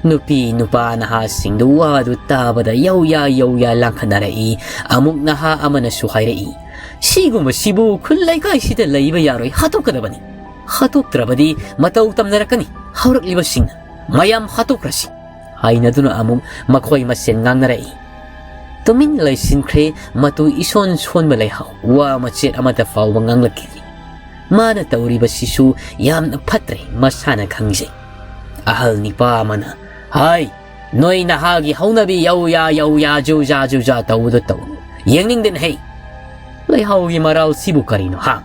ꯅꯨꯄꯤ ꯅꯨꯄꯥ ꯅꯍꯥꯁꯤꯡꯗꯨ ꯋꯥꯗꯨ ꯇꯥꯕꯗ ꯌꯧꯌꯥ ꯌꯧꯌꯥ ꯂꯥꯡꯈꯠꯅꯔꯛꯏ꯫ ꯑꯃꯨꯛ ꯅꯍꯥ ꯑꯃꯅꯁꯨ ꯍꯥꯏꯔꯛꯏ, "ꯁꯤꯒꯨꯝꯕꯁꯤꯕꯨ ꯈꯨꯜ ꯂꯩꯀꯥꯏꯁꯤꯗ ꯂꯩꯕ ꯌꯥꯔꯣꯏ, ꯍꯥꯠꯇꯣꯛꯀꯗꯕꯅꯤ꯫ ꯍꯥꯠꯇꯣꯛꯇ꯭ꯔꯕꯗꯤ ꯃꯇꯧ ꯇꯝꯅꯔꯛꯀꯅꯤ ꯍꯧꯔꯛꯂꯤꯕꯁꯤꯡꯅ꯫ ꯃꯌꯥꯝ ꯍꯥꯠꯇꯣꯛꯈ꯭ꯔꯁꯤ" ꯍꯥꯏꯅꯗꯨꯅ ꯑꯃꯨꯛ ꯃꯈꯣꯏ ꯃꯁꯦꯟ ꯉꯥꯡꯅꯔꯛꯏ꯫ ꯇꯨꯃꯤꯟ ꯂꯩꯁꯤꯟꯈ꯭ꯔꯦ꯫ ꯃꯇꯨ ꯏꯁꯣꯟ ꯁꯣꯟꯕ ꯂꯩꯍꯥꯎ꯫ ꯋꯥ ꯃꯆꯦꯠ ꯑꯃꯠꯇ ꯐꯥꯎꯕ ꯉꯥꯡꯂꯛꯈꯤꯗꯦ꯫ ꯃꯥꯅ ꯇꯧꯔꯤꯕꯁꯤꯁꯨ ꯌꯥꯝꯅ ꯐꯠꯇ꯭ꯔꯦ, ꯃꯁꯥꯅ ꯈꯪꯖꯩ꯫ ꯑꯍꯜ ꯅꯤꯄꯥ ꯑꯃꯅ, "ꯍꯥꯏ, ꯅꯣꯏ ꯅꯍꯥꯒꯤ ꯍꯧꯅꯕꯤ ꯌꯧꯌꯥ ꯌꯧꯌꯥ ꯖꯨꯖꯥ ꯖꯨꯖꯥ ꯇꯧꯕꯗꯣ ꯇꯧꯅꯨ꯫ ꯌꯦꯡꯅꯤꯡꯗꯦꯅꯦ ꯍꯦ꯫ ꯂꯩꯍꯥꯎꯒꯤ ꯃꯔꯥꯜꯁꯤꯕꯨ ꯀꯔꯤꯅꯣ ꯍꯥ?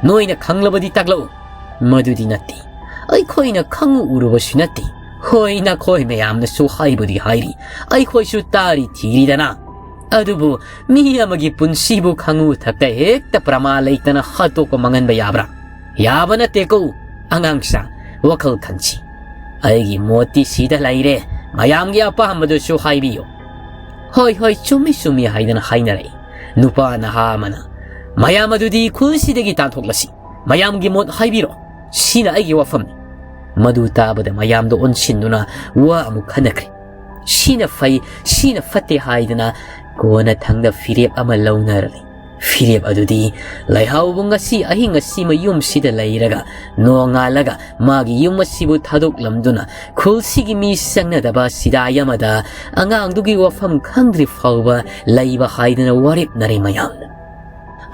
ꯅꯣꯏꯅ ꯈꯪꯂꯕꯗꯤ ꯇꯥꯛꯂꯛꯎ"꯫ "ꯃꯗꯨꯗꯤ ꯅꯠꯇꯦ꯫ ꯑꯩꯈꯣꯏꯅ ꯈꯪꯎ ꯎꯔꯨꯕꯁꯨ ꯅꯠꯇꯦ꯫ ꯍꯣꯏ, ꯅꯈꯣꯏ ꯃꯌꯥꯝꯅꯁꯨ ꯍꯥꯏꯕꯨꯗꯤ ꯍꯥꯏꯔꯤ, ꯑꯩꯈꯣꯏꯁꯨ ꯇꯥꯔꯤ ꯊꯤꯔꯤꯗꯅ꯫ ꯑꯗꯨꯕꯨ ꯃꯤ ꯑꯃꯒꯤ ꯄꯨꯟꯁꯤꯕꯨ ꯈꯪꯎ ꯊꯛꯇ ꯍꯦꯛꯇ ꯄ꯭ꯔꯃꯥ ꯂꯩꯇꯅ ꯍꯥꯠꯇꯣꯛꯄ ꯃꯥꯡꯍꯟꯕ ꯌꯥꯕ꯭ꯔꯥ? ꯌꯥꯕ ꯅꯠꯇꯦꯀꯣ꯫ ꯑꯉꯥꯡꯁꯥ, ꯋꯥꯈꯜ ꯈꯟꯁꯤ꯫ ꯑꯩꯒꯤ ꯃꯣꯠꯇꯤ ꯁꯤꯗ ꯂꯩꯔꯦ꯫ ꯃꯌꯥꯝꯒꯤ ꯑꯄꯥꯝꯕꯗꯨꯁꯨ ꯍꯥꯏꯕꯤꯌꯨ"꯫ "ꯍꯣꯏ, ꯍꯣꯏ, ꯆꯨꯝꯃꯤ, ꯆꯨꯝꯃꯤ" ꯍꯥꯏꯗꯅ ꯍꯥꯏꯅꯔꯛꯏ꯫ ꯅꯨꯄꯥ ꯅꯍꯥ ꯑꯃꯅ, "ꯃꯌꯥꯝ ꯑꯗꯨꯗꯤ ꯈꯨꯜꯁꯤꯗꯒꯤ ꯇꯥꯟꯊꯣꯛꯂꯁꯤ꯫ ꯃꯌꯥꯝꯒꯤ ꯃꯣꯠ ꯍꯥꯏꯕꯤꯔꯣ꯫ ꯁꯤꯅ ꯑꯩꯒꯤ ꯋꯥꯐꯝꯅꯤ"꯫ ꯃꯗꯨ ꯇꯥꯕꯗ ꯃꯌꯥꯝꯗꯣ ꯑꯣꯟꯁꯤꯟꯗꯨꯅ ꯋꯥ ꯑꯃꯨꯛ ꯈꯟꯅꯈ꯭ꯔꯦ꯫ ꯁꯤꯅ ꯐꯩ, ꯁꯤꯅ ꯐꯠꯇꯦ ꯍꯥꯏꯗꯅ ꯀꯣꯟꯅꯊꯪꯗ ꯐꯤꯔꯦꯞ ꯑꯃ ꯂꯧꯅꯔꯛꯂꯤ꯫ ꯐꯤꯔꯦꯞ ꯑꯗꯨꯗꯤ ꯂꯩꯍꯥꯎꯕꯨ ꯉꯁꯤ ꯑꯍꯤꯡ ꯑꯁꯤꯃ ꯌꯨꯝꯁꯤꯗ ꯂꯩꯔꯒ ꯅꯣꯡꯉꯥꯜꯂꯒ ꯃꯥꯒꯤ ꯌꯨꯝ ꯑꯁꯤꯕꯨ ꯊꯥꯗꯣꯛꯂꯝꯗꯨꯅ ꯈꯨꯜꯁꯤꯒꯤ ꯃꯤ ꯆꯪꯅꯗꯕ ꯁꯤꯗꯥꯏ ꯑꯃꯗ ꯑꯉꯥꯡꯗꯨꯒꯤ ꯋꯥꯐꯝ ꯈꯪꯗ꯭ꯔꯤ ꯐꯥꯎꯕ ꯂꯩꯕ ꯍꯥꯏꯗꯅ ꯋꯥꯔꯦꯞꯅꯔꯦ ꯃꯌꯥꯝꯅ꯫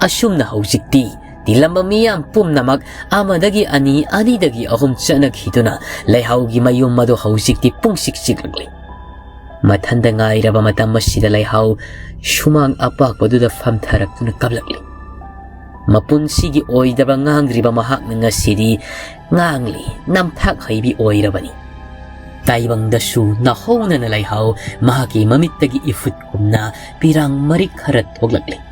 ꯑꯁꯨꯝꯅ ꯍꯧꯖꯤꯛꯇꯤ ꯇꯤꯜꯂꯝꯕ ꯃꯤꯌꯥꯝ ꯄꯨꯝꯅꯃꯛ ꯑꯃꯗꯒꯤ ꯑꯅꯤ, ꯑꯅꯤꯗꯒꯤ ꯑꯍꯨꯝ ꯆꯠꯅꯈꯤꯗꯨꯅ ꯂꯩꯍꯥꯎꯒꯤ ꯃꯌꯨꯝ ꯑꯗꯨ ꯍꯧꯖꯤꯛꯇꯤ ꯄꯨꯡꯁꯤꯛ ꯆꯤꯛꯂꯛꯂꯤ꯫ ꯃꯊꯟꯇ ꯉꯥꯏꯔꯕ ꯃꯇꯝ ꯑꯁꯤꯗ ꯂꯩꯍꯥꯎ ꯁꯨꯃꯥꯡ ꯑꯄꯥꯛꯄꯗꯨꯗ ꯐꯝꯊꯔꯛꯇꯨꯅ ꯀꯞꯂꯛꯂꯤ꯫ ꯃꯄꯨꯟꯁꯤꯒꯤ ꯑꯣꯏꯗꯕ ꯉꯥꯡꯗ꯭ꯔꯤꯕ ꯃꯍꯥꯛꯅ ꯉꯁꯤꯗꯤ ꯉꯥꯡꯂꯤ, ꯅꯝꯊꯥꯛ ꯍꯩꯕꯤ ꯑꯣꯏꯔꯕꯅꯤ꯫ ꯇꯥꯏꯕꯪꯗꯁꯨ ꯅꯥꯍꯧꯅꯅ ꯂꯩꯍꯥꯎ ꯃꯍꯥꯛꯀꯤ ꯃꯃꯤꯠꯇꯒꯤ ꯏꯐꯨꯠꯀꯨꯝꯅ ꯄꯤꯔꯥꯡ ꯃꯔꯤꯛ ꯈꯔ ꯊꯣꯛꯂꯛꯂꯤ꯫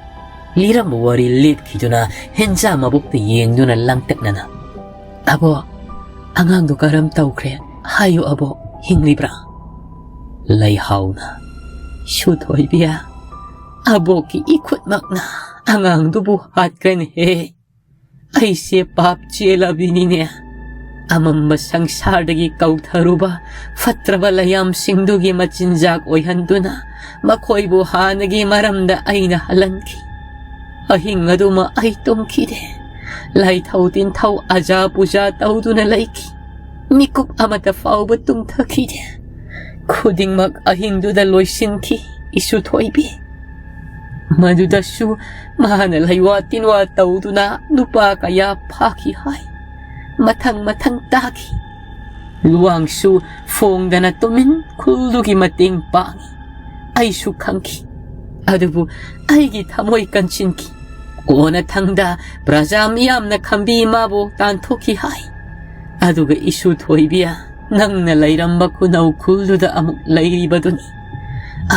ꯂꯤꯔꯝꯕ ꯋꯥꯔꯤ ꯂꯦꯞꯈꯤꯗꯨꯅ ꯍꯦꯟꯖꯥ ꯃꯕꯨꯛꯇ ꯌꯦꯡꯗꯨꯅ ꯂꯥꯡꯇꯛꯅꯅ, "ꯑꯕꯣ, ꯑꯉꯥꯡꯗꯣ ꯀꯔꯝ ꯇꯧꯈ꯭ꯔꯦ? ꯍꯥꯏꯌꯨ ꯑꯕꯣ, ꯍꯤꯡꯂꯤꯕ꯭ꯔꯥ?" ꯂꯩꯍꯥꯎꯅ, "ꯁꯨꯊꯣꯏꯕꯤ, ꯑꯕꯣꯛꯀꯤ ꯏꯈꯨꯠꯃꯛꯅ ꯑꯉꯥꯡꯗꯨꯕꯨ ꯍꯥꯠꯈ꯭ꯔꯦꯅꯦꯍꯦ꯫ ꯑꯩꯁꯦ ꯄꯥꯞ ꯆꯦꯜꯂꯕꯤꯅꯤꯅꯦ꯫ ꯑꯃꯝꯕ ꯁꯪꯁꯥꯔꯗꯒꯤ ꯀꯧꯊꯔꯨꯕ ꯐꯠꯇ꯭ꯔꯕ ꯂꯩꯌꯥꯝꯁꯤꯡꯗꯨꯒꯤ ꯃꯆꯤꯟꯖꯥꯛ ꯑꯣꯏꯍꯟꯗꯨꯅ ꯃꯈꯣꯏꯕꯨ ꯍꯥꯟꯅꯒꯤ ꯃꯔꯝꯗ ꯑꯩꯅ ꯍꯜꯍꯟꯈꯤ꯫ ꯑꯍꯤꯡ ꯑꯗꯨꯃ ꯑꯩ ꯇꯨꯝꯈꯤꯗꯦ꯫ ꯂꯥꯏꯊꯧ ꯇꯤꯟꯊꯧ ꯑꯖꯥ ꯄꯨꯖꯥ ꯇꯧꯗꯨꯅ ꯂꯩꯈꯤ꯫ ꯃꯤꯀꯨꯞ ꯑꯃꯠꯇ ꯐꯥꯎꯕ ꯇꯨꯝꯊꯈꯤꯗꯦ꯫ ꯈꯨꯗꯤꯡꯃꯛ ꯑꯍꯤꯡꯗꯨꯗ ꯂꯣꯏꯁꯤꯟꯈꯤ, ꯏꯁꯨ ꯊꯣꯏꯕꯤ꯫ ꯃꯗꯨꯗꯁꯨ ꯃꯥꯅ ꯂꯩꯋꯥ ꯇꯤꯟꯋꯥ ꯇꯧꯗꯨꯅ ꯅꯨꯄꯥ ꯀꯌꯥ ꯐꯥꯈꯤ ꯍꯥꯏ꯫ ꯃꯊꯪ ꯃꯊꯪ ꯇꯥꯈꯤ꯫ ꯂꯨꯋꯥꯡꯁꯨ ꯐꯣꯡꯗꯅ ꯇꯨꯃꯤꯟ ꯈꯨꯜꯗꯨꯒꯤ ꯃꯇꯦꯡ ꯄꯥꯡꯉꯤ꯫ ꯑꯩꯁꯨ ꯈꯪꯈꯤ꯫ ꯑꯗꯨꯕꯨ ꯑꯩꯒꯤ ꯊꯃꯣꯏ ꯀꯟꯁꯤꯟꯈꯤ꯫ ꯀꯣꯟꯅꯊꯪꯗ ꯄ꯭ꯔꯖꯥ ꯃꯤꯌꯥꯝꯅ ꯈꯝꯕꯤ ꯃꯥꯕꯨ ꯇꯥꯟꯊꯣꯛꯈꯤ ꯍꯥꯏ꯫ ꯑꯗꯨꯒ ꯏꯁꯨ ꯊꯣꯏꯕꯤꯌꯥ, ꯅꯪꯅ ꯂꯩꯔꯝꯕ ꯈꯨꯅꯧ ꯈꯨꯜꯗꯨꯗ ꯑꯃꯨꯛ ꯂꯩꯔꯤꯕꯗꯨꯅꯤ꯫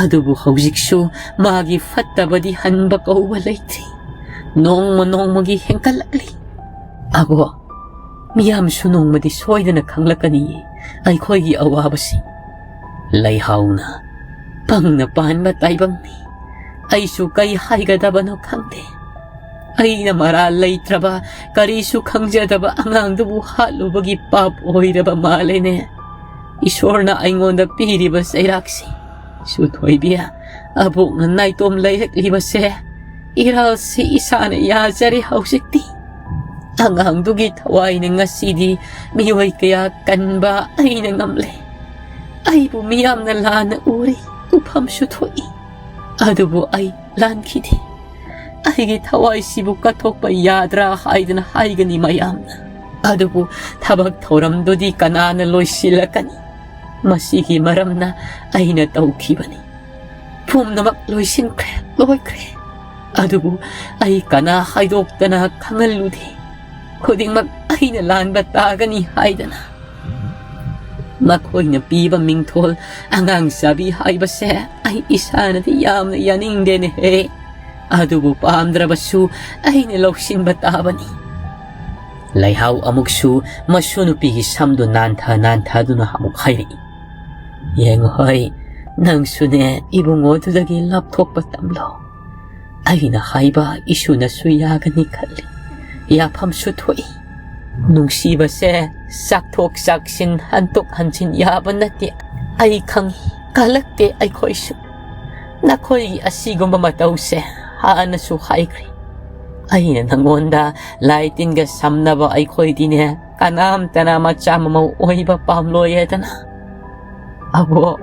ꯑꯗꯨꯕꯨ ꯍꯧꯖꯤꯛꯁꯨ ꯃꯥꯒꯤ ꯐꯠꯇꯕꯗꯤ ꯍꯟꯕ ꯀꯧꯕ ꯂꯩꯇ꯭ꯔꯤ꯫ ꯅꯣꯡꯃ ꯅꯣꯡꯃꯒꯤ ꯍꯦꯟꯀꯠꯂꯛꯂꯤ꯫ ꯑꯕꯣ, ꯃꯤꯌꯥꯝꯁꯨ ꯅꯣꯡꯃꯗꯤ ꯁꯣꯏꯗꯅ ꯈꯪꯂꯛꯀꯅꯤꯌꯦ ꯑꯩꯈꯣꯏꯒꯤ ꯑꯋꯥꯕꯁꯤ꯫" ꯂꯩꯍꯥꯎꯅ, "ꯄꯪꯅ ꯄꯥꯟꯕ ꯇꯥꯏꯕꯪꯅꯤ꯫ ꯑꯩꯁꯨ ꯀꯩ ꯍꯥꯏꯒꯗꯕꯅꯣ ꯈꯪꯗꯦ꯫ ꯑꯩꯅ ꯃꯔꯥꯜ ꯂꯩꯇ꯭ꯔꯕ, ꯀꯔꯤꯁꯨ ꯈꯪꯖꯗꯕ ꯑꯉꯥꯡꯗꯨꯕꯨ ꯍꯥꯠꯂꯨꯕꯒꯤ ꯄꯥꯞ ꯑꯣꯏꯔꯕ ꯃꯥꯜꯂꯦꯅꯦ꯫ ꯏꯁꯣꯔꯅ ꯑꯩꯉꯣꯟꯗ ꯄꯤꯔꯤꯕ ꯆꯩꯔꯥꯛꯁꯤ꯫ ꯁꯨꯊꯣꯏꯕꯤ, ꯑꯕꯣꯛꯅ ꯅꯥꯏꯇꯣꯝ ꯂꯩꯔꯛꯂꯤꯕꯁꯦ ꯏꯔꯥꯜꯁꯤ ꯏꯁꯥꯅ ꯌꯥꯖꯔꯦ ꯍꯧꯖꯤꯛꯇꯤ꯫ ꯑꯉꯥꯡꯗꯨꯒꯤ ꯊꯋꯥꯏꯅ ꯉꯁꯤꯗꯤ ꯃꯤꯑꯣꯏ ꯀꯌꯥ ꯀꯟꯕ ꯑꯩꯅ ꯉꯝꯂꯦ꯫ ꯑꯩꯕꯨ ꯃꯤꯌꯥꯝꯅ ꯂꯥꯟꯅ ꯎꯔꯤ, ꯎꯐꯝꯁꯨ ꯊꯣꯛꯏ꯫ ꯑꯗꯨꯕꯨ ꯑꯩ ꯂꯥꯟꯈꯤꯗꯦ꯫ ꯑꯩꯒꯤ ꯊꯋꯥꯏꯁꯤꯕꯨ ꯀꯠꯊꯣꯛꯄ ꯌꯥꯗ꯭ꯔꯥ ꯍꯥꯏꯗꯅ ꯍꯥꯏꯒꯅꯤ ꯃꯌꯥꯝꯅ꯫ ꯑꯗꯨꯕꯨ ꯊꯕꯛ ꯊꯧꯔꯝꯗꯨꯗꯤ ꯀꯅꯥꯅ ꯂꯣꯏꯁꯤꯜꯂꯛꯀꯅꯤ? ꯃꯁꯤꯒꯤ ꯃꯔꯝꯅ ꯑꯩꯅ ꯇꯧꯈꯤꯕꯅꯤ꯫ ꯄꯨꯝꯅꯃꯛ ꯂꯣꯏꯁꯤꯟꯈ꯭ꯔꯦ, ꯂꯣꯏꯈ꯭ꯔꯦ꯫ ꯑꯗꯨꯕꯨ ꯑꯩ ꯀꯅꯥ ꯍꯥꯏꯗꯣꯛꯇꯅ ꯈꯪꯍꯜꯂꯨꯗꯦ꯫ ꯈꯨꯗꯤꯡꯃꯛ ꯑꯩꯅ ꯂꯥꯟꯕ ꯇꯥꯒꯅꯤ ꯍꯥꯏꯗꯅ꯫ ꯃꯈꯣꯏꯅ ꯄꯤꯕ ꯃꯤꯡꯊꯣꯜ ꯑꯉꯥꯡ ꯆꯥꯕꯤ ꯍꯥꯏꯕꯁꯦ ꯑꯩ ꯏꯁꯥꯅꯗꯤ ꯌꯥꯝꯅ ꯌꯥꯅꯤꯡꯗꯦꯅꯦꯍꯦ꯫ ꯑꯗꯨꯕꯨ ꯄꯥꯝꯗ꯭ꯔꯕꯁꯨ ꯑꯩꯅ ꯂꯧꯁꯤꯟꯕ ꯇꯥꯕꯅꯤ꯫ ꯂꯩꯍꯥꯎ ꯑꯃꯨꯛꯁꯨ ꯃꯁꯨ ꯅꯨꯄꯤꯒꯤ ꯁꯝꯗꯨ ꯅꯥꯟꯊ ꯅꯥꯟꯊꯗꯨꯅ ꯑꯃꯨꯛ ꯍꯥꯏꯔꯛꯏ, "ꯌꯦꯡꯉꯨ ꯍꯣꯏ, ꯅꯪꯁꯨꯅꯦ ꯏꯕꯨꯡꯉꯣꯗꯨꯗꯒꯤ ꯂꯥꯞꯊꯣꯛꯄ ꯇꯝꯂꯣ꯫ ꯑꯩꯅ ꯍꯥꯏꯕ ꯏꯁꯨꯅꯁꯨ ꯌꯥꯒꯅꯤ ꯈꯜꯂꯤ꯫ ꯌꯥꯐꯝꯁꯨ ꯊꯣꯛꯏ꯫ ꯅꯨꯡꯁꯤꯕꯁꯦ ꯆꯥꯛꯊꯣꯛ ꯆꯥꯛꯁꯤꯟ, ꯍꯟꯇꯣꯛ ꯍꯟꯖꯤꯟ ꯌꯥꯕ ꯅꯠꯇꯦ꯫ ꯑꯩ ꯈꯪꯏ, ꯀꯜꯂꯛꯇꯦ ꯑꯩꯈꯣꯏꯁꯨ꯫ ꯅꯈꯣꯏꯒꯤ ꯑꯁꯤꯒꯨꯝꯕ ꯃꯇꯧꯁꯦ ꯍꯥꯟꯅꯁꯨ ꯍꯥꯏꯈ꯭ꯔꯦ꯫ ꯑꯩꯅ ꯅꯉꯣꯟꯗ ꯂꯥꯏ ꯇꯤꯟꯒ ꯁꯝꯅꯕ ꯑꯩꯈꯣꯏꯗꯤꯅꯦ, ꯀꯅꯥꯝꯇꯅ ꯃꯆꯥ ꯃꯃꯧ ꯑꯣꯏꯕ ꯄꯥꯝꯂꯣꯏ ꯍꯥꯏꯗꯅ꯫ ꯑꯕꯣ,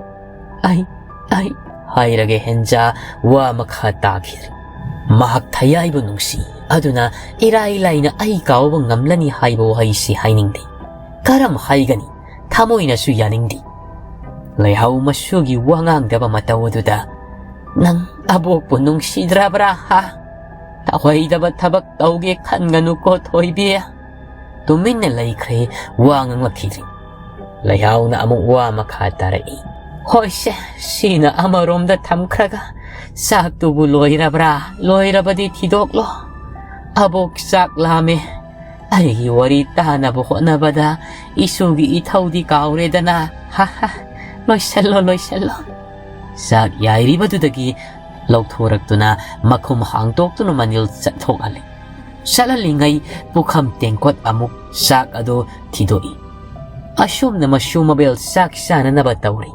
ꯑꯩ, ꯑꯩ ꯍꯥꯏꯔꯒ ꯍꯦꯟꯖꯥ ꯋꯥ ꯃꯈꯥ ꯇꯥꯈꯤꯗ꯭ꯔꯦ꯫ ꯃꯍꯥꯛ ꯊꯌꯥꯏꯕꯨ ꯅꯨꯡꯁꯤ꯫ ꯑꯗꯨꯅ ꯏꯔꯥꯏ ꯂꯥꯏꯅ ꯑꯩ ꯀꯥꯎꯕ ꯉꯝꯂꯅꯤ ꯍꯥꯏꯕ ꯋꯥꯍꯩꯁꯤ ꯍꯥꯏꯅꯤꯡꯗꯦ꯫ ꯀꯔꯝ ꯍꯥꯏꯒꯅꯤ? ꯊꯃꯣꯏꯅꯁꯨ ꯌꯥꯅꯤꯡꯗꯦ꯫ ꯂꯩꯍꯥꯎ ꯃꯁꯨꯒꯤ ꯋꯥ ꯉꯥꯡꯗꯕ ꯃꯇꯧ ꯑꯗꯨꯗ, "ꯅꯪ ꯑꯕꯣꯛꯄꯨ ꯅꯨꯡꯁꯤꯗ꯭ꯔꯕ꯭ꯔꯥ, ꯍꯥ? ꯇꯧꯍꯩꯗꯕ ꯊꯕꯛ ꯇꯧꯒꯦ ꯈꯟꯒꯅꯨꯀꯣ, ꯊꯣꯏꯕꯤ"꯫ ꯇꯨꯃꯤꯟꯅ ꯂꯩꯈ꯭ꯔꯦ, ꯋꯥ ꯉꯥꯡꯂꯛꯈꯤꯗ꯭ꯔꯦ꯫ ꯂꯩꯍꯥꯎꯅ ꯑꯃꯨꯛ ꯋꯥ ꯃꯈꯥ ꯇꯥꯔꯛꯏ, "ꯍꯣꯏꯁꯦ, ꯁꯤꯅ ꯑꯃꯔꯣꯝꯗ ꯊꯝꯈ꯭ꯔꯒ, ꯆꯥꯛꯇꯨꯕꯨ ꯂꯣꯏꯔꯕ꯭ꯔꯥ? ꯂꯣꯏꯔꯕꯗꯤ ꯊꯤꯗꯣꯛꯂꯣ꯫ ꯑꯕꯣꯛ ꯆꯥꯛ ꯂꯥꯝꯃꯦ꯫ ꯑꯩꯒꯤ ꯋꯥꯔꯤ ꯇꯥꯅꯕ ꯍꯣꯠꯅꯕꯗ ꯏꯁꯨꯒꯤ ꯏꯊꯧꯗꯤ ꯀꯥꯎꯔꯦꯗꯅ꯫ ꯍꯥ ꯍꯥ, ꯂꯣꯏꯁꯜꯂꯣ, ꯂꯣꯏꯁꯜꯂꯣ"꯫ ꯆꯥꯛ ꯌꯥꯏꯔꯤꯕꯗꯨꯗꯒꯤ ꯂꯧꯊꯣꯔꯛꯇꯨꯅ ꯃꯈꯨꯝ ꯍꯥꯡꯗꯣꯛꯇꯨꯅ ꯃꯅꯤꯜ ꯆꯠꯊꯣꯛꯍꯜꯂꯤ꯫ ꯆꯠꯍꯜꯂꯤꯉꯩ ꯄꯨꯈꯝ ꯇꯦꯡꯀꯣꯠ ꯑꯃꯨꯛ ꯆꯥꯛ ꯑꯗꯨ ꯊꯤꯗꯣꯛꯏ꯫ ꯑꯁꯨꯝꯅ ꯃꯁꯨ ꯃꯕꯦꯜ ꯆꯥꯛ ꯆꯥꯅꯅꯕ ꯇꯧꯔꯤ꯫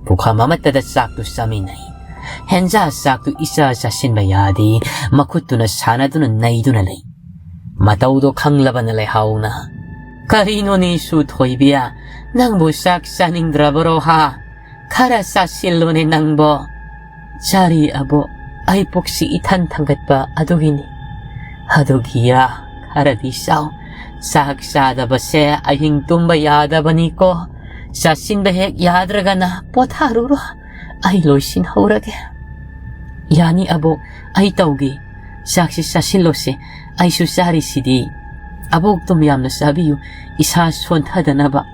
ꯄꯨꯈꯝ ꯑꯃꯠꯇꯗ ꯆꯥꯛꯇꯨ ꯆꯥꯃꯤꯟꯅꯩ꯫ ꯍꯦꯟꯖꯥ ꯆꯥꯛꯇꯨ ꯏꯆꯥ ꯆꯥꯁꯤꯟꯕ ꯌꯥꯗꯦ, ꯃꯈꯨꯠꯇꯨꯅ ꯁꯥꯟꯅꯗꯨꯅ ꯅꯩꯗꯨꯅ ꯂꯩ꯫ ꯃꯇꯧꯗꯣ ꯈꯪꯂꯕꯅ ꯂꯩꯍꯥꯎꯅ, "ꯀꯔꯤꯅꯣꯅꯦ ꯏꯁꯨ ꯊꯣꯏꯕꯤ, ꯅꯪꯕꯨ ꯆꯥꯛ ꯆꯥꯅꯤꯡꯗ꯭ꯔꯕꯔꯣ ꯍꯥ? ꯈꯔ ꯆꯥꯁꯤꯜꯂꯣꯅꯦ ꯅꯪꯕꯣ"꯫ "ꯆꯥꯔꯤ ꯑꯕꯣꯛ"꯫ ꯑꯩ ꯄꯨꯛꯁꯤ ꯏꯊꯟ ꯊꯟꯒꯠꯄ ꯑꯗꯨꯒꯤꯅꯤ꯫ ꯑꯗꯨꯒꯤꯔꯥ? ꯈꯔꯗꯤ ꯆꯥꯎ꯫ ꯆꯥꯛ ꯆꯥꯗꯕꯁꯦ ꯑꯍꯤꯡ ꯇꯨꯝꯕ ꯌꯥꯗꯕꯅꯤꯀꯣ꯫ ꯆꯥꯁꯤꯟꯕ ꯍꯦꯛ ꯌꯥꯗ꯭ꯔꯒꯅ ꯄꯣꯊꯥꯔꯨꯔꯣ꯫ ꯑꯩ ꯂꯣꯏꯁꯤꯟꯍꯧꯔꯒꯦ꯫ ꯌꯥꯅꯤ ꯑꯕꯣꯛ, ꯑꯩ ꯇꯧꯒꯦ꯫ ꯆꯥꯛꯁꯤ ꯆꯥꯁꯤꯜꯂꯣꯁꯦ꯫ ꯑꯩꯁꯨ ꯆꯥꯔꯤꯁꯤꯗꯤ꯫ ꯑꯕꯣꯛ ꯇꯨꯝ ꯌꯥꯝꯅ ꯆꯥꯕꯤꯌꯨ, ꯏꯁꯥ ꯁꯣꯟꯊꯗꯅꯕ꯫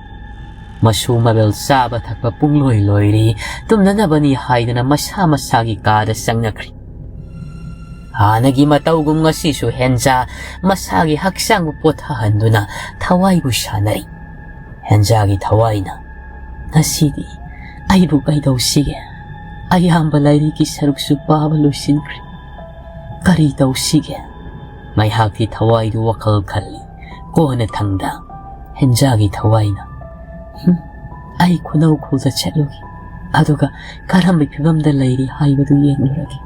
ꯃꯁꯨ ꯃꯕꯦꯜ ꯆꯥꯕ ꯊꯛꯄ ꯄꯨꯡꯂꯣꯏ ꯂꯣꯏꯔꯤ꯫ ꯇꯨꯝꯅꯅꯕꯅꯤ ꯍꯥꯏꯗꯅ ꯃꯁꯥ ꯃꯁꯥꯒꯤ ꯀꯥꯗ ꯆꯪꯅꯈ꯭ꯔꯤ꯫ ꯍꯥꯟꯅꯒꯤ ꯃꯇꯧꯒꯨꯝ ꯉꯁꯤꯁꯨ ꯍꯦꯟꯖꯥ ꯃꯁꯥꯒꯤ ꯍꯛꯆꯥꯡꯕꯨ ꯄꯣꯊꯥꯍꯟꯗꯨꯅ ꯊꯋꯥꯏꯕꯨ ꯁꯥꯟꯅꯔꯤ꯫ ꯍꯦꯟꯖꯥꯒꯤ ꯊꯋꯥꯏꯅ, "ꯉꯁꯤꯗꯤ ꯑꯩꯕꯨ ꯀꯩꯗꯧꯁꯤꯒꯦ? ꯑꯌꯥꯝꯕ ꯂꯥꯏꯔꯤꯛꯀꯤ ꯁꯔꯨꯛꯁꯨ ꯄꯥꯕ ꯂꯣꯏꯁꯤꯟꯈ꯭ꯔꯦ꯫ ꯀꯔꯤ ꯇꯧꯁꯤꯒꯦ?" ꯉꯥꯏꯍꯥꯛꯇꯤ ꯊꯋꯥꯏꯗꯨ ꯋꯥꯈꯜ ꯈꯜꯂꯤ꯫ ꯀꯣꯟꯅ ꯊꯪꯗ ꯍꯦꯟꯖꯥꯒꯤ ꯊꯋꯥꯏꯅ, "ꯍꯨꯝ, ꯑꯩ ꯈꯨꯅꯧ ꯈꯨꯜꯗ ꯆꯠꯂꯨꯒꯦ꯫ ꯑꯗꯨꯒ ꯀꯔꯝꯕ ꯐꯤꯕꯝꯗ ꯂꯩꯔꯤ ꯍꯥꯏꯕꯗꯨ ꯌꯦꯡꯂꯨꯔꯒꯦ꯫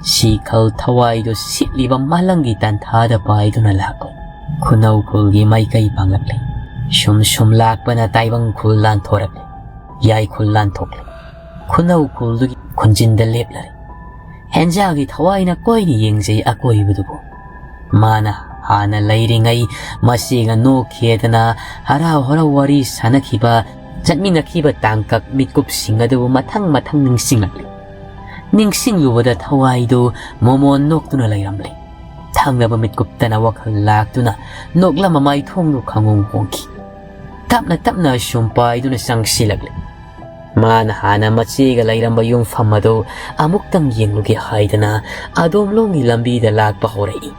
ꯁꯤ ꯈꯜ ꯊꯋꯥꯏꯗꯨ ꯁꯤꯠꯂꯤꯕ ꯃꯥꯂꯪꯒꯤ ꯇꯥꯟꯊꯥꯗ ꯄꯥꯏꯗꯨꯅ ꯂꯥꯛꯂꯦ꯫ ꯈꯨꯅꯧ ꯈꯨꯜꯒꯤ ꯃꯥꯏꯀꯩ ꯄꯥꯡꯂꯛꯂꯦ꯫ ꯁꯨꯝ ꯁꯨꯝ ꯂꯥꯛꯄꯅ ꯇꯥꯏꯕꯪ ꯈꯨꯜ ꯂꯥꯟꯊꯣꯔꯛꯂꯦ꯫ ꯌꯥꯏ ꯈꯨꯜ ꯂꯥꯟꯊꯣꯛꯂꯦ꯫ ꯈꯨꯅꯧ ꯈꯨꯜꯗꯨꯒꯤ ꯈꯨꯟꯖꯤꯟꯗ ꯂꯦꯞꯂꯔꯦ꯫ ꯍꯦꯟꯖꯥꯒꯤ ꯊꯋꯥꯏꯅ ꯀꯣꯏꯅ ꯌꯦꯡꯖꯩ ꯑꯀꯣꯏꯕꯗꯨꯕꯨ꯫ ꯃꯥꯅ ꯍꯥꯟꯅ ꯂꯩꯔꯤꯉꯩ ꯃꯆꯦꯒ ꯅꯣꯛꯈꯤꯗꯅ ꯍꯔꯥꯎ ꯍꯔꯥꯎ ꯋꯥꯔꯤ ꯁꯥꯟꯅꯈꯤꯕ, ꯆꯠꯃꯤꯟꯅꯈꯤꯕ ꯇꯥꯡꯀꯛ ꯃꯤꯠꯀꯨꯞꯁꯤꯡ ꯑꯗꯨꯕꯨ ꯃꯊꯪ ꯃꯊꯪ ꯅꯤꯡꯁꯤꯡꯂꯛꯂꯤ꯫ ꯅꯤꯡꯁꯤꯡꯂꯨꯕꯗ ꯊꯋꯥꯏꯗꯨ ꯃꯣꯃꯣꯟ ꯅꯣꯛꯇꯨꯅ ꯂꯩꯔꯝꯂꯦ꯫ ꯊꯪꯅꯕ ꯃꯤꯠꯀꯨꯞꯇꯅ ꯋꯥꯈꯜ ꯂꯥꯛꯇꯨꯅ ꯅꯣꯛꯂꯝꯕ ꯃꯥꯏꯊꯣꯡꯗꯨ ꯈꯪꯍꯣꯡ ꯍꯣꯡꯈꯤ꯫ ꯇꯞꯅ ꯇꯞꯅ ꯁꯨꯝ ꯄꯥꯏꯗꯨꯅ ꯆꯪꯁꯤꯜꯂꯛꯂꯦ꯫ ꯃꯥꯅ ꯍꯥꯟꯅ ꯃꯆꯦꯒ ꯂꯩꯔꯝꯕ ꯌꯨꯝꯐꯝ ꯑꯗꯨ ꯑꯃꯨꯛꯇꯪ ꯌꯦꯡꯂꯨꯒꯦ ꯍꯥꯏꯗꯅ ꯑꯗꯣꯝꯂꯣꯝꯒꯤ ꯂꯝꯕꯤꯗ ꯂꯥꯛꯄ ꯍꯧꯔꯛꯏ꯫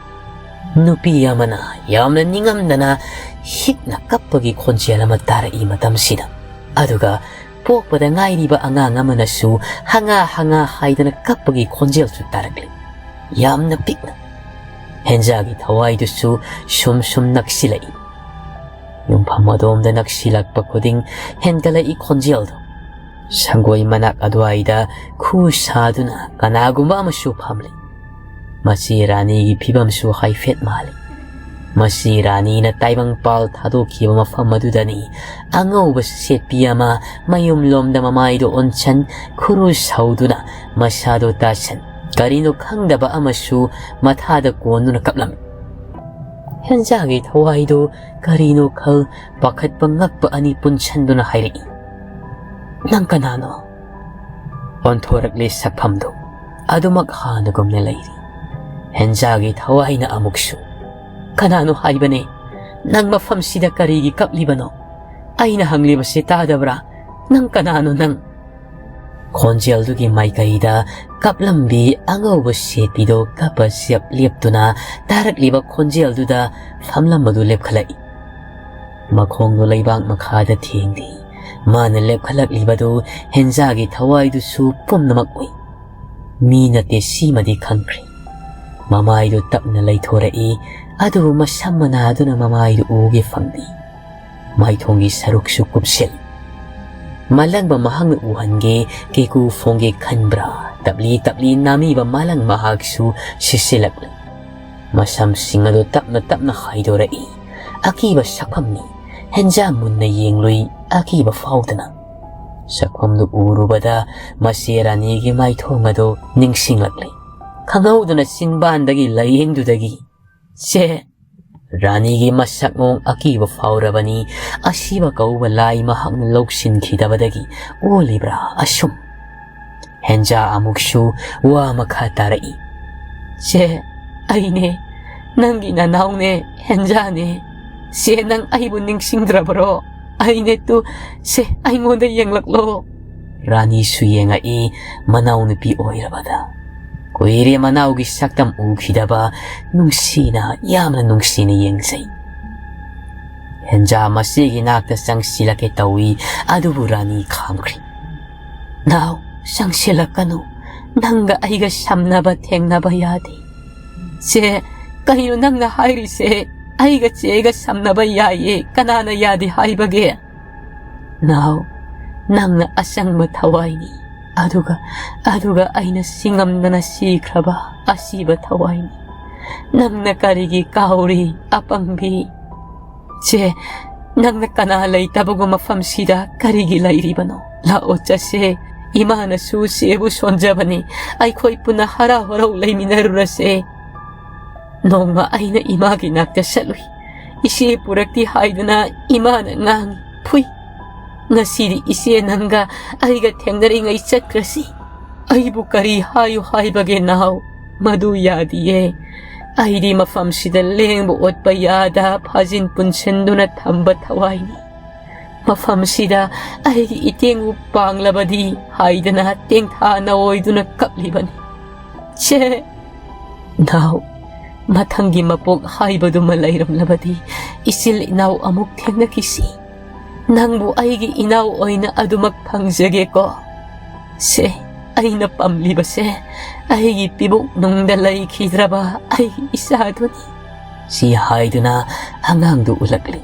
ꯅꯨꯄꯤ ꯑꯃꯅ ꯌꯥꯝꯅ ꯅꯤꯡꯉꯝꯗꯅ ꯍꯤꯛꯅ ꯀꯞꯄꯒꯤ ꯈꯣꯟꯖꯦꯜ ꯑꯃ ꯇꯥꯔꯛꯏ ꯃꯇꯝꯁꯤꯗ꯫ ꯑꯗꯨꯒ ꯄꯣꯛꯄꯗ ꯉꯥꯏꯔꯤꯕ ꯑꯉꯥꯡ ꯑꯃꯅꯁꯨ ꯍꯪꯉꯥ ꯍꯪꯉꯥ ꯍꯥꯏꯗꯅ ꯀꯞꯄꯒꯤ ꯈꯣꯟꯖꯦꯜꯁꯨ ꯇꯥꯔꯛꯂꯤ꯫ ꯌꯥꯝꯅ ꯄꯤꯛꯅ꯫ ꯍꯦꯟꯖꯥꯒꯤ ꯊꯋꯥꯏꯗꯨꯁꯨ ꯁꯨꯝ ꯁꯨꯝ ꯅꯛꯁꯤꯜꯂꯛꯏ꯫ ꯌꯨꯝꯐꯝ ꯑꯗꯣꯝꯗ ꯅꯛꯁꯤꯜꯂꯛꯄ ꯈꯨꯗꯤꯡ ꯍꯦꯟꯒꯠꯂꯛꯏ ꯈꯣꯟꯖꯦꯜꯗꯣ꯫ ꯁꯪꯒꯣꯏ ꯃꯅꯥꯛ ꯑꯗꯨꯋꯥꯏꯗ ꯈꯨ ꯁꯥꯗꯨꯅ ꯀꯅꯥꯒꯨꯝꯕ ꯑꯃꯁꯨ ꯐꯝꯂꯤ꯫ ꯃꯁꯤ ꯔꯥꯅꯤꯒꯤ ꯐꯤꯕꯝꯁꯨ ꯍꯥꯏꯐꯦꯠ ꯃꯥꯜꯂꯤ꯫ ꯃꯁꯤ ꯔꯥꯅꯤꯅ ꯇꯥꯏꯕꯪꯄꯥꯜ ꯊꯥꯗꯣꯛꯈꯤꯕ ꯃꯐꯝ ꯑꯗꯨꯗꯅꯤ꯫ ꯑꯉꯧꯕ ꯁꯦꯠꯄꯤ ꯑꯃ ꯃꯌꯨꯝꯂꯣꯝꯗ ꯃꯃꯥꯏꯗꯨ ꯑꯣꯟꯁꯟ, ꯈꯨꯔꯨ ꯁꯧꯗꯨꯅ ꯃꯁꯥꯗꯨ ꯇꯥꯁꯟ, ꯀꯔꯤꯅꯣ ꯈꯪꯗꯕ ꯑꯃꯁꯨ ꯃꯊꯥꯗ ꯀꯣꯟꯗꯨꯅ ꯀꯞꯂꯝꯃꯤ꯫ ꯍꯦꯟꯖꯥꯒꯤ ꯊꯋꯥꯏꯗꯨ ꯀꯔꯤꯅꯣ ꯈꯜ ꯄꯥꯈꯠꯄ ꯉꯛꯄ ꯑꯅꯤ ꯄꯨꯟꯁꯟꯗꯨꯅ ꯍꯥꯏꯔꯛꯏ, "ꯅꯪ ꯀꯅꯥꯅꯣ?" ꯑꯣꯟꯊꯣꯔꯛꯂꯦ ꯁꯛꯐꯝꯗꯨ꯫ ꯑꯗꯨꯃꯛ ꯍꯥꯟꯅꯒꯨꯝꯅ ꯂꯩꯔꯤ꯫ ꯍꯦꯟꯖꯥꯒꯤ ꯊꯋꯥꯏꯅ ꯑꯃꯨꯛꯁꯨ, "ꯀꯅꯥꯅꯣ ꯍꯥꯏꯕꯅꯦ? ꯅꯪ ꯃꯐꯝꯁꯤꯗ ꯀꯔꯤꯒꯤ ꯀꯞꯂꯤꯕꯅꯣ? ꯑꯩꯅ ꯍꯪꯂꯤꯕꯁꯤ ꯇꯥꯗꯕ꯭ꯔꯥ? ꯅꯪ ꯀꯅꯥꯅꯣ ꯅꯪ?" ꯈꯣꯟꯖꯦꯜꯗꯨꯒꯤ ꯃꯥꯏꯀꯩꯗ ꯀꯞꯂꯝꯕꯤ ꯑꯉꯧꯕ ꯁꯦꯠꯄꯤꯗꯣ ꯀꯞꯄ ꯆꯞ ꯂꯦꯞꯇꯨꯅ ꯇꯥꯔꯛꯂꯤꯕ ꯈꯣꯟꯖꯦꯜꯗꯨꯗ ꯐꯝꯂꯝꯕꯗꯨ ꯂꯦꯞꯈꯠꯂꯛꯏ꯫ ꯃꯈꯣꯡꯗꯨ ꯂꯩꯕꯥꯛ ꯃꯈꯥꯗ ꯊꯦꯡꯗꯦ꯫ ꯃꯥꯅ ꯂꯦꯞꯈꯠꯂꯛꯂꯤꯕꯗꯨ ꯍꯦꯟꯖꯥꯒꯤ ꯊꯋꯥꯏꯗꯨꯁꯨ ꯄꯨꯝꯅꯃꯛ ꯎꯏ꯫ ꯃꯤ ꯅꯠꯇꯦ ꯁꯤꯃꯗꯤ ꯈꯪꯈ꯭ꯔꯦ꯫ ꯃꯃꯥꯏꯗꯨ ꯇꯞꯅ ꯂꯩꯊꯣꯔꯛꯏ, ꯑꯗꯨꯕꯨ ꯃꯁꯝ ꯃꯅꯥꯗꯨꯅ ꯃꯃꯥꯏꯗꯨ ꯎꯒꯦ ꯐꯪꯗꯦ꯫ ꯃꯥꯏꯊꯣꯡꯒꯤ ꯁꯔꯨꯛꯁꯨ ꯀꯨꯞꯁꯤꯜꯂꯤ꯫ ꯃꯂꯪꯕ ꯃꯍꯥꯛꯅ ꯎꯍꯟꯒꯦ, ꯀꯦꯀꯨ ꯐꯣꯡꯒꯦ ꯈꯟꯕ꯭ꯔꯥ, ꯇꯞꯂꯤ ꯇꯞꯂꯤ ꯅꯥꯃꯤꯕ ꯃꯥꯂꯪ ꯃꯍꯥꯛꯁꯨ ꯁꯤꯠꯁꯤꯜꯂꯛꯂꯤ꯫ ꯃꯁꯝꯁꯤꯡ ꯑꯗꯨ ꯇꯞꯅ ꯇꯞꯅ ꯍꯥꯏꯗꯣꯔꯛꯏ꯫ ꯑꯀꯤꯕ ꯁꯛꯐꯝꯅꯤ꯫ ꯍꯦꯟꯖꯥ ꯃꯨꯟꯅ ꯌꯦꯡꯂꯨꯏ, ꯑꯀꯤꯕ ꯐꯥꯎꯗꯅ꯫ ꯁꯛꯐꯝꯗꯨ ꯎꯔꯨꯕꯗ ꯃꯆꯦ ꯔꯥꯅꯤꯒꯤ ꯃꯥꯏꯊꯣꯡ ꯑꯗꯨ ꯅꯤꯡꯁꯤꯡꯂꯛꯂꯤ꯫ ꯈꯪꯍꯧꯗꯅ ꯆꯤꯟꯕꯥꯟꯗꯒꯤ ꯂꯥꯏꯌꯦꯡꯗꯨꯗꯒꯤ, "ꯆꯦ!" ꯔꯥꯅꯤꯒꯤ ꯃꯁꯛ ꯃꯑꯣꯡ ꯑꯀꯤꯕ ꯐꯥꯎꯔꯕꯅꯤ꯫ ꯑꯁꯤꯕ ꯀꯧꯕ ꯂꯥꯏ ꯃꯍꯥꯛꯅ ꯂꯧꯁꯤꯟꯈꯤꯗꯕꯗꯒꯤ ꯑꯣꯜꯂꯤꯕ꯭ꯔꯥ ꯑꯁꯨꯝ? ꯍꯦꯟꯖꯥ ꯑꯃꯨꯛꯁꯨ ꯋꯥ ꯃꯈꯥ ꯇꯥꯔꯛꯏ꯫ "ꯆꯦ, ꯑꯩꯅꯦ, ꯅꯪꯒꯤ ꯅꯅꯥꯎꯅꯦ, ꯍꯦꯟꯖꯥꯅꯦ꯫ ꯆꯦ, ꯅꯪ ꯑꯩꯕꯨ ꯅꯤꯡꯁꯤꯡꯗ꯭ꯔꯕꯔꯣ? ꯑꯩꯅꯦ ꯇꯨ, ꯆꯦ, ꯑꯩꯉꯣꯟꯗ ꯌꯦꯡꯂꯛꯂꯣ꯫" ꯔꯥꯅꯤꯁꯨ ꯌꯦꯡꯉꯛꯏ, ꯃꯅꯥꯎꯅꯨꯄꯤ ꯑꯣꯏꯔꯕꯗ꯫ ꯀꯨꯏꯔꯦ ꯃꯅꯥꯎꯒꯤ ꯁꯛꯇꯝ ꯎꯈꯤꯗꯕ, ꯅꯨꯡꯁꯤꯅ, ꯌꯥꯝꯅ ꯅꯨꯡꯁꯤꯅ ꯌꯦꯡꯖꯩ꯫ ꯍꯦꯟꯖꯥ ꯃꯆꯦꯒꯤ ꯅꯥꯛꯇ ꯆꯪꯁꯤꯜꯂꯛꯀꯦ ꯇꯧꯏ, ꯑꯗꯨꯕꯨ ꯔꯥꯅꯤ ꯈꯥꯝꯈ꯭ꯔꯦ꯫ "ꯅꯥꯎ, ꯆꯪꯁꯤꯜꯂꯛꯀꯅꯨ꯫ ꯅꯪꯒ ꯑꯩꯒ ꯁꯝꯅꯕ ꯊꯦꯡꯅꯕ ꯌꯥꯗꯦ꯫" "ꯆꯦ, ꯀꯩꯅꯣ ꯅꯪꯅ ꯍꯥꯏꯔꯤꯁꯦ? ꯑꯩꯒ ꯆꯦꯒ ꯁꯝꯅꯕ ꯌꯥꯏꯌꯦ, ꯀꯅꯥꯅ ꯌꯥꯗꯦ ꯍꯥꯏꯕꯒꯦ?" "ꯅꯥꯎ, ꯅꯪꯅ ꯑꯆꯪꯕ ꯊꯋꯥꯏꯅꯤ, ꯑꯗꯨꯒ, ꯑꯗꯨꯒ ꯑꯩꯅ ꯁꯤꯉꯝꯗꯅ ꯁꯤꯈ꯭ꯔꯕ ꯑꯁꯤꯕ ꯊꯋꯥꯏꯅꯤ꯫ ꯅꯪꯅ ꯀꯔꯤꯒꯤ ꯀꯥꯎꯔꯤ, ꯑꯄꯪꯕꯤ? ꯆꯦ, ꯅꯪꯅ ꯀꯅꯥ ꯂꯩꯇꯕꯒꯨꯝ ꯃꯐꯝꯁꯤꯗ ꯀꯔꯤꯒꯤ ꯂꯩꯔꯤꯕꯅꯣ? ꯂꯥꯛꯑꯣ ꯆꯠꯁꯦ, ꯏꯃꯥꯅꯁꯨ ꯆꯦꯕꯨ ꯁꯣꯟꯖꯕꯅꯤ꯫ ꯑꯩꯈꯣꯏ ꯄꯨꯟꯅ ꯍꯔꯥꯎ ꯍꯔꯥꯎ ꯂꯩꯃꯤꯟꯅꯔꯨꯔꯁꯦ꯫ ꯅꯣꯡꯃ ꯑꯩꯅ ꯏꯃꯥꯒꯤ ꯅꯥꯛꯇ ꯆꯠꯂꯨꯏ꯫ ꯏꯆꯦ ꯄꯨꯔꯛꯇꯦ ꯍꯥꯏꯗꯨꯅ ꯏꯃꯥꯅ ꯉꯥꯡꯉꯤ, ꯐꯨꯏ꯫ ꯉꯁꯤꯗꯤ ꯏꯆꯦ ꯅꯪꯒ ꯑꯩꯒ ꯊꯦꯡꯅꯔꯤꯉꯩ ꯆꯠꯈ꯭ꯔꯁꯤ꯫ ꯑꯩꯕꯨ ꯀꯔꯤ ꯍꯥꯏꯌꯨ ꯍꯥꯏꯕꯒꯦ ꯅꯥꯎ? ꯃꯗꯨ ꯌꯥꯗꯤꯌꯦ꯫ ꯑꯩꯗꯤ ꯃꯐꯝꯁꯤꯗ ꯂꯦꯡꯕ ꯑꯣꯠꯄ ꯌꯥꯗ ꯐꯥꯖꯤꯟ ꯄꯨꯟꯁꯤꯟꯗꯨꯅ ꯊꯝꯕ ꯊꯋꯥꯏꯅꯤ꯫ ꯃꯐꯝꯁꯤꯗ ꯑꯩꯒꯤ ꯏꯇꯦꯡꯕꯨ ꯄꯥꯡꯂꯕꯗꯤ ꯍꯥꯏꯗꯅ ꯇꯦꯡꯊꯥ ꯅꯥꯑꯣꯏꯗꯨꯅ ꯀꯞꯂꯤꯕꯅꯤ꯫ ꯆꯦ! ꯅꯥꯎ, ꯃꯊꯪꯒꯤ ꯃꯄꯣꯛ ꯍꯥꯏꯕꯗꯨꯃ ꯂꯩꯔꯝꯂꯕꯗꯤ ꯏꯆꯤꯜ ꯏꯅꯥꯎ ꯑꯃꯨꯛ ꯊꯦꯡꯅꯈꯤꯁꯤ꯫ ꯅꯪꯕꯨ ꯑꯩꯒꯤ ꯏꯅꯥꯎ ꯑꯣꯏꯅ ꯑꯗꯨꯃꯛ ꯐꯪꯖꯒꯦꯀꯣ꯫ ꯁꯦ, ꯑꯩꯅ ꯄꯥꯝꯂꯤꯕꯁꯦ ꯑꯩꯒꯤ ꯄꯤꯕꯨꯛ ꯅꯨꯡꯗ ꯂꯩꯈꯤꯗ꯭ꯔꯕ ꯑꯩꯒꯤ ꯏꯆꯥꯗꯨꯅꯤ꯫ ꯁꯤ ꯍꯥꯏꯗꯨꯅ ꯑꯉꯥꯡꯗꯨ ꯎꯠꯂꯛꯂꯤ꯫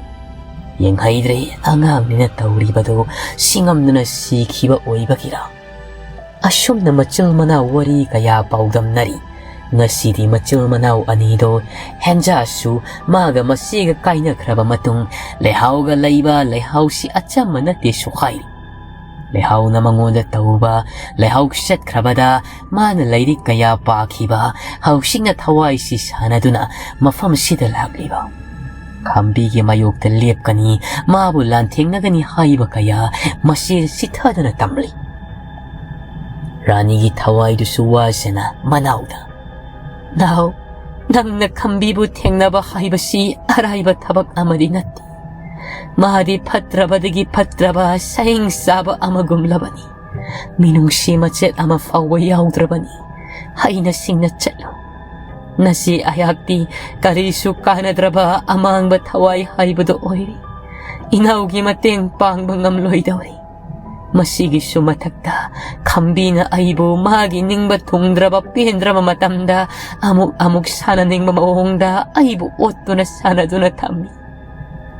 ꯌꯦꯡꯍꯩꯗ꯭ꯔꯦ ꯑꯉꯥꯡꯅꯤꯅ ꯇꯧꯔꯤꯕꯗꯨ ꯁꯤꯡꯉꯝꯗꯨꯅ ꯁꯤꯈꯤꯕ ꯑꯣꯏꯕꯒꯤꯔ? ꯑꯁꯨꯝꯅ ꯃꯆꯤꯜ ꯃꯅꯥꯎ ꯋꯥꯔꯤ ꯀꯌꯥ ꯄꯥꯎꯗꯝꯅꯔꯤ꯫ ꯉꯁꯤꯗꯤ ꯃꯆꯤꯜ ꯃꯅꯥꯎ ꯑꯅꯤꯗꯣ ꯍꯦꯟꯖꯥꯁꯨ ꯃꯥꯒ ꯃꯆꯦꯒ ꯀꯥꯏꯅꯈ꯭ꯔꯕ ꯃꯇꯨꯡ ꯂꯩꯍꯥꯎꯒ ꯂꯩꯕ ꯂꯩꯍꯥꯎꯁꯤ ꯑꯆꯝꯕ ꯅꯠꯇꯦ ꯁꯨꯈꯥꯏꯔꯤ꯫ ꯂꯩꯍꯥꯎꯅ ꯃꯉꯣꯟꯗ ꯇꯧꯕ ꯂꯩꯍꯥꯎ ꯆꯠꯈ꯭ꯔꯕꯗ ꯃꯥꯅ ꯂꯥꯏꯔꯤꯛ ꯀꯌꯥ ꯄꯥꯈꯤꯕ ꯍꯧꯖꯤꯛꯅ ꯊꯋꯥꯏꯁꯤ ꯁꯥꯟꯅꯗꯨꯅ ꯃꯐꯝꯁꯤꯗ ꯂꯥꯛꯂꯤꯕ꯫ ꯈꯝꯕꯤꯒꯤ ꯃꯥꯌꯣꯛꯇ ꯂꯦꯞꯀꯅꯤ, ꯃꯥꯕꯨ ꯂꯥꯟꯊꯦꯡꯅꯒꯅꯤ ꯍꯥꯏꯕ ꯀꯌꯥ ꯃꯆꯦ ꯆꯤꯊꯗꯨꯅ ꯇꯝꯂꯤ꯫ ꯔꯥꯅꯤꯒꯤ ꯊꯋꯥꯏꯗꯨꯁꯨ ꯋꯥꯖꯅ ꯃꯅꯥꯎꯗ, "ꯅꯥꯎ, ꯅꯪꯅ ꯈꯝꯕꯤꯕꯨ ꯊꯦꯡꯅꯕ ꯍꯥꯏꯕꯁꯤ ꯑꯔꯥꯏꯕ ꯊꯕꯛ ꯑꯃꯗꯤ ꯅꯠꯇꯦ꯫ ꯃꯥꯗꯤ ꯐꯠꯇ꯭ꯔꯕꯗꯒꯤ ꯐꯠꯇ꯭ꯔꯕ ꯁꯍꯤꯡ ꯆꯥꯕ ꯑꯃꯒꯨꯝꯂꯕꯅꯤ꯫ ꯃꯤꯅꯨꯡꯁꯤ ꯃꯆꯦꯠ ꯑꯃ ꯐꯥꯎꯕ ꯌꯥꯎꯗ꯭ꯔꯕꯅꯤ꯫ ꯍꯩꯅ ꯁꯤꯡꯅ ꯆꯠꯂꯨ꯫ ꯅꯆꯦ ꯑꯩꯍꯥꯛꯇꯤ ꯀꯔꯤꯁꯨ ꯀꯥꯟꯅꯗ꯭ꯔꯕ ꯑꯃꯥꯡꯕ ꯊꯋꯥꯏ ꯍꯥꯏꯕꯗꯨ ꯑꯣꯏꯔꯦ꯫ ꯏꯅꯥꯎꯒꯤ ꯃꯇꯦꯡ ꯄꯥꯡꯕ ꯉꯝꯂꯣꯏꯗꯧꯔꯤ꯫ ꯃꯁꯤꯒꯤꯁꯨ ꯃꯊꯛꯇ ꯈꯝꯕꯤꯅ ꯑꯩꯕꯨ ꯃꯥꯒꯤ ꯅꯤꯡꯕ ꯊꯨꯡꯗ꯭ꯔꯕ ꯄꯦꯟꯗ꯭ꯔꯕ ꯃꯇꯝꯗ ꯑꯃꯨꯛ ꯑꯃꯨꯛ ꯁꯥꯟꯅꯅꯤꯡꯕ ꯃꯑꯣꯡꯗ ꯑꯩꯕꯨ ꯑꯣꯠꯇꯨꯅ ꯁꯥꯟꯅꯗꯨꯅ ꯊꯝꯃꯤ꯫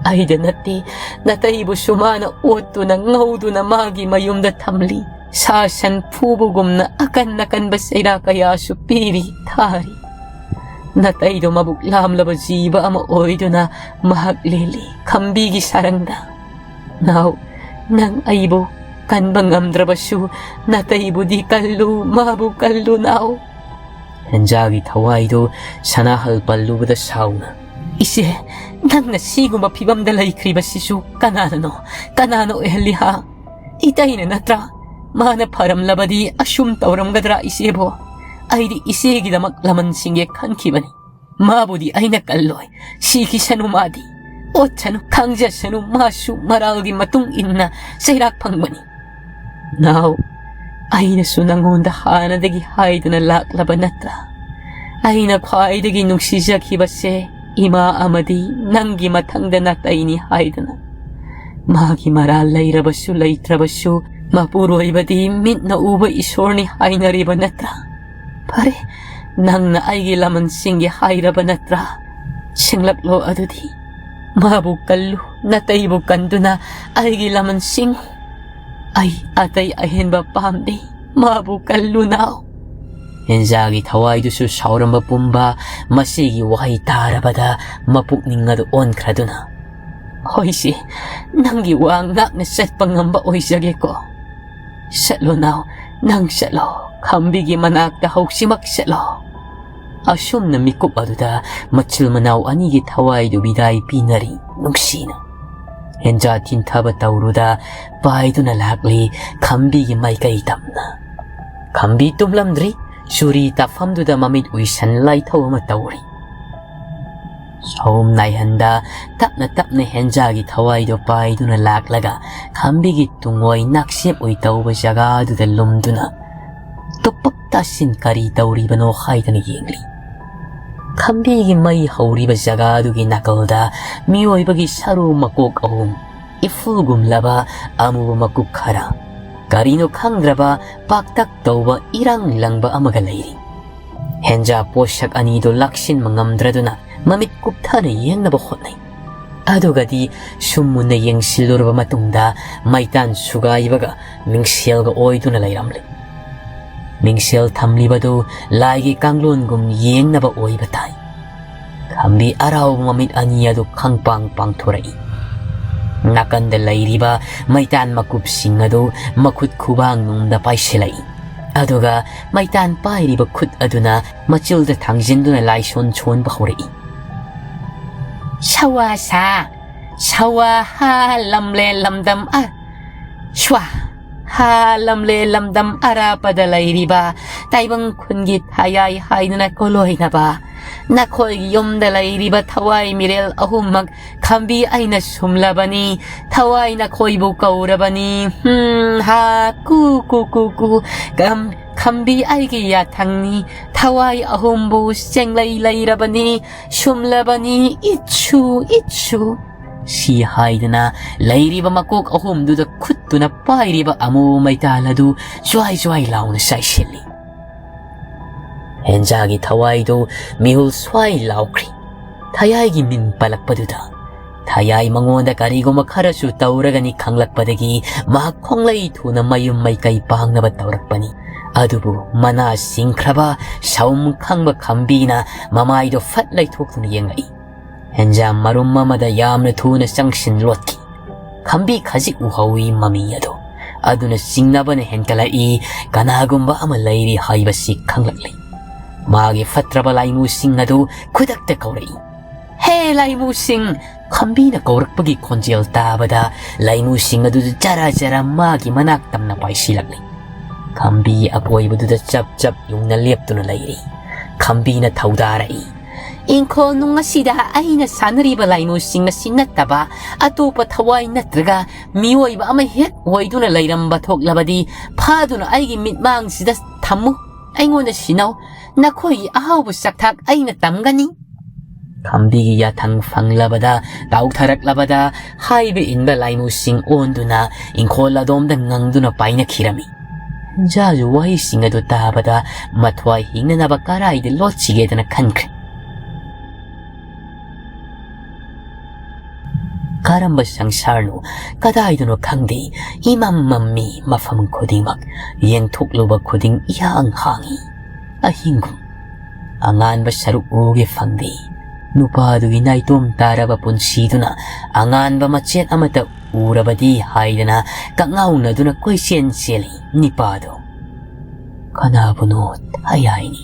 ꯑꯩꯗ ꯅꯠꯇꯦ, ꯅꯇꯩꯕꯨꯁꯨ ꯃꯥꯅ ꯑꯣꯠꯇꯨꯅ ꯉꯧꯗꯨꯅ ꯃꯥꯒꯤ ꯃꯌꯨꯝꯗ ꯊꯝꯂꯤ꯫ ꯁꯥ ꯁꯟ ꯐꯨꯕꯒꯨꯝꯅ ꯑꯀꯟ ꯑꯀꯟꯕ ꯆꯩꯔꯥ ꯀꯌꯥꯁꯨ ꯄꯤꯔꯤ, ꯊꯥꯔꯤ꯫ ꯅꯇꯩꯗꯣ ꯃꯕꯨꯛ ꯂꯥꯝꯂꯕ ꯖꯤꯕ ꯑꯃ ꯑꯣꯏꯗꯨꯅ ꯃꯍꯥꯛ ꯂꯦꯜꯂꯤ ꯈꯝꯕꯤꯒꯤ ꯁꯥꯔꯪꯗ꯫ ꯅꯥꯎ, ꯅꯪ ꯑꯩꯕꯨ ꯀꯟꯕ ꯉꯝꯗ꯭ꯔꯕꯁꯨ ꯅꯇꯩꯕꯨꯗꯤ ꯀꯜꯂꯨ, ꯃꯥꯕꯨ ꯀꯜꯂꯨ ꯅꯥꯎ꯫ ꯍꯦꯟꯖꯥꯒꯤ ꯊꯋꯥꯏꯗꯨ ꯁꯅꯥꯍꯜ ꯄꯜꯂꯨꯕꯗ ꯁꯥꯎꯅ, "ꯏꯆꯦ, ꯅꯪꯅ ꯁꯤꯒꯨꯝꯕ ꯐꯤꯕꯝꯗ ꯂꯩꯈ꯭ꯔꯤꯕꯁꯤꯁꯨ ꯀꯅꯥꯅꯅꯣ? ꯀꯅꯥꯅ ꯑꯣꯏꯍꯜꯂꯤ ꯍꯥ? ꯏꯇꯩꯅ ꯅꯠꯇ꯭ꯔꯥ? ꯃꯥꯅ ꯐꯔꯝꯂꯕꯗꯤ ꯑꯁꯨꯝ ꯇꯧꯔꯝꯒꯗ꯭ꯔꯥ ꯏꯆꯦꯕꯣ? ꯑꯩꯗꯤ ꯏꯆꯦꯒꯤꯗꯃꯛ ꯂꯃꯟꯁꯤꯡꯒꯦ ꯈꯟꯈꯤꯕꯅꯤ꯫ ꯃꯥꯕꯨꯗꯤ ꯑꯩꯅ ꯀꯜꯂꯣꯏ꯫ ꯁꯤꯈꯤꯁꯅꯨ ꯃꯥꯗꯤ꯫ ꯑꯣꯠꯁꯅꯨ, ꯈꯥꯡꯖꯁꯅꯨ, ꯃꯥꯁꯨ ꯃꯔꯥꯜꯒꯤ ꯃꯇꯨꯡ ꯏꯟꯅ ꯆꯩꯔꯥꯛ ꯐꯪꯕꯅꯤ꯫ ꯅꯥꯎ, ꯑꯩꯅꯁꯨ ꯅꯪꯉꯣꯟꯗ ꯍꯥꯟꯅꯗꯒꯤ ꯍꯥꯏꯗꯨꯅ ꯂꯥꯛꯂꯕ ꯅꯠꯇ꯭ꯔꯥ? ꯑꯩꯅ ꯈ꯭ꯋꯥꯏꯗꯒꯤ ꯅꯨꯡꯁꯤꯖꯈꯤꯕꯁꯦ ꯏꯃꯥ ꯑꯃꯗꯤ ꯅꯪꯒꯤ ꯃꯊꯪꯗ ꯅꯥꯇꯩꯅꯤ ꯍꯥꯏꯗꯨꯅ꯫ ꯃꯥꯒꯤ ꯃꯔꯥꯜ ꯂꯩꯔꯕꯁꯨ ꯂꯩꯇ꯭ꯔꯕꯁꯨ ꯃꯄꯨꯔꯣꯏꯕꯗꯤ ꯃꯤꯠꯅ ꯎꯕ ꯏꯁꯣꯔꯅꯤ ꯍꯥꯏꯅꯔꯤꯕ ꯅꯠꯇ꯭ꯔꯥ? ꯐꯔꯦ, ꯅꯪꯅ ꯑꯩꯒꯤ ꯂꯃꯟꯁꯤꯡꯒꯤ ꯍꯥꯏꯔꯕ ꯅꯠꯇ꯭ꯔꯥ? ꯁꯤꯡꯂꯛꯂꯣ ꯑꯗꯨꯗꯤ꯫ ꯃꯥꯕꯨ ꯀꯜꯂꯨ, ꯅꯥꯇꯩꯕꯨ ꯀꯟꯗꯨꯅ ꯑꯩꯒꯤ ꯂꯃꯟꯁꯤꯡ꯫ ꯑꯩ ꯑꯇꯩ ꯑꯍꯦꯟꯕ ꯄꯥꯝꯗꯦ, ꯃꯥꯕꯨ ꯀꯜꯂꯨ ꯅꯥꯎ꯫ ꯍꯦꯟꯖꯥꯒꯤ ꯊꯋꯥꯏꯗꯨꯁꯨ ꯁꯥꯎꯔꯝꯕ ꯄꯨꯝꯕ ꯃꯁꯤꯒꯤ ꯋꯥꯍꯩ ꯇꯥꯔꯕꯗ ꯃꯄꯨꯛꯅꯤꯡ ꯑꯗꯨ ꯑꯣꯟꯈ꯭ꯔꯗꯨꯅ, "ꯍꯣꯏꯁꯦ, ꯅꯪꯒꯤ ꯋꯥ ꯉꯥꯛꯅ ꯆꯠꯄ ꯉꯝꯕ ꯑꯣꯏꯖꯒꯦꯀꯣ꯫ ꯆꯠꯂꯣ ꯅꯥꯎ, ꯅꯪ ꯆꯠꯂꯣ, ꯈꯝꯕꯤꯒꯤ ꯃꯅꯥꯛꯇ ꯍꯧꯖꯤꯛꯃꯛ ꯆꯠꯂꯣ"꯫ ꯑꯁꯨꯝꯅ ꯃꯤꯀꯨꯞ ꯑꯗꯨꯗ ꯃꯆꯤꯜ ꯃꯅꯥꯎ ꯑꯅꯤꯒꯤ ꯊꯋꯥꯏꯗꯨ ꯕꯤꯗꯥꯏ ꯄꯤꯅꯔꯤ ꯅꯨꯡꯁꯤꯅ꯫ ꯍꯦꯟꯖꯥ ꯊꯤꯟꯊꯕ ꯇꯧꯔꯨꯗ ꯄꯥꯏꯗꯨꯅ ꯂꯥꯛꯂꯤ ꯈꯝꯕꯤꯒꯤ ꯃꯥꯏꯀꯩ ꯇꯝꯅ꯫ ꯈꯝꯕꯤ ꯇꯨꯝꯂꯝꯗ꯭ꯔꯤ, ꯆꯨꯔꯤ ꯇꯥꯐꯝꯗꯨꯗ ꯃꯃꯤꯠ ꯎꯏꯁꯟ ꯂꯥꯏꯊꯧ ꯑꯃ ꯇꯧꯔꯤ꯫ ꯁꯑꯣꯝ ꯅꯥꯏꯍꯟꯗ ꯇꯞꯅ ꯇꯞꯅ ꯍꯦꯟꯖꯥꯒꯤ ꯊꯋꯥꯏꯗꯨ ꯄꯥꯏꯗꯨꯅ ꯂꯥꯛꯂꯒ ꯈꯝꯕꯤꯒꯤ ꯇꯨꯡꯑꯣꯏ ꯅꯥꯛꯁꯦꯞ ꯑꯣꯏ ꯇꯧꯕ ꯖꯒꯥꯗꯨꯗ ꯂꯨꯝꯗꯨꯅ ꯇꯨꯞꯄꯛ ꯇꯥꯁꯤꯟ ꯀꯔꯤ ꯇꯧꯔꯤꯕꯅꯣ ꯍꯥꯏꯗꯅ ꯌꯦꯡꯂꯤ꯫ ꯈꯝꯕꯤꯒꯤ ꯃꯩ ꯍꯧꯔꯤꯕ ꯖꯒꯥꯗꯨꯒꯤ ꯅꯥꯀꯜꯗ ꯃꯤꯑꯣꯏꯕꯒꯤ ꯁꯔꯨ ꯃꯀꯣꯛ ꯑꯍꯨꯝ, ꯏꯐꯨꯜꯒꯨꯝꯂꯕ ꯑꯃꯨꯕ ꯃꯀꯨꯞ ꯈꯔ, ꯀꯔꯤꯅꯣ ꯈꯪꯗ꯭ꯔꯕ ꯄꯥꯛꯇꯛ ꯇꯧꯕ ꯏꯔꯥꯡ ꯂꯪꯕ ꯑꯃꯒ ꯂꯩꯔꯤ꯫ ꯍꯦꯟꯖꯥ ꯄꯣꯠꯁꯛ ꯑꯅꯤꯗꯨ ꯂꯥꯛꯁꯤꯟꯕ ꯉꯝꯗ꯭ꯔꯗꯨꯅ ꯃꯃꯤꯠ ꯀꯨꯞꯊꯅ ꯌꯦꯡꯅꯕ ꯍꯣꯠꯅꯩ꯫ ꯑꯗꯨꯒꯗꯤ ꯁꯨꯝ ꯃꯨꯟꯅ ꯌꯦꯡꯁꯤꯜꯂꯨꯔꯕ ꯃꯇꯨꯡꯗ ꯃꯩꯇꯥꯟ ꯁꯨꯒꯥꯏꯕꯒ ꯃꯤꯡꯁꯦꯜꯒ ꯑꯣꯏꯗꯨꯅ ꯂꯩꯔꯝꯂꯦ꯫ ꯃꯤꯡꯁꯦꯜ ꯊꯝꯂꯤꯕꯗꯨ ꯂꯥꯏꯒꯤ ꯀꯥꯡꯂꯣꯟꯒꯨꯝ ꯌꯦꯡꯅꯕ ꯑꯣꯏꯕ ꯇꯥꯏ꯫ ꯈꯝꯕꯤ ꯑꯔꯥꯎꯕ ꯃꯃꯤꯠ ꯑꯅꯤ ꯑꯗꯨ ꯈꯪꯄꯥꯡ ꯄꯥꯡꯊꯣꯔꯛꯏ꯫ ꯅꯥꯀꯟꯗ ꯂꯩꯔꯤꯕ ꯃꯩꯇꯥꯟ ꯃꯀꯨꯞꯁꯤꯡ ꯑꯗꯨ ꯃꯈꯨꯠ ꯈꯨꯕꯥꯡ ꯅꯨꯡꯗ ꯄꯥꯏꯁꯤꯜꯂꯛꯏ꯫ ꯑꯗꯨꯒ ꯃꯩꯇꯥꯟ ꯄꯥꯏꯔꯤꯕ ꯈꯨꯠ ꯑꯗꯨꯅ ꯃꯆꯤꯜꯗ ꯊꯥꯡꯖꯤꯟꯗꯨꯅ ꯂꯥꯏꯁꯣꯟ ꯁꯣꯟꯕ ꯍꯧꯔꯛꯏ꯫ ꯁꯋꯥ ꯁꯥ, ꯁꯋꯥ ꯍꯥ ꯂꯝꯂꯦ ꯂꯝꯗꯝ ꯑ, ꯁ꯭ꯋꯥ ꯍꯥ ꯂꯝꯂꯦ ꯂꯝꯗꯝ ꯑꯔꯥꯞꯄꯗ ꯂꯩꯔꯤꯕ ꯇꯥꯏꯕꯪ ꯈꯨꯟꯒꯤ ꯊꯌꯥꯏ ꯍꯥꯏꯗꯨꯅ ꯀꯣꯂꯣꯏꯅꯕ ꯅꯈꯣꯏꯒꯤ ꯌꯨꯝꯗ ꯂꯩꯔꯤꯕ ꯊꯋꯥꯏ ꯃꯤꯔꯦꯜ ꯑꯍꯨꯝꯃꯛ ꯈꯝꯕꯤ ꯑꯩꯅ ꯁꯨꯝꯂꯕꯅꯤ꯫ ꯊꯋꯥꯏ ꯅꯈꯣꯏꯕꯨ ꯀꯧꯔꯕꯅꯤ꯫ ꯍꯨꯝ, ꯍꯥ, ꯀꯨ, ꯀꯨ, ꯀꯨ, ꯀꯨ꯫ ꯈꯝ-, ꯈꯝꯕꯤ ꯑꯩꯒꯤ ꯌꯥꯊꯪꯅꯤ꯫ ꯊꯋꯥꯏ ꯑꯍꯨꯝꯕꯨ ꯆꯦꯡꯂꯩ ꯂꯩꯔꯕꯅꯤ, ꯁꯨꯝꯂꯕꯅꯤ, ꯏꯠꯁꯨ, ꯏꯠꯁꯨ꯫ ꯁꯤ ꯍꯥꯏꯗꯅ ꯂꯩꯔꯤꯕ ꯃꯀꯣꯛ ꯑꯍꯨꯝꯗꯨꯗ ꯈꯨꯠꯇꯨꯅ ꯄꯥꯏꯔꯤꯕ ꯑꯃꯨ ꯃꯩꯇꯥꯜ ꯑꯗꯨ ꯖ꯭ꯋꯥꯏ ꯖ꯭ꯋꯥꯏ ꯂꯥꯎꯅ ꯆꯥꯏꯁꯤꯜꯂꯤ꯫ ꯍꯦꯟꯖꯥꯒꯤ ꯊꯋꯥꯏꯗꯨ ꯃꯤꯍꯨꯜ ꯁ꯭ꯋꯥꯏ ꯂꯥꯎꯈ꯭ꯔꯤ꯫ ꯊꯌꯥꯏꯒꯤ ꯃꯤꯡ ꯄꯜꯂꯛꯄꯗꯨꯗ ꯊꯌꯥꯏ ꯃꯉꯣꯟꯗ ꯀꯔꯤꯒꯨꯝꯕ ꯈꯔꯁꯨ ꯇꯧꯔꯒꯅꯤ ꯈꯪꯂꯛꯄꯗꯒꯤ ꯃꯍꯥꯛ ꯈꯣꯡꯂꯩ ꯊꯨꯅ ꯃꯌꯨꯝ ꯃꯩꯀꯩ ꯄꯥꯡꯅꯕ ꯇꯧꯔꯛꯄꯅꯤ꯫ ꯑꯗꯨꯕꯨ ꯃꯅꯥ ꯁꯤꯡꯈ꯭ꯔꯕ ꯁꯥꯎꯝ ꯈꯪꯕ ꯈꯝꯕꯤꯅ ꯃꯃꯥꯏꯗꯣ ꯐꯠ ꯂꯩꯊꯣꯛꯇꯨꯅ ꯌꯦꯡꯂꯛꯏ꯫ ꯍꯦꯟꯖꯥ ꯃꯔꯨꯝ ꯑꯃꯗ ꯌꯥꯝꯅ ꯊꯨꯅ ꯆꯪꯁꯤꯟ ꯂꯣꯠꯈꯤ꯫ ꯈꯝꯕꯤ ꯈꯖꯤꯛ ꯎꯍꯧꯏ ꯃꯃꯤ ꯑꯗꯨ꯫ ꯑꯗꯨꯅ ꯆꯤꯡꯅꯕꯅ ꯍꯦꯟꯒꯠꯂꯛꯏ, ꯀꯅꯥꯒꯨꯝꯕ ꯑꯃ ꯂꯩꯔꯤ ꯍꯥꯏꯕꯁꯤ ꯈꯪꯂꯛꯂꯤ꯫ ꯃꯥꯒꯤ ꯐꯠꯇ꯭ꯔꯕ ꯂꯥꯏꯃꯨꯁꯤꯡ ꯑꯗꯨ ꯈꯨꯗꯛꯇ ꯀꯧꯔꯛꯏ꯫ "ꯍꯦ ꯂꯥꯏꯃꯨꯁꯤꯡ!" ꯈꯝꯕꯤꯅ ꯀꯧꯔꯛꯄꯒꯤ ꯈꯣꯟꯖꯦꯜ ꯇꯥꯕꯗ ꯂꯥꯏꯃꯨꯁꯤꯡ ꯑꯗꯨ ꯖꯔ ꯖꯔ ꯃꯥꯒꯤ ꯃꯅꯥꯛ ꯇꯝꯅ ꯄꯥꯏꯁꯤꯜꯂꯛꯂꯤ꯫ ꯈꯝꯕꯤ ꯑꯀꯣꯏꯕꯗꯨꯗ ꯆꯞ ꯆꯞ ꯌꯨꯡꯅ ꯂꯦꯞꯇꯨꯅ ꯂꯩꯔꯤ꯫ ꯈꯝꯕꯤꯅ ꯊꯧꯗꯥꯔꯛꯏ꯫ "ꯏꯪꯈꯣꯜ ꯅꯨꯡ ꯑꯁꯤꯗ ꯑꯩꯅ ꯁꯥꯟꯅꯔꯤꯕ ꯂꯥꯏꯃꯨꯁꯤꯡ ꯑꯁꯤ ꯅꯠꯇꯕ ꯑꯇꯣꯞꯄ ꯊꯋꯥꯏ ꯅꯠꯇ꯭ꯔꯒ ꯃꯤꯑꯣꯏꯕ ꯑꯃ ꯍꯦꯛ ꯑꯣꯏꯗꯨꯅ ꯂꯩꯔꯝꯕ ꯊꯣꯛꯂꯕꯗꯤ ꯐꯥꯗꯨꯅ ꯑꯩꯒꯤ ꯃꯤꯠꯃꯥꯡꯁꯤꯗ ꯊꯝꯃꯨ꯫ ꯑꯩꯉꯣꯟꯗ ꯁꯤꯟꯅꯧ꯫ ꯅꯈꯣꯏꯒꯤ ꯑꯍꯥꯎꯕ ꯆꯥꯛꯊꯥꯛ ꯑꯩꯅ ꯇꯝꯒꯅꯤ꯫" ꯈꯝꯕꯤꯒꯤ ꯌꯥꯊꯪ ꯐꯪꯂꯕꯗ, ꯇꯥꯎꯊꯔꯛꯂꯕꯗ ꯍꯥꯏꯕ ꯏꯟꯕ ꯂꯥꯏꯃꯨꯁꯤꯡ ꯑꯣꯟꯗꯨꯅ ꯏꯪꯈꯣꯜ ꯑꯗꯣꯝꯗ ꯉꯪꯗꯨꯅ ꯄꯥꯏꯅꯈꯤꯔꯝꯃꯤ꯫ ꯖꯥꯖꯨ ꯋꯥꯍꯩꯁꯤꯡ ꯑꯗꯨ ꯇꯥꯕꯗ ꯃꯊ꯭ꯋꯥꯏ ꯍꯤꯡꯅꯅꯕ ꯀꯔꯥꯏꯗ ꯂꯣꯠꯁꯤꯒꯦꯗꯅ ꯈꯟꯈ꯭ꯔꯦ꯫ ꯀꯔꯝꯕ ꯁꯪꯁꯥꯔꯅꯣ, ꯀꯗꯥꯏꯗꯅꯣ ꯈꯪꯗꯦ, ꯏꯃꯝ ꯃꯝꯃꯤ ꯃꯐꯝ ꯈꯨꯗꯤꯡꯃꯛ꯫ ꯌꯦꯡꯊꯣꯛꯂꯨꯕ ꯈꯨꯗꯤꯡ ꯏꯍꯥꯡ ꯍꯥꯡꯏ꯫ ꯑꯍꯤꯡꯒꯨꯝ꯫ ꯑꯉꯥꯟꯕ ꯁꯔꯨꯛ ꯎꯒꯦ ꯐꯪꯗꯦ꯫ ꯅꯨꯄꯥꯗꯨꯒꯤ ꯅꯥꯏꯇꯣꯝ ꯇꯥꯔꯕ ꯄꯨꯟꯁꯤꯗꯨꯅ ꯑꯉꯥꯟꯕ ꯃꯆꯦꯠ ꯑꯃꯠꯇ ꯎꯔꯕꯗꯤ ꯍꯥꯏꯗꯅ ꯀꯛꯉꯥꯎꯅꯗꯨꯅ ꯀꯣꯏꯆꯦꯟ ꯆꯦꯜꯂꯤ ꯅꯤꯄꯥꯗꯨ꯫ ꯀꯅꯥꯕꯨꯅꯣ ꯊꯌꯥꯏꯅꯤ꯫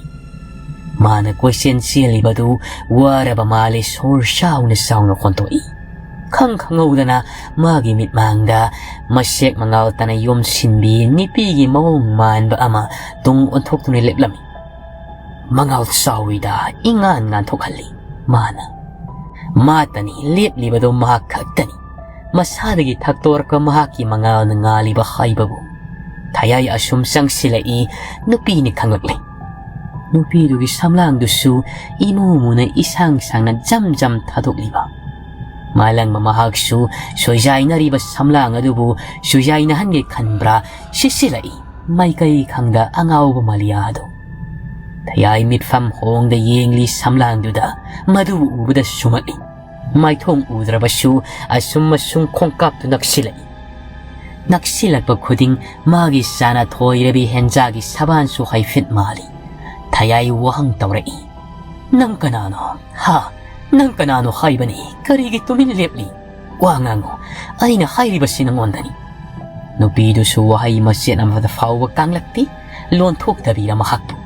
ꯃꯥꯅ ꯀꯣꯏꯆꯦꯟ ꯆꯦꯜꯂꯤꯕꯗꯨ ꯋꯥꯔꯕ ꯃꯥꯜꯂꯤ, ꯁꯣꯔ ꯆꯥꯎꯅ ꯆꯥꯎꯅ ꯍꯣꯟꯗꯣꯛꯏ꯫ ꯈꯪ ꯈꯪꯍꯧꯗꯅ ꯃꯥꯒꯤ ꯃꯤꯠꯃꯥꯡꯗ ꯃꯁꯦꯛ ꯃꯉꯥꯜ ꯇꯅ ꯌꯣꯝꯁꯤꯟꯕꯤ ꯅꯨꯄꯤꯒꯤ ꯃꯑꯣꯡ ꯃꯥꯟꯕ ꯑꯃ ꯇꯨꯡ ꯑꯣꯟꯊꯣꯛꯇꯨꯅ ꯂꯦꯞꯂꯝꯃꯤ꯫ ꯃꯉꯥꯜ ꯆꯥꯎꯏꯗ ꯏꯉꯥꯟ ꯉꯥꯟꯊꯣꯛꯍꯜꯂꯤ ꯃꯥꯅ꯫ ꯃꯥꯇꯅꯤ ꯂꯦꯞꯂꯤꯕꯗꯣ, ꯃꯍꯥꯛ ꯈꯛꯇꯅꯤ꯫ ꯃꯁꯥꯗꯒꯤ ꯊꯛꯇꯣꯔꯛꯄ ꯃꯍꯥꯛꯀꯤ ꯃꯉꯥꯜꯅ ꯉꯥꯜꯂꯤꯕ ꯍꯥꯏꯕꯕꯨ꯫ ꯊꯌꯥꯏ ꯑꯁꯨꯝ ꯆꯪꯁꯤꯜꯂꯛꯏ ꯅꯨꯄꯤꯅ ꯈꯪꯂꯛꯂꯦ꯫ ꯅꯨꯄꯤꯗꯨꯒꯤ ꯁꯝꯂꯥꯡꯗꯨꯁꯨ ꯏꯃꯨ ꯃꯨꯅ ꯏꯁꯥꯡ ꯁꯥꯡꯅ ꯖꯝ ꯖꯝ ꯊꯥꯗꯣꯛꯂꯤꯕ꯫ ꯃꯥꯂꯪꯕ ꯃꯍꯥꯛꯁꯨ ꯁꯣꯏꯖꯥꯏꯅꯔꯤꯕ ꯁꯝꯂꯥꯡ ꯑꯗꯨꯕꯨ ꯁꯣꯏꯖꯥꯏꯅꯍꯟꯒꯦ ꯈꯟꯕ꯭ꯔꯥ ꯁꯤꯠꯆꯤꯜꯂꯛꯏ ꯃꯥꯏꯀꯩ ꯈꯪꯗ ꯑꯉꯥꯎꯕ ꯃꯥꯂꯤꯌꯥ ꯑꯗꯨ꯫ ꯊꯌꯥꯏ ꯃꯤꯠꯐꯝ ꯍꯣꯡꯗ ꯌꯦꯡꯂꯤ ꯁꯝꯂꯥꯡꯗꯨꯗ, ꯃꯗꯨꯕꯨ ꯎꯕꯗ ꯁꯨꯝꯍꯠꯂꯤ꯫ ꯃꯥꯏꯊꯣꯡ ꯎꯗ꯭ꯔꯕꯁꯨ ꯑꯁꯨꯝ ꯑꯁꯨꯝ ꯈꯣꯡꯀꯥꯞꯇꯨ ꯅꯛꯁꯤꯜꯂꯛꯏ꯫ ꯅꯛꯁꯤꯜꯂꯛꯄ ꯈꯨꯗꯤꯡ ꯃꯥꯒꯤ ꯆꯥꯅ ꯊꯣꯏꯔꯕꯤ ꯍꯦꯟꯖꯥꯒꯤ ꯁꯕꯥꯟꯁꯨ ꯍꯥꯏꯐꯦꯠ ꯃꯥꯜꯂꯤ꯫ ꯊꯌꯥꯏ ꯋꯥꯍꯪ ꯇꯧꯔꯛꯏ꯫ "ꯅꯪ ꯀꯅꯥꯅꯣ? ꯍꯥ? ꯅꯪ ꯀꯅꯥꯅꯣ ꯍꯥꯏꯕꯅꯤ? ꯀꯔꯤꯒꯤ ꯇꯨꯃꯤꯟ ꯂꯦꯞꯂꯤ? ꯋꯥ ꯉꯥꯡꯉꯨ꯫ ꯑꯩꯅ ꯍꯥꯏꯔꯤꯕꯁꯤ ꯅꯪꯉꯣꯟꯗꯅꯤ꯫" ꯅꯨꯄꯤꯗꯨꯁꯨ ꯋꯥꯍꯩ ꯃꯆꯦꯠ ꯑꯃꯗ ꯐꯥꯎꯕ ꯀꯥꯡꯂꯛꯇꯦ, ꯂꯣꯟꯊꯣꯛꯇꯕꯤꯔ ꯃꯍꯥꯛꯄꯨ꯫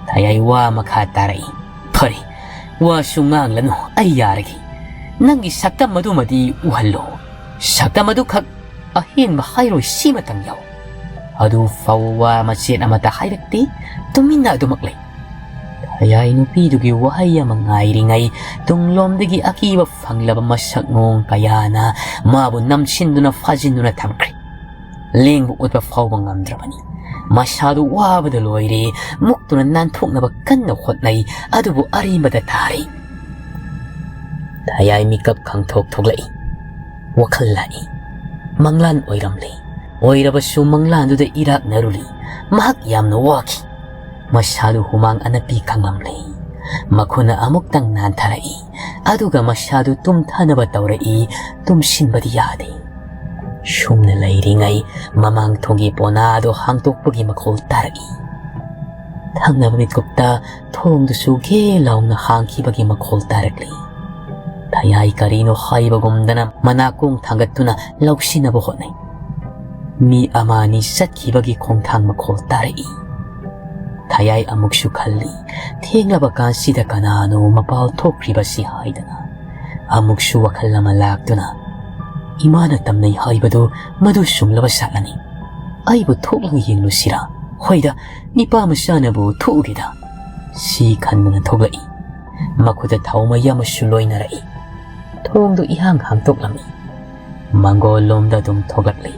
ꯊꯌꯥꯏ ꯋꯥ ꯃꯈꯥ ꯇꯥꯔꯛꯏ꯫ "ꯐꯔꯦ, ꯋꯥꯁꯨ ꯉꯥꯡꯂꯅꯨ, ꯑꯩ ꯌꯥꯔꯒꯦ꯫ ꯅꯪꯒꯤ ꯁꯛꯇꯝ ꯑꯗꯨꯃꯗꯤ ꯎꯍꯜꯂꯣ꯫ ꯁꯛꯇꯝ ꯑꯗꯨꯈꯛ, ꯑꯍꯦꯟꯕ ꯍꯥꯏꯔꯣꯏ, ꯁꯤꯃꯇꯪ ꯌꯥꯎ꯫" ꯑꯗꯨ ꯐꯥꯎꯕ ꯋꯥ ꯃꯆꯦꯠ ꯑꯃꯠꯇ ꯍꯥꯏꯔꯛꯇꯦ, ꯇꯨꯃꯤꯟꯅ ꯑꯗꯨꯃꯛ ꯂꯩ꯫ ꯊꯌꯥꯏ ꯅꯨꯄꯤꯗꯨꯒꯤ ꯋꯥꯍꯩ ꯑꯃ ꯉꯥꯏꯔꯤꯉꯩ ꯇꯨꯡꯂꯣꯝꯗꯒꯤ ꯑꯀꯤꯕ ꯐꯪꯂꯕ ꯃꯁꯛ ꯃꯑꯣꯡ ꯀꯌꯥꯅ ꯃꯥꯕꯨ ꯅꯝꯁꯤꯟꯗꯨꯅ ꯐꯥꯖꯤꯟꯗꯨꯅ ꯊꯝꯈ꯭ꯔꯦ꯫ ꯂꯦꯡꯕ ꯑꯣꯠꯄ ꯐꯥꯎꯕ ꯉꯝꯗ꯭ꯔꯕꯅꯤ꯫ ꯃꯁꯥꯗꯨ ꯋꯥꯕꯗ ꯂꯣꯏꯔꯦ, ꯃꯨꯛꯇꯨꯅ ꯅꯥꯟꯊꯣꯛꯅꯕ ꯀꯟꯅ ꯍꯣꯠꯅꯩ, ꯑꯗꯨꯕꯨ ꯑꯔꯦꯝꯕꯗ ꯇꯥꯔꯦ꯫ ꯊꯌꯥꯏ ꯃꯤꯀꯞ ꯈꯪꯊꯣꯛ ꯊꯣꯛꯂꯛꯏ꯫ ꯋꯥꯈꯜ ꯂꯥꯛꯏ꯫ ꯃꯪꯂꯥꯟ ꯑꯣꯏꯔꯝꯂꯦ꯫ ꯑꯣꯏꯔꯕꯁꯨ ꯃꯪꯂꯥꯟꯗꯨꯗ ꯏꯔꯥꯛꯅꯔꯨꯔꯤ꯫ ꯃꯍꯥꯛ ꯌꯥꯝꯅ ꯋꯥꯈꯤ꯫ ꯃꯁꯥꯗꯨ ꯍꯨꯃꯥꯡ ꯑꯅꯞꯄꯤ ꯀꯪꯂꯝꯂꯦ꯫ ꯃꯈꯨꯠꯅ ꯑꯃꯨꯛꯇꯪ ꯅꯥꯟꯊꯔꯛꯏ꯫ ꯑꯗꯨꯒ ꯃꯁꯥꯗꯨ ꯇꯨꯝꯊꯅꯕ ꯇꯧꯔꯛꯏ꯫ ꯇꯨꯝꯁꯤꯟꯕꯗꯤ ꯌꯥꯗꯦ꯫ ꯁꯨꯝꯅ ꯂꯩꯔꯤꯉꯩ ꯃꯃꯥꯡ ꯊꯣꯡꯒꯤ ꯄꯣꯅꯥꯗꯨ ꯍꯥꯡꯗꯣꯛꯄꯒꯤ ꯃꯈꯣꯜ ꯇꯥꯔꯛꯏ꯫ ꯊꯪꯅꯕ ꯃꯤꯠꯀꯨꯞꯇ ꯊꯣꯡꯗꯨꯁꯨ ꯒꯦ ꯂꯥꯎꯅ ꯍꯥꯡꯈꯤꯕꯒꯤ ꯃꯈꯣꯜ ꯇꯥꯔꯛꯂꯤ꯫ ꯊꯌꯥꯏ ꯀꯔꯤꯅꯣ ꯍꯥꯏꯕꯒꯨꯝꯗꯅ ꯃꯅꯥꯀꯣꯡ ꯊꯥꯡꯒꯠꯇꯨꯅ ꯂꯧꯁꯤꯟꯅꯕ ꯍꯣꯠꯅꯩ꯫ ꯃꯤ ꯑꯃ ꯑꯅꯤ ꯆꯠꯈꯤꯕꯒꯤ ꯈꯣꯡꯊꯥꯡ ꯃꯈꯣꯜ ꯇꯥꯔꯛꯏ꯫ ꯊꯌꯥꯏ ꯑꯃꯨꯛꯁꯨ ꯈꯜꯂꯤ, ꯊꯦꯡꯂꯕ ꯀꯥꯟꯁꯤꯗ ꯀꯅꯥꯅꯣ ꯃꯄꯥꯜ ꯊꯣꯛꯈ꯭ꯔꯤꯕꯁꯤ ꯍꯥꯏꯗꯅ꯫ ꯑꯃꯨꯛꯁꯨ ꯋꯥꯈꯜ ꯑꯃ ꯂꯥꯛꯇꯨꯅ, "ꯏꯃꯥꯅ ꯇꯝꯅꯩ ꯍꯥꯏꯕꯗꯨ ꯃꯗꯨ ꯆꯨꯝꯂꯕ ꯁꯥꯠꯂꯅꯤ꯫ ꯑꯩꯕꯨ ꯊꯣꯛꯂꯒ ꯌꯦꯡꯂꯨꯁꯤꯔꯥ? ꯍꯣꯏꯗ, ꯅꯤꯄꯥ ꯃꯆꯥꯅꯕꯨ ꯊꯣꯛꯎꯒꯦꯗ"꯫ ꯁꯤ ꯈꯟꯗꯨꯅ ꯊꯣꯛꯂꯛꯏ꯫ ꯃꯈꯨꯠꯇ ꯊꯥꯎꯃꯩ ꯑꯃꯁꯨ ꯂꯣꯏꯅꯔꯛꯏ꯫ ꯊꯣꯡꯗꯨ ꯏꯍꯥꯡ ꯍꯥꯡꯗꯣꯛꯂꯝꯃꯤ꯫ ꯃꯪꯒꯣꯜ ꯂꯣꯝꯗ ꯑꯗꯨꯝ ꯊꯣꯛꯂꯛꯂꯤ꯫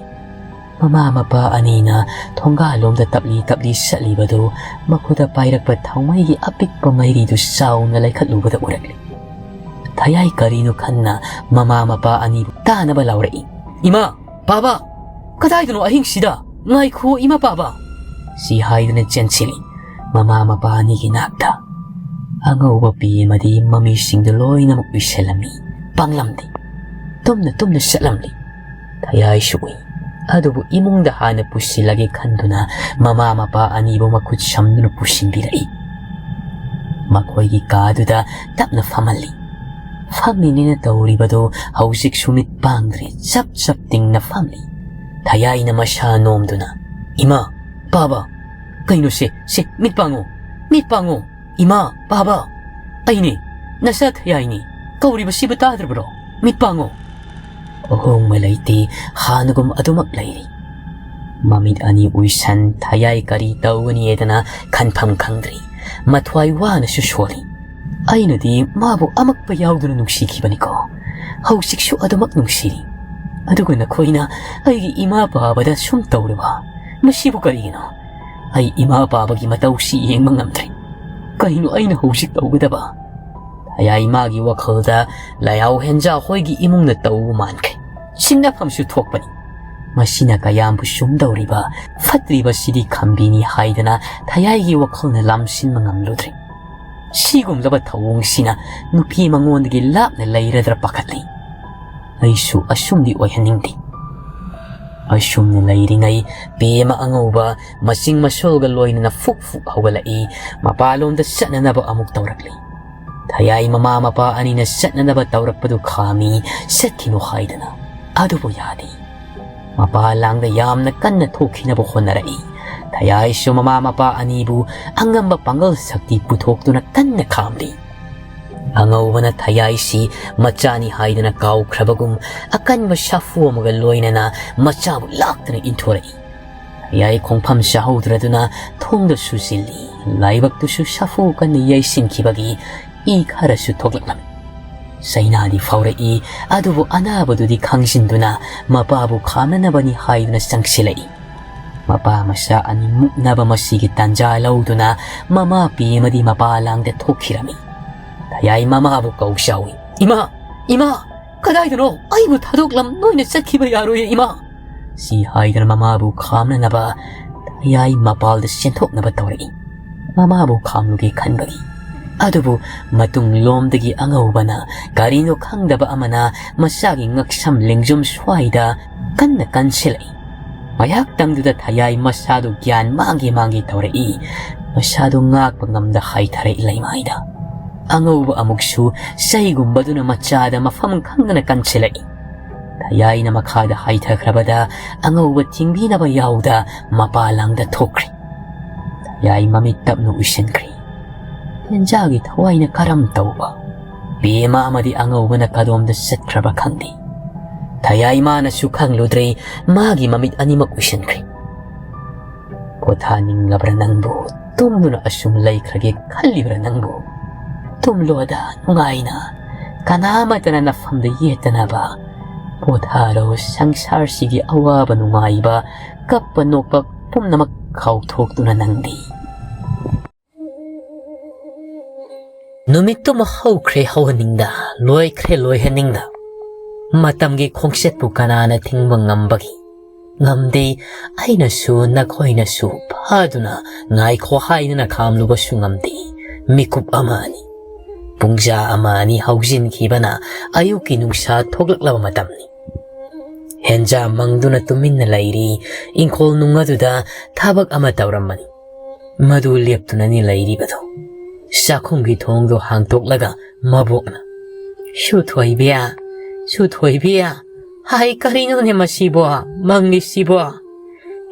ꯃꯃꯥ ꯃꯄꯥ ꯑꯅꯤꯅ ꯊꯣꯡꯒꯥꯜꯂꯣꯝꯗ ꯇꯞꯂꯤ ꯇꯞꯂꯤ ꯆꯠꯂꯤꯕꯗꯨ ꯃꯈꯨꯠꯇ ꯄꯥꯏꯔꯛꯄ ꯊꯥꯎꯃꯩꯒꯤ ꯑꯄꯤꯛꯄ ꯃꯩꯔꯤꯗꯨ ꯆꯥꯎꯅ ꯂꯩꯈꯠꯂꯨꯕꯗ ꯎꯔꯛꯂꯤ꯫ ꯊꯌꯥꯏ ꯀꯔꯤꯅꯣ ꯈꯟꯅ ꯃꯃꯥ ꯃꯄꯥ ꯑꯅꯤꯕꯨ ꯇꯥꯅꯕ ꯂꯥꯎꯔꯛꯏ꯫ "ꯏꯃꯥ, ꯄꯥꯕ, ꯀꯗꯥꯏꯗꯅꯣ ꯑꯍꯤꯡꯁꯤꯗ? ꯉꯥꯏꯈꯣ, ꯏꯃꯥ ꯄꯥꯕ!" ꯁꯤ ꯍꯥꯏꯗꯨꯅ ꯆꯦꯟꯁꯤꯜꯂꯤ꯫ ꯃꯃꯥ ꯃꯄꯥ ꯑꯅꯤꯒꯤ ꯅꯥꯛꯇ ꯑꯉꯧꯕ ꯄꯤ ꯑꯃꯗꯤ ꯃꯃꯤꯁꯤꯡꯗꯨ ꯂꯣꯏꯅꯃꯛ ꯎꯏꯁꯜꯂꯝꯃꯤ꯫ ꯄꯥꯡꯂꯝꯗꯦ꯫ ꯇꯨꯝꯅ ꯇꯨꯝꯅ ꯆꯠꯂꯝꯂꯤ꯫ ꯊꯌꯥꯏꯁꯨ ꯎꯏ꯫ ꯑꯗꯨꯕꯨ ꯏꯃꯨꯡꯗ ꯍꯥꯟꯅ ꯄꯨꯁꯤꯜꯂꯒꯦ ꯈꯟꯗꯨꯅ ꯃꯃꯥ ꯃꯄꯥ ꯑꯅꯤꯕꯨ ꯃꯈꯨꯠ ꯁꯝꯗꯨꯅ ꯄꯨꯁꯤꯟꯕꯤꯔꯛꯏ꯫ ꯃꯈꯣꯏꯒꯤ ꯀꯥꯗꯨꯗ ꯇꯞꯅ ꯐꯝꯍꯜꯂꯤ꯫ ꯐꯝꯃꯤꯅꯦꯅ ꯇꯧꯔꯤꯕꯗꯨ ꯍꯧꯖꯤꯛꯁꯨ ꯃꯤꯠ ꯄꯥꯡꯗ꯭ꯔꯦ, ꯆꯞ ꯆꯞ ꯇꯤꯡꯅ ꯐꯝꯂꯤ꯫ ꯊꯌꯥꯏꯅ ꯃꯁꯥ ꯅꯣꯝꯗꯨꯅ, "ꯏꯃꯥ, ꯄꯥꯕ, ꯀꯩꯅꯣ ꯁꯦ, ꯁꯦ, ꯃꯤꯠ ꯄꯥꯡꯉꯣ, ꯃꯤꯠ ꯄꯥꯡꯉꯣ, ꯏꯃꯥ, ꯄꯥꯕ, ꯑꯩꯅꯦ, ꯅꯆꯥ ꯊꯌꯥꯏꯅꯤ, ꯀꯧꯔꯤꯕꯁꯤꯕꯨ ꯇꯥꯗ꯭ꯔꯕ꯭ꯔꯣ? ꯃꯤꯠ ꯄꯥꯡꯉꯣ"꯫ ꯑꯍꯣꯡꯕ ꯂꯩꯇꯦ, ꯍꯥꯟꯅꯒꯨꯝ ꯑꯗꯨꯃꯛ ꯂꯩꯔꯤ꯫ ꯃꯃꯤꯠ ꯑꯅꯤ ꯎꯏꯁꯟ ꯊꯌꯥꯏ ꯀꯔꯤ ꯇꯧꯒꯅꯤꯗꯅ ꯈꯟꯐꯝ ꯈꯪꯗ꯭ꯔꯤ꯫ ꯃꯊ꯭ꯋꯥꯏ ꯋꯥꯅꯁꯨ ꯁꯣꯜꯂꯤ꯫ ꯑꯩꯅꯗꯤ ꯃꯥꯕꯨ ꯑꯃꯛꯄ ꯌꯥꯎꯗꯨꯅ ꯅꯨꯡꯁꯤꯈꯤꯕꯅꯤꯀꯣ꯫ ꯍꯧꯖꯤꯛꯁꯨ ꯑꯗꯨꯃꯛ ꯅꯨꯡꯁꯤꯔꯤ꯫ ꯑꯗꯨꯒ ꯅꯈꯣꯏꯅ ꯑꯩꯒꯤ ꯏꯃꯥ ꯄꯥꯕꯗ ꯁꯨꯝ ꯇꯧꯔꯤꯕ, ꯃꯁꯤꯕꯨ ꯀꯔꯤꯒꯤꯅꯣ? ꯑꯩ ꯏꯃꯥ ꯄꯥꯕꯒꯤ ꯃꯇꯧꯁꯤ ꯌꯦꯡꯕ ꯉꯝꯗ꯭ꯔꯦ꯫ ꯀꯩꯅꯣ ꯑꯩꯅ ꯍꯧꯖꯤꯛ ꯇꯧꯒꯗꯕ? ꯊꯌꯥꯏ ꯃꯥꯒꯤ ꯋꯥꯈꯜꯗ ꯂꯥꯏꯍꯥꯎ ꯍꯦꯟꯖꯥ ꯍꯣꯏꯒꯤ ꯏꯃꯨꯡꯅ ꯇꯧꯕ ꯃꯥꯟꯈ꯭ꯔꯦ꯫ ꯁꯤꯡꯅꯐꯝꯁꯨ ꯊꯣꯛꯄꯅꯤ꯫ ꯃꯁꯤꯅ ꯀꯌꯥꯝꯕꯨ ꯆꯨꯝꯗꯧꯔꯤꯕ, ꯐꯠꯇ꯭ꯔꯤꯕꯁꯤꯗꯤ ꯈꯝꯕꯤꯅꯤ ꯍꯥꯏꯗꯅ ꯊꯌꯥꯏꯒꯤ ꯋꯥꯈꯜꯅ ꯂꯥꯝꯁꯤꯟꯕ ꯉꯝꯂꯨꯗ꯭ꯔꯦ꯫ ꯁꯤꯒꯨꯝꯂꯕ ꯊꯧꯑꯣꯡꯁꯤꯅ ꯅꯨꯄꯤ ꯃꯉꯣꯟꯗꯒꯤ ꯂꯥꯞꯅ ꯂꯩꯔꯗ꯭ꯔꯥ ꯄꯥꯈꯠꯂꯤ꯫ ꯑꯩꯁꯨ ꯑꯁꯨꯝꯗꯤ ꯑꯣꯏꯍꯟꯅꯤꯡꯗꯦ꯫ ꯑꯁꯨꯝꯅ ꯂꯩꯔꯤꯉꯩ, ꯄꯦꯃ ꯑꯉꯧꯕ ꯃꯆꯤꯡ ꯃꯁꯣꯜꯒ ꯂꯣꯏꯅꯅ ꯐꯨꯛ ꯐꯨꯛ ꯍꯧꯒꯠꯂꯛꯏ꯫ ꯃꯄꯥꯂꯣꯝꯗ ꯆꯠꯅꯅꯕ ꯑꯃꯨꯛ ꯇꯧꯔꯛꯂꯤ꯫ ꯊꯌꯥꯏ ꯃꯃꯥ ꯃꯄꯥ ꯑꯅꯤꯅ ꯆꯠꯅꯅꯕ ꯇꯧꯔꯛꯄꯗꯨ ꯈꯥꯝꯃꯤ, ꯆꯠꯈꯤꯅꯨ ꯍꯥꯏꯗꯅ꯫ ꯑꯗꯨꯕꯨ ꯌꯥꯗꯦ꯫ ꯃꯄꯥ ꯂꯥꯡꯗ ꯌꯥꯝꯅ ꯀꯟꯅ ꯊꯣꯛꯈꯤꯅꯕ ꯍꯣꯠꯅꯔꯛꯏ꯫ ꯊꯌꯥꯏꯁꯨ ꯃꯃꯥ ꯃꯄꯥ ꯑꯅꯤꯕꯨ ꯑꯉꯝꯕ ꯄꯥꯡꯒꯜ ꯁꯛꯇꯤ ꯄꯨꯊꯣꯛꯇꯨꯅ ꯀꯟꯅ ꯈꯥꯝꯂꯤ꯫ ꯑꯉꯧꯕꯅ ꯊꯌꯥꯏꯁꯤ ꯃꯆꯥꯅꯤ ꯍꯥꯏꯗꯅ ꯀꯥꯎꯈ꯭ꯔꯕꯒꯨꯝ, ꯑꯀꯟꯕ ꯁꯥꯐꯨ ꯑꯃꯒ ꯂꯣꯏꯅꯅ ꯃꯆꯥꯕꯨ ꯂꯥꯛꯇꯨꯅ ꯏꯟꯊꯣꯔꯛꯏ꯫ ꯊꯌꯥꯏ ꯈꯣꯡꯐꯝ ꯆꯥꯍꯧꯗ꯭ꯔꯗꯨꯅ ꯊꯣꯡꯗ ꯁꯨꯖꯤꯜꯂꯤ꯫ ꯂꯥꯏꯕꯛꯇꯨꯁꯨ ꯁꯥꯐꯨ ꯀꯟꯅ ꯌꯩꯁꯤꯟꯈꯤꯕꯒꯤ ꯏ ꯈꯔꯁꯨ ꯊꯣꯛꯂꯛꯂꯝꯃꯤ꯫ ꯆꯩꯅꯥꯗꯤ ꯐꯥꯎꯔꯛꯏ, ꯑꯗꯨꯕꯨ ꯑꯅꯥꯕꯗꯨꯗꯤ ꯈꯪꯖꯤꯟꯗꯨꯅ ꯃꯄꯥꯕꯨ ꯈꯥꯝꯅꯅꯕꯅꯤ ꯍꯥꯏꯗꯨꯅ ꯆꯪꯁꯤꯜꯂꯛꯏ꯫ ꯃꯄꯥ ꯃꯆꯥ ꯑꯅꯤ ꯃꯨꯛꯅꯕ ꯃꯁꯤꯒꯤ ꯇꯥꯟꯖꯥ ꯂꯧꯗꯨꯅ ꯃꯃꯥ ꯄꯦꯃꯗꯤ ꯃꯄꯥ ꯂꯥꯡꯗ ꯊꯣꯛꯈꯤꯔꯝꯃꯤ꯫ ꯊꯌꯥꯏ ꯃꯃꯥꯕꯨ ꯀꯧ ꯆꯥꯎꯏ꯫ "ꯏꯃꯥ! ꯏꯃꯥ! ꯀꯗꯥꯏꯗꯅꯣ? ꯑꯩꯕꯨ ꯊꯥꯗꯣꯛꯂꯝ, ꯅꯣꯏꯅ ꯆꯠꯈꯤꯕ ꯌꯥꯔꯣꯏꯌꯦ, ꯏꯃꯥ!" ꯁꯤ ꯍꯥꯏꯗꯨꯅ ꯃꯃꯥꯕꯨ ꯈꯥꯝꯅꯅꯕ ꯊꯌꯥꯏ ꯃꯄꯥꯜꯗ ꯆꯦꯟꯊꯣꯛꯅꯕ ꯇꯧꯔꯛꯏ꯫ ꯃꯃꯥꯕꯨ ꯈꯥꯝꯂꯨꯒꯦ ꯈꯟꯕꯒꯤ꯫ ꯑꯗꯨꯕꯨ ꯃꯇꯨꯡꯂꯣꯝꯗꯒꯤ ꯑꯉꯧꯕꯅ ꯀꯔꯤꯅꯣ ꯈꯪꯗꯕ ꯑꯃꯅ ꯃꯆꯥꯒꯤ ꯉꯛꯁꯝ ꯂꯦꯡꯖꯨꯝ ꯁ꯭ꯋꯥꯏꯗ ꯀꯟꯅ ꯀꯟꯁꯤꯜꯂꯛꯏ꯫ ꯉꯥꯏꯍꯥꯛꯇꯪꯗꯨꯗ ꯊꯌꯥꯏ ꯃꯁꯥꯗꯨ ꯒ꯭ꯌꯥꯟ ꯃꯥꯡꯒꯦ ꯃꯥꯡꯒꯦ ꯇꯧꯔꯛꯏ꯫ ꯃꯁꯥꯗꯨ ꯉꯥꯛꯄ ꯉꯝꯗ ꯍꯥꯏꯊꯔꯛꯏ ꯂꯩꯃꯥꯏꯗ꯫ ꯑꯉꯧꯕ ꯑꯃꯨꯛꯁꯨ ꯆꯩꯒꯨꯝꯕꯗꯨꯅ ꯃꯆꯥꯗ ꯃꯐꯝ ꯈꯪꯗꯅ ꯀꯟꯁꯤꯜꯂꯛꯏ꯫ ꯊꯌꯥꯏꯅ ꯃꯈꯥꯗ ꯍꯥꯏꯊꯈ꯭ꯔꯕꯗ ꯑꯉꯧꯕ ꯊꯤꯡꯕꯤꯅꯕ ꯌꯥꯎꯗ ꯃꯄꯥ ꯂꯥꯡꯗ ꯊꯣꯛꯈ꯭ꯔꯦ꯫ ꯊꯌꯥꯏ ꯃꯃꯤꯠ ꯇꯞꯅ ꯎꯏꯁꯤꯟꯈ꯭ꯔꯦ꯫ ꯂꯦꯟꯖꯥꯒꯤ ꯊꯋꯥꯏꯅ ꯀꯔꯝ ꯇꯧꯕ? ꯄꯦꯃ ꯑꯃꯗꯤ ꯑꯉꯧꯕꯅ ꯀꯗꯣꯝꯗ ꯆꯠꯈ꯭ꯔꯕ ꯈꯪꯗꯦ꯫ ꯊꯌꯥꯏ ꯃꯥꯅꯁꯨ ꯈꯪꯂꯨꯗ꯭ꯔꯦ, ꯃꯥꯒꯤ ꯃꯃꯤꯠ ꯑꯅꯤꯃꯛ ꯎꯏꯁꯤꯟꯈ꯭ꯔꯦ꯫ ꯄꯣꯊꯥꯅꯤꯡꯂꯕ꯭ꯔꯥ ꯅꯪꯕꯨ? ꯇꯨꯝꯗꯨꯅ ꯑꯁꯨꯝ ꯂꯩꯈ꯭ꯔꯒꯦ ꯈꯜꯂꯤꯕ꯭ꯔꯥ ꯅꯪꯕꯨ? ꯇꯨꯝꯂꯣꯗ ꯅꯨꯡꯉꯥꯏꯅ, ꯀꯅꯥꯃꯠꯇꯅ ꯅꯐꯝꯗ ꯌꯦꯠꯇꯅꯕ꯫ ꯄꯣꯊꯥꯔꯣ, ꯁꯪꯁꯥꯔꯁꯤꯒꯤ ꯑꯋꯥꯕ ꯅꯨꯡꯉꯥꯏꯕ, ꯀꯞꯄ ꯅꯣꯛꯄ ꯄꯨꯝꯅꯃꯛ ꯀꯥꯎꯊꯣꯛꯇꯨꯅ ꯅꯪꯗꯤ꯫ ꯅꯨꯃꯤꯠꯇꯨꯃ ꯍꯧꯈ꯭ꯔꯦ ꯍꯧꯍꯟꯅꯤꯡꯗ, ꯂꯣꯏꯈ꯭ꯔꯦ ꯂꯣꯏꯍꯟꯅꯤꯡꯗ꯫ ꯃꯇꯝꯒꯤ ꯈꯣꯡꯆꯠꯄꯨ ꯀꯅꯥꯅ ꯊꯤꯡꯕ ꯉꯝꯕꯒꯦ? ꯉꯝꯗꯦ꯫ ꯑꯩꯅꯁꯨ ꯅꯈꯣꯏꯅꯁꯨ ꯐꯥꯗꯨꯅ ꯉꯥꯏꯈꯣ ꯍꯥꯏꯗꯨꯅ ꯈꯥꯝꯂꯨꯕꯁꯨ ꯉꯝꯗꯦ꯫ ꯃꯤꯀꯨꯞ ꯑꯃ ꯑꯅꯤ, ꯄꯨꯡꯖꯥ ꯑꯃ ꯑꯅꯤ ꯍꯧꯖꯤꯟꯈꯤꯕꯅ ꯑꯌꯨꯛꯀꯤ ꯅꯨꯡꯁꯥ ꯊꯣꯛꯂꯛꯂꯕ ꯃꯇꯝꯅꯤ꯫ ꯍꯦꯟꯖꯥ ꯃꯪꯗꯨꯅ ꯇꯨꯃꯤꯟꯅ ꯂꯩꯔꯤ꯫ ꯏꯪꯈꯣꯜ ꯅꯨꯡ ꯑꯗꯨꯗ ꯊꯕꯛ ꯑꯃ ꯇꯧꯔꯝꯕꯅꯤ꯫ ꯃꯗꯨ ꯂꯦꯞꯇꯨꯅꯅꯤ ꯂꯩꯔꯤꯕꯗꯨ꯫ ꯆꯥꯛꯈꯨꯝꯒꯤ ꯊꯣꯡꯗꯨ ꯍꯥꯡꯇꯣꯛꯂꯒ ꯃꯕꯣꯛꯅ, "ꯁꯨꯊꯣꯏꯕꯤ, ꯁꯨꯊꯣꯏꯕꯤ, ꯍꯥꯏ, ꯀꯔꯤꯅꯣꯅꯦ ꯃꯁꯤꯕꯣ, ꯃꯪꯂꯤꯁꯤꯕꯣ?"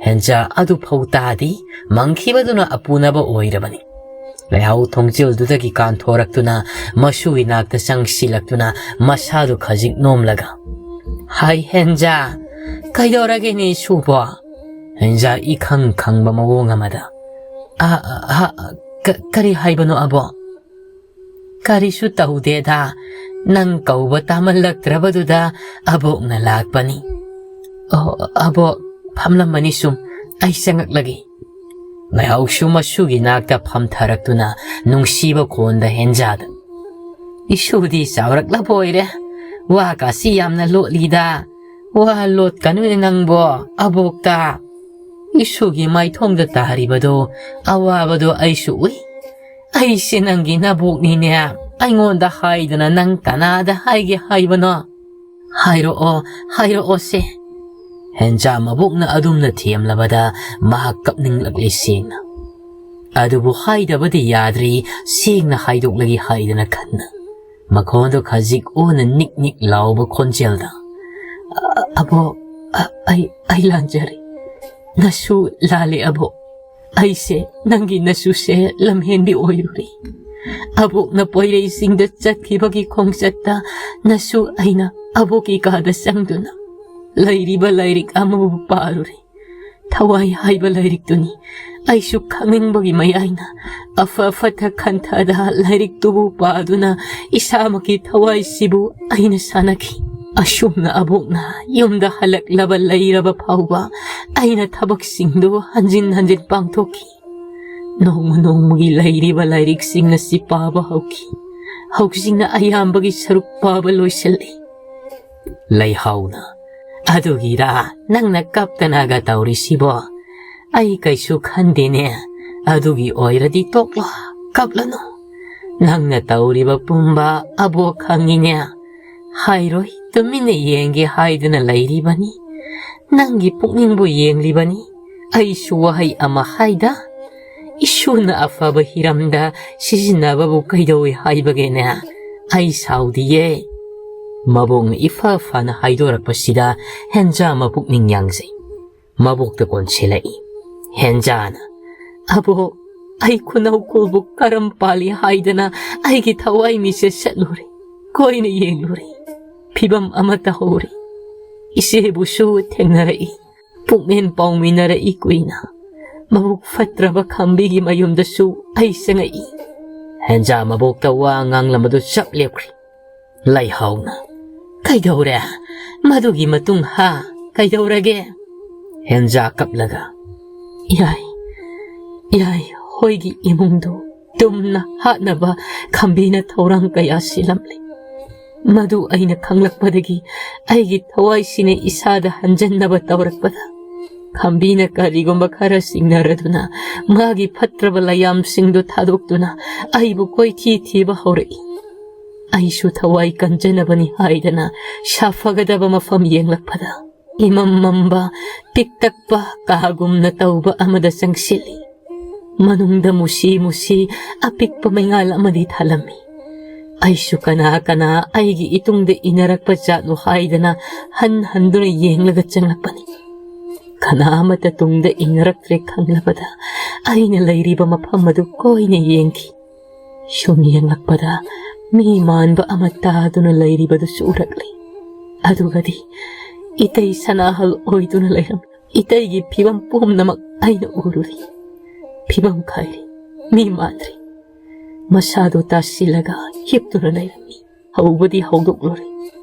ꯍꯦꯟꯖꯥ ꯑꯗꯨ ꯐꯧ ꯇꯥꯗꯤ, ꯃꯪꯈꯤꯕꯗꯨꯅ ꯑꯄꯨꯅꯕ ꯑꯣꯏꯔꯕꯅꯤ꯫ ꯂꯩꯍꯥꯎ ꯊꯣꯡꯖꯤꯜꯗꯨꯗꯒꯤ ꯀꯥꯟꯊꯣꯔꯛꯇꯨꯅ ꯃꯁꯨꯒꯤ ꯅꯥꯛꯇ ꯆꯪꯁꯤꯜꯂꯛꯇꯨꯅ ꯃꯁꯥꯗꯨ ꯈꯖꯤꯛ ꯅꯣꯝꯂꯒ, "ꯍꯥꯏ ꯍꯦꯟꯖꯥ, ꯀꯩꯗꯧꯔꯒꯦꯅꯦ ꯁꯨꯕꯣ?" ꯍꯦꯟꯖꯥ ꯏꯈꯪ ꯈꯪꯕ ꯃꯑꯣꯡ ꯑꯃꯗ, "ꯑ, ꯑ, ꯑ, ꯀ-, ꯀꯔꯤ ꯍꯥꯏꯕꯅꯣ ꯑꯕꯣ?" "ꯀꯔꯤꯁꯨ ꯇꯧꯗꯦꯗ, ꯅꯪ ꯀꯧꯕ ꯇꯥꯃꯜꯂꯛꯇ꯭ꯔꯕꯗꯨꯗ ꯑꯕꯣꯛꯅ ꯂꯥꯛꯄꯅꯤ꯫" "ꯑꯣ, ꯑꯕꯣꯛ ꯐꯝꯂꯝꯃꯅꯤ ꯁꯨꯝ, ꯑꯩ ꯆꯪꯉꯛꯂꯒꯦ꯫" ꯂꯩꯍꯥꯎꯁꯨ ꯃꯁꯨꯒꯤ ꯅꯥꯛꯇ ꯐꯝꯊꯔꯛꯇꯨꯅ ꯅꯨꯡꯁꯤꯕ ꯈꯣꯟꯗ ꯍꯦꯟꯖꯥꯗ, "ꯏꯁꯨꯗꯤ ꯆꯥꯎꯔꯛꯂꯕ ꯑꯣꯏꯔꯦ, ꯋꯥ ꯀꯥꯁꯤ ꯌꯥꯝꯅ ꯂꯣꯠꯂꯤꯗ, ꯋꯥ ꯂꯣꯠꯀꯅꯨꯅꯦ ꯅꯪꯕꯣ ꯑꯕꯣꯛꯇ꯫ ꯏꯁꯨꯒꯤ ꯃꯥꯏꯊꯣꯡꯗ ꯇꯥꯔꯤꯕꯗꯣ, ꯑꯋꯥꯕꯗꯣ ꯑꯩꯁꯨ ꯎꯏ꯫ ꯑꯩꯁꯦ ꯅꯪꯒꯤ ꯅꯕꯣꯛꯅꯤꯅꯦ, ꯑꯩꯉꯣꯟꯗ ꯍꯥꯏꯗꯅ ꯅꯪ ꯀꯅꯥꯗ ꯍꯥꯏꯒꯦ ꯍꯥꯏꯕꯅꯣ? ꯍꯥꯏꯔꯛꯑꯣ, ꯍꯥꯏꯔꯛꯑꯣꯁꯦ꯫" ꯍꯦꯟꯖꯥ ꯃꯕꯣꯛꯅ ꯑꯗꯨꯝꯅ ꯊꯦꯝꯂꯕꯗ ꯃꯍꯥꯛ ꯀꯞꯅꯤꯡꯂꯛꯂꯦ ꯁꯦꯡꯅ꯫ ꯑꯗꯨꯕꯨ ꯍꯥꯏꯗꯕꯗꯤ ꯌꯥꯗ꯭ꯔꯤ, ꯁꯦꯡꯅ ꯍꯥꯏꯗꯣꯛꯂꯒꯦ ꯍꯥꯏꯗꯅ ꯈꯟꯅ꯫ ꯃꯈꯣꯟꯗꯣ ꯈꯖꯤꯛ ꯑꯣꯟꯅ ꯅꯤꯛ ꯅꯤꯛ ꯂꯥꯎꯕ ꯈꯣꯟꯖꯦꯜꯗ, "ꯑ-, ꯑꯕꯣꯛ, ꯑ-, ꯑꯩ, ꯑꯩ ꯂꯥꯟꯖꯔꯦ꯫ ꯅꯁꯨ ꯂꯥꯜꯂꯦ ꯑꯕꯣꯛ꯫ ꯑꯩꯁꯦ ꯅꯪꯒꯤ ꯅꯁꯨꯁꯦ ꯂꯝꯍꯦꯟꯕꯤ ꯑꯣꯏꯔꯨꯔꯦ꯫ ꯑꯕꯣꯛꯅ ꯄꯣꯏꯔꯩꯁꯤꯡꯗ ꯆꯠꯈꯤꯕꯒꯤ ꯈꯣꯡꯆꯠꯇ ꯅꯁꯨ ꯑꯩꯅ ꯑꯕꯣꯛꯀꯤ ꯀꯥꯗ ꯆꯪꯗꯨꯅ ꯂꯩꯔꯤꯕ ꯂꯥꯏꯔꯤꯛ ꯑꯃꯕꯨ ꯄꯥꯔꯨꯔꯦ꯫ ꯊꯋꯥꯏ ꯍꯥꯏꯕ ꯂꯥꯏꯔꯤꯛꯇꯨꯅꯤ꯫ ꯑꯩꯁꯨ ꯈꯪꯅꯤꯡꯕꯒꯤ ꯃꯌꯥꯏꯅ ꯑꯐ ꯐꯠꯇ ꯈꯟꯊꯗ ꯂꯥꯏꯔꯤꯛꯇꯨꯕꯨ ꯄꯥꯗꯨꯅ ꯏꯁꯥꯃꯛꯀꯤ ꯊꯋꯥꯏꯁꯤꯕꯨ ꯑꯩꯅ ꯁꯥꯟꯅꯈꯤ꯫ ꯑꯁꯨꯝꯅ ꯑꯕꯣꯛꯅ ꯌꯨꯝꯗ ꯍꯜꯂꯛꯂꯕ ꯂꯩꯔꯕ ꯐꯥꯎꯕ ꯑꯩꯅ ꯊꯕꯛꯁꯤꯡꯗꯨ ꯍꯟꯖꯤꯟ ꯍꯟꯖꯤꯟ ꯄꯥꯡꯊꯣꯛꯈꯤ꯫ ꯅꯣꯡꯃ ꯅꯣꯡꯃꯒꯤ ꯂꯩꯔꯤꯕ ꯂꯥꯏꯔꯤꯛꯁꯤꯡ ꯑꯁꯤ ꯄꯥꯕ ꯍꯧꯈꯤ꯫ ꯍꯧꯖꯤꯛꯅ ꯑꯌꯥꯝꯕꯒꯤ ꯁꯔꯨꯛ ꯄꯥꯕ ꯂꯣꯏꯁꯤꯜꯂꯤ꯫" ꯂꯩꯍꯥꯎꯅ, "ꯑꯗꯨꯒꯤꯔꯥ ꯅꯪꯅ ꯀꯞꯇꯅꯒ ꯇꯧꯔꯤꯁꯤꯕꯣ? ꯑꯩ ꯀꯩꯁꯨ ꯈꯟꯗꯦꯅꯦ꯫ ꯑꯗꯨꯒꯤ ꯑꯣꯏꯔꯗꯤ ꯇꯣꯛꯂꯣ, ꯀꯞꯂꯅꯨ꯫ ꯅꯪꯅ ꯇꯧꯔꯤꯕ ꯄꯨꯝꯕ ꯑꯕꯣꯛ ꯈꯪꯉꯤꯅꯦ꯫ ꯍꯥꯏꯔꯣꯏ, ꯇꯨꯃꯤꯟꯅ ꯌꯦꯡꯒꯦ ꯍꯥꯏꯗꯨꯅ ꯂꯩꯔꯤꯕꯅꯤ꯫ ꯅꯪꯒꯤ ꯄꯨꯛꯅꯤꯡꯕꯨ ꯌꯦꯡꯂꯤꯕꯅꯤ꯫ ꯑꯩꯁꯨ ꯋꯥꯍꯩ ꯑꯃ ꯍꯥꯏꯗ, ꯏꯁꯨꯅ ꯑꯐꯕ ꯍꯤꯔꯝꯗ ꯁꯤꯖꯤꯟꯅꯕꯕꯨ ꯀꯩꯗꯧꯏ ꯍꯥꯏꯕꯒꯦꯅꯦ? ꯑꯩ ꯁꯥꯎꯗꯤꯌꯦ꯫ ꯃꯕꯣꯛꯅ ꯏꯐ ꯐꯅ ꯍꯥꯏꯗꯣꯔꯛꯄꯁꯤꯗ ꯍꯦꯟꯖꯥ ꯃꯄꯨꯛꯅꯤꯡ ꯌꯥꯡꯖꯩ꯫ ꯃꯕꯣꯛꯇ ꯀꯣꯟꯁꯤꯜꯂꯛꯏ꯫ ꯍꯦꯟꯖꯥꯅ, "ꯑꯕꯣꯛ, ꯑꯩ ꯈꯨꯅꯧ ꯀꯣꯜꯕꯨ ꯀꯔꯝ ꯄꯥꯜꯂꯤ ꯍꯥꯏꯗꯅ ꯑꯩꯒꯤ ꯊꯋꯥꯏ ꯃꯤꯆꯦꯠ ꯆꯠꯂꯨꯔꯦ, ꯀꯣꯏꯅ ꯌꯦꯡꯂꯨꯔꯦ, ꯐꯤꯕꯝ ꯑꯃ ꯇꯧꯍꯧꯔꯦ꯫ ꯏꯆꯦꯕꯨꯁꯨ ꯊꯦꯡꯅꯔꯛꯏ, ꯄꯨꯛꯃꯦꯟ ꯄꯥꯎꯃꯤꯟꯅꯔꯛꯏ ꯀꯨꯏꯅ꯫ ꯃꯕꯨꯛ ꯐꯠꯇ꯭ꯔꯕ ꯈꯝꯕꯤꯒꯤ ꯃꯌꯨꯝꯗꯁꯨ ꯑꯩ ꯆꯪꯉꯛꯏ꯫" ꯍꯦꯟꯖꯥ ꯃꯕꯣꯛꯇ ꯋꯥ ꯉꯥꯡꯂꯝꯕꯗꯨ ꯆꯞ ꯂꯦꯞꯈ꯭ꯔꯦ꯫ ꯂꯩꯍꯥꯎꯅ, "ꯀꯩꯗꯧꯔꯦ? ꯃꯗꯨꯒꯤ ꯃꯇꯨꯡ ꯍꯥ? ꯀꯩꯗꯧꯔꯒꯦ?" ꯍꯦꯟꯖꯥ ꯀꯞꯂꯒ, "ꯌꯥꯏ, ꯌꯥꯏ, ꯍꯣꯏꯒꯤ ꯏꯃꯨꯡꯗꯨ ꯇꯨꯝꯅ ꯍꯥꯠꯅꯕ ꯈꯝꯕꯤꯅ ꯊꯧꯔꯥꯡ ꯀꯌꯥ ꯁꯤꯜꯂꯝꯂꯦ꯫ ꯃꯗꯨ ꯑꯩꯅ ꯈꯪꯂꯛꯄꯗꯒꯤ ꯑꯩꯒꯤ ꯊꯋꯥꯏꯁꯤꯅ ꯏꯁꯥꯗ ꯍꯟꯖꯟꯅꯕ ꯇꯧꯔꯛꯄꯗ, ꯈꯝꯕꯤꯅ ꯀꯔꯤꯒꯨꯝꯕ ꯈꯔ ꯆꯤꯡꯅꯔꯗꯨꯅ ꯃꯥꯒꯤ ꯐꯠꯇ꯭ꯔꯕ ꯂꯌꯥꯝꯁꯤꯡꯗꯨ ꯊꯥꯗꯣꯛꯇꯨꯅ ꯑꯩꯕꯨ ꯀꯣꯏꯊꯤ ꯊꯤꯕ ꯍꯧꯔꯛꯏ꯫ ꯑꯩꯁꯨ ꯊꯋꯥꯏ ꯀꯟꯖꯅꯕꯅꯤ ꯍꯥꯏꯗꯅ ꯁꯥꯐꯒꯗꯕ ꯃꯐꯝ ꯌꯦꯡꯂꯛꯄꯗ, ꯏꯃꯝ ꯃꯝꯕ, ꯄꯤꯛꯇꯛꯄ ꯀꯥꯒꯨꯝꯅ ꯇꯧꯕ ꯑꯃꯗ ꯆꯪꯁꯤꯜꯂꯤ꯫ ꯃꯅꯨꯡꯗ ꯃꯨꯁꯤ ꯃꯨꯁꯤ ꯑꯄꯤꯛꯄ ꯃꯩꯉꯥꯜ ꯑꯃꯗꯤ ꯊꯥꯜꯂꯝꯃꯤ꯫ ꯑꯩꯁꯨ ꯀꯅꯥ ꯀꯅꯥ ꯑꯩꯒꯤ ꯏꯇꯨꯡꯗ ꯏꯟꯅꯔꯛꯄ ꯖꯥꯠꯅꯣ ꯍꯥꯏꯗꯅ ꯍꯟ ꯍꯟꯗꯨꯅ ꯌꯦꯡꯂꯒ ꯆꯪꯂꯛꯄꯅꯤ꯫ ꯀꯅꯥ ꯑꯃꯠꯇ ꯇꯨꯡꯗ ꯏꯟꯅꯔꯛꯇ꯭ꯔꯦ ꯈꯪꯂꯕꯗ ꯑꯩꯅ ꯂꯩꯔꯤꯕ ꯃꯐꯝ ꯑꯗꯨ ꯀꯣꯏꯅ ꯌꯦꯡꯈꯤ꯫ ꯁꯨꯝ ꯌꯦꯡꯂꯛꯄꯗ ꯃꯤ ꯃꯥꯟꯕ ꯑꯃ ꯇꯥꯗꯨꯅ ꯂꯩꯔꯤꯕꯗꯨꯁꯨ ꯎꯔꯛꯂꯤ꯫ ꯑꯗꯨꯒꯗꯤ ꯏꯇꯩ ꯁꯅꯥꯍꯜ ꯑꯣꯏꯗꯨꯅ ꯂꯩꯔꯝꯃꯤ꯫ ꯏꯇꯩꯒꯤ ꯐꯤꯕꯝ ꯄꯨꯝꯅꯃꯛ ꯑꯩꯅ ꯎꯔꯨꯔꯤ꯫ ꯐꯤꯕꯝ ꯀꯥꯏꯔꯤ, ꯃꯤ ꯃꯥꯟꯗ꯭ꯔꯤ꯫ ꯃꯁꯥꯗꯣ ꯇꯥꯁꯤꯜꯂꯒ ꯍꯤꯞꯇꯨꯅ ꯂꯩꯔꯝꯃꯤ꯫ ꯍꯧꯕꯗꯤ ꯍꯧꯗꯣꯛꯂꯨꯔꯦ,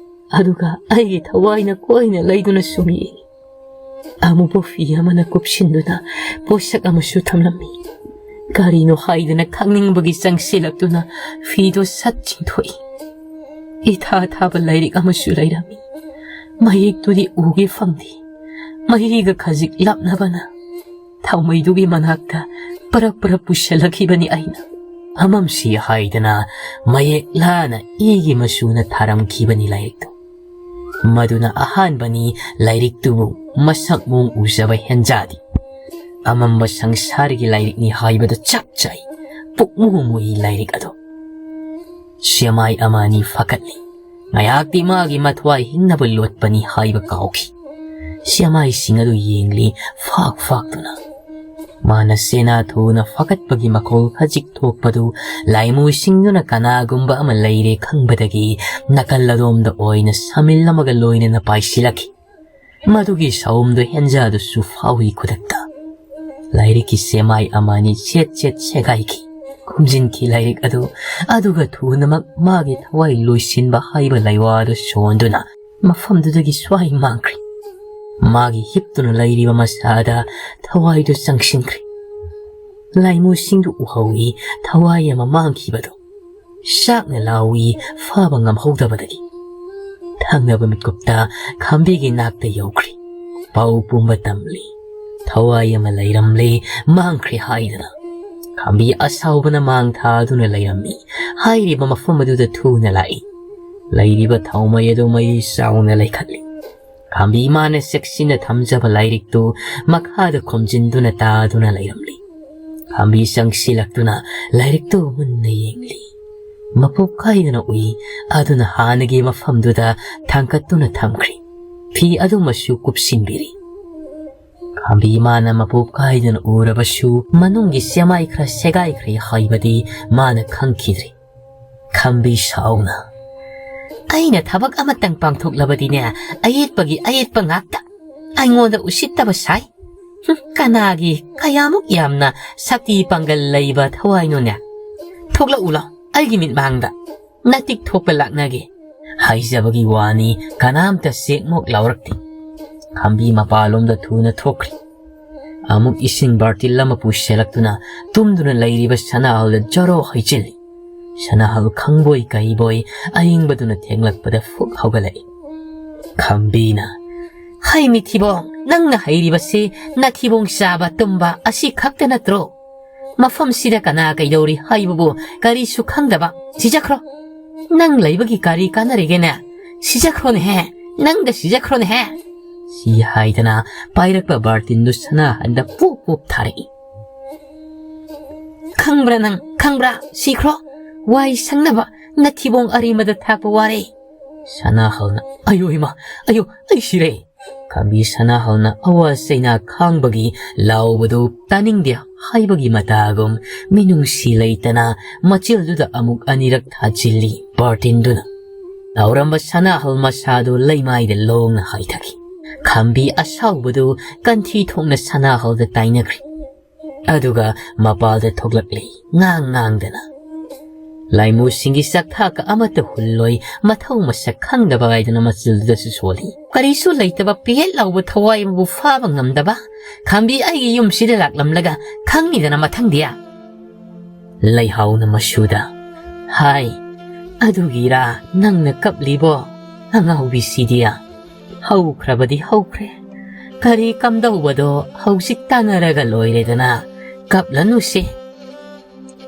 ꯑꯗꯨꯒ ꯑꯩꯒꯤ ꯊꯋꯥꯏꯅ ꯀꯣꯏꯅ ꯂꯩꯗꯨꯅ ꯁꯨꯝ ꯌꯦꯡꯉꯤ꯫ ꯑꯃꯨꯕ ꯐꯤ ꯑꯃꯅ ꯀꯨꯞꯁꯤꯟꯗꯨꯅ ꯄꯣꯠꯁꯛ ꯑꯃꯁꯨ ꯊꯝꯂꯝꯃꯤ꯫ ꯀꯔꯤꯅꯣ ꯍꯥꯏꯗꯅ ꯈꯪꯅꯤꯡꯕꯒꯤ ꯆꯪꯁꯤꯜꯂꯛꯇꯨꯅ ꯐꯤꯗꯣ ꯁꯠ ꯆꯤꯡꯊꯣꯛꯏ꯫ ꯏꯊꯥ ꯊꯥꯕ ꯂꯥꯏꯔꯤꯛ ꯑꯃꯁꯨ ꯂꯩꯔꯝꯃꯤ꯫ ꯃꯌꯦꯛꯇꯨꯗꯤ ꯎꯒꯦ ꯐꯪꯗꯦ꯫ ꯃꯍꯤꯒ ꯈꯖꯤꯛ ꯂꯥꯞꯅꯕꯅ ꯊꯥꯎꯃꯩꯗꯨꯒꯤ ꯃꯅꯥꯛꯇ ꯄꯔꯞ ꯄꯔꯞ ꯄꯨꯁꯜꯂꯛꯈꯤꯕꯅꯤ ꯑꯩꯅ꯫ ꯑꯃꯝꯁꯤ ꯍꯥꯏꯗꯅ ꯃꯌꯦꯛ ꯂꯥꯅ ꯏꯒꯤ ꯃꯆꯨꯅ ꯊꯥꯔꯝꯈꯤꯕꯅꯤ ꯂꯥꯏꯔꯤꯛꯇꯨ꯫ ꯃꯗꯨꯅ ꯑꯍꯥꯟꯕꯅꯤ ꯂꯥꯏꯔꯤꯛꯇꯨꯕꯨ ꯃꯁꯛ ꯃꯑꯣꯡ ꯎꯖꯕ ꯍꯦꯟꯖꯥꯗꯤ꯫ ꯑꯃꯝꯕ ꯁꯪꯁꯥꯔꯒꯤ ꯂꯥꯏꯔꯤꯛꯅꯤ ꯍꯥꯏꯕꯗꯨ ꯆꯞ ꯆꯥꯏ꯫ ꯄꯨꯛꯃꯨ ꯃꯨꯏ ꯂꯥꯏꯔꯤꯛ ꯑꯗꯨ꯫ ꯁꯦꯃꯥꯏ ꯑꯃ ꯑꯅꯤ ꯐꯒꯠꯂꯤ꯫ ꯉꯥꯏꯍꯥꯛꯇꯤ ꯃꯥꯒꯤ ꯃꯊ꯭ꯋꯥꯏ ꯍꯤꯡꯅꯕ ꯂꯣꯠꯄꯅꯤ ꯍꯥꯏꯕ ꯀꯥꯎꯈꯤ꯫ ꯁꯦꯃꯥꯏꯁꯤꯡ ꯑꯗꯨ ꯌꯦꯡꯂꯤ ꯐꯥꯛ ꯐꯥꯛꯇꯨꯅ꯫ ꯃꯥꯅ ꯁꯦꯅꯥ ꯊꯨꯅ ꯐꯒꯠꯄꯒꯤ ꯃꯈꯣꯜ ꯈꯖꯤꯛ ꯊꯣꯛꯄꯗꯨ ꯂꯥꯏꯃꯨꯁꯤꯡꯗꯨꯅ ꯀꯅꯥꯒꯨꯝꯕ ꯑꯃ ꯂꯩꯔꯦ ꯈꯪꯕꯗꯒꯤ ꯅꯥꯀꯜ ꯑꯗꯣꯝꯗ ꯑꯣꯏꯅ ꯁꯥꯃꯤꯜ ꯑꯃꯒ ꯂꯣꯏꯅꯅ ꯄꯥꯏꯁꯤꯜꯂꯛꯈꯤ꯫ ꯃꯗꯨꯒꯤ ꯁꯥꯎꯝꯗꯨ ꯍꯦꯟꯖꯥꯗꯨꯁꯨ ꯐꯥꯎꯏ ꯈꯨꯗꯛꯇ꯫ ꯂꯥꯏꯔꯤꯛꯀꯤ ꯁꯦꯃꯥꯏ ꯑꯃꯅꯤ ꯆꯦꯠ ꯆꯦꯠ ꯁꯦꯒꯥꯏꯈꯤ꯫ ꯈꯨꯝꯖꯤꯟꯈꯤ ꯂꯥꯏꯔꯤꯛ ꯑꯗꯨ, ꯑꯗꯨꯒ ꯊꯨꯅꯃꯛ ꯃꯥꯒꯤ ꯊꯋꯥꯏ ꯂꯣꯏꯁꯤꯟꯕ ꯍꯥꯏꯕ ꯂꯩꯋꯥꯗꯨ ꯁꯣꯟꯗꯨꯅ ꯃꯐꯝꯗꯨꯗꯒꯤ ꯁ꯭ꯋꯥꯏ ꯃꯥꯡꯈ꯭ꯔꯦ꯫ ꯃꯥꯒꯤ ꯍꯤꯞꯇꯨꯅ ꯂꯩꯔꯤꯕ ꯃꯁꯥꯗ ꯊꯋꯥꯏꯗꯨ ꯆꯪꯁꯤꯟꯈ꯭ꯔꯦ꯫ ꯂꯥꯏꯃꯨꯁꯤꯡꯗꯨ ꯎꯍꯧꯏ ꯊꯋꯥꯏ ꯑꯃ ꯃꯥꯡꯈꯤꯕꯗꯨ꯫ ꯆꯥꯛꯅ ꯂꯥꯎꯏ ꯐꯥꯕ ꯉꯝꯍꯧꯗꯕꯗꯒꯤ꯫ ꯊꯪꯅꯕ ꯃꯤꯀꯨꯞꯇ ꯈꯥꯝꯕꯤꯒꯤ ꯅꯥꯛꯇ ꯌꯧꯈ꯭ꯔꯦ꯫ ꯄꯥꯎ ꯄꯨꯝꯕ ꯇꯝꯂꯤ꯫ ꯊꯋꯥꯏ ꯑꯃ ꯂꯩꯔꯝꯂꯦ, ꯃꯥꯡꯈ꯭ꯔꯦ ꯍꯥꯏꯗꯅ꯫ ꯈꯥꯝꯕꯤ ꯑꯁꯥꯎꯕꯅ ꯃꯥꯡ ꯊꯥꯗꯨꯅ ꯂꯩꯔꯝꯃꯤ꯫ ꯍꯥꯏꯔꯤꯕ ꯃꯐꯝ ꯑꯗꯨꯗ ꯊꯨꯅ ꯂꯥꯛꯏ꯫ ꯂꯩꯔꯤꯕ ꯊꯥꯎꯃꯩ ꯑꯗꯨ ꯃꯩ ꯆꯥꯎꯅ ꯂꯩꯈꯠꯂꯤ꯫ ꯈꯥꯝꯕꯤ ꯃꯥꯅ ꯆꯦꯛꯁꯤꯟꯅ ꯊꯝꯖꯕ ꯂꯥꯏꯔꯤꯛꯇꯨ ꯃꯈꯥꯗ ꯈꯣꯝꯖꯤꯟꯗꯨꯅ ꯇꯥꯗꯨꯅ ꯂꯩꯔꯝꯂꯤ꯫ ꯈꯥꯝꯕꯤ ꯆꯪꯁꯤꯜꯂꯛꯇꯨꯅ ꯂꯥꯏꯔꯤꯛꯇꯨ ꯃꯨꯟꯅ ꯌꯦꯡꯂꯤ꯫ ꯃꯄꯨꯞ ꯀꯥꯏꯗꯅ ꯎꯏ, ꯑꯗꯨꯅ ꯍꯥꯟꯅꯒꯤ ꯃꯐꯝꯗꯨꯗ ꯊꯥꯡꯒꯠꯇꯨꯅ ꯊꯝꯈ꯭ꯔꯤ꯫ ꯐꯤ ꯑꯗꯨꯃꯁꯨ ꯀꯨꯞꯁꯤꯟꯕꯤꯔꯤ꯫ ꯈꯥꯝꯕꯤ ꯃꯥꯅ ꯃꯄꯨꯞ ꯀꯥꯏꯗꯅ ꯎꯔꯕꯁꯨ ꯃꯅꯨꯡꯒꯤ ꯁꯦꯃꯥꯏ ꯈꯔ ꯁꯦꯒꯥꯏꯈ꯭ꯔꯦ ꯍꯥꯏꯕꯗꯤ ꯃꯥꯅ ꯈꯪꯈꯤꯗ꯭ꯔꯤ꯫ ꯈꯥꯝꯕꯤ ꯁꯥꯎꯅ, "ꯑꯩꯅ ꯊꯕꯛ ꯑꯃꯇꯪ ꯄꯥꯡꯊꯣꯛꯂꯕꯗꯤꯅꯦ, ꯑꯌꯦꯠꯄꯒꯤ ꯑꯌꯦꯠꯄ ꯉꯥꯛꯇ꯫ ꯑꯩꯉꯣꯟꯗ ꯎꯁꯤꯠꯇꯕ ꯁꯥꯏ꯫ ꯍꯨꯝ, ꯀꯅꯥꯒꯤ ꯀꯌꯥꯃꯨꯛ ꯌꯥꯝꯅ ꯁꯛꯇꯤ ꯄꯥꯡꯒꯜ ꯂꯩꯕ ꯊꯋꯥꯏꯅꯣꯅꯦ? ꯊꯣꯛꯂꯛꯎ ꯂꯥꯎ ꯑꯩꯒꯤ ꯃꯤꯠꯃꯥꯡꯗ꯫ ꯅꯇꯤꯛ ꯊꯣꯛꯄ ꯂꯥꯛꯅꯒꯦ" ꯍꯥꯏꯖꯕꯒꯤ ꯋꯥꯅꯤ, ꯀꯅꯥꯝꯇ ꯆꯦꯛꯃꯣꯛ ꯂꯥꯎꯔꯛꯇꯦ꯫ ꯈꯥꯝꯕꯤ ꯃꯄꯥꯂꯣꯝꯗ ꯊꯨꯅ ꯊꯣꯛꯈ꯭ꯔꯤ꯫ ꯑꯃꯨꯛ ꯏꯁꯤꯡ ꯕꯥꯔꯇꯤꯜ ꯑꯃ ꯄꯨꯁꯤꯜꯂꯛꯇꯨꯅ ꯇꯨꯝꯗꯨꯅ ꯂꯩꯔꯤꯕ ꯁꯅꯥꯍꯜꯗ ꯖꯔꯣ ꯍꯩꯖꯤꯜꯂꯤ꯫ ꯁꯅꯥꯍꯜ ꯈꯪꯕꯣꯏ ꯀꯩꯕꯣꯏ ꯑꯏꯪꯕꯗꯨꯅ ꯊꯦꯡꯂꯛꯄꯗ ꯐꯨꯛ ꯍꯧꯒꯠꯂꯛꯏ꯫ ꯈꯥꯝꯕꯤꯅ, "ꯍꯩ ꯃꯤꯊꯤꯕꯣꯡ, ꯅꯪꯅ ꯍꯩꯔꯤꯕꯁꯤ ꯅꯊꯤꯕꯣꯡ ꯆꯥꯕ ꯇꯨꯝꯕ ꯑꯁꯤ ꯈꯛꯇ ꯅꯠꯇ꯭ꯔꯣ? ꯃꯐꯝꯁꯤꯗ ꯀꯅꯥ ꯀꯩꯗꯧꯔꯤ ꯍꯥꯏꯕꯕꯨ ꯀꯔꯤꯁꯨ ꯈꯪꯗꯕ꯫ ꯁꯤꯖꯈ꯭ꯔꯣ꯫ ꯅꯪ ꯂꯩꯕꯒꯤ ꯀꯔꯤ ꯀꯥꯟꯅꯔꯤꯒꯦꯅꯦ? ꯁꯤꯖꯈ꯭ꯔꯣꯅꯦꯍꯦ꯫ ꯅꯪꯗ ꯁꯤꯖꯈ꯭ꯔꯣꯅꯦꯍꯦ꯫ ꯁꯤ ꯍꯥꯏꯗꯅ ꯄꯥꯏꯔꯛꯄ ꯕꯥꯔꯇꯤꯟꯗꯨ ꯁꯅꯥꯍꯟꯗ ꯄꯨꯞ ꯄꯨꯞ ꯊꯥꯔꯛꯏ꯫ "ꯈꯪꯕ꯭ꯔꯥ ꯅꯪ? ꯈꯪꯕ꯭ꯔꯥ? ꯁꯤꯈ꯭ꯔꯣ꯫ ꯋꯥꯏ ꯁꯪꯅꯕ ꯅꯊꯤꯕꯣꯡ ꯑꯔꯤꯃꯗ ꯊꯥꯛꯄ ꯋꯥꯔꯦ꯫" ꯁꯅꯥꯍꯜꯅ, "ꯑꯌꯣ ꯏꯃꯥ, ꯑꯌꯣ, ꯑꯩ ꯁꯤꯔꯦ!" ꯈꯥꯝꯕꯤ ꯁꯅꯥꯍꯜꯅ ꯑꯋꯥ ꯆꯩꯅꯥ ꯈꯥꯡꯕꯒꯤ ꯂꯥꯎꯕꯗꯨ ꯇꯥꯅꯤꯡꯗꯦ ꯍꯥꯏꯕꯒꯤ ꯃꯇꯥꯒꯨꯝ ꯃꯤꯅꯨꯡꯁꯤ ꯂꯩꯇꯅ ꯃꯆꯤꯜꯗꯨꯗ ꯑꯃꯨꯛ ꯑꯅꯤꯔꯛ ꯊꯥꯖꯤꯜꯂꯤ ꯕꯥꯔꯇꯤꯟꯗꯨꯅ꯫ ꯂꯥꯎꯔꯝꯕ ꯁꯅꯥꯍꯜ ꯃꯁꯥꯗꯨ ꯂꯩꯃꯥꯏꯗ ꯂꯣꯡꯅ ꯍꯥꯏꯊꯈꯤ꯫ ꯈꯥꯝꯕꯤ ꯑꯁꯥꯎꯕꯗꯨ ꯀꯟꯊꯤ ꯊꯣꯛꯅ ꯁꯅꯥꯍꯜꯗ ꯇꯥꯏꯅꯈ꯭ꯔꯤ꯫ ꯑꯗꯨꯒ ꯃꯄꯥꯜꯗ ꯊꯣꯛꯂꯛꯂꯤ ꯉꯥꯡ ꯉꯥꯡꯗꯅ꯫ ꯂꯥꯏꯃꯨꯁꯤꯡꯒꯤ ꯆꯥꯛꯊꯥꯛꯀ ꯑꯃꯠꯇ ꯍꯨꯜꯂꯣꯏ, ꯃꯊꯧ ꯃꯁꯛ ꯈꯪꯗꯕ ꯍꯥꯏꯗꯅ ꯃꯆꯤꯜꯗꯨꯗꯁꯨ ꯁꯣꯜꯂꯤ꯫ ꯀꯔꯤꯁꯨ ꯂꯩꯇꯕ ꯄꯦꯠ ꯂꯥꯎꯕ ꯊꯋꯥꯏ ꯑꯃꯕꯨ ꯐꯥꯕ ꯉꯝꯗꯕ ꯈꯥꯝꯕꯤ ꯑꯩꯒꯤ ꯌꯨꯝꯁꯤꯗ ꯂꯥꯛꯂꯝꯂꯒ ꯈꯪꯅꯤꯗꯅ ꯃꯊꯪꯗꯤ꯫ ꯂꯩꯍꯥꯎꯅ ꯃꯁꯨꯗ, "ꯍꯥꯏ, ꯑꯗꯨꯒꯤꯔꯥ ꯅꯪꯅ ꯀꯞꯂꯤꯕꯣ, ꯑꯉꯥꯎꯕꯤꯁꯤꯗꯤ? ꯍꯧꯈ꯭ꯔꯕꯗꯤ ꯍꯧꯈ꯭ꯔꯦ꯫ ꯀꯔꯤ ꯀꯝꯗꯧꯕꯗꯣ ꯍꯧꯖꯤꯛ ꯇꯥꯟꯅꯔꯒ ꯂꯣꯏꯔꯦꯗꯅ꯫ ꯀꯞꯂꯅꯨꯁꯦ꯫"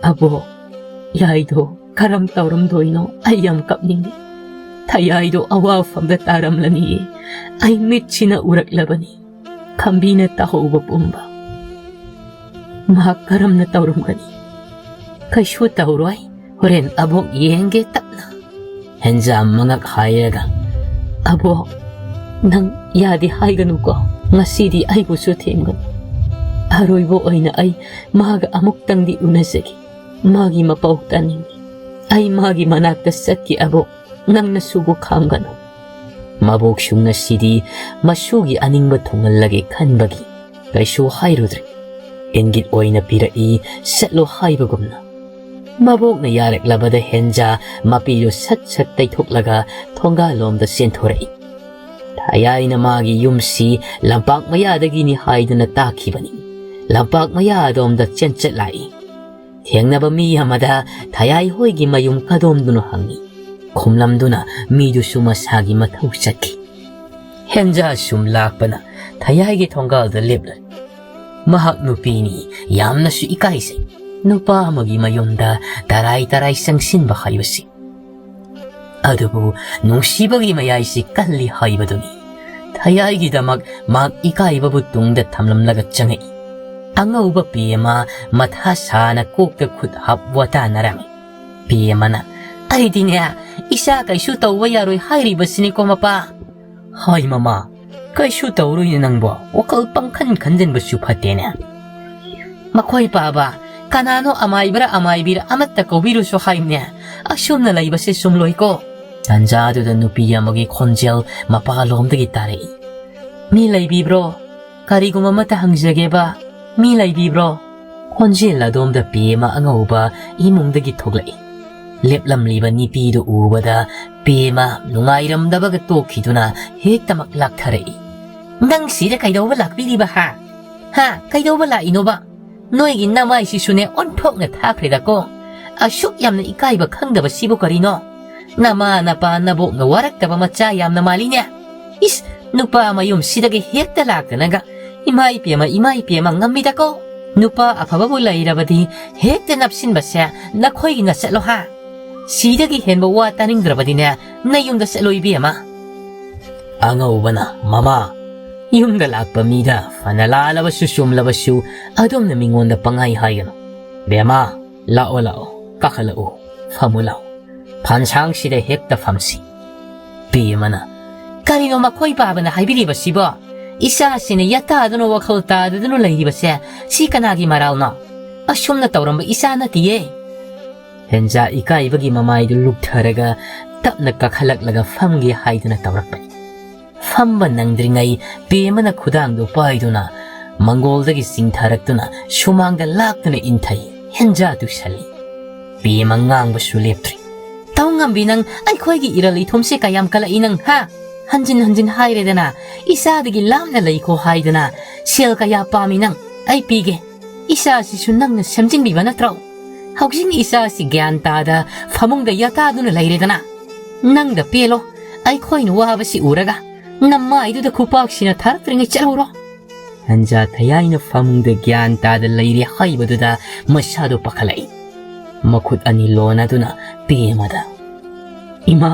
"ꯑꯕꯣꯛ, ꯌꯥꯏꯗꯣ ꯀꯔꯝ ꯇꯧꯔꯝꯗꯣꯏꯅꯣ? ꯑꯩ ꯌꯥꯝ ꯀꯞꯅꯤꯡꯉꯤ꯫ ꯊꯌꯥꯏꯗꯣ ꯑꯋꯥꯐꯝꯗ ꯇꯥꯔꯝꯂꯅꯤꯌꯦ꯫ ꯑꯩ ꯃꯤꯠꯁꯤꯅ ꯎꯔꯛꯂꯕꯅꯤ꯫ ꯈꯥꯝꯕꯤꯅ ꯇꯥꯍꯧꯕ ꯄꯨꯝꯕ꯫ ꯃꯍꯥꯛ ꯀꯔꯝꯅ ꯇꯧꯔꯝꯒꯅꯤ? ꯀꯩꯁꯨ ꯇꯧꯔꯣꯏ꯫ ꯍꯣꯔꯦꯟ ꯑꯕꯣꯛ ꯌꯦꯡꯒꯦ ꯇꯞꯅ꯫" ꯍꯦꯟꯖꯥ ꯃꯉꯛ ꯍꯥꯏꯔꯒ, "ꯑꯕꯣꯛ, ꯅꯪ ꯌꯥꯗꯦ ꯍꯥꯏꯒꯅꯨꯀꯣ꯫ ꯉꯁꯤꯗꯤ ꯑꯩꯕꯨꯁꯨ ꯊꯦꯝꯒꯅꯨ꯫ ꯑꯔꯣꯏꯕ ꯑꯣꯏꯅ ꯑꯩ ꯃꯥꯒ ꯑꯃꯨꯛꯇꯪꯗꯤ ꯎꯅꯖꯒꯦ꯫ ꯃꯥꯒꯤ ꯃꯄꯥꯎ ꯇꯥꯅꯤꯡꯉꯤ꯫ ꯑꯩ ꯃꯥꯒꯤ ꯃꯅꯥꯛꯇ ꯆꯠꯀꯦ ꯑꯕꯣꯛ, ꯅꯪꯅꯁꯨꯕꯨ ꯈꯥꯝꯒꯅꯨ꯫" ꯃꯕꯣꯛꯁꯨ ꯉꯁꯤꯗꯤ ꯃꯁꯨꯒꯤ ꯑꯅꯤꯡꯕ ꯊꯨꯡꯍꯜꯂꯒꯦ ꯈꯟꯕꯒꯤ ꯀꯩꯁꯨ ꯍꯥꯏꯔꯨꯗ꯭ꯔꯦ꯫ ꯏꯪꯒꯤꯠ ꯑꯣꯏꯅ ꯄꯤꯔꯛꯏ, ꯆꯠꯂꯣ ꯍꯥꯏꯕꯒꯨꯝꯅ꯫ ꯃꯕꯣꯛꯅ ꯌꯥꯔꯛꯂꯕꯗ ꯍꯦꯟꯖꯥ ꯃꯄꯤꯗꯨ ꯁꯠ ꯁꯠ ꯇꯩꯊꯣꯛꯂꯒ ꯊꯣꯡꯒꯥꯜꯂꯣꯝꯗ ꯆꯦꯟꯊꯣꯔꯛꯏ꯫ ꯊꯌꯥꯏꯅ ꯃꯥꯒꯤ ꯌꯨꯝꯁꯤ ꯂꯝꯄꯥꯛ ꯃꯌꯥꯗꯒꯤꯅꯤ ꯍꯥꯏꯗꯨꯅ ꯇꯥꯛꯈꯤꯕꯅꯤ꯫ ꯂꯝꯄꯥꯛ ꯃꯌꯥ ꯑꯗꯣꯝꯗ ꯆꯦꯟꯆꯠ ꯂꯥꯛꯏ꯫ ꯊꯦꯡꯅꯕ ꯃꯤ ꯑꯃꯗ ꯊꯌꯥꯏ ꯍꯣꯏꯒꯤ ꯃꯌꯨꯝ ꯀꯗꯣꯝꯗꯅꯣ ꯍꯪꯉꯤ꯫ ꯈꯨꯝꯂꯝꯗꯨꯅ ꯃꯤꯗꯨꯁꯨ ꯃꯁꯥꯒꯤ ꯃꯊꯧ ꯆꯠꯈꯤ꯫ ꯍꯦꯟꯖꯥ ꯁꯨꯝ ꯂꯥꯛꯄꯅ ꯊꯌꯥꯏꯒꯤ ꯊꯣꯡꯒꯥꯜꯗ ꯂꯦꯞꯂꯦ꯫ ꯃꯍꯥꯛ ꯅꯨꯄꯤꯅꯤ, ꯌꯥꯝꯅꯁꯨ ꯏꯀꯥꯏꯖꯩ꯫ ꯅꯨꯄꯥ ꯑꯃꯒꯤ ꯃꯌꯨꯝꯗ ꯇꯔꯥꯏ ꯇꯔꯥꯏ ꯆꯪꯁꯤꯟꯕ ꯍꯥꯏꯕꯁꯤ꯫ ꯑꯗꯨꯕꯨ ꯅꯨꯡꯁꯤꯕꯒꯤ ꯃꯌꯥꯏꯁꯤ ꯀꯜꯂꯤ ꯍꯥꯏꯕꯗꯨꯅꯤ꯫ ꯊꯌꯥꯏꯒꯤꯗꯃꯛ ꯃꯍꯥꯛ ꯏꯀꯥꯏꯕꯕꯨ ꯇꯨꯡꯗ ꯊꯝꯂꯝꯂꯒ ꯆꯪꯉꯛꯏ꯫ ꯑꯉꯧꯕ ꯄꯦꯃ ꯃꯊꯥ ꯁꯥꯅ ꯀꯣꯛꯇ ꯈꯨꯠ ꯍꯥꯞ ꯋꯥꯇꯥꯅꯔꯝꯃꯤ꯫ ꯄꯦꯃꯅ, "ꯑꯩꯗꯤꯅꯦ, ꯏꯆꯥ ꯀꯩꯁꯨ ꯇꯧꯕ ꯌꯥꯔꯣꯏ ꯍꯥꯏꯔꯤꯕꯁꯤꯅꯤꯀꯣ ꯃꯄꯥ꯫" "ꯍꯣꯏ ꯃꯃꯥ, ꯀꯩꯁꯨ ꯇꯧꯔꯣꯏꯅꯦ ꯅꯪꯕꯣ, ꯋꯥꯈꯜ ꯄꯪꯈꯟ ꯈꯟꯖꯤꯟꯕꯁꯨ ꯐꯠꯇꯦꯅꯦ꯫" "ꯃꯈꯣꯏ ꯄꯥꯕ, ꯀꯅꯥꯅꯣ ꯑꯃꯥꯏꯕꯔ ꯑꯃꯥꯏꯕꯤꯔ ꯑꯃꯠꯇ ꯀꯧꯕꯤꯔꯨꯁꯨ ꯍꯥꯏꯕꯅꯦ, ꯑꯁꯨꯝꯅ ꯂꯩꯕꯁꯦ ꯆꯨꯝꯂꯣꯏꯀꯣ꯫" ꯇꯟꯖꯥꯗꯨꯗ ꯅꯨꯄꯤ ꯑꯃꯒꯤ ꯈꯣꯟꯖꯦꯜ ꯃꯄꯥꯂꯣꯝꯗꯒꯤ ꯇꯥꯔꯛꯏ꯫ "ꯃꯤ ꯂꯩꯕꯤꯕ꯭ꯔꯣ? ꯀꯔꯤꯒꯨꯝꯕ ꯑꯃꯠꯇ ꯍꯪꯖꯒꯦꯕ, ꯃꯤ ꯂꯩꯕꯤꯕ꯭ꯔꯣ?" ꯈꯣꯟꯖꯦꯜ ꯑꯗꯣꯝꯗ ꯄꯦꯃ ꯑꯉꯧꯕ ꯏꯃꯨꯡꯗꯒꯤ ꯊꯣꯛꯂꯛꯏ꯫ ꯂꯦꯞꯂꯝꯂꯤꯕ ꯅꯨꯄꯤꯗꯨ ꯎꯕꯗ ꯄꯦꯃ ꯅꯨꯡꯉꯥꯏꯔꯝꯗꯕꯒ ꯇꯣꯛꯈꯤꯗꯨꯅ ꯍꯦꯛꯇꯃꯛ ꯂꯥꯛꯊꯔꯛꯏ꯫ "ꯅꯪ ꯁꯤꯗ ꯀꯩꯗꯧꯕ ꯂꯥꯛꯄꯤꯔꯤꯕ ꯍꯥ? ꯍꯥ, ꯀꯩꯗꯧꯕ ꯂꯥꯛꯏꯅꯣꯕ? ꯅꯣꯏꯒꯤ ꯅꯃꯥꯏꯁꯤꯁꯨꯅꯦ ꯑꯣꯟꯊꯣꯛꯅ ꯊꯥꯈ꯭ꯔꯦꯗꯀꯣ꯫ ꯑꯁꯨꯛ ꯌꯥꯝꯅ ꯏꯀꯥꯏꯕ ꯈꯪꯗꯕꯁꯤꯕꯨ ꯀꯔꯤꯅꯣ? ꯅꯃꯥ ꯅꯄꯥ ꯅꯕꯣꯛꯅ ꯋꯥꯔꯛꯇꯕ ꯃꯆꯥ ꯌꯥꯝꯅ ꯃꯥꯜꯂꯤꯅꯦ꯫ ꯏꯁ, ꯅꯨꯄꯥ ꯃꯌꯨꯝꯁꯤꯗꯒꯤ ꯍꯦꯛꯇ ꯂꯥꯛꯇꯅꯒ꯫ ꯏꯃꯥ ꯏꯄꯦꯝꯃ, ꯏꯃꯥ ꯏꯄꯦꯝꯃ, ꯉꯝꯃꯤꯗꯀꯣ꯫ ꯅꯨꯄꯥ ꯑꯐꯕꯕꯨ ꯂꯩꯔꯕꯗꯤ ꯍꯦꯛꯇ ꯅꯞꯁꯤꯟꯕꯁꯦ ꯅꯈꯣꯏꯒꯤ ꯅꯆꯠꯂꯣ ꯍꯥ? ꯁꯤꯗꯒꯤ ꯍꯦꯟꯕ ꯋꯥ ꯇꯥꯅꯤꯡꯗ꯭ꯔꯕꯗꯤꯅꯦ, ꯅꯌꯨꯝꯗ ꯆꯠꯂꯣ ꯏꯕꯦꯝꯃ꯫" ꯑꯉꯧꯕꯅ, "ꯃꯃꯥ, ꯌꯨꯝꯗ ꯂꯥꯛꯄ ꯃꯤꯗ ꯐꯅ ꯂꯥꯜꯂꯕꯁꯨ ꯆꯨꯝꯂꯕꯁꯨ ꯑꯗꯣꯝꯅ ꯃꯤꯉꯣꯟꯗ ꯄꯪꯍꯥꯏ ꯍꯥꯏꯒꯅꯨ꯫ ꯕꯦꯝꯃ, ꯂꯥꯛꯑꯣ ꯂꯥꯛꯑꯣ, ꯀꯥꯈꯠꯂꯛꯎ, ꯐꯝꯃꯨ ꯂꯥꯛꯑꯣ꯫ ꯐꯥꯟꯁꯥꯡꯁꯤꯗ ꯍꯦꯛꯇ ꯐꯝꯁꯤ꯫" ꯄꯦꯃꯅ, "ꯀꯔꯤꯅꯣ ꯃꯈꯣꯏ ꯄꯥꯕꯅ ꯍꯥꯏꯕꯤꯔꯤꯕꯁꯤꯕꯣ? ꯏꯆꯥꯁꯤꯅ ꯌꯥꯇꯥꯗꯨꯅ ꯋꯥꯈꯜ ꯇꯥꯗꯗꯨꯅ ꯂꯩꯔꯤꯕꯁꯦ ꯁꯤ ꯀꯅꯥꯒꯤ ꯃꯔꯥꯜꯅꯣ? ꯑꯁꯨꯝꯅ ꯇꯧꯔꯝꯕ ꯏꯆꯥ ꯅꯠꯇꯤꯌꯦ꯫" ꯍꯦꯟꯖꯥ ꯏꯀꯥꯏꯕꯒꯤ ꯃꯃꯥꯏꯗꯨ ꯂꯨꯞꯊꯔꯒ ꯇꯞꯅ ꯀꯥꯈꯠꯂꯛꯂꯒ ꯐꯝꯒꯦ ꯍꯥꯏꯗꯨꯅ ꯇꯧꯔꯛꯄꯅꯤ꯫ ꯐꯝꯕ ꯅꯪꯗ꯭ꯔꯤꯉꯩ ꯄꯦꯃꯅ ꯈꯨꯗꯥꯡꯗꯨ ꯄꯥꯏꯗꯨꯅ ꯃꯪꯒꯣꯜꯗꯒꯤ ꯆꯤꯡꯊꯔꯛꯇꯨꯅ ꯁꯨꯃꯥꯡꯗ ꯂꯥꯛꯇꯨꯅ ꯏꯟꯊꯩ꯫ ꯍꯦꯟꯖꯥ ꯇꯨꯁꯜꯂꯤ꯫ ꯄꯦꯃ ꯉꯥꯡꯕꯁꯨ ꯂꯦꯞꯇ꯭ꯔꯤ꯫ "ꯇꯧ ꯉꯝꯕꯤ ꯅꯪ, ꯑꯩꯈꯣꯏꯒꯤ ꯏꯔꯜ ꯏꯊꯨꯝꯁꯦ ꯀꯌꯥꯝ ꯀꯜꯂꯛꯏ ꯅꯪ, ꯍꯥ? ꯍꯟꯖꯤꯟ ꯍꯟꯖꯤꯟ ꯍꯥꯏꯔꯦꯗꯅ, ꯏꯆꯥꯗꯒꯤ ꯂꯥꯞꯅ ꯂꯩꯈꯣ ꯍꯥꯏꯗꯅ꯫ ꯁꯦꯜ ꯀꯌꯥ ꯄꯥꯝꯃꯤ ꯅꯪ? ꯑꯩ ꯄꯤꯒꯦ꯫ ꯏꯆꯥꯁꯤꯁꯨ ꯅꯪꯅ ꯁꯦꯝꯖꯤꯟꯕꯤꯕ ꯅꯠꯇ꯭ꯔꯣ? ꯍꯧꯖꯤꯛ ꯏꯆꯥꯁꯤ ꯒ꯭ꯌꯥꯟ ꯇꯥꯗ ꯐꯃꯨꯡꯗ ꯌꯥꯇꯥꯗꯨꯅ ꯂꯩꯔꯦꯗꯅ꯫ ꯅꯪꯗ ꯄꯦꯜꯂꯣ, ꯑꯩꯈꯣꯏꯅ ꯋꯥꯕꯁꯤ ꯎꯔꯒ꯫ ꯅꯃꯥꯏꯗꯨꯗ ꯈꯨꯄꯥꯛꯁꯤꯅ ꯊꯥꯔꯛꯇ꯭ꯔꯤꯉꯩ ꯆꯠꯍꯧꯔꯣ꯫" ꯍꯦꯟꯖꯥ ꯊꯌꯥꯏꯅ ꯐꯃꯨꯡꯗ ꯒ꯭ꯌꯥꯟ ꯇꯥꯗ ꯂꯩꯔꯦ ꯍꯥꯏꯕꯗꯨꯗ ꯃꯁꯥꯗꯣ ꯄꯥꯈꯠꯂꯛꯏ꯫ ꯃꯈꯨꯠ ꯑꯅꯤ ꯂꯣꯟꯅꯗꯨꯅ ꯄꯦꯃꯗ, "ꯏꯃꯥ,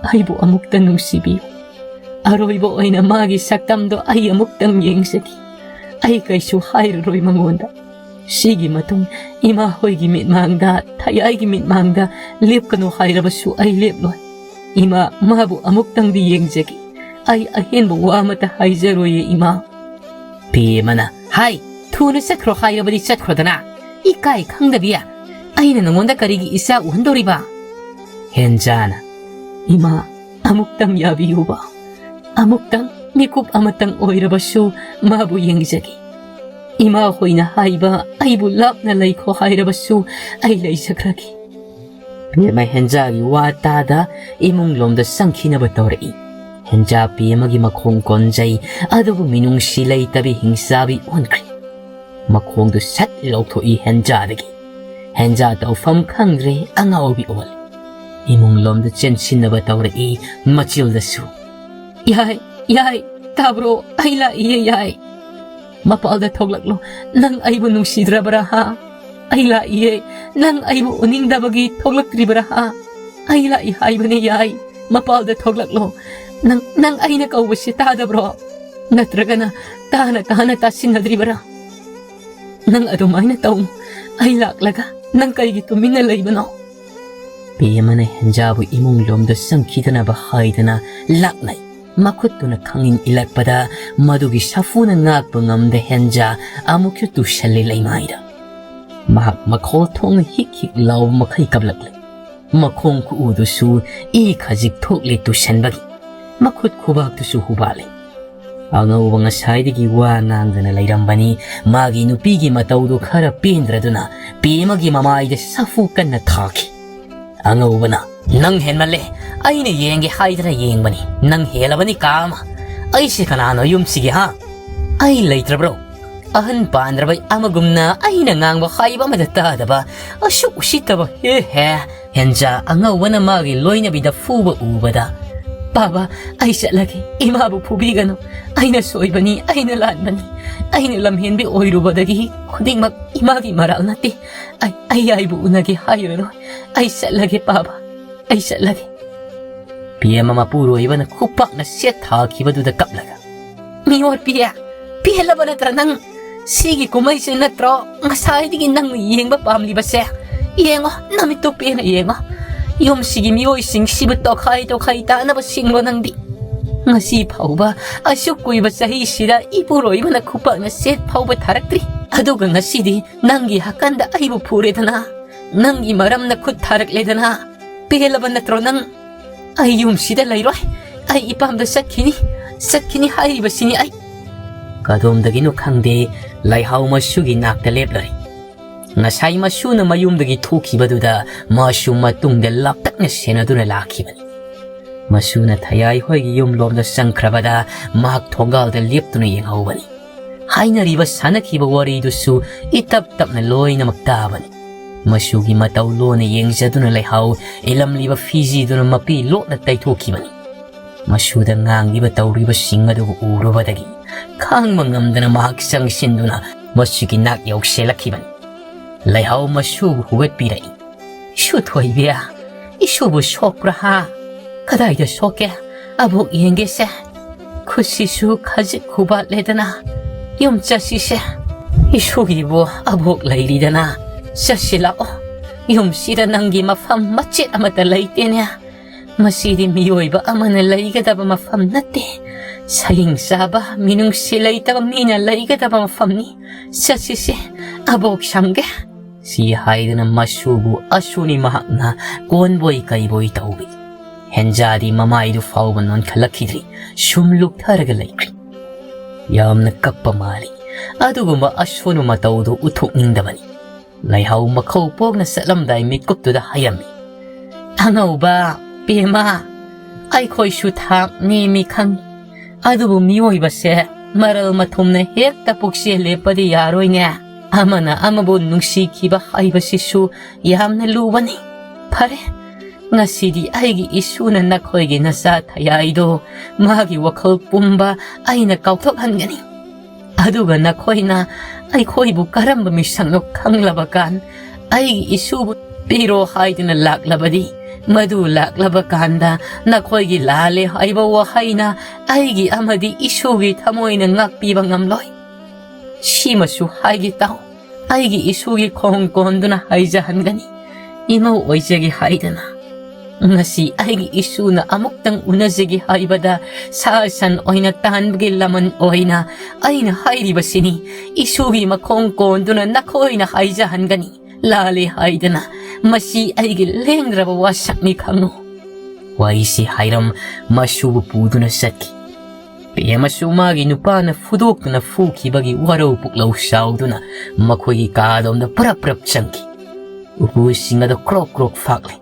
ꯑꯩꯕꯨ ꯑꯃꯨꯛꯇ ꯅꯨꯡꯁꯤꯕꯤꯌꯨ꯫ ꯑꯔꯣꯏꯕ ꯑꯣꯏꯅ ꯃꯥꯒꯤ ꯁꯛꯇꯝꯗꯣ ꯑꯩ ꯑꯃꯨꯛꯇꯪ ꯌꯦꯡꯖꯒꯦ꯫ ꯑꯩ ꯀꯩꯁꯨ ꯍꯥꯏꯔꯔꯣꯏ ꯃꯉꯣꯟꯗ꯫ ꯁꯤꯒꯤ ꯃꯇꯨꯡ ꯏꯃꯥ ꯍꯣꯏꯒꯤ ꯃꯤꯠꯃꯥꯡꯗ, ꯊꯌꯥꯏꯒꯤ ꯃꯤꯠꯃꯥꯡꯗ ꯂꯦꯞꯀꯅꯨ ꯍꯥꯏꯔꯕꯁꯨ ꯑꯩ ꯂꯦꯞꯂꯣꯏ꯫ ꯏꯃꯥ, ꯃꯥꯕꯨ ꯑꯃꯨꯛꯇꯪꯗꯤ ꯌꯦꯡꯖꯒꯦ꯫ ꯑꯩ ꯑꯍꯦꯟꯕ ꯋꯥ ꯑꯃꯠꯇ ꯍꯥꯏꯖꯔꯣꯏꯌꯦ, ꯏꯃꯥ꯫" ꯄꯦꯃꯅ, "ꯍꯥꯏ, ꯊꯨꯅ ꯆꯠꯈ꯭ꯔꯣ ꯍꯥꯏꯔꯕꯗꯤ ꯆꯠꯈ꯭ꯔꯣꯗꯅ꯫ ꯏꯀꯥꯏ ꯈꯪꯗꯕꯤ, ꯑꯩꯅ ꯅꯉꯣꯟꯗ ꯀꯔꯤꯒꯤ ꯏꯆꯥ ꯎꯍꯟꯗꯧꯔꯤꯕ?" ꯍꯦꯟꯖꯥꯅ, "ꯏꯃꯥ, ꯑꯃꯨꯛꯇꯪ ꯌꯥꯕꯤꯌꯨꯕ꯫ ꯑꯃꯨꯛꯇꯪ ꯃꯤꯀꯨꯞ ꯑꯃꯇꯪ ꯑꯣꯏꯔꯕꯁꯨ ꯃꯥꯕꯨ ꯌꯦꯡꯖꯒꯦ꯫ ꯏꯃꯥ ꯍꯣꯏꯅ ꯍꯥꯏꯕ ꯑꯩꯕꯨ ꯂꯥꯞꯅ ꯂꯩꯈꯣ ꯍꯥꯏꯔꯕꯁꯨ ꯑꯩ ꯂꯩꯖꯈ꯭ꯔꯒꯦ꯫" ꯄꯦꯃ ꯍꯦꯟꯖꯥꯒꯤ ꯋꯥ ꯇꯥꯗ ꯏꯃꯨꯡ ꯂꯣꯝꯗ ꯆꯪꯈꯤꯅꯕ ꯇꯧꯔꯛꯏ꯫ ꯍꯦꯟꯖꯥ ꯄꯦꯃꯒꯤ ꯃꯈꯣꯡ ꯀꯣꯟꯖꯩ, ꯑꯗꯨꯕꯨ ꯃꯤꯅꯨꯡꯁꯤ ꯂꯩꯇꯕꯤ ꯍꯤꯡꯆꯥꯕꯤ ꯑꯣꯟꯈ꯭ꯔꯦ꯫ ꯃꯈꯣꯡꯗꯨ ꯁꯠ ꯂꯧꯊꯣꯛꯏ ꯍꯦꯟꯖꯥꯗꯒꯤ꯫ ꯍꯦꯟꯖꯥ ꯇꯧꯐꯝ ꯈꯪꯗ꯭ꯔꯦ, ꯑꯉꯥꯎꯕꯤ ꯑꯣꯜꯂꯦ꯫ ꯏꯃꯨꯡ ꯂꯣꯝꯗ ꯆꯦꯟꯁꯤꯟꯅꯕ ꯇꯧꯔꯛꯏ ꯃꯆꯤꯜꯗꯁꯨ꯫ "ꯌꯥꯏ, ꯌꯥꯏ, ꯇꯥꯕ꯭ꯔꯣ? ꯑꯩ ꯂꯥꯛꯏꯌꯦ, ꯌꯥꯏ꯫ ꯃꯄꯥꯜꯗ ꯊꯣꯛꯂꯛꯂꯣ꯫ ꯅꯪ ꯑꯩꯕꯨ ꯅꯨꯡꯁꯤꯗ꯭ꯔꯕ꯭ꯔꯥ, ꯍꯥ? ꯑꯩ ꯂꯥꯛꯏꯌꯦ꯫ ꯅꯪ ꯑꯩꯕꯨ ꯎꯅꯤꯡꯗꯕꯒꯤ ꯊꯣꯛꯂꯛꯇ꯭ꯔꯤꯕ꯭ꯔꯥ, ꯍꯥ? ꯑꯩ ꯂꯥꯛꯏ ꯍꯥꯏꯕꯅꯦ, ꯌꯥꯏ꯫ ꯃꯄꯥꯜꯗ ꯊꯣꯛꯂꯛꯂꯣ꯫ ꯅꯪ, ꯅꯪ ꯑꯩꯅ ꯀꯧꯕꯁꯤ ꯇꯥꯗꯕ꯭ꯔꯣ? ꯅꯠꯇ꯭ꯔꯒꯅ ꯇꯥꯅ ꯇꯥꯅ ꯇꯥꯁꯤꯟꯅꯗ꯭ꯔꯤꯕ꯭ꯔꯥ? ꯅꯪ ꯑꯗꯨꯃꯥꯏꯅ ꯇꯧꯅꯨ꯫ ꯑꯩ ꯂꯥꯛꯂꯒ ꯅꯪ ꯀꯩꯒꯤ ꯇꯨꯃꯤꯟꯅ ꯂꯩꯕꯅꯣ?" ꯄꯦꯃꯅ ꯍꯦꯟꯖꯥꯕꯨ ꯏꯃꯨꯡ ꯂꯣꯝꯗ ꯆꯪꯈꯤꯗꯅꯕ ꯍꯥꯏꯗꯅ ꯂꯥꯛꯅꯩ꯫ ꯃꯈꯨꯠꯇꯨꯅ ꯈꯪꯏꯟ ꯏꯜꯂꯛꯄꯗ ꯃꯗꯨꯒꯤ ꯁꯥꯐꯨꯅ ꯉꯥꯛꯄ ꯉꯝꯗ ꯍꯦꯟꯖꯥ ꯑꯃꯨꯛꯁꯨ ꯇꯨꯁꯜꯂꯦ ꯂꯩꯃꯥꯏꯗ꯫ ꯃꯍꯥꯛ ꯃꯈꯣꯜ ꯊꯣꯛꯅ ꯍꯤꯛ ꯍꯤꯛ ꯂꯥꯎꯕ ꯃꯈꯩ ꯀꯞꯂꯛꯂꯦ꯫ ꯃꯈꯣꯡ ꯈꯨꯎꯗꯨꯁꯨ ꯏ ꯈꯖꯤꯛ ꯊꯣꯛꯂꯦ ꯇꯨꯁꯟꯕꯒꯤ꯫ ꯃꯈꯨꯠ ꯈꯨꯕꯥꯛꯇꯨꯁꯨ ꯍꯨꯕꯥꯠꯂꯦ꯫ ꯑꯉꯧꯕ ꯉꯁꯥꯏꯗꯒꯤ ꯋꯥ ꯉꯥꯡꯗꯅ ꯂꯩꯔꯝꯕꯅꯤ꯫ ꯃꯥꯒꯤ ꯅꯨꯄꯤꯒꯤ ꯃꯇꯧꯗꯨ ꯈꯔ ꯄꯦꯟꯗ꯭ꯔꯗꯨꯅ ꯄꯦꯃꯒꯤ ꯃꯃꯥꯏꯗ ꯁꯥꯐꯨ ꯀꯟꯅ ꯊꯥꯈꯤ꯫ ꯑꯉꯧꯕꯅ, "ꯅꯪ ꯍꯦꯟꯃꯜꯂꯦ꯫ ꯑꯩꯅ ꯌꯦꯡꯒꯦ ꯍꯥꯏꯗꯅ ꯌꯦꯡꯕꯅꯤ꯫ ꯅꯪ ꯍꯦꯜꯂꯕꯅꯤ ꯀꯥ ꯑꯃ꯫ ꯑꯩꯁꯦ ꯀꯅꯥꯅꯣ ꯌꯨꯝꯁꯤꯒꯤ, ꯍꯥ? ꯑꯩ ꯂꯩꯇ꯭ꯔꯕ꯭ꯔꯣ? ꯑꯍꯟ ꯄꯥꯟꯗ꯭ꯔꯕ ꯑꯃꯒꯨꯝꯅ ꯑꯩꯅ ꯉꯥꯡꯕ ꯍꯥꯏꯕ ꯑꯃꯗ ꯇꯥꯗꯕ ꯑꯁꯨꯛ ꯎꯁꯤꯠꯇꯕ, ꯍꯦ ꯍꯦ!" ꯍꯦꯟꯖꯥ ꯑꯉꯧꯕꯅ ꯃꯥꯒꯤ ꯂꯣꯏꯅꯕꯤꯗ ꯐꯨꯕ ꯎꯕꯗ ꯄꯥꯕ, ꯑꯩ ꯆꯠꯂꯒꯦ꯫ ꯏꯃꯥꯕꯨ ꯐꯨꯕꯤꯒꯅꯨ꯫ ꯑꯩꯅ ꯁꯣꯏꯕꯅꯤ, ꯑꯩꯅ ꯂꯥꯟꯕꯅꯤ꯫ ꯑꯩꯅ ꯂꯝꯍꯦꯟꯕꯤ ꯑꯣꯏꯔꯨꯕꯗꯒꯤ ꯈꯨꯗꯤꯡꯃꯛ ꯏꯃꯥꯒꯤ ꯃꯔꯥꯜ ꯅꯠꯇꯦ꯫ ꯑꯩ, ꯑꯩ ꯑꯩꯕꯨ ꯎꯅꯒꯦ ꯍꯥꯏꯔꯔꯣꯏ꯫ ꯑꯩ ꯆꯠꯂꯒꯦ ꯄꯥꯕ, ꯑꯩ ꯆꯠꯂꯒꯦ꯫ ꯄꯤ ꯑꯦꯝ ꯑꯃ ꯄꯨꯔꯣꯏꯕꯅ ꯈꯨꯄꯥꯛꯅ ꯁꯦꯠ ꯊꯥꯈꯤꯕꯗꯨꯗ ꯀꯞꯂꯒ, "ꯃꯤꯑꯣꯠꯄꯤ, ꯄꯦꯜꯂꯕ ꯅꯠꯇ꯭ꯔ ꯅꯪ? ꯁꯤꯒꯤ ꯀꯨꯝꯍꯩꯁꯦ ꯅꯠꯇ꯭ꯔꯣ ꯉꯁꯥꯏꯗꯒꯤ ꯅꯪꯅ ꯌꯦꯡꯕ ꯄꯥꯝꯂꯤꯕꯁꯦ? ꯌꯦꯡꯉꯣ, ꯅꯃꯤꯠꯇꯣ ꯄꯦꯟꯅ ꯌꯦꯡꯉꯣ꯫ ꯌꯨꯝꯁꯤꯒꯤ ꯃꯤꯑꯣꯏꯁꯤꯡꯁꯤꯕꯨ ꯇꯣꯈꯥꯏ ꯇꯣꯈꯥꯏ ꯇꯥꯅꯕ ꯁꯤꯡꯂꯣ ꯅꯪꯗꯤ꯫ ꯉꯁꯤ ꯐꯥꯎꯕ, ꯑꯁꯨꯛ ꯀꯨꯏꯕ ꯆꯍꯤꯁꯤꯗ ꯏꯄꯨꯔꯣꯏꯕꯅ ꯈꯨꯄꯥꯛꯅ ꯁꯦꯠ ꯐꯥꯎꯕ ꯊꯥꯔꯛꯇ꯭ꯔꯤ꯫ ꯑꯗꯨꯒ ꯉꯁꯤꯗꯤ ꯅꯪꯒꯤ ꯍꯥꯀꯟꯗ ꯑꯩꯕꯨ ꯐꯨꯔꯦꯗꯅ, ꯅꯪꯒꯤ ꯃꯔꯝꯅ ꯈꯨꯠ ꯊꯥꯔꯛꯂꯦꯗꯅ꯫ ꯄꯦꯜꯂꯕ ꯅꯠꯇ꯭ꯔꯣ ꯅꯪ? ꯑꯩ ꯌꯨꯝꯁꯤꯗ ꯂꯩꯔꯣꯏ꯫ ꯑꯩ ꯏꯄꯥꯝꯗ ꯆꯠꯈꯤꯅꯤ, ꯆꯠꯈꯤꯅꯤ ꯍꯥꯏꯔꯤꯕꯁꯤꯅꯤ ꯑꯩ꯫" ꯀꯗꯣꯝꯗꯒꯤꯅꯣ ꯈꯪꯗꯦ, ꯂꯩꯍꯥꯎ ꯃꯁꯨꯒꯤ ꯅꯥꯛꯇ ꯂꯦꯞꯂꯔꯦ꯫ ꯉꯁꯥꯏ ꯃꯁꯨꯅ ꯃꯌꯨꯝꯗꯒꯤ ꯊꯣꯛꯈꯤꯕꯗꯨꯗ ꯃꯁꯨ ꯃꯇꯨꯡꯗ ꯂꯥꯞꯇꯛꯅ ꯁꯦꯟꯅꯗꯨꯅ ꯂꯥꯛꯈꯤꯕꯅꯤ꯫ ꯃꯁꯨꯅ ꯊꯌꯥꯏ ꯍꯣꯏꯒꯤ ꯌꯨꯝꯂꯣꯝꯗ ꯆꯪꯈ꯭ꯔꯕꯗ ꯃꯍꯥꯛ ꯊꯣꯡꯒꯥꯜꯗ ꯂꯦꯞꯇꯨꯅ ꯌꯦꯡꯍꯧꯕꯅꯤ꯫ ꯍꯥꯏꯅꯔꯤꯕ ꯁꯥꯟꯅꯈꯤꯕ ꯋꯥꯔꯤꯗꯨꯁꯨ ꯏꯇꯞ ꯇꯞꯅ ꯂꯣꯏꯅꯃꯛ ꯇꯥꯕꯅꯤ꯫ ꯃꯁꯨꯒꯤ ꯃꯇꯧ ꯂꯣꯟꯅ ꯌꯦꯡꯖꯗꯨꯅ ꯂꯩꯍꯥꯎ ꯏꯂꯝꯂꯤꯕ ꯐꯤꯖꯤꯗꯨꯅ ꯃꯄꯤ ꯂꯣꯠꯅ ꯇꯩꯊꯣꯛꯈꯤꯕꯅꯤ꯫ ꯃꯁꯨꯗ ꯉꯥꯡꯂꯤꯕ ꯇꯧꯔꯤꯕꯁꯤꯡ ꯑꯗꯨꯕꯨ ꯎꯔꯨꯕꯗꯒꯤ ꯈꯥꯡꯕ ꯉꯝꯗꯅ ꯃꯍꯥꯛ ꯆꯪꯁꯤꯟꯗꯨꯅ ꯃꯁꯨꯒꯤ ꯅꯥꯛ ꯌꯧꯁꯤꯜꯂꯛꯈꯤꯕꯅꯤ꯫ ꯂꯩꯍꯥꯎ ꯃꯁꯨꯕꯨ ꯍꯨꯒꯠꯄꯤꯔꯛꯏ꯫ "ꯏꯁꯨ ꯊꯣꯏꯕꯤ, ꯏꯁꯨꯕꯨ ꯁꯣꯛꯄ꯭ꯔꯥ ꯍꯥ? ꯀꯗꯥꯏꯗ ꯁꯣꯛꯀꯦ? ꯑꯕꯣꯛ ꯌꯦꯡꯒꯦꯁꯦ꯫ ꯈꯨꯠꯁꯤꯁꯨ ꯈꯖꯤꯛ ꯈꯨꯕꯥꯠꯂꯦꯗꯅ꯫ ꯌꯨꯝ ꯆꯠꯁꯤꯁꯦ꯫ ꯏꯁꯨꯒꯤꯕꯨ ꯑꯕꯣꯛ ꯂꯩꯔꯤꯗꯅ꯫ ꯆꯠꯁꯤ ꯂꯥꯛꯑꯣ꯫ ꯌꯨꯝꯁꯤꯗ ꯅꯪꯒꯤ ꯃꯐꯝ ꯃꯆꯦꯠ ꯑꯃꯠꯇ ꯂꯩꯇꯦꯅꯦ꯫ ꯃꯁꯤꯗꯤ ꯃꯤꯑꯣꯏꯕ ꯑꯃꯅ ꯂꯩꯒꯗꯕ ꯃꯐꯝ ꯅꯠꯇꯦ꯫ ꯁꯌꯤꯡ ꯆꯥꯕ, ꯃꯤꯅꯨꯡꯁꯤ ꯂꯩꯇꯕ ꯃꯤꯅ ꯂꯩꯒꯗꯕ ꯃꯐꯝꯅꯤ꯫ ꯆꯠꯁꯤꯁꯦ, ꯑꯕꯣꯛ ꯁꯝꯒꯦ꯫" ꯁꯤ ꯍꯥꯏꯗꯨꯅ ꯃꯁꯨꯕꯨ ꯑꯁꯨꯅꯤ ꯃꯍꯥꯛꯅ ꯀꯣꯟꯕꯣꯏ ꯀꯩꯕꯣꯏ ꯇꯧꯏ꯫ ꯍꯦꯟꯖꯥꯗꯤ ꯃꯃꯥꯏꯗꯨ ꯐꯥꯎꯕ ꯅꯣꯟꯈꯠꯂꯛꯈꯤꯗ꯭ꯔꯤ, ꯁꯨꯝ ꯂꯨꯞꯊꯔꯒ ꯂꯩꯈ꯭ꯔꯤ꯫ ꯌꯥꯝꯅ ꯀꯞꯄ ꯃꯥꯜꯂꯤ꯫ ꯑꯗꯨꯒꯨꯝꯕ ꯑꯁꯣꯟꯕ ꯃꯇꯧꯗꯨ ꯎꯠꯊꯣꯛꯅꯤꯡꯗꯕꯅꯤ꯫ ꯂꯩꯍꯥꯎ ꯃꯈꯧ ꯄꯣꯛꯅ ꯆꯠꯂꯝꯗꯥꯏ ꯃꯤꯀꯨꯞꯇꯨꯗ ꯍꯥꯏꯔꯝꯃꯤ꯫ "ꯑꯉꯧꯕ, ꯄꯦꯃꯥ, ꯑꯩꯈꯣꯏꯁꯨ ꯊꯥꯛ ꯅꯦꯝꯃꯤ ꯈꯪꯏ꯫ ꯑꯗꯨꯕꯨ ꯃꯤꯑꯣꯏꯕꯁꯦ ꯃꯔꯜ ꯃꯊꯨꯝꯅ ꯍꯦꯛꯇ ꯄꯨꯛꯆꯦꯜ ꯂꯦꯞꯄꯗꯤ ꯌꯥꯔꯣꯏꯅꯦ꯫ ꯑꯃꯅ ꯑꯃꯕꯨ ꯅꯨꯡꯁꯤꯈꯤꯕ ꯍꯥꯏꯕꯁꯤꯁꯨ ꯌꯥꯝꯅ ꯂꯨꯕꯅꯤ꯫ ꯐꯔꯦ, "ꯉꯁꯤꯗꯤ ꯑꯩꯒꯤ ꯏꯁꯨꯅ ꯅꯈꯣꯏꯒꯤ ꯅꯆꯥ ꯊꯌꯥꯏꯗꯣ ꯃꯥꯒꯤ ꯋꯥꯈꯜ ꯄꯨꯝꯕ ꯑꯩꯅ ꯀꯥꯎꯊꯣꯛꯍꯟꯒꯅꯤ꯫ ꯑꯗꯨꯒ ꯅꯈꯣꯏꯅ ꯑꯩꯈꯣꯏꯕꯨ ꯀꯔꯝꯕ ꯃꯤꯁꯛꯅꯣ ꯈꯪꯂꯕ ꯀꯥꯟ, ꯑꯩꯒꯤ ꯏꯁꯨꯕꯨ ꯄꯤꯔꯣ ꯍꯥꯏꯗꯨꯅ ꯂꯥꯛꯂꯕꯗꯤ, ꯃꯗꯨ ꯂꯥꯛꯂꯕ ꯀꯥꯟꯗ ꯅꯈꯣꯏꯒꯤ ꯂꯥꯜꯂꯦ ꯍꯥꯏꯕ ꯋꯥꯍꯩꯅ ꯑꯩꯒꯤ ꯑꯃꯗꯤ ꯏꯁꯨꯒꯤ ꯊꯃꯣꯏꯅ ꯉꯥꯛꯄꯤꯕ ꯉꯝꯂꯣꯏ꯫ ꯁꯤꯃꯁꯨ ꯍꯥꯏꯒꯦ ꯇꯥꯎ, ꯑꯩꯒꯤ ꯏꯁꯨꯒꯤ ꯈꯣꯡ ꯀꯣꯟꯗꯨꯅ ꯍꯥꯏꯖꯍꯟꯒꯅꯤ, ꯏꯃꯧ ꯑꯣꯏꯖꯒꯦ ꯍꯥꯏꯗꯅ꯫ ꯉꯁꯤ ꯑꯩꯒꯤ ꯏꯁꯨꯅ ꯑꯃꯨꯛꯇꯪ ꯎꯅꯖꯒꯦ ꯍꯥꯏꯕꯗ ꯁꯥ ꯁꯟ ꯑꯣꯏꯅ ꯇꯥꯟꯕꯒꯤ ꯂꯃꯟ ꯑꯣꯏꯅ ꯑꯩꯅ ꯍꯥꯏꯔꯤꯕꯁꯤꯅꯤ, ꯏꯁꯨꯒꯤ ꯃꯈꯣꯡ ꯀꯣꯟꯗꯨꯅ ꯅꯈꯣꯏꯅ ꯍꯥꯏꯖꯍꯟꯒꯅꯤ, ꯂꯥꯜꯂꯦ ꯍꯥꯏꯗꯅ꯫ ꯃꯁꯤ ꯑꯩꯒꯤ ꯂꯦꯡꯗ꯭ꯔꯕ ꯋꯥꯁꯛꯅꯤ ꯈꯪꯉꯨ"꯫ ꯋꯥꯔꯤꯁꯤ ꯍꯥꯏꯔꯝ ꯃꯁꯨꯕꯨ ꯄꯨꯗꯨꯅ ꯆꯠꯈꯤ꯫ ꯄꯦꯝꯃꯁꯨ ꯃꯥꯒꯤ ꯅꯨꯄꯥꯅ ꯐꯨꯗꯣꯛꯇꯨꯅ ꯐꯨꯈꯤꯕꯒꯤ ꯋꯥꯔꯧ ꯄꯨꯛꯂꯧ ꯁꯥꯎꯗꯨꯅ ꯃꯈꯣꯏꯒꯤ ꯀꯥꯗꯣꯝꯗ ꯄꯨꯔꯞ ꯄꯨꯔꯞ ꯆꯪꯈꯤ꯫ ꯎꯄꯨꯁꯤꯡ ꯑꯗꯨ ꯀ꯭ꯔꯣꯛ ꯀ꯭ꯔꯣꯛ ꯐꯥꯛꯂꯦ꯫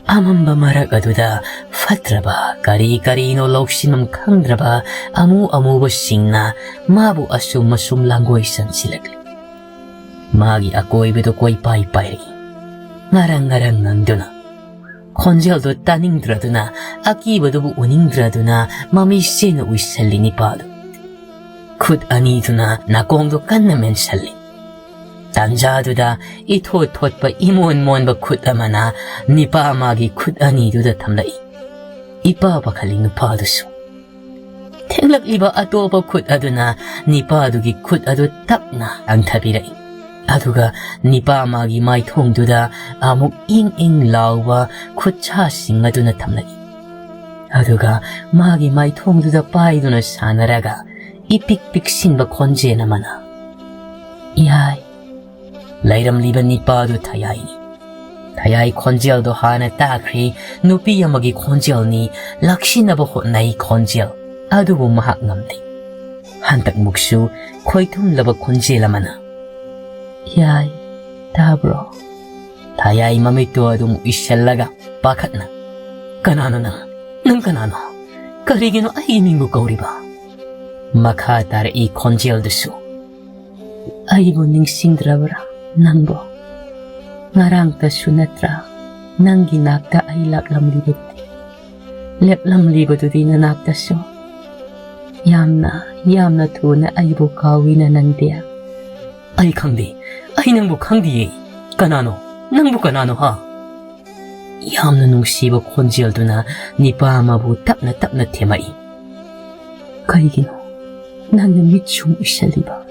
ꯑꯃꯝꯕ ꯃꯔꯛ ꯑꯗꯨꯗ ꯐꯠꯇ꯭ꯔꯕ ꯀꯔꯤ ꯀꯔꯤꯅꯣ ꯂꯧꯁꯤꯟꯐꯝ ꯈꯪꯗ꯭ꯔꯕ ꯑꯃꯨ ꯑꯃꯨꯕꯁꯤꯡꯅ ꯃꯥꯕꯨ ꯑꯁꯨꯝ ꯑꯁꯨꯝ ꯂꯥꯡꯒꯣꯏ ꯆꯟꯁꯤꯜꯂꯛꯂꯤ꯫ ꯃꯥꯒꯤ ꯑꯀꯣꯏꯕꯗꯨ ꯀꯣꯏꯄꯥꯏ ꯄꯥꯏꯔꯛꯏ꯫ ꯉꯔꯪ ꯉꯔꯪ ꯉꯪꯗꯨꯅ, ꯈꯣꯟꯖꯦꯜꯗꯨ ꯇꯥꯅꯤꯡꯗ꯭ꯔꯗꯨꯅ, ꯑꯀꯤꯕꯗꯨꯕꯨ ꯎꯅꯤꯡꯗ꯭ꯔꯗꯨꯅ ꯃꯃꯩ ꯁꯦꯡꯅ ꯎꯏꯁꯜꯂꯤ ꯅꯤꯄꯥꯗꯨ꯫ ꯈꯨꯠ ꯑꯅꯤꯗꯨꯅ ꯅꯥꯀꯣꯡꯗꯨ ꯀꯟꯅ ꯃꯦꯟꯁꯜꯂꯤ꯫ ꯇꯥꯟꯖꯥꯗꯨꯗ ꯏꯊꯣꯠ ꯊꯣꯠꯄ ꯏꯃꯣꯟ ꯃꯣꯟꯕ ꯈꯨꯠ ꯑꯃꯅ ꯅꯤꯄꯥ ꯃꯥꯒꯤ ꯈꯨꯠ ꯑꯅꯤꯗꯨꯗ ꯊꯝꯂꯛꯏ꯫ ꯏꯄꯥ ꯄꯥꯈꯠꯂꯤ ꯅꯨꯄꯥꯗꯨꯁꯨ꯫ ꯊꯦꯡꯂꯛꯂꯤꯕ ꯑꯇꯣꯞꯄ ꯈꯨꯠ ꯑꯗꯨꯅ ꯅꯤꯄꯥꯗꯨꯒꯤ ꯈꯨꯠ ꯑꯗꯨ ꯇꯞꯅ ꯂꯥꯡꯊꯕꯤꯔꯛꯏ꯫ ꯑꯗꯨꯒ ꯅꯤꯄꯥ ꯃꯥꯒꯤ ꯃꯥꯏꯊꯣꯡꯗꯨꯗ ꯑꯃꯨꯛ ꯏꯪ ꯏꯪ ꯂꯥꯎꯕ ꯈꯨꯠꯁꯥꯁꯤꯡ ꯑꯗꯨꯅ ꯊꯝꯂꯛꯏ꯫ ꯑꯗꯨꯒ ꯃꯥꯒꯤ ꯃꯥꯏꯊꯣꯡꯗꯨꯗ ꯄꯥꯏꯗꯨꯅ ꯁꯥꯟꯅꯔꯒ ꯏꯄꯤꯛ ꯄꯤꯛꯁꯤꯟꯕ ꯈꯣꯟꯖꯦꯜ ꯑꯃꯅ, "ꯌꯥꯏ"꯫ ꯂꯩꯔꯝꯂꯤꯕ ꯅꯤꯄꯥꯗꯨ ꯊꯌꯥꯏꯅꯤ꯫ ꯊꯌꯥꯏ ꯈꯣꯟꯖꯦꯜꯗꯣ ꯍꯥꯟꯅ ꯇꯥꯈ꯭ꯔꯦ, ꯅꯨꯄꯤ ꯑꯃꯒꯤ ꯈꯣꯟꯖꯦꯜꯅꯤ, ꯂꯥꯛꯁꯤꯟꯅꯕ ꯍꯣꯠꯅꯩ ꯈꯣꯟꯖꯦꯜ, ꯑꯗꯨꯕꯨ ꯃꯍꯥꯛ ꯉꯝꯗꯦ꯫ ꯍꯟꯗꯛꯃꯨꯛꯁꯨ ꯈꯣꯏꯊꯨꯝꯂꯕ ꯈꯣꯟꯖꯦꯜ ꯑꯃꯅ, "ꯌꯥꯏ, ꯇꯥꯕ꯭ꯔꯣ?" ꯊꯌꯥꯏ ꯃꯃꯤꯠꯇꯣ ꯑꯗꯨꯝ ꯎꯏꯁꯜꯂꯒ ꯄꯥꯈꯠꯅ, "ꯀꯅꯥꯅꯣ ꯅꯪ? ꯅꯪ ꯀꯅꯥꯅꯣ? ꯀꯔꯤꯒꯤꯅꯣ ꯑꯩꯒꯤ ꯃꯤꯡꯕꯨ ꯀꯧꯔꯤꯕ?" ꯃꯈꯥ ꯇꯥꯔꯛꯏ ꯈꯣꯟꯖꯦꯜꯗꯨꯁꯨ, "ꯑꯩꯕꯨ ꯅꯤꯡꯁꯤꯡꯗ꯭ꯔꯕ꯭ꯔꯥ ꯅꯪꯕꯣ? ꯉꯔꯥꯡꯇꯁꯨ ꯅꯠꯇ꯭ꯔꯥ ꯅꯪꯒꯤ ꯅꯥꯛꯇ ꯑꯩ ꯂꯥꯛꯂꯝꯂꯤꯕꯗꯨꯗꯤ, ꯂꯦꯞꯂꯝꯂꯤꯕꯗꯨꯗꯤ ꯅꯅꯥꯛꯇꯁꯨ꯫ ꯌꯥꯝꯅ, ꯌꯥꯝꯅ ꯊꯨꯅ ꯑꯩꯕꯨ ꯀꯥꯎꯏꯅ ꯅꯪꯗꯤ꯫ ꯑꯩ ꯈꯪꯗꯦ, ꯑꯩ ꯅꯪꯕꯨ ꯈꯪꯗꯤꯌꯦ꯫ ꯀꯅꯥꯅꯣ? ꯅꯪꯕꯨ ꯀꯅꯥꯅꯣ, ꯍꯥ? ꯌꯥꯝꯅ ꯅꯨꯡꯁꯤꯕ ꯈꯣꯟꯖꯦꯜꯗꯨꯅ ꯅꯤꯄꯥ ꯑꯃꯕꯨ ꯇꯞꯅ ꯇꯞꯅ ꯊꯦꯝꯃꯛꯏ꯫ ꯀꯩꯒꯤꯅꯣ ꯅꯪꯅ ꯃꯤꯠ ꯁꯨꯝ ꯎꯏꯁꯜꯂꯤꯕ?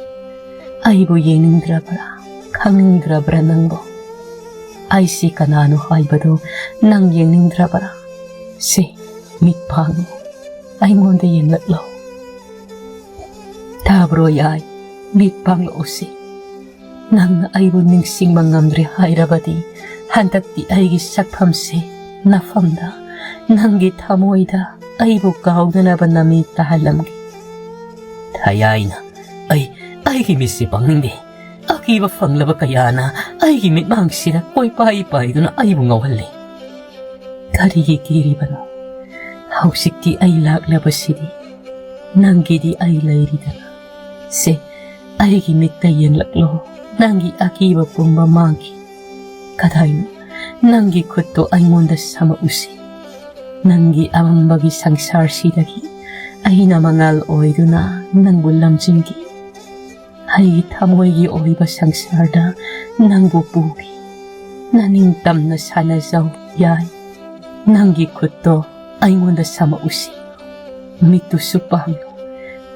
ꯑꯩꯕꯨ ꯌꯦꯡꯅꯤꯡꯗ꯭ꯔꯕ꯭ꯔꯥ? ꯈꯪꯅꯤꯡꯗ꯭ꯔꯕ꯭ꯔꯥ ꯅꯪꯕꯨ? ꯑꯩꯁꯤ ꯀꯅꯥꯅꯣ ꯍꯥꯏꯕꯗꯨ ꯅꯪ ꯌꯦꯡꯅꯤꯡꯗ꯭ꯔꯕ꯭ꯔꯥ? ꯁꯦ, ꯃꯤꯠ ꯄꯥꯡꯉꯨ, ꯑꯩꯉꯣꯟꯗ ꯌꯦꯡꯂꯛꯂꯣ꯫ ꯇꯥꯕ꯭ꯔꯣ ꯌꯥꯏ? ꯃꯤꯠ ꯄꯥꯡꯂꯛꯎꯁꯤ꯫ ꯅꯪꯅ ꯑꯩꯕꯨ ꯅꯤꯡꯁꯤꯡꯕ ꯉꯝꯗ꯭ꯔꯦ ꯍꯥꯏꯔꯕꯗꯤ, ꯍꯟꯗꯛꯇꯤ ꯑꯩꯒꯤ ꯁꯛꯐꯝꯁꯦ ꯅꯐꯝꯗ, ꯅꯪꯒꯤ ꯊꯃꯣꯏꯗ ꯑꯩꯕꯨ ꯀꯥꯎꯗꯅꯕ ꯅꯃꯤꯠ ꯇꯥꯍꯜꯂꯝꯒꯦ꯫ ꯊꯌꯥꯏꯅ, ꯑꯩ, ꯑꯩꯒꯤ ꯃꯤꯠꯁꯤ ꯄꯥꯡꯅꯤꯡꯗꯦ꯫ ꯑꯀꯤꯕ ꯐꯪꯂꯕ ꯀꯌꯥꯅ ꯑꯩꯒꯤ ꯃꯤꯠꯃꯥꯡꯁꯤꯗ ꯀꯣꯏꯄꯥꯏ ꯄꯥꯏꯗꯨꯅ ꯑꯩꯕꯨ ꯉꯥꯎꯍꯜꯂꯤ꯫ ꯀꯔꯤꯒꯤ ꯀꯤꯔꯤꯕꯅꯣ? ꯍꯧꯖꯤꯛꯇꯤ ꯑꯩ ꯂꯥꯛꯂꯕꯁꯤꯗꯤ ꯅꯪꯒꯤꯗꯤ ꯑꯩ ꯂꯩꯔꯤꯗꯅ꯫ ꯁꯦ, ꯑꯩꯒꯤ ꯃꯤꯠꯇ ꯌꯦꯡꯂꯛꯂꯣ, ꯅꯪꯒꯤ ꯑꯀꯤꯕ ꯄꯨꯝꯕ ꯃꯥꯡꯈꯤ꯫ ꯀꯗꯥꯏꯅꯣ? ꯅꯪꯒꯤ ꯈꯨꯠꯇꯣ ꯑꯩꯉꯣꯟꯗ ꯁꯥꯃꯛꯎꯁꯤ꯫ ꯅꯪꯒꯤ ꯑꯃꯝꯕꯒꯤ ꯁꯪꯁꯥꯔꯁꯤꯗꯒꯤ ꯑꯩꯅ ꯃꯉꯥꯜ ꯑꯣꯏꯗꯨꯅ ꯅꯪꯕꯨ ꯂꯝꯖꯤꯡꯒꯦ꯫ ꯑꯩꯒꯤ ꯊꯃꯣꯏꯒꯤ ꯑꯣꯏꯕ ꯁꯪꯁꯥꯔꯗ ꯅꯪꯕꯨ ꯄꯨꯒꯦ꯫ ꯅꯅꯤꯡꯇꯝꯅ ꯁꯥꯟꯅꯖꯧ ꯌꯥꯏ꯫ ꯅꯪꯒꯤ ꯈꯨꯠꯇꯣ ꯑꯩꯉꯣꯟꯗ ꯁꯥꯃꯛꯎꯁꯤ꯫ ꯃꯤꯠꯇꯨꯁꯨ ꯄꯥꯡꯂꯨ꯫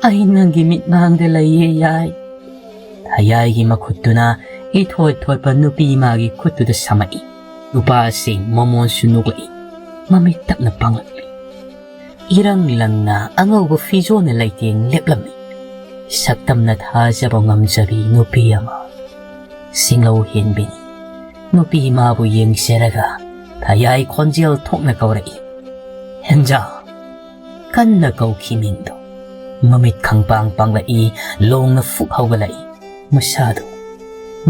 ꯑꯩ ꯅꯪꯒꯤ ꯃꯤꯠꯃꯥꯡꯗ ꯂꯩꯌꯦ ꯌꯥꯏ꯫ ꯊꯌꯥꯏꯒꯤ ꯃꯈꯨꯠꯇꯨꯅ ꯏꯊꯣꯠ ꯊꯣꯠꯄ ꯅꯨꯄꯤ ꯃꯥꯒꯤ ꯈꯨꯠꯇꯨꯗ ꯁꯥꯃꯛꯏ꯫ ꯅꯨꯄꯥꯁꯤ ꯃꯃꯣꯟꯁꯨ ꯅꯣꯛꯂꯛꯏ꯫ ꯃꯃꯤꯠ ꯇꯞꯅ ꯄꯥꯡꯂꯛꯂꯤ꯫ ꯏꯔꯪ ꯂꯪꯅ ꯑꯉꯧꯕ ꯐꯤꯖꯣꯜꯅ ꯂꯩꯇꯦꯡ ꯂꯦꯞꯂꯝꯃꯤ꯫ ꯁꯛꯇꯝꯅ ꯊꯥꯖꯕ ꯉꯝꯖꯕꯤ ꯅꯨꯄꯤ ꯑꯃ꯫ ꯁꯤꯡꯂꯧ ꯍꯦꯟꯕꯤꯅꯤ꯫ ꯅꯨꯄꯤ ꯃꯥꯕꯨ ꯌꯦꯡꯖꯔꯒ ꯊꯌꯥꯏ ꯈꯣꯟꯖꯦꯜ ꯊꯣꯛꯅ ꯀꯧꯔꯛꯏ꯫ "ꯍꯦꯟꯖꯥ!" ꯀꯟꯅ ꯀꯧꯈꯤ ꯃꯤꯡꯗꯣ꯫ ꯃꯃꯤꯠ ꯈꯪꯄꯥꯡ ꯄꯥꯡꯂꯛꯏ, ꯂꯣꯡꯅ ꯐꯨꯛ ꯍꯧꯒꯠꯂꯛꯏ꯫ ꯃꯁꯥꯗꯨ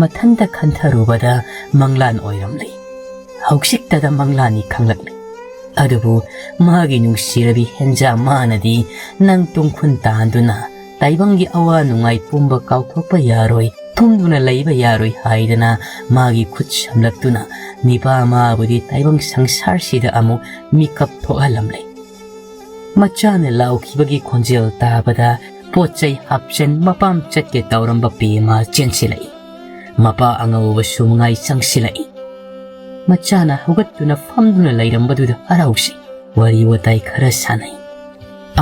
ꯃꯊꯟꯇ ꯈꯟꯊꯔꯨꯕꯗ ꯃꯪꯂꯥꯟ ꯑꯣꯏꯔꯝꯂꯦ꯫ ꯍꯧꯖꯤꯛꯇꯗ ꯃꯪꯂꯥꯟꯅꯤ ꯈꯪꯂꯛꯂꯦ꯫ ꯑꯗꯨꯕꯨ ꯃꯥꯒꯤ ꯅꯨꯡꯁꯤꯔꯕꯤ ꯍꯦꯟꯖꯥ ꯃꯥꯅꯗꯤ ꯅꯪ ꯇꯨꯡꯈꯨꯟ ꯇꯥꯍꯟꯗꯨꯅ ꯇꯥꯏꯕꯪꯒꯤ ꯑꯋꯥ ꯅꯨꯡꯉꯥꯏ ꯄꯨꯝꯕ ꯀꯥꯎꯊꯣꯛꯄ ꯌꯥꯔꯣꯏ ꯇꯨꯝꯗꯨꯅ ꯂꯩꯕ ꯌꯥꯔꯣꯏ ꯍꯥꯏꯗꯅ ꯃꯥꯒꯤ ꯈꯨꯠ ꯁꯝꯂꯛꯇꯨꯅ ꯅꯤꯄꯥ ꯃꯥꯕꯨꯗꯤ ꯇꯥꯏꯕꯪ ꯁꯪꯁꯥꯔꯁꯤꯗ ꯑꯃꯨꯛ ꯃꯤꯀꯞ ꯊꯣꯛꯍꯜꯂꯝꯂꯦ꯫ ꯃꯆꯥꯅ ꯂꯥꯎꯈꯤꯕꯒꯤ ꯈꯣꯟꯖꯦꯜ ꯇꯥꯕꯗ ꯄꯣꯠ ꯆꯩ ꯍꯥꯞꯆꯟ ꯃꯄꯥꯝ ꯆꯠꯀꯦ ꯇꯧꯔꯝꯕ ꯄꯦꯃ ꯆꯦꯟꯁꯤꯜꯂꯛꯏ꯫ ꯃꯄꯥ ꯑꯉꯧꯕꯁꯨ ꯃꯉꯥꯏ ꯆꯪꯁꯤꯜꯂꯛꯏ꯫ ꯃꯆꯥꯅ ꯍꯧꯒꯠꯇꯨꯅ ꯐꯝꯗꯨꯅ ꯂꯩꯔꯝꯕꯗꯨꯗ ꯍꯔꯥꯎꯁꯤ ꯋꯥꯔꯤ ꯋꯥꯇꯥꯏ ꯈꯔ ꯁꯥꯟꯅꯩ꯫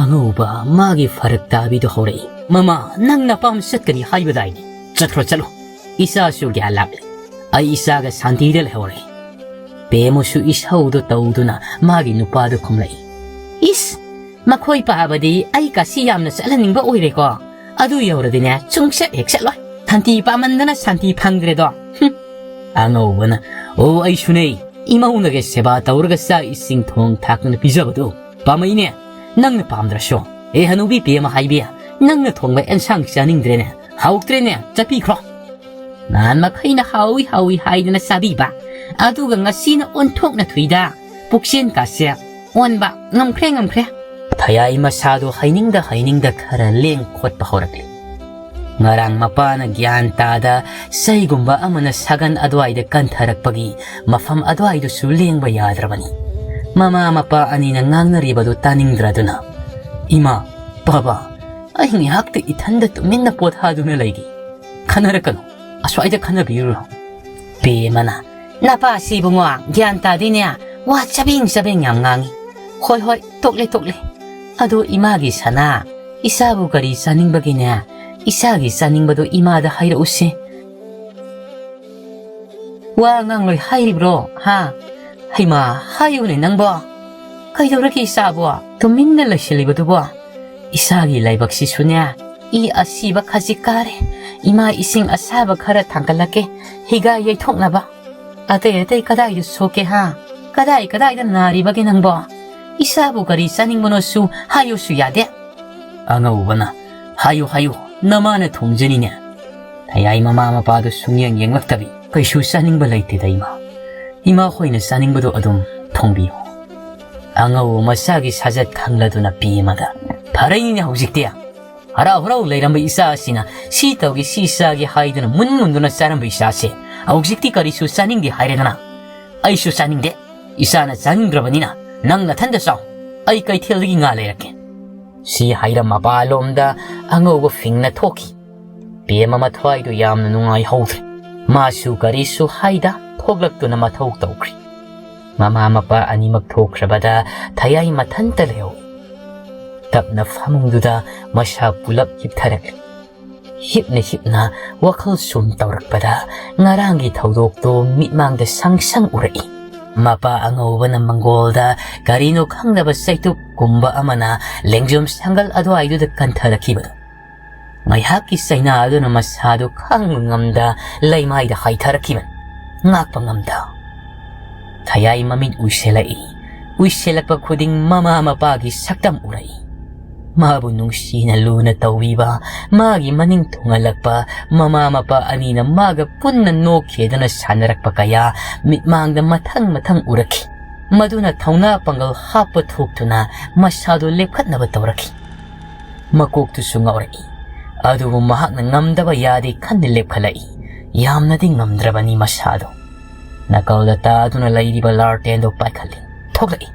ꯑꯉꯧꯕ ꯃꯥꯒꯤ ꯐꯔꯛ ꯇꯥꯕꯤꯗꯨ ꯍꯧꯔꯛꯏ꯫ "ꯃꯃꯥ, ꯅꯪ ꯅꯄꯥꯝ ꯆꯠꯀꯅꯤ ꯍꯥꯏꯕꯗꯥꯏꯅꯦ? ꯆꯠꯈ꯭ꯔꯣ, ꯆꯠꯂꯣ꯫ ꯏꯆꯥꯁꯨ ꯒ꯭ꯌꯥꯟ ꯂꯥꯛꯂꯦ꯫ ꯑꯩ ꯏꯆꯥꯒ ꯁꯥꯟꯇꯤꯗ ꯂꯩꯍꯧꯔꯦ꯫" ꯄꯦꯃꯁꯨ ꯏꯁꯧꯗꯣ ꯇꯧꯗꯨꯅ ꯃꯥꯒꯤ ꯅꯨꯄꯥꯗꯨ ꯈꯨꯝꯂꯛꯏ꯫ "ꯏꯁ, ꯃꯈꯣꯏ ꯄꯥꯕꯗꯤ ꯑꯩ ꯀꯥꯁꯤ ꯌꯥꯝꯅ ꯆꯠꯍꯟꯅꯤꯡꯕ ꯑꯣꯏꯔꯦꯀꯣ꯫ ꯑꯗꯨ ꯌꯧꯔꯗꯤꯅꯦ, ꯁꯨꯡꯆꯠ ꯍꯦꯛ ꯆꯠꯂꯣꯏ꯫ ꯁꯥꯟꯇꯤ ꯄꯥꯃꯟꯗꯅ ꯁꯥꯟꯇꯤ ꯐꯪꯗ꯭ꯔꯦꯗꯣ꯫ ꯍꯨꯝ꯫" ꯑꯉꯧꯕꯅ, "ꯑꯣ, ꯑꯩꯁꯨꯅꯦ꯫ ꯏꯃꯧꯅꯒ ꯁꯦꯕꯥ ꯇꯧꯔꯒ ꯆꯥꯛ ꯏꯁꯤꯡ ꯊꯣꯡ ꯊꯥꯛꯇꯅ ꯄꯤꯖꯕꯗꯣ ꯄꯥꯝꯃꯛꯏꯅꯦ꯫ ꯅꯪꯅ ꯄꯥꯝꯗ꯭ꯔꯁꯨ꯫ ꯑꯦ, ꯍꯅꯨꯕꯤ ꯄꯦꯃ ꯍꯥꯏꯕꯤ, ꯅꯪꯅ ꯊꯣꯡꯕ ꯑꯦꯟꯁꯥꯡ ꯆꯥꯅꯤꯡꯗ꯭ꯔꯦꯅꯦ꯫ ꯍꯥꯎꯇ꯭ꯔꯦꯅꯦ꯫ ꯆꯠꯄꯤꯈ꯭ꯔꯣ꯫" ꯅꯍꯥꯟ ꯃꯈꯩꯅ ꯍꯥꯎꯏ ꯍꯥꯎꯏ ꯍꯥꯏꯗꯅ ꯆꯥꯕꯤꯕ, ꯑꯗꯨꯒ ꯉꯁꯤꯅ ꯑꯣꯟꯊꯣꯛꯅ ꯊꯨꯏꯗ꯫ ꯄꯨꯛꯆꯦꯟ ꯀꯥꯁꯦ ꯑꯣꯟꯕ ꯉꯝꯈ꯭ꯔꯦ, ꯉꯝꯈ꯭ꯔꯦ꯫ ꯊꯌꯥꯏ ꯃꯁꯥꯗꯣ ꯍꯩꯅꯤꯡꯗ ꯍꯩꯅꯤꯡꯗ ꯈꯔ ꯂꯦꯡ ꯈꯣꯠꯄ ꯍꯧꯔꯛꯂꯤ꯫ ꯉꯔꯥꯡ ꯃꯄꯥꯅ ꯒ꯭ꯌꯥꯟ ꯇꯥꯗ ꯆꯩꯒꯨꯝꯕ ꯑꯃꯅ ꯁꯥꯒꯟ ꯑꯗꯨꯋꯥꯏꯗ ꯀꯟꯊꯔꯛꯄꯒꯤ ꯃꯐꯝ ꯑꯗꯨꯋꯥꯏꯗꯨꯁꯨ ꯂꯦꯡꯕ ꯌꯥꯗ꯭ꯔꯕꯅꯤ꯫ ꯃꯃꯥ ꯃꯄꯥ ꯑꯅꯤꯅ ꯉꯥꯡꯅꯔꯤꯕꯗꯨ ꯇꯥꯅꯤꯡꯗ꯭ꯔꯗꯨꯅ, "ꯏꯃꯥ, ꯕꯥꯕꯥ, ꯑꯩ ꯉꯥꯏꯍꯥꯛꯇ ꯏꯊꯟꯗ ꯇꯨꯃꯤꯟꯅ ꯄꯣꯊꯥꯗꯨꯅ ꯂꯩꯒꯦ꯫ ꯈꯟꯅꯔꯛꯀꯅꯨ, ꯑꯁ꯭ꯋꯥꯏꯗ ꯈꯟꯅꯕꯤꯔꯨꯔꯣ꯫" ꯄꯦꯃꯅ, "ꯅꯄꯥꯁꯤ ꯏꯕꯨꯡꯉꯣ, ꯒ꯭ꯌꯥꯟ ꯇꯥꯗꯦꯅꯦ꯫ ꯋꯥ ꯆꯕꯦꯡ ꯆꯕꯦꯡ ꯌꯥꯝ ꯉꯥꯡꯉꯤ꯫ ꯍꯣꯏ, ꯍꯣꯏ, ꯇꯣꯛꯂꯦ, ꯇꯣꯛꯂꯦ꯫ ꯑꯗꯣ ꯏꯃꯥꯒꯤ ꯁꯅꯥ, ꯏꯆꯥꯕꯨ ꯀꯔꯤ ꯆꯥꯅꯤꯡꯕꯒꯤꯅꯦ? ꯏꯆꯥꯒꯤ ꯆꯥꯅꯤꯡꯕꯗꯣ ꯏꯃꯥꯗ ꯍꯥꯏꯔꯛꯎꯁꯦ꯫" "ꯋꯥ ꯉꯥꯡꯂꯣꯏ ꯍꯥꯏꯔꯤꯕ꯭ꯔꯣ, ꯍꯥ? ꯍꯩꯃꯥ, ꯍꯥꯏꯌꯨꯅꯦ ꯅꯪꯕꯣ꯫ ꯀꯩꯗꯧꯔꯒꯦ ꯏꯆꯥꯕꯣ? ꯇꯨꯃꯤꯟꯅ ꯂꯩꯁꯤꯜꯂꯤꯕꯗꯨꯕꯣ? ꯏꯆꯥꯒꯤ ꯂꯥꯏꯕꯛꯁꯤꯁꯨꯅꯦ, ꯏ ꯑꯁꯤꯕ ꯈꯖꯤꯛ ꯀꯥꯔꯦ꯫ ꯏꯃꯥ ꯏꯁꯤꯡ ꯑꯁꯥꯕ ꯈꯔ ꯊꯥꯡꯒꯠꯂꯛꯀꯦ, ꯍꯤꯒꯥ ꯌꯩꯊꯣꯛꯅꯕ꯫ ꯑꯇꯩ ꯑꯇꯩ ꯀꯗꯥꯏꯗ ꯁꯣꯛꯀꯦ, ꯍꯥ? ꯀꯗꯥꯏ ꯀꯗꯥꯏꯗ ꯅꯥꯔꯤꯕꯒꯦ ꯅꯪꯕꯣ? ꯏꯆꯥꯕꯨ ꯀꯔꯤ ꯆꯥꯅꯤꯡꯕꯅꯣꯁꯨ ꯍꯥꯏꯌꯨꯁꯨ ꯌꯥꯗꯦ꯫" ꯑꯉꯧꯕꯅ, "ꯍꯥꯏꯌꯨ, ꯍꯥꯏꯌꯨ, ꯅꯃꯥꯅ ꯊꯣꯡꯖꯅꯤꯅꯦ꯫" ꯊꯌꯥꯏ ꯃꯃꯥ ꯃꯄꯥꯗꯨ ꯁꯨꯡꯌꯦꯡ ꯌꯦꯡꯂꯛꯇꯕꯤ, "ꯀꯩꯁꯨ ꯆꯥꯅꯤꯡꯕ ꯂꯩꯇꯦꯗ ꯏꯃꯥ꯫ ꯏꯃꯥ ꯍꯣꯏꯅ ꯆꯥꯅꯤꯡꯕꯗꯣ ꯑꯗꯨꯝ ꯊꯣꯡꯕꯤꯌꯨ꯫" ꯑꯉꯧꯕ ꯃꯆꯥꯒꯤ ꯁꯥꯖꯠ ꯈꯪꯂꯗꯨꯅ ꯄꯦꯃꯗ, "ꯐꯔꯦꯅꯦ ꯍꯧꯖꯤꯛꯇꯤ꯫ ꯍꯔꯥꯎ ꯍꯔꯥꯎ ꯂꯩꯔꯝꯕ ꯏꯆꯥ ꯑꯁꯤꯅ ꯁꯤ ꯇꯧꯒꯦ, ꯁꯤ ꯆꯥꯒꯦ ꯍꯥꯏꯗꯨꯅ ꯃꯨꯟ ꯃꯨꯟꯗꯨꯅ ꯆꯥꯔꯝꯕ ꯏꯆꯥꯁꯦ ꯍꯧꯖꯤꯛꯇꯤ ꯀꯔꯤꯁꯨ ꯆꯥꯅꯤꯡꯗꯦ ꯍꯥꯏꯔꯦꯗꯅ꯫ ꯑꯩꯁꯨ ꯆꯥꯅꯤꯡꯗꯦ꯫ ꯏꯆꯥꯅ ꯆꯥꯅꯤꯡꯗ꯭ꯔꯕꯅꯤꯅ ꯅꯪ ꯅꯊꯟꯗ ꯆꯥꯎ꯫ ꯑꯩ ꯀꯩꯊꯦꯜꯗꯒꯤ ꯉꯥ ꯂꯩꯔꯛꯀꯦ꯫ ꯁꯤ ꯍꯥꯏꯔ ꯃꯄꯥꯂꯣꯝꯗ ꯑꯉꯧꯕ ꯐꯤꯡꯅ ꯊꯣꯛꯈꯤ꯫ ꯄꯦꯝꯃ ꯃꯊ꯭ꯋꯥꯏꯗꯨ ꯌꯥꯝꯅ ꯅꯨꯡꯉꯥꯏꯍꯧꯗ꯭ꯔꯦ꯫ ꯃꯥꯁꯨ ꯀꯔꯤꯁꯨ ꯍꯥꯏꯗ ꯊꯣꯛꯂꯛꯇꯨꯅ ꯃꯊꯧ ꯇꯧꯈ꯭ꯔꯤ꯫ ꯃꯃꯥ ꯃꯄꯥ ꯑꯅꯤꯃꯛ ꯊꯣꯛꯈ꯭ꯔꯕꯗ ꯊꯌꯥꯏ ꯃꯊꯟꯇ ꯂꯩꯍꯧꯏ꯫ ꯇꯞꯅ ꯐꯃꯨꯡꯗꯨꯗ ꯃꯁꯥ ꯄꯨꯂꯞ ꯍꯤꯞꯊꯔꯛꯂꯤ꯫ ꯍꯤꯞꯅ ꯍꯤꯞꯅ ꯋꯥꯈꯜ ꯁꯨꯝ ꯇꯧꯔꯛꯄꯗ ꯉꯔꯥꯡꯒꯤ ꯊꯧꯗꯣꯛꯇꯣ ꯃꯤꯠꯃꯥꯡꯗ ꯁꯪ ꯁꯪ ꯎꯔꯛꯏ꯫ ꯃꯄꯥ ꯑꯉꯧꯕꯅ ꯃꯪꯒꯣꯜꯗ ꯀꯔꯤꯅꯣ ꯈꯪꯗꯕ ꯆꯩꯇꯨꯞ ꯀꯨꯝꯕ ꯑꯃꯅ ꯂꯦꯡꯖꯨꯝ ꯁꯪꯒꯜ ꯑꯗꯨꯋꯥꯏꯗꯨꯗ ꯀꯟꯊꯔꯛꯈꯤꯕꯗꯣ꯫ ꯉꯥꯏꯍꯥꯛꯀꯤ ꯆꯩꯅꯥ ꯑꯗꯨꯅ ꯃꯁꯥꯗꯨ ꯈꯥꯡꯕ ꯉꯝꯗ ꯂꯩꯃꯥꯏꯗ ꯍꯥꯏꯊꯔꯛꯈꯤꯕꯅꯤ꯫ ꯉꯥꯛꯄ ꯉꯝꯗ ꯊꯌꯥꯏ ꯃꯃꯤꯠ ꯎꯏꯁꯤꯜꯂꯛꯏ꯫ ꯎꯏꯁꯤꯜꯂꯛꯄ ꯈꯨꯗꯤꯡ ꯃꯃꯥ ꯃꯄꯥꯒꯤ ꯁꯛꯇꯝ ꯎꯔꯛꯏ꯫ ꯃꯥꯕꯨ ꯅꯨꯡꯁꯤꯅ ꯂꯨꯅ ꯇꯧꯕꯤꯕ, ꯃꯥꯒꯤ ꯃꯅꯤꯡ ꯊꯨꯡꯍꯜꯂꯛꯄ, ꯃꯃꯥ ꯃꯄꯥ ꯑꯅꯤꯅ ꯃꯥꯒ ꯄꯨꯟꯅ ꯅꯣꯛꯈꯤꯗꯨꯅ ꯁꯥꯟꯅꯔꯛꯄ ꯀꯌꯥ ꯃꯤꯠꯃꯥꯡꯗ ꯃꯊꯪ ꯃꯊꯪ ꯎꯔꯛꯈꯤ꯫ ꯃꯗꯨꯅ ꯊꯧꯅꯥ ꯄꯥꯡꯒꯜ ꯍꯥꯞꯄ ꯊꯣꯛꯇꯨꯅ ꯃꯁꯥꯗꯨ ꯂꯦꯞꯈꯠꯅꯕ ꯇꯧꯔꯛꯈꯤ꯫ ꯃꯀꯣꯛꯇꯨꯁꯨ ꯉꯥꯎꯔꯛꯏ꯫ ꯑꯗꯨꯕꯨ ꯃꯍꯥꯛꯅ ꯉꯝꯗꯕ ꯌꯥꯗꯦ ꯈꯟꯅ ꯂꯦꯞꯈꯠꯂꯛꯏ꯫ ꯌꯥꯝꯅꯗꯤ ꯉꯝꯗ꯭ꯔꯕꯅꯤ ꯃꯁꯥꯗꯣ꯫ ꯅꯥꯀꯜꯗ ꯇꯥꯗꯨꯅ ꯂꯩꯔꯤꯕ ꯂꯥꯔꯇꯦꯟꯗꯣ ꯄꯥꯏꯈꯠꯂꯤ꯫ ꯊꯣꯛꯂꯛꯏ꯫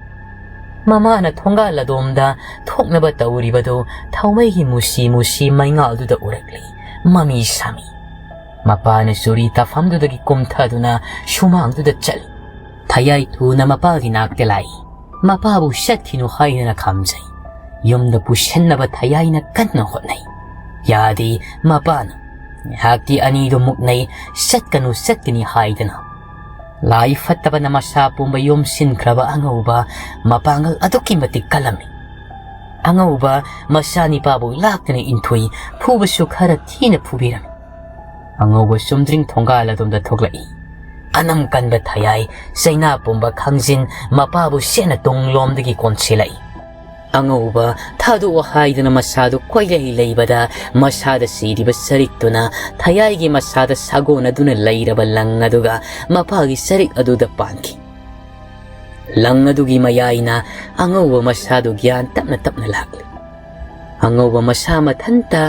ꯃꯃꯥꯅ ꯊꯣꯡꯒꯥꯜ ꯑꯗꯣꯝꯗ ꯊꯣꯛꯅꯕ ꯇꯧꯔꯤꯕꯗꯨ ꯊꯥꯎꯃꯩꯒꯤ ꯃꯨꯁꯤ ꯃꯨꯁꯤ ꯃꯩꯉꯥꯜꯗꯨꯗ ꯎꯔꯛꯂꯤ꯫ ꯃꯃꯤ ꯁꯥꯃꯤ꯫ ꯃꯄꯥꯅ ꯆꯨꯔꯤ ꯇꯥꯐꯝꯗꯨꯗꯒꯤ ꯀꯨꯝꯊꯗꯨꯅ ꯁꯨꯃꯥꯡꯗꯨꯗ ꯆꯠꯂꯤ꯫ ꯊꯌꯥꯏ ꯊꯨꯅ ꯃꯄꯥꯒꯤ ꯅꯥꯛꯇ ꯂꯥꯛꯏ꯫ ꯃꯄꯥꯕꯨ ꯆꯠꯈꯤꯅꯨ ꯍꯥꯏꯗꯅ ꯈꯥꯝꯖꯩ꯫ ꯌꯨꯝꯗ ꯄꯨꯁꯤꯟꯅꯕ ꯊꯌꯥꯏꯅ ꯀꯟꯅ ꯍꯣꯠꯅꯩ꯫ ꯌꯥꯗꯦ꯫ ꯃꯄꯥꯅ ꯉꯥꯏꯍꯥꯛꯇꯤ ꯑꯅꯤꯗꯨ ꯃꯨꯛꯅꯩ꯫ ꯆꯠꯀꯅꯨ, ꯆꯠꯀꯅꯤ ꯍꯥꯏꯗꯅ꯫ ꯂꯥꯏ ꯐꯠꯇꯕꯅ ꯃꯁꯥ ꯄꯨꯝꯕ ꯌꯣꯝꯁꯤꯟꯈ꯭ꯔꯕ ꯑꯉꯧꯕ ꯃꯄꯥꯡꯒꯜ ꯑꯗꯨꯛꯀꯤ ꯃꯇꯤꯛ ꯀꯜꯂꯝꯃꯤ꯫ ꯑꯉꯧꯕ ꯃꯆꯥꯅꯤꯄꯥꯕꯨ ꯂꯥꯛꯇꯅ ꯏꯟꯊꯨꯏ꯫ ꯐꯨꯕꯁꯨ ꯈꯔ ꯊꯤꯅ ꯐꯨꯕꯤꯔꯝꯃꯤ꯫ ꯑꯉꯧꯕ ꯆꯨꯝꯗ꯭ꯔꯤꯡ ꯊꯣꯡꯒꯥꯜ ꯑꯗꯣꯝꯗ ꯊꯣꯛꯂꯛꯏ꯫ ꯑꯅꯝ ꯀꯟꯕ ꯊꯌꯥꯏ ꯆꯩꯅꯥ ꯄꯨꯝꯕ ꯈꯥꯡꯖꯤꯟ ꯃꯄꯥꯕꯨ ꯁꯦꯠꯅ ꯇꯨꯡꯂꯣꯝꯗꯒꯤ ꯀꯣꯟꯁꯤꯜꯂꯛꯏ꯫ ꯑꯉꯧꯕ ꯊꯥꯗꯣꯛꯑꯣ ꯍꯥꯏꯗꯨꯅ ꯃꯁꯥꯗꯨ ꯀꯣꯏꯂꯩ ꯂꯩꯕꯗ ꯃꯁꯥꯗ ꯁꯤꯔꯤꯕ ꯁꯔꯤꯛꯇꯨꯅ ꯊꯌꯥꯏꯒꯤ ꯃꯁꯥꯗ ꯁꯥꯒꯣꯟꯅꯗꯨꯅ ꯂꯩꯔꯕ ꯂꯪ ꯑꯗꯨꯒ ꯃꯄꯥꯒꯤ ꯁꯔꯤꯛ ꯑꯗꯨꯗ ꯄꯥꯟꯈꯤ꯫ ꯂꯪ ꯑꯗꯨꯒꯤ ꯃꯌꯥꯏꯅ ꯑꯉꯧꯕ ꯃꯁꯥꯗꯨ ꯒ꯭ꯌꯥꯟ ꯇꯞꯅ ꯇꯞꯅ ꯂꯥꯛꯂꯤ꯫ ꯑꯉꯧꯕ ꯃꯁꯥ ꯃꯊꯟꯇ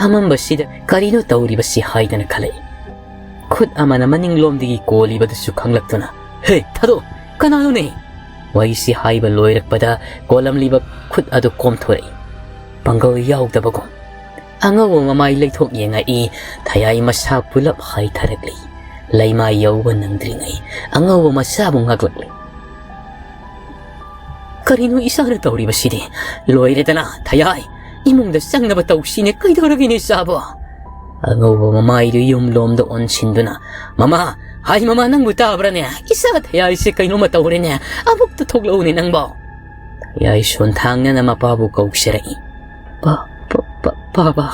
ꯑꯃꯝꯕꯁꯤꯗ ꯀꯔꯤꯅꯣ ꯇꯧꯔꯤꯕꯁꯤ ꯍꯥꯏꯗꯅ ꯈꯜꯂꯛꯏ꯫ ꯈꯨꯠ ꯑꯃꯅ ꯃꯅꯤꯡꯂꯣꯝꯗꯒꯤ ꯀꯣꯜꯂꯤꯕꯗꯨꯁꯨ ꯈꯪꯂꯛꯇꯨꯅ, "ꯍꯦ, ꯊꯥꯗꯣꯛ! ꯀꯅꯥꯅꯣꯅꯦ?" ꯋꯥꯍꯩꯁꯤ ꯍꯥꯏꯕ ꯂꯣꯏꯔꯛꯄꯗ ꯀꯣꯜꯂꯝꯂꯤꯕ ꯈꯨꯠ ꯑꯗꯨ ꯀꯣꯝꯊꯣꯔꯛꯏ꯫ ꯄꯥꯡꯒꯜ ꯌꯥꯎꯗꯕꯒꯨꯝ ꯑꯉꯧꯕ ꯃꯃꯥꯏ ꯂꯩꯊꯣꯛ ꯌꯦꯡꯉꯛꯏ꯫ ꯊꯌꯥꯏ ꯃꯁꯥ ꯄꯨꯂꯞ ꯍꯥꯏꯊꯔꯛꯂꯤ꯫ ꯂꯩꯃꯥꯏ ꯌꯧꯕ ꯅꯪꯗ꯭ꯔꯤꯉꯩ ꯑꯉꯧꯕ ꯃꯁꯥꯕꯨ ꯉꯥꯛꯂꯛꯂꯤ꯫ "ꯀꯔꯤꯅꯣ ꯏꯆꯥꯅ ꯇꯧꯔꯤꯕꯁꯤꯗꯤ? ꯂꯣꯏꯔꯦꯗꯅ, ꯊꯌꯥꯏ! ꯏꯃꯨꯡꯗ ꯆꯪꯅꯕ ꯇꯧꯁꯤꯅꯦ, ꯀꯩꯗꯧꯔꯒꯦꯅꯦ ꯏꯆꯥꯕꯣ?" ꯑꯉꯧꯕ ꯃꯃꯥꯏꯗꯨ ꯌꯨꯝꯂꯣꯝꯗ ꯑꯣꯟꯁꯤꯟꯗꯨꯅ, "ꯃꯃꯥ, ꯍꯥꯏ ꯃꯃꯥ, ꯅꯪꯕꯨ ꯇꯥꯕ꯭ꯔꯥꯅꯦ? ꯏꯆꯥ ꯊꯌꯥꯏꯁꯦ ꯀꯩꯅꯣꯝꯃ ꯇꯧꯔꯦꯅꯦ, ꯑꯃꯨꯛꯇ ꯊꯣꯛꯂꯛꯎꯅꯦ ꯅꯪꯕꯣ!" ꯊꯌꯥꯏ ꯁꯣꯟꯊꯥꯡꯅꯅ ꯃꯄꯥꯕꯨ ꯀꯧꯖꯔꯛꯏ꯫ "ꯄꯥ-, ꯄꯥ-, ꯄꯥ-, ꯄꯥꯕ,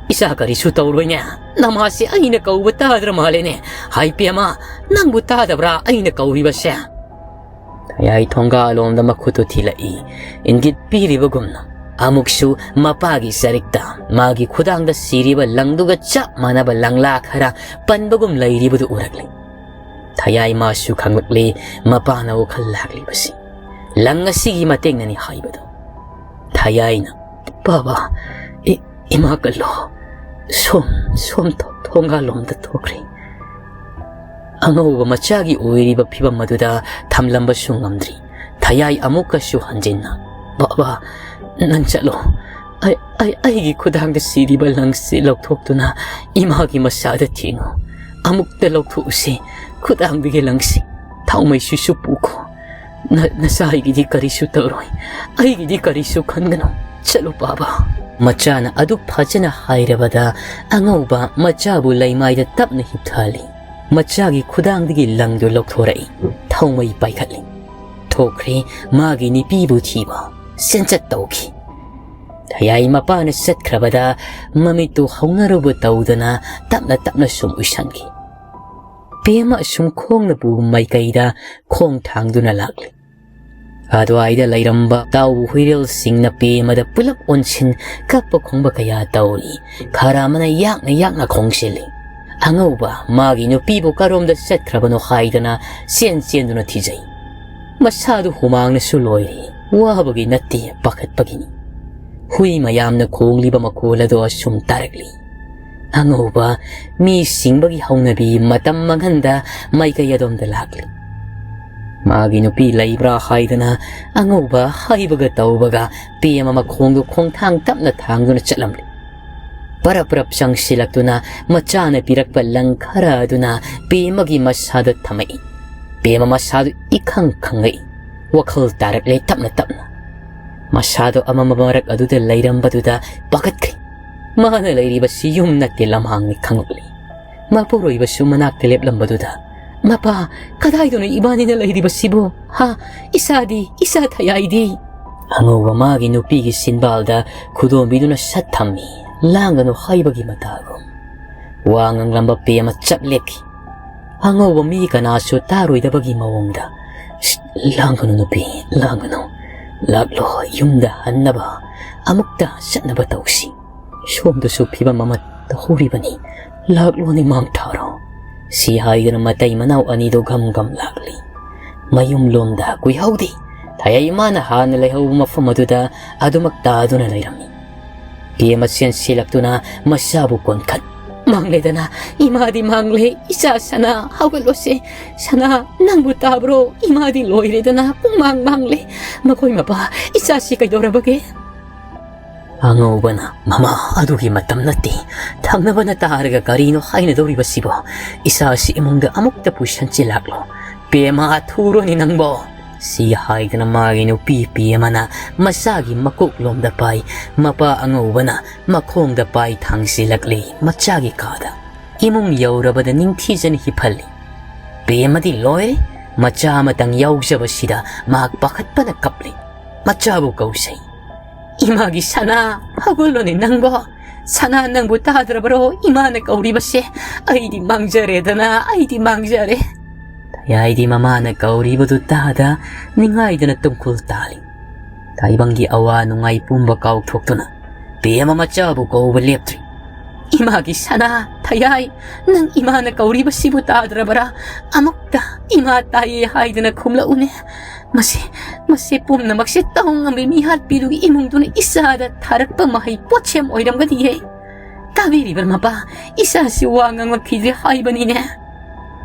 ꯏꯆꯥ ꯀꯔꯤꯁꯨ ꯇꯧꯔꯣꯏꯅꯦ, ꯅꯃꯥꯁꯦ ꯑꯩꯅ ꯀꯧꯕ ꯇꯥꯗ꯭ꯔ ꯃꯥꯜꯂꯦꯅꯦ꯫ ꯍꯥꯏ ꯄꯦꯝꯃ, ꯅꯪꯕꯨ ꯇꯥꯗꯕ꯭ꯔꯥ ꯑꯩꯅ ꯀꯧꯔꯤꯕꯁꯦ?" ꯊꯌꯥꯏ ꯊꯣꯡꯒꯥꯂꯣꯝꯗ ꯃꯈꯨꯠꯇꯨ ꯊꯤꯜꯂꯛꯏ꯫ ꯏꯪꯒꯤꯠ ꯄꯤꯔꯤꯕꯒꯨꯝꯅ ꯑꯃꯨꯛꯁꯨ ꯃꯄꯥꯒꯤ ꯆꯔꯤꯛꯇ ꯃꯥꯒꯤ ꯈꯨꯗꯥꯡꯗ ꯁꯤꯔꯤꯕ ꯂꯪꯗꯨꯒ ꯆꯞ ꯃꯥꯟꯅꯕ ꯂꯪꯂꯥ ꯈꯔ ꯄꯟꯕꯒꯨꯝ ꯂꯩꯔꯤꯕꯗꯨ ꯎꯔꯛꯂꯤ꯫ ꯊꯌꯥꯏ ꯃꯥꯁꯨ ꯈꯪꯂꯛꯂꯤ ꯃꯄꯥꯅ ꯋꯥꯈꯜ ꯂꯥꯛꯂꯤꯕꯁꯤ꯫ ꯂꯪ ꯑꯁꯤꯒꯤ ꯃꯇꯦꯡꯅꯅꯤ ꯍꯥꯏꯕꯗꯨ꯫ ꯊꯌꯥꯏꯅ, "ꯕꯥꯕꯥ, ꯏ-, ꯏꯃꯥ ꯀꯜꯂꯣ, ꯁꯣꯝ, ꯁꯣꯝ ꯊꯣ-, ꯊꯣꯡꯒꯥꯜꯂꯣꯝꯗ ꯊꯣꯛꯈ꯭ꯔꯦ꯫" ꯑꯉꯧꯕ ꯃꯆꯥꯒꯤ ꯑꯣꯏꯔꯤꯕ ꯐꯤꯕꯝ ꯑꯗꯨꯗ ꯊꯝꯂꯝꯕꯁꯨ ꯉꯝꯗ꯭ꯔꯤ꯫ ꯊꯌꯥꯏ ꯑꯃꯨꯛꯀꯁꯨ ꯍꯟꯖꯤꯟꯅ, "ꯕꯥꯕꯥ, ꯅꯪ ꯆꯠꯂꯣ꯫ ꯑꯩ, ꯑꯩ, ꯑꯩꯒꯤ ꯈꯨꯗꯥꯡꯗ ꯁꯤꯔꯤꯕ ꯂꯪꯁꯤ ꯂꯧꯊꯣꯛꯇꯨꯅ ꯏꯃꯥꯒꯤ ꯃꯁꯥꯗ ꯊꯦꯡꯉꯨ꯫ ꯑꯃꯨꯛꯇ ꯂꯧꯊꯣꯛꯎꯁꯤ ꯈꯨꯗꯥꯡꯗꯒꯤ ꯂꯪꯁꯤ꯫ ꯊꯥꯎꯃꯩꯁꯤꯁꯨ ꯄꯨꯈꯣ꯫ ꯅ-, ꯅꯆꯥ ꯑꯩꯒꯤꯗꯤ ꯀꯔꯤꯁꯨ ꯇꯧꯔꯣꯏ꯫ ꯑꯩꯒꯤꯗꯤ ꯀꯔꯤꯁꯨ ꯈꯟꯒꯅꯨ꯫ ꯆꯠꯂꯣ ꯕꯥꯕꯥ꯫" ꯃꯆꯥꯅ ꯑꯗꯨꯛ ꯐꯖꯅ ꯍꯥꯏꯔꯕꯗ ꯑꯉꯧꯕ ꯃꯆꯥꯕꯨ ꯂꯩꯃꯥꯏꯗ ꯇꯞꯅ ꯍꯤꯞꯊꯍꯜꯂꯤ꯫ ꯃꯆꯥꯒꯤ ꯈꯨꯗꯥꯡꯗꯒꯤ ꯂꯪꯗꯨ ꯂꯧꯊꯣꯔꯛꯏ꯫ ꯊꯥꯎꯃꯩ ꯄꯥꯏꯈꯠꯂꯤ꯫ ꯊꯣꯛꯈ꯭ꯔꯦ ꯃꯥꯒꯤ ꯅꯨꯄꯤꯕꯨ ꯊꯤꯕ꯫ ꯆꯦꯟꯆꯠ ꯇꯧꯈꯤ꯫ ꯊꯌꯥꯏ ꯃꯄꯥꯅ ꯆꯠꯈ꯭ꯔꯕꯗ ꯃꯃꯤꯠꯇꯨ ꯍꯧꯅꯔꯨꯕ ꯇꯧꯗꯅ ꯇꯞꯅ ꯇꯞꯅ ꯁꯨꯝ ꯎꯏꯁꯟꯈꯤ꯫ ꯄꯦꯝꯃ ꯑꯁꯨꯝ ꯈꯣꯡꯅ ꯄꯨꯕ ꯃꯥꯏꯀꯩꯗ ꯈꯣꯡ ꯊꯥꯡꯗꯨꯅ ꯂꯥꯛꯂꯤ꯫ ꯑꯗꯨꯋꯥꯏꯗ ꯂꯩꯔꯝꯕ ꯇꯥꯎ ꯍꯨꯏꯔꯦꯜꯁꯤꯡꯅ ꯄꯦꯝꯃꯗ ꯄꯨꯂꯞ ꯑꯣꯟꯁꯤꯟ ꯀꯞꯄ ꯈꯣꯡꯕ ꯀꯌꯥ ꯇꯧꯔꯤ꯫ ꯈꯔ ꯑꯃꯅ ꯌꯥꯛꯅ ꯌꯥꯛꯅ ꯈꯣꯡꯁꯤꯜꯂꯤ꯫ ꯑꯉꯧꯕ ꯃꯥꯒꯤ ꯅꯨꯄꯤꯕꯨ ꯀꯔꯣꯝꯗ ꯆꯠꯈ꯭ꯔꯕꯅꯣ ꯍꯥꯏꯗꯅ ꯆꯦꯟ ꯆꯦꯟꯗꯨꯅ ꯊꯤꯖꯩ꯫ ꯃꯁꯥꯗꯨ ꯍꯨꯃꯥꯡꯅꯁꯨ ꯂꯣꯏꯔꯦ꯫ ꯋꯥꯕꯒꯤ ꯅꯠꯇꯦ, ꯄꯥꯈꯠꯄꯒꯤꯅꯤ꯫ ꯍꯨꯏ ꯃꯌꯥꯝꯅ ꯈꯣꯡꯂꯤꯕ ꯃꯈꯣꯜ ꯑꯗꯨ ꯑꯁꯨꯝ ꯇꯥꯔꯛꯂꯤ꯫ ꯑꯉꯧꯕ ꯃꯤ ꯁꯤꯡꯕꯒꯤ ꯍꯧꯅꯕꯤ ꯃꯇꯝ ꯃꯥꯡꯍꯟꯗ ꯃꯥꯏꯀꯩ ꯑꯗꯣꯝꯗ ꯂꯥꯛꯂꯤ꯫ ꯃꯥꯒꯤ ꯅꯨꯄꯤ ꯂꯩꯕ꯭ꯔꯥ ꯍꯥꯏꯗꯅ ꯑꯉꯧꯕ ꯍꯥꯏꯕꯒ ꯇꯧꯕꯒ ꯄꯦꯝꯃ ꯃꯈꯣꯡꯗꯨ ꯈꯣꯡꯊꯥꯡ ꯇꯞꯅ ꯊꯥꯡꯗꯨꯅ ꯆꯠꯂꯝꯂꯤ꯫ ꯄꯔꯞ ꯄꯔꯞ ꯆꯪꯁꯤꯜꯂꯛꯇꯨꯅ ꯃꯆꯥꯅ ꯄꯤꯔꯛꯄ ꯂꯪ ꯈꯔ ꯑꯗꯨꯅ ꯄꯦꯝꯃꯒꯤ ꯃꯁꯥꯗ ꯊꯝꯃꯛꯏ꯫ ꯄꯦꯝꯃ ꯃꯁꯥꯗꯨ ꯏꯈꯪ ꯈꯪꯉꯛꯏ꯫ ꯋꯥꯈꯜ ꯇꯥꯔꯛꯂꯦ ꯇꯞꯅ ꯇꯞꯅ꯫ ꯃꯁꯥꯗꯣ ꯑꯃꯝꯕ ꯃꯔꯛ ꯑꯗꯨꯗ ꯂꯩꯔꯝꯕꯗꯨꯗ ꯄꯥꯈꯠꯈ꯭ꯔꯦ꯫ ꯃꯥꯅ ꯂꯩꯔꯤꯕꯁꯤ ꯌꯨꯝ ꯅꯠꯇꯦ, ꯂꯝꯍꯥꯡꯅꯤ ꯈꯪꯂꯛꯂꯤ꯫ ꯃꯄꯨꯔꯣꯏꯕꯁꯨ ꯃꯅꯥꯛꯇ ꯂꯦꯞꯂꯝꯕꯗꯨꯗ, "ꯃꯄꯥ, ꯀꯗꯥꯏꯗꯅꯣ ꯏꯕꯥꯅꯤꯅ ꯂꯩꯔꯤꯕꯁꯤꯕꯨ? ꯍꯥ? ꯏꯁꯥꯗꯤ, ꯏꯁꯥ ꯊꯌꯥꯏꯗꯤ?" ꯑꯉꯧꯕ ꯃꯥꯒꯤ ꯅꯨꯄꯤꯒꯤ ꯁꯤꯟꯕꯥꯜꯗ ꯈꯨꯗꯣꯝꯕꯤꯗꯨꯅ ꯁꯠ ꯊꯝꯃꯤ, ꯂꯥꯡꯒꯅꯨ ꯍꯥꯏꯕꯒꯤ ꯃꯇꯥꯒꯨꯝ꯫ ꯋꯥ ꯉꯥꯡꯂꯝꯕ ꯄꯦꯝꯃ ꯆꯞ ꯂꯦꯞꯈꯤ꯫ ꯑꯉꯧꯕ ꯃꯤ ꯀꯅꯥꯁꯨ ꯇꯥꯔꯣꯏꯗꯕꯒꯤ ꯃꯑꯣꯡꯗ, "ꯁꯤꯠ, ꯂꯥꯡꯒꯅꯨ ꯅꯨꯄꯤ, ꯂꯥꯡꯒꯅꯨ꯫ ꯂꯥꯛꯂꯣ, ꯌꯨꯝꯗ ꯍꯟꯅꯕ ꯑꯃꯨꯛꯇ ꯆꯠꯅꯕ ꯇꯧꯁꯤ꯫ ꯁꯣꯝꯗꯁꯨ ꯐꯤꯕꯝ ꯑꯃ ꯇꯧꯍꯧꯔꯤꯕꯅꯤ꯫ ꯂꯥꯛꯂꯣꯅꯦ, ꯃꯥꯡ ꯊꯥꯔꯣ"꯫ ꯁꯤ ꯍꯥꯏꯗꯨꯅ ꯃꯇꯩ ꯃꯅꯥꯎ ꯑꯅꯤꯗꯨ ꯒꯝ ꯒꯝ ꯂꯥꯛꯂꯤ꯫ ꯃꯌꯨꯝ ꯂꯣꯝꯗ ꯀꯨꯏꯍꯧꯗꯦ꯫ ꯊꯌꯥꯏ ꯏꯃꯥꯅ ꯍꯥꯟꯅ ꯂꯩꯍꯧꯕ ꯃꯐꯝ ꯑꯗꯨꯗ ꯑꯗꯨꯃꯛ ꯇꯥꯗꯨꯅ ꯂꯩꯔꯝꯃꯤ꯫ ꯄꯦꯝꯃ ꯆꯦꯟꯁꯤꯜꯂꯛꯇꯨꯅ ꯃꯁꯥꯕꯨ ꯀꯣꯟꯈꯠ, "ꯃꯥꯡꯂꯦꯗꯅ, ꯏꯃꯥꯗꯤ ꯃꯥꯡꯂꯦ꯫ ꯏꯆꯥ ꯁꯅꯥ, ꯍꯧꯒꯠꯂꯣꯁꯦ꯫ ꯁꯅꯥ, ꯅꯪꯕꯨ ꯇꯥꯕ꯭ꯔꯣ? ꯏꯃꯥꯗꯤ ꯂꯣꯏꯔꯦꯗꯅ, ꯄꯨꯡꯃꯥꯡ ꯃꯥꯡꯂꯦ꯫ ꯃꯈꯣꯏ ꯃꯄꯥ, ꯏꯆꯥꯁꯤ ꯀꯩꯗꯧꯔꯕꯒꯦ?" ꯑꯉꯧꯕꯅ, "ꯃꯃꯥ, ꯑꯗꯨꯒꯤ ꯃꯇꯝ ꯅꯠꯇꯦ꯫ ꯊꯪꯅꯕꯅ ꯇꯥꯔꯒ ꯀꯔꯤꯅꯣ ꯍꯥꯏꯅꯗꯧꯔꯤꯕꯁꯤꯕꯣ? ꯏꯆꯥꯁꯤ ꯏꯃꯨꯡꯗ ꯑꯃꯨꯛꯇ ꯄꯨꯁꯟꯁꯤ ꯂꯥꯛꯂꯣ꯫ ꯄꯦꯃꯥ, ꯊꯨꯔꯣꯅꯦ ꯅꯪꯕꯣ!" ꯁꯤ ꯍꯥꯏꯗꯨꯅ ꯃꯥꯒꯤ ꯅꯨꯄꯤ ꯄꯦꯃꯥꯅ ꯃꯆꯥꯒꯤ ꯃꯀꯣꯛꯂꯣꯝꯗ ꯄꯥꯏ, ꯃꯄꯥ ꯑꯉꯧꯕꯅ ꯃꯈꯣꯡꯗ ꯄꯥꯏ ꯊꯥꯡꯁꯤꯜꯂꯛꯂꯤ ꯃꯆꯥꯒꯤ ꯀꯥꯗ꯫ ꯏꯃꯨꯡ ꯌꯧꯔꯕꯗ ꯅꯤꯡꯊꯤꯖꯅ ꯍꯤꯞꯍꯜꯂꯤ꯫ ꯄꯦꯃꯥꯗꯤ ꯂꯣꯏꯔꯦ, ꯃꯆꯥ ꯑꯃꯇꯪ ꯌꯥꯎꯖꯕꯁꯤꯗ ꯃꯍꯥꯛ ꯄꯥꯈꯠꯄꯅ ꯀꯞꯂꯤ꯫ ꯃꯆꯥꯕꯨ ꯀꯧꯁꯩ꯫ "ꯏꯃꯥꯒꯤ ꯁꯅꯥ, ꯍꯧꯒꯠꯂꯣꯅꯦ ꯅꯪꯕꯣ! ꯁꯅꯥ, ꯅꯪꯕꯨ ꯇꯥꯗ꯭ꯔꯕꯔꯣ ꯏꯃꯥꯅ ꯀꯧꯔꯤꯕꯁꯦ? ꯑꯩꯗꯤ ꯃꯥꯡꯖꯔꯦꯗꯅ, ꯑꯩꯗꯤ ꯃꯥꯡꯖꯔꯦ!" ꯊꯌꯥꯏꯗꯤ ꯃꯃꯥꯅ ꯀꯧꯔꯤꯕꯗꯨ ꯇꯥꯗ ꯅꯤꯡꯉꯥꯏꯗꯅ ꯇꯨꯝꯈꯨꯜ ꯇꯥꯜꯂꯤ꯫ ꯇꯥꯏꯕꯪꯒꯤ ꯑꯋꯥ ꯅꯨꯡꯉꯥꯏ ꯄꯨꯝꯕ ꯀꯥꯎꯊꯣꯛꯇꯨꯅ ꯄꯦꯃꯥ ꯃꯆꯥꯕꯨ ꯀꯧꯕ ꯂꯦꯞꯇ꯭ꯔꯤ꯫ "ꯏꯃꯥꯒꯤ ꯁꯅꯥ, ꯊꯌꯥꯏ, ꯅꯪ ꯏꯃꯥꯅ ꯀꯧꯔꯤꯕꯁꯤꯕꯨ ꯇꯥꯗ꯭ꯔꯕꯔꯥ? ꯑꯃꯨꯛꯇ ꯏꯃꯥ ꯇꯥꯏꯌꯦ ꯍꯥꯏꯗꯅ ꯈꯨꯝꯂꯛꯎꯅꯦ꯫ ꯃꯁꯤ, ꯃꯁꯤ ꯄꯨꯝꯅꯃꯛꯁꯦ ꯇꯧ ꯉꯝꯕꯤ ꯃꯤꯍꯥꯠꯄꯤꯗꯨꯒꯤ ꯏꯃꯨꯡꯗꯨꯅ ꯏꯆꯥꯗ ꯊꯥꯔꯛꯄ ꯃꯍꯩ ꯄꯣꯠꯁꯦꯝ ꯑꯣꯏꯔꯝꯒꯅꯤꯍꯦ꯫ ꯇꯥꯕꯤꯔꯤꯕ꯭ꯔꯥ ꯃꯄꯥ? ꯏꯆꯥꯁꯤ ꯋꯥ ꯉꯥꯡꯂꯛꯈꯤꯗ꯭ꯔꯦ ꯍꯥꯏꯕꯅꯤꯅꯦ꯫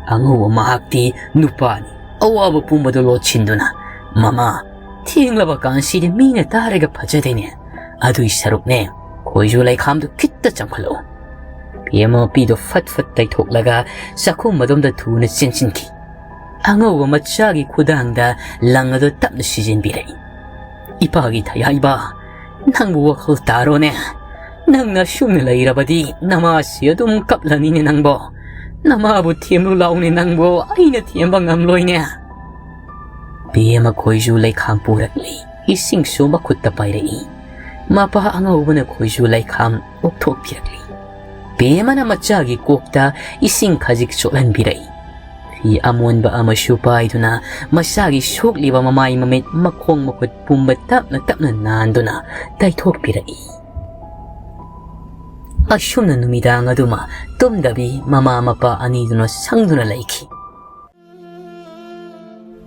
ꯑꯉꯧꯕ ꯃꯍꯥꯛꯇꯤ ꯅꯨꯄꯥꯅꯤ꯫ ꯑꯋꯥꯕ ꯄꯨꯝꯕꯗꯨ ꯂꯣꯠꯁꯤꯟꯗꯨꯅ, "ꯃꯃꯥ, ꯊꯦꯡꯂꯕ ꯀꯥꯟꯁꯤꯗꯤ ꯃꯤꯅ ꯇꯥꯔꯒ ꯐꯖꯗꯦꯅꯦ꯫ ꯑꯗꯨꯏ ꯁꯔꯨꯛꯅꯦ, ꯈꯣꯏꯖꯨ ꯂꯩꯈꯥꯝꯗꯨ ꯈꯤꯠꯇ ꯆꯪꯈꯠꯂꯛꯎ"꯫ ꯄꯦꯃ ꯃꯄꯤꯗꯨ ꯐꯠ ꯐꯠ ꯇꯩꯊꯣꯛꯂꯒ ꯆꯥꯛꯈꯨꯝ ꯑꯗꯣꯝꯗ ꯊꯨꯅ ꯆꯦꯟꯁꯤꯟꯈꯤ꯫ ꯑꯉꯧꯕ ꯃꯆꯥꯒꯤ ꯈꯨꯗꯥꯡꯗ ꯂꯪ ꯑꯗꯨ ꯇꯞꯅ ꯁꯤꯖꯤꯟꯕꯤꯔꯛꯏ꯫ "ꯏꯄꯥꯒꯤ ꯊꯌꯥꯏꯕ, ꯅꯪꯕꯨ ꯋꯥꯈꯜ ꯇꯥꯔꯣꯅꯦ꯫ ꯅꯪꯅ ꯁꯨꯝꯅ ꯂꯩꯔꯕꯗꯤ ꯅꯃꯥꯁꯤ ꯑꯗꯨꯝ ꯀꯞꯂꯅꯤꯅꯦ ꯅꯪꯕꯣ꯫ ꯅꯃꯥꯕꯨ ꯊꯦꯝꯂꯨ ꯂꯥꯎꯅꯦ ꯅꯪꯕꯣ, ꯑꯩꯅ ꯊꯦꯝꯕ ꯉꯝꯂꯣꯏꯅꯦ"꯫ ꯄꯦꯃ ꯈꯣꯏꯖꯨ ꯂꯩꯈꯥꯝ ꯄꯨꯔꯛꯂꯤ꯫ ꯏꯁꯤꯡꯁꯨ ꯃꯈꯨꯠꯇ ꯄꯥꯏꯔꯛꯏ꯫ ꯃꯄꯥ ꯑꯉꯧꯕꯅ ꯈꯣꯏꯖꯨ ꯂꯩꯈꯥꯝ ꯑꯣꯛꯊꯣꯛꯄꯤꯔꯛꯂꯤ꯫ ꯄꯦꯃꯅ ꯃꯆꯥꯒꯤ ꯀꯣꯛꯇ ꯏꯁꯤꯡ ꯈꯖꯤꯛ ꯆꯣꯠꯍꯟꯕꯤꯔꯛꯏ꯫ ꯐꯤ ꯑꯃꯣꯟꯕ ꯑꯃꯁꯨ ꯄꯥꯏꯗꯨꯅ ꯃꯆꯥꯒꯤ ꯁꯣꯛꯂꯤꯕ ꯃꯃꯥꯏ ꯃꯃꯤꯠ ꯃꯈꯣꯡ ꯃꯈꯨꯠ ꯄꯨꯝꯕ ꯇꯞꯅ ꯇꯞꯅ ꯅꯥꯟꯗꯨꯅ ꯇꯩꯊꯣꯛꯄꯤꯔꯛꯏ꯫ ꯑꯁꯨꯝꯅ ꯅꯨꯃꯤꯗꯥꯡ ꯑꯗꯨꯃ ꯇꯨꯝꯗꯕꯤ ꯃꯃꯥ ꯃꯄꯥ ꯑꯅꯤꯗꯨꯅ ꯁꯪꯗꯨꯅ ꯂꯩꯈꯤ꯫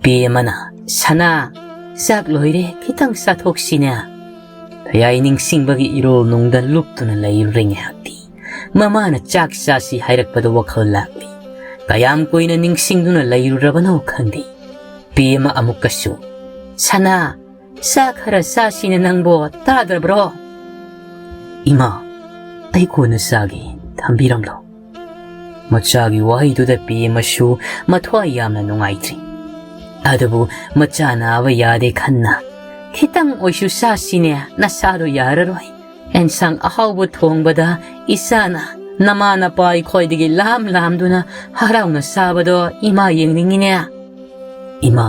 ꯄꯦꯃꯅ, "ꯁꯅꯥ, ꯆꯥꯛ ꯂꯣꯏꯔꯦ, ꯈꯤꯇꯪ ꯆꯥꯊꯣꯛꯁꯤꯅꯦ"꯫ ꯊꯌꯥꯏ ꯅꯤꯡꯁꯤꯡꯕꯒꯤ ꯏꯔꯣꯜ ꯅꯨꯡꯗ ꯂꯨꯞꯇꯨꯅ ꯂꯩꯔꯨꯔꯦ ꯉꯥꯏꯍꯥꯛꯇꯤ꯫ ꯃꯃꯥꯅ ꯆꯥꯛ ꯆꯥꯁꯤ ꯍꯥꯏꯔꯛꯄꯗ ꯋꯥꯈꯜ ꯂꯥꯛꯂꯤ꯫ ꯀꯌꯥꯝ ꯀꯨꯏꯅ ꯅꯤꯡꯁꯤꯡꯗꯨꯅ ꯂꯩꯔꯨꯔꯕꯅꯣ ꯈꯪꯗꯦ꯫ ꯄꯦꯃ ꯑꯃꯨꯛꯀꯁꯨ, "ꯁꯅꯥ, ꯆꯥ ꯈꯔ ꯆꯥꯁꯤꯅꯦ ꯅꯪꯕꯣ, ꯇꯥꯗ꯭ꯔꯕ꯭ꯔꯣ?" "ꯏꯃꯥ, ꯑꯩ ꯀꯣꯟꯅ ꯆꯥꯒꯦ, ꯊꯝꯕꯤꯔꯝꯂꯣ"꯫ ꯃꯆꯥꯒꯤ ꯋꯥꯍꯩꯗꯨꯗ ꯄꯦꯃꯁꯨ ꯃꯊ꯭ꯋꯥꯏ ꯌꯥꯝꯅ ꯅꯨꯡꯉꯥꯏꯇ꯭ꯔꯤ꯫ ꯑꯗꯨꯕꯨ ꯃꯆꯥ ꯅꯥꯕ ꯌꯥꯗꯦ ꯈꯟꯅ, "ꯈꯤꯇꯪ ꯑꯣꯏꯁꯨ ꯆꯥꯁꯤꯅꯦ, ꯅꯁꯥꯗꯣ ꯌꯥꯔꯔꯣꯏ꯫ ꯑꯦꯟꯁꯥꯡ ꯑꯍꯥꯎꯕ ꯊꯣꯡꯕꯗ ꯏꯆꯥꯅ ꯅꯃꯥ ꯅꯄꯥ ꯑꯩꯈꯣꯏꯗꯒꯤ ꯂꯥꯝ ꯂꯥꯝꯗꯨꯅ ꯍꯔꯥꯎꯅ ꯆꯥꯕꯗꯣ ꯏꯃꯥ ꯌꯦꯡꯅꯤꯡꯉꯤꯅꯦ"꯫ "ꯏꯃꯥ"꯫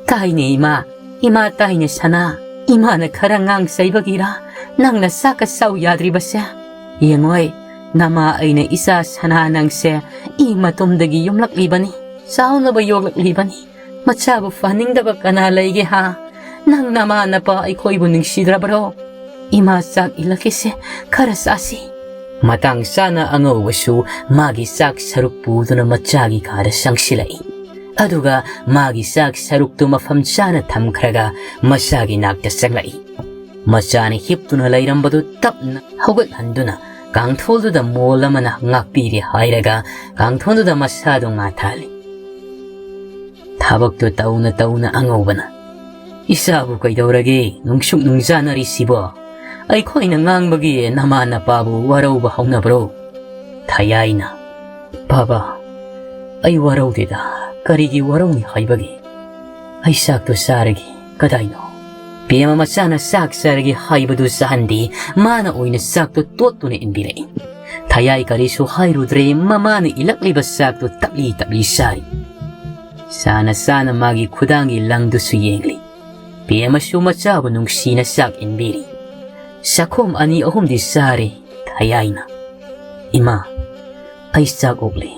"ꯇꯥꯏꯅꯦ ꯏꯃꯥ, ꯏꯃꯥ ꯇꯥꯏꯅꯦ ꯁꯅꯥ꯫ ꯏꯃꯥꯅ ꯈꯔ ꯉꯥꯡ ꯆꯩꯕꯒꯤꯔ ꯅꯪꯅ ꯆꯥꯛꯀ ꯆꯥꯎ ꯌꯥꯗ꯭ꯔꯤꯕꯁꯦ? ꯌꯦꯡꯉꯣꯏ, ꯅꯃꯥ ꯑꯩꯅ ꯏꯆꯥ ꯁꯅꯥ ꯅꯪꯁꯦ ꯏ ꯃꯇꯨꯝꯗꯒꯤ ꯌꯨꯝꯂꯛꯂꯤꯕꯅꯤ, ꯆꯥꯎꯅꯕ ꯌꯣꯛꯂꯛꯂꯤꯕꯅꯤ꯫ ꯃꯆꯥꯕꯨ ꯐꯍꯟꯅꯤꯡꯗꯕ ꯀꯅꯥ ꯂꯩꯒꯦ ꯍꯥ? ꯅꯪ ꯅꯃꯥ ꯅꯄꯥ ꯑꯩꯈꯣꯏꯕꯨ ꯅꯨꯡꯁꯤꯗ꯭ꯔꯕ꯭ꯔꯣ? ꯏꯃꯥ ꯆꯥꯛ ꯏꯜꯂꯛꯀꯦꯁꯦ, ꯈꯔ ꯆꯥꯁꯤ"꯫ ꯃꯇꯥꯡ ꯆꯥꯅ ꯑꯉꯧꯕꯁꯨ ꯃꯥꯒꯤ ꯆꯥꯛ ꯁꯔꯨꯛ ꯄꯨꯗꯨꯅ ꯃꯆꯥꯒꯤ ꯀꯥꯗ ꯆꯪꯁꯤꯜꯂꯛꯏ꯫ ꯑꯗꯨꯒ ꯃꯥꯒꯤ ꯆꯥꯛ ꯁꯔꯨꯛꯇꯨ ꯃꯐꯝ ꯆꯥꯅ ꯊꯝꯈ꯭ꯔꯒ ꯃꯆꯥꯒꯤ ꯅꯥꯛꯇ ꯆꯪꯂꯛꯏ꯫ ꯃꯆꯥꯅ ꯍꯤꯞꯇꯨꯅ ꯂꯩꯔꯝꯕꯗꯨ ꯇꯞꯅ ꯍꯧꯒꯠꯍꯟꯗꯨꯅ ꯀꯥꯡꯊꯣꯜꯗꯨꯗ ꯃꯣꯜ ꯑꯃꯅ ꯉꯥꯛꯄꯤꯔꯦ ꯍꯥꯏꯔꯒ ꯀꯥꯡꯊꯣꯜꯗꯨꯗ ꯃꯁꯥꯗꯨ ꯉꯥꯊꯍꯜꯂꯤ꯫ ꯊꯕꯛꯇꯨ ꯇꯧꯅ ꯇꯧꯅ ꯑꯉꯧꯕꯅ, "ꯏꯆꯥꯕꯨ ꯀꯩꯗꯧꯔꯒꯦ? ꯅꯨꯡꯁꯨꯛ ꯅꯨꯡꯖꯥꯅꯔꯤꯁꯤꯕꯣ? ꯑꯩꯈꯣꯏꯅ ꯉꯥꯡꯕꯒꯤ ꯅꯃꯥ ꯅꯄꯥꯕꯨ ꯋꯥꯔꯧꯕ ꯍꯧꯅꯕ꯭ꯔꯣ?" ꯊꯌꯥꯏꯅ, "ꯕꯥꯕꯥ, ꯑꯩ ꯋꯥꯔꯧꯗꯦꯗ꯫ ꯀꯔꯤꯒꯤ ꯋꯥꯔꯧꯅꯤ ꯍꯥꯏꯕꯒꯦ? ꯑꯩ ꯆꯥꯛꯇꯣ ꯆꯥꯔꯒꯦ꯫ ꯀꯗꯥꯏꯅꯣ?" ꯄꯦꯃ ꯃꯆꯥꯅ ꯆꯥꯛ ꯆꯥꯔꯒꯦ ꯍꯥꯏꯕꯗꯨ ꯆꯥꯍꯟꯗꯦ, ꯃꯥꯅ ꯑꯣꯏꯅ ꯆꯥꯛꯇꯣ ꯇꯣꯠꯇꯨꯅ ꯏꯟꯕꯤꯔꯛꯏ꯫ ꯊꯌꯥꯏ ꯀꯔꯤꯁꯨ ꯍꯥꯏꯔꯨꯗ꯭ꯔꯦ, ꯃꯃꯥꯅ ꯏꯜꯂꯛꯂꯤꯕ ꯆꯥꯛꯇꯨ ꯇꯞꯂꯤ ꯇꯞꯂꯤ ꯆꯥꯔꯤ꯫ ꯆꯥꯅ ꯆꯥꯅ ꯃꯥꯒꯤ ꯈꯨꯗꯥꯡꯒꯤ ꯂꯪꯗꯨꯁꯨ ꯌꯦꯡꯂꯤ꯫ ꯄꯦꯃꯁꯨ ꯃꯆꯥꯕꯨ ꯅꯨꯡꯁꯤꯅ ꯆꯥꯛ ꯏꯟꯕꯤꯔꯤ꯫ ꯆꯥꯛꯈꯣꯝ ꯑꯅꯤ ꯑꯍꯨꯝꯗꯤ ꯆꯥꯔꯦ ꯊꯌꯥꯏꯅ꯫ "ꯏꯃꯥ, ꯑꯩ ꯆꯥꯛ ꯑꯣꯛꯂꯦ,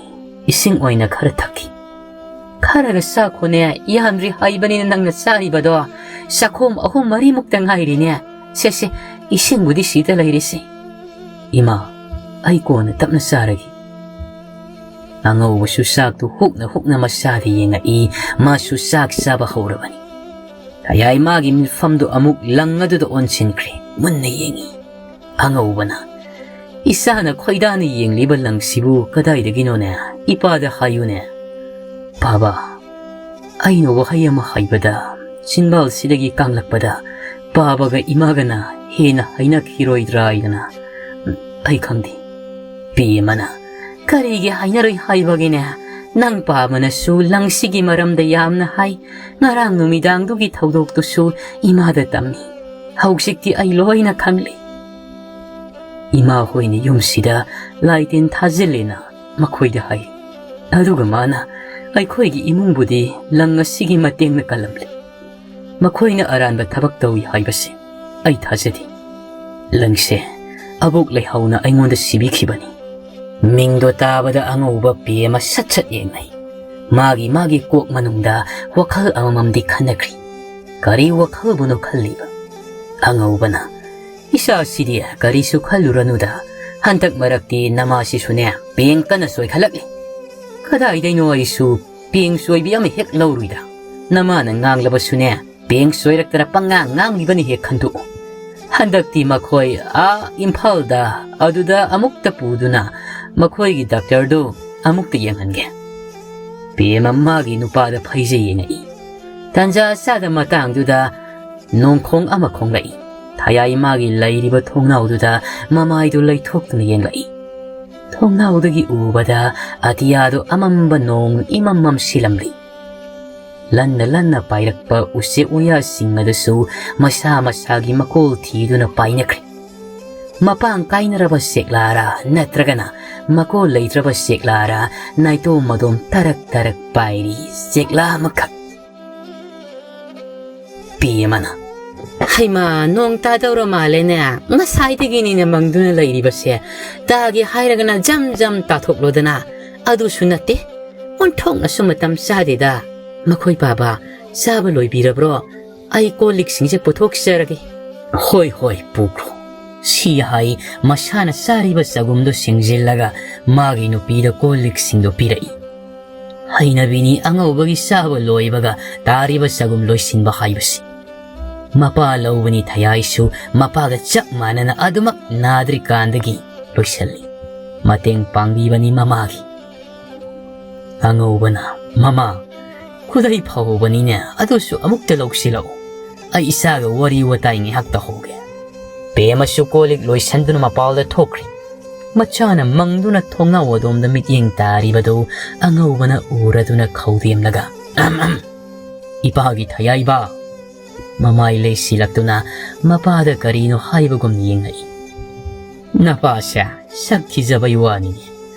ꯏꯁꯤꯡ ꯑꯣꯏꯅ ꯈꯔ ꯊꯛꯈꯤ꯫" "ꯈꯔꯒ ꯆꯥꯈꯣꯅꯦ, ꯌꯥꯝꯗ꯭ꯔꯤ ꯍꯥꯏꯕꯅꯤꯅ ꯅꯪꯅ ꯆꯥꯔꯤꯕꯗꯣ꯫ ꯆꯥꯛꯈꯣꯝ ꯑꯍꯨꯝ ꯃꯔꯤꯃꯨꯛꯇ ꯉꯥꯏꯔꯤꯅꯦ꯫ ꯁꯦ ꯁꯦ, ꯏꯁꯤꯡꯕꯨꯗꯤ ꯁꯤꯗ ꯂꯩꯔꯤꯁꯦ꯫" "ꯏꯃꯥ, ꯑꯩ ꯀꯣꯟꯅ ꯇꯞꯅ ꯆꯥꯔꯒꯦ꯫" ꯑꯉꯧꯕꯁꯨ ꯆꯥꯛꯇꯨ ꯍꯨꯛꯅ ꯍꯨꯛꯅ ꯃꯆꯥꯗ ꯌꯦꯡꯉꯛꯏ, ꯃꯥꯁꯨ ꯆꯥꯛ ꯆꯥꯕ ꯍꯧꯔꯕꯅꯤ꯫ ꯊꯌꯥꯏ ꯃꯥꯒꯤ ꯃꯤꯠꯐꯝꯗꯨ ꯑꯃꯨꯛ ꯂꯪ ꯑꯗꯨꯗ ꯑꯣꯟꯁꯤꯟꯈ꯭ꯔꯦ, ꯃꯨꯟꯅ ꯌꯦꯡꯉꯤ꯫ ꯑꯉꯧꯕꯅ, "ꯏꯆꯥꯅ ꯈꯣꯏꯗꯥꯅ ꯌꯦꯡꯂꯤꯕ ꯂꯪꯁꯤꯕꯨ ꯀꯗꯥꯏꯗꯒꯤꯅꯣꯅꯦ? ꯏꯄꯥꯗ ꯍꯥꯏꯌꯨꯅꯦ꯫" "ꯕꯥꯕꯥ, ꯑꯩꯅ ꯋꯥꯍꯩ ꯑꯃ ꯍꯥꯏꯕꯗ ꯆꯤꯟꯕꯥꯜꯁꯤꯗꯒꯤ ꯀꯥꯡꯂꯛꯄꯗ ꯕꯥꯕꯥꯒ ꯏꯃꯥꯒꯅ ꯍꯦꯟꯅ ꯍꯥꯏꯅꯈꯤꯔꯣꯏꯗ꯭ꯔꯥ ꯍꯥꯏꯗꯅ, ꯑꯩ ꯈꯪꯗꯦ꯫" ꯄꯦꯃꯅ, "ꯀꯔꯤꯒꯤ ꯍꯥꯏꯅꯔꯣꯏ ꯍꯥꯏꯕꯒꯤꯅꯦ? ꯅꯪ ꯄꯥꯕꯅꯁꯨ ꯂꯪꯁꯤꯒꯤ ꯃꯔꯝꯗ ꯌꯥꯝꯅ ꯍꯥꯏ꯫ ꯉꯔꯥꯡ ꯅꯨꯃꯤꯗꯥꯡꯗꯨꯒꯤ ꯊꯧꯗꯣꯛꯇꯨꯁꯨ ꯏꯃꯥꯗ ꯇꯝꯃꯤ꯫ ꯍꯧꯖꯤꯛꯇꯤ ꯑꯩ ꯂꯣꯏꯅ ꯈꯪꯂꯦ꯫" "ꯏꯃꯥ ꯍꯣꯏꯅ ꯌꯨꯝꯁꯤꯗ ꯂꯥꯏ ꯇꯤꯟ ꯊꯥꯖꯤꯜꯂꯦꯅ ꯃꯈꯣꯏꯗ ꯍꯥꯏ꯫ ꯑꯗꯨꯒ ꯃꯥꯅ ꯑꯩꯈꯣꯏꯒꯤ ꯏꯃꯨꯡꯕꯨꯗꯤ ꯂꯪ ꯑꯁꯤꯒꯤ ꯃꯇꯦꯡꯅ ꯀꯜꯂꯝꯂꯦ꯫ ꯃꯈꯣꯏꯅ ꯑꯔꯥꯟꯕ ꯊꯕꯛ ꯇꯧꯏ ꯍꯥꯏꯕꯁꯦ ꯑꯩ ꯊꯥꯖꯗꯦ꯫ ꯂꯪꯁꯦ ꯑꯕꯣꯛ ꯂꯩꯍꯧꯅ ꯑꯩꯉꯣꯟꯗ ꯁꯤꯕꯤꯈꯤꯕꯅꯤ꯫" ꯃꯤꯡꯗꯣ ꯇꯥꯕꯗ ꯑꯉꯧꯕ ꯄꯦꯃ ꯁꯠ ꯁꯠ ꯌꯦꯡꯅꯩ꯫ ꯃꯥꯒꯤ ꯃꯥꯒꯤ ꯀꯣꯛ ꯃꯅꯨꯡꯗ ꯋꯥꯈꯜ ꯑꯃꯃꯝꯗꯤ ꯈꯟꯅꯈ꯭ꯔꯤ꯫ ꯀꯔꯤ ꯋꯥꯈꯜꯕꯨꯅꯣ ꯈꯜꯂꯤꯕ? ꯑꯉꯧꯕꯅ, "ꯏꯆꯥꯁꯤꯗꯤ ꯀꯔꯤꯁꯨ ꯈꯜꯂꯨꯔꯅꯨꯗ꯫ ꯍꯟꯗꯛ ꯃꯔꯛꯇꯤ ꯅꯃꯥꯁꯤꯁꯨꯅꯦ ꯄꯦꯡ ꯀꯟꯅ ꯆꯣꯏꯈꯠꯂꯛꯂꯤ꯫ ꯀꯗꯥꯏꯗꯩꯅꯣ ꯑꯩꯁꯨ ꯄꯦꯡ ꯆꯣꯏꯕꯤ ꯑꯃ ꯍꯦꯛ ꯂꯧꯔꯨꯏꯗ꯫ ꯅꯃꯥꯅ ꯉꯥꯡꯂꯕꯁꯨꯅꯦ, ꯄꯦꯡ ꯆꯣꯏꯔꯛꯇꯅ ꯄꯪꯉꯥꯡ ꯉꯥꯡꯂꯤꯕꯅꯤ ꯍꯦꯛ ꯈꯟꯗꯣꯛꯎ꯫ ꯍꯟꯗꯛꯇꯤ ꯃꯈꯣꯏ ꯑꯥ ꯏꯝꯐꯥꯜꯗ ꯑꯗꯨꯗ ꯑꯃꯨꯛꯇ ꯄꯨꯗꯨꯅ ꯃꯈꯣꯏꯒꯤ ꯗꯥꯛꯇꯔꯗꯨ ꯑꯃꯨꯛꯇ ꯌꯦꯡꯍꯟꯒꯦ꯫ ꯄꯦꯝꯃ ꯃꯥꯒꯤ ꯅꯨꯄꯥꯗ ꯐꯩꯖꯩ ꯌꯦꯡꯉꯛꯏ꯫ ꯇꯟꯖꯥ ꯆꯥꯗ ꯃꯇꯥꯡꯗꯨꯗ ꯅꯣꯡꯈꯣꯡ ꯑꯃ ꯈꯣꯡꯂꯛꯏ꯫ ꯊꯌꯥꯏ ꯃꯥꯒꯤ ꯂꯩꯔꯤꯕ ꯊꯣꯡꯅꯥꯎꯗꯨꯗ ꯃꯃꯥꯏꯗꯨ ꯂꯩꯊꯣꯛꯇꯨꯅ ꯌꯦꯡꯂꯛꯏ꯫ ꯊꯣꯡꯅꯥꯎꯗꯒꯤ ꯎꯕꯗ ꯑꯇꯤꯌꯥꯗꯨ ꯑꯃꯝꯕ ꯅꯣꯡ ꯏꯃꯝ ꯃꯝꯁꯤꯜꯂꯝꯂꯤ꯫ ꯂꯟꯅ ꯂꯟꯅ ꯄꯥꯏꯔꯛꯄ ꯎꯆꯦꯛ ꯋꯥꯌꯥꯁꯤꯡ ꯑꯗꯨꯁꯨ ꯃꯁꯥ ꯃꯁꯥꯒꯤ ꯃꯀꯣꯜ ꯊꯤꯗꯨꯅ ꯄꯥꯏꯅꯈ꯭ꯔꯦ꯫ ꯃꯄꯥꯡ ꯀꯥꯏꯅꯔꯕ ꯆꯦꯛꯂꯥꯔꯥ ꯅꯠꯇ꯭ꯔꯒꯅ ꯃꯀꯣꯜ ꯂꯩꯇ꯭ꯔꯕ ꯆꯦꯛꯂꯥꯔꯥ, ꯅꯥꯏꯇꯣꯝ ꯃꯗꯣꯝ ꯇꯔꯛ ꯇꯔꯛ ꯄꯥꯏꯔꯤ ꯆꯦꯛꯂꯥ ꯑꯃꯈꯛ꯫ ꯄꯤ ꯑꯃꯅ, "ꯍꯩꯃꯥ, ꯅꯣꯡ ꯇꯥꯗꯧꯔ ꯃꯥꯜꯂꯦꯅꯦ꯫ ꯉꯁꯥꯏꯗꯒꯤꯅꯤꯅꯦ ꯃꯪꯗꯨꯅ ꯂꯩꯔꯤꯕꯁꯦ꯫ ꯇꯥꯒꯦ ꯍꯥꯏꯔꯒꯅ ꯖꯝ ꯖꯝ ꯇꯥꯊꯣꯛꯂꯣꯗꯅ꯫ ꯑꯗꯨꯁꯨ ꯅꯠꯇꯦ, ꯑꯣꯟꯊꯣꯛꯅꯁꯨ ꯃꯇꯝ ꯆꯥꯗꯦꯗ꯫ ꯃꯈꯣꯏ ꯄꯥꯕ, ꯆꯥꯕ ꯂꯣꯏꯕꯤꯔꯕ꯭ꯔꯣ? ꯑꯩ ꯀꯣꯜ ꯂꯤꯛꯁꯤꯡꯁꯦ ꯄꯨꯊꯣꯛꯆꯔꯒꯦ꯫" "ꯍꯣꯏ, ꯍꯣꯏ, ꯄꯨꯈ꯭ꯔꯣ꯫" ꯁꯤ ꯍꯥꯏ ꯃꯁꯥꯅ ꯆꯥꯔꯤꯕ ꯆꯒꯨꯝꯗꯨ ꯁꯤꯡꯖꯤꯜꯂꯒ ꯃꯥꯒꯤ ꯅꯨꯄꯤꯗ ꯀꯣꯜ ꯂꯤꯛꯁꯤꯡꯗꯨ ꯄꯤꯔꯛꯏ꯫ ꯍꯩꯅꯕꯤꯅꯤ ꯑꯉꯧꯕꯒꯤ ꯆꯥꯕ ꯂꯣꯏꯕꯒ ꯇꯥꯔꯤꯕ ꯆꯒꯨꯝ ꯂꯣꯏꯁꯤꯟꯕ ꯍꯥꯏꯕꯁꯤ꯫ ꯃꯄꯥ ꯂꯧꯕꯅꯤ ꯊꯌꯥꯏꯁꯨ ꯃꯄꯥꯒ ꯆꯞ ꯃꯥꯟꯅꯅ ꯑꯗꯨꯃꯛ ꯅꯥꯗ꯭ꯔꯤꯀꯥꯟꯗꯒꯤ ꯂꯣꯏꯁꯤꯜꯂꯤ꯫ ꯃꯇꯦꯡ ꯄꯥꯡꯕꯤꯕꯅꯤ ꯃꯃꯥꯒꯤ꯫ ꯑꯉꯧꯕꯅ, "ꯃꯃꯥ, ꯈꯨꯗꯩ ꯐꯍꯧꯕꯅꯤꯅꯦ, ꯑꯗꯨꯁꯨ ꯑꯃꯨꯛꯇ ꯂꯧꯁꯤꯜꯂꯛꯎ꯫ ꯑꯩ ꯏꯆꯥꯒ ꯋꯥꯔꯤ ꯋꯥꯇꯥꯏ ꯉꯥꯏꯍꯥꯛ ꯇꯧꯍꯧꯒꯦ꯫" ꯄꯦꯝꯃꯁꯨ ꯀꯣꯜ ꯂꯤꯛ ꯂꯣꯏꯁꯟꯗꯨꯅ ꯃꯄꯥꯜꯗ ꯊꯣꯛꯈ꯭ꯔꯦ꯫ ꯃꯆꯥꯅ ꯃꯪꯗꯨꯅ ꯊꯣꯡꯅꯥꯎ ꯑꯗꯣꯝꯗ ꯃꯤꯠꯌꯦꯡ ꯇꯥꯔꯤꯕꯗꯨ ꯑꯉꯧꯕꯅ ꯎꯔꯗꯨꯅ ꯈꯧꯗꯦꯝꯂꯒ, "ꯑꯍꯝ, ꯑꯍꯝ, ꯏꯄꯥꯒꯤ ꯊꯌꯥꯏꯕ!" ꯃꯃꯥꯏ ꯂꯩꯁꯤꯜꯂꯛꯇꯨꯅ ꯃꯄꯥꯗ ꯀꯔꯤꯅꯣ ꯍꯥꯏꯕꯒꯨꯝ ꯌꯦꯡꯂꯛꯏ꯫ "ꯅꯄꯥꯁꯦ ꯁꯛ ꯊꯤꯖꯕꯩ ꯋꯥꯅꯤꯅꯦ꯫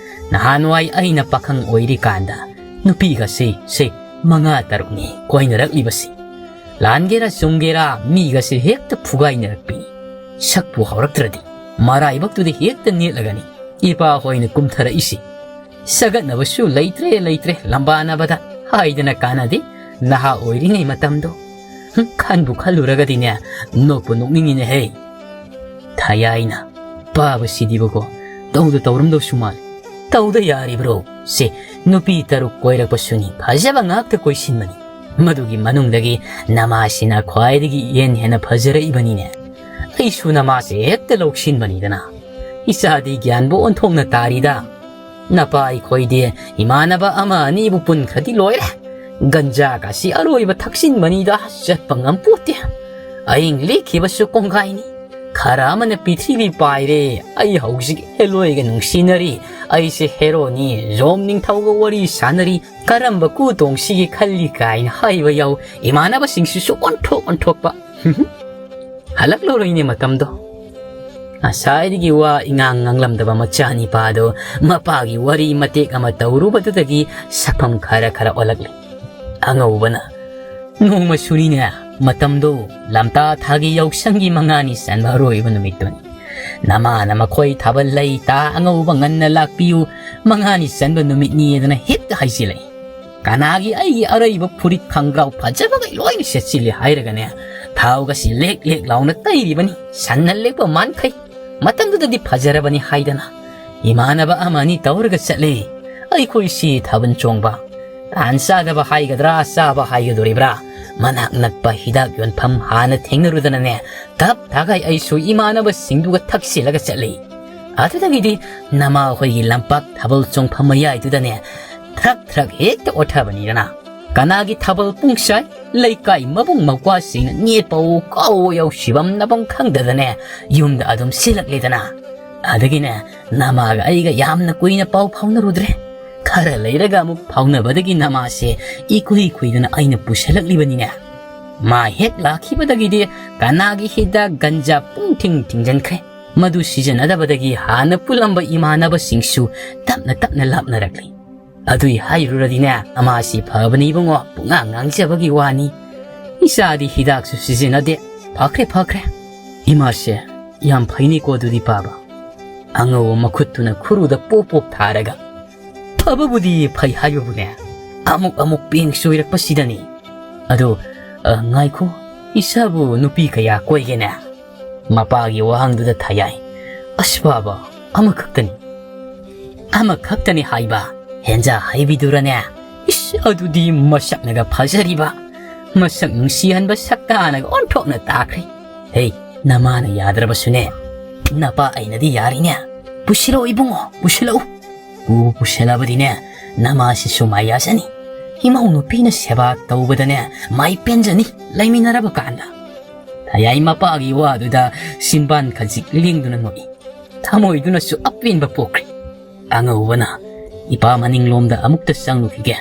ꯅꯍꯥꯟꯋꯥꯏ ꯑꯩꯅ ꯄꯥꯈꯪ ꯑꯣꯏꯔꯤꯀꯥꯟꯗ ꯅꯨꯄꯤꯒꯁꯦ ꯁꯦ ꯃꯉꯥ ꯇꯔꯨꯛꯅꯤ ꯀꯣꯏꯅꯔꯛꯂꯤꯕꯁꯤ꯫ ꯂꯥꯟꯒꯦꯔꯥ ꯆꯨꯝꯒꯦꯔꯥ ꯃꯤꯒꯁꯦ ꯍꯦꯛꯇ ꯐꯨꯒꯥꯏꯅꯔꯛꯄꯤꯅꯤ꯫ ꯁꯛꯄꯨ ꯍꯧꯔꯛꯇ꯭ꯔꯗꯤ ꯃꯔꯥꯏꯕꯛꯇꯨꯗ ꯍꯦꯛꯇ ꯅꯦꯠꯂꯒꯅꯤ ꯏꯄꯥ ꯍꯣꯏꯅ ꯀꯨꯝꯊꯔꯛꯏꯁꯤ꯫ ꯁꯒꯠꯅꯕꯁꯨ ꯂꯩꯇ꯭ꯔꯦ, ꯂꯩꯇ꯭ꯔꯦ, ꯂꯝꯕꯥꯅꯕꯗ ꯍꯥꯏꯗꯅ ꯀꯥꯟꯅꯗꯦ꯫ ꯅꯍꯥ ꯑꯣꯏꯔꯤꯉꯩ ꯃꯇꯝꯗꯣ꯫ ꯍꯨꯝ, ꯈꯟꯕꯨ ꯈꯜꯂꯨꯔꯒꯗꯤꯅꯦ, ꯅꯣꯛꯄꯨ ꯅꯣꯛꯅꯤꯡꯉꯤꯅꯦꯍꯦ꯫" ꯊꯌꯥꯏꯅ, "ꯄꯥꯕꯁꯤꯗꯤꯕꯀꯣ, ꯇꯧꯗ ꯇꯧꯔꯝꯗꯧꯁꯨ ꯃꯥꯜꯂꯤ꯫ ꯇꯧꯗ ꯌꯥꯔꯤꯕ꯭ꯔꯣ? ꯁꯦ, ꯅꯨꯄꯤ ꯇꯔꯨꯛ ꯀꯣꯏꯔꯛꯄꯁꯨꯅꯤ, ꯐꯖꯕ ꯉꯥꯛꯇ ꯀꯣꯏꯁꯤꯟꯕꯅꯤ꯫ ꯃꯗꯨꯒꯤ ꯃꯅꯨꯡꯗꯒꯤ ꯅꯃꯥꯁꯤꯅ ꯈ꯭ꯋꯥꯏꯗꯒꯤ ꯏꯍꯦꯟ ꯍꯦꯟꯅ ꯐꯖꯔꯛꯏꯕꯅꯤꯅꯦ꯫ ꯑꯩꯁꯨ ꯅꯃꯥꯁꯦ ꯍꯦꯛꯇ ꯂꯧꯁꯤꯟꯕꯅꯤꯗꯅ꯫ ꯏꯆꯥꯗꯤ ꯒ꯭ꯌꯥꯟꯕꯨ ꯑꯣꯟꯊꯣꯛꯅ ꯇꯥꯔꯤꯗ꯫ ꯅꯄꯥ ꯑꯩꯈꯣꯏꯗꯤ ꯏꯃꯥꯟꯅꯕ ꯑꯃ ꯑꯅꯤꯕꯨ ꯄꯨꯟꯈ꯭ꯔꯗꯤ ꯂꯣꯏꯔꯦ꯫ ꯒꯟꯖꯥꯒꯁꯤ ꯑꯔꯣꯏꯕ ꯊꯛꯆꯤꯟꯕꯅꯤꯗ, ꯆꯠꯄ ꯉꯝꯄꯣꯠꯇꯦ꯫ ꯑꯍꯤꯡ ꯂꯦꯛꯈꯤꯕꯁꯨ ꯀꯣꯡꯒꯥꯏꯅꯤ꯫ ꯈꯔ ꯑꯃꯅ ꯄꯤꯊ꯭ꯔꯤꯕꯤ ꯄꯥꯏꯔꯦ, ꯑꯩ ꯍꯧꯖꯤꯛ ꯍꯦꯂꯣꯏꯒ ꯅꯨꯡꯁꯤꯅꯔꯤ꯫ ꯑꯩꯁꯦ ꯍꯦꯔꯣꯅꯤ, ꯖꯣꯝ ꯅꯤꯡꯊꯧꯒ ꯋꯥꯔꯤ ꯁꯥꯟꯅꯔꯤ, ꯀꯔꯝꯕ ꯀꯨ ꯇꯣꯡꯁꯤꯒꯦ ꯈꯜꯂꯤ ꯀꯥꯏꯅ ꯍꯥꯏꯕ ꯌꯥꯎ꯫ ꯏꯃꯥꯟꯅꯕꯁꯤꯡꯁꯤꯁꯨ ꯑꯣꯟꯊꯣꯛ ꯑꯣꯟꯊꯣꯛꯄ꯫ ꯍꯜꯂꯛꯂꯔꯣꯏꯅꯦ ꯃꯇꯝꯗꯣ꯫ ꯉꯁꯥꯏꯗꯒꯤ ꯋꯥ ꯏꯉꯥꯡ ꯉꯥꯡꯂꯝꯗꯕ ꯃꯆꯥꯅꯤꯄꯥꯗꯣ ꯃꯄꯥꯒꯤ ꯋꯥꯔꯤ ꯃꯇꯦꯛ ꯑꯃ ꯇꯧꯔꯨꯕꯗꯨꯗꯒꯤ ꯁꯛꯐꯝ ꯈꯔ ꯈꯔ ꯑꯣꯜꯂꯛꯂꯦ꯫ ꯑꯉꯧꯕꯅ, "ꯅꯣꯡꯃꯁꯨꯅꯤꯅꯦ, ꯃꯇꯝꯗꯣ ꯂꯝꯇꯥ ꯊꯥꯒꯤ ꯌꯥꯎꯁꯪꯒꯤ ꯃꯉꯥꯅꯤ ꯆꯟꯕ ꯑꯔꯣꯏꯕ ꯅꯨꯃꯤꯠꯇꯨꯅꯤ꯫ ꯅꯃꯥꯅ ꯃꯈꯣꯏ ꯊꯥꯕꯜ ꯂꯩ, ꯇꯥ ꯑꯉꯧꯕ ꯉꯟꯅ ꯂꯥꯛꯄꯤꯌꯨ, ꯃꯉꯥꯅꯤ ꯆꯟꯕ ꯅꯨꯃꯤꯠꯅꯤꯗꯅ ꯍꯦꯛꯇ ꯍꯥꯏꯖꯤꯜꯂꯛꯏ꯫ ꯀꯅꯥꯒꯤ ꯑꯩꯒꯤ ꯑꯔꯩꯕ ꯐꯨꯔꯤꯠ ꯈꯪꯒ꯭ꯔꯥꯎ ꯐꯖꯕꯈꯩ ꯂꯣꯏꯅ ꯁꯦꯠꯆꯤꯜꯂꯤ ꯍꯥꯏꯔꯒꯅꯦ, ꯊꯥꯎꯒꯁꯤ ꯂꯦꯛ ꯂꯦꯛ ꯂꯥꯎꯅ ꯇꯩꯔꯤꯕꯅꯤ, ꯁꯟꯅ ꯂꯦꯛꯄ ꯃꯥꯟꯈꯩ꯫ ꯃꯇꯝꯗꯨꯗꯗꯤ ꯐꯖꯔꯕꯅꯤ ꯍꯥꯏꯗꯅ ꯏꯃꯥꯟꯅꯕ ꯑꯃ ꯑꯅꯤ ꯇꯧꯔꯒ ꯆꯠꯂꯤ꯫ ꯑꯩꯈꯣꯏꯁꯤ ꯊꯥꯕꯜ ꯆꯣꯡꯕ, ꯇꯥꯟ ꯆꯥꯗꯕ ꯍꯥꯏꯒꯗ꯭ꯔꯥ, ꯆꯥꯕ ꯍꯥꯏꯒꯗꯣꯔꯤꯕ꯭ꯔꯥ, ꯃꯅꯥꯛ ꯅꯛꯄ ꯍꯤꯗꯥꯛ ꯌꯣꯟꯐꯝ ꯍꯥꯟꯅ ꯊꯦꯡꯅꯔꯨꯗꯅꯅꯦ, ꯇꯞ ꯇꯥꯒꯥꯏ ꯑꯩꯁꯨ ꯏꯃꯥꯟꯅꯕꯁꯤꯡꯗꯨꯒ ꯊꯛꯆꯤꯜꯂꯒ ꯆꯠꯂꯤ꯫ ꯑꯗꯨꯗꯒꯤꯗꯤ ꯅꯃꯥ ꯍꯣꯏꯒꯤ ꯂꯝꯄꯥꯛ ꯊꯥꯕꯜ ꯆꯣꯡꯐꯝ ꯃꯌꯥꯏꯗꯨꯗꯅꯦ ꯊ꯭ꯔꯛ ꯊ꯭ꯔꯛ ꯍꯦꯛꯇ ꯑꯣꯠꯊꯕꯅꯤꯗꯅ꯫ ꯀꯅꯥꯒꯤ ꯊꯥꯕꯜ ꯄꯨꯡꯁꯥꯏ, ꯂꯩꯀꯥꯏ ꯃꯕꯨꯡ ꯃꯧꯄ꯭ꯋꯥꯁꯤꯡꯅ ꯅꯦꯠꯄꯋꯣ ꯀꯥꯎꯋꯣ ꯌꯥꯎꯁꯤꯕꯝ ꯅꯐꯝ ꯈꯪꯗꯗꯅꯦ ꯌꯨꯝꯗ ꯑꯗꯨꯝ ꯁꯤꯜꯂꯛꯂꯦꯗꯅ꯫ ꯑꯗꯒꯤꯅꯦ ꯅꯃꯥꯒ ꯑꯩꯒ ꯌꯥꯝꯅ ꯀꯨꯏꯅ ꯄꯥꯎ ꯐꯥꯎꯅꯔꯨꯗ꯭ꯔꯦ꯫ ꯈꯔ ꯂꯩꯔꯒ ꯑꯃꯨꯛ ꯐꯥꯎꯅꯕꯗꯒꯤ ꯅꯃꯥꯁꯦ ꯏꯀꯨꯏ ꯀꯨꯏꯗꯅ ꯑꯩꯅ ꯄꯨꯁꯜꯂꯛꯂꯤꯕꯅꯤꯅꯦ꯫ ꯃꯥ ꯍꯦꯛ ꯂꯥꯛꯈꯤꯕꯗꯒꯤꯗꯤ ꯀꯅꯥꯒꯤ ꯍꯤꯗꯥꯛ ꯒꯟꯖꯥ ꯄꯨꯡ ꯊꯤꯡ ꯊꯤꯡꯖꯤꯟꯈ꯭ꯔꯦ꯫ ꯃꯗꯨ ꯁꯤꯖꯤꯟꯅꯗꯕꯗꯒꯤ ꯍꯥꯟꯅ ꯄꯨꯜꯂꯝꯕ ꯏꯃꯥꯟꯅꯕꯁꯤꯡꯁꯨ ꯇꯞꯅ ꯇꯞꯅ ꯂꯥꯞꯅꯔꯛꯂꯤ꯫ ꯑꯗꯨꯏ ꯍꯥꯏꯔꯨꯔꯗꯤꯅꯦ, ꯅꯃꯥꯁꯤ ꯐꯕꯅꯤ ꯏꯕꯨꯡꯉꯣ, ꯄꯨꯡꯉꯥꯡ ꯉꯥꯡꯖꯕꯒꯤ ꯋꯥꯅꯤ꯫ ꯏꯆꯥꯗꯤ ꯍꯤꯗꯥꯛꯁꯨ ꯁꯤꯖꯤꯟꯅꯗꯦ, ꯐꯈ꯭ꯔꯦ, ꯐꯈ꯭ꯔꯦ꯫ ꯏꯃꯥꯁꯦ ꯌꯥꯝ ꯐꯩꯅꯦꯀꯣ ꯑꯗꯨꯗꯤ ꯄꯥꯕ꯫ ꯑꯉꯧꯕ ꯃꯈꯨꯠꯇꯨꯅ ꯈꯨꯔꯨꯗ ꯄꯣꯞ ꯄꯣꯞ ꯊꯥꯔꯒ, ꯐꯕꯕꯨꯗꯤ ꯐꯩ ꯍꯥꯏꯕꯕꯨꯅꯦ, ꯑꯃꯨꯛ ꯑꯃꯨꯛ ꯄꯦꯡ ꯆꯣꯏꯔꯛꯄꯁꯤꯗꯅꯤ꯫ ꯑꯗꯣ, ꯑ, ꯉꯥꯏꯈꯣ, ꯏꯆꯥꯕꯨ ꯅꯨꯄꯤ ꯀꯌꯥ ꯀꯣꯏꯒꯦꯅꯦ? ꯃꯄꯥꯒꯤ ꯋꯥꯍꯪꯗꯨꯗ ꯊꯥꯌꯥꯏ꯫ ꯑꯁ ꯕꯥꯕꯥ, ꯑꯃꯈꯛꯇꯅꯤ꯫ ꯑꯃꯈꯛꯇꯅꯤ ꯍꯥꯏꯕ? ꯍꯦꯟꯖꯥ ꯍꯩꯕꯤꯗꯨꯔꯅꯦ? ꯏꯁ, ꯑꯗꯨꯗꯤ ꯃꯁꯛꯅꯒ ꯐꯖꯔꯤꯕ, ꯃꯁꯛ ꯅꯨꯡꯁꯤꯍꯟꯕ ꯁꯛꯇꯥꯅꯒ ꯑꯣꯟꯊꯣꯛꯅ ꯇꯥꯈ꯭ꯔꯦ꯫ ꯍꯦ, ꯅꯃꯥꯅ ꯌꯥꯗ꯭ꯔꯕꯁꯨꯅꯦ, ꯅꯄꯥ ꯑꯩꯅꯗꯤ ꯌꯥꯔꯤꯅꯦ꯫ ꯄꯨꯁꯤꯜꯂꯛꯑꯣ ꯏꯕꯨꯡꯉꯣ, ꯄꯨꯁꯤꯜꯂꯛꯎ꯫ ꯄꯨ ꯄꯨꯁꯤꯜꯂꯕꯗꯤꯅꯦ, ꯅꯃꯥꯁꯤꯁꯨ ꯃꯥꯏ ꯌꯥꯖꯅꯤ꯫ ꯏꯃꯧ ꯅꯨꯄꯤꯅ ꯁꯦꯕꯥ ꯇꯧꯕꯗꯅꯦ ꯃꯥꯏ ꯄꯦꯟꯖꯅꯤ ꯂꯩꯃꯤꯟꯅꯔꯕ ꯀꯥꯟꯗ꯫ ꯊꯌꯥꯏ ꯃꯄꯥꯒꯤ ꯋꯥꯗꯨꯗ ꯁꯤꯟꯕꯥꯟ ꯈꯖꯤꯛ ꯂꯦꯡꯗꯨꯅ ꯅꯣꯛꯏ꯫ ꯊꯃꯣꯏꯗꯨꯅꯁꯨ ꯑꯄꯦꯟꯕ ꯄꯣꯛꯈ꯭ꯔꯦ꯫ ꯑꯉꯧꯕꯅ, "ꯏꯄꯥ ꯃꯅꯤꯡꯂꯣꯝꯗ ꯑꯃꯨꯛꯇ ꯆꯪꯂꯨꯈꯤꯒꯦ꯫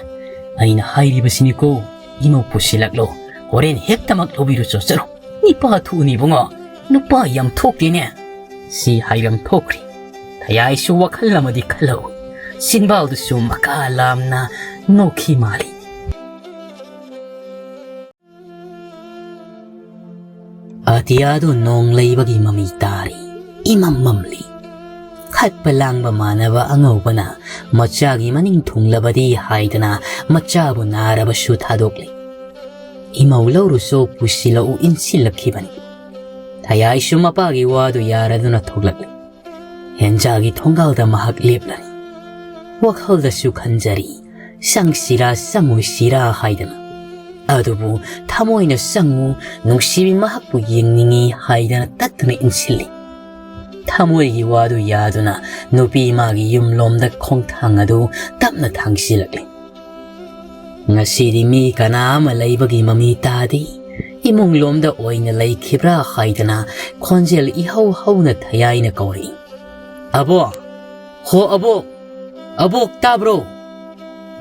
ꯑꯩꯅ ꯍꯥꯏꯔꯤꯕꯁꯤꯅꯤꯀꯣ, ꯏꯃꯧ ꯄꯨꯁꯤꯜꯂꯛꯂꯣ, ꯍꯣꯔꯦꯟ ꯍꯦꯛꯇꯃꯛ ꯂꯧꯕꯤꯔꯨ ꯆꯣꯠꯆꯔꯣ꯫ ꯅꯤꯄꯥ ꯊꯣꯛꯎꯅꯤ ꯏꯕꯨꯡꯉꯣ, ꯅꯨꯄꯥ ꯌꯥꯝ ꯊꯣꯛꯇꯦꯅꯦ꯫ ꯁꯤ ꯍꯥꯏꯔꯝ ꯊꯣꯛꯈ꯭ꯔꯦ꯫ ꯊꯌꯥꯏꯁꯨ ꯋꯥꯈꯜ ꯑꯃꯗꯤ ꯈꯜꯍꯧꯏ꯫ ꯁꯤꯟꯕꯥꯜꯗꯨꯁꯨ ꯃꯀꯥ ꯂꯥꯝꯅ ꯅꯣꯛꯈꯤ ꯃꯥꯜꯂꯤ꯫ ꯑꯇꯤꯌꯥꯗꯨ ꯅꯣꯡ ꯂꯩꯕꯒꯤ ꯃꯃꯤ ꯇꯥꯔꯤ꯫ ꯏꯃꯝ ꯃꯝꯂꯤ꯫ ꯈꯠꯄ ꯂꯥꯡꯕ ꯃꯥꯟꯅꯕ ꯑꯉꯧꯕꯅ ꯃꯆꯥꯒꯤ ꯃꯅꯤꯡ ꯊꯨꯡꯂꯕꯗꯤ ꯍꯥꯏꯗꯅ ꯃꯆꯥꯕꯨ ꯅꯥꯔꯕꯁꯨ ꯊꯥꯗꯣꯛꯂꯤ꯫ ꯏꯃꯧ ꯂꯧꯔꯨꯆꯣ ꯄꯨꯁꯤꯜꯂꯛꯎ ꯏꯟꯁꯤꯜꯂꯛꯈꯤꯕꯅꯤ꯫ ꯊꯌꯥꯏꯁꯨ ꯃꯄꯥꯒꯤ ꯋꯥꯗꯨ ꯌꯥꯔꯗꯨꯅ ꯊꯣꯛꯂꯛꯂꯤ꯫ ꯍꯦꯟꯖꯥꯒꯤ ꯊꯣꯡꯒꯥꯜꯗ ꯃꯍꯥꯛ ꯂꯦꯞꯂꯔꯤ꯫ ꯋꯥꯈꯜꯗꯁꯨ ꯈꯟꯖꯔꯤ, ꯆꯪꯁꯤꯔꯥ ꯆꯪꯉꯣꯏꯁꯤꯔꯥ ꯍꯥꯏꯗꯅ꯫ ꯑꯗꯨꯕꯨ ꯊꯃꯣꯏꯅ ꯆꯪꯉꯨ, ꯅꯨꯡꯁꯤꯕꯤ ꯃꯍꯥꯛꯄꯨ ꯌꯦꯡꯅꯤꯡꯏ ꯍꯥꯏꯗꯅ ꯇꯠꯇꯨꯅ ꯏꯟꯁꯤꯜꯂꯤ꯫ ꯊꯃꯣꯏꯒꯤ ꯋꯥꯗꯨ ꯌꯥꯗꯨꯅ ꯅꯨꯄꯤ ꯃꯥꯒꯤ ꯌꯨꯝꯂꯣꯝꯗ ꯈꯣꯡꯊꯥꯡ ꯑꯗꯨ ꯇꯞꯅ ꯊꯥꯡꯖꯤꯜꯂꯛꯂꯤ꯫ ꯉꯁꯤꯗꯤ ꯃꯤ ꯀꯅꯥ ꯑꯃ ꯂꯩꯕꯒꯤ ꯃꯃꯤ ꯇꯥꯗꯦ꯫ ꯏꯃꯨꯡꯂꯣꯝꯗ ꯑꯣꯏꯅ ꯂꯩꯈꯤꯕ꯭ꯔꯥ ꯍꯥꯏꯗꯅ ꯈꯣꯟꯖꯦꯜ ꯏꯍꯧ ꯍꯧꯅ ꯊꯌꯥꯏꯅ ꯀꯧꯔꯛꯏ꯫ "ꯑꯕꯣꯛ! ꯍꯣ ꯑꯕꯣꯛ! ꯑꯕꯣꯛ ꯇꯥꯕ꯭ꯔꯣ?"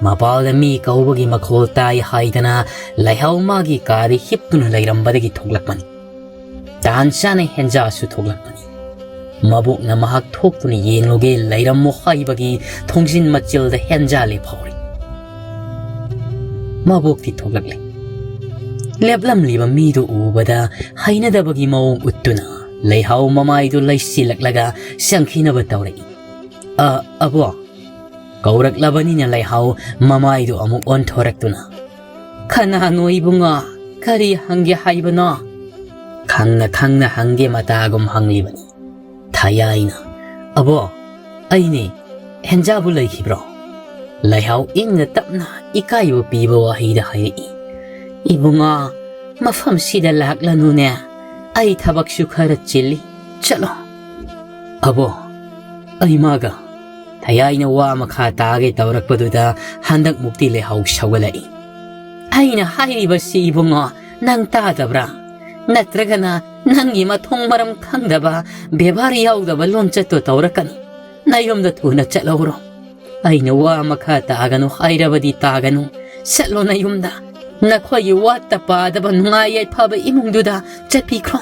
ꯃꯄꯥꯜꯗ ꯃꯤ ꯀꯧꯕꯒꯤ ꯃꯈꯣꯜ ꯇꯥꯏ ꯍꯥꯏꯗꯅ ꯂꯩꯍꯥꯎ ꯃꯥꯒꯤ ꯀꯥꯗ ꯍꯤꯞꯇꯨꯅ ꯂꯩꯔꯝꯕꯗꯒꯤ ꯊꯣꯛꯂꯛꯄꯅꯤ꯫ ꯇꯥꯟ ꯆꯥꯅ ꯍꯦꯟꯖꯥꯁꯨ ꯊꯣꯛꯂꯛꯄꯅꯤ꯫ ꯃꯕꯣꯛꯅ ꯃꯍꯥꯛ ꯊꯣꯛꯇꯨꯅ ꯌꯦꯡꯂꯨꯒꯦ ꯂꯩꯔꯝꯃꯣ ꯍꯥꯏꯕꯒꯤ ꯊꯣꯡꯖꯤꯟ ꯃꯆꯤꯜꯗ ꯍꯦꯟꯖꯥ ꯂꯦꯞꯍꯧꯔꯦ꯫ ꯃꯕꯣꯛꯇꯤ ꯊꯣꯛꯂꯛꯂꯦ꯫ ꯂꯦꯞꯂꯝꯂꯤꯕ ꯃꯤꯗꯨ ꯎꯕꯗ ꯍꯩꯅꯗꯕꯒꯤ ꯃꯑꯣꯡ ꯎꯠꯇꯨꯅ ꯂꯩꯍꯥꯎ ꯃꯃꯥꯏꯗꯨ ꯂꯩꯁꯤꯜꯂꯛꯂꯒ ꯆꯪꯈꯤꯅꯕ ꯇꯧꯔꯛꯏ꯫ "ꯑ, ꯑꯕꯣꯛ!" ꯀꯧꯔꯛꯂꯕꯅꯤꯅ ꯂꯩꯍꯥꯎ ꯃꯃꯥꯏꯗꯨ ꯑꯃꯨꯛ ꯑꯣꯟꯊꯣꯔꯛꯇꯨꯅ, "ꯀꯅꯥꯅꯣ ꯏꯕꯨꯡꯉꯣ? ꯀꯔꯤ ꯍꯪꯒꯦ ꯍꯥꯏꯕꯅꯣ?" ꯈꯪꯅ ꯈꯪꯅ ꯍꯪꯒꯦ ꯃꯇꯥꯒꯨꯝ ꯍꯪꯂꯤꯕꯅꯤ꯫ ꯊꯌꯥꯏꯅ, "ꯑꯕꯣꯛ, ꯑꯩꯅꯦ, ꯍꯦꯟꯖꯥꯕꯨ ꯂꯩꯈꯤꯕ꯭ꯔꯣ?" ꯂꯩꯍꯥꯎ ꯏꯪꯅ ꯇꯞꯅ ꯏꯀꯥꯏꯕ ꯄꯤꯕ ꯋꯥꯍꯩꯗ ꯍꯥꯏꯔꯛꯏ, "ꯏꯕꯨꯡꯉꯣ, ꯃꯐꯝꯁꯤꯗ ꯂꯥꯛꯂꯅꯨꯅꯦ, ꯑꯩ ꯊꯕꯛꯁꯨ ꯈꯔ ꯆꯤꯜꯂꯤ, ꯆꯠꯂꯣ"꯫ "ꯑꯕꯣ, ꯑꯩ ꯃꯥꯒ"꯫ ꯊꯌꯥꯏꯅ ꯋꯥ ꯃꯈꯥ ꯇꯥꯒꯦ ꯇꯧꯔꯛꯄꯗꯨꯗ ꯍꯟꯗꯛꯃꯨꯛꯇꯤ ꯂꯩꯍꯥꯎ ꯁꯧꯒꯠꯂꯛꯏ꯫ "ꯑꯩꯅ ꯍꯥꯏꯔꯤꯕꯁꯤ ꯏꯕꯨꯡꯉꯣ, ꯅꯪ ꯇꯥꯗꯕ꯭ꯔꯥ? ꯅꯠꯇ꯭ꯔꯒꯅ ꯅꯪꯒꯤ ꯃꯊꯣꯡ ꯃꯔꯝ ꯈꯪꯗꯕ, ꯕꯦꯕꯥꯔ ꯌꯥꯎꯗꯕ ꯂꯣꯟꯆꯠꯇꯣ ꯇꯧꯔꯛꯀꯅꯨ꯫ ꯅꯌꯨꯝꯗ ꯊꯨꯅ ꯆꯠꯍꯧꯔꯣ꯫ ꯑꯩꯅ ꯋꯥ ꯃꯈꯥ ꯇꯥꯒꯅꯨ ꯍꯥꯏꯔꯕꯗꯤ ꯇꯥꯒꯅꯨ꯫ ꯆꯠꯂꯣ ꯅꯌꯨꯝꯗ꯫ ꯅꯈꯣꯏꯒꯤ ꯋꯥꯠꯇ ꯄꯥꯗꯕ ꯅꯨꯡꯉꯥꯏ ꯌꯥꯏꯐꯕ ꯏꯃꯨꯡꯗꯨꯗ ꯆꯠꯄꯤꯈ꯭ꯔꯣ꯫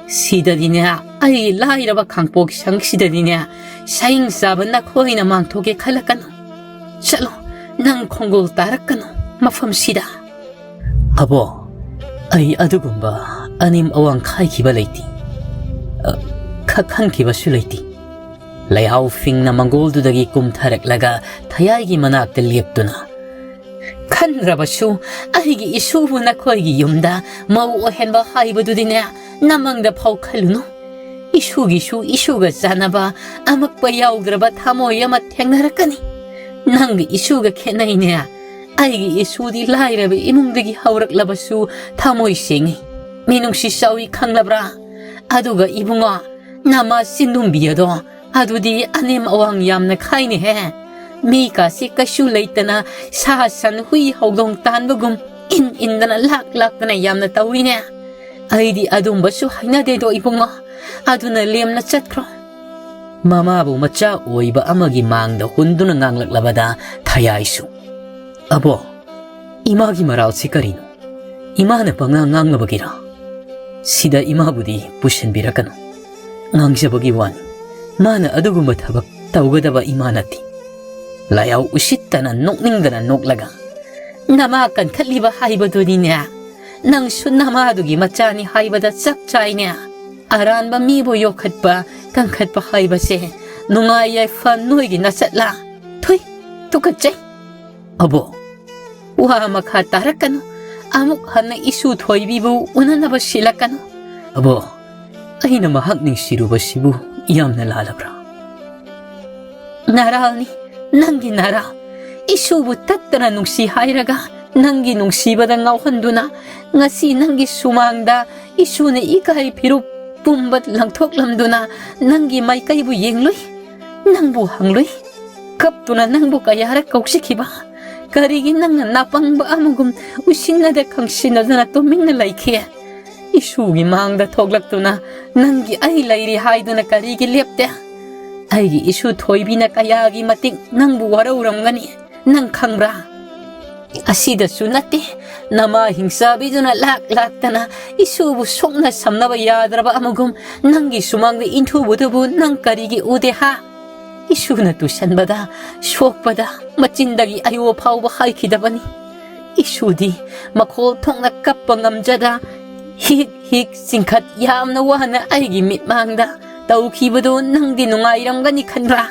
ꯁꯤꯗꯗꯤꯅꯦ, ꯑꯩ ꯂꯥꯏꯔꯕ ꯈꯥꯡꯄꯣꯛ ꯁꯪꯁꯤꯗꯗꯤꯅꯦ, ꯁꯌꯦꯡ ꯆꯥꯕ ꯅꯈꯣꯏꯅ ꯃꯥꯡꯊꯣꯛꯀꯦ ꯈꯜꯂꯛꯀꯅꯨ꯫ ꯆꯠꯂꯣ, ꯅꯪ ꯈꯣꯡꯒꯣꯜ ꯇꯥꯔꯛꯀꯅꯨ ꯃꯐꯝꯁꯤꯗ"꯫ "ꯑꯕꯣ, ꯑꯩ ꯑꯗꯨꯒꯨꯝꯕ ꯑꯅꯦꯝ ꯑꯋꯥꯡ ꯈꯥꯏꯈꯤꯕ ꯂꯩꯇꯦ꯫ ꯑ, ꯈ-, ꯈꯟꯈꯤꯕꯁꯨ ꯂꯩꯇꯦ"꯫ ꯂꯩꯍꯥꯎ ꯐꯤꯡꯅ ꯃꯪꯒꯣꯜꯗꯨꯗꯒꯤ ꯀꯨꯝꯊꯔꯛꯂꯒ ꯊꯌꯥꯏꯒꯤ ꯃꯅꯥꯛꯇ ꯂꯦꯞꯇꯨꯅ, "ꯈꯟꯗ꯭ꯔꯕꯁꯨ ꯑꯩꯒꯤ ꯏꯁꯨꯕꯨ ꯅꯈꯣꯏꯒꯤ ꯌꯨꯝꯗ ꯃꯧ ꯑꯣꯏꯍꯟꯕ ꯍꯥꯏꯕꯗꯨꯗꯤꯅꯦ, ꯅꯃꯪꯗ ꯐꯥꯎ ꯈꯜꯂꯨꯅꯨ꯫ ꯏꯁꯨꯒꯤꯁꯨ ꯏꯁꯨꯒ ꯆꯥꯟꯅꯕ ꯑꯃꯛꯄ ꯌꯥꯎꯗ꯭ꯔꯕ ꯊꯃꯣꯏ ꯑꯃ ꯊꯦꯡꯅꯔꯛꯀꯅꯤ꯫ ꯅꯪꯒꯤ ꯏꯁꯨꯒ ꯈꯦꯠꯅꯩꯅꯦ꯫ ꯑꯩꯒꯤ ꯏꯁꯨꯗꯤ ꯂꯥꯏꯔꯕ ꯏꯃꯨꯡꯗꯒꯤ ꯍꯧꯔꯛꯂꯕꯁꯨ ꯊꯃꯣꯏ ꯁꯦꯡꯉꯤ, ꯃꯤꯅꯨꯡꯁꯤ ꯆꯥꯎꯏ, ꯈꯪꯂꯕ꯭ꯔꯥ? ꯑꯗꯨꯒ ꯏꯕꯨꯡꯉꯣ, ꯅꯃꯥ ꯆꯤꯟꯗꯨꯝꯕꯤ ꯑꯗꯣ, ꯑꯗꯨꯗꯤ ꯑꯅꯦꯝ ꯑꯋꯥꯡ ꯌꯥꯝꯅ ꯈꯥꯏꯅꯦꯍꯦ꯫ ꯃꯤ ꯀꯥꯁꯤ ꯀꯩꯁꯨ ꯂꯩꯇꯅ ꯁꯥ ꯁꯟ ꯍꯨꯏ ꯍꯧꯗꯣꯡ ꯇꯥꯟꯕꯒꯨꯝ ꯏꯟ ꯏꯟꯗꯅ ꯂꯥꯛ ꯂꯥꯛꯇꯅ ꯌꯥꯝꯅ ꯇꯧꯏꯅꯦ꯫ ꯑꯩꯗꯤ ꯑꯗꯨꯝꯕꯁꯨ ꯍꯩꯅꯗꯦꯗꯣ ꯏꯕꯨꯡꯉꯣ꯫ ꯑꯗꯨꯅ ꯂꯦꯝꯅ ꯆꯠꯈ꯭ꯔꯣ"꯫ ꯃꯃꯥꯕꯨ ꯃꯆꯥ ꯑꯣꯏꯕ ꯑꯃꯒꯤ ꯃꯥꯡꯗ ꯍꯨꯟꯗꯨꯅ ꯉꯥꯡꯂꯛꯂꯕꯗ ꯊꯌꯥꯏꯁꯨ, "ꯑꯕꯣ, ꯏꯃꯥꯒꯤ ꯃꯔꯥꯜꯁꯤ ꯀꯔꯤꯅꯣ? ꯏꯃꯥꯅ ꯄꯉꯥꯡ ꯉꯥꯡꯂꯕꯒꯤꯔꯥ? ꯁꯤꯗ ꯏꯃꯥꯕꯨꯗꯤ ꯄꯨꯁꯤꯟꯕꯤꯔꯛꯀꯅꯨ꯫ ꯉꯥꯡꯖꯕꯒꯤ ꯋꯥꯅꯤ꯫ ꯃꯥꯅ ꯑꯗꯨꯒꯨꯝꯕ ꯊꯕꯛ ꯇꯧꯒꯗꯕ ꯏꯃꯥ ꯅꯠꯇꯦ"꯫ ꯂꯥꯏꯍꯥꯎ ꯎꯁꯤꯠꯇꯅ ꯅꯣꯛꯅꯤꯡꯗꯅ ꯅꯣꯛꯂꯒ, "ꯅꯃꯥ ꯀꯟꯈꯠꯂꯤꯕ ꯍꯥꯏꯕꯗꯨꯅꯤꯅꯦ꯫ ꯅꯪꯁꯨ ꯅꯃꯥꯗꯨꯒꯤ ꯃꯆꯥꯅꯤ ꯍꯥꯏꯕꯗ ꯆꯞ ꯆꯥꯏꯅꯦ꯫ ꯑꯔꯥꯟꯕ ꯃꯤꯕꯨ ꯌꯣꯛꯈꯠꯄ, ꯀꯟꯈꯠꯄ ꯍꯥꯏꯕꯁꯦ ꯅꯨꯡꯉꯥꯏ ꯌꯥꯏꯐ ꯅꯣꯏꯒꯤ ꯅꯆꯠꯂꯥ? ꯊꯨꯏ, ꯇꯨꯀꯠꯆꯩ"꯫ "ꯑꯕꯣ, ꯋꯥ ꯃꯈꯥ ꯇꯥꯔꯛꯀꯅꯨ꯫ ꯑꯃꯨꯛ ꯍꯟꯅ ꯏꯁꯨ ꯊꯣꯏꯕꯤꯕꯨ ꯎꯅꯅꯕ ꯁꯤꯜꯂꯛꯀꯅꯨ"꯫ "ꯑꯕꯣ, ꯑꯩꯅ ꯃꯍꯥꯛ ꯅꯨꯡꯁꯤꯔꯨꯕꯁꯤꯕꯨ ꯌꯥꯝꯅ ꯂꯥꯜꯂꯕ꯭ꯔꯥ?" "ꯅꯔꯥꯜꯅꯤ, ꯅꯪꯒꯤ ꯅꯔꯥꯜ꯫ ꯏꯁꯨꯕꯨ ꯇꯠꯇꯅ ꯅꯨꯡꯁꯤ ꯍꯥꯏꯔꯒ ꯅꯪꯒꯤ ꯅꯨꯡꯁꯤꯕꯗ ꯉꯥꯎꯍꯟꯗꯨꯅ ꯉꯁꯤ ꯅꯪꯒꯤ ꯁꯨꯃꯥꯡꯗ ꯏꯁꯨꯅ ꯏꯀꯥꯏ ꯐꯤꯔꯨꯞ ꯄꯨꯝꯕ ꯂꯪꯊꯣꯛꯂꯝꯗꯨꯅ ꯅꯪꯒꯤ ꯃꯥꯏꯀꯩꯕꯨ ꯌꯦꯡꯂꯨꯏ, ꯅꯪꯕꯨ ꯍꯪꯂꯨꯏ, ꯀꯞꯇꯨꯅ ꯅꯪꯕꯨ ꯀꯌꯥꯔꯛ ꯀꯧꯖꯈꯤꯕ꯫ ꯀꯔꯤꯒꯤ ꯅꯪꯅ ꯅꯥꯄꯪꯕ ꯑꯃꯒꯨꯝ ꯎꯏꯁꯤꯟꯅꯗ ꯈꯪꯁꯤꯟꯅꯗꯅ ꯇꯨꯃꯤꯟꯅ ꯂꯩꯈꯤ? ꯏꯁꯨꯒꯤ ꯃꯥꯡꯗ ꯊꯣꯛꯂꯛꯇꯨꯅ ꯅꯪꯒꯤ ꯑꯩ ꯂꯩꯔꯤ ꯍꯥꯏꯗꯨꯅ ꯀꯔꯤꯒꯤ ꯂꯦꯞꯇꯦ? ꯑꯩꯒꯤ ꯏꯁꯨ ꯊꯣꯏꯕꯤꯅ ꯀꯌꯥꯒꯤ ꯃꯇꯤꯛ ꯅꯪꯕꯨ ꯋꯥꯔꯧꯔꯝꯒꯅꯤ, ꯅꯪ ꯈꯪꯕ꯭ꯔꯥ? ꯑꯁꯤꯗꯁꯨ ꯅꯠꯇꯦ, ꯅꯃꯥ ꯍꯤꯡꯆꯥꯕꯤꯗꯨꯅ ꯂꯥꯛ ꯂꯥꯛꯇꯅ ꯏꯁꯨꯕꯨ ꯁꯣꯛꯅ ꯁꯝꯅꯕ ꯌꯥꯗ꯭ꯔꯕ ꯑꯃꯒꯨꯝ ꯅꯪꯒꯤ ꯁꯨꯃꯥꯡꯗ ꯏꯟꯊꯨꯕꯗꯨꯕꯨ ꯅꯪ ꯀꯔꯤꯒꯤ ꯎꯗꯦ ꯍꯥ? ꯏꯁꯨꯅ ꯇꯨꯁꯟꯕꯗ, ꯁꯣꯛꯄꯗ ꯃꯆꯤꯟꯗꯒꯤ ꯑꯌꯣ ꯐꯥꯎꯕ ꯍꯥꯏꯈꯤꯗꯕꯅꯤ꯫ ꯏꯁꯨꯗꯤ ꯃꯈꯣꯜ ꯊꯣꯛꯅ ꯀꯞꯄ ꯉꯝꯖꯗ ꯍꯤꯛ ꯍꯤꯛ ꯆꯤꯡꯈꯠ ꯌꯥꯝꯅ ꯋꯥꯅ ꯑꯩꯒꯤ ꯃꯤꯠꯃꯥꯡꯗ ꯇꯧꯈꯤꯕꯗꯨ ꯅꯪꯗꯤ ꯅꯨꯡꯉꯥꯏꯔꯝꯒꯅꯤ ꯈꯟꯕ꯭ꯔꯥ?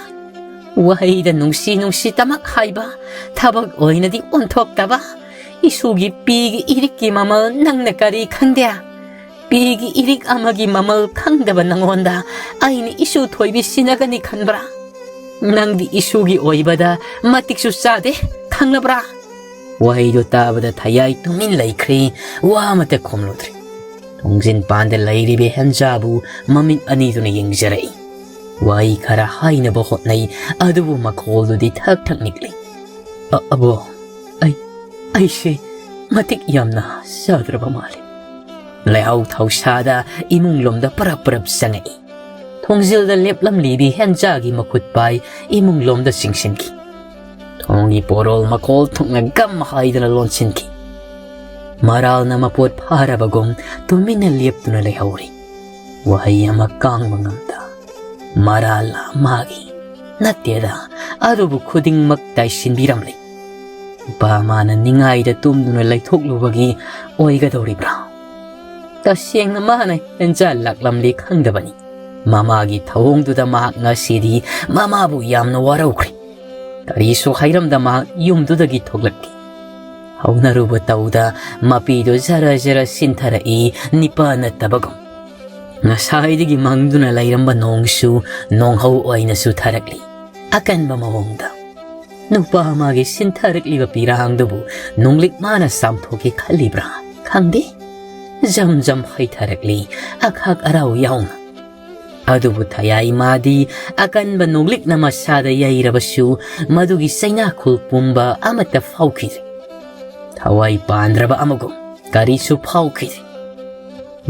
ꯋꯥꯍꯩꯗ ꯅꯨꯡꯁꯤ ꯅꯨꯡꯁꯤꯇꯃꯛ ꯍꯥꯏꯕ, ꯊꯕꯛ ꯑꯣꯏꯅꯗꯤ ꯑꯣꯟꯊꯣꯛꯇꯕ꯫ ꯏꯁꯨꯒꯤ ꯄꯤꯒꯤ ꯏꯔꯤꯛꯀꯤ ꯃꯃꯜ ꯅꯪꯅ ꯀꯔꯤ ꯈꯪꯗꯦ? ꯄꯤꯒꯤ ꯏꯔꯤꯛ ꯑꯃꯒꯤ ꯃꯃꯜ ꯈꯪꯗꯕ ꯅꯪꯉꯣꯟꯗ ꯑꯩꯅ ꯏꯁꯨ ꯊꯣꯏꯕꯤ ꯁꯤꯟꯅꯒꯅꯤ ꯈꯟꯕ꯭ꯔꯥ? ꯅꯪꯗꯤ ꯏꯁꯨꯒꯤ ꯑꯣꯏꯕꯗ ꯃꯇꯤꯛꯁꯨ ꯆꯥꯗꯦ, ꯈꯪꯂꯕ꯭ꯔꯥ? ꯋꯥꯍꯩꯗꯨ ꯇꯥꯕꯗ ꯊꯌꯥꯏ ꯇꯨꯃꯤꯟ ꯂꯩꯈ꯭ꯔꯦ, ꯋꯥ ꯑꯃꯠꯇ ꯈꯨꯝꯂꯨꯗ꯭ꯔꯦ꯫ ꯊꯣꯡꯖꯤꯟ ꯄꯥꯟꯗ ꯂꯩꯔꯤꯕ ꯍꯦꯟꯖꯥꯕꯨ ꯃꯃꯤꯠ ꯑꯅꯤꯗꯨꯅ ꯌꯦꯡꯖꯔꯛꯏ꯫ ꯋꯥꯍꯩ ꯈꯔ ꯍꯥꯏꯅꯕ ꯍꯣꯠꯅꯩ, ꯑꯗꯨꯕꯨ ꯃꯈꯣꯜꯗꯨꯗꯤ ꯊꯛ ꯊꯛ ꯅꯤꯛꯂꯤ꯫ "ꯑ-, ꯑꯕꯣ, ꯑꯩ, ꯑꯩꯁꯦ ꯃꯇꯤꯛ ꯌꯥꯝꯅ ꯆꯥꯗ꯭ꯔꯕ ꯃꯥꯜꯂꯦ꯫" ꯂꯩꯍꯥꯎ ꯊꯧꯁꯥꯗ ꯏꯃꯨꯡ ꯂꯣꯝꯗ ꯄꯔꯞ ꯄꯔꯞ ꯆꯪꯉꯛꯏ꯫ ꯊꯣꯡꯖꯤꯜꯗ ꯂꯦꯞꯂꯝꯂꯤꯕꯤ ꯍꯦꯟꯖꯥꯒꯤ ꯃꯈꯨꯠ ꯄꯥꯏ ꯏꯃꯨꯡ ꯂꯣꯝꯗ ꯆꯤꯡꯁꯤꯟꯈꯤ꯫ ꯊꯣꯡꯒꯤ ꯄꯣꯔꯣꯜ ꯃꯈꯣꯜ ꯊꯣꯛꯅ ꯒꯝ ꯍꯥꯏꯗꯅ ꯂꯣꯟꯁꯤꯟꯈꯤ꯫ ꯃꯔꯥꯜꯅ ꯃꯄꯣꯠ ꯐꯥꯔꯕꯒꯨꯝ ꯇꯨꯃꯤꯟꯅ ꯂꯦꯞꯇꯨꯅ ꯂꯩꯍꯧꯔꯤ꯫ ꯋꯥꯍꯩ ꯑꯃ ꯀꯥꯡꯕ ꯉꯝꯗ꯫ ꯃꯔꯥꯜ ꯃꯥꯒꯤ ꯅꯠꯇꯦꯗ, ꯑꯗꯨꯕꯨ ꯈꯨꯗꯤꯡꯃꯛ ꯇꯥꯏꯁꯤꯟꯕꯤꯔꯝꯂꯤ꯫ ꯅꯨꯄꯥ ꯃꯥꯅ ꯅꯤꯡꯉꯥꯏꯗ ꯇꯨꯝꯗꯨꯅ ꯂꯩꯊꯣꯛꯂꯨꯕꯒꯤ ꯑꯣꯏꯒꯗꯧꯔꯤꯕ꯭ꯔꯥ? ꯇꯁꯦꯡꯅ ꯃꯥꯅ ꯍꯦꯟꯖꯥ ꯂꯥꯛꯂꯝꯂꯤ ꯈꯪꯗꯕꯅꯤ꯫ ꯃꯃꯥꯒꯤ ꯊꯧꯑꯣꯡꯗꯨꯗ ꯃꯍꯥꯛ ꯉꯁꯤꯗꯤ ꯃꯃꯥꯕꯨ ꯌꯥꯝꯅ ꯋꯥꯔꯧꯈ꯭ꯔꯦ꯫ ꯀꯔꯤꯁꯨ ꯍꯥꯏꯔꯝꯗ ꯃꯍꯥꯛ ꯌꯨꯝꯗꯨꯗꯒꯤ ꯊꯣꯛꯂꯛꯈꯤ꯫ ꯍꯧꯅꯔꯨꯕ ꯇꯧꯗ ꯃꯄꯤꯗꯨ ꯖꯔ ꯖꯔ ꯁꯤꯟꯊꯔꯛꯏ, ꯅꯤꯄꯥ ꯅꯠꯇꯕꯒꯨꯝ꯫ ꯉꯁꯥꯏꯗꯒꯤ ꯃꯪꯗꯨꯅ ꯂꯩꯔꯝꯕ ꯅꯣꯡꯁꯨ ꯅꯣꯡꯍꯧ ꯑꯣꯏꯅ ꯆꯨꯊꯔꯛꯂꯤ, ꯑꯀꯟꯕ ꯃꯑꯣꯡꯗ꯫ ꯅꯨꯄꯥ ꯑꯃꯒꯤ ꯁꯤꯟꯊꯔꯛꯂꯤꯕ ꯄꯤꯔꯥꯡꯗꯨꯕꯨ ꯅꯣꯡꯂꯤꯛ ꯃꯥꯅ ꯆꯥꯝꯊꯣꯛꯀꯦ ꯈꯜꯂꯤꯕ꯭ꯔꯥ? ꯈꯪꯗꯦ꯫ ꯖꯝ ꯖꯝ ꯍꯩꯊꯔꯛꯂꯤ, ꯑꯈꯥꯛ ꯑꯔꯥꯎ ꯌꯥꯎꯅ꯫ ꯑꯗꯨꯕꯨ ꯊꯌꯥꯏ ꯃꯥꯗꯤ ꯑꯀꯟꯕ ꯅꯣꯡꯂꯤꯛꯅ ꯃꯁꯥꯗ ꯌꯩꯔꯕꯁꯨ ꯃꯗꯨꯒꯤ ꯆꯩꯅꯥꯈꯨꯜ ꯄꯨꯝꯕ ꯑꯃꯠꯇ ꯐꯥꯎꯈꯤꯗ꯭ꯔꯦ꯫ ꯊꯋꯥꯏ ꯄꯥꯟꯗ꯭ꯔꯕ ꯑꯃꯒꯨꯝ ꯀꯔꯤꯁꯨ ꯐꯥꯎꯈꯤꯗꯦ꯫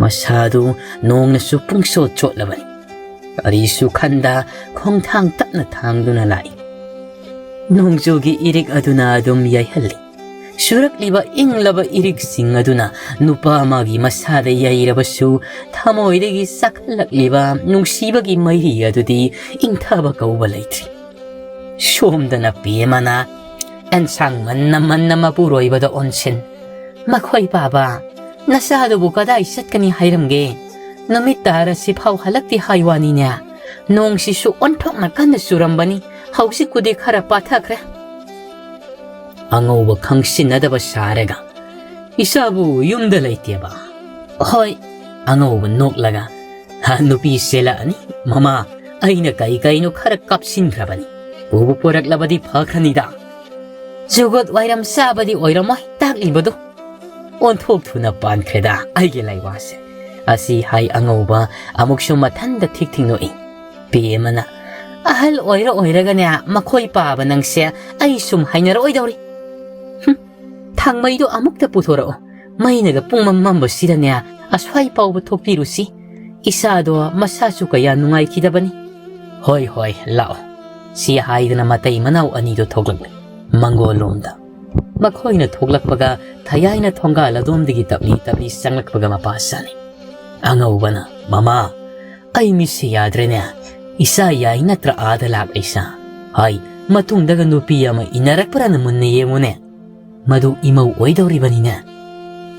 ꯃꯁꯥꯗꯨ ꯅꯣꯡꯅꯁꯨ ꯄꯨꯡꯆꯣꯠ ꯆꯣꯠꯂꯕꯅꯤ꯫ ꯀꯔꯤꯁꯨ ꯈꯟꯗ ꯈꯣꯡꯊꯥꯡ ꯇꯞꯅ ꯊꯥꯡꯗꯨꯅ ꯂꯥꯛꯏ꯫ ꯅꯣꯡꯖꯨꯒꯤ ꯏꯔꯤꯛ ꯑꯗꯨꯅ ꯑꯗꯨꯝ ꯌꯩꯍꯜꯂꯤ꯫ ꯆꯨꯔꯛꯂꯤꯕ ꯏꯪꯂꯕ ꯏꯔꯤꯛꯁꯤꯡ ꯑꯗꯨꯅ ꯅꯨꯄꯥ ꯑꯃꯒꯤ ꯃꯁꯥꯗ ꯌꯩꯔꯕꯁꯨ ꯊꯃꯣꯏꯗꯒꯤ ꯆꯥꯛꯈꯠꯂꯛꯂꯤꯕ ꯅꯨꯡꯁꯤꯕꯒꯤ ꯃꯩꯔꯤ ꯑꯗꯨꯗꯤ ꯏꯪꯊꯕ ꯀꯧꯕ ꯂꯩꯇ꯭ꯔꯤ꯫ ꯁꯣꯝꯗꯅ ꯄꯦꯃꯅ ꯑꯦꯟꯁꯥꯡ ꯃꯟꯅ ꯃꯟꯅ ꯃꯄꯨꯔꯣꯏꯕꯗ ꯑꯣꯟꯁꯤꯟ, "ꯃꯈꯣꯏ ꯄꯥꯕ, ꯅꯆꯥꯗꯨꯕꯨ ꯀꯗꯥꯏ ꯆꯠꯀꯅꯤ ꯍꯥꯏꯔꯝꯒꯦ? ꯅꯨꯃꯤꯠ ꯇꯥꯔꯁꯤꯐꯥꯎ ꯍꯜꯂꯛꯇꯦ ꯍꯥꯏ ꯋꯥꯅꯤꯅꯦ꯫ ꯅꯣꯡꯁꯤꯁꯨ ꯑꯣꯟꯊꯣꯛꯅ ꯀꯟꯅ ꯆꯨꯔꯝꯕꯅꯤ, ꯍꯧꯖꯤꯛꯄꯨꯗꯤ ꯈꯔ ꯄꯥꯊꯈ꯭ꯔꯦ꯫" ꯑꯉꯧꯕ ꯈꯪꯁꯤꯟꯅꯗꯕ ꯁꯥꯔꯒ, "ꯏꯆꯥꯕꯨ ꯌꯨꯝꯗ ꯂꯩꯇꯦꯕ?" "ꯍꯣꯏ꯫" ꯑꯉꯧꯕ ꯅꯣꯛꯂꯒ, "ꯍꯥ, ꯅꯨꯄꯤ ꯆꯦꯜꯂꯛꯑꯅꯤ꯫ ꯃꯃꯥ, ꯑꯩꯅ ꯀꯩ ꯀꯩꯅꯣ ꯈꯔ ꯀꯥꯞꯁꯤꯟꯈ꯭ꯔꯕꯅꯤ꯫ ꯄꯨꯕꯨ ꯄꯨꯔꯛꯂꯕꯗꯤ ꯐꯈ꯭ꯔꯅꯤꯗ꯫" "ꯖꯨꯒꯣꯠ ꯋꯥꯏꯔꯝ ꯆꯥꯕꯗꯤ ꯑꯣꯏꯔꯝꯃꯣꯏ ꯇꯥꯛꯂꯤꯕꯗꯨ꯫ ꯑꯣꯟꯊꯣꯛ ꯊꯨꯅ ꯄꯥꯟꯈ꯭ꯔꯦꯗ ꯑꯩꯒꯤ ꯂꯩꯋꯥꯁꯦ꯫" ꯑꯁꯤ ꯍꯥꯏ ꯑꯉꯧꯕ ꯑꯃꯨꯛꯁꯨ ꯃꯊꯟꯗ ꯊꯤꯛ ꯊꯤꯛ ꯅꯣꯛꯏ꯫ ꯄꯦꯃꯅ, "ꯑꯍꯜ ꯑꯣꯏꯔ ꯑꯣꯏꯔꯒꯅꯦ ꯃꯈꯣꯏ ꯄꯥꯕ ꯅꯪꯁꯦ ꯑꯩ ꯁꯨꯝ ꯍꯩꯅꯔꯛꯑꯣꯏꯗꯧꯔꯤ꯫ ꯍꯨꯝ, ꯊꯥꯡꯃꯩꯗꯣ ꯑꯃꯨꯛꯇ ꯄꯨꯊꯣꯔꯛꯑꯣ꯫ ꯃꯩꯅꯒ ꯄꯨꯡꯃꯝ ꯃꯝꯕꯁꯤꯗꯅꯦ ꯑꯁ꯭ꯋꯥꯏ ꯐꯥꯎꯕ ꯊꯣꯛꯄꯤꯔꯨꯁꯤ꯫ ꯏꯆꯥꯗꯣ ꯃꯁꯥꯁꯨ ꯀꯌꯥ ꯅꯨꯡꯉꯥꯏꯈꯤꯗꯕꯅꯤ꯫" "ꯍꯣꯏ, ꯍꯣꯏ, ꯂꯥꯛꯑꯣ꯫" ꯁꯤ ꯍꯥꯏꯗꯅ ꯃꯇꯩ ꯃꯅꯥꯎ ꯑꯅꯤꯗꯨ ꯊꯣꯛꯂꯛꯂꯦ꯫ ꯃꯪꯒꯣꯜꯂꯣꯝꯗ ꯃꯈꯣꯏꯅ ꯊꯣꯛꯂꯛꯄꯒ ꯊꯌꯥꯏꯅ ꯊꯣꯡꯒꯥꯜ ꯑꯗꯣꯝꯗꯒꯤ ꯇꯞꯂꯤ ꯇꯞꯂꯤ ꯆꯪꯂꯛꯄꯒ ꯃꯄꯥ ꯆꯥꯅꯩ꯫ ꯑꯉꯧꯕꯅ, "ꯃꯃꯥ, ꯑꯩ ꯃꯤꯠꯁꯦ ꯌꯥꯗ꯭ꯔꯦꯅꯦ꯫ ꯏꯆꯥ ꯌꯥꯏ ꯅꯠꯇ꯭ꯔ ꯑꯥꯗ ꯂꯥꯛꯂꯤꯁꯥ? ꯍꯥꯏ, ꯃꯇꯨꯡꯗꯒ ꯅꯨꯄꯤ ꯑꯃ ꯏꯟꯅꯔꯛꯄ꯭ꯔꯅ ꯃꯨꯟꯅ ꯌꯦꯡꯉꯨꯅꯦ꯫ ꯃꯗꯨ ꯏꯃꯧ ꯑꯣꯏꯗꯧꯔꯤꯕꯅꯤꯅꯦ꯫"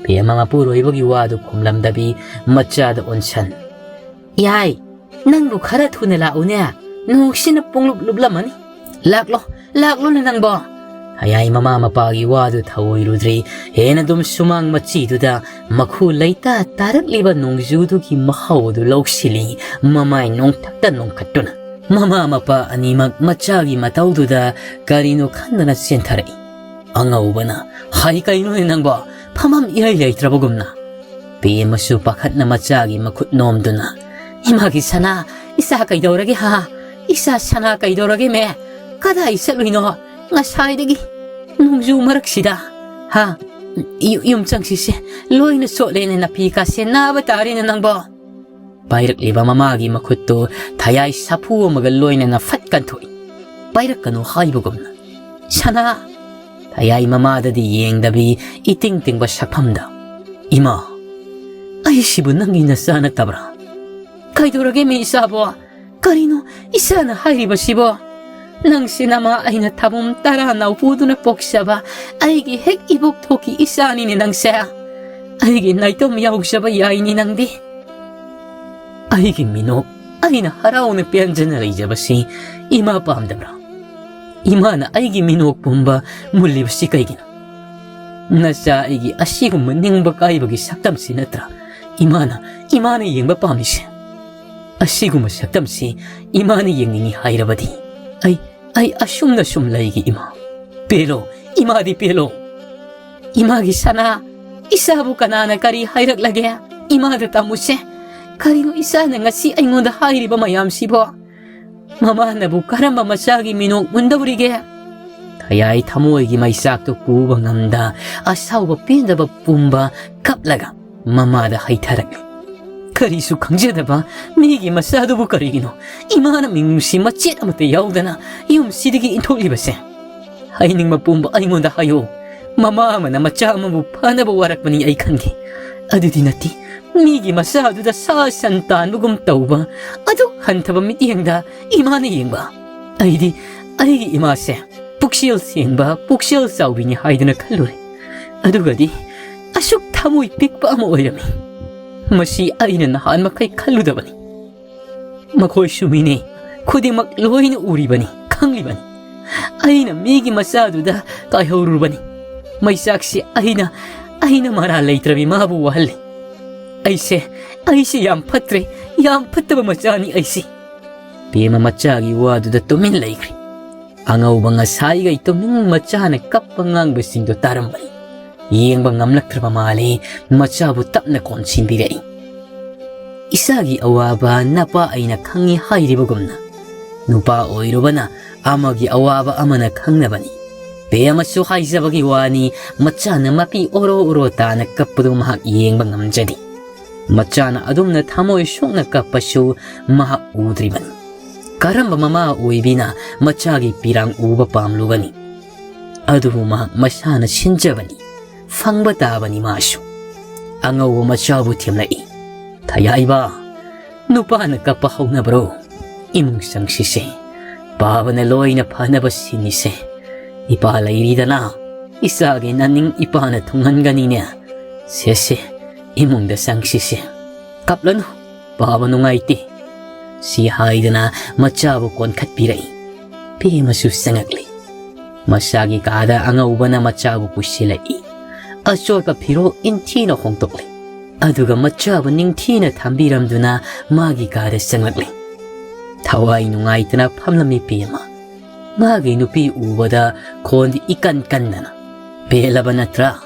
ꯄꯦꯃ ꯃꯄꯨꯔꯣꯏꯕꯒꯤ ꯋꯥꯗꯨ ꯈꯨꯝꯂꯝꯗꯕꯤ ꯃꯆꯥꯗ ꯑꯣꯟꯁꯟ, "ꯌꯥꯏ, ꯅꯪꯕꯨ ꯈꯔ ꯊꯨꯅ ꯂꯥꯛꯎꯅꯦ꯫ ꯅꯣꯡꯁꯤꯅ ꯄꯨꯡꯂꯨꯞ ꯂꯨꯞꯂꯝꯃꯅꯤ꯫ ꯂꯥꯛꯂꯣ, ꯂꯥꯛꯂꯣꯅꯦ ꯅꯪꯕꯣ꯫" ꯍꯌꯥꯏ ꯃꯃꯥ ꯃꯄꯥꯒꯤ ꯋꯥꯗꯨ ꯊꯧꯑꯣꯏꯔꯨꯗ꯭ꯔꯤ꯫ ꯍꯦꯟꯅ ꯑꯗꯨꯝ ꯁꯨꯃꯥꯡ ꯃꯆꯤꯗꯨꯗ ꯃꯈꯨ ꯂꯩꯇꯥ ꯇꯥꯔꯛꯂꯤꯕ ꯅꯣꯡꯖꯨꯗꯨꯒꯤ ꯃꯍꯥꯎ ꯑꯗꯨ ꯂꯧꯁꯤꯜꯂꯤ, ꯃꯃꯥꯏ ꯅꯣꯡꯊꯛꯇ ꯅꯣꯡꯈꯠꯇꯨꯅ꯫ ꯃꯃꯥ ꯃꯄꯥ ꯑꯅꯤꯃꯛ ꯃꯆꯥꯒꯤ ꯃꯇꯧꯗꯨꯗ ꯀꯔꯤꯅꯣ ꯈꯟꯗꯅ ꯆꯦꯟꯊꯔꯛꯏ꯫ ꯑꯉꯧꯕꯅ, "ꯍꯥꯏ, ꯀꯩꯅꯣꯅꯦ ꯅꯪꯕꯣ? ꯐꯝꯐꯝ ꯏꯔꯩ ꯂꯩꯇ꯭ꯔꯕꯒꯨꯝꯅ?" ꯄꯦꯝꯃꯁꯨ ꯄꯥꯈꯠꯅ ꯃꯆꯥꯒꯤ ꯃꯈꯨꯠ ꯅꯣꯝꯗꯨꯅ, "ꯏꯃꯥꯒꯤ ꯁꯅꯥ, ꯏꯆꯥ ꯀꯩꯗꯧꯔꯒꯦ ꯍꯥ? ꯏꯆꯥ ꯁꯅꯥ ꯀꯩꯗꯧꯔꯒꯦ ꯃꯦ? ꯀꯗꯥꯏ ꯆꯠꯂꯨꯏꯅꯣ? ꯉꯁꯥꯏꯗꯒꯤ ꯅꯣꯡꯖꯨ ꯃꯔꯛꯁꯤꯗ, ꯍꯥ? ꯌꯨ-, ꯌꯨꯝ ꯆꯪꯁꯤꯁꯦ, ꯂꯣꯏꯅ ꯆꯣꯠꯂꯦꯅꯦ, ꯅꯥꯄꯤ ꯀꯥꯁꯦ ꯅꯥꯕ ꯇꯥꯔꯦꯅꯦ ꯅꯪꯕꯣ?" ꯄꯥꯏꯔꯛꯂꯤꯕ ꯃꯃꯥꯒꯤ ꯃꯈꯨꯠꯇꯨ ꯊꯌꯥꯏ ꯁꯥꯐꯨ ꯑꯃꯒ ꯂꯣꯏꯅꯅ ꯐꯠ ꯀꯟꯊꯣꯛꯏ꯫ ꯄꯥꯏꯔꯛꯀꯅꯨ ꯍꯥꯏꯕꯒꯨꯝꯅ꯫ "ꯁꯅꯥ!" ꯊꯌꯥꯏ ꯃꯃꯥꯗꯗꯤ ꯌꯦꯡꯗꯕꯤ ꯏꯇꯤꯡ ꯇꯤꯡꯕ ꯁꯛꯐꯝꯗ, "ꯏꯃꯥ, ꯑꯩꯁꯤꯕꯨ ꯅꯪꯒꯤ ꯅꯆꯥ ꯅꯠꯇꯕ꯭ꯔꯥ?" "ꯀꯩꯗꯧꯔꯒꯦ ꯃꯤ ꯏꯆꯥꯕꯣ? ꯀꯔꯤꯅꯣ ꯏꯆꯥꯅ ꯍꯥꯏꯔꯤꯕꯁꯤꯕꯣ? ꯅꯪꯁꯤ ꯅꯃꯥ ꯑꯩꯅ ꯊꯥꯕꯨꯝ ꯇꯔꯥ ꯅꯥꯎꯄꯨꯗꯨꯅ ꯄꯣꯛꯆꯕ ꯑꯩꯒꯤ ꯍꯦꯛ ꯏꯕꯣꯛ ꯊꯣꯛꯀꯤ ꯏꯆꯥꯅꯤꯅꯦ ꯅꯪꯁꯦ꯫ ꯑꯩꯒꯤ ꯅꯥꯏꯇꯣꯝ ꯌꯥꯎꯖꯕ ꯌꯥꯏꯅꯤ ꯅꯪꯗꯤ꯫ ꯑꯩꯒꯤ ꯃꯤꯅꯣꯛ, ꯑꯩꯅ ꯍꯔꯥꯎꯅ ꯄꯦꯟꯖꯅ ꯂꯩꯖꯕꯁꯤ ꯏꯃꯥ ꯄꯥꯝꯗꯕ꯭ꯔꯥ? ꯏꯃꯥꯅ ꯑꯩꯒꯤ ꯃꯤꯅꯣꯛ ꯄꯨꯝꯕ ꯃꯨꯜꯂꯤꯕꯁꯤ ꯀꯩꯒꯤꯅꯣ? ꯅꯆꯥ ꯑꯩꯒꯤ ꯑꯁꯤꯒꯨꯝꯕ ꯅꯤꯡꯕ ꯀꯥꯏꯕꯒꯤ ꯁꯛꯇꯝꯁꯤ ꯅꯠꯇ꯭ꯔꯥ ꯏꯃꯥꯅ, ꯏꯃꯥꯅ ꯌꯦꯡꯕ ꯄꯥꯝꯃꯤꯁꯦ? ꯑꯁꯤꯒꯨꯝꯕ ꯁꯛꯇꯝꯁꯤ ꯏꯃꯥꯅ ꯌꯦꯡꯅꯤꯡꯏ ꯍꯥꯏꯔꯕꯗꯤ ꯑꯩ, ꯑꯩ ꯑꯁꯨꯝꯅ ꯁꯨꯝ ꯂꯩꯒꯦ ꯏꯃꯥ꯫ ꯄꯦꯜꯂꯣ, ꯏꯃꯥꯗꯤ ꯄꯦꯜꯂꯣ꯫ ꯏꯃꯥꯒꯤ ꯁꯅꯥ, ꯏꯆꯥꯕꯨ ꯀꯅꯥꯅ ꯀꯔꯤ ꯍꯥꯏꯔꯛꯂꯒꯦ? ꯏꯃꯥꯗ ꯇꯝꯃꯨꯁꯦ꯫ ꯀꯔꯤꯅꯣ ꯏꯆꯥꯅ ꯉꯁꯤ ꯑꯩꯉꯣꯟꯗ ꯍꯥꯏꯔꯤꯕ ꯃꯌꯥꯝꯁꯤꯕꯣ? ꯃꯃꯥꯅꯕꯨ ꯀꯔꯝꯕ ꯃꯆꯥꯒꯤ ꯃꯤꯅꯣꯛ ꯃꯨꯟꯗꯧꯔꯤꯒꯦ?" ꯊꯌꯥꯏ ꯊꯃꯣꯏꯒꯤ ꯃꯩꯆꯥꯛꯇꯨ ꯄꯨꯕ ꯉꯝꯗ ꯑꯁꯥꯎꯕ ꯄꯦꯟꯗꯕ ꯄꯨꯝꯕ ꯀꯞꯂꯒ ꯃꯃꯥꯗ ꯍꯩꯊꯔꯛꯂꯤ꯫ ꯀꯔꯤꯁꯨ ꯈꯪꯖꯗꯕ ꯃꯤꯒꯤ ꯃꯆꯥꯗꯨꯕꯨ ꯀꯔꯤꯒꯤꯅꯣ ꯏꯃꯥꯅ ꯃꯤꯅꯨꯡꯁꯤ ꯃꯆꯦꯠ ꯑꯃꯠꯇ ꯌꯥꯎꯗꯅ ꯌꯨꯝꯁꯤꯗꯒꯤ ꯏꯟꯊꯣꯛꯂꯤꯕꯁꯦ? ꯍꯥꯏꯅꯤꯡꯕ ꯄꯨꯝꯕ ꯑꯩꯉꯣꯟꯗ ꯍꯥꯏꯌꯨ꯫ ꯃꯃꯥ ꯑꯃꯅ ꯃꯆꯥ ꯑꯃꯕꯨ ꯐꯅꯕ ꯋꯥꯔꯛꯄꯅꯤ ꯑꯩ ꯈꯪꯒꯦ꯫ ꯑꯗꯨꯗꯤ ꯅꯠꯇꯦ, ꯃꯤꯒꯤ ꯃꯆꯥꯗꯨꯗ ꯁꯥ ꯁꯟ ꯇꯥꯟꯕꯒꯨꯝ ꯇꯧꯕ ꯑꯗꯨꯛ ꯍꯟꯊꯕ ꯃꯤꯠꯌꯦꯡꯗ ꯏꯃꯥꯅ ꯌꯦꯡꯕ꯫ ꯑꯩꯗꯤ ꯑꯩꯒꯤ ꯏꯃꯥꯁꯦ ꯄꯨꯛꯆꯦꯜ ꯁꯦꯡꯕ, ꯄꯨꯛꯆꯦꯜ ꯆꯥꯎꯕꯤꯅꯤ ꯍꯥꯏꯗꯨꯅ ꯈꯜꯂꯨꯔꯦ꯫ ꯑꯗꯨꯒꯗꯤ ꯑꯁꯨꯛ ꯊꯃꯣꯏ ꯄꯤꯛꯄ ꯑꯃ ꯑꯣꯏꯔꯝꯃꯤ꯫ ꯃꯁꯤ ꯑꯩꯅ ꯅꯍꯥꯟ ꯃꯈꯩ ꯈꯜꯂꯨꯗꯕꯅꯤ꯫ ꯃꯈꯣꯏꯁꯨ ꯃꯤꯅꯤ, ꯈꯨꯗꯤꯡꯃꯛ ꯂꯣꯏꯅ ꯎꯔꯤꯕꯅꯤ, ꯈꯪꯂꯤꯕꯅꯤ꯫ ꯑꯩꯅ ꯃꯤꯒꯤ ꯃꯆꯥꯗꯨꯗ ꯀꯥꯏꯍꯧꯔꯨꯔꯕꯅꯤ꯫ ꯃꯩꯆꯥꯛꯁꯤ ꯑꯩꯅ, ꯑꯩꯅ ꯃꯔꯥꯜ ꯂꯩꯇ꯭ꯔꯕꯤ ꯃꯥꯕꯨ ꯋꯥꯍꯜꯂꯤ꯫ ꯑꯩꯁꯦ, ꯑꯩꯁꯦ ꯌꯥꯝ ꯐꯠꯇ꯭ꯔꯦ, ꯌꯥꯝ ꯐꯠꯇꯕ ꯃꯆꯥꯅꯤ ꯑꯩꯁꯦ꯫ ꯄꯦꯃ ꯃꯆꯥꯒꯤ ꯋꯥꯗꯨꯗ ꯇꯨꯃꯤꯟ ꯂꯩꯈ꯭ꯔꯦ꯫ ꯑꯉꯧꯕ ꯉꯁꯥꯏꯒꯩ ꯇꯨꯃꯤꯟ ꯃꯆꯥꯅ ꯀꯞꯄ ꯉꯥꯡꯕꯁꯤꯡꯗꯣ ꯇꯥꯔꯝꯕꯅꯤ꯫ ꯌꯦꯡꯕ ꯉꯝꯂꯛꯇ꯭ꯔꯕ ꯃꯥꯜꯂꯦ꯫ ꯃꯆꯥꯕꯨ ꯇꯞꯅ ꯀꯣꯟꯁꯤꯟꯕꯤꯔꯛꯏ꯫ "ꯏꯆꯥꯒꯤ ꯑꯋꯥꯕ ꯅꯄꯥ ꯑꯩꯅ ꯈꯪꯉꯤ ꯍꯥꯏꯔꯤꯕꯒꯨꯝꯅ, ꯅꯨꯄꯥ ꯑꯣꯏꯔꯨꯕꯅ ꯑꯃꯒꯤ ꯑꯋꯥꯕ ꯑꯃꯅ ꯈꯪꯅꯕꯅꯤ꯫ ꯄꯦꯃꯁꯨ ꯍꯥꯏꯖꯕꯒꯤ ꯋꯥꯅꯤ, ꯃꯆꯥꯅ ꯃꯄꯤ ꯑꯣꯔꯣ ꯑꯣꯔꯣ ꯇꯥꯅ ꯀꯞꯄꯗꯨ ꯃꯍꯥꯛ ꯌꯦꯡꯕ ꯉꯝꯖꯗꯦ꯫ ꯃꯆꯥꯅ ꯑꯗꯨꯝꯅ ꯊꯃꯣꯏ ꯁꯣꯛꯅ ꯀꯞꯄꯁꯨ ꯃꯍꯥꯛ ꯎꯗ꯭ꯔꯤꯕꯅꯤ꯫ ꯀꯔꯝꯕ ꯃꯃꯥ ꯑꯣꯏꯕꯤꯅ ꯃꯆꯥꯒꯤ ꯄꯤꯔꯥꯡ ꯎꯕ ꯄꯥꯝꯂꯨꯒꯅꯤ? ꯑꯗꯨꯕꯨ ꯃꯍꯥꯛ ꯃꯁꯥꯅ ꯁꯤꯟꯖꯕꯅꯤ, ꯐꯪꯕ ꯇꯥꯕꯅꯤ ꯃꯥꯁꯨ"꯫ ꯑꯉꯧꯕ ꯃꯆꯥꯕꯨ ꯊꯦꯝꯂꯛꯏ꯫ "ꯊꯌꯥꯏꯕ, ꯅꯨꯄꯥꯅ ꯀꯞꯄ ꯍꯧꯅꯕ꯭ꯔꯣ? ꯏꯃꯨꯡ ꯆꯪꯁꯤꯁꯦ꯫ ꯄꯥꯕꯅ ꯂꯣꯏꯅ ꯐꯅꯕ ꯁꯤꯟꯅꯤꯁꯦ꯫ ꯏꯄꯥ ꯂꯩꯔꯤꯗꯅ, ꯏꯆꯥꯒꯤ ꯅꯅꯤꯡ ꯏꯄꯥꯅ ꯊꯨꯡꯍꯟꯒꯅꯤꯅꯦ꯫ ꯁꯦ, ꯁꯦ, ꯏꯃꯨꯡꯗ ꯆꯪꯁꯤꯁꯦ꯫ ꯀꯞꯂꯅꯨ, ꯄꯥꯕ ꯅꯨꯡꯉꯥꯏꯇꯦ"꯫ ꯁꯤ ꯍꯥꯏꯗꯅ ꯃꯆꯥꯕꯨ ꯀꯣꯟꯈꯠꯄꯤꯔꯛꯏ꯫ ꯄꯦꯃꯁꯨ ꯆꯪꯉꯛꯂꯤ꯫ ꯃꯁꯥꯒꯤ ꯀꯥꯗ ꯑꯉꯧꯕꯅ ꯃꯆꯥꯕꯨ ꯄꯨꯁꯤꯜꯂꯛꯏ꯫ ꯑꯆꯣꯠꯄ ꯐꯤꯔꯣꯜ ꯏꯟꯊꯤꯅ ꯍꯣꯡꯗꯣꯛꯂꯤ꯫ ꯑꯗꯨꯒ ꯃꯆꯥꯕꯨ ꯅꯤꯡꯊꯤꯅ ꯊꯝꯕꯤꯔꯝꯗꯨꯅ ꯃꯥꯒꯤ ꯀꯥꯗ ꯆꯪꯂꯛꯂꯤ꯫ ꯊꯋꯥꯏ ꯅꯨꯡꯉꯥꯏꯇꯅ ꯐꯝꯂꯝꯃꯤ ꯄꯦꯃ꯫ ꯃꯥꯒꯤ ꯅꯨꯄꯤ ꯎꯕꯗ ꯈꯣꯟꯗꯤ ꯏꯀꯟ ꯀꯟꯗꯅ, "ꯄꯦꯜꯂꯕ ꯅꯠꯇ꯭ꯔꯥ?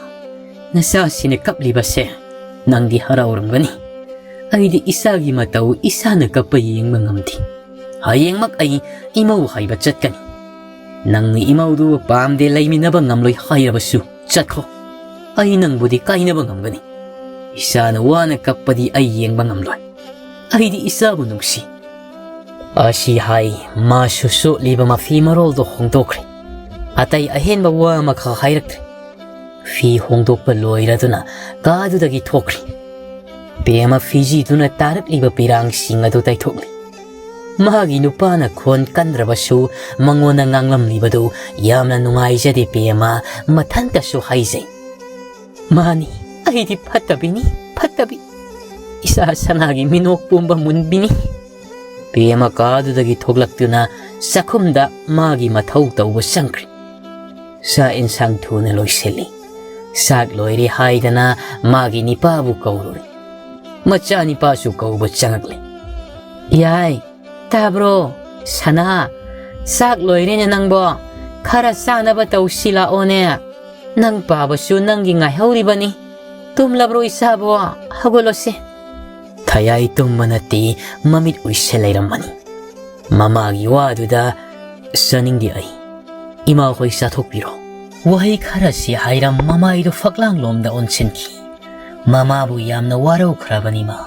ꯅꯆꯥꯁꯤꯅ ꯀꯞꯂꯤꯕꯁꯦ ꯅꯪꯗꯤ ꯍꯔꯥꯎꯔꯝꯒꯅꯤ꯫ ꯑꯩꯗꯤ ꯏꯆꯥꯒꯤ ꯃꯇꯧ ꯏꯆꯥꯅ ꯀꯞꯄ ꯌꯦꯡꯕ ꯉꯝꯗꯦ꯫ ꯍꯌꯦꯡꯃꯛ ꯑꯩ ꯏꯃꯧ ꯍꯥꯏꯕ ꯆꯠꯀꯅꯤ꯫ ꯅꯪꯅ ꯏꯃꯧꯗꯨ ꯄꯥꯝꯗꯦ, ꯂꯩꯃꯤꯟꯅꯕ ꯉꯝꯂꯣꯏ ꯍꯥꯏꯔꯕꯁꯨ ꯆꯠꯈ꯭ꯔꯣ꯫ ꯑꯩ ꯅꯪꯕꯨꯗꯤ ꯀꯥꯏꯅꯕ ꯉꯝꯒꯅꯤ꯫ ꯏꯆꯥꯅ ꯋꯥꯅ ꯀꯞꯄꯗꯤ ꯑꯩ ꯌꯦꯡꯕ ꯉꯝꯂꯣꯏ꯫ ꯑꯩꯗꯤ ꯏꯆꯥꯕꯨ ꯅꯨꯡꯁꯤ"꯫ ꯑꯁꯤ ꯍꯥꯏ, ꯃꯥꯁꯨ ꯆꯣꯠꯂꯤꯕ ꯃꯐꯤ ꯃꯔꯣꯜꯗꯣ ꯍꯣꯡꯗꯣꯛꯈ꯭ꯔꯦ꯫ ꯑꯇꯩ ꯑꯍꯦꯟꯕ ꯋꯥ ꯑꯃꯈꯛ ꯍꯥꯏꯔꯛꯇ꯭ꯔꯦ꯫ ꯐꯤ ꯍꯣꯡꯗꯣꯛꯄ ꯂꯣꯏꯔꯗꯨꯅ ꯀꯥꯗꯨꯗꯒꯤ ꯊꯣꯛꯈ꯭ꯔꯦ꯫ ꯄꯦꯃ ꯐꯤꯖꯤꯗꯨꯅ ꯇꯥꯔꯛꯂꯤꯕ ꯄꯤꯔꯥꯡꯁꯤꯡ ꯑꯗꯨ ꯇꯩꯊꯣꯛꯂꯤ꯫ ꯃꯍꯥꯛꯀꯤ ꯅꯨꯄꯥꯅ ꯈꯣꯟ ꯀꯟꯗ꯭ꯔꯕꯁꯨ ꯃꯉꯣꯟꯗ ꯉꯥꯡꯂꯝꯂꯤꯕꯗꯨ ꯌꯥꯝꯅ ꯅꯨꯡꯉꯥꯏꯖꯗꯦ ꯄꯦꯃ ꯃꯊꯟꯇꯁꯨ ꯍꯥꯏꯖꯩ꯫ "ꯃꯥꯅꯤ, ꯑꯩꯗꯤ ꯐꯠꯇꯕꯤꯅꯤ, ꯐꯠꯇꯕꯤ꯫ ꯏꯆꯥ ꯁꯅꯥꯒꯤ ꯃꯤꯅꯣꯛ ꯄꯨꯝꯕ ꯃꯨꯟꯕꯤꯅꯤ"꯫ ꯄꯦꯃ ꯀꯥꯗꯨꯗꯒꯤ ꯊꯣꯛꯂꯛꯇꯨꯅ ꯆꯥꯛꯈꯨꯝꯗ ꯃꯥꯒꯤ ꯃꯊꯧ ꯇꯧꯕ ꯆꯪꯈ꯭ꯔꯦ꯫ ꯆꯥꯛ ꯏꯟꯁꯥꯡ ꯊꯨꯅ ꯂꯣꯏꯁꯤꯜꯂꯤ꯫ ꯆꯥꯛ ꯂꯣꯏꯔꯦ ꯍꯥꯏꯗꯅ ꯃꯥꯒꯤ ꯅꯤꯄꯥꯕꯨ ꯀꯧꯔꯨꯔꯦ꯫ ꯃꯆꯥ ꯅꯤꯄꯥꯁꯨ ꯀꯧꯕ ꯆꯪꯉꯛꯂꯦ꯫ "ꯌꯥꯏ, ꯇꯥꯕ꯭ꯔꯣ? ꯁꯅꯥ, ꯆꯥꯛ ꯂꯣꯏꯔꯦꯅꯦ ꯅꯪꯕꯣ꯫ ꯈꯔ ꯆꯥꯅꯕ ꯇꯧꯁꯤ ꯂꯥꯛꯑꯣꯅꯦ꯫ ꯅꯪ ꯄꯥꯕꯁꯨ ꯅꯪꯒꯤ ꯉꯥꯏꯍꯧꯔꯤꯕꯅꯤ꯫ ꯇꯨꯝꯂꯕ꯭ꯔꯣ ꯏꯆꯥꯕꯣ? ꯍꯧꯒꯠꯂꯣꯁꯦ꯫ ꯊꯌꯥꯏ ꯇꯨꯝꯕ ꯅꯠꯇꯦ, ꯃꯃꯤꯠ ꯎꯏꯁꯤꯜ ꯂꯩꯔꯝꯕꯅꯤ꯫ ꯃꯃꯥꯒꯤ ꯋꯥꯗꯨꯗ ꯆꯥꯅꯤꯡꯗꯦ ꯑꯩ꯫ ꯏꯃꯥ ꯍꯣꯏ ꯆꯥꯊꯣꯛꯄꯤꯔꯣ꯫ ꯋꯥꯍꯩ ꯈꯔꯁꯤ ꯍꯥꯏꯔꯝ ꯃꯃꯥꯏꯗꯨ ꯐꯛꯂꯥꯡꯂꯣꯝꯗ ꯑꯣꯟꯁꯤꯟꯈꯤ꯫ ꯃꯃꯥꯕꯨ ꯌꯥꯝꯅ ꯋꯥꯔꯧꯈ꯭ꯔꯕꯅꯤ ꯃꯥ꯫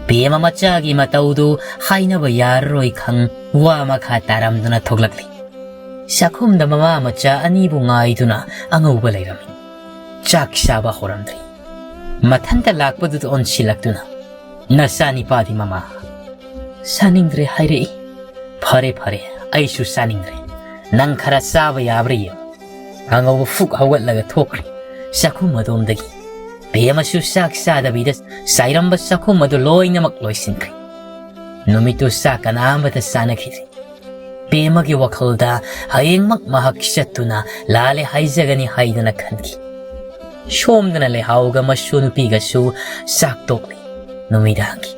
ꯄꯦꯃ ꯃꯆꯥꯒꯤ ꯃꯇꯧꯗꯨ ꯍꯥꯏꯅꯕ ꯌꯥꯔꯔꯣꯏ ꯈꯪ ꯋꯥ ꯃꯈꯥ ꯇꯥꯔꯝꯗꯅ ꯊꯣꯛꯂꯛꯂꯤ꯫ ꯆꯥꯛꯈꯨꯝꯗ ꯃꯃꯥ ꯃꯆꯥ ꯑꯅꯤꯕꯨ ꯉꯥꯏꯗꯨꯅ ꯑꯉꯧꯕ ꯂꯩꯔꯝꯃꯤ꯫ ꯆꯥꯛ ꯆꯥꯕ ꯍꯧꯔꯝꯗ꯭ꯔꯤ꯫ ꯃꯊꯟꯇ ꯂꯥꯛꯄꯗꯨꯗ ꯑꯣꯟꯁꯤꯜꯂꯛꯇꯨꯅ, "ꯅꯆꯥꯅꯤꯄꯥꯗꯤ ꯃꯃꯥ ꯆꯥꯅꯤꯡꯗ꯭ꯔꯦ ꯍꯥꯏꯔꯛꯏ꯫ ꯐꯔꯦ ꯐꯔꯦ, ꯑꯩꯁꯨ ꯆꯥꯅꯤꯡꯗ꯭ꯔꯦ꯫ ꯅꯪ ꯈꯔ ꯆꯥꯕ ꯌꯥꯕ꯭ꯔꯥ ꯌꯦꯡꯉꯨ"꯫ ꯑꯉꯧꯕ ꯐꯨꯛ ꯍꯧꯒꯠꯂꯒ ꯊꯣꯛꯈ꯭ꯔꯦ ꯆꯥꯛꯈꯨꯝ ꯑꯗꯣꯝꯗꯒꯤ꯫ ꯄꯦꯃꯁꯨ ꯆꯥꯛ ꯆꯥꯗꯕꯤꯗ ꯆꯥꯏꯔꯝꯕ ꯆꯥꯛꯈꯨꯝ ꯑꯗꯨ ꯂꯣꯏꯅꯃꯛ ꯂꯣꯏꯁꯤꯟꯈ꯭ꯔꯦ꯫ ꯅꯨꯃꯤꯠꯇꯨ ꯆꯥꯛ ꯀꯅꯥ ꯑꯃꯇ ꯆꯥꯅꯈꯤꯗ꯭ꯔꯦ꯫ ꯄꯦꯃꯒꯤ ꯋꯥꯈꯜꯗ ꯍꯌꯦꯡꯃꯛ ꯃꯍꯥꯛ ꯆꯠꯇꯨꯅ ꯂꯥꯜꯂꯦ ꯍꯥꯏꯖꯒꯅꯤ ꯍꯥꯏꯗꯅ ꯈꯟꯈꯤ꯫ ꯁꯣꯝꯗꯅ ꯂꯩꯍꯥꯎꯒ ꯃꯁꯨ ꯅꯨꯄꯤꯒꯁꯨ ꯆꯥꯛ ꯇꯣꯛꯂꯤ꯫ ꯅꯨꯃꯤꯗꯥꯡꯒꯤ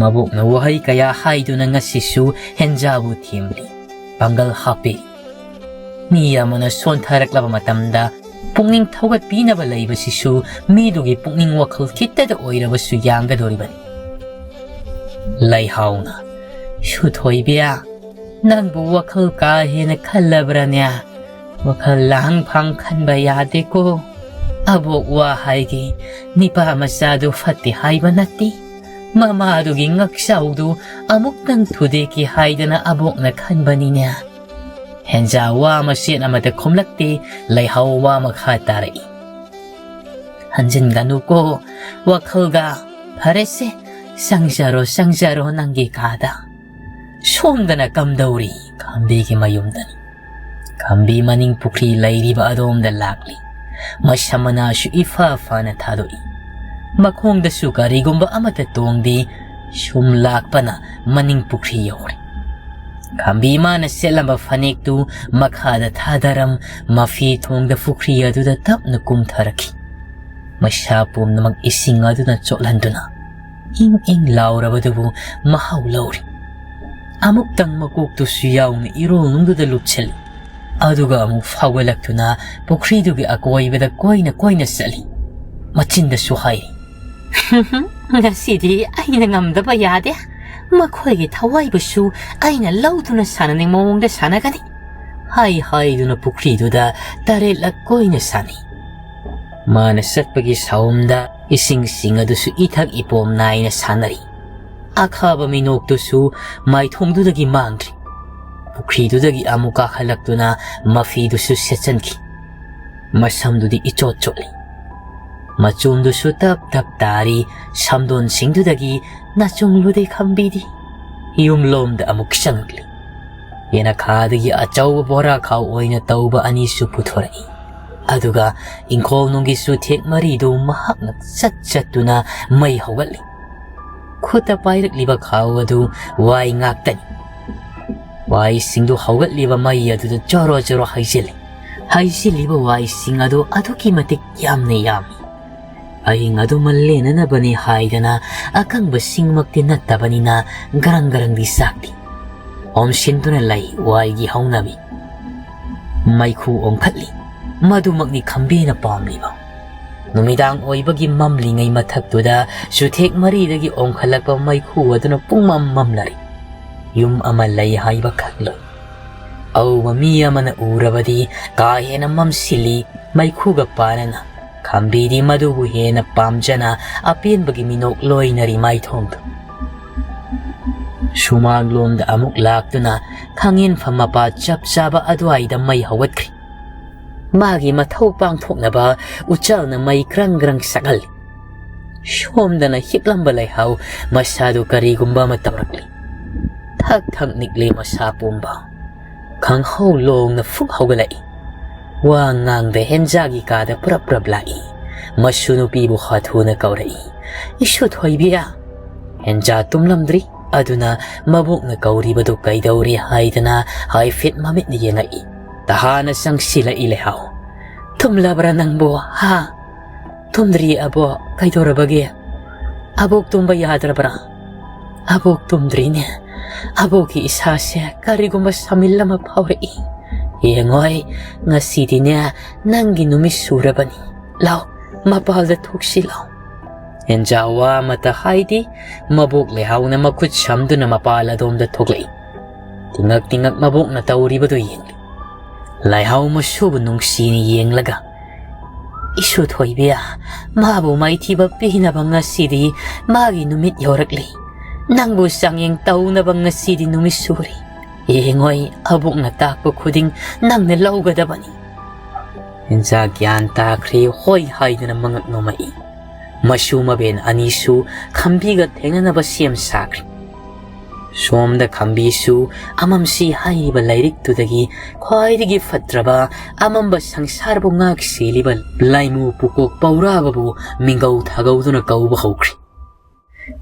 ꯃꯕꯣꯛꯅ ꯋꯥꯍꯩ ꯀꯌꯥ ꯍꯥꯏꯗꯨꯅ ꯉꯁꯤꯁꯨ ꯍꯦꯟꯖꯥꯕꯨ ꯊꯦꯝꯂꯤ, ꯄꯥꯡꯒꯜ ꯍꯥꯞꯄꯤ꯫ ꯃꯤ ꯑꯃꯅ ꯁꯣꯟꯊꯔꯛꯂꯕ ꯃꯇꯝꯗ ꯄꯨꯛꯅꯤꯡ ꯊꯧꯒꯠꯄꯤꯅꯕ ꯂꯩꯕꯁꯤꯁꯨ ꯃꯤꯗꯨꯒꯤ ꯄꯨꯛꯅꯤꯡ ꯋꯥꯈꯜ ꯈꯤꯇꯗ ꯑꯣꯏꯔꯕꯁꯨ ꯌꯥꯡꯒꯗꯧꯔꯤꯕꯅꯤ꯫ ꯂꯩꯍꯥꯎꯅ, "ꯁꯨꯊꯣꯏꯕꯤ, ꯅꯪꯕꯨ ꯋꯥꯈꯜ ꯀꯥ ꯍꯦꯟꯅ ꯈꯜꯂꯕ꯭ꯔꯅꯦ? ꯋꯥꯈꯜ ꯂꯥꯡ ꯐꯥꯡ ꯈꯟꯕ ꯌꯥꯗꯦꯀꯣ꯫ ꯑꯕꯣꯛ ꯋꯥ ꯍꯥꯏꯒꯦ, ꯅꯤꯄꯥ ꯃꯆꯥꯗꯨ ꯐꯠꯇꯦ ꯍꯥꯏꯕ ꯅꯠꯇꯦ꯫ ꯃꯃꯥꯗꯨꯒꯤ ꯉꯛꯆꯥꯎꯗꯨ ꯑꯃꯨꯛꯇꯪ ꯊꯨꯗꯦꯛꯀꯦ ꯍꯥꯏꯗꯅ ꯑꯕꯣꯛꯅ ꯈꯟꯕꯅꯤꯅꯦ"꯫ ꯍꯦꯟꯖꯥ ꯋꯥ ꯃꯆꯦꯠ ꯑꯃꯠꯇ ꯈꯨꯝꯂꯛꯇꯦ꯫ ꯂꯩꯍꯥꯎ ꯋꯥ ꯃꯈꯥ ꯇꯥꯔꯛꯏ꯫ "ꯍꯟꯖꯤꯟꯒꯅꯨꯀꯣ ꯋꯥꯈꯜꯒ꯫ ꯐꯔꯦꯁꯦ, ꯆꯪꯖꯔꯣ, ꯆꯪꯖꯔꯣ ꯅꯪꯒꯤ ꯀꯥꯗ꯫ ꯁꯣꯝꯗꯅ ꯀꯝꯗꯧꯔꯤ?" ꯈꯥꯝꯕꯤꯒꯤ ꯃꯌꯨꯝꯗꯅꯤ꯫ ꯈꯥꯝꯕꯤ ꯃꯅꯤꯡ ꯄꯨꯈ꯭ꯔꯤ ꯂꯩꯔꯤꯕ ꯑꯗꯣꯝꯗ ꯂꯥꯛꯂꯤ꯫ ꯃꯁꯝ ꯃꯅꯥꯁꯨ ꯏꯐ ꯐꯅ ꯊꯥꯗꯣꯛꯏ꯫ ꯃꯈꯣꯡꯗꯁꯨ ꯀꯔꯤꯒꯨꯝꯕ ꯑꯃꯠꯇ ꯇꯣꯡꯗꯦ꯫ ꯁꯨꯝ ꯂꯥꯛꯄꯅ ꯃꯅꯤꯡ ꯄꯨꯈ꯭ꯔꯤ ꯌꯧꯔꯦ꯫ ꯈꯥꯝꯕꯤ ꯃꯥꯅ ꯁꯦꯠꯂꯝꯕ ꯐꯅꯦꯛꯇꯨ ꯃꯈꯥꯗ ꯊꯥꯗꯔꯝ, ꯃꯐꯤ ꯊꯣꯡꯗ ꯄꯨꯈ꯭ꯔꯤ ꯑꯗꯨꯗ ꯇꯞꯅ ꯀꯨꯝꯊꯔꯛꯈꯤ꯫ ꯃꯁꯥ ꯄꯨꯝꯅꯃꯛ ꯏꯁꯤꯡ ꯑꯗꯨꯅ ꯆꯣꯠꯍꯟꯗꯨꯅ ꯏꯪ ꯏꯪ ꯂꯥꯎꯔꯕꯗꯨꯕꯨ ꯃꯍꯥꯎ ꯂꯧꯔꯤ꯫ ꯑꯃꯨꯛꯇꯪ ꯃꯀꯣꯛꯇꯨꯁꯨ ꯌꯥꯎꯅ ꯏꯔꯣꯜꯅꯨꯡꯗꯨꯗ ꯂꯨꯞꯁꯤꯜꯂꯤ꯫ ꯑꯗꯨꯒ ꯑꯃꯨꯛ ꯐꯥꯎꯒꯠꯂꯛꯇꯨꯅ ꯄꯨꯈ꯭ꯔꯤꯗꯨꯒꯤ ꯑꯀꯣꯏꯕꯗ ꯀꯣꯏꯅ ꯀꯣꯏꯅ ꯆꯠꯂꯤ꯫ ꯃꯆꯤꯟꯗꯁꯨ ꯍꯥꯏꯔꯤ, "ꯉꯁꯤꯗꯤ ꯑꯩꯅ ꯉꯝꯗꯕ ꯌꯥꯗꯦ꯫ ꯃꯈꯣꯏꯒꯤ ꯊꯋꯥꯏꯕꯨꯁꯨ ꯑꯩꯅ ꯂꯧꯗꯨꯅ ꯁꯥꯟꯅꯅꯤꯡ ꯃꯑꯣꯡꯗ ꯁꯥꯟꯅꯒꯅꯤ" ꯍꯥꯏ ꯍꯥꯏꯗꯨꯅ ꯄꯨꯈ꯭ꯔꯤꯗꯨꯗ ꯇꯔꯦꯠꯂꯛ ꯀꯣꯏꯅ ꯁꯥꯟꯅꯩ꯫ ꯃꯥꯅ ꯆꯠꯄꯒꯤ ꯁꯥꯎꯝꯗ ꯏꯁꯤꯡꯁꯤꯡ ꯑꯗꯨꯁꯨ ꯏꯊꯛ ꯏꯄꯣꯝ ꯅꯥꯏꯅ ꯁꯥꯟꯅꯔꯤ꯫ ꯑꯈꯥꯕ ꯃꯤꯅꯣꯛꯇꯨꯁꯨ ꯃꯥꯏꯊꯣꯡꯗꯨꯗꯒꯤ ꯃꯥꯡꯗ꯭ꯔꯤ꯫ ꯄꯨꯈ꯭ꯔꯤꯗꯨꯗꯒꯤ ꯑꯃꯨꯛ ꯀꯥꯈꯠꯂꯛꯇꯨꯅ ꯃꯐꯤꯗꯨꯁꯨ ꯁꯦꯠꯆꯟꯈꯤ꯫ ꯃꯁꯝꯗꯨꯗꯤ ꯏꯆꯣꯠ ꯆꯣꯠꯂꯤ꯫ ꯃꯆꯨꯝꯗꯨꯁꯨ ꯇꯞ ꯇꯞ ꯇꯥꯔꯤ꯫ ꯁꯝꯗꯣꯟꯁꯤꯡꯗꯨꯗꯒꯤ ꯅꯥꯆꯣꯡꯂꯨꯗꯩ ꯈꯝꯕꯤꯗꯤ ꯌꯨꯝꯂꯣꯝꯗ ꯑꯃꯨꯛ ꯆꯪꯂꯛꯂꯤ꯫ ꯌꯦꯅꯈꯥꯗꯒꯤ ꯑꯆꯧꯕ ꯕꯣꯔꯥ ꯈꯥꯎ ꯑꯣꯏꯅ ꯇꯧꯕ ꯑꯅꯤꯁꯨ ꯄꯨꯊꯣꯔꯛꯏ꯫ ꯑꯗꯨꯒ ꯏꯪꯈꯣꯜ ꯅꯨꯡꯒꯤ ꯆꯨꯊꯦꯛ ꯃꯔꯤꯗꯨ ꯃꯍꯥꯛꯅ ꯆꯠ ꯆꯠꯇꯨꯅ ꯃꯩ ꯍꯧꯒꯠꯂꯤ꯫ ꯈꯨꯠꯇ ꯄꯥꯏꯔꯛꯂꯤꯕ ꯈꯥꯎ ꯑꯗꯨ ꯋꯥꯏ ꯉꯥꯛꯇꯅꯤ꯫ ꯋꯥꯏꯁꯤꯡꯗꯨ ꯍꯧꯒꯠꯂꯤꯕ ꯃꯩ ꯑꯗꯨꯗ ꯖꯣꯔꯣ ꯖꯣꯔꯣ ꯍꯩꯖꯤꯜꯂꯤ꯫ ꯍꯩꯖꯤꯜꯂꯤꯕ ꯋꯥꯏꯁꯤꯡ ꯑꯗꯨ ꯑꯗꯨꯛꯀꯤ ꯃꯇꯤꯛ ꯌꯥꯝꯅ ꯌꯥꯝꯃꯤ꯫ ꯑꯍꯤꯡ ꯑꯗꯨ ꯃꯜꯂꯦꯅꯅꯕꯅꯤ ꯍꯥꯏꯗꯅ ꯑꯀꯪꯕꯁꯤꯡꯃꯛꯇꯤ ꯅꯠꯇꯕꯅꯤꯅ ꯒꯔꯪ ꯒꯔꯪꯗꯤ ꯆꯥꯛꯇꯦ꯫ ꯑꯣꯝꯁꯤꯟꯗꯨꯅ ꯂꯩ ꯋꯥꯏꯒꯤ ꯍꯧꯅꯕꯤ꯫ ꯃꯩꯈꯨ ꯑꯣꯟꯈꯠꯂꯤ꯫ ꯃꯗꯨꯃꯛꯅꯤ ꯈꯝꯕꯤꯅ ꯄꯥꯝꯂꯤꯕ꯫ ꯅꯨꯃꯤꯗꯥꯡ ꯑꯣꯏꯕꯒꯤ ꯃꯝꯂꯤꯉꯩ ꯃꯊꯛꯇꯨꯗ ꯆꯨꯊꯦꯛ ꯃꯔꯤꯗꯒꯤ ꯑꯣꯟꯈꯠꯂꯛꯄ ꯃꯩꯈꯨ ꯑꯗꯨꯅ ꯄꯨꯡꯃꯝ ꯃꯝꯂꯔꯤ꯫ ꯌꯨꯝ ꯑꯃ ꯂꯩ ꯍꯥꯏꯕ ꯈꯛꯂꯣꯏ꯫ ꯑꯎꯕ ꯃꯤ ꯑꯃꯅ ꯎꯔꯕꯗꯤ ꯀꯥ ꯍꯦꯟꯅ ꯃꯝꯁꯤꯜꯂꯤ꯫ ꯃꯩꯈꯨꯒ ꯄꯥꯅꯅ ꯈꯝꯕꯤꯗꯤ ꯃꯗꯨꯕꯨ ꯍꯦꯟꯅ ꯄꯥꯝꯖꯅ ꯑꯄꯦꯟꯕꯒꯤ ꯃꯤꯅꯣꯛ ꯂꯣꯏꯅꯔꯤ ꯃꯥꯏꯊꯣꯡꯗꯨ꯫ ꯁꯨꯃꯥꯡꯂꯣꯝꯗ ꯑꯃꯨꯛ ꯂꯥꯛꯇꯨꯅ ꯈꯥꯡꯉꯦꯟꯐꯝ ꯃꯄꯥ ꯆꯞ ꯆꯥꯕ ꯑꯗꯨꯋꯥꯏꯗ ꯃꯩ ꯍꯧꯒꯠꯈ꯭ꯔꯤ꯫ ꯃꯥꯒꯤ ꯃꯊꯧ ꯄꯥꯡꯊꯣꯛꯅꯕ ꯎꯆꯥꯜꯅ ꯃꯩ ꯒ꯭ꯔꯪ ꯒ꯭ꯔꯪ ꯁꯛꯍꯜꯂꯤ꯫ ꯁꯣꯝꯗꯅ ꯍꯤꯞꯂꯝꯕ ꯂꯩꯍꯥꯎ ꯃꯁꯥꯗꯨ ꯀꯔꯤꯒꯨꯝꯕ ꯑꯃ ꯇꯧꯔꯛꯂꯤ꯫ ꯊꯛ ꯊꯛ ꯅꯤꯛꯂꯤ ꯃꯁꯥ ꯄꯨꯝꯕ꯫ ꯈꯪꯍꯧ ꯂꯣꯡꯅ ꯐꯨꯛ ꯍꯧꯒꯠꯂꯛꯏ꯫ ꯋꯥ ꯉꯥꯡꯗ ꯍꯦꯟꯖꯥꯒꯤ ꯀꯥꯗ ꯄ꯭ꯔꯞ ꯄ꯭ꯔꯞ ꯂꯥꯛꯏ꯫ ꯃꯁꯨ ꯅꯨꯄꯤꯕꯨ ꯍꯥꯊꯨꯅ ꯀꯧꯔꯛꯏ, "ꯏꯁꯨ ꯊꯣꯏꯕꯤꯔꯥ?" ꯍꯦꯟꯖꯥ ꯇꯨꯝꯂꯝꯗ꯭ꯔꯤ꯫ ꯑꯗꯨꯅ ꯃꯕꯣꯛꯅ ꯀꯧꯔꯤꯕꯗꯨ ꯀꯩꯗꯧꯔꯤ ꯍꯥꯏꯗꯅ ꯍꯥꯏꯐꯦꯠ ꯃꯃꯤꯠꯅ ꯌꯦꯡꯉꯛꯏ꯫ ꯇꯍꯥꯅ ꯆꯪꯁꯤꯜꯂꯛꯏ ꯂꯩꯍꯥꯎ꯫ "ꯇꯨꯝꯂꯕ꯭ꯔꯥ ꯅꯪꯕꯨ, ꯍꯥ?" "ꯇꯨꯝꯗ꯭ꯔꯤ ꯑꯕꯣꯛ, ꯀꯩꯗꯧꯔꯕꯒꯦ? ꯑꯕꯣꯛ ꯇꯨꯝꯕ ꯌꯥꯗ꯭ꯔꯕ꯭ꯔꯥ?" "ꯑꯕꯣꯛ ꯇꯨꯝꯗ꯭ꯔꯤꯅꯦ, ꯑꯕꯣꯛꯀꯤ ꯏꯁꯥꯁꯦ ꯀꯔꯤꯒꯨꯝꯕ ꯁꯥꯃꯤꯜ ꯑꯃ ꯐꯥꯎꯔꯛꯏ꯫ ꯌꯦꯡꯉꯣꯏ, ꯉꯁꯤꯗꯤꯅꯦ ꯅꯪꯒꯤ ꯅꯨꯃꯤꯠ ꯁꯨꯔꯕꯅꯤ꯫ ꯂꯥꯎ, ꯃꯄꯥꯜꯗ ꯊꯣꯛꯁꯤ ꯂꯥꯎ꯫ ꯏꯟꯖꯥ ꯋꯥ ꯑꯃꯠꯇ ꯍꯥꯏꯗꯦ꯫ ꯃꯕꯣꯛ ꯂꯩꯍꯥꯎꯅ ꯃꯈꯨꯠ ꯁꯝꯗꯨꯅ ꯃꯄꯥꯜ ꯑꯗꯣꯝꯗ ꯊꯣꯛꯂꯛꯏ꯫ ꯇꯤꯉꯛ ꯇꯤꯉꯛ ꯃꯕꯣꯛꯅ ꯇꯧꯔꯤꯕꯗꯨ ꯌꯦꯡꯂꯤ꯫ ꯂꯩꯍꯥꯎ ꯃꯁꯨꯕꯨ ꯅꯨꯡꯁꯤꯅ ꯌꯦꯡꯂꯒ, "ꯏꯁꯨ ꯊꯣꯏꯕꯤ, ꯃꯥꯕꯨ ꯃꯥꯏꯊꯤꯕ ꯄꯤꯅꯕ ꯉꯁꯤꯗꯤ ꯃꯥꯒꯤ ꯅꯨꯃꯤꯠ ꯌꯧꯔꯛꯂꯤ꯫ ꯅꯪꯕꯨ ꯆꯥꯡꯌꯦꯡ ꯇꯧꯅꯕ ꯉꯁꯤꯗꯤ ꯅꯨꯃꯤꯠ ꯁꯨꯔꯤ꯫ ꯌꯦꯡꯉꯣꯏ, ꯑꯕꯣꯛꯅ ꯇꯥꯛꯄ ꯈꯨꯗꯤꯡ ꯅꯪꯅ ꯂꯧꯒꯗꯕꯅꯤ"꯫ ꯏꯟꯖꯥ ꯒ꯭ꯌꯥꯟ ꯇꯥꯈ꯭ꯔꯦ, ꯍꯣꯏ ꯍꯥꯏꯗꯨꯅ ꯃꯉꯛ ꯅꯣꯝꯃꯛꯏ꯫ ꯃꯁꯨ ꯃꯕꯦꯟ ꯑꯅꯤꯁꯨ ꯈꯝꯕꯤꯒ ꯊꯦꯡꯅꯅꯕ ꯁꯦꯝ ꯁꯥꯈ꯭ꯔꯦ꯫ ꯁꯣꯝꯗ ꯈꯝꯕꯤꯁꯨ ꯑꯃꯝꯁꯤ ꯍꯥꯏꯔꯤꯕ ꯂꯥꯏꯔꯤꯛꯇꯨꯗꯒꯤ ꯈ꯭ꯋꯥꯏꯗꯒꯤ ꯐꯠꯇ꯭ꯔꯕ ꯑꯃꯝꯕ ꯁꯪꯁꯥꯔꯕꯨ ꯉꯥꯛ ꯁꯦꯜꯂꯤꯕ ꯂꯥꯏꯃꯨ ꯄꯨꯀꯣꯛ ꯄꯧꯔꯥꯕꯕꯨ ꯃꯤꯡꯒꯧ ꯊꯥꯒꯧꯗꯨꯅ ꯀꯧꯕ ꯍꯧꯈ꯭ꯔꯦ꯫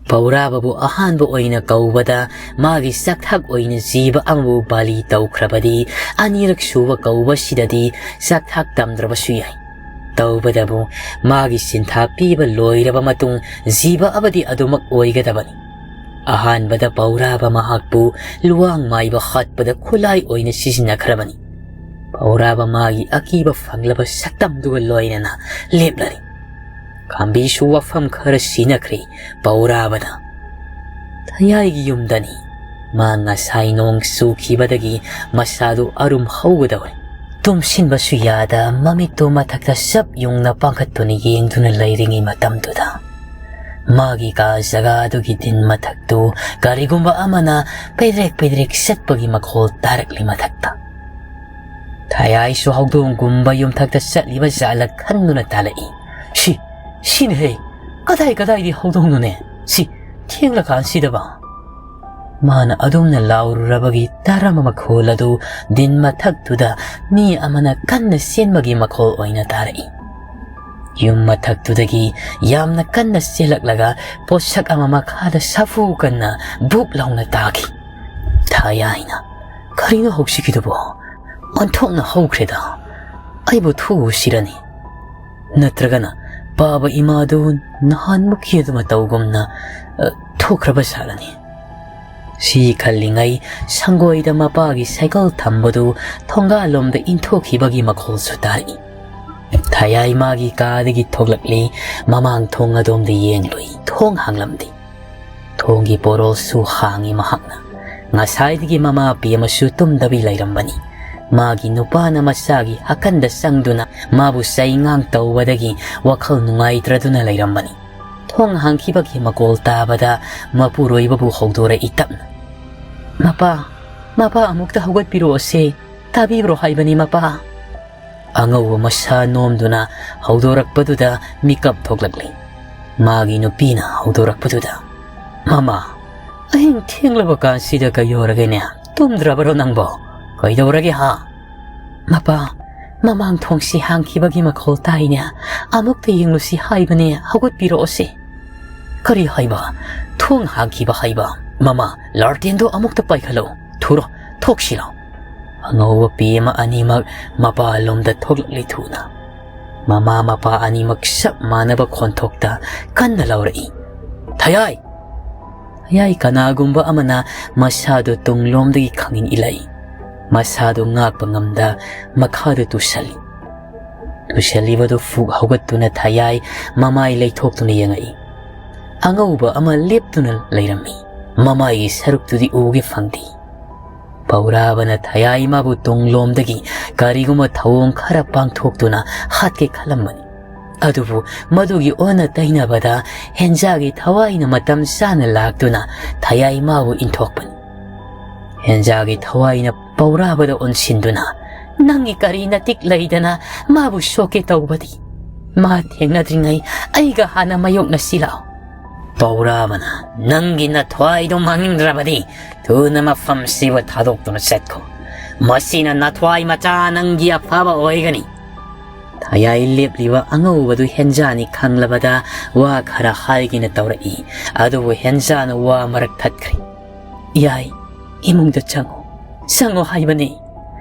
ꯄꯧꯔꯥꯕꯕꯨ ꯑꯍꯥꯟꯕ ꯑꯣꯏꯅ ꯀꯧꯕꯗ ꯃꯥꯒꯤ ꯆꯥꯛꯊꯥꯛ ꯑꯣꯏꯅ ꯖꯤꯕ ꯑꯃꯕꯨ ꯕꯥꯂꯤ ꯇꯧꯈ꯭ꯔꯕꯗꯤ, ꯑꯅꯤꯔꯛ ꯁꯨꯕ ꯀꯧꯕꯁꯤꯗꯗꯤ ꯆꯥꯛꯊꯥꯛ ꯇꯝꯗ꯭ꯔꯕꯁꯨ ꯌꯥꯏ꯫ ꯇꯧꯕꯗꯕꯨ ꯃꯥꯒꯤ ꯁꯤꯟꯊꯥ ꯄꯤꯕ ꯂꯣꯏꯔꯕ ꯃꯇꯨꯡ ꯖꯤꯕ ꯑꯃꯗꯤ ꯑꯗꯨꯃꯛ ꯑꯣꯏꯒꯗꯕꯅꯤ꯫ ꯑꯍꯥꯟꯕꯗ ꯄꯧꯔꯥꯕ ꯃꯍꯥꯛꯄꯨ ꯂꯨꯋꯥꯡ ꯃꯥꯏꯕ ꯍꯥꯠꯄꯗ ꯈꯨꯠꯂꯥꯏ ꯑꯣꯏꯅ ꯁꯤꯖꯤꯟꯅꯈ꯭ꯔꯕꯅꯤ꯫ ꯄꯧꯔꯥꯕ ꯃꯥꯒꯤ ꯑꯀꯤꯕ ꯐꯪꯂꯕ ꯁꯛꯇꯝꯗꯨꯒ ꯂꯣꯏꯅꯅ ꯂꯦꯞꯂꯔꯤ꯫ ꯈꯥꯝꯕꯤꯁꯨ ꯋꯥꯐꯝ ꯈꯔ ꯁꯤꯟꯅꯈ꯭ꯔꯦ ꯄꯧꯔꯥꯕꯗ꯫ ꯊꯌꯥꯏꯒꯤ ꯌꯨꯝꯗꯅꯤ꯫ ꯃꯥ ꯉꯁꯥꯏ ꯅꯣꯡ ꯆꯨꯈꯤꯕꯗꯒꯤ ꯃꯁꯥꯗꯨ ꯑꯔꯨꯝ ꯍꯧꯒꯗꯧꯔꯦ꯫ ꯇꯨꯝꯁꯤꯟꯕꯁꯨ ꯌꯥꯗ ꯃꯃꯤꯠꯇꯨ ꯃꯊꯛꯇ ꯆꯞ ꯌꯨꯡꯅ ꯄꯥꯡꯈꯠꯇꯨꯅ ꯌꯦꯡꯗꯨꯅ ꯂꯩꯔꯤꯉꯩ ꯃꯇꯝꯗꯨꯗ ꯃꯥꯒꯤ ꯀꯥ ꯖꯒꯥꯗꯨꯒꯤ ꯗꯤꯟ ꯃꯊꯛꯇꯨ ꯀꯔꯤꯒꯨꯝꯕ ꯑꯃꯅ ꯄꯩꯗ꯭ꯔꯦꯛ ꯄꯩꯗ꯭ꯔꯦꯛ ꯆꯠꯄꯒꯤ ꯃꯈꯣꯜ ꯇꯥꯔꯛꯂꯤ ꯃꯊꯛꯇ꯫ ꯊꯌꯥꯏꯁꯨ ꯍꯧꯗꯣꯡꯒꯨꯝꯕ ꯌꯨꯝꯊꯛꯇ ꯆꯠꯂꯤꯕ ꯖꯥꯠꯂ ꯈꯟꯗꯨꯅ ꯇꯥꯜꯂꯛꯏ꯫ "ꯁꯤ, ꯁꯤꯅꯦꯍꯦ! ꯀꯗꯥꯏ ꯀꯗꯥꯏꯗꯤ ꯍꯧꯗꯣꯡꯅꯣꯅꯦ? ꯁꯤ, ꯊꯦꯡꯂꯀꯥꯟꯁꯤꯗꯕ?" ꯃꯥꯅ ꯑꯗꯨꯝꯅ ꯂꯥꯎꯔꯨꯔꯕꯒꯤ ꯇꯥꯔꯝꯕ ꯃꯈꯣꯜ ꯑꯗꯨ ꯗꯤꯟ ꯃꯊꯛꯇꯨꯗ ꯃꯤ ꯑꯃꯅ ꯀꯟꯅ ꯆꯦꯟꯕꯒꯤ ꯃꯈꯣꯜ ꯑꯣꯏꯅ ꯇꯥꯔꯛꯏ꯫ ꯌꯨꯝ ꯃꯊꯛꯇꯨꯗꯒꯤ ꯌꯥꯝꯅ ꯀꯟꯅ ꯆꯦꯜꯂꯛꯂꯒ ꯄꯣꯠꯁꯛ ꯑꯃ ꯃꯈꯥꯗ ꯁꯥꯐꯨ ꯀꯟꯅ ꯕꯨꯞ ꯂꯥꯎꯅ ꯇꯥꯈꯤ꯫ ꯊꯌꯥꯏꯅ, "ꯀꯔꯤꯅꯣ ꯍꯧꯖꯤꯛꯀꯤꯗꯨꯕꯣ? ꯑꯣꯟꯊꯣꯛꯅ ꯍꯧꯈ꯭ꯔꯦꯗ꯫ ꯑꯩꯕꯨ ꯊꯨꯒꯨꯁꯤꯔꯅꯤ? ꯅꯠꯇ꯭ꯔꯒꯅ ꯄꯥꯕ ꯏꯃꯥꯗꯨ ꯅꯍꯥꯟꯃꯨꯛꯀꯤ ꯑꯗꯨ ꯃꯇꯧꯒꯨꯝꯅ, ꯑ, ꯊꯣꯛꯈ꯭ꯔꯕ ꯁꯥꯔꯅꯤ?" ꯁꯤ ꯈꯜꯂꯤꯉꯩ ꯁꯪꯒꯣꯏꯗ ꯃꯄꯥꯒꯤ ꯁꯥꯏꯀꯜ ꯊꯝꯕꯗꯨ ꯊꯣꯡꯒꯥꯜꯂꯣꯝꯗ ꯏꯟꯊꯣꯛꯈꯤꯕꯒꯤ ꯃꯈꯣꯜꯁꯨ ꯇꯥꯔꯛꯏ꯫ ꯊꯌꯥꯏ ꯃꯥꯒꯤ ꯀꯥꯗꯒꯤ ꯊꯣꯛꯂꯛꯂꯤ, ꯃꯃꯥꯡ ꯊꯣꯡ ꯑꯗꯣꯝꯗ ꯌꯦꯡꯂꯨꯏ, ꯊꯣꯡ ꯍꯥꯡꯂꯝꯗꯦ꯫ ꯊꯣꯡꯒꯤ ꯄꯣꯔꯣꯜꯁꯨ ꯍꯥꯡꯏ ꯃꯍꯥꯛꯅ꯫ ꯉꯁꯥꯏꯗꯒꯤ ꯃꯃꯥ ꯄꯦꯃꯁꯨ ꯇꯨꯝꯗꯕꯤ ꯂꯩꯔꯝꯕꯅꯤ꯫ ꯃꯥꯒꯤ ꯅꯨꯄꯥꯅ ꯃꯆꯥꯒꯤ ꯍꯥꯀꯟꯗ ꯆꯪꯗꯨꯅ ꯃꯥꯕꯨ ꯆꯩꯉꯥꯡ ꯇꯧꯕꯗꯒꯤ ꯋꯥꯈꯜ ꯅꯨꯡꯉꯥꯏꯇ꯭ꯔꯗꯨꯅ ꯂꯩꯔꯝꯕꯅꯤ꯫ ꯊꯣꯡ ꯍꯥꯡꯈꯤꯕꯒꯤ ꯃꯀꯣꯜ ꯇꯥꯕꯗ ꯃꯄꯨꯔꯣꯏꯕꯕꯨ ꯍꯧꯗꯣꯔꯛꯏ ꯇꯞꯅ꯫ "ꯃꯄꯥ, ꯃꯄꯥ ꯑꯃꯨꯛꯇ ꯍꯧꯒꯠꯄꯤꯔꯛꯑꯣꯁꯦ, ꯇꯥꯕꯤꯕ꯭ꯔꯣ ꯍꯥꯏꯕꯅꯤ ꯃꯄꯥ?" ꯑꯉꯧꯕ ꯃꯁꯥ ꯅꯣꯝꯗꯨꯅ ꯍꯧꯗꯣꯔꯛꯄꯗꯨꯗ ꯃꯤꯀꯞ ꯊꯣꯛꯂꯛꯂꯤ꯫ ꯃꯥꯒꯤ ꯅꯨꯄꯤꯅ ꯍꯧꯗꯣꯔꯛꯄꯗꯨꯗ, "ꯃꯃꯥ, ꯑꯍꯤꯡ ꯊꯦꯡꯂꯕ ꯀꯥꯟꯁꯤꯗ ꯀꯩꯗꯧꯔꯒꯦꯅꯦ? ꯇꯨꯝꯗ꯭ꯔꯕꯔꯣ ꯅꯪꯕꯣ? ꯀꯩꯗꯧꯔꯒꯦ ꯍꯥ?" "ꯃꯄꯥ, ꯃꯃꯥꯡ ꯊꯣꯡꯁꯤ ꯍꯥꯡꯈꯤꯕꯒꯤ ꯃꯈꯣꯜ ꯇꯥꯏꯅꯦ꯫ ꯑꯃꯨꯛꯇ ꯌꯦꯡꯂꯨꯁꯤ ꯍꯥꯏꯕꯅꯦ, ꯍꯧꯒꯠꯄꯤꯔꯛꯑꯣꯁꯦ꯫" "ꯀꯔꯤ ꯍꯥꯏꯕ? ꯊꯣꯡ ꯍꯥꯡꯈꯤꯕ ꯍꯥꯏꯕ? ꯃꯃꯥ, ꯂꯥꯔꯇꯦꯟꯗꯣ ꯑꯃꯨꯛꯇ ꯄꯥꯏꯈꯠꯂꯣ꯫ ꯊꯨꯔꯣ, ꯊꯣꯛꯁꯤꯂꯣ꯫" ꯑꯉꯧꯕ ꯄꯦꯃ ꯑꯅꯤꯃꯛ ꯃꯄꯥꯂꯣꯝꯗ ꯊꯣꯛꯂꯛꯂꯤ ꯊꯨꯅ꯫ ꯃꯃꯥ ꯃꯄꯥ ꯑꯅꯤꯃꯛ ꯆꯞ ꯃꯥꯟꯅꯕ ꯈꯣꯟꯊꯣꯛꯇ ꯀꯟꯅ ꯂꯥꯎꯔꯛꯏ, "ꯊꯌꯥꯏ!" ꯊꯌꯥꯏ ꯀꯅꯥꯒꯨꯝꯕ ꯑꯃꯅ ꯃꯁꯥꯗꯨ ꯇꯨꯡꯂꯣꯝꯗꯒꯤ ꯈꯪꯏꯟ ꯏꯜꯂꯛꯏ꯫ ꯃꯁꯥꯗꯨ ꯉꯥꯛꯄ ꯉꯝꯗ ꯃꯈꯥꯗ ꯇꯨꯁꯜꯂꯤ꯫ ꯇꯨꯁꯜꯂꯤꯕꯗꯨ ꯐꯨꯛ ꯍꯧꯒꯠꯇꯨꯅ ꯊꯌꯥꯏ ꯃꯃꯥꯏ ꯂꯩꯊꯣꯛꯇꯨꯅ ꯌꯦꯡꯉꯛꯏ꯫ ꯑꯉꯧꯕ ꯑꯃ ꯂꯦꯞꯇꯨꯅ ꯂꯩꯔꯝꯃꯤ꯫ ꯃꯃꯥꯏꯒꯤ ꯁꯔꯨꯛꯇꯨꯗꯤ ꯎꯒꯦ ꯐꯪꯗꯦ꯫ ꯄꯧꯔꯥꯕꯅ ꯊꯌꯥꯏ ꯃꯥꯕꯨ ꯇꯨꯡꯂꯣꯝꯗꯒꯤ ꯀꯔꯤꯒꯨꯝꯕ ꯊꯧꯑꯣꯡ ꯈꯔ ꯄꯥꯡꯊꯣꯛꯇꯨꯅ ꯍꯥꯠꯀꯦ ꯈꯜꯂꯝꯕꯅꯤ꯫ ꯑꯗꯨꯕꯨ ꯃꯗꯨꯒꯤ ꯑꯣꯟꯅ ꯇꯩꯅꯕꯗ ꯍꯦꯟꯖꯥꯒꯤ ꯊꯋꯥꯏꯅ ꯃꯇꯝ ꯆꯥꯅ ꯂꯥꯛꯇꯨꯅ ꯊꯌꯥꯏ ꯃꯥꯕꯨ ꯏꯟꯊꯣꯛꯄꯅꯤ꯫ ꯍꯦꯟꯖꯥꯒꯤ ꯊꯋꯥꯏꯅ ꯄꯧꯔꯥꯕꯗ ꯑꯣꯟꯁꯤꯟꯗꯨꯅ, "ꯅꯪꯒꯤ ꯀꯔꯤ ꯅꯇꯤꯛ ꯂꯩꯗꯅ ꯃꯥꯕꯨ ꯁꯣꯛꯀꯦ ꯇꯧꯕꯗꯤ? ꯃꯥ ꯊꯦꯡꯅꯗ꯭ꯔꯤꯉꯩ ꯑꯩꯒ ꯍꯥꯟꯅ ꯃꯥꯌꯣꯛꯅꯁꯤ ꯂꯥꯛꯑꯣ꯫" ꯄꯧꯔꯥꯕꯅ, "ꯅꯪꯒꯤ ꯅꯊ꯭ꯋꯥꯏꯗꯣ ꯃꯥꯡꯅꯤꯡꯗ꯭ꯔꯕꯗꯤ ꯊꯨꯅ ꯃꯐꯝꯁꯤꯕꯨ ꯊꯥꯗꯣꯛꯇꯨꯅ ꯆꯠꯈꯣ꯫ ꯃꯁꯤꯅ ꯅꯊ꯭ꯋꯥꯏ ꯃꯆꯥ ꯅꯪꯒꯤ ꯑꯐꯕ ꯑꯣꯏꯒꯅꯤ꯫" ꯊꯌꯥꯏ ꯂꯦꯞꯂꯤꯕ ꯑꯉꯧꯕꯗꯨ ꯍꯦꯟꯖꯥꯅꯤ ꯈꯪꯂꯕꯗ ꯋꯥ ꯈꯔ ꯍꯥꯏꯒꯦꯅ ꯇꯧꯔꯛꯏ꯫ ꯑꯗꯨꯕꯨ ꯍꯦꯟꯖꯥꯅ ꯋꯥ ꯃꯔꯛ ꯊꯠꯈ꯭ꯔꯦ꯫ "ꯌꯥꯏ, ꯏꯃꯨꯡꯗ ꯆꯪꯉꯨ, ꯆꯪꯉꯨ ꯍꯥꯏꯕꯅꯤ꯫"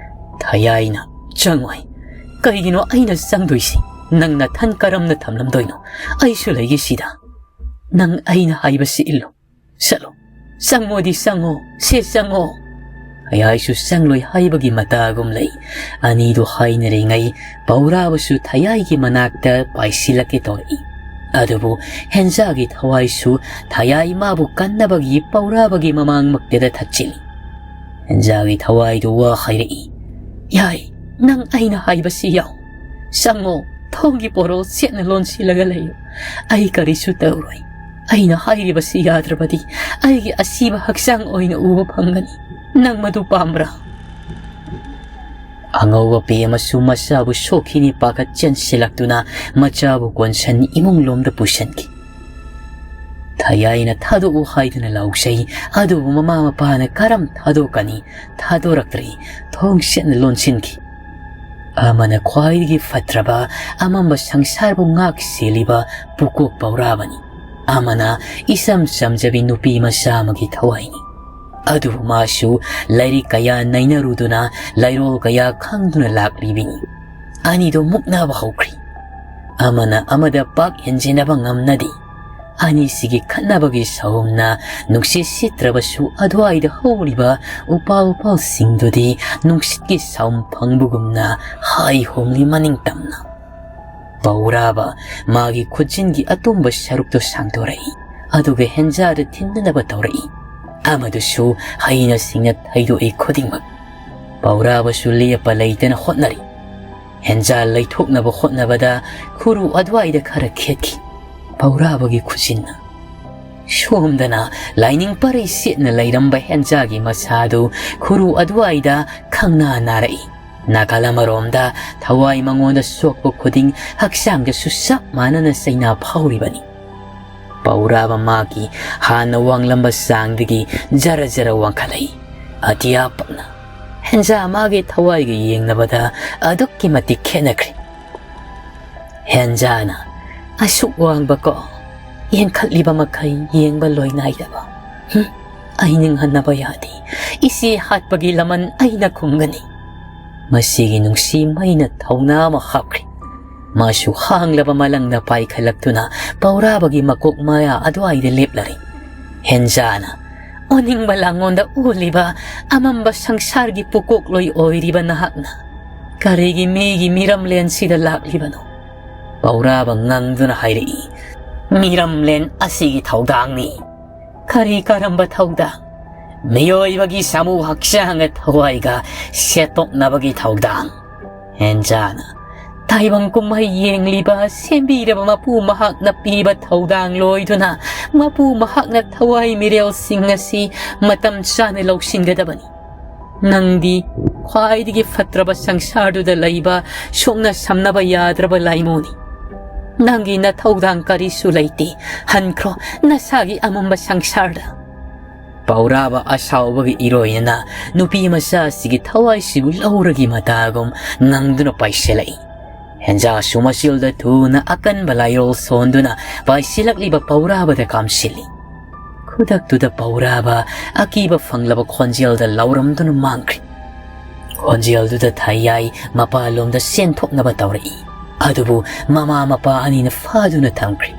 ꯊꯌꯥꯏꯅ, "ꯆꯪꯉꯣꯏ꯫ ꯀꯩꯒꯤꯅꯣ ꯑꯩꯅ ꯆꯪꯗꯣꯏꯁꯤ? ꯅꯪ ꯅꯊꯟ ꯀꯔꯝꯅ ꯊꯝꯂꯝꯗꯣꯏꯅꯣ? ꯑꯩꯁꯨ ꯂꯩꯒꯦ ꯁꯤꯗ꯫ ꯅꯪ ꯑꯩꯅ ꯍꯥꯏꯕꯁꯤ ꯏꯜꯂꯨ꯫ ꯆꯠꯂꯣ, "ꯆꯪꯉꯣꯗꯤ ꯆꯪꯉꯣ, ꯁꯦ ꯆꯪꯉꯣ!" ꯊꯌꯥꯏꯁꯨ ꯆꯪꯂꯣꯏ ꯍꯥꯏꯕꯒꯤ ꯃꯇꯥꯒꯨꯝ ꯂꯩ꯫ ꯑꯅꯤꯗꯨ ꯍꯥꯏꯅꯔꯤꯉꯩ ꯄꯧꯔꯥꯕꯁꯨ ꯊꯌꯥꯏꯒꯤ ꯃꯅꯥꯛꯇ ꯄꯥꯏꯁꯤꯜꯂꯛꯀꯦ ꯇꯧꯔꯛꯏ꯫ ꯑꯗꯨꯕꯨ ꯍꯦꯟꯖꯥꯒꯤ ꯊꯋꯥꯏꯁꯨ ꯊꯌꯥꯏ ꯃꯥꯕꯨ ꯀꯟꯅꯕꯒꯤ ꯄꯧꯔꯥꯕꯒꯤ ꯃꯃꯥꯡꯃꯛꯇꯗ ꯊꯛꯆꯤꯜꯂꯤ꯫ ꯍꯦꯟꯖꯥꯒꯤ ꯊꯋꯥꯏꯗꯨ ꯋꯥ ꯍꯥꯏꯔꯛꯏ, "ꯌꯥꯏ, ꯅꯪ ꯑꯩꯅ ꯍꯥꯏꯕꯁꯤ ꯌꯥꯎ꯫ ꯆꯪꯉꯣ, ꯊꯣꯡꯒꯤ ꯄꯣꯔꯣ ꯁꯦꯠꯅ ꯂꯣꯟꯁꯤꯜꯂꯒ ꯂꯩꯌꯨ꯫ ꯑꯩ ꯀꯔꯤꯁꯨ ꯇꯧꯔꯣꯏ꯫ ꯑꯩꯅ ꯍꯥꯏꯔꯤꯕꯁꯤ ꯌꯥꯗ꯭ꯔꯕꯗꯤ ꯑꯩꯒꯤ ꯑꯁꯤꯕ ꯍꯛꯆꯥꯡ ꯑꯣꯏꯅ ꯎꯕ ꯐꯪꯒꯅꯤ꯫ ꯅꯪ ꯃꯗꯨ ꯄꯥꯝꯕ꯭ꯔꯥ?" ꯑꯉꯧꯕ ꯄꯤ ꯑꯃꯁꯨ ꯃꯆꯥꯕꯨ ꯁꯣꯛꯈꯤꯅꯤ ꯄꯥꯈꯠ ꯆꯦꯟꯁꯤꯜꯂꯛꯇꯨꯅ ꯃꯆꯥꯕꯨ ꯀꯣꯟꯁꯟ ꯏꯃꯨꯡꯂꯣꯝꯗ ꯄꯨꯁꯤꯟꯈꯤ꯫ ꯊꯌꯥꯏꯅ ꯊꯥꯗꯣꯛꯎ ꯍꯥꯏꯗꯨꯅ ꯂꯥꯎꯖꯩ, ꯑꯗꯨꯕꯨ ꯃꯃꯥ ꯃꯄꯥꯅ ꯀꯔꯝ ꯊꯥꯗꯣꯛꯀꯅꯤ? ꯊꯥꯗꯣꯔꯛꯇ꯭ꯔꯤ꯫ ꯊꯣꯡ ꯁꯦꯠꯅ ꯂꯣꯟꯁꯤꯟꯈꯤ꯫ ꯑꯃꯅ ꯈ꯭ꯋꯥꯏꯗꯒꯤ ꯐꯠꯇ꯭ꯔꯕ ꯑꯃꯝꯕ ꯁꯪꯁꯥꯔꯕꯨ ꯉꯥꯛ ꯁꯦꯜꯂꯤꯕ ꯄꯨꯀꯣꯛ ꯄꯧꯔꯥꯕꯅꯤ, ꯑꯃꯅ ꯏꯆꯝ ꯆꯝꯖꯕꯤ ꯅꯨꯄꯤ ꯃꯆꯥ ꯑꯃꯒꯤ ꯊꯋꯥꯏꯅꯤ꯫ ꯑꯗꯨꯕꯨ ꯃꯥꯁꯨ ꯂꯥꯏꯔꯤꯛ ꯀꯌꯥ ꯅꯩꯅꯔꯨꯗꯨꯅ, ꯂꯥꯏꯔꯣꯜ ꯀꯌꯥ ꯈꯪꯗꯨꯅ ꯂꯥꯛꯂꯤꯕꯤꯅꯤ꯫ ꯑꯅꯤꯗꯨ ꯃꯨꯛꯅꯕ ꯍꯧꯈ꯭ꯔꯤ꯫ ꯑꯃꯅ ꯑꯃꯗ ꯄꯥꯛ ꯍꯦꯟꯖꯤꯟꯅꯕ ꯉꯝꯅꯗꯦ꯫ ꯑꯅꯤꯁꯤꯒꯤ ꯈꯠꯅꯕꯒꯤ ꯁꯥꯎꯝꯅ ꯅꯨꯡꯁꯤꯠ ꯁꯤꯠꯇ꯭ꯔꯕꯁꯨ, ꯑꯗꯨꯋꯥꯏꯗ ꯍꯧꯔꯤꯕ ꯎꯄꯥꯜ ꯎꯄꯥꯜꯁꯤꯡꯗꯨꯗꯤ ꯅꯨꯡꯁꯤꯠꯀꯤ ꯁꯥꯎꯝ ꯐꯪꯕꯒꯨꯝꯅ ꯍꯥꯏ ꯍꯣꯡꯂꯤ ꯃꯅꯤꯡ ꯇꯝꯅ꯫ ꯄꯧꯔꯥꯕ ꯃꯥꯒꯤ ꯈꯨꯖꯤꯟꯒꯤ ꯑꯇꯣꯡꯕ ꯁꯔꯨꯛꯇꯨ ꯁꯥꯡꯗꯣꯔꯛꯏ, ꯑꯗꯨꯒ ꯍꯦꯟꯖꯥꯗ ꯊꯤꯟꯅꯅꯕ ꯇꯧꯔꯛꯏ꯫ ꯑꯃꯗꯨꯁꯨ ꯍꯩꯅ ꯁꯤꯡꯅ ꯊꯩꯗꯣꯛꯏ ꯈꯨꯗꯤꯡꯃꯛ꯫ ꯄꯧꯔꯥꯕꯁꯨ ꯂꯦꯞꯄ ꯂꯩꯇꯅ ꯍꯣꯠꯅꯔꯤ꯫ ꯍꯦꯟꯖꯥ ꯂꯩꯊꯣꯛꯅꯕ ꯍꯣꯠꯅꯕꯗ ꯈꯨꯔꯨ ꯑꯗꯨꯋꯥꯏꯗ ꯈꯔ ꯈꯦꯠꯈꯤ꯫ ꯄꯧꯔꯥꯕꯒꯤ ꯈꯨꯖꯤꯟꯅ꯫ ꯁꯣꯝꯗꯅ ꯂꯥꯏꯅꯤꯡ ꯄꯔꯩ ꯁꯦꯠꯅ ꯂꯩꯔꯝꯕ ꯍꯦꯟꯖꯥꯒꯤ ꯃꯁꯥꯗꯨ ꯈꯨꯔꯨ ꯑꯗꯨꯋꯥꯏꯗ ꯈꯪꯅꯥ ꯅꯥꯔꯛꯏ꯫ ꯅꯥꯀꯜ ꯑꯃꯔꯣꯝꯗ ꯊꯋꯥꯏ ꯃꯉꯣꯟꯗ ꯁꯣꯛꯄ ꯈꯨꯗꯤꯡ ꯍꯛꯆꯥꯡꯗꯁꯨ ꯆꯞ ꯃꯥꯟꯅꯅ ꯆꯩꯅꯥ ꯐꯥꯎꯔꯤꯕꯅꯤ꯫ ꯄꯧꯔꯥꯕ ꯃꯥꯒꯤ ꯍꯥꯟꯅ ꯋꯥꯡꯂꯝꯕ ꯆꯥꯡꯗꯒꯤ ꯖꯔ ꯖꯔ ꯋꯥꯡꯈꯠꯂꯛꯏ꯫ ꯑꯇꯤꯌꯥ ꯄꯛꯅ꯫ ꯍꯦꯟꯖꯥ ꯃꯥꯒꯤ ꯊꯋꯥꯏꯒ ꯌꯦꯡꯅꯕꯗ ꯑꯗꯨꯛꯀꯤ ꯃꯇꯤꯛ ꯈꯦꯠꯅꯈ꯭ꯔꯦ꯫ ꯍꯦꯟꯖꯥꯅ ꯑꯁꯨꯛ ꯋꯥꯡꯕꯀꯣ, ꯌꯦꯡꯈꯠꯂꯤꯕ ꯃꯈꯩ ꯌꯦꯡꯕ ꯂꯣꯏ ꯅꯥꯏꯗꯕ꯫ ꯍꯨꯝ, ꯑꯩ ꯅꯤꯡꯍꯟꯅꯕ ꯌꯥꯗꯦ꯫ ꯏꯆꯦ ꯍꯥꯠꯄꯒꯤ ꯂꯃꯟ ꯑꯩꯅ ꯈꯨꯝꯒꯅꯤ꯫ ꯃꯁꯤꯒꯤ ꯅꯨꯡꯁꯤ ꯃꯩꯅ ꯊꯧꯅꯥ ꯑꯃ ꯍꯥꯞꯈ꯭ꯔꯦ꯫ ꯃꯥꯁꯨ ꯍꯥꯡꯂꯕ ꯃꯂꯪꯗ ꯄꯥꯏꯈꯠꯂꯛꯇꯨꯅ ꯄꯧꯔꯥꯕꯒꯤ ꯃꯀꯣꯛ ꯃꯌꯥ ꯑꯗꯨꯋꯥꯏꯗ ꯂꯦꯞꯂꯔꯦ꯫ ꯍꯦꯟꯖꯥꯅ ꯑꯣꯅꯤꯡꯕ ꯂꯥꯡꯉꯣꯟꯗ ꯑꯣꯜꯂꯤꯕ ꯑꯃꯝꯕ ꯁꯪꯁꯥꯔꯒꯤ ꯄꯨꯀꯣꯛꯂꯣꯏ ꯑꯣꯏꯔꯤꯕ ꯅꯍꯥꯛꯅ ꯀꯔꯤꯒꯤ ꯃꯤꯒꯤ ꯃꯤꯔꯝꯂꯦꯟꯁꯤꯗ ꯂꯥꯛꯂꯤꯕꯅꯣ? ꯄꯧꯔꯥꯕ ꯉꯪꯗꯨꯅ ꯍꯥꯏꯔꯛꯏ, "ꯃꯤꯔꯝꯂꯦꯟ ꯑꯁꯤꯒꯤ ꯊꯧꯗꯥꯡꯅꯤ"꯫ "ꯀꯔꯤ ꯀꯔꯝꯕ ꯊꯧꯗꯥꯡ?" "ꯃꯤꯑꯣꯏꯕꯒꯤ ꯁꯥꯃꯨ ꯍꯛꯆꯥꯡꯒ ꯊꯋꯥꯏꯒ ꯁꯦꯠꯇꯣꯛꯅꯕꯒꯤ ꯊꯧꯗꯥꯡ"꯫ ꯍꯦꯟꯖꯥꯅ, "ꯇꯥꯏꯕꯪ ꯀꯨꯝꯍꯩ ꯌꯦꯡꯂꯤꯕ ꯁꯦꯝꯕꯤꯔꯕ ꯃꯄꯨ ꯃꯍꯥꯛꯅ ꯄꯤꯕ ꯊꯧꯗꯥꯡ ꯂꯣꯏꯗꯨꯅ ꯃꯄꯨ ꯃꯍꯥꯛꯅ ꯊꯋꯥꯏ ꯃꯤꯔꯦꯜꯁꯤꯡ ꯑꯁꯤ ꯃꯇꯝ ꯆꯥꯅ ꯂꯧꯁꯤꯟꯒꯗꯕꯅꯤ꯫ ꯅꯪꯗꯤ ꯈ꯭ꯋꯥꯏꯗꯒꯤ ꯐꯠꯇ꯭ꯔꯕ ꯁꯪꯁꯥꯔꯗꯨꯗ ꯂꯩꯕ ꯁꯣꯛꯅ ꯁꯝꯅꯕ ꯌꯥꯗ꯭ꯔꯕ ꯂꯥꯏꯃꯣꯅꯤ꯫ ꯅꯪꯒꯤ ꯅꯊꯧꯗꯥꯡ ꯀꯔꯤꯁꯨ ꯂꯩꯇꯦ꯫ ꯍꯟꯈ꯭ꯔꯣ ꯅꯁꯥꯒꯤ ꯑꯃꯝꯕ ꯁꯪꯁꯥꯔꯗ"꯫ ꯄꯧꯔꯥꯕ ꯑꯁꯥꯎꯕꯒꯤ ꯏꯔꯣꯏꯅꯅ ꯅꯨꯄꯤ ꯃꯆꯥ ꯑꯁꯤꯒꯤ ꯊꯋꯥꯏꯁꯤꯕꯨ ꯂꯧꯔꯒꯤ ꯃꯇꯥꯒꯨꯝ ꯉꯪꯗꯨꯅ ꯄꯥꯏꯁꯤꯜꯂꯛꯏ꯫ ꯍꯦꯟꯖꯥꯁꯨ ꯃꯆꯤꯜꯗ ꯊꯨꯅ ꯑꯀꯟꯕ ꯂꯥꯏꯔꯣꯜ ꯁꯣꯟꯗꯨꯅ ꯄꯥꯏꯁꯤꯜꯂꯛꯂꯤꯕ ꯄꯧꯔꯥꯕꯗ ꯀꯥꯝꯁꯤꯜꯂꯤ꯫ ꯈꯨꯗꯛꯇꯨꯗ ꯄꯧꯔꯥꯕ ꯑꯀꯤꯕ ꯐꯪꯂꯕ ꯈꯣꯟꯖꯦꯜꯗ ꯂꯥꯎꯔꯝꯗꯨꯅ ꯃꯥꯡꯈ꯭ꯔꯤ꯫ ꯈꯣꯟꯖꯦꯜꯗꯨꯗ ꯊꯥꯌꯥꯏ ꯃꯄꯥꯟꯂꯣꯝꯗ ꯆꯦꯟꯊꯣꯛꯅꯕ ꯇꯧꯔꯛꯏ꯫ ꯑꯗꯨꯕꯨ ꯃꯃꯥ ꯃꯄꯥ ꯑꯅꯤꯅ ꯐꯥꯗꯨꯅ ꯊꯝꯈ꯭ꯔꯤ꯫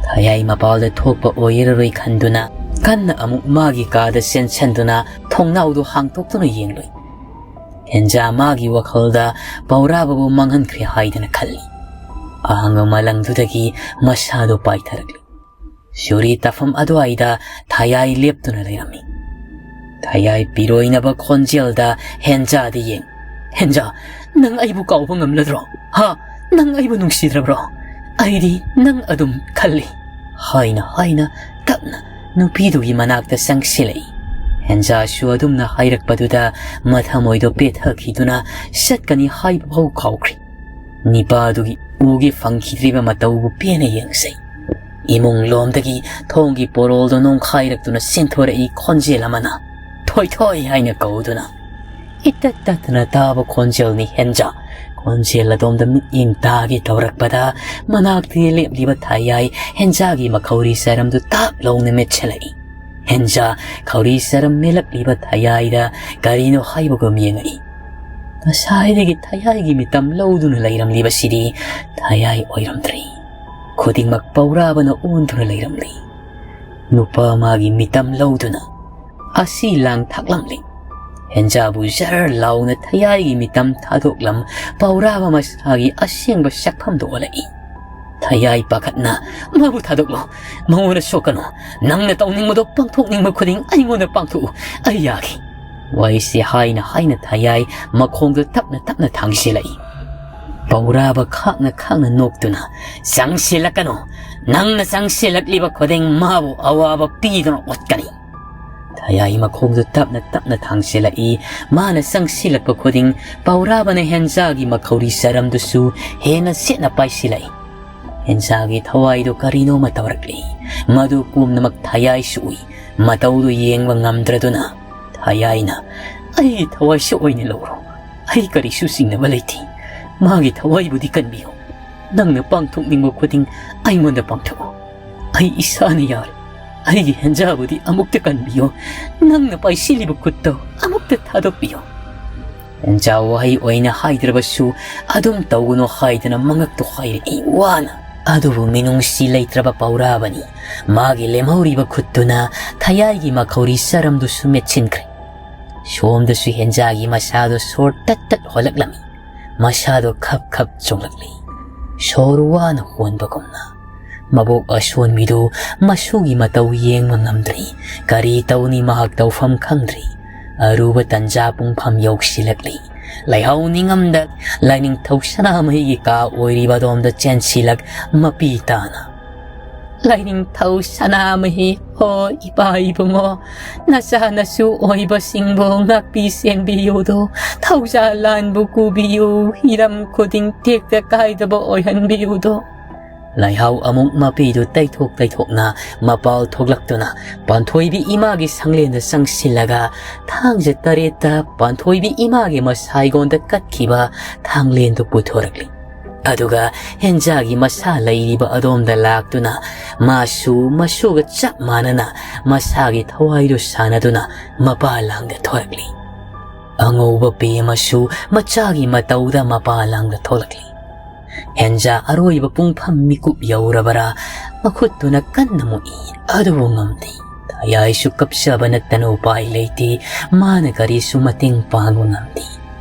ꯊꯥꯌꯥꯏ ꯃꯄꯥꯜꯗ ꯊꯣꯛꯄ ꯑꯣꯏꯔꯔꯣꯏ ꯈꯟꯗꯨꯅ ꯀꯟꯅ ꯑꯃꯨꯛ ꯃꯥꯒꯤ ꯀꯥꯗ ꯆꯦꯟꯁꯤꯟꯗꯨꯅ ꯊꯣꯡꯅꯥꯎꯗꯨ ꯍꯥꯡꯇꯣꯛꯇꯨꯅ ꯌꯦꯡꯂꯨꯏ꯫ ꯍꯦꯟꯖꯥ ꯃꯥꯒꯤ ꯋꯥꯈꯜꯗ ꯄꯧꯔꯥꯕꯕꯨ ꯃꯥꯡꯍꯟꯈ꯭ꯔꯦ ꯍꯥꯏꯗꯅ ꯈꯜꯂꯤ꯫ ꯑꯍꯥꯡꯕ ꯃꯂꯪꯗꯨꯗꯒꯤ ꯃꯁꯥꯗꯨ ꯄꯥꯏꯊꯔꯛꯂꯤ꯫ ꯁꯨꯔꯤ ꯇꯥꯐꯝ ꯑꯗꯨꯋꯥꯏꯗ ꯊꯥꯌꯥꯏ ꯂꯦꯞꯇꯨꯅ ꯂꯩꯔꯝꯃꯤ꯫ ꯊꯥꯌꯥꯏ ꯄꯤꯔꯣꯏꯅꯕ ꯈꯣꯟꯖꯦꯜꯗ ꯍꯦꯟꯖꯥꯗ ꯌꯦꯡ, "ꯍꯦꯟꯖꯥ, ꯅꯪ ꯑꯩꯕꯨ ꯀꯥꯎꯕ ꯉꯝꯂꯗ꯭ꯔꯣ? ꯍꯥ? ꯅꯪ ꯑꯩꯕꯨ ꯅꯨꯡꯁꯤꯗ꯭ꯔꯕ꯭ꯔꯣ? ꯑꯩꯗꯤ ꯅꯪ ꯑꯗꯨꯝ ꯈꯜꯂꯤ"꯫ ꯍꯥꯏꯅ ꯍꯥꯏꯅ ꯇꯞꯅ ꯅꯨꯄꯤꯗꯨꯒꯤ ꯃꯅꯥꯛꯇ ꯆꯪꯁꯤꯜꯂꯛꯏ꯫ ꯍꯦꯟꯖꯥꯁꯨ ꯑꯗꯨꯝꯅ ꯍꯥꯏꯔꯛꯄꯗꯨꯗ ꯃꯊꯃꯣꯏꯗꯣ ꯄꯦꯠꯊꯈꯤꯗꯨꯅ ꯆꯠꯀꯅꯤ ꯍꯥꯏꯕ ꯐꯥꯎ ꯀꯥꯎꯈ꯭ꯔꯤ꯫ ꯅꯤꯄꯥꯗꯨꯒꯤ ꯎꯒꯦ ꯐꯪꯈꯤꯗ꯭ꯔꯤꯕ ꯃꯇꯧꯕꯨ ꯄꯦꯟꯅ ꯌꯦꯡꯖꯩ꯫ ꯏꯃꯨꯡ ꯂꯣꯝꯗꯒꯤ ꯊꯣꯡꯒꯤ ꯄꯣꯔꯣꯜꯗꯣ ꯅꯣꯡꯈꯥꯏꯔꯛꯇꯨꯅ ꯆꯦꯟꯊꯣꯔꯛꯏ ꯈꯣꯟꯖꯦꯜ ꯑꯃꯅ, "ꯊꯣꯏꯊꯣꯏ" ꯍꯥꯏꯅ ꯀꯧꯗꯨꯅ꯫ ꯏꯇꯠ ꯇꯠꯇꯅ ꯇꯥꯕ ꯈꯣꯟꯖꯦꯜꯅꯤ ꯍꯦꯟꯖꯥ꯫ ꯈꯣꯟꯖꯦꯜ ꯑꯗꯣꯝꯗ ꯃꯤꯠꯌꯦꯡ ꯇꯥꯒꯦ ꯇꯧꯔꯛꯄꯗ ꯃꯅꯥꯛꯇ ꯂꯦꯞꯂꯤꯕ ꯊꯥꯌꯥꯏ ꯍꯦꯟꯖꯥꯒꯤ ꯃꯈꯧꯔꯤ ꯆꯔꯝꯗꯨ ꯇꯥꯞ ꯂꯥꯎꯅ ꯃꯦꯠꯁꯤꯜꯂꯛꯏ꯫ ꯍꯦꯟꯖꯥ ꯈꯧꯔꯤ ꯆꯔꯝ ꯃꯦꯠꯂꯛꯂꯤꯕ ꯊꯥꯌꯥꯏꯗ ꯀꯔꯤꯅꯣ ꯍꯥꯏꯕꯒꯨꯝ ꯌꯦꯡꯉꯛꯏ꯫ ꯉꯁꯥꯏꯗꯒꯤ ꯊꯥꯌꯥꯏꯒꯤ ꯃꯤꯇꯝ ꯂꯧꯗꯨꯅ ꯂꯩꯔꯝꯂꯤꯕꯁꯤꯗꯤ ꯊꯥꯌꯥꯏ ꯑꯣꯏꯔꯝꯗ꯭ꯔꯦ꯫ ꯈꯨꯗꯤꯡꯃꯛ ꯄꯧꯔꯥꯕꯅ ꯑꯣꯟꯗꯨꯅ ꯂꯩꯔꯝꯂꯤ꯫ ꯅꯨꯄꯥ ꯑꯃꯒꯤ ꯃꯤꯇꯝ ꯂꯧꯗꯨꯅ ꯑꯁꯤ ꯂꯥꯡ ꯊꯥꯛꯂꯝꯂꯤ꯫ ꯍꯦꯟꯖꯥꯕꯨ ꯖꯔ ꯂꯥꯎꯅ ꯊꯌꯥꯏꯒꯤ ꯃꯤꯇꯝ ꯊꯥꯗꯣꯛꯂꯝ ꯄꯥꯎꯔꯥꯕ ꯃꯁꯥꯒꯤ ꯑꯁꯦꯡꯕ ꯁꯛꯐꯝꯗꯨ ꯑꯣꯜꯂꯛꯏ꯫ ꯊꯌꯥꯏ ꯄꯥꯈꯠꯅ, "ꯃꯥꯕꯨ ꯊꯥꯗꯣꯛꯂꯣ, ꯃꯉꯣꯟꯗ ꯁꯣꯛꯀꯅꯨ, ꯅꯪꯅ ꯇꯧꯅꯤꯡꯕꯗꯣ ꯄꯥꯡꯊꯣꯛꯅꯤꯡꯕ ꯈꯨꯗꯤꯡ ꯑꯩꯉꯣꯟꯗ ꯄꯥꯡꯊꯣꯛꯎ, ꯑꯩ ꯌꯥꯒꯦ꯫" ꯋꯥꯍꯩꯁꯤ ꯍꯥꯏꯅ ꯍꯥꯏꯅ ꯊꯌꯥꯏ ꯃꯈꯣꯡꯗꯨ ꯇꯞꯅ ꯇꯞꯅ ꯊꯥꯡꯁꯤꯜꯂꯛꯏ꯫ ꯄꯧꯔꯥꯕ ꯈꯥꯛꯅ ꯈꯥꯛꯅ ꯅꯣꯛꯇꯨꯅ, "ꯆꯪꯁꯤꯜꯂꯛꯀꯅꯨ, ꯅꯪꯅ ꯆꯪꯁꯤꯜꯂꯛꯂꯤꯕ ꯈꯨꯗꯤꯡ ꯃꯥꯕꯨ ꯑꯋꯥꯕ ꯄꯤꯗꯨꯅ ꯑꯣꯠꯀꯅꯤ꯫" ꯊꯌꯥꯏ ꯃꯈꯣꯡꯗꯨ ꯇꯞꯅ ꯇꯞꯅ ꯊꯥꯡꯁꯤꯜꯂꯛꯏ꯫ ꯃꯥꯅ ꯆꯪꯁꯤꯜꯂꯛꯄ ꯈꯨꯗꯤꯡ ꯄꯧꯔꯥꯕꯅ ꯍꯦꯟꯖꯥꯒꯤ ꯃꯈꯧꯔꯤ ꯆꯔꯝꯗꯨꯁꯨ ꯍꯦꯟꯅ ꯆꯦꯠꯅ ꯄꯥꯏꯁꯤꯜꯂꯛꯏ꯫ ꯍꯦꯟꯖꯥꯒꯤ ꯊꯋꯥꯏꯗꯨ ꯀꯔꯤꯅꯣꯃ ꯇꯧꯔꯛꯂꯤ꯫ ꯃꯗꯨ ꯄꯨꯝꯅꯃꯛ ꯊꯌꯥꯏꯁꯨ ꯎꯏ꯫ ꯃꯇꯧꯗꯨ ꯌꯦꯡꯕ ꯉꯝꯗ꯭ꯔꯗꯨꯅ ꯊꯌꯥꯏꯅ, "ꯑꯩꯒꯤ ꯊꯋꯥꯏꯁꯨ ꯑꯣꯏꯅ ꯂꯧꯔꯣ, ꯑꯩ ꯀꯔꯤꯁꯨ ꯆꯤꯡꯅꯕ ꯂꯩꯇꯦ꯫ ꯃꯥꯒꯤ ꯊꯋꯥꯏꯕꯨꯗꯤ ꯀꯟꯕꯤꯌꯨ, ꯅꯪꯅ ꯄꯥꯡꯊꯣꯛꯅꯤꯡꯕ ꯈꯨꯗꯤꯡ ꯑꯩꯉꯣꯟꯗ ꯄꯥꯡꯊꯣꯛꯎ꯫ ꯑꯩ ꯏꯁꯥꯅ ꯌꯥꯔꯦ, ꯑꯩꯒꯤ ꯍꯦꯟꯖꯥꯕꯨꯗꯤ ꯑꯃꯨꯛꯇ ꯀꯟꯕꯤꯌꯨ, ꯅꯪꯅ ꯄꯥꯏꯁꯤꯜꯂꯤꯕ ꯈꯨꯠꯇꯣ ꯑꯃꯨꯛꯇ ꯊꯥꯗꯣꯛꯄꯤꯌꯨ꯫" ꯍꯦꯟꯖꯥ ꯋꯥꯍꯩ ꯑꯣꯏꯅ ꯍꯥꯏꯗ꯭ꯔꯕꯁꯨ ꯑꯗꯨꯝ ꯇꯧꯒꯅꯨ ꯍꯥꯏꯗꯨꯅ ꯃꯉꯛꯇꯨ ꯍꯥꯏꯔꯛꯏ ꯋꯥꯅ꯫ ꯑꯗꯨꯕꯨ ꯃꯤꯅꯨꯡꯁꯤ ꯂꯩꯇ꯭ꯔꯕ ꯄꯧꯔꯥꯕꯅꯤ꯫ ꯃꯥꯒꯤ ꯂꯦꯝꯍꯧꯔꯤꯕ ꯈꯨꯠꯇꯨꯅ ꯊꯌꯥꯏꯒꯤ ꯃꯈꯧꯔꯤ ꯆꯔꯝꯗꯨꯁꯨ ꯃꯦꯠꯁꯤꯟꯈ꯭ꯔꯦ꯫ ꯁꯣꯝꯗꯁꯨ ꯍꯦꯟꯖꯥꯒꯤ ꯃꯁꯥꯗꯣ ꯁꯣꯔ ꯇꯠ ꯇꯠ ꯍꯣꯜꯂꯛꯂꯝꯃꯤ꯫ ꯃꯁꯥꯗꯣ ꯈꯞ ꯈꯞ ꯆꯣꯡꯂꯛꯂꯤ꯫ ꯁꯣꯔ ꯋꯥꯅ ꯍꯣꯟꯕꯒꯨꯝꯅ꯫ ꯃꯕꯣꯛ ꯑꯁꯣꯟꯕꯤꯗꯨ ꯃꯁꯨꯒꯤ ꯃꯇꯧ ꯌꯦꯡꯕ ꯉꯝꯗ꯭ꯔꯤ꯫ ꯀꯔꯤ ꯇꯧꯅꯤ, ꯃꯍꯥꯛ ꯇꯧꯐꯝ ꯈꯪꯗ꯭ꯔꯤ꯫ ꯑꯔꯨꯕ ꯇꯟꯖꯥ ꯄꯨꯡꯐꯝ ꯌꯧꯁꯤꯜꯂꯛꯂꯤ꯫ ꯂꯩꯍꯥꯎ ꯅꯤꯡꯉꯝꯗ ꯂꯥꯏꯅꯤꯡꯊꯧ ꯁꯅꯥꯃꯍꯤꯒꯤ ꯀꯥ ꯑꯣꯏꯔꯤꯕ ꯑꯗꯣꯝꯗ ꯆꯦꯟꯁꯤꯜꯂꯛ ꯃꯄꯤ ꯇꯥꯅ, "ꯂꯥꯏꯅꯤꯡꯊꯧ ꯁꯅꯥꯃꯍꯤ, ꯍꯣ ꯏꯄꯥ ꯏꯕꯨꯡꯉꯣ, ꯅꯆꯥ ꯅꯁꯨ ꯑꯣꯏꯕꯁꯤꯡꯕꯨ ꯉꯥꯛꯄꯤ ꯁꯦꯟꯕꯤꯌꯨꯗꯣ, ꯊꯧꯖꯥꯜ ꯂꯥꯟꯕꯨ ꯀꯨꯕꯤꯌꯨ, ꯍꯤꯔꯝ ꯈꯨꯗꯤꯡ ꯇꯦꯛꯇ ꯀꯥꯏꯗꯕ ꯑꯣꯏꯍꯟꯕꯤꯌꯨꯗꯣ꯫" ꯂꯩꯍꯥꯎ ꯑꯃꯨꯛ ꯃꯄꯤꯗꯨ ꯇꯩꯊꯣꯛ ꯇꯩꯊꯣꯛꯅ ꯃꯄꯥꯜ ꯊꯣꯛꯂꯛꯇꯨꯅ ꯄꯥꯟꯊꯣꯏꯕꯤ ꯏꯃꯥꯒꯤ ꯁꯪꯂꯦꯟꯗ ꯆꯪꯁꯤꯜꯂꯒ ꯊꯥꯡꯖ ꯇꯔꯦꯠꯇ ꯄꯥꯟꯊꯣꯏꯕꯤ ꯏꯃꯥꯒꯤ ꯃꯁꯥꯏꯒꯣꯟꯗ ꯀꯠꯈꯤꯕ ꯊꯥꯡꯂꯦꯟꯗꯨ ꯄꯨꯊꯣꯔꯛꯂꯤ꯫ ꯑꯗꯨꯒ ꯍꯦꯟꯖꯥꯒꯤ ꯃꯁꯥ ꯂꯩꯔꯤꯕ ꯑꯗꯣꯝꯗ ꯂꯥꯛꯇꯨꯅ ꯃꯥꯁꯨ ꯃꯁꯨꯒ ꯆꯞ ꯃꯥꯟꯅꯅ ꯃꯁꯥꯒꯤ ꯊꯋꯥꯏꯗꯨ ꯁꯥꯟꯅꯗꯨꯅ ꯃꯄꯥ ꯂꯥꯡꯗ ꯊꯣꯔꯛꯂꯤ꯫ ꯑꯉꯧꯕ ꯄꯦ ꯑꯃꯁꯨ ꯃꯆꯥꯒꯤ ꯃꯇꯧꯗ ꯃꯄꯥ ꯂꯥꯡꯗ ꯊꯣꯛꯂꯛꯂꯤ꯫ ꯍꯦꯟꯖꯥ ꯑꯔꯣꯏꯕ ꯄꯨꯡꯐꯝ ꯃꯤꯀꯨꯞ ꯌꯧꯔꯕꯔꯥ, ꯃꯈꯨꯠꯇꯨꯅ ꯀꯟꯅ ꯃꯨꯛꯏ, ꯑꯗꯨꯕꯨ ꯉꯝꯗꯦ꯫ ꯊꯌꯥꯏꯁꯨ ꯀꯞꯆꯕ ꯅꯠꯇꯅ ꯎꯄꯥꯏ ꯂꯩꯇꯦ꯫ ꯃꯥꯅ ꯀꯔꯤꯁꯨ ꯃꯇꯦꯡ ꯄꯥꯡꯕ ꯉꯝꯗꯦ꯫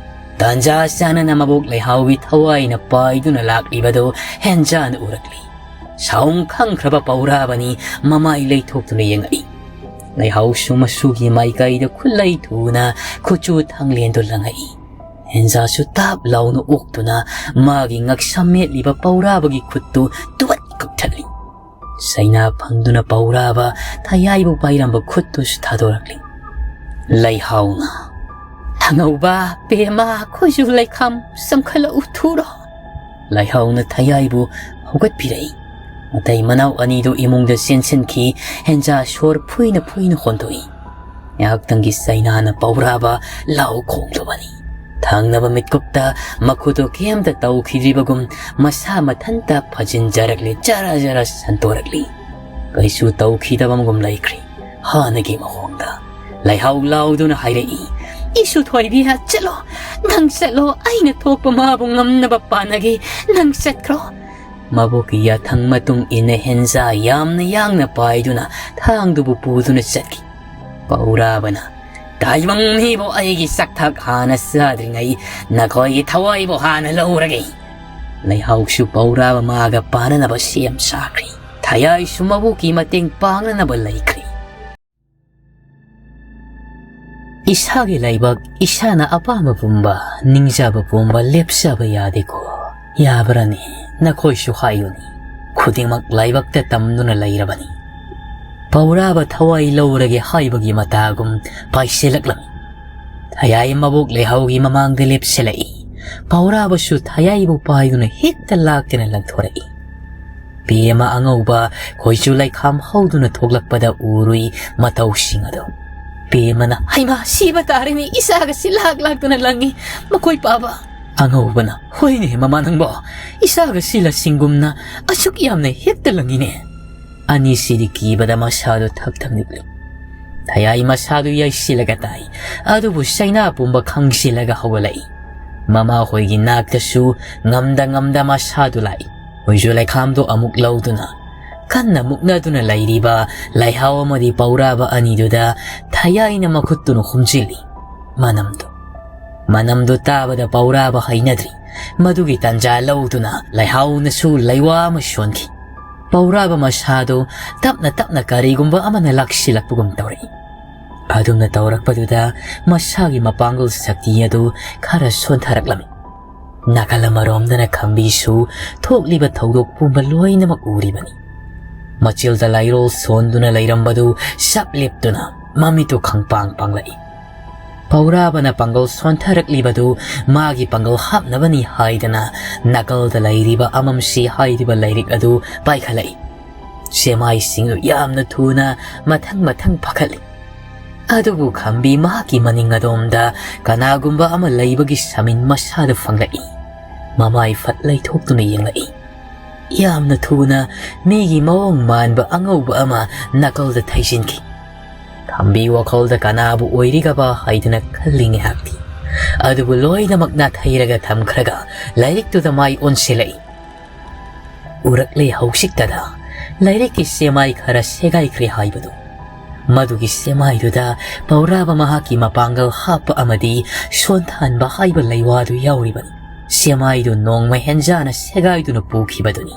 ꯇꯥꯟꯖꯥ ꯆꯥꯅꯅ ꯃꯕꯣꯛ ꯂꯩꯍꯥꯎꯒꯤ ꯊꯋꯥꯏꯅ ꯄꯥꯏꯗꯨꯅ ꯂꯥꯛꯂꯤꯕꯗꯨ ꯍꯦꯟꯖꯥꯅ ꯎꯔꯛꯂꯤ꯫ ꯁꯥꯎꯝ ꯈꯪꯈ꯭ꯔꯕ ꯄꯧꯔꯥꯕꯅꯤ ꯃꯃꯥꯏ ꯂꯩꯊꯣꯛꯇꯨꯅ ꯌꯦꯡꯉꯛꯏ꯫ ꯂꯩꯍꯥꯎꯁꯨ ꯃꯁꯨꯒꯤ ꯃꯥꯏꯀꯩꯗ ꯈꯨꯠꯂꯩ ꯊꯨꯅ ꯈꯨꯠꯆꯨ ꯊꯥꯡꯂꯦꯟꯗꯨ ꯂꯪꯉꯛꯏ꯫ ꯍꯦꯟꯖꯥꯁꯨ ꯇꯥꯞ ꯂꯥꯎꯅ ꯑꯣꯛꯇꯨꯅ ꯃꯥꯒꯤ ꯉꯛꯁꯝ ꯃꯦꯠꯂꯤꯕ ꯄꯧꯔꯥꯕꯒꯤ ꯈꯨꯠꯇꯨ ꯇꯨꯋꯠ ꯀꯛꯊꯠꯂꯤ꯫ ꯆꯩꯅꯥ ꯐꯪꯗꯨꯅ ꯄꯧꯔꯥꯕ ꯊꯌꯥꯏꯕꯨ ꯄꯥꯏꯔꯝꯕ ꯈꯨꯠꯇꯨꯁꯨ ꯊꯥꯗꯣꯔꯛꯂꯤ꯫ ꯂꯩꯍꯥꯎꯅ, "ꯑꯉꯧꯕ, ꯄꯦꯃ, ꯈꯣꯏꯖꯨ ꯂꯩꯈꯥꯝ ꯆꯪꯈꯠꯂꯛꯎ ꯊꯨꯔꯣ!" ꯂꯩꯍꯥꯎꯅ ꯊꯌꯥꯏꯕꯨ ꯍꯧꯒꯠꯄꯤꯔꯛꯏ꯫ ꯃꯇꯩ ꯃꯅꯥꯎ ꯑꯅꯤꯗꯨ ꯏꯃꯨꯡꯗ ꯆꯦꯟꯁꯤꯟꯈꯤ꯫ ꯍꯦꯟꯖꯥ ꯁꯣꯔ ꯐꯨꯏꯅ ꯐꯨꯏꯅ ꯍꯣꯟꯗꯣꯛꯏ꯫ ꯉꯥꯏꯍꯥꯛꯇꯪꯒꯤ ꯆꯩꯅꯥꯅ ꯄꯧꯔꯥꯕ ꯂꯥꯎ ꯈꯣꯡꯂꯨꯕꯅꯤ꯫ ꯊꯪꯅꯕ ꯃꯤꯠꯀꯨꯞꯇ ꯃꯈꯨꯠꯇꯨ ꯀꯩꯝꯇ ꯇꯧꯈꯤꯗ꯭ꯔꯤꯕꯒꯨꯝ ꯃꯁꯥ ꯃꯊꯟꯇ ꯐꯖꯤꯟꯖꯔꯛꯂꯤ, ꯖꯔ ꯖꯔ ꯁꯟꯇꯣꯔꯛꯂꯤ꯫ ꯀꯩꯁꯨ ꯇꯧꯈꯤꯗꯕꯒꯨꯝ ꯂꯩꯈ꯭ꯔꯤ꯫ ꯍꯥꯟꯅꯒꯤ ꯃꯑꯣꯡꯗ ꯂꯩꯍꯥꯎ ꯂꯥꯎꯗꯨꯅ ꯍꯥꯏꯔꯛꯏ, "ꯏꯁꯨ ꯊꯣꯏꯕꯤ, ꯆꯠꯂꯣ, ꯅꯪ ꯆꯠꯂꯣ, ꯑꯩꯅ ꯊꯣꯛꯄ ꯃꯥꯕꯨ ꯉꯝꯅꯕ ꯄꯥꯟꯅꯒꯦ, ꯅꯪ ꯆꯠꯈ꯭ꯔꯣ!" ꯃꯕꯣꯛꯀꯤ ꯌꯥꯊꯪ ꯃꯇꯨꯡ ꯏꯟꯅ ꯍꯦꯟꯖꯥ ꯌꯥꯝꯅ ꯌꯥꯡꯅ ꯄꯥꯏꯗꯨꯅ ꯊꯥꯡꯗꯨꯕꯨ ꯄꯨꯗꯨꯅ ꯆꯠꯈꯤ꯫ ꯄꯧꯔꯥꯕꯅ, "ꯇꯥꯏꯕꯪ ꯃꯤꯕꯨ ꯑꯩꯒꯤ ꯆꯥꯛꯊꯛ ꯍꯥꯟꯅ ꯆꯥꯗ꯭ꯔꯤꯉꯩ ꯅꯈꯣꯏꯒꯤ ꯊꯋꯥꯏꯕꯨ ꯍꯥꯟꯅ ꯂꯧꯔꯒꯦ!" ꯂꯩꯍꯥꯎꯁꯨ ꯄꯧꯔꯥꯕ ꯃꯥꯒ ꯄꯥꯅꯅꯕ ꯁꯦꯝ ꯁꯥꯈ꯭ꯔꯤ꯫ ꯊꯌꯥꯏꯁꯨ ꯃꯕꯣꯛꯀꯤ ꯃꯇꯦꯡ ꯄꯥꯡꯅꯅꯕ ꯂꯩꯈ꯭ꯔꯤ꯫ ꯏꯁꯥꯒꯤ ꯂꯥꯏꯕꯛ ꯏꯁꯥꯅ ꯑꯄꯥꯝꯕ ꯄꯨꯝꯕ, ꯅꯤꯡꯖꯕ ꯄꯨꯝꯕ ꯂꯦꯞꯆꯕ ꯌꯥꯗꯦꯀꯣ꯫ ꯌꯥꯕ꯭ꯔꯅꯤ? ꯅꯈꯣꯏꯁꯨ ꯍꯥꯏꯌꯨꯅꯤ꯫ ꯈꯨꯗꯤꯡꯃꯛ ꯂꯥꯏꯕꯛꯇ ꯇꯝꯗꯨꯅ ꯂꯩꯔꯕꯅꯤ꯫ ꯄꯧꯔꯥꯕ ꯊꯋꯥꯏ ꯂꯧꯔꯒꯦ ꯍꯥꯏꯕꯒꯤ ꯃꯇꯥꯒꯨꯝ ꯄꯥꯏꯁꯤꯜꯂꯛꯂꯝꯃꯤ꯫ ꯊꯌꯥꯏ ꯃꯕꯣꯛ ꯂꯩꯍꯥꯎꯒꯤ ꯃꯃꯥꯡꯗ ꯂꯦꯞꯁꯤꯜꯂꯛꯏ꯫ ꯄꯧꯔꯥꯕꯁꯨ ꯊꯌꯥꯏꯕꯨ ꯄꯥꯏꯗꯨꯅ ꯍꯦꯛꯇ ꯂꯥꯛꯇꯅ ꯂꯪꯊꯣꯔꯛꯏ꯫ ꯄꯦꯃ ꯑꯉꯧꯕ ꯈꯣꯏꯆꯨ ꯂꯩꯈꯥꯝ ꯍꯧꯗꯨꯅ ꯊꯣꯛꯂꯛꯄꯗ ꯎꯔꯨꯏ ꯃꯇꯧꯁꯤꯡ ꯑꯗꯨ꯫ ꯄꯦꯃꯅ, "ꯍꯩꯃꯥ, ꯁꯤꯕ ꯇꯥꯔꯦꯅꯦ, ꯏꯆꯥꯒꯁꯤ ꯂꯥꯛ ꯂꯥꯛꯇꯨꯅ ꯂꯪꯉꯤ, ꯃꯈꯣꯏ ꯄꯥꯕ!" ꯑꯉꯧꯕꯅ, "ꯍꯣꯏꯅꯦ ꯃꯃꯥ ꯅꯪꯕꯣ, ꯏꯆꯥꯒꯁꯤ ꯂꯁꯤꯡꯒꯨꯝꯅ ꯑꯁꯨꯛ ꯌꯥꯝꯅ ꯍꯦꯛꯇ ꯂꯪꯉꯤꯅꯦ!" ꯑꯅꯤꯁꯤꯗꯤ ꯀꯤꯕꯗ ꯃꯁꯥꯗꯨ ꯊꯛ ꯊꯛ ꯅꯤꯛꯂꯤ꯫ ꯊꯌꯥꯏ ꯃꯁꯥꯗꯨ ꯌꯩꯁꯤꯜꯂꯒ ꯇꯥꯏ, ꯑꯗꯨꯕꯨ ꯆꯩꯅꯥ ꯄꯨꯝꯕ ꯈꯪꯁꯤꯜꯂꯒ ꯍꯧꯒꯠꯂꯛꯏ꯫ ꯃꯃꯥꯈꯣꯏꯒꯤ ꯅꯥꯛꯇꯁꯨ ꯉꯝꯗ ꯉꯝꯗ ꯃꯁꯥꯗꯨ ꯂꯥꯛꯏ꯫ ꯍꯨꯏꯁꯨ ꯂꯩꯈꯥꯝꯗꯣ ꯑꯃꯨꯛ ꯂꯧꯗꯨꯅ ꯀꯟꯅ ꯃꯨꯛꯅꯗꯨꯅ ꯂꯩꯔꯤꯕ ꯂꯩꯍꯥꯎ ꯑꯃꯗꯤ ꯄꯧꯔꯥꯕ ꯑꯅꯤꯗꯨꯗ ꯊꯌꯥꯏꯅ ꯃꯈꯨꯠꯇꯨꯅ ꯍꯨꯝꯖꯤꯜꯂꯤ꯫ ꯃꯅꯝꯗꯨ, ꯃꯅꯝꯗꯨ ꯇꯥꯕꯗ ꯄꯧꯔꯥꯕ ꯍꯩꯅꯗ꯭ꯔꯤ꯫ ꯃꯗꯨꯒꯤ ꯇꯥꯟꯖꯥ ꯂꯧꯗꯨꯅ ꯂꯩꯍꯥꯎꯅꯁꯨ ꯂꯩꯋꯥ ꯑꯃ ꯁꯣꯟꯈꯤ꯫ ꯄꯧꯔꯥꯕ ꯃꯁꯥꯗꯨ ꯇꯞꯅ ꯇꯞꯅ ꯀꯔꯤꯒꯨꯝꯕ ꯑꯃꯅ ꯂꯥꯛꯁꯤꯜꯂꯛꯄꯒꯨꯝ ꯇꯧꯔꯛꯏ꯫ ꯑꯗꯨꯝꯅ ꯇꯧꯔꯛꯄꯗꯨꯗ ꯃꯁꯥꯒꯤ ꯃꯄꯥꯡꯒꯜ ꯁꯛꯇꯤ ꯑꯗꯨ ꯈꯔ ꯁꯣꯟꯊꯔꯛꯂꯝꯃꯤ꯫ ꯅꯥꯀꯜ ꯑꯃꯔꯣꯝꯗꯅ ꯈꯝꯕꯤꯁꯨ ꯊꯣꯛꯂꯤꯕ ꯊꯧꯗꯣꯛ ꯄꯨꯝꯕ ꯂꯣꯏꯅꯃꯛ ꯎꯔꯤꯕꯅꯤ꯫ ꯃꯆꯤꯜꯗ ꯂꯥꯏꯔꯣꯜ ꯁꯣꯟꯗꯨꯅ ꯂꯩꯔꯝꯕꯗꯨ ꯆꯞ ꯂꯦꯞꯇꯨꯅ ꯃꯃꯤꯠꯇꯨ ꯈꯪꯄꯥꯡ ꯄꯥꯡꯂꯛꯏ꯫ ꯄꯧꯔꯥꯕꯅ ꯄꯥꯡꯒꯜ ꯁꯣꯟꯊꯔꯛꯂꯤꯕꯗꯨ ꯃꯥꯒꯤ ꯄꯥꯡꯒꯜ ꯍꯥꯞꯅꯕꯅꯤ ꯍꯥꯏꯗꯅ ꯅꯥꯀꯜꯗ ꯂꯩꯔꯤꯕ ꯑꯃꯝꯁꯤ ꯍꯥꯏꯔꯤꯕ ꯂꯥꯏꯔꯤꯛ ꯑꯗꯨ ꯄꯥꯏꯈꯠꯂꯛꯏ꯫ ꯆꯦꯃꯥꯏꯁꯤꯡꯗꯨ ꯌꯥꯝꯅ ꯊꯨꯅ ꯃꯊꯪ ꯃꯊꯪ ꯐꯥꯈꯠꯂꯤ꯫ ꯑꯗꯨꯕꯨ ꯈꯝꯕꯤ ꯃꯍꯥꯛꯀꯤ ꯃꯅꯤꯡ ꯑꯗꯣꯝꯗ ꯀꯅꯥꯒꯨꯝꯕ ꯑꯃ ꯂꯩꯕꯒꯤ ꯁꯃꯤꯟ ꯃꯁꯥꯗ ꯐꯪꯂꯛꯏ꯫ ꯃꯃꯥꯏ ꯐꯠ ꯂꯩꯊꯣꯛꯇꯨꯅ ꯌꯦꯡꯂꯛꯏ꯫ ꯌꯥꯝꯅ ꯊꯨꯅ ꯃꯤꯒꯤ ꯃꯑꯣꯡ ꯃꯥꯟꯕ ꯑꯉꯧꯕ ꯑꯃ ꯅꯥꯀꯜꯗ ꯊꯩꯖꯤꯟꯈꯤ꯫ ꯈꯝꯕꯤ ꯋꯥꯈꯜꯗ ꯀꯅꯥꯕꯨ ꯑꯣꯏꯔꯤꯒꯕ ꯍꯥꯏꯗꯨꯅ ꯈꯜꯂꯤ ꯉꯥꯏꯍꯥꯛꯇꯤ꯫ ꯑꯗꯨꯕꯨ ꯂꯣꯏꯅꯃꯛ ꯅꯥꯊꯩꯔꯒ ꯊꯝꯈ꯭ꯔꯒ ꯂꯥꯏꯔꯤꯛꯇꯨꯗ ꯃꯥꯏ ꯑꯣꯟꯁꯤꯜꯂꯛꯏ꯫ ꯎꯔꯛꯂꯦ ꯍꯧꯖꯤꯛꯇꯗ ꯂꯥꯏꯔꯤꯛꯀꯤ ꯆꯦꯃꯥꯏ ꯈꯔ ꯁꯦꯒꯥꯏꯈ꯭ꯔꯦ ꯍꯥꯏꯕꯗꯨ꯫ ꯃꯗꯨꯒꯤ ꯆꯦꯃꯥꯏꯗꯨꯗ ꯄꯧꯔꯥꯕ ꯃꯍꯥꯛꯀꯤ ꯃꯄꯥꯡꯒꯜ ꯍꯥꯞꯄ ꯑꯃꯗꯤ ꯁꯣꯟꯊꯍꯟꯕ ꯍꯥꯏꯕ ꯂꯩꯋꯥꯗꯨ ꯌꯥꯎꯔꯤꯕꯅꯤ꯫ ꯆꯦꯃꯥꯏꯗꯨ ꯅꯣꯡꯃ ꯍꯦꯟꯖꯥꯅ ꯁꯦꯒꯥꯏꯗꯨꯅ ꯄꯨꯈꯤꯕꯗꯨꯅꯤ꯫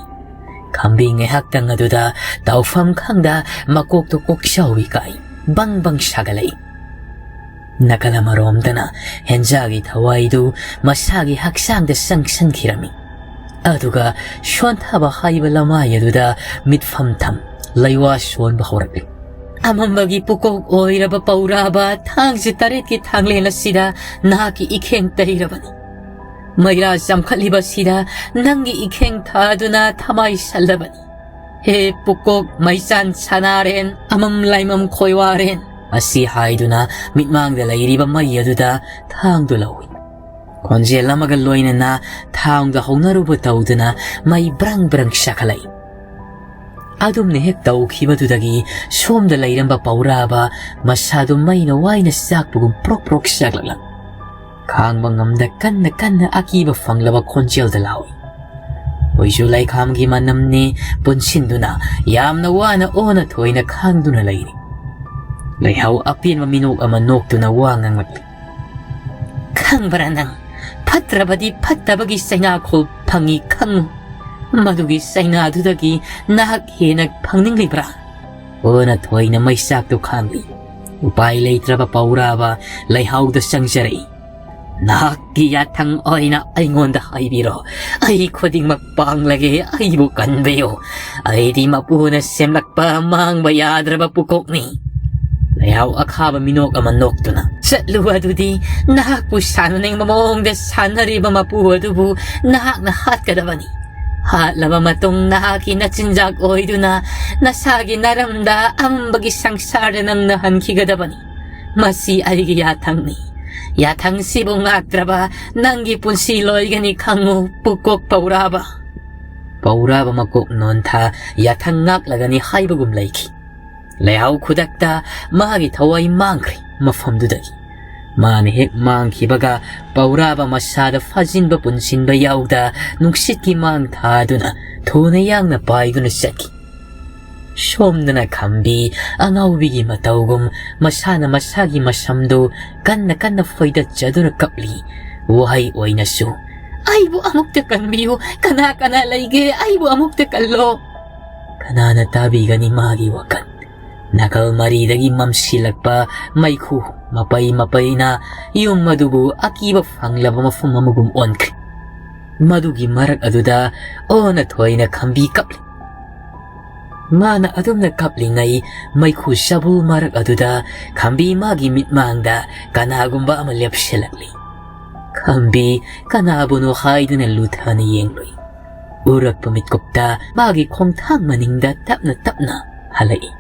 ꯈꯝꯕꯤ ꯉꯥꯏꯍꯥꯛꯇꯪ ꯑꯗꯨꯗ ꯇꯧꯐꯝ ꯈꯪꯗ ꯃꯀꯣꯛꯇꯨ ꯀꯣꯛꯆꯥꯎꯕꯤ ꯀꯥꯏ, ꯕꯪ ꯕꯪ ꯁꯥꯒꯠꯂꯛꯏ꯫ ꯅꯥꯀꯜ ꯑꯃꯔꯣꯝꯗꯅ ꯍꯦꯟꯖꯥꯒꯤ ꯊꯋꯥꯏꯗꯨ ꯃꯁꯥꯒꯤ ꯍꯛꯆꯥꯡꯗ ꯆꯪꯁꯤꯟꯈꯤꯔꯝꯃꯤ꯫ ꯑꯗꯨꯒ ꯁꯣꯟꯊꯕ ꯍꯥꯏꯕ ꯂꯃꯥꯏ ꯑꯗꯨꯗ ꯃꯤꯠꯐꯝ ꯊꯝ ꯂꯩꯋꯥ ꯁꯣꯟꯕ ꯍꯧꯔꯛꯂꯤ꯫ ꯑꯃꯝꯕꯒꯤ ꯄꯨꯀꯣꯛ ꯑꯣꯏꯔꯕ ꯄꯧꯔꯥꯕ ꯊꯥꯡꯖ ꯇꯔꯦꯠꯀꯤ ꯊꯥꯡꯂꯦꯟ ꯑꯁꯤꯗ ꯅꯍꯥꯛꯀꯤ ꯏꯈꯦꯡ ꯇꯩꯔꯕꯅꯤ꯫ ꯃꯩꯔꯥ ꯆꯝꯈꯠꯂꯤꯕꯁꯤꯗ ꯅꯪꯒꯤ ꯏꯈꯦꯡ ꯊꯥꯗꯨꯅ ꯊꯃꯥꯏ ꯁꯜꯂꯕꯅꯤ꯫ ꯍꯦ ꯄꯨꯀꯣꯛ ꯃꯩꯆꯥꯟ ꯁꯅꯥꯔꯦꯟ, ꯑꯃꯝ ꯂꯥꯏꯃꯝ ꯈꯣꯏꯋꯥꯔꯦꯟ, ꯑꯁꯤ ꯍꯥꯏꯗꯨꯅ ꯃꯤꯠꯃꯥꯡꯗ ꯂꯩꯔꯤꯕ ꯃꯩ ꯑꯗꯨꯗ ꯊꯥꯡꯗꯨ ꯂꯧꯏ꯫ ꯈꯣꯟꯖꯦꯜ ꯑꯃꯒ ꯂꯣꯏꯅꯅ ꯊꯥꯡꯗ ꯍꯧꯅꯔꯨꯕ ꯇꯧꯗꯨꯅ ꯃꯩ ꯕ꯭ꯔꯪ ꯕ꯭ꯔꯪ ꯁꯥꯈꯠꯂꯛꯏ꯫ ꯑꯗꯨꯝꯅ ꯍꯦꯛ ꯇꯧꯈꯤꯕꯗꯨꯗꯒꯤ ꯁꯣꯝꯗ ꯂꯩꯔꯝꯕ ꯄꯧꯔꯥꯕ ꯃꯁꯥꯗꯨ ꯃꯩꯅ ꯋꯥꯏꯅ ꯆꯥꯛꯄꯒꯨꯝ ꯄ꯭ꯔꯣꯛ ꯄ꯭ꯔꯣꯛ ꯆꯥꯛꯂꯛꯂꯝꯃꯤ꯫ ꯈꯥꯡꯕ ꯉꯝꯗ ꯀꯟꯅ ꯀꯟꯅ ꯑꯀꯤꯕ ꯐꯪꯂꯕ ꯈꯣꯟꯖꯦꯜꯗ ꯂꯥꯎꯏ꯫ ꯍꯨꯏꯁꯨ ꯂꯩꯈꯥꯝꯒꯤ ꯃꯅꯝꯅꯦ ꯄꯨꯟꯁꯤꯟꯗꯨꯅ ꯌꯥꯝꯅ ꯋꯥꯅ ꯑꯣꯟꯅ ꯊꯣꯏꯅ ꯈꯥꯡꯗꯨꯅ ꯂꯩꯔꯤ꯫ ꯂꯩꯍꯥꯎ ꯑꯄꯦꯟꯕ ꯃꯤꯅꯣꯛ ꯑꯃ ꯅꯣꯛꯇꯨꯅ ꯋꯥ ꯉꯥꯡꯂꯛꯂꯤ꯫ "ꯈꯪꯕ꯭ꯔꯥ ꯅꯪ, ꯐꯠꯇ꯭ꯔꯕꯗꯤ ꯐꯠꯇꯕꯒꯤ ꯆꯩꯅꯥꯈꯣꯜ ꯐꯪꯏ ꯈꯪꯉꯨ꯫ ꯃꯗꯨꯒꯤ ꯆꯩꯅꯥꯗꯨꯗꯒꯤ ꯅꯍꯥꯛ ꯍꯦꯟꯅ ꯐꯪꯅꯤꯡꯂꯤꯕ꯭ꯔꯥ?" ꯑꯣꯟꯅ ꯊꯣꯏꯅ ꯃꯩꯆꯥꯛꯇꯨ ꯈꯥꯡꯂꯤ꯫ ꯎꯄꯥꯏ ꯂꯩꯇ꯭ꯔꯕ ꯄꯧꯔꯥꯕ ꯂꯩꯍꯥꯎꯗ ꯆꯪꯖꯔꯛꯏ꯫ "ꯅꯍꯥꯛꯀꯤ ꯌꯥꯊꯪ ꯑꯣꯏꯅ ꯑꯩꯉꯣꯟꯗ ꯍꯥꯏꯕꯤꯔꯣ꯫ ꯑꯩ ꯈꯨꯗꯤꯡꯃꯛ ꯄꯥꯡꯂꯒꯦ, ꯑꯩꯕꯨ ꯀꯟꯕꯤꯌꯨ꯫ ꯑꯩꯗꯤ ꯃꯄꯨꯅ ꯁꯦꯝꯂꯛꯄ ꯃꯥꯡꯕ ꯌꯥꯗ꯭ꯔꯕ ꯄꯨꯀꯣꯛꯅꯤ꯫" ꯂꯩꯍꯥꯎ ꯑꯈꯥꯕ ꯃꯤꯅꯣꯛ ꯑꯃ ꯅꯣꯛꯇꯨꯅ, "ꯆꯠꯂꯨ ꯑꯗꯨꯗꯤ, ꯅꯍꯥꯛꯄꯨ ꯁꯥꯟꯅꯅꯤꯡꯕ ꯃꯑꯣꯡꯗ ꯁꯥꯟꯅꯔꯤꯕ ꯃꯄꯨ ꯑꯗꯨꯕꯨ ꯅꯍꯥꯛꯅ ꯍꯥꯠꯀꯗꯕꯅꯤ꯫ ꯍꯥꯠꯂꯕ ꯃꯇꯨꯡ ꯅꯍꯥꯛꯀꯤ ꯅꯆꯤꯟꯖꯥꯛ ꯑꯣꯏꯗꯨꯅ ꯅꯁꯥꯒꯤ ꯅꯔꯝꯗ ꯑꯃꯝꯕꯒꯤ ꯁꯪꯁꯥꯔꯗ ꯅꯪꯅ ꯍꯟꯈꯤꯒꯗꯕꯅꯤ꯫ ꯃꯁꯤ ꯑꯩꯒꯤ ꯌꯥꯊꯪꯅꯤ꯫ ꯌꯥꯊꯪꯁꯤꯕꯨ ꯉꯥꯛꯇ꯭ꯔꯕ ꯅꯪꯒꯤ ꯄꯨꯟꯁꯤ ꯂꯣꯏꯒꯅꯤ ꯈꯪꯉꯨ, ꯄꯨꯀꯣꯛ ꯄꯧꯔꯥꯕ꯫" ꯄꯧꯔꯥꯕ ꯃꯀꯣꯛ ꯅꯣꯟꯊ ꯌꯥꯊꯪ ꯉꯥꯛꯂꯒꯅꯤ ꯍꯥꯏꯕꯒꯨꯝ ꯂꯩꯈꯤ꯫ ꯂꯩꯍꯥꯎ ꯈꯨꯗꯛꯇ ꯃꯥꯒꯤ ꯊꯋꯥꯏ ꯃꯥꯡꯈ꯭ꯔꯦ ꯃꯐꯝꯗꯨꯗꯒꯤ꯫ ꯃꯥꯅ ꯍꯦꯛ ꯃꯥꯡꯈꯤꯕꯒ ꯄꯧꯔꯥꯕ ꯃꯁꯥꯗ ꯐꯥꯖꯤꯟꯕ ꯄꯨꯟꯁꯤꯟꯕ ꯌꯥꯎꯗ ꯅꯨꯡꯁꯤꯠꯀꯤ ꯃꯥꯡ ꯊꯥꯗꯨꯅ ꯊꯨꯅ ꯌꯥꯡꯅ ꯄꯥꯏꯗꯨꯅ ꯆꯠꯈꯤ꯫ ꯁꯣꯝꯗꯅ ꯈꯝꯕꯤ ꯑꯉꯥꯎꯕꯤꯒꯤ ꯃꯇꯧꯒꯨꯝ ꯃꯁꯥꯅ ꯃꯁꯥꯒꯤ ꯃꯁꯝꯗꯨ ꯀꯟꯅ ꯀꯟꯅ ꯐꯣꯏꯗꯠꯆꯗꯨꯅ ꯀꯞꯂꯤ꯫ ꯋꯥꯍꯩ ꯑꯣꯏꯅꯁꯨ, "ꯑꯩꯕꯨ ꯑꯃꯨꯛꯇ ꯀꯟꯕꯤꯌꯨ, ꯀꯅꯥ ꯀꯅꯥ ꯂꯩꯒꯦ, ꯑꯩꯕꯨ ꯑꯃꯨꯛꯇ ꯀꯜꯂꯣ꯫" ꯀꯅꯥꯅ ꯇꯥꯕꯤꯒꯅꯤ ꯃꯥꯒꯤ ꯋꯥꯀꯠ? ꯅꯥꯀꯜ ꯃꯔꯤꯗꯒꯤ ꯃꯝꯁꯤꯜꯂꯛꯄ ꯃꯩꯈꯨ ꯃꯄꯩ ꯃꯄꯩꯅ ꯌꯨꯝ ꯑꯗꯨꯕꯨ ꯑꯀꯤꯕ ꯐꯪꯂꯕ ꯃꯐꯝ ꯑꯃꯒꯨꯝ ꯑꯣꯟꯈ꯭ꯔꯦ꯫ ꯃꯗꯨꯒꯤ ꯃꯔꯛ ꯑꯗꯨꯗ ꯑꯣꯟꯅ ꯊꯣꯏꯅ ꯈꯝꯕꯤ ꯀꯞꯂꯤ꯫ ꯃꯥꯅ ꯑꯗꯨꯝꯅ ꯀꯞꯂꯤꯉꯩ ꯃꯩꯈꯨ ꯆꯕꯨꯜ ꯃꯔꯛ ꯑꯗꯨꯗ ꯈꯝꯕꯤ ꯃꯥꯒꯤ ꯃꯤꯠꯃꯥꯡꯗ ꯀꯅꯥꯒꯨꯝꯕ ꯑꯃ ꯂꯦꯞꯁꯤꯜꯂꯛꯂꯤ꯫ ꯈꯝꯕꯤ ꯀꯅꯥꯕꯨꯅꯣ ꯍꯥꯏꯗꯨꯅ ꯂꯨꯊꯅ ꯌꯦꯡꯂꯨꯏ꯫ ꯎꯔꯛꯄ ꯃꯤꯠꯀꯨꯞꯇ ꯃꯥꯒꯤ ꯈꯣꯡꯊꯥꯡ ꯃꯅꯤꯡꯗ ꯇꯞꯅ ꯇꯞꯅ ꯍꯜꯂꯛꯏ꯫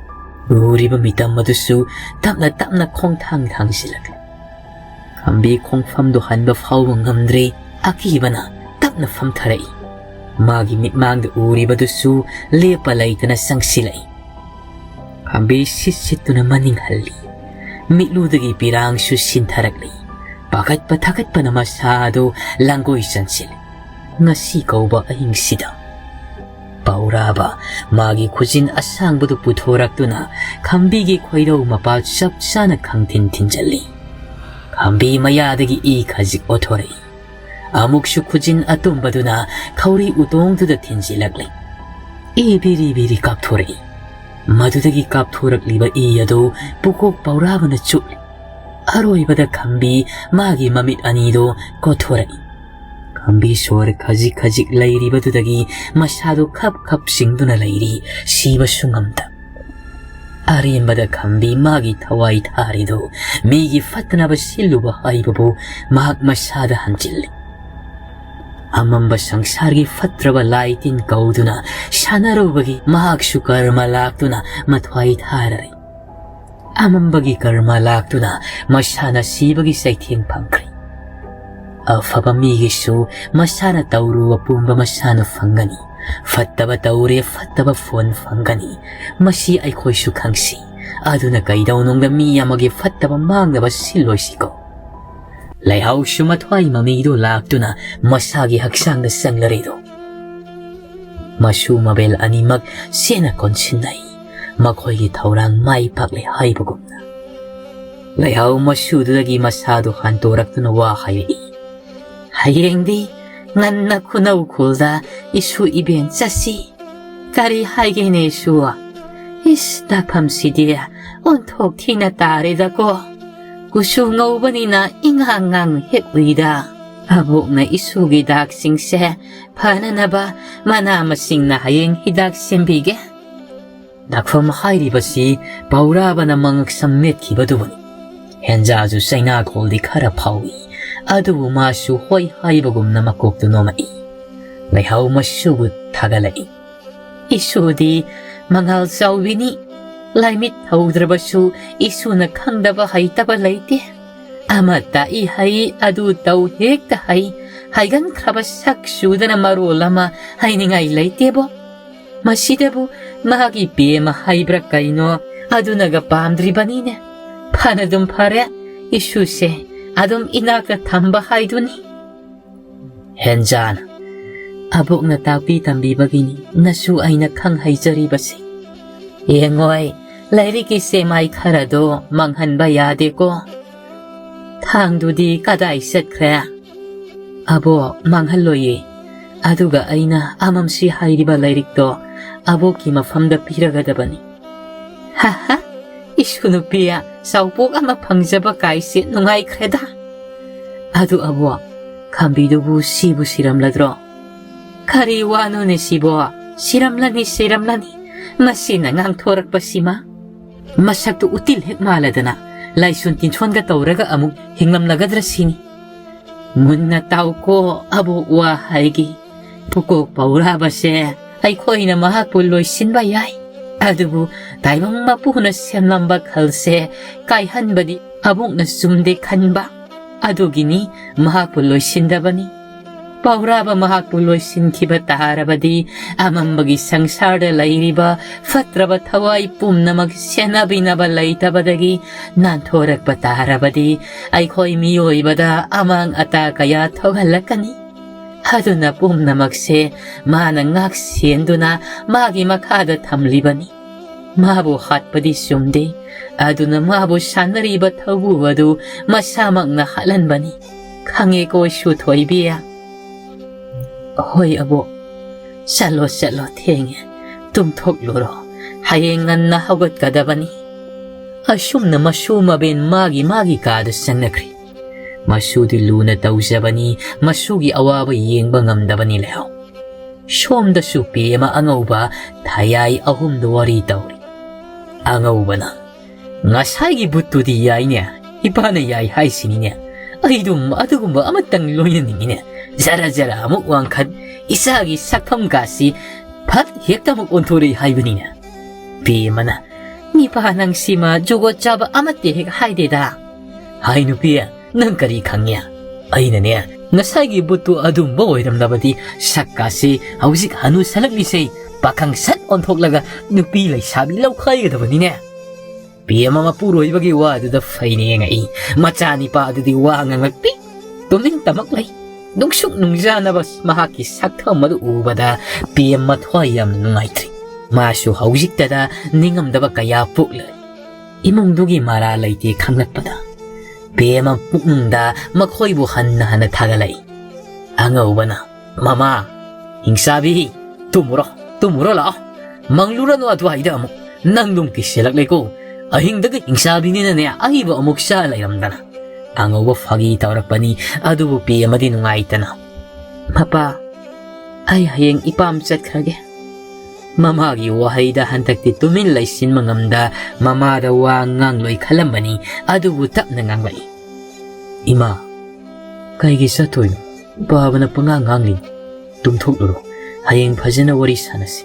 ꯎꯔꯤꯕ ꯃꯤꯇꯝ ꯑꯗꯨꯁꯨ ꯇꯞꯅ ꯇꯞꯅ ꯈꯣꯡꯊꯥꯡ ꯊꯥꯡꯖꯤꯜꯂꯛꯂꯤ꯫ ꯈꯝꯕꯤ ꯈꯣꯡꯐꯝꯗꯨ ꯍꯟꯕ ꯐꯥꯎꯕ ꯉꯝꯗ꯭ꯔꯦ꯫ ꯑꯀꯤꯕꯅ ꯇꯞꯅ ꯐꯝꯊꯔꯛꯏ꯫ ꯃꯥꯒꯤ ꯃꯤꯠꯃꯥꯡꯗ ꯎꯔꯤꯕꯗꯨꯁꯨ ꯂꯦꯞꯄ ꯂꯩꯇꯅ ꯆꯪꯁꯤꯜꯂꯛꯏ꯫ ꯈꯝꯕꯤ ꯁꯤꯠ ꯁꯤꯠꯇꯨꯅ ꯃꯅꯤꯡ ꯍꯜꯂꯤ꯫ ꯃꯤꯠꯂꯨꯗꯒꯤ ꯄꯤꯔꯥꯡꯁꯨ ꯁꯤꯟꯊꯔꯛꯂꯤ꯫ ꯄꯥꯈꯠꯄ ꯊꯥꯒꯠꯄꯅ ꯃꯁꯥ ꯑꯗꯨ ꯂꯥꯡꯒꯣꯏ ꯆꯟꯁꯤꯜꯂꯤ꯫ ꯉꯁꯤ ꯀꯧꯕ ꯑꯍꯤꯡꯁꯤꯗ꯫ ꯄꯥꯎꯔꯥꯕ ꯃꯥꯒꯤ ꯈꯨꯖꯤꯟ ꯑꯁꯥꯡꯕꯗꯨ ꯄꯨꯊꯣꯔꯛꯇꯨꯅ ꯈꯝꯕꯤꯒꯤ ꯈꯣꯏꯔꯧ ꯃꯄꯥ ꯆꯞ ꯆꯥꯅ ꯈꯪꯊꯤꯟ ꯊꯤꯟꯖꯜꯂꯤ꯫ ꯈꯝꯕꯤ ꯃꯌꯥꯗꯒꯤ ꯏ ꯈꯖꯤꯛ ꯑꯣꯊꯣꯔꯛꯏ꯫ ꯑꯃꯨꯛꯁꯨ ꯈꯨꯖꯤꯟ ꯑꯇꯨꯝꯕꯗꯨꯅ ꯈꯧꯔꯤ ꯎꯇꯣꯡꯗꯨꯗ ꯊꯤꯟꯖꯤꯜꯂꯛꯂꯤ꯫ ꯏ ꯕꯤꯔꯤ ꯕꯤꯔꯤ ꯀꯥꯞꯊꯣꯔꯛꯏ꯫ ꯃꯗꯨꯗꯒꯤ ꯀꯥꯞꯊꯣꯔꯛꯂꯤꯕ ꯏ ꯑꯗꯨ ꯄꯨꯀꯣꯛ ꯄꯥꯎꯔꯥꯕꯅ ꯆꯨꯞꯂꯤ꯫ ꯑꯔꯣꯏꯕꯗ ꯈꯝꯕꯤ ꯃꯥꯒꯤ ꯃꯃꯤꯠ ꯑꯅꯤꯗꯨ ꯀꯣꯊꯣꯔꯛꯏ꯫ ꯈꯝꯕꯤ ꯁꯣꯔ ꯈꯖꯤꯛ ꯈꯖꯤꯛ ꯂꯩꯔꯤꯕꯗꯨꯗꯒꯤ ꯃꯁꯥꯗꯨ ꯈꯞ ꯈꯞ ꯆꯤꯡꯗꯨꯅ ꯂꯩꯔꯤ, ꯁꯤꯕꯁꯨ ꯉꯝꯗ꯫ ꯑꯔꯦꯝꯕꯗ ꯈꯝꯕꯤ ꯃꯥꯒꯤ ꯊꯋꯥꯏ ꯊꯥꯔꯤꯗꯨ ꯃꯤꯒꯤ ꯐꯠꯇꯅꯕ ꯁꯤꯜꯂꯨꯕ ꯍꯥꯏꯕꯕꯨ ꯃꯍꯥꯛ ꯃꯁꯥꯗ ꯍꯟꯖꯤꯜꯂꯤ꯫ ꯑꯃꯝꯕ ꯁꯪꯁꯥꯔꯒꯤ ꯐꯠꯇ꯭ꯔꯕ ꯂꯥꯏ ꯇꯤꯟ ꯀꯧꯗꯨꯅ ꯁꯥꯟꯅꯔꯨꯕꯒꯤ ꯃꯍꯥꯛꯁꯨ ꯀꯔꯃ ꯂꯥꯛꯇꯨꯅ ꯃꯊ꯭ꯋꯥꯏ ꯊꯥꯔꯔꯦ꯫ ꯑꯃꯝꯕꯒꯤ ꯀꯔꯃ ꯂꯥꯛꯇꯨꯅ ꯃꯁꯥꯅ ꯁꯤꯕꯒꯤ ꯆꯩꯊꯦꯡ ꯐꯪꯈ꯭ꯔꯦ꯫ ꯑꯐꯕ ꯃꯤꯒꯤꯁꯨ ꯃꯁꯥꯅ ꯇꯧꯔꯨꯕ ꯄꯨꯝꯕ ꯃꯁꯥꯅ ꯐꯪꯒꯅꯤ꯫ ꯐꯠꯇꯕ ꯇꯧꯔꯦ, ꯐꯠꯇꯕ ꯐꯣꯟ ꯐꯪꯒꯅꯤ꯫ ꯃꯁꯤ ꯑꯩꯈꯣꯏꯁꯨ ꯈꯪꯁꯤ꯫ ꯑꯗꯨꯅ ꯀꯩꯗꯧꯅꯨꯡꯗ ꯃꯤ ꯑꯃꯒꯤ ꯐꯠꯇꯕ ꯃꯥꯡꯅꯕ ꯁꯤꯜꯂꯣꯏꯁꯤꯀꯣ꯫ ꯂꯩꯍꯥꯎꯁꯨ ꯃꯊ꯭ꯋꯥꯏ ꯃꯃꯤꯗꯨ ꯂꯥꯛꯇꯨꯅ ꯃꯁꯥꯒꯤ ꯍꯛꯆꯥꯡꯗ ꯆꯪꯂꯔꯦꯗꯣ꯫ ꯃꯁꯨ ꯃꯕꯦꯜ ꯑꯅꯤꯃꯛ ꯆꯦꯟꯅ ꯀꯣꯟꯁꯤꯟꯅꯩ꯫ ꯃꯈꯣꯏꯒꯤ ꯊꯧꯔꯥꯡ ꯃꯥꯏ ꯄꯥꯛꯂꯦ ꯍꯥꯏꯕꯒꯨꯝꯅ꯫ ꯂꯩꯍꯥꯎ ꯃꯁꯨꯗꯨꯗꯒꯤ ꯃꯁꯥꯗꯨ ꯍꯟꯇꯣꯔꯛꯇꯨꯅ ꯋꯥ ꯍꯥꯏꯔꯛꯏ꯫ "ꯍꯌꯦꯡꯗꯤ ꯉꯟꯅ ꯈꯨꯅꯧ ꯈꯨꯜꯗ ꯏꯁꯨ ꯏꯕꯦꯟ ꯆꯠꯁꯤ꯫ ꯀꯔꯤ ꯍꯥꯏꯒꯦꯅꯦ ꯏꯁꯨ? ꯏꯁ, ꯗꯥꯛꯐꯝꯁꯤꯗꯤ ꯑꯣꯟꯊꯣꯛ ꯊꯤꯅ ꯇꯥꯔꯦꯗꯀꯣ꯫ ꯀꯨꯆꯨ ꯉꯧꯕꯅꯤꯅ ꯏꯉꯥꯡ ꯉꯥꯡ ꯍꯦꯛ ꯎꯏꯗ꯫ ꯑꯕꯣꯛꯅ ꯏꯁꯨꯒꯤ ꯗꯥꯛꯁꯤꯡꯁꯦ ꯐꯅꯅꯕ ꯃꯅꯥ ꯃꯁꯤꯡꯅ ꯍꯌꯦꯡ ꯍꯤꯗꯥꯛ ꯁꯦꯝꯕꯤꯒꯦ"꯫ ꯗꯥꯛꯐꯝ ꯍꯥꯏꯔꯤꯕꯁꯤ ꯄꯥꯎꯔꯥꯕꯅ ꯃꯉꯛꯁꯝ ꯃꯦꯠꯈꯤꯕꯗꯨꯕꯨꯅꯤ꯫ ꯍꯦꯟꯖꯥꯁꯨ ꯆꯩꯅꯥꯈꯣꯜꯗꯤ ꯈꯔ ꯐꯥꯎꯏ꯫ ꯑꯗꯨꯕꯨ ꯃꯥꯁꯨ ꯍꯣꯏ ꯍꯥꯏꯕꯒꯨꯝꯅ ꯃꯀꯣꯛꯇꯨ ꯅꯣꯝꯃꯛꯏ꯫ ꯂꯩꯍꯥꯎ ꯃꯁꯨꯕꯨ ꯊꯥꯒꯠꯂꯛꯏ꯫ "ꯏꯁꯨꯗꯤ ꯃꯉꯥꯜ ꯆꯥꯎꯕꯤꯅꯤ꯫ ꯂꯥꯏꯃꯤꯠ ꯍꯧꯗ꯭ꯔꯕꯁꯨ ꯏꯁꯨꯅ ꯈꯪꯗꯕ ꯍꯩꯇꯕ ꯂꯩꯇꯦ꯫ ꯑꯃ ꯇꯥꯛꯏ ꯍꯩ, ꯑꯗꯨ ꯇꯧ ꯍꯦꯛꯇ ꯍꯩ꯫ ꯍꯩꯒꯟꯈ꯭ꯔꯕ ꯁꯛ ꯆꯨꯗꯅ ꯃꯔꯣꯜ ꯑꯃ ꯍꯩꯅꯤꯡꯉꯥꯏ ꯂꯩꯇꯦꯕꯣ꯫ ꯃꯁꯤꯗꯕꯨ ꯃꯥꯒꯤ ꯄꯦꯃ ꯍꯥꯏꯕ꯭ꯔꯥ ꯀꯩꯅꯣ, ꯑꯗꯨꯅꯒ ꯄꯥꯝꯗ꯭ꯔꯤꯕꯅꯤꯅꯦ꯫ ꯐꯅꯗꯨꯝ ꯐꯔꯦ, ꯏꯁꯨꯁꯦ ꯑꯗꯨꯝ ꯏꯅꯥꯛꯇ ꯊꯝꯕ ꯍꯥꯏꯗꯨꯅꯤ꯫ ꯍꯦꯟꯖꯥꯟ, ꯑꯕꯣꯛꯅ ꯇꯥꯛꯄꯤ ꯇꯝꯕꯤꯕꯒꯤꯅꯤ ꯅꯁꯨ ꯑꯩꯅ ꯈꯪ ꯍꯩꯖꯔꯤꯕꯁꯤ꯫ ꯌꯦꯡꯉꯣꯏ, ꯂꯥꯏꯔꯤꯛꯀꯤ ꯆꯦꯃꯥꯏ ꯈꯔꯗꯣ ꯃꯥꯡꯍꯟꯕ ꯌꯥꯗꯦꯀꯣ꯫ ꯊꯥꯡꯗꯨꯗꯤ ꯀꯗꯥꯏ ꯆꯠꯈ꯭ꯔꯦ? ꯑꯕꯣꯛ, ꯃꯥꯡꯍꯜꯂꯣꯏꯌꯦ꯫ ꯑꯗꯨꯒ ꯑꯩꯅ ꯑꯃꯝꯁꯤ ꯍꯥꯏꯔꯤꯕ ꯂꯥꯏꯔꯤꯛꯇꯣ ꯑꯕꯣꯛꯀꯤ ꯃꯐꯝꯗ ꯄꯤꯔꯒꯗꯕꯅꯤ꯫ ꯍꯥ ꯍꯥ, ꯏꯁꯨ ꯅꯨꯄꯤ, ꯆꯥꯎꯄꯣꯛ ꯑꯃ ꯐꯪꯖꯕ ꯀꯥꯏꯁꯦ ꯅꯨꯡꯉꯥꯏꯈ꯭ꯔꯦꯗ꯫ ꯑꯗꯨ ꯑꯕꯣꯛ, ꯈꯝꯕꯤꯗꯨꯕꯨ ꯁꯤꯕꯨ ꯁꯤꯔꯝꯂꯗ꯭ꯔꯣ? ꯀꯔꯤ ꯋꯥꯅꯣꯅꯦ ꯁꯤꯕꯣ? ꯁꯤꯔꯝꯂꯅꯤ, ꯁꯤꯔꯝꯂꯅꯤ꯫ ꯃꯁꯤꯅ ꯉꯥꯡꯊꯣꯔꯛꯄꯁꯤꯃ꯫ ꯃꯁꯛꯇꯨ ꯎꯇꯤꯜ ꯍꯦꯛ ꯃꯥꯜꯂꯗꯅ ꯂꯥꯏꯁꯣꯟ ꯇꯤꯟꯁꯣꯟꯒ ꯇꯧꯔꯒ ꯑꯃꯨꯛ ꯍꯤꯡꯂꯝꯂꯒꯗ꯭ꯔ ꯁꯤꯅꯤ꯫ ꯃꯨꯟꯅ ꯇꯥꯎꯀꯣ ꯑꯕꯣꯛ ꯋꯥ ꯍꯥꯏꯒꯦ꯫ ꯄꯨꯀꯣꯛ ꯄꯧꯔꯥꯕꯁꯦ ꯑꯩꯈꯣꯏꯅ ꯃꯍꯥꯛꯄꯨ ꯂꯣꯏꯁꯤꯟꯕ ꯌꯥꯏ꯫ ꯑꯗꯨꯕꯨ ꯇꯥꯏꯕꯪ ꯃꯄꯨꯅ ꯁꯦꯝꯂꯝꯕ ꯈꯜꯁꯦ ꯀꯥꯏꯍꯟꯕꯗꯤ ꯑꯕꯣꯛꯅ ꯆꯨꯝꯗꯦ ꯈꯟꯕ꯫ ꯑꯗꯨꯒꯤꯅꯤ ꯃꯍꯥꯛꯄꯨ ꯂꯣꯏꯁꯤꯟꯗꯕꯅꯤ꯫ ꯄꯧꯔꯥꯕ ꯃꯍꯥꯛꯄꯨ ꯂꯣꯏꯁꯤꯟꯈꯤꯕ ꯇꯥꯔꯕꯗꯤ ꯑꯃꯝꯕꯒꯤ ꯁꯪꯁꯥꯔꯗ ꯂꯩꯔꯤꯕ ꯐꯠꯇ꯭ꯔꯕ ꯊꯋꯥꯏ ꯄꯨꯝꯅꯃꯛ ꯁꯦꯟꯅꯕꯤꯅꯕ ꯂꯩꯇꯕꯗꯒꯤ ꯅꯥꯟꯊꯣꯔꯛꯄ ꯇꯥꯔꯕꯗꯤ ꯑꯩꯈꯣꯏ ꯃꯤꯑꯣꯏꯕꯗ ꯑꯃꯥꯡ ꯑꯇꯥ ꯀꯌꯥ ꯊꯣꯛꯍꯜꯂꯛꯀꯅꯤ꯫ ꯑꯗꯨꯅ ꯄꯨꯝꯅꯃꯛꯁꯦ ꯃꯥꯅ ꯉꯥꯛ ꯁꯦꯟꯗꯨꯅ ꯃꯥꯒꯤ ꯃꯈꯥꯗ ꯊꯝꯂꯤꯕꯅꯤ꯫ ꯃꯥꯕꯨ ꯍꯥꯠꯄꯗꯤ ꯆꯨꯝꯗꯦ꯫ ꯑꯗꯨꯅ ꯃꯥꯕꯨ ꯁꯥꯟꯅꯔꯤꯕ ꯊꯧꯕꯨ ꯑꯗꯨ ꯃꯁꯥꯃꯛꯅ ꯍꯥꯠꯍꯟꯕꯅꯤ꯫ ꯈꯪꯉꯦꯀꯣ ꯏꯁꯨ ꯊꯣꯏꯕꯤ? ꯍꯣꯏ ꯑꯕꯣꯛ꯫ ꯆꯠꯂꯣ, ꯆꯠꯂꯣ, ꯊꯦꯡꯉꯦ꯫ ꯇꯨꯝꯊꯣꯛꯂꯨꯔꯣ꯫ ꯍꯌꯦꯡ ꯉꯟꯅ ꯍꯧꯒꯠꯀꯗꯕꯅꯤ꯫ ꯑꯁꯨꯝꯅ ꯃꯁꯨ ꯃꯕꯦꯟ ꯃꯥꯒꯤ ꯃꯥꯒꯤ ꯀꯥꯗ ꯆꯪꯅꯈ꯭ꯔꯦ꯫ ꯃꯁꯨꯗꯤ ꯂꯨꯅ ꯇꯧꯖꯕꯅꯤ, ꯃꯁꯨꯒꯤ ꯑꯋꯥꯕ ꯌꯦꯡꯕ ꯉꯝꯗꯕꯅꯤ ꯂꯩꯍꯧ꯫ ꯁꯣꯝꯗꯁꯨ ꯄꯦꯃ ꯑꯉꯧꯕ ꯊꯌꯥꯏ ꯑꯍꯨꯝꯗ ꯋꯥꯔꯤ ꯇꯧꯔꯤ꯫ ꯑꯉꯧꯕꯅ, "ꯉꯁꯥꯏꯒꯤ ꯕꯨꯠꯇꯨꯗꯤ ꯌꯥꯏꯅꯦ, ꯏꯄꯥꯅ ꯌꯥꯏ ꯍꯥꯏꯁꯤꯅꯤꯅꯦ꯫ ꯑꯩꯗꯨꯝ ꯑꯗꯨꯒꯨꯝꯕ ꯑꯃꯇꯪ ꯂꯣꯏꯅꯅꯤꯡꯉꯤꯅꯦ꯫ ꯖꯔ ꯖꯔ ꯑꯃꯨꯛ ꯋꯥꯡꯈꯠ, ꯏꯆꯥꯒꯤ ꯁꯛꯐꯝ ꯀꯥꯁꯤ ꯐꯠ ꯍꯦꯛꯇ ꯑꯃꯨꯛ ꯑꯣꯟꯊꯣꯔꯛꯏ ꯍꯥꯏꯕꯅꯤꯅꯦ꯫" ꯄꯦꯃꯅ, "ꯅꯤꯄꯥ ꯅꯪꯁꯤꯃ ꯖꯨꯒꯣꯠ ꯆꯥꯕ ꯑꯃꯠꯇ ꯍꯦꯛ ꯍꯥꯏꯗꯦꯗ꯫" "ꯍꯥꯏ ꯅꯨꯄꯤ, ꯅꯪ ꯀꯔꯤ ꯈꯪꯉꯦ? ꯑꯩꯅꯅꯦ, ꯉꯁꯥꯏꯒꯤ ꯕꯨꯠꯇꯨ ꯑꯗꯨꯝꯕ ꯑꯣꯏꯔꯝꯂꯕꯗꯤ ꯁꯛꯀꯥꯁꯤ ꯍꯧꯖꯤꯛ ꯍꯅꯨꯁꯜꯂꯛꯂꯤꯁꯦ ꯄꯥꯈꯪ ꯁꯠ ꯑꯣꯟꯊꯣꯛꯂꯒ ꯅꯨꯄꯤ ꯂꯩꯁꯥꯕꯤ ꯂꯧꯈꯥꯏꯒꯗꯕꯅꯤꯅꯦ꯫" ꯄꯤ ꯑꯦꯝ ꯑꯃ ꯄꯨꯔꯣꯏꯕꯒꯤ ꯋꯥꯗꯨꯗ ꯐꯩꯅ ꯌꯦꯡꯉꯛꯏ꯫ ꯃꯆꯥꯅꯤꯄꯥ ꯑꯗꯨꯗꯤ ꯋꯥ ꯉꯥꯡꯂꯛꯇꯦ꯫ ꯇꯨꯃꯤꯟ ꯇꯃꯛ ꯂꯩ꯫ ꯅꯨꯡꯁꯨꯛ ꯅꯨꯡꯖꯥꯅꯕ ꯃꯍꯥꯛꯀꯤ ꯁꯛꯇꯝ ꯑꯗꯨ ꯎꯕꯗ ꯄꯤ ꯑꯦꯝ ꯃꯊ꯭ꯋꯥꯏ ꯌꯥꯝꯅ ꯅꯨꯡꯉꯥꯏꯇ꯭ꯔꯤ꯫ ꯃꯥꯁꯨ ꯍꯧꯖꯤꯛꯇꯗ ꯅꯤꯡꯉꯝꯗꯕ ꯀꯌꯥ ꯄꯣꯛꯂꯦ꯫ ꯏꯃꯨꯡꯗꯨꯒꯤ ꯃꯔꯥ ꯂꯩꯇꯦ ꯈꯪꯂꯛꯄꯗ ꯄꯤ ꯑꯦꯝ ꯄꯨꯛꯅꯤꯡꯗ ꯃꯈꯣꯏꯕꯨ ꯍꯟꯅ ꯍꯟꯅ ꯊꯥꯒꯠꯂꯛꯏ꯫ ꯑꯉꯧꯕꯅ, "ꯃꯃꯥ, ꯍꯤꯡꯆꯥꯕꯤ, ꯇꯨꯝꯃꯨꯔꯣ, ꯇꯨꯝꯃꯨꯔꯣ ꯂꯥꯛꯑꯣ꯫ ꯃꯪꯂꯨꯔꯅꯨ ꯑꯗꯨꯋꯥꯏꯗ ꯑꯃꯨꯛ꯫ ꯅꯪ ꯂꯨꯝ ꯀꯤꯁꯤꯜꯂꯛꯂꯦꯀꯣ꯫ ꯑꯍꯤꯡꯗꯒ ꯍꯤꯡꯆꯥꯕꯤꯅꯤꯅꯅꯦ ꯑꯩꯕꯨ ꯑꯃꯨꯛ ꯆꯥ ꯂꯩꯔꯝꯗꯅ꯫" ꯑꯉꯧꯕ ꯐꯥꯒꯤ ꯇꯧꯔꯛꯄꯅꯤ꯫ ꯑꯗꯨꯕꯨ ꯄꯤ ꯑꯦꯝꯗꯤ ꯅꯨꯡꯉꯥꯏꯇꯅ, "ꯃꯄꯥ, ꯑꯩ ꯍꯌꯦꯡ ꯏꯄꯥꯝ ꯆꯠꯈ꯭ꯔꯒꯦ꯫" ꯃꯃꯥꯒꯤ ꯋꯥꯍꯩꯗ ꯍꯟꯗꯛꯇꯤ ꯇꯨꯃꯤꯟ ꯂꯩꯁꯤꯟꯕ ꯉꯝꯗ ꯃꯃꯥꯗ ꯋꯥ ꯉꯥꯡꯂꯣꯏ ꯈꯜꯂꯝꯕꯅꯤ꯫ ꯑꯗꯨꯕꯨ ꯇꯞꯅ ꯉꯥꯡꯂꯛꯏ꯫ "ꯏꯃꯥ, ꯀꯩꯒꯤ ꯆꯠꯇꯣꯏꯅꯣ? ꯄꯥꯕꯅ ꯄꯉꯥꯡ ꯉꯥꯡꯂꯤ꯫ ꯇꯨꯝꯊꯣꯛꯂꯨꯔꯣ꯫ ꯍꯌꯦꯡ ꯐꯖꯅ ꯋꯥꯔꯤ ꯁꯥꯟꯅꯁꯤ꯫"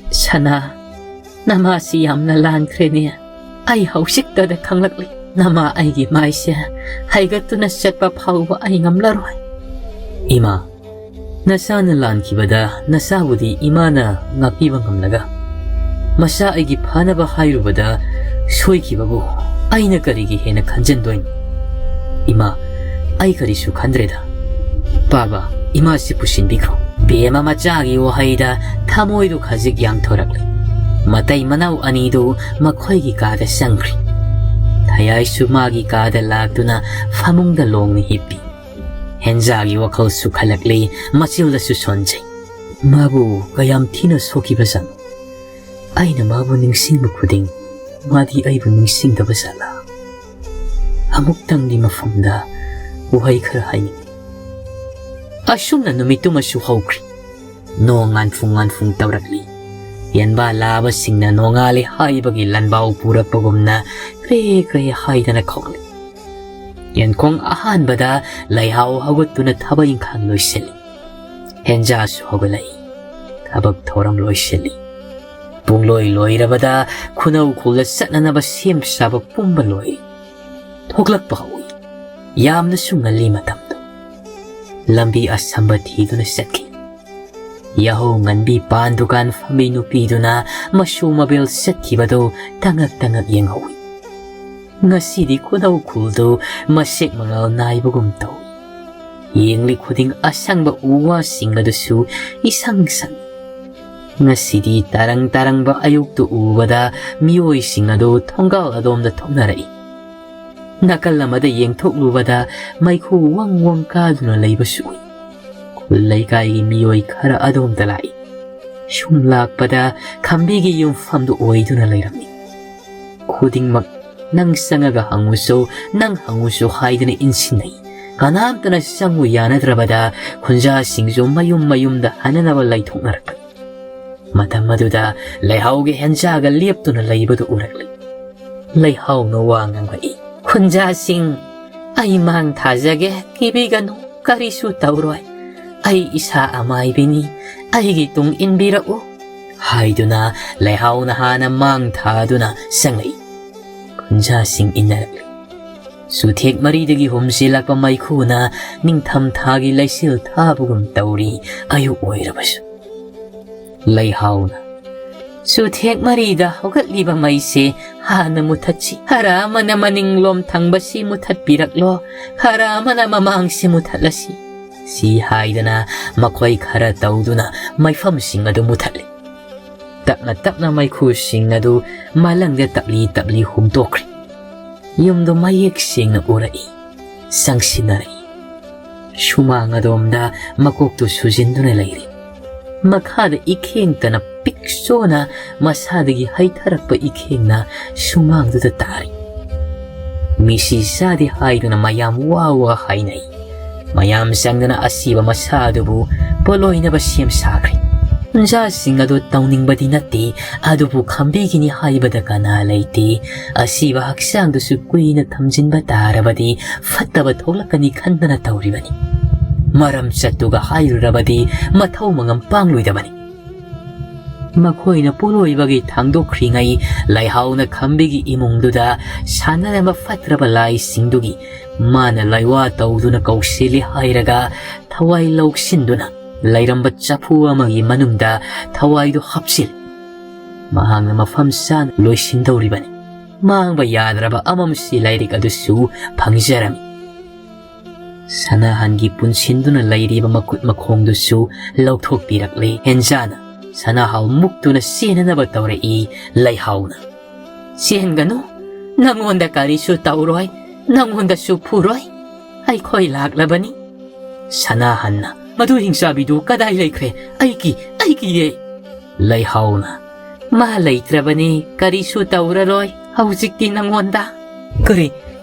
"ꯁꯅꯥ, ꯅꯃꯥꯁꯤ ꯌꯥꯝꯅ ꯂꯥꯟꯈ꯭ꯔꯦꯅꯦ꯫ ꯑꯩ ꯍꯧꯖꯤꯛꯇꯗ ꯈꯪꯂꯛꯂꯤ꯫ ꯅꯃꯥ ꯑꯩꯒꯤ ꯃꯥꯏꯁꯦ ꯍꯩꯒꯠꯇꯨꯅ ꯆꯠꯄ ꯐꯥꯎꯕ ꯑꯩ ꯉꯝꯂꯔꯣꯏ꯫" "ꯏꯃꯥ, ꯅꯆꯥꯅ ꯂꯥꯟꯈꯤꯕꯗ ꯅꯆꯥꯕꯨꯗꯤ ꯏꯃꯥꯅ ꯉꯥꯛꯄꯤꯕ ꯉꯝꯂꯒ, ꯃꯆꯥ ꯑꯩꯒꯤ ꯐꯅꯕ ꯍꯥꯏꯔꯨꯕꯗ ꯁꯣꯏꯈꯤꯕꯕꯨ ꯑꯩꯅ ꯀꯔꯤꯒꯤ ꯍꯦꯟꯅ ꯈꯟꯖꯟꯗꯣꯏꯅꯣ? ꯏꯃꯥ, ꯑꯩ ꯀꯔꯤꯁꯨ ꯈꯟꯗ꯭ꯔꯦꯗ꯫ ꯄꯥꯕ, ꯏꯃꯥꯁꯤ ꯄꯨꯁꯤꯟꯕꯤꯈ꯭ꯔꯣ꯫" ꯕꯦꯝꯃ ꯃꯆꯥꯒꯤ ꯋꯥꯍꯩꯗ ꯊꯃꯣꯏꯗꯨ ꯈꯖꯤꯛ ꯌꯥꯡꯊꯣꯔꯛꯂꯦ꯫ ꯃꯇꯩ ꯃꯅꯥꯎ ꯑꯅꯤꯗꯨ ꯃꯈꯣꯏꯒꯤ ꯀꯥꯗ ꯆꯪꯈ꯭ꯔꯤ꯫ ꯊꯌꯥꯏꯁꯨ ꯃꯥꯒꯤ ꯀꯥꯗ ꯂꯥꯛꯇꯨꯅ ꯐꯃꯨꯡꯗ ꯂꯣꯡꯅ ꯍꯤꯞꯄꯤ꯫ ꯍꯦꯟꯖꯥꯒꯤ ꯋꯥꯈꯜꯁꯨ ꯈꯜꯂꯛꯂꯤ, ꯃꯆꯤꯜꯗꯁꯨ ꯁꯣꯟꯖꯩ꯫ ꯃꯥꯕꯨ ꯀꯌꯥꯝ ꯊꯤꯅ ꯁꯣꯛꯈꯤꯕꯖꯥꯠꯅꯣ? ꯑꯩꯅ ꯃꯥꯕꯨ ꯅꯤꯡꯁꯤꯡꯕ ꯈꯨꯗꯤꯡ ꯃꯥꯗꯤ ꯑꯩꯕꯨ ꯅꯤꯡꯁꯤꯡꯗꯕ ꯖꯥꯠꯂꯥ? ꯑꯃꯨꯛꯇꯪꯗꯤ ꯃꯐꯝꯗ ꯋꯥꯍꯩ ꯈꯔ ꯍꯥꯏꯅꯤꯡꯏ꯫ ꯑꯁꯨꯝꯅ ꯅꯨꯃꯤꯠꯇꯨꯃꯁꯨ ꯍꯧꯈ꯭ꯔꯤ꯫ ꯅꯣꯡ ꯉꯥꯟꯐꯨꯡ ꯉꯥꯟꯐꯨꯡ ꯇꯧꯔꯛꯂꯤ꯫ ꯌꯦꯟꯕꯥ ꯂꯥꯕꯁꯤꯡꯅ ꯅꯣꯡꯉꯥꯜꯂꯦ ꯍꯥꯏꯕꯒꯤ ꯂꯟꯕꯥꯎ ꯄꯨꯔꯛꯄꯒꯨꯝꯅ ꯀ꯭ꯔꯦ ꯀ꯭ꯔꯦ ꯍꯥꯏꯗꯅ ꯈꯣꯡꯂꯤ꯫ ꯌꯦꯟꯈꯣꯡ ꯑꯍꯥꯟꯕꯗ ꯂꯩꯍꯥꯎ ꯍꯧꯒꯠꯇꯨꯅ ꯊꯕꯛ ꯏꯪꯈꯥꯡ ꯂꯣꯏꯁꯤꯜꯂꯤ꯫ ꯍꯦꯟꯖꯥꯁꯨ ꯍꯧꯒꯠꯂꯛꯏ꯫ ꯊꯕꯛ ꯊꯧꯔꯝ ꯂꯣꯏꯁꯤꯜꯂꯤ꯫ ꯄꯨꯡꯂꯣꯏ ꯂꯣꯏꯔꯕꯗ ꯈꯨꯅꯧ ꯈꯨꯜꯗ ꯆꯠꯅꯅꯕ ꯁꯦꯝ ꯁꯥꯕ ꯄꯨꯝꯕ ꯂꯣꯏꯔꯦ꯫ ꯊꯣꯛꯂꯛꯄ ꯍꯧꯏ꯫ ꯌꯥꯝꯅꯁꯨ ꯉꯜꯂꯤ ꯃꯇꯝꯗꯣ꯫ ꯂꯝꯕꯤ ꯑꯁꯝꯕ ꯊꯤꯗꯨꯅ ꯆꯠꯈꯤ꯫ ꯌꯥꯍꯧ ꯉꯟꯕꯤ ꯄꯥꯟ ꯗꯨꯀꯥꯟ ꯐꯝꯕꯤ ꯅꯨꯄꯤꯗꯨꯅ ꯃꯁꯨ ꯃꯕꯦꯜ ꯆꯠꯈꯤꯕꯗꯨ ꯇꯉꯛ ꯇꯉꯛ ꯌꯦꯡꯍꯧꯏ꯫ ꯉꯁꯤꯗꯤ ꯈꯨꯗꯧ ꯈꯨꯜꯗꯨ ꯃꯁꯦꯛ ꯃꯉꯥꯜ ꯅꯥꯏꯕꯒꯨꯝ ꯇꯧꯏ꯫ ꯌꯦꯡꯂꯤ ꯈꯨꯗꯤꯡ ꯑꯁꯪꯕ ꯎ ꯋꯥꯁꯤꯡ ꯑꯗꯨꯁꯨ ꯏꯁꯪ ꯁꯪꯏ꯫ ꯉꯁꯤꯗꯤ ꯇꯔꯪ ꯇꯔꯪꯕ ꯑꯌꯨꯛꯇꯨ ꯎꯕꯗ ꯃꯤꯑꯣꯏꯁꯤꯡ ꯑꯗꯨ ꯊꯣꯡꯒꯥꯜ ꯑꯗꯣꯝꯗ ꯊꯣꯛꯅꯔꯛꯏ꯫ ꯅꯥꯀꯜ ꯑꯃꯗ ꯌꯦꯡꯊꯣꯛꯂꯨꯕꯗ ꯃꯩꯈꯨ ꯋꯪ ꯋꯪ ꯀꯥꯗꯨꯅ ꯂꯩꯕꯁꯨ ꯎꯏ꯫ ꯈꯨꯜ ꯂꯩꯀꯥꯏꯒꯤ ꯃꯤꯑꯣꯏ ꯈꯔ ꯑꯗꯣꯝꯗ ꯂꯥꯛꯏ꯫ ꯁꯨꯝ ꯂꯥꯛꯄꯗ ꯈꯝꯕꯤꯒꯤ ꯌꯨꯝꯐꯝꯗꯨ ꯑꯣꯏꯗꯨꯅ ꯂꯩꯔꯝꯃꯤ꯫ ꯈꯨꯗꯤꯡꯃꯛ "ꯅꯪ ꯆꯪꯉꯒ ꯍꯪꯉꯨꯁꯨ, ꯅꯪ ꯍꯪꯉꯨꯁꯨ" ꯍꯥꯏꯗꯨꯅ ꯏꯟꯁꯤꯟꯅꯩ꯫ ꯀꯅꯥꯝꯇꯅ ꯆꯪꯉꯨ ꯌꯥꯅꯗ꯭ꯔꯕꯗ ꯈꯨꯟꯖꯥꯁꯤꯡꯁꯨ ꯃꯌꯨꯝ ꯃꯌꯨꯝꯗ ꯍꯟꯅꯅꯕ ꯂꯩꯊꯣꯛꯅꯔꯛꯄꯅꯤ꯫ ꯃꯇꯝ ꯑꯗꯨꯗ ꯂꯩꯍꯥꯎꯒꯤ ꯍꯦꯟꯖꯥꯒ ꯂꯦꯞꯇꯨꯅ ꯂꯩꯕꯗꯨ ꯎꯔꯛꯂꯤ꯫ ꯂꯩꯍꯥꯎꯅ ꯋꯥ ꯉꯥꯡꯂꯛꯏ, "ꯈꯨꯟꯖꯥꯁꯤꯡ, ꯑꯩ ꯃꯥꯡ ꯊꯥꯖꯒꯦ, ꯀꯤꯕꯤꯒꯅꯨ, ꯀꯔꯤꯁꯨ ꯇꯧꯔꯣꯏ꯫ ꯑꯩ ꯏꯁꯥ ꯑꯃꯥꯏꯕꯤꯅꯤ, ꯑꯩꯒꯤ ꯇꯨꯡ ꯏꯟꯕꯤꯔꯛꯎ" ꯍꯥꯏꯗꯨꯅ ꯂꯩꯍꯥꯎꯅ ꯍꯥꯟꯅ ꯃꯥꯡ ꯊꯥꯗꯨꯅ ꯆꯪꯂꯛꯏ꯫ ꯈꯨꯟꯖꯥꯁꯤꯡ ꯏꯟꯅꯔꯛꯂꯤ꯫ ꯆꯨꯊꯦꯛ ꯃꯔꯤꯗꯒꯤ ꯍꯨꯝꯖꯤꯜꯂꯛꯄ ꯃꯩꯈꯨꯅ ꯅꯤꯡꯊꯝ ꯊꯥꯒꯤ ꯂꯩꯆꯤꯜ ꯊꯥꯕꯒꯨꯝ ꯇꯧꯔꯤ꯫ ꯑꯌꯨꯛ ꯑꯣꯏꯔꯕꯁꯨ ꯂꯩꯍꯥꯎꯅ, "ꯆꯨꯊꯦꯛ ꯃꯔꯤꯗ ꯍꯧꯒꯠꯂꯤꯕ ꯃꯩꯁꯦ ꯍꯥꯟꯅ ꯃꯨꯊꯠꯁꯤ꯫ ꯈꯔ ꯑꯃꯅ ꯃꯅꯤꯡꯂꯣꯝ ꯊꯪꯕꯁꯤ ꯃꯨꯊꯠꯄꯤꯔꯛꯂꯣ, ꯈꯔ ꯑꯃꯅ ꯃꯃꯥꯡꯁꯤ ꯃꯨꯊꯠꯂꯁꯤ" ꯁꯤ ꯍꯥꯏꯗꯅ ꯃꯈꯣꯏ ꯈꯔ ꯇꯧꯗꯨꯅ ꯃꯩꯐꯝꯁꯤꯡ ꯑꯗꯨ ꯃꯨꯊꯠꯂꯤ꯫ ꯇꯞꯅ ꯇꯞꯅ ꯃꯩꯈꯨꯁꯤꯡ ꯑꯗꯨ ꯃꯂꯪꯗ ꯇꯞꯂꯤ ꯇꯞꯂꯤ ꯍꯨꯝꯇꯣꯛꯈ꯭ꯔꯦ꯫ ꯌꯨꯝꯗꯨ ꯃꯌꯦꯛ ꯁꯦꯡꯅ ꯎꯔꯛꯏ꯫ ꯆꯪꯁꯤꯟꯅꯔꯛꯏ꯫ ꯁꯨꯃꯥꯡ ꯑꯗꯣꯝꯗ ꯃꯀꯣꯛꯇꯨ ꯁꯨꯖꯤꯟꯗꯨꯅ ꯂꯩꯔꯤ꯫ ꯃꯈꯥꯗ ꯏꯈꯦꯡꯇꯅ ꯄꯤꯛ ꯆꯣꯅ ꯃꯁꯥꯗꯒꯤ ꯍꯩꯊꯔꯛꯄ ꯏꯈꯦꯡꯅ ꯁꯨꯃꯥꯡꯗꯨꯗ ꯇꯥꯔꯤ꯫ ꯃꯤꯁꯤ ꯆꯥꯗꯦ ꯍꯥꯏꯗꯨꯅ ꯃꯌꯥꯝ ꯋꯥ ꯋꯥ ꯍꯥꯏꯅꯩ꯫ ꯃꯌꯥꯝ ꯆꯪꯗꯨꯅ ꯑꯁꯤꯕ ꯃꯁꯥ ꯑꯗꯨꯕꯨ ꯄꯣꯠꯂꯣꯏꯅꯕ ꯁꯦꯝ ꯁꯥꯈ꯭ꯔꯦ꯫ ꯈꯨꯟꯖꯥꯁꯤꯡ ꯑꯗꯨ ꯇꯧꯅꯤꯡꯕꯗꯤ ꯅꯠꯇꯦ, ꯑꯗꯨꯕꯨ ꯈꯝꯕꯤꯒꯤꯅꯤ ꯍꯥꯏꯕꯗ ꯀꯅꯥ ꯂꯩꯇꯦ꯫ ꯑꯁꯤꯕ ꯍꯛꯆꯥꯡꯗꯨꯁꯨ ꯀꯨꯏꯅ ꯊꯝꯖꯤꯟꯕ ꯇꯥꯔꯕꯗꯤ ꯐꯠꯇꯕ ꯊꯣꯛꯂꯛꯀꯅꯤ ꯈꯟꯗꯅ ꯇꯧꯔꯤꯕꯅꯤ꯫ ꯃꯔꯝ ꯆꯠꯇꯨꯒ ꯍꯥꯏꯔꯨꯔꯕꯗꯤ ꯃꯊꯧ ꯃꯉꯝ ꯄꯥꯡꯂꯣꯏꯗꯕꯅꯤ꯫ ꯃꯈꯣꯏꯅ ꯄꯣꯠꯂꯣꯏꯕꯒꯤ ꯊꯥꯡꯗꯣꯛꯈ꯭ꯔꯤꯉꯩ ꯂꯩꯍꯥꯎꯅ ꯈꯝꯕꯤꯒꯤ ꯏꯃꯨꯡꯗꯨꯗ ꯁꯥꯟꯅꯔꯝꯕ ꯐꯠꯇ꯭ꯔꯕ ꯂꯥꯏꯁꯤꯡꯗꯨꯒꯤ ꯃꯥꯅ ꯂꯥꯏꯋꯥ ꯇꯧꯗꯨꯅ ꯀꯧꯁꯤꯜꯂꯤ ꯍꯥꯏꯔꯒ ꯊꯋꯥꯏ ꯂꯧꯁꯤꯟꯗꯨꯅ ꯂꯩꯔꯝꯕ ꯆꯐꯨ ꯑꯃꯒꯤ ꯃꯅꯨꯡꯗ ꯊꯋꯥꯏꯗꯨ ꯍꯥꯞꯆꯤꯜꯂꯤ꯫ ꯃꯍꯥꯛꯅ ꯃꯐꯝ ꯆꯥꯅ ꯂꯣꯏꯁꯤꯟꯗꯧꯔꯤꯕꯅꯤ꯫ ꯃꯥꯡꯕ ꯌꯥꯗ꯭ꯔꯕ ꯑꯃꯝꯁꯤ ꯂꯥꯏꯔꯤꯛ ꯑꯗꯨꯁꯨ ꯐꯪꯖꯔꯝꯃꯤ꯫ ꯁꯅꯥꯍꯟꯒꯤ ꯄꯨꯟꯁꯤꯟꯗꯨꯅ ꯂꯩꯔꯤꯕ ꯃꯈꯨꯠ ꯃꯈꯣꯡꯗꯨꯁꯨ ꯂꯧꯊꯣꯛꯄꯤꯔꯛꯂꯦ꯫ ꯍꯦꯟꯖꯥꯅ ꯁꯅꯥꯍꯥꯎ ꯃꯨꯛꯇꯨꯅ ꯆꯦꯟꯅꯅꯕ ꯇꯧꯔꯛꯏ꯫ ꯂꯩꯍꯥꯎꯅ, "ꯆꯦꯟꯒꯅꯨ, ꯅꯪꯉꯣꯟꯗ ꯀꯔꯤꯁꯨ ꯇꯧꯔꯣꯏ, ꯅꯪꯉꯣꯟꯗꯁꯨ ꯐꯨꯔꯣꯏ, ꯑꯩꯈꯣꯏ ꯂꯥꯛꯂꯕꯅꯤ꯫" ꯁꯅꯥꯍꯟꯅ, "ꯃꯗꯨ ꯍꯤꯡꯆꯥꯕꯤꯗꯨ ꯀꯗꯥꯏ ꯂꯩꯈ꯭ꯔꯦ? ꯑꯩꯒꯤ, ꯑꯩꯒꯤꯌꯦ!" ꯂꯩꯍꯥꯎꯅ, "ꯃꯥ ꯂꯩꯇ꯭ꯔꯕꯅꯤ, ꯀꯔꯤꯁꯨ ꯇꯧꯔꯔꯣꯏ ꯍꯧꯖꯤꯛꯇꯤ ꯅꯪꯉꯣꯟꯗ꯫" "ꯀꯔꯤ,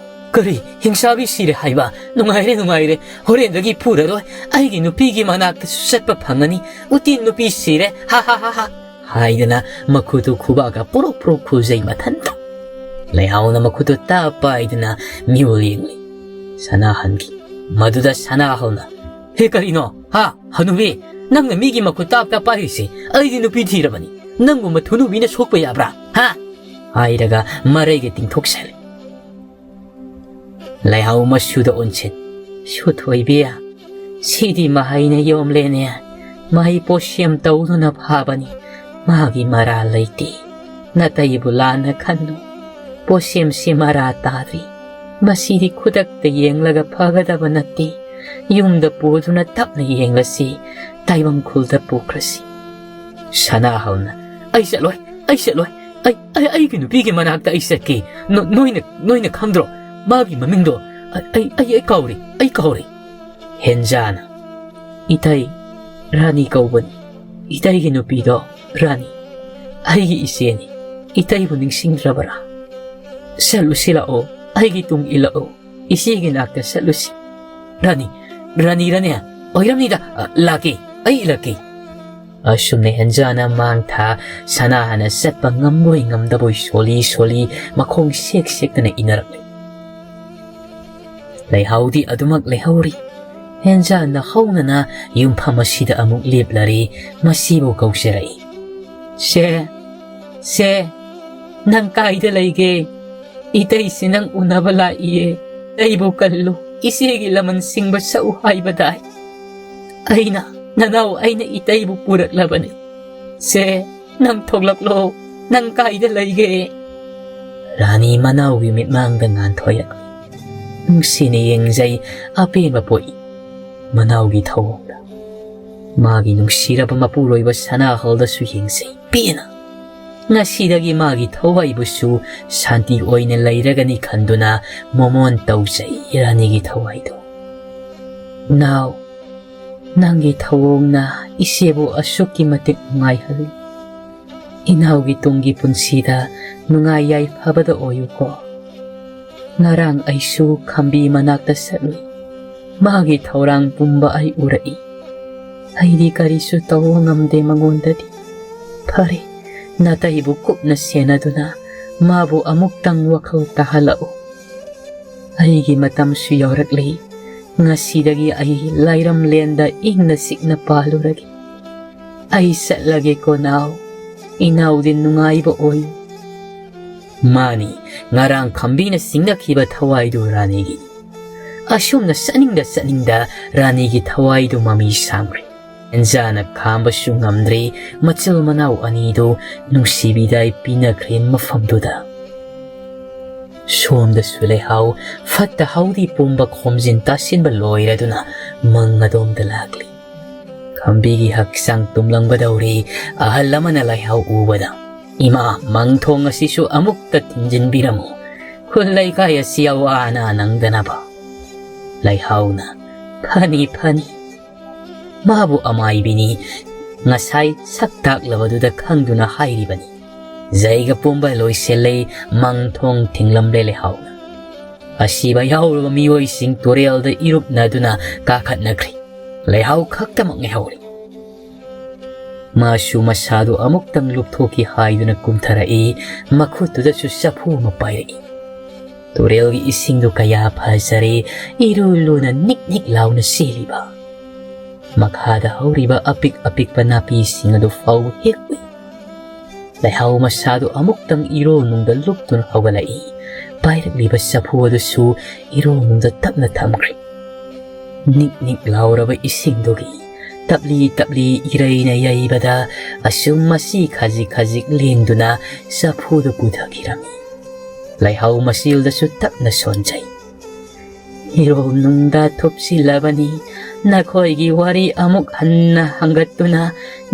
ꯀꯔꯤ? ꯍꯤꯡꯆꯥꯕꯤ ꯁꯤꯔꯦ ꯍꯥꯏꯕ? ꯅꯨꯡꯉꯥꯏꯔꯦ, ꯅꯨꯡꯉꯥꯏꯔꯦ꯫ ꯍꯣꯔꯦꯟꯗꯒꯤ ꯐꯨꯔꯔꯣꯏ꯫ ꯑꯩꯒꯤ ꯅꯨꯄꯤꯒꯤ ꯃꯅꯥꯛꯇꯁꯨ ꯆꯠꯄ ꯐꯪꯉꯅꯤ꯫ ꯎꯇꯤ ꯅꯨꯄꯤ ꯁꯤꯔꯦ꯫ ꯍꯥ, ꯍꯥ, ꯍꯥ, ꯍꯥ!" ꯍꯥꯏꯗꯅ ꯃꯈꯨꯠꯇꯨ ꯈꯨꯕꯥꯛꯀ ꯄꯨꯔꯨꯞ ꯄꯨꯔꯨꯞ ꯈꯨꯖꯩ ꯃꯊꯟꯇ꯫ ꯂꯩꯍꯥꯎꯅ ꯃꯈꯨꯠꯇꯨ ꯇꯞ ꯄꯥꯏꯗꯨꯅ ꯃꯤꯍꯨꯜ ꯌꯦꯡꯂꯤ꯫ ꯁꯅꯥꯍꯟꯒꯤ꯫ ꯃꯗꯨꯗ ꯁꯅꯥꯍꯜꯅ, "ꯍꯦ, ꯀꯔꯤꯅꯣ? ꯍꯥ? ꯍꯅꯨꯕꯤ, ꯅꯪꯅ ꯃꯤꯒꯤ ꯃꯈꯨꯠ ꯇꯥꯞ ꯇꯥꯞ ꯄꯥꯏꯔꯤꯁꯦ? ꯑꯩꯗꯤ ꯅꯨꯄꯤ ꯊꯤꯔꯕꯅꯤ꯫ ꯅꯪꯒꯨꯝꯕ ꯊꯨꯅꯨꯕꯤꯅ ꯁꯣꯛꯄ ꯌꯥꯕ꯭ꯔꯥ? ꯍꯥ?" ꯍꯥꯏꯔꯒ ꯃꯔꯩꯒ ꯇꯤꯡꯊꯣꯛꯆꯔꯦ꯫ ꯂꯩꯍꯥꯎ ꯃꯁꯨꯗ ꯑꯣꯟꯁꯤꯟ, "ꯁꯨꯊꯣꯏꯕꯤ, ꯁꯤꯗꯤ ꯃꯍꯩꯅ ꯌꯣꯝꯂꯦꯅꯦ꯫ ꯃꯍꯩ ꯄꯣꯠꯁꯦꯝ ꯇꯧꯗꯨꯅ ꯐꯥꯕꯅꯤ꯫ ꯃꯥꯒꯤ ꯃꯔꯥꯜ ꯂꯩꯇꯦ꯫ ꯅꯇꯩꯕꯨ ꯂꯥꯟꯅ ꯈꯟꯅꯨ꯫ ꯄꯣꯠꯁꯦꯝꯁꯤ ꯃꯔꯥ ꯇꯥꯗ꯭ꯔꯤ꯫ ꯃꯁꯤꯗꯤ ꯈꯨꯗꯛꯇ ꯌꯦꯡꯂꯒ ꯐꯒꯗꯕ ꯅꯠꯇꯦ꯫ ꯌꯨꯝꯗ ꯄꯨꯗꯨꯅ ꯇꯞꯅ ꯌꯦꯡꯂꯁꯤ꯫ ꯇꯥꯏꯕꯪ ꯈꯨꯜꯗ ꯄꯨꯈ꯭ꯔꯁꯤ꯫" ꯁꯅꯥꯍꯜꯅ, "ꯑꯩ ꯆꯠꯂꯣꯏ, ꯑꯩ ꯆꯠꯂꯣꯏ꯫ ꯑꯩ, ꯑꯩ, ꯑꯩꯒꯤ ꯅꯨꯄꯤꯒꯤ ꯃꯅꯥꯛꯇ ꯑꯩ ꯆꯠꯀꯦ꯫ ꯅꯣ-, ꯅꯣꯏꯅ, ꯅꯣꯏꯅ ꯈꯪꯗ꯭ꯔꯣ? ꯃꯥꯒꯤ ꯃꯃꯤꯡꯗꯣ ꯑ-, ꯑꯩ, ꯑꯩ, ꯑꯩ ꯀꯥꯎꯔꯦ, ꯑꯩ ꯀꯥꯎꯔꯦ꯫" ꯍꯦꯟꯖꯥꯅ, "ꯏꯇꯩ, ꯔꯥꯅꯤ ꯀꯧꯕꯅꯤ꯫ ꯏꯇꯩꯒꯤ ꯅꯨꯄꯤꯗꯣ ꯔꯥꯅꯤ꯫ ꯑꯩꯒꯤ ꯏꯆꯦꯅꯤ꯫ ꯏꯇꯩꯕꯨ ꯅꯤꯡꯁꯤꯡꯗ꯭ꯔꯕꯔꯥ? ꯆꯠꯂꯨꯁꯤ ꯂꯥꯛꯑꯣ, ꯑꯩꯒꯤ ꯇꯨꯡ ꯏꯜꯂꯛꯑꯣ꯫ ꯏꯆꯦꯒꯤ ꯅꯥꯛꯇ ꯆꯠꯂꯨꯁꯤ꯫" "ꯔꯥꯅꯤ, ꯔꯥꯅꯤ, ꯔꯥꯅꯤ, ꯑꯣꯏꯔꯝꯅꯤꯗ꯫ ꯑ, ꯂꯥꯛꯀꯦ, ꯑꯩ ꯏꯜꯂꯛꯀꯦ꯫" ꯑꯁꯨꯝꯅ ꯍꯦꯟꯖꯥꯅ ꯃꯥꯡ ꯊꯥ ꯁꯅꯥꯍꯟꯅ ꯆꯠꯄ ꯉꯝꯕꯣꯏ ꯉꯝꯗꯕꯣꯏ ꯁꯣꯜꯂꯤ ꯁꯣꯜꯂꯤ ꯃꯈꯣꯡ ꯁꯦꯛ ꯁꯦꯛꯇꯅ ꯏꯟꯅꯔꯛꯂꯤ꯫ ꯂꯩꯍꯥꯎꯗꯤ ꯑꯗꯨꯃꯛ ꯂꯩꯍꯧꯔꯤ꯫ ꯍꯦꯟꯖꯥꯅ ꯍꯧꯅꯅ ꯌꯨꯝꯐꯝ ꯑꯁꯤꯗ ꯑꯃꯨꯛ ꯂꯦꯞꯂꯔꯦ, ꯃꯁꯤꯕꯨ ꯀꯧꯖꯔꯛꯏ꯫ "ꯁꯦ, ꯁꯦ, ꯅꯪ ꯀꯥꯏꯗ ꯂꯩꯒꯦ? ꯏꯇꯩꯁꯤ ꯅꯪ ꯎꯅꯕ ꯂꯥꯛꯏꯌꯦ꯫ ꯑꯩꯕꯨ ꯀꯜꯂꯨ, ꯏꯆꯦꯒꯤ ꯂꯃꯟ ꯁꯤꯡꯕ ꯁꯛꯎ ꯍꯥꯏꯕꯗꯥꯏ?" ꯑꯩꯅ ꯅꯅꯥꯎ ꯑꯩꯅ ꯏꯇꯩꯕꯨ ꯄꯨꯔꯛꯂꯕꯅꯤ꯫ ꯁꯦ, ꯅꯪ ꯊꯣꯛꯂꯛꯂꯣ, ꯅꯪ ꯀꯥꯏꯗ ꯂꯩꯒꯦ?" ꯔꯥꯅꯤ ꯃꯅꯥꯎꯒꯤ ꯃꯤꯠꯃꯥꯡꯗ ꯉꯥꯟꯊꯣꯏꯔꯛꯂꯤ꯫ ꯅꯨꯡꯁꯤꯅ ꯌꯦꯡꯖꯩ, ꯑꯄꯦꯟꯕ ꯄꯣꯛꯏ ꯃꯅꯥꯎꯒꯤ ꯊꯧꯑꯣꯡꯗ꯫ ꯃꯥꯒꯤ ꯅꯨꯡꯁꯤꯔꯕ ꯃꯄꯨꯔꯣꯏꯕ ꯁꯅꯥꯍꯜꯗꯁꯨ ꯌꯦꯡꯖꯩ, ꯄꯦꯟꯅ꯫ ꯉꯁꯤꯗꯒꯤ ꯃꯥꯒꯤ ꯊꯋꯥꯏꯕꯨꯁꯨ ꯁꯥꯟꯇꯤ ꯑꯣꯏꯅ ꯂꯩꯔꯒꯅꯤ ꯈꯟꯗꯨꯅ ꯃꯣꯃꯣꯟ ꯇꯧꯖꯩ ꯔꯥꯅꯤꯒꯤ ꯊꯋꯥꯏꯗꯨ꯫ ꯅꯥꯎ, ꯅꯪꯒꯤ ꯊꯧꯑꯣꯡꯅ ꯏꯆꯦꯕꯨ ꯑꯁꯨꯛꯀꯤ ꯃꯇꯤꯛ ꯅꯨꯡꯉꯥꯏꯍꯜꯂꯤ꯫ ꯏꯅꯥꯎꯒꯤ ꯇꯨꯡꯒꯤ ꯄꯨꯟꯁꯤꯗ ꯅꯨꯡꯉꯥꯏ ꯌꯥꯏꯐꯕꯗ ꯑꯣꯏꯌꯨꯀꯣ꯫ ꯉꯔꯥꯡ ꯑꯩꯁꯨ ꯈꯝꯕꯤ ꯃꯅꯥꯛꯇ ꯆꯠꯂꯨꯏ꯫ ꯃꯥꯒꯤ ꯊꯧꯔꯥꯡ ꯄꯨꯝꯕ ꯑꯩ ꯎꯔꯛꯏ꯫ ꯑꯩꯗꯤ ꯀꯔꯤꯁꯨ ꯇꯧꯕ ꯉꯝꯗꯦ ꯃꯉꯣꯟꯗꯗꯤ꯫ ꯐꯔꯦ, ꯅꯇꯩꯕꯨ ꯀꯨꯞꯅ ꯁꯦꯟꯅꯗꯨꯅ ꯃꯥꯕꯨ ꯑꯃꯨꯛꯇꯪ ꯋꯥꯈꯜ ꯇꯥꯍꯜꯂꯛꯎ꯫ ꯑꯩꯒꯤ ꯃꯇꯝꯁꯨ ꯌꯧꯔꯛꯂꯤ꯫ ꯉꯁꯤꯗꯒꯤ ꯑꯩ ꯂꯥꯏꯔꯝꯂꯦꯟꯗ ꯏꯪꯅ ꯆꯤꯛꯅ ꯄꯥꯜꯂꯨꯔꯒꯦ꯫ ꯑꯩ ꯆꯠꯂꯒꯦꯀꯣ ꯅꯥꯎ꯫ ꯏꯅꯥꯎꯗꯤ ꯅꯨꯡꯉꯥꯏꯕ ꯑꯣꯏꯌꯨ꯫ ꯃꯥꯅꯤ, ꯉꯔꯥꯡ ꯈꯝꯕꯤꯅ ꯆꯤꯡꯅꯈꯤꯕ ꯊꯋꯥꯏꯗꯨ ꯔꯥꯅꯤꯒꯤ꯫ ꯑꯁꯨꯝꯅ ꯆꯠꯅꯤꯡꯗ ꯆꯠꯅꯤꯡꯗ ꯔꯥꯅꯤꯒꯤ ꯊꯋꯥꯏꯗꯨ ꯃꯃꯤ ꯁꯥꯝꯈ꯭ꯔꯦ꯫ ꯑꯦꯟꯖꯥꯅ ꯈꯥꯝꯕꯁꯨ ꯉꯝꯗ꯭ꯔꯦ, ꯃꯆꯤꯜ ꯃꯅꯥꯎ ꯑꯅꯤꯗꯨ ꯅꯨꯡꯁꯤꯕꯤꯗꯥꯏ ꯄꯤꯅꯈ꯭ꯔꯦ ꯃꯐꯝꯗꯨꯗ꯫ ꯁꯣꯝꯗꯁꯨ ꯂꯩꯍꯥꯎ ꯐꯠꯇ ꯍꯥꯎꯗꯤ ꯄꯨꯝꯕ ꯈꯣꯝꯖꯤꯟ ꯇꯥꯁꯤꯟꯕ ꯂꯣꯏꯔꯗꯨꯅ ꯃꯪ ꯑꯗꯣꯝꯗ ꯂꯥꯛꯂꯤ꯫ ꯈꯝꯕꯤꯒꯤ ꯍꯛꯆꯥꯡ ꯇꯨꯝꯂꯝꯒꯗꯧꯔꯦ꯫ ꯑꯍꯜ ꯑꯃꯅ ꯂꯩꯍꯥꯎ ꯎꯕꯗ, "ꯏꯃꯥ, ꯃꯪꯊꯣꯡ ꯑꯁꯤꯁꯨ ꯑꯃꯨꯛꯇ ꯊꯤꯟꯖꯤꯟꯕꯤꯔꯝꯃꯨ꯫ ꯈꯨꯜ ꯂꯩꯀꯥꯏ ꯑꯁꯤ ꯑꯋꯥ ꯑꯅꯥ ꯅꯪꯗꯅꯕ"꯫ ꯂꯩꯍꯥꯎꯅ, "ꯐꯅꯤ, ꯐꯅꯤ"꯫ ꯃꯥꯕꯨ ꯑꯃꯥꯏꯕꯤꯅꯤ ꯉꯁꯥꯏ ꯁꯛ ꯇꯥꯛꯂꯕꯗꯨꯗ ꯈꯪꯗꯨꯅ ꯍꯥꯏꯔꯤꯕꯅꯤ꯫ ꯖꯩꯒ ꯄꯨꯝꯕ ꯂꯣꯏꯁꯤꯜꯂꯦ, ꯃꯪꯊꯣꯡ ꯊꯤꯡꯂꯝꯂꯦ ꯂꯩꯍꯥꯎꯅ꯫ ꯑꯁꯤꯕ ꯌꯥꯎꯔꯕ ꯃꯤꯑꯣꯏꯁꯤꯡ ꯇꯨꯔꯦꯜꯗ ꯏꯔꯨꯞꯅꯗꯨꯅ ꯀꯥꯈꯠꯅꯈ꯭ꯔꯦ꯫ ꯂꯩꯍꯥꯎ ꯈꯛꯇꯃꯛ ꯉꯥꯏꯍꯧꯔꯦ꯫ ꯃꯥꯁꯨ ꯃꯁꯥꯗꯨ ꯑꯃꯨꯛꯇꯪ ꯂꯨꯞꯊꯣꯛꯈꯤ ꯍꯥꯏꯗꯨꯅ ꯀꯨꯝꯊꯔꯛꯏ, ꯃꯈꯨꯠꯇꯨꯗꯁꯨ ꯆꯐꯨ ꯑꯃ ꯄꯥꯏꯔꯛꯏ꯫ ꯇꯨꯔꯦꯜꯒꯤ ꯏꯁꯤꯡꯗꯨ ꯀꯌꯥ ꯐꯖꯔꯦ, ꯏꯔꯨ ꯂꯨꯅ ꯅꯤꯛ ꯅꯤꯛ ꯂꯥꯎꯅ ꯆꯦꯜꯂꯤꯕ꯫ ꯃꯈꯥꯗ ꯍꯧꯔꯤꯕ ꯑꯄꯤꯛ ꯑꯄꯤꯛꯄ ꯅꯥꯄꯤꯁꯤꯡ ꯑꯗꯨ ꯐꯥꯎꯕ ꯍꯦꯛ ꯎꯏ꯫ ꯂꯩꯍꯥꯎ ꯃꯁꯥꯗꯨ ꯑꯃꯨꯛꯇꯪ ꯏꯔꯣꯜꯅꯨꯡꯗ ꯂꯨꯞꯇꯨꯅ ꯍꯧꯒꯠꯂꯛꯏ꯫ ꯄꯥꯏꯔꯛꯂꯤꯕ ꯆꯐꯨ ꯑꯗꯨꯁꯨ ꯏꯔꯣꯜꯅꯨꯡꯗ ꯇꯞꯅ ꯊꯝꯈ꯭ꯔꯦ꯫ ꯅꯤꯛ ꯅꯤꯛ ꯂꯥꯎꯔꯕ ꯏꯁꯤꯡꯗꯨꯒꯤ ꯇꯞꯂꯤ ꯇꯞꯂꯤ ꯏꯔꯩꯅ ꯌꯩꯕꯗ ꯑꯁꯨꯝ ꯃꯁꯤ ꯈꯖꯤꯛ ꯈꯖꯤꯛ ꯂꯦꯡꯗꯨꯅ ꯆꯐꯨꯗꯨ ꯄꯨꯊꯈꯤꯔꯝꯃꯤ꯫ ꯂꯩꯍꯥꯎ ꯃꯆꯤꯜꯗꯁꯨ ꯇꯞꯅ ꯁꯣꯟꯖꯩ꯫ ꯏꯔꯣꯜ ꯅꯨꯡꯗ ꯊꯨꯞꯁꯤꯜꯂꯕꯅꯤ꯫ ꯅꯈꯣꯏꯒꯤ ꯋꯥꯔꯤ ꯑꯃꯨꯛ ꯍꯟꯅ ꯍꯪꯒꯠꯇꯨꯅ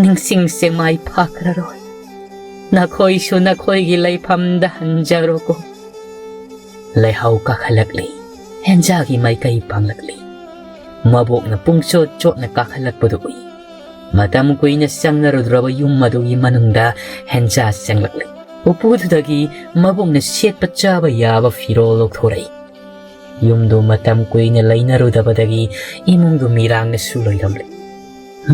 ꯅꯤꯡꯁꯤꯡ ꯁꯦꯃꯥꯏ ꯐꯥꯈ꯭ꯔꯔꯣꯏ꯫ ꯅꯈꯣꯏꯁꯨ ꯅꯈꯣꯏꯒꯤ ꯂꯩꯐꯝꯗ ꯍꯟꯖꯔꯣꯀꯣ꯫ ꯂꯩꯍꯥꯎ ꯀꯥꯈꯠꯂꯛꯂꯤ꯫ ꯍꯦꯟꯖꯥꯒꯤ ꯃꯥꯏꯀꯩ ꯄꯥꯡꯂꯛꯂꯤ꯫ ꯃꯕꯣꯛꯅ ꯄꯨꯡꯆꯣꯠ ꯆꯣꯠꯅ ꯀꯥꯈꯠꯂꯛꯄꯗꯨ ꯎꯏ꯫ ꯃꯇꯝ ꯀꯨꯏꯅ ꯆꯪꯅꯔꯨꯗ꯭ꯔꯕ ꯌꯨꯝ ꯑꯗꯨꯒꯤ ꯃꯅꯨꯡꯗ ꯍꯦꯟꯖꯥ ꯆꯪꯂꯛꯂꯤ꯫ ꯎꯄꯨꯗꯨꯗꯒꯤ ꯃꯕꯣꯛꯅ ꯁꯦꯠꯄ ꯆꯥꯕ ꯌꯥꯕ ꯐꯤꯔꯣꯜ ꯂꯧꯊꯣꯔꯛꯏ꯫ ꯌꯨꯝꯗꯨ ꯃꯇꯝ ꯀꯨꯏꯅ ꯂꯩꯅꯔꯨꯗꯕꯗꯒꯤ ꯏꯃꯨꯡꯗꯨ ꯃꯤꯔꯥꯡꯅꯁꯨ ꯂꯣꯏꯔꯝꯂꯦ꯫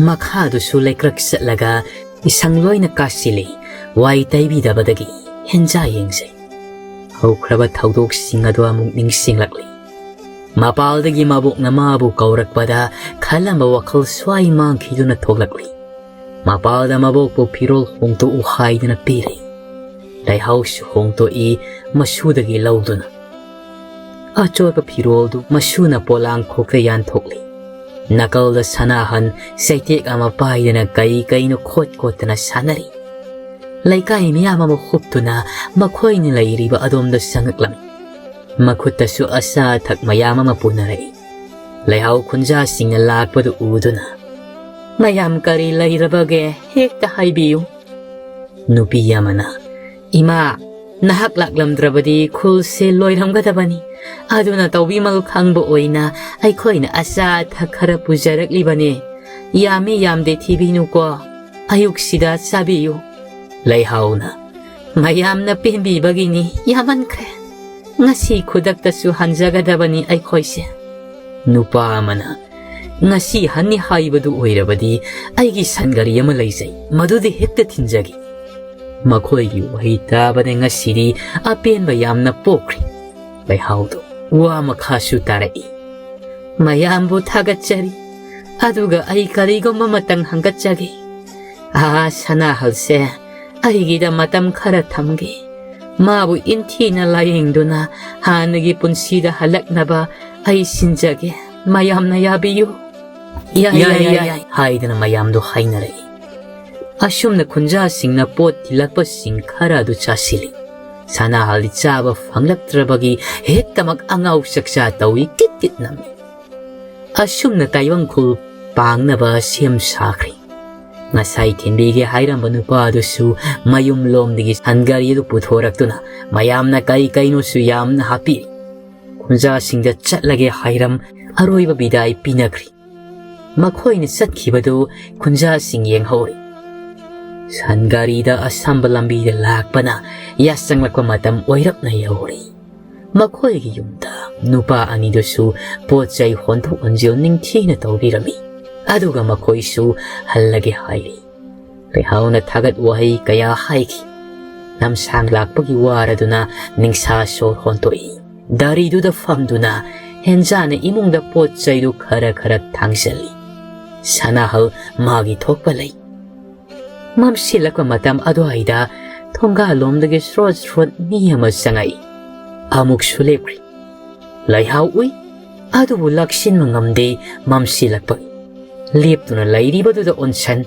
ꯃꯈꯥꯗꯨꯁꯨ ꯂꯩꯀ꯭ꯔꯛ ꯆꯠꯂꯒ ꯏꯁꯪ ꯂꯣꯏꯅ ꯀꯥꯁꯤꯜꯂꯤ꯫ ꯋꯥꯏ ꯇꯩꯕꯤꯗꯕꯗꯒꯤ ꯍꯦꯟꯖꯥ ꯌꯦꯡꯖꯩ꯫ ꯍꯧꯈ꯭ꯔꯕ ꯊꯧꯗꯣꯛꯁꯤꯡ ꯑꯗꯨ ꯑꯃꯨꯛ ꯅꯤꯡꯁꯤꯡꯂꯛꯂꯤ꯫ ꯃꯄꯥꯜꯗꯒꯤ ꯃꯕꯣꯛꯅ ꯃꯥꯕꯨ ꯀꯧꯔꯛꯄꯗ ꯈꯜꯂꯝꯕ ꯋꯥꯈꯜ ꯁ꯭ꯋꯥꯏ ꯃꯥꯡꯈꯤꯗꯨꯅ ꯊꯣꯛꯂꯛꯂꯤ꯫ ꯃꯄꯥꯜꯗ ꯃꯕꯣꯛꯄꯨ ꯐꯤꯔꯣꯜ ꯍꯣꯡꯗꯣꯛꯎ ꯍꯥꯏꯗꯨꯅ ꯄꯤꯔꯤ꯫ ꯂꯩꯍꯥꯎꯁꯨ ꯍꯣꯡꯗꯣꯛꯏ ꯃꯁꯨꯗꯒꯤ ꯂꯧꯗꯨꯅ꯫ ꯑꯆꯣꯠꯄ ꯐꯤꯔꯣꯜꯗꯨ ꯃꯁꯨꯅ ꯄꯣꯂꯥꯡꯈꯣꯛꯇ ꯌꯥꯟꯊꯣꯛꯂꯤ꯫ ꯅꯥꯀꯜꯗ ꯁꯅꯥꯍꯟ ꯆꯩꯇꯦꯛ ꯑꯃ ꯄꯥꯏꯗꯨꯅ ꯀꯩ ꯀꯩꯅꯣ ꯈꯣꯠ ꯈꯣꯠꯇꯅ ꯁꯥꯟꯅꯔꯤ꯫ ꯂꯩꯀꯥꯏ ꯃꯤꯌꯥꯝ ꯑꯃ ꯍꯨꯞꯇꯨꯅ ꯃꯈꯣꯏꯅ ꯂꯩꯔꯤꯕ ꯑꯗꯣꯝꯗ ꯆꯪꯉꯛꯂꯝꯃꯤ꯫ ꯃꯈꯨꯠꯇꯁꯨ ꯑꯆꯥ ꯑꯊꯛ ꯃꯌꯥꯝ ꯑꯃ ꯄꯨꯅꯔꯛꯏ꯫ ꯂꯩꯍꯥꯎ ꯈꯨꯟꯖꯥꯁꯤꯡꯅ ꯂꯥꯛꯄꯗꯨ ꯎꯗꯨꯅ, "ꯃꯌꯥꯝ ꯀꯔꯤ ꯂꯩꯔꯕꯒꯦ? ꯍꯦꯛꯇ ꯍꯥꯏꯕꯤꯌꯨ꯫" ꯅꯨꯄꯤ ꯑꯃꯅ, "ꯏꯃꯥ, ꯅꯍꯥꯛ ꯂꯥꯛꯂꯝꯗ꯭ꯔꯕꯗꯤ ꯈꯨꯜꯁꯦ ꯂꯣꯏꯔꯝꯒꯗꯕꯅꯤ꯫ ꯑꯗꯨꯅ ꯇꯧꯕꯤꯃꯜ ꯈꯪꯕ ꯑꯣꯏꯅ ꯑꯩꯈꯣꯏꯅ ꯑꯆꯥ ꯑꯊꯛ ꯈꯔ ꯄꯨꯖꯔꯛꯂꯤꯕꯅꯦ꯫ ꯌꯥꯝꯃꯤ ꯌꯥꯝꯗꯦ ꯊꯤꯕꯤꯅꯨꯀꯣ꯫ ꯑꯌꯨꯛꯁꯤꯗ ꯆꯥꯕꯤꯌꯨ꯫" ꯂꯩꯍꯥꯎꯅ, "ꯃꯌꯥꯝꯅ ꯄꯦꯟꯕꯤꯕꯒꯤꯅꯤ, ꯌꯥꯝꯃꯟꯈ꯭ꯔꯦ꯫ ꯉꯁꯤ ꯈꯨꯗꯛꯇꯁꯨ ꯍꯟꯖꯒꯗꯕꯅꯤ ꯑꯩꯈꯣꯏꯁꯦ꯫" ꯅꯨꯄꯥ ꯑꯃꯅ, "ꯉꯁꯤ ꯍꯟꯅꯤ ꯍꯥꯏꯕꯗꯨ ꯑꯣꯏꯔꯕꯗꯤ ꯑꯩꯒꯤ ꯁꯟꯒꯥꯔꯤ ꯑꯃ ꯂꯩꯖꯩ, ꯃꯗꯨꯗꯤ ꯍꯦꯛꯇ ꯊꯤꯟꯖꯒꯦ꯫" ꯃꯈꯣꯏꯒꯤ ꯋꯥꯍꯩ ꯇꯥꯕꯗ ꯉꯁꯤꯗꯤ ꯑꯄꯦꯟꯕ ꯌꯥꯝꯅ ꯄꯣꯛꯈ꯭ꯔꯦ꯫ ꯂꯩꯍꯥꯎꯗꯨ ꯋꯥ ꯃꯈꯥꯁꯨ ꯇꯥꯔꯛꯏ꯫ "ꯃꯌꯥꯝꯕꯨ ꯊꯥꯒꯠꯆꯔꯤ꯫ ꯑꯗꯨꯒ ꯑꯩ ꯀꯔꯤꯒꯨꯝꯕ ꯑꯃꯇꯪ ꯍꯪꯒꯠꯆꯒꯦ꯫ ꯑꯥ, ꯁꯅꯥꯍꯜꯁꯦ ꯑꯩꯒꯤꯗ ꯃꯇꯝ ꯈꯔ ꯊꯝꯒꯦ꯫ ꯃꯥꯕꯨ ꯏꯟꯊꯤꯅ ꯂꯥꯌꯦꯡꯗꯨꯅ ꯍꯥꯟꯅꯒꯤ ꯄꯨꯟꯁꯤꯗ ꯍꯜꯂꯛꯅꯕ ꯑꯩ ꯁꯤꯟꯖꯒꯦ꯫ ꯃꯌꯥꯝꯅ ꯌꯥꯕꯤꯌꯨ꯫" "ꯌꯥꯏ, ꯌꯥꯏ, ꯌꯥꯏ, ꯌꯥꯏ," ꯍꯥꯏꯗꯅ ꯃꯌꯥꯝꯗꯣ ꯍꯥꯏꯅꯔꯛꯏ꯫ ꯑꯁꯨꯝꯅ ꯈꯨꯟꯖꯥꯁꯤꯡꯅ ꯄꯣꯠ ꯊꯤꯜꯂꯛꯄꯁꯤꯡ ꯈꯔ ꯑꯗꯨ ꯆꯥꯁꯤꯜꯂꯤ꯫ ꯁꯅꯥꯍꯜꯗꯤ ꯆꯥꯕ ꯐꯪꯂꯛꯇ꯭ꯔꯕꯒꯤ ꯍꯦꯛꯇꯃꯛ ꯑꯉꯥꯎ ꯆꯛꯆꯥ ꯇꯧꯏ, ꯇꯤꯠ ꯇꯤꯠ ꯅꯝꯃꯤ꯫ ꯑꯁꯨꯝꯅ ꯇꯥꯏꯕꯪ ꯈꯨꯜ ꯄꯥꯡꯅꯕ ꯁꯦꯝ ꯁꯥꯈ꯭ꯔꯦ꯫ ꯉꯁꯥꯏ ꯊꯤꯟꯕꯤꯒꯦ ꯍꯥꯏꯔꯝꯕ ꯅꯨꯄꯥ ꯑꯗꯨꯁꯨ ꯃꯌꯨꯝ ꯂꯣꯝꯗꯒꯤ ꯁꯟꯒꯥꯔꯤ ꯑꯗꯨ ꯄꯨꯊꯣꯔꯛꯇꯨꯅ ꯃꯌꯥꯝꯅ ꯀꯩ ꯀꯩꯅꯣꯁꯨ ꯌꯥꯝꯅ ꯍꯥꯞꯄꯤ꯫ ꯈꯨꯟꯖꯥꯁꯤꯡꯗ ꯆꯠꯂꯒꯦ ꯍꯥꯏꯔꯝ ꯑꯔꯣꯏꯕ ꯕꯤꯗꯥꯏ ꯄꯤꯅꯈ꯭ꯔꯤ꯫ ꯃꯈꯣꯏꯅ ꯆꯠꯈꯤꯕꯗꯨ ꯈꯨꯟꯖꯥꯁꯤꯡ ꯌꯦꯡꯍꯧꯔꯤ꯫ ꯁꯟꯒꯥꯔꯤꯗ ꯑꯁꯝꯕ ꯂꯝꯕꯤꯗ ꯂꯥꯛꯄꯅ ꯌꯥꯆꯪꯂꯛꯄ ꯃꯇꯝ ꯑꯣꯏꯔꯞꯅ ꯌꯧꯔꯤ꯫ ꯃꯈꯣꯏꯒꯤ ꯌꯨꯝꯗ ꯅꯨꯄꯥ ꯑꯅꯤꯗꯨꯁꯨ ꯄꯣꯠ ꯆꯩ ꯍꯣꯟꯗꯣꯛ ꯍꯣꯟꯖꯤꯟ ꯅꯤꯡꯊꯤꯅ ꯇꯧꯕꯤꯔꯝꯃꯤ꯫ ꯑꯗꯨꯒ ꯃꯈꯣꯏꯁꯨ ꯍꯜꯂꯒꯦ ꯍꯥꯏꯔꯤ꯫ ꯂꯩꯍꯥꯎꯅ ꯊꯥꯒꯠ ꯋꯥꯍꯩ ꯀꯌꯥ ꯍꯥꯏꯈꯤ꯫ ꯂꯝꯁꯥꯡ ꯂꯥꯛꯄꯒꯤ ꯋꯥꯔꯗꯨꯅ ꯅꯤꯡꯁꯥ ꯁꯣꯔ ꯍꯣꯟꯗꯣꯛꯏ꯫ ꯗꯥꯔꯤꯗꯨꯗ ꯐꯝꯗꯨꯅ ꯍꯦꯟꯖꯥꯅ ꯏꯃꯨꯡꯗ ꯄꯣꯠ ꯆꯩꯗꯨ ꯈꯔ ꯈꯔ ꯊꯥꯡꯖꯜꯂꯤ꯫ ꯁꯅꯥꯍꯜ ꯃꯥꯒꯤ ꯊꯣꯛꯄ ꯂꯩ꯫ ꯃꯝꯁꯤꯜꯂꯛꯄ ꯃꯇꯝ ꯑꯗꯨꯋꯥꯏꯗ ꯊꯣꯡꯒꯥꯜꯂꯣꯝꯗꯒꯤ ꯁ꯭ꯔꯣꯠ ꯁ꯭ꯔꯣꯠ ꯃꯤ ꯑꯃ ꯆꯪꯉꯛꯏ꯫ ꯑꯃꯨꯛꯁꯨ ꯂꯦꯞꯈ꯭ꯔꯤ꯫ ꯂꯩꯍꯥꯎ ꯎꯏ, ꯑꯗꯨꯕꯨ ꯂꯥꯛꯁꯤꯟꯕ ꯉꯝꯗꯦ꯫ ꯃꯝꯁꯤꯜꯂꯛꯄꯒꯤ ꯂꯦꯞꯇꯨꯅ ꯂꯩꯔꯤꯕꯗꯨꯗ ꯑꯣꯟꯁꯟ,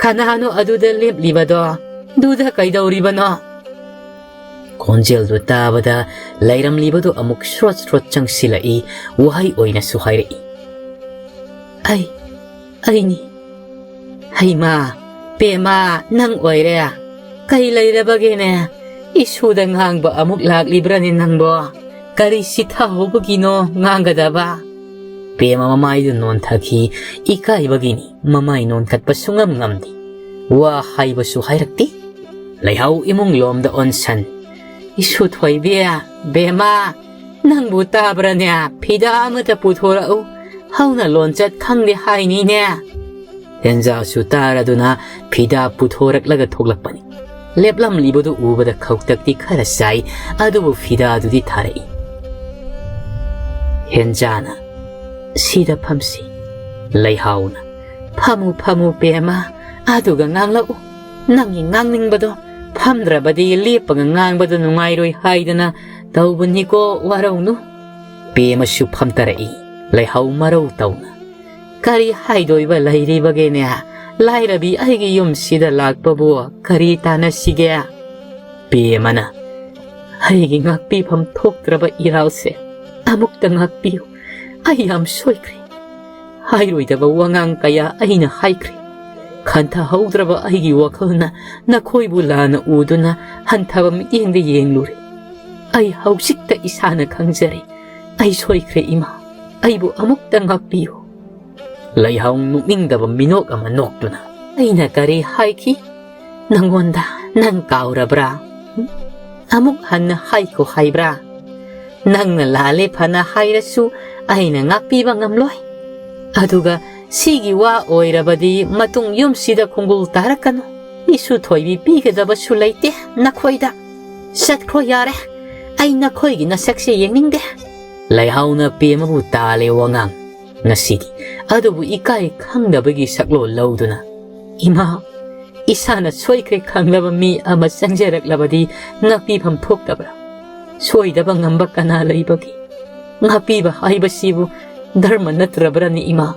"ꯀꯅꯥꯅꯣ ꯑꯗꯨꯗ ꯂꯦꯞꯂꯤꯕꯗꯣ? ꯑꯗꯨꯗ ꯀꯩꯗꯧꯔꯤꯕꯅꯣ?" ꯈꯣꯟꯖꯦꯜꯗꯨ ꯇꯥꯕꯗ ꯂꯩꯔꯝꯂꯤꯕꯗꯨ ꯑꯃꯨꯛ ꯁ꯭ꯔꯣꯠ ꯁ꯭ꯔꯣꯠ ꯆꯪꯁꯤꯜꯂꯛꯏ꯫ ꯋꯥꯍꯩ ꯑꯣꯏꯅꯁꯨ ꯍꯥꯏꯔꯛꯏ, "ꯑꯩ, ꯑꯩꯅꯤ꯫ ꯍꯩꯃꯥ, ꯄꯦꯃꯥ, ꯅꯪ ꯑꯣꯏꯔꯦ꯫ ꯀꯩ ꯂꯩꯔꯕꯒꯦꯅꯦ? ꯏꯁꯨꯗ ꯉꯥꯡꯕ ꯑꯃꯨꯛ ꯂꯥꯛꯂꯤꯕ꯭ꯔꯅꯦ ꯅꯪꯕꯣ? ꯀꯔꯤ ꯁꯤꯊꯍꯧꯕꯒꯤꯅꯣ ꯉꯥꯡꯒꯗꯕ?" ꯄꯦꯃ ꯃꯃꯥꯏꯗꯨ ꯅꯣꯟꯊꯈꯤ꯫ ꯏꯀꯥꯏꯕꯒꯤꯅꯤ ꯃꯃꯥꯏ ꯅꯣꯟꯈꯠꯄ ꯁꯨꯡꯉꯝ ꯉꯝꯗꯦ꯫ ꯋꯥ ꯍꯥꯏꯕꯁꯨ ꯍꯥꯏꯔꯛꯇꯦ꯫ ꯂꯩꯍꯥꯎ ꯏꯃꯨꯡ ꯂꯣꯝꯗ ꯑꯣꯟꯁꯟ, "ꯏꯁꯨ ꯊꯣꯏꯕꯤ, ꯕꯦꯃꯥ, ꯅꯪꯕꯨ ꯇꯥꯕ꯭ꯔꯅꯦ? ꯐꯤꯗꯥ ꯑꯃꯇ ꯄꯨꯊꯣꯔꯛꯎ꯫ ꯍꯧꯅ ꯂꯣꯟꯆꯠ ꯈꯪꯗꯦ ꯍꯥꯏꯅꯤꯅꯦ?" ꯍꯦꯟꯖꯥꯁꯨ ꯇꯥꯔꯗꯨꯅ ꯐꯤꯗꯥ ꯄꯨꯊꯣꯔꯛꯂꯒ ꯊꯣꯛꯂꯛꯄꯅꯤ꯫ ꯂꯦꯞꯂꯝꯂꯤꯕꯗꯨ ꯎꯕꯗ ꯈꯧꯇꯛꯇꯤ ꯈꯔ ꯆꯥꯏ, ꯑꯗꯨꯕꯨ ꯐꯤꯗꯥꯗꯨꯗꯤ ꯊꯥꯔꯛꯏ꯫ ꯍꯦꯟꯖꯥꯅ, "ꯁꯤꯗ ꯐꯝꯁꯤ꯫" ꯂꯩꯍꯥꯎꯅ, "ꯐꯝꯃꯨ, ꯐꯝꯃꯨ, ꯄꯦꯃ, ꯑꯗꯨꯒ ꯉꯥꯡꯂꯛꯎ꯫ ꯅꯪꯒꯤ ꯉꯥꯡꯅꯤꯡꯕꯗꯣ, ꯐꯝꯗ꯭ꯔꯕꯗꯤ ꯂꯦꯞꯄꯒ ꯉꯥꯡꯕꯗ ꯅꯨꯡꯉꯥꯏꯔꯣꯏ ꯍꯥꯏꯗꯅ ꯇꯧꯕꯅꯤꯀꯣ, ꯋꯥꯔꯧꯅꯨ꯫" ꯄꯦꯃꯁꯨ ꯐꯝꯇꯔꯛꯏ, ꯂꯩꯍꯥꯎ ꯃꯔꯧ ꯇꯧꯅ꯫ "ꯀꯔꯤ ꯍꯥꯏꯗꯣꯏꯕ ꯂꯩꯔꯤꯕꯒꯦꯅꯦ? ꯂꯥꯏꯔꯕꯤ ꯑꯩꯒꯤ ꯌꯨꯝꯁꯤꯗ ꯂꯥꯛꯄꯕꯨ ꯀꯔꯤ ꯇꯥꯟꯅꯁꯤꯒꯦ?" ꯄꯦꯃꯅ, "ꯑꯩꯒꯤ ꯉꯥꯛꯄꯤꯐꯝ ꯊꯣꯛꯇ꯭ꯔꯕ ꯏꯔꯥꯜꯁꯦ, ꯑꯃꯨꯛꯇ ꯉꯥꯛꯄꯤꯌꯨ꯫ ꯑꯩ ꯌꯥꯝ ꯁꯣꯏꯈ꯭ꯔꯦ꯫ ꯍꯥꯏꯔꯣꯏꯗꯕ ꯋꯥꯉꯥꯡ ꯀꯌꯥ ꯑꯩꯅ ꯍꯥꯏꯈ꯭ꯔꯦ꯫ ꯈꯟꯊꯍꯧꯗ꯭ꯔꯕ ꯑꯩꯒꯤ ꯋꯥꯈꯜꯅ ꯅꯈꯣꯏꯕꯨ ꯂꯥꯟꯅ ꯎꯗꯨꯅ ꯍꯟꯊꯕ ꯃꯤꯠꯌꯦꯡꯗ ꯌꯦꯡꯂꯨꯔꯦ꯫ ꯑꯩ ꯍꯧꯖꯤꯛꯇ ꯏꯁꯥꯅ ꯈꯪꯖꯔꯦ꯫ ꯑꯩ ꯁꯣꯏꯈ꯭ꯔꯦ ꯏꯃꯥ꯫ ꯑꯩꯕꯨ ꯑꯃꯨꯛꯇ ꯉꯥꯛꯄꯤꯌꯨ꯫" ꯂꯩꯍꯥꯎ ꯅꯣꯛꯅꯤꯡꯗꯕ ꯃꯤꯅꯣꯛ ꯑꯃ ꯅꯣꯛꯇꯨꯅ, "ꯑꯩꯅ ꯀꯔꯤ ꯍꯥꯏꯈꯤ ꯅꯪꯉꯣꯟꯗ? ꯅꯪ ꯀꯥꯎꯔꯕ꯭ꯔꯥ? ꯎꯝ? ꯑꯃꯨꯛ ꯍꯟꯅ ꯍꯥꯏꯈꯣ ꯍꯥꯏꯕ꯭ꯔꯥ? ꯅꯪꯅ ꯂꯥꯜꯂꯦ ꯐꯅ ꯍꯥꯏꯔꯁꯨ ꯑꯩꯅ ꯉꯥꯛꯄꯤꯕ ꯉꯝꯂꯣꯏ꯫ ꯑꯗꯨꯒ ꯁꯤꯒꯤ ꯋꯥ ꯑꯣꯏꯔꯕꯗꯤ ꯃꯇꯨꯡ ꯌꯨꯝꯁꯤꯗ ꯈꯣꯡꯒꯨꯜ ꯇꯥꯔꯛꯀꯅꯨ꯫ ꯏꯁꯨ ꯊꯣꯏꯕꯤ ꯄꯤꯒꯗꯕꯁꯨ ꯂꯩꯇꯦ ꯅꯈꯣꯏꯗ꯫ ꯆꯠꯈ꯭ꯔꯣ ꯌꯥꯔꯦ꯫ ꯑꯩ ꯅꯈꯣꯏꯒꯤ ꯅꯁꯛꯁꯦ ꯌꯦꯡꯅꯤꯡꯗꯦ꯫" ꯂꯩꯍꯥꯎꯅ ꯄꯦꯃꯕꯨ ꯇꯥꯜꯂꯦ ꯋꯥꯉꯥꯡ ꯉꯁꯤꯗꯤ꯫ ꯑꯗꯨꯕꯨ ꯏꯀꯥꯏ ꯈꯪꯗꯕꯒꯤ ꯁꯛꯂꯣꯟ ꯂꯧꯗꯨꯅ, "ꯏꯃꯥ, ꯏꯁꯥꯅ ꯁꯣꯏꯈ꯭ꯔꯦ ꯈꯪꯂꯕ ꯃꯤ ꯑꯃ ꯆꯪꯖꯔꯛꯂꯕꯗꯤ ꯉꯥꯛꯄꯤꯐꯝ ꯊꯣꯛꯇꯕ꯭ꯔꯥ? ꯁꯣꯏꯗꯕ ꯉꯝꯕ ꯀꯅꯥ ꯂꯩꯕꯒꯦ? ꯉꯥꯛꯄꯤꯕ ꯍꯥꯏꯕꯁꯤꯕꯨ ꯙꯔꯃ ꯅꯠꯇ꯭ꯔꯕ꯭ꯔꯅꯦ ꯏꯃꯥ?"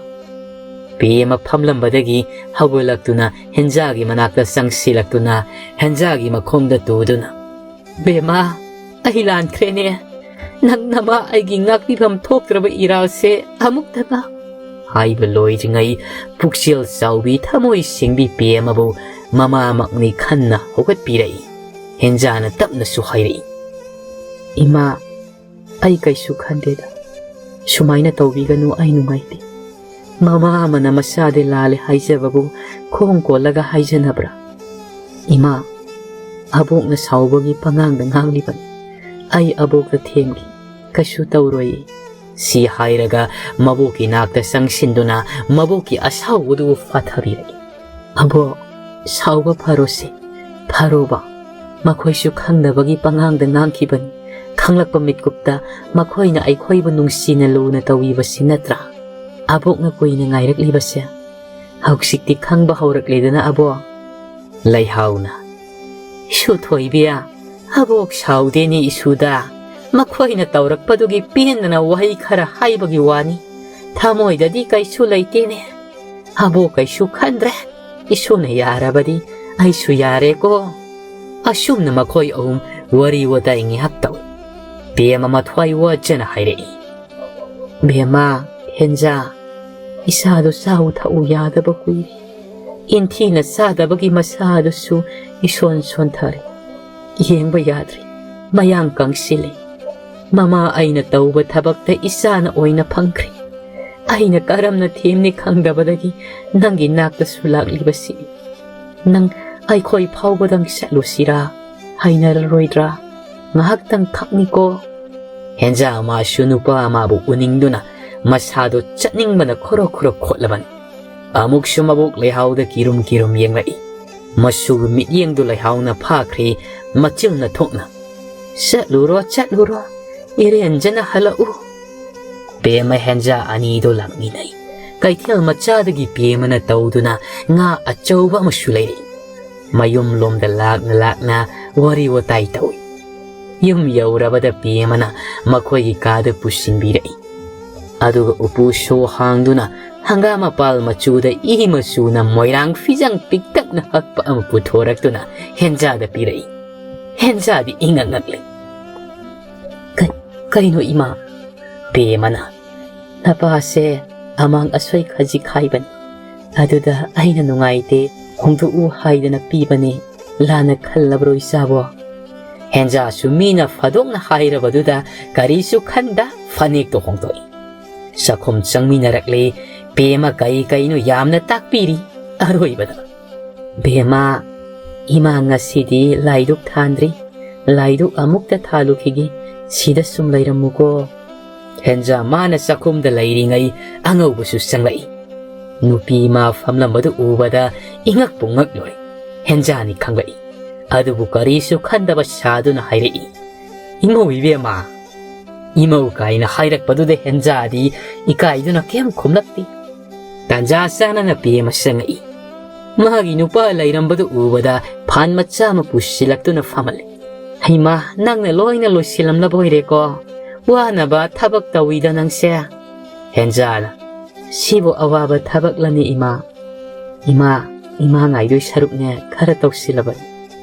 ꯄꯦꯃ ꯐꯝꯂꯝꯕꯗꯒꯤ ꯍꯧꯒꯠꯂꯛꯇꯨꯅ ꯍꯦꯟꯖꯥꯒꯤ ꯃꯅꯥꯛꯇ ꯆꯪꯁꯤꯜꯂꯛꯇꯨꯅ ꯍꯦꯟꯖꯥꯒꯤ ꯃꯈꯣꯡꯗ ꯇꯨꯗꯨꯅ, "ꯕꯦꯃꯥ, ꯑꯩ ꯂꯥꯟꯈ꯭ꯔꯦꯅꯦ꯫ ꯅꯪ ꯅꯃꯥ ꯑꯩꯒꯤ ꯉꯥꯛꯄꯤꯐꯝ ꯊꯣꯛꯇ꯭ꯔꯕ ꯏꯔꯥꯜꯁꯦ ꯑꯃꯨꯛꯇ ꯉꯥꯛ꯫" ꯍꯥꯏꯕ ꯂꯣꯏꯗ꯭ꯔꯤꯉꯩ ꯄꯨꯛꯆꯦꯜ ꯆꯥꯎꯕꯤ ꯊꯃꯣꯏ ꯁꯦꯡꯕꯤ ꯄꯦꯃꯕꯨ ꯃꯃꯥꯃꯛꯅꯤ ꯈꯟꯅ ꯍꯧꯒꯠꯄꯤꯔꯛꯏ꯫ ꯍꯦꯟꯖꯥꯅ ꯇꯞꯅꯁꯨ ꯍꯥꯏꯔꯛꯏ, "ꯏꯃꯥ, ꯑꯩ ꯀꯩꯁꯨ ꯈꯟꯗꯦꯗ꯫ ꯁꯨꯃꯥꯏꯅ ꯇꯧꯕꯤꯒꯅꯨ, ꯑꯩ ꯅꯨꯡꯉꯥꯏꯇꯦ꯫ ꯃꯃꯥ ꯑꯃꯅ ꯃꯆꯥꯗꯤ ꯂꯥꯜꯂꯦ ꯍꯥꯏꯖꯕꯕꯨ ꯈꯣꯡ ꯀꯣꯜꯂꯒ ꯍꯥꯏꯖꯅꯕ꯭ꯔꯥ? ꯏꯃꯥ, ꯑꯕꯣꯛꯅ ꯁꯥꯎꯕꯒꯤ ꯄꯉꯥꯡꯗ ꯉꯥꯡꯂꯤꯕꯅꯤ꯫ ꯑꯩ ꯑꯕꯣꯛꯇ ꯊꯦꯝꯒꯦ, ꯀꯩꯁꯨ ꯇꯧꯔꯣꯏꯌꯦ꯫" ꯁꯤ ꯍꯥꯏꯔꯒ ꯃꯕꯣꯛꯀꯤ ꯅꯥꯛꯇ ꯆꯪꯁꯤꯟꯗꯨꯅ ꯃꯕꯣꯛꯀꯤ ꯑꯁꯥꯎꯕꯗꯨ ꯐꯥꯊꯕꯤꯔꯛꯏ꯫ "ꯑꯕꯣꯛ, ꯁꯥꯎꯕ ꯐꯔꯣꯁꯦ, ꯐꯔꯣꯕ꯫ ꯃꯈꯣꯏꯁꯨ ꯈꯪꯗꯕꯒꯤ ꯄꯉꯥꯡꯗ ꯉꯥꯡꯈꯤꯕꯅꯤ꯫ ꯈꯪꯂꯛꯄ ꯃꯤꯠꯀꯨꯞꯇ ꯃꯈꯣꯏꯅ ꯑꯩꯈꯣꯏꯕꯨ ꯅꯨꯡꯁꯤꯅ ꯂꯨꯅ ꯇꯧꯕꯤꯕꯁꯤ ꯅꯠꯇ꯭ꯔꯥ ꯑꯕꯣꯛꯅ ꯀꯨꯏꯅ ꯉꯥꯏꯔꯛꯂꯤꯕꯁꯦ? ꯍꯧꯖꯤꯛꯇꯤ ꯈꯪꯕ ꯍꯧꯔꯛꯂꯦꯗꯅ ꯑꯕꯣꯛ꯫" ꯂꯩꯍꯥꯎꯅ, "ꯏꯁꯨ ꯊꯣꯏꯕꯤ, ꯑꯕꯣꯛ ꯁꯥꯎꯗꯦꯅꯦ ꯏꯁꯨꯗ꯫ ꯃꯈꯣꯏꯅ ꯇꯧꯔꯛꯄꯗꯨꯒꯤ ꯄꯦꯟꯗꯅ ꯋꯥꯍꯩ ꯈꯔ ꯍꯥꯏꯕꯒꯤ ꯋꯥꯅꯤ꯫ ꯊꯃꯣꯏꯗꯗꯤ ꯀꯩꯁꯨ ꯂꯩꯇꯦꯅꯦ꯫ ꯑꯕꯣꯛ ꯀꯩꯁꯨ ꯈꯟꯗ꯭ꯔꯦ꯫ ꯏꯁꯣꯔꯅ ꯌꯥꯔꯕꯗꯤ ꯑꯩꯁꯨ ꯌꯥꯔꯦꯀꯣ꯫ ꯑꯁꯨꯝꯅ ꯃꯈꯣꯏ ꯑꯍꯨꯝ ꯋꯥꯔꯤ ꯋꯥꯇꯥꯏ ꯉꯥꯏꯍꯥꯛ ꯇꯧꯏ꯫ ꯕꯦꯝꯃ ꯃꯊ꯭ꯋꯥꯏ ꯋꯥꯖꯅ ꯍꯥꯏꯔꯛꯏ, "ꯕꯦꯝꯃ, ꯍꯦꯟꯖꯥ, ꯏꯁꯥꯗꯣ ꯆꯥꯎ ꯊꯛꯎ ꯌꯥꯗꯕ ꯀꯨꯏꯔꯦ꯫ ꯏꯟꯊꯤꯅ ꯆꯥꯗꯕꯒꯤ ꯃꯁꯥꯗꯨꯁꯨ ꯏꯁꯣꯟ ꯁꯣꯟꯊꯔꯦ꯫ ꯌꯦꯡꯕ ꯌꯥꯗ꯭ꯔꯦ꯫ ꯃꯌꯥꯡ ꯀꯪꯁꯤꯜꯂꯦ꯫ ꯃꯃꯥ ꯑꯩꯅ ꯇꯧꯕ ꯊꯕꯛꯇ ꯏꯆꯥꯅ ꯑꯣꯏꯅ ꯐꯪꯈ꯭ꯔꯦ꯫ ꯑꯩꯅ ꯀꯔꯝꯅ ꯊꯦꯝꯅꯤ ꯈꯪꯗꯕꯗꯒꯤ ꯅꯪꯒꯤ ꯅꯥꯛꯇꯁꯨ ꯂꯥꯛꯂꯤꯕꯁꯤꯅꯤ꯫ ꯅꯪ ꯑꯩꯈꯣꯏ ꯐꯥꯎꯕꯗꯪ ꯆꯠꯂꯨꯁꯤꯔꯥ? ꯍꯩꯅꯔꯔꯣꯏꯗ꯭ꯔꯥ? ꯉꯥꯏꯍꯥꯛꯇꯪ ꯈꯛꯅꯤꯀꯣ꯫" ꯍꯦꯟꯖꯥ ꯃꯥꯁꯨ ꯅꯨꯄꯥ ꯑꯃꯕꯨ ꯎꯅꯤꯡꯗꯨꯅ ꯃꯁꯥꯗꯣ ꯆꯠꯅꯤꯡꯕꯅ ꯈꯣꯔꯣ ꯈꯣꯔꯣ ꯈꯣꯠꯂꯕꯅꯤ꯫ ꯑꯃꯨꯛꯁꯨ ꯃꯕꯣꯛ ꯂꯩꯍꯥꯎꯗ ꯀꯤꯔꯨꯝ ꯀꯤꯔꯨꯝ ꯌꯦꯡꯂꯛꯏ꯫ ꯃꯁꯨꯒꯤ ꯃꯤꯠꯌꯦꯡꯗꯨ ꯂꯩꯍꯥꯎꯅ ꯐꯥꯈ꯭ꯔꯦ, ꯃꯆꯤꯜꯅ ꯊꯣꯛꯅ, "ꯆꯠꯂꯨꯔꯣ, ꯆꯠꯂꯨꯔꯣ, ꯏꯔꯦꯟꯖꯅ ꯍꯜꯂꯛꯎ꯫" ꯕꯦꯝꯃ ꯍꯦꯟꯖꯥ ꯑꯅꯤꯗꯨ ꯂꯥꯛꯃꯤꯟꯅꯩ꯫ ꯀꯩꯊꯦꯜ ꯃꯆꯥꯗꯒꯤ ꯕꯦꯝꯃꯅ ꯇꯧꯗꯨꯅ ꯉꯥ ꯑꯆꯧꯕ ꯑꯃꯁꯨ ꯂꯩꯔꯛꯏ꯫ ꯃꯌꯨꯝ ꯂꯣꯝꯗ ꯂꯥꯛꯅ ꯂꯥꯛꯅ ꯋꯥꯔꯤ ꯋꯥꯇꯥꯏ ꯇꯧꯏ꯫ ꯌꯨꯝ ꯌꯧꯔꯕꯗ ꯕꯦꯝꯃꯅ ꯃꯈꯣꯏꯒꯤ ꯀꯥꯗ ꯄꯨꯁꯤꯟꯕꯤꯔꯛꯏ꯫ ꯑꯗꯨꯒ ꯎꯄꯨ ꯁꯣ ꯍꯥꯡꯗꯨꯅ ꯍꯪꯒꯥꯝ ꯃꯄꯥꯜ ꯃꯆꯨꯗ ꯏ ꯃꯆꯨꯅ ꯃꯣꯏꯔꯥꯡ ꯐꯤꯖꯪ ꯄꯤꯛꯇꯛꯅ ꯍꯛꯄ ꯑꯃ ꯄꯨꯊꯣꯔꯛꯇꯨꯅ ꯍꯦꯟꯖꯥꯗ ꯄꯤꯔꯛꯏ꯫ ꯍꯦꯟꯖꯥꯗꯤ ꯏꯉꯛ ꯉꯛꯂꯦ꯫ "ꯀ-, ꯀꯩꯅꯣ ꯏꯃꯥ?" ꯕꯦꯝꯃꯅ, "ꯅꯄꯥꯁꯦ ꯑꯃꯥꯡ ꯑꯁꯣꯏ ꯈꯖꯤꯛ ꯍꯥꯏꯕꯅꯤ꯫ ꯑꯗꯨꯗ ꯑꯩꯅ ꯅꯨꯡꯉꯥꯏꯇꯦ, ꯍꯣꯡꯗꯣꯛꯎ ꯍꯥꯏꯗꯅ ꯄꯤꯕꯅꯤ꯫ ꯂꯥꯟꯅ ꯈꯜꯂꯕ꯭ꯔꯣ ꯏꯆꯥꯕꯣ?" ꯍꯦꯟꯖꯥꯁꯨ ꯃꯤꯅ ꯐꯥꯗꯣꯛꯅ ꯍꯥꯏꯔꯕꯗꯨꯗ ꯀꯔꯤꯁꯨ ꯈꯟꯗ ꯐꯅꯦꯛꯇꯣ ꯍꯣꯡꯗꯣꯛꯏ꯫ ꯆꯥꯛꯈꯨꯝ ꯆꯪꯃꯤꯟꯅꯔꯛꯂꯦ꯫ ꯕꯦꯝꯃ ꯀꯩ ꯀꯩꯅꯣ ꯌꯥꯝꯅ ꯇꯥꯛꯄꯤꯔꯤ꯫ ꯑꯔꯣꯏꯕꯗ, "ꯕꯦꯝꯃ, ꯏꯃꯥ ꯉꯁꯤꯗꯤ ꯂꯥꯏꯗꯨꯛ ꯊꯥꯟꯗ꯭ꯔꯤ꯫ ꯂꯥꯏꯗꯨꯛ ꯑꯃꯨꯛꯇ ꯊꯥꯜꯂꯨꯈꯤꯒꯦ꯫ ꯁꯤꯗ ꯁꯨꯝ ꯂꯩꯔꯝꯃꯨꯀꯣ꯫" ꯍꯦꯟꯖꯥ ꯃꯥꯅ ꯆꯥꯛꯈꯨꯝꯗ ꯂꯩꯔꯤꯉꯩ ꯑꯉꯧꯕꯁꯨ ꯆꯪꯂꯛꯏ꯫ ꯅꯨꯄꯤ ꯃꯥ ꯐꯝꯂꯝꯕꯗꯨ ꯎꯕꯗ ꯏꯉꯛꯄꯨ ꯉꯛꯂꯣꯏ꯫ ꯍꯦꯟꯖꯥꯅꯤ ꯈꯪꯂꯛꯏ꯫ ꯑꯗꯨꯕꯨ ꯀꯔꯤꯁꯨ ꯈꯟꯗꯕ ꯁꯥꯗꯨꯅ ꯍꯥꯏꯔꯛꯏ, "ꯏꯃꯧ ꯏꯕꯦꯝꯃ, ꯏꯃꯧ" ꯀꯥꯏꯅ ꯍꯥꯏꯔꯛꯄꯗꯨꯗ ꯍꯦꯟꯖꯥꯗꯤ ꯏꯀꯥꯏꯗꯨꯅ ꯀꯩꯝ ꯈꯨꯝꯂꯛꯇꯦ꯫ ꯇꯥꯟꯖꯥ ꯆꯥꯅꯅ ꯕꯦꯝꯃ ꯆꯪꯉꯛꯏ꯫ ꯃꯥꯒꯤ ꯅꯨꯄꯥ ꯂꯩꯔꯝꯕꯗꯨ ꯎꯕꯗ ꯐꯥꯟ ꯃꯆꯥ ꯑꯃ ꯄꯨꯁꯤꯜꯂꯛꯇꯨꯅ ꯐꯝꯍꯜꯂꯦ꯫ "ꯍꯩꯃꯥ, ꯅꯪꯅ ꯂꯣꯏꯅ ꯂꯣꯏꯁꯤꯜꯂꯝꯂꯕ ꯑꯣꯏꯔꯦꯀꯣ? ꯋꯥꯅꯕ ꯊꯕꯛ ꯇꯧꯏꯗ ꯅꯪꯁꯦ꯫" ꯍꯦꯟꯖꯥꯅ, "ꯁꯤꯕꯨ ꯑꯋꯥꯕ ꯊꯕꯛꯂꯅꯤ ꯏꯃꯥ꯫ ꯏꯃꯥ, ꯏꯃꯥ ꯉꯥꯏꯗꯣꯏ ꯁꯔꯨꯛꯅꯦ ꯈꯔ ꯇꯧꯁꯤꯜꯂꯕꯅꯤ꯫"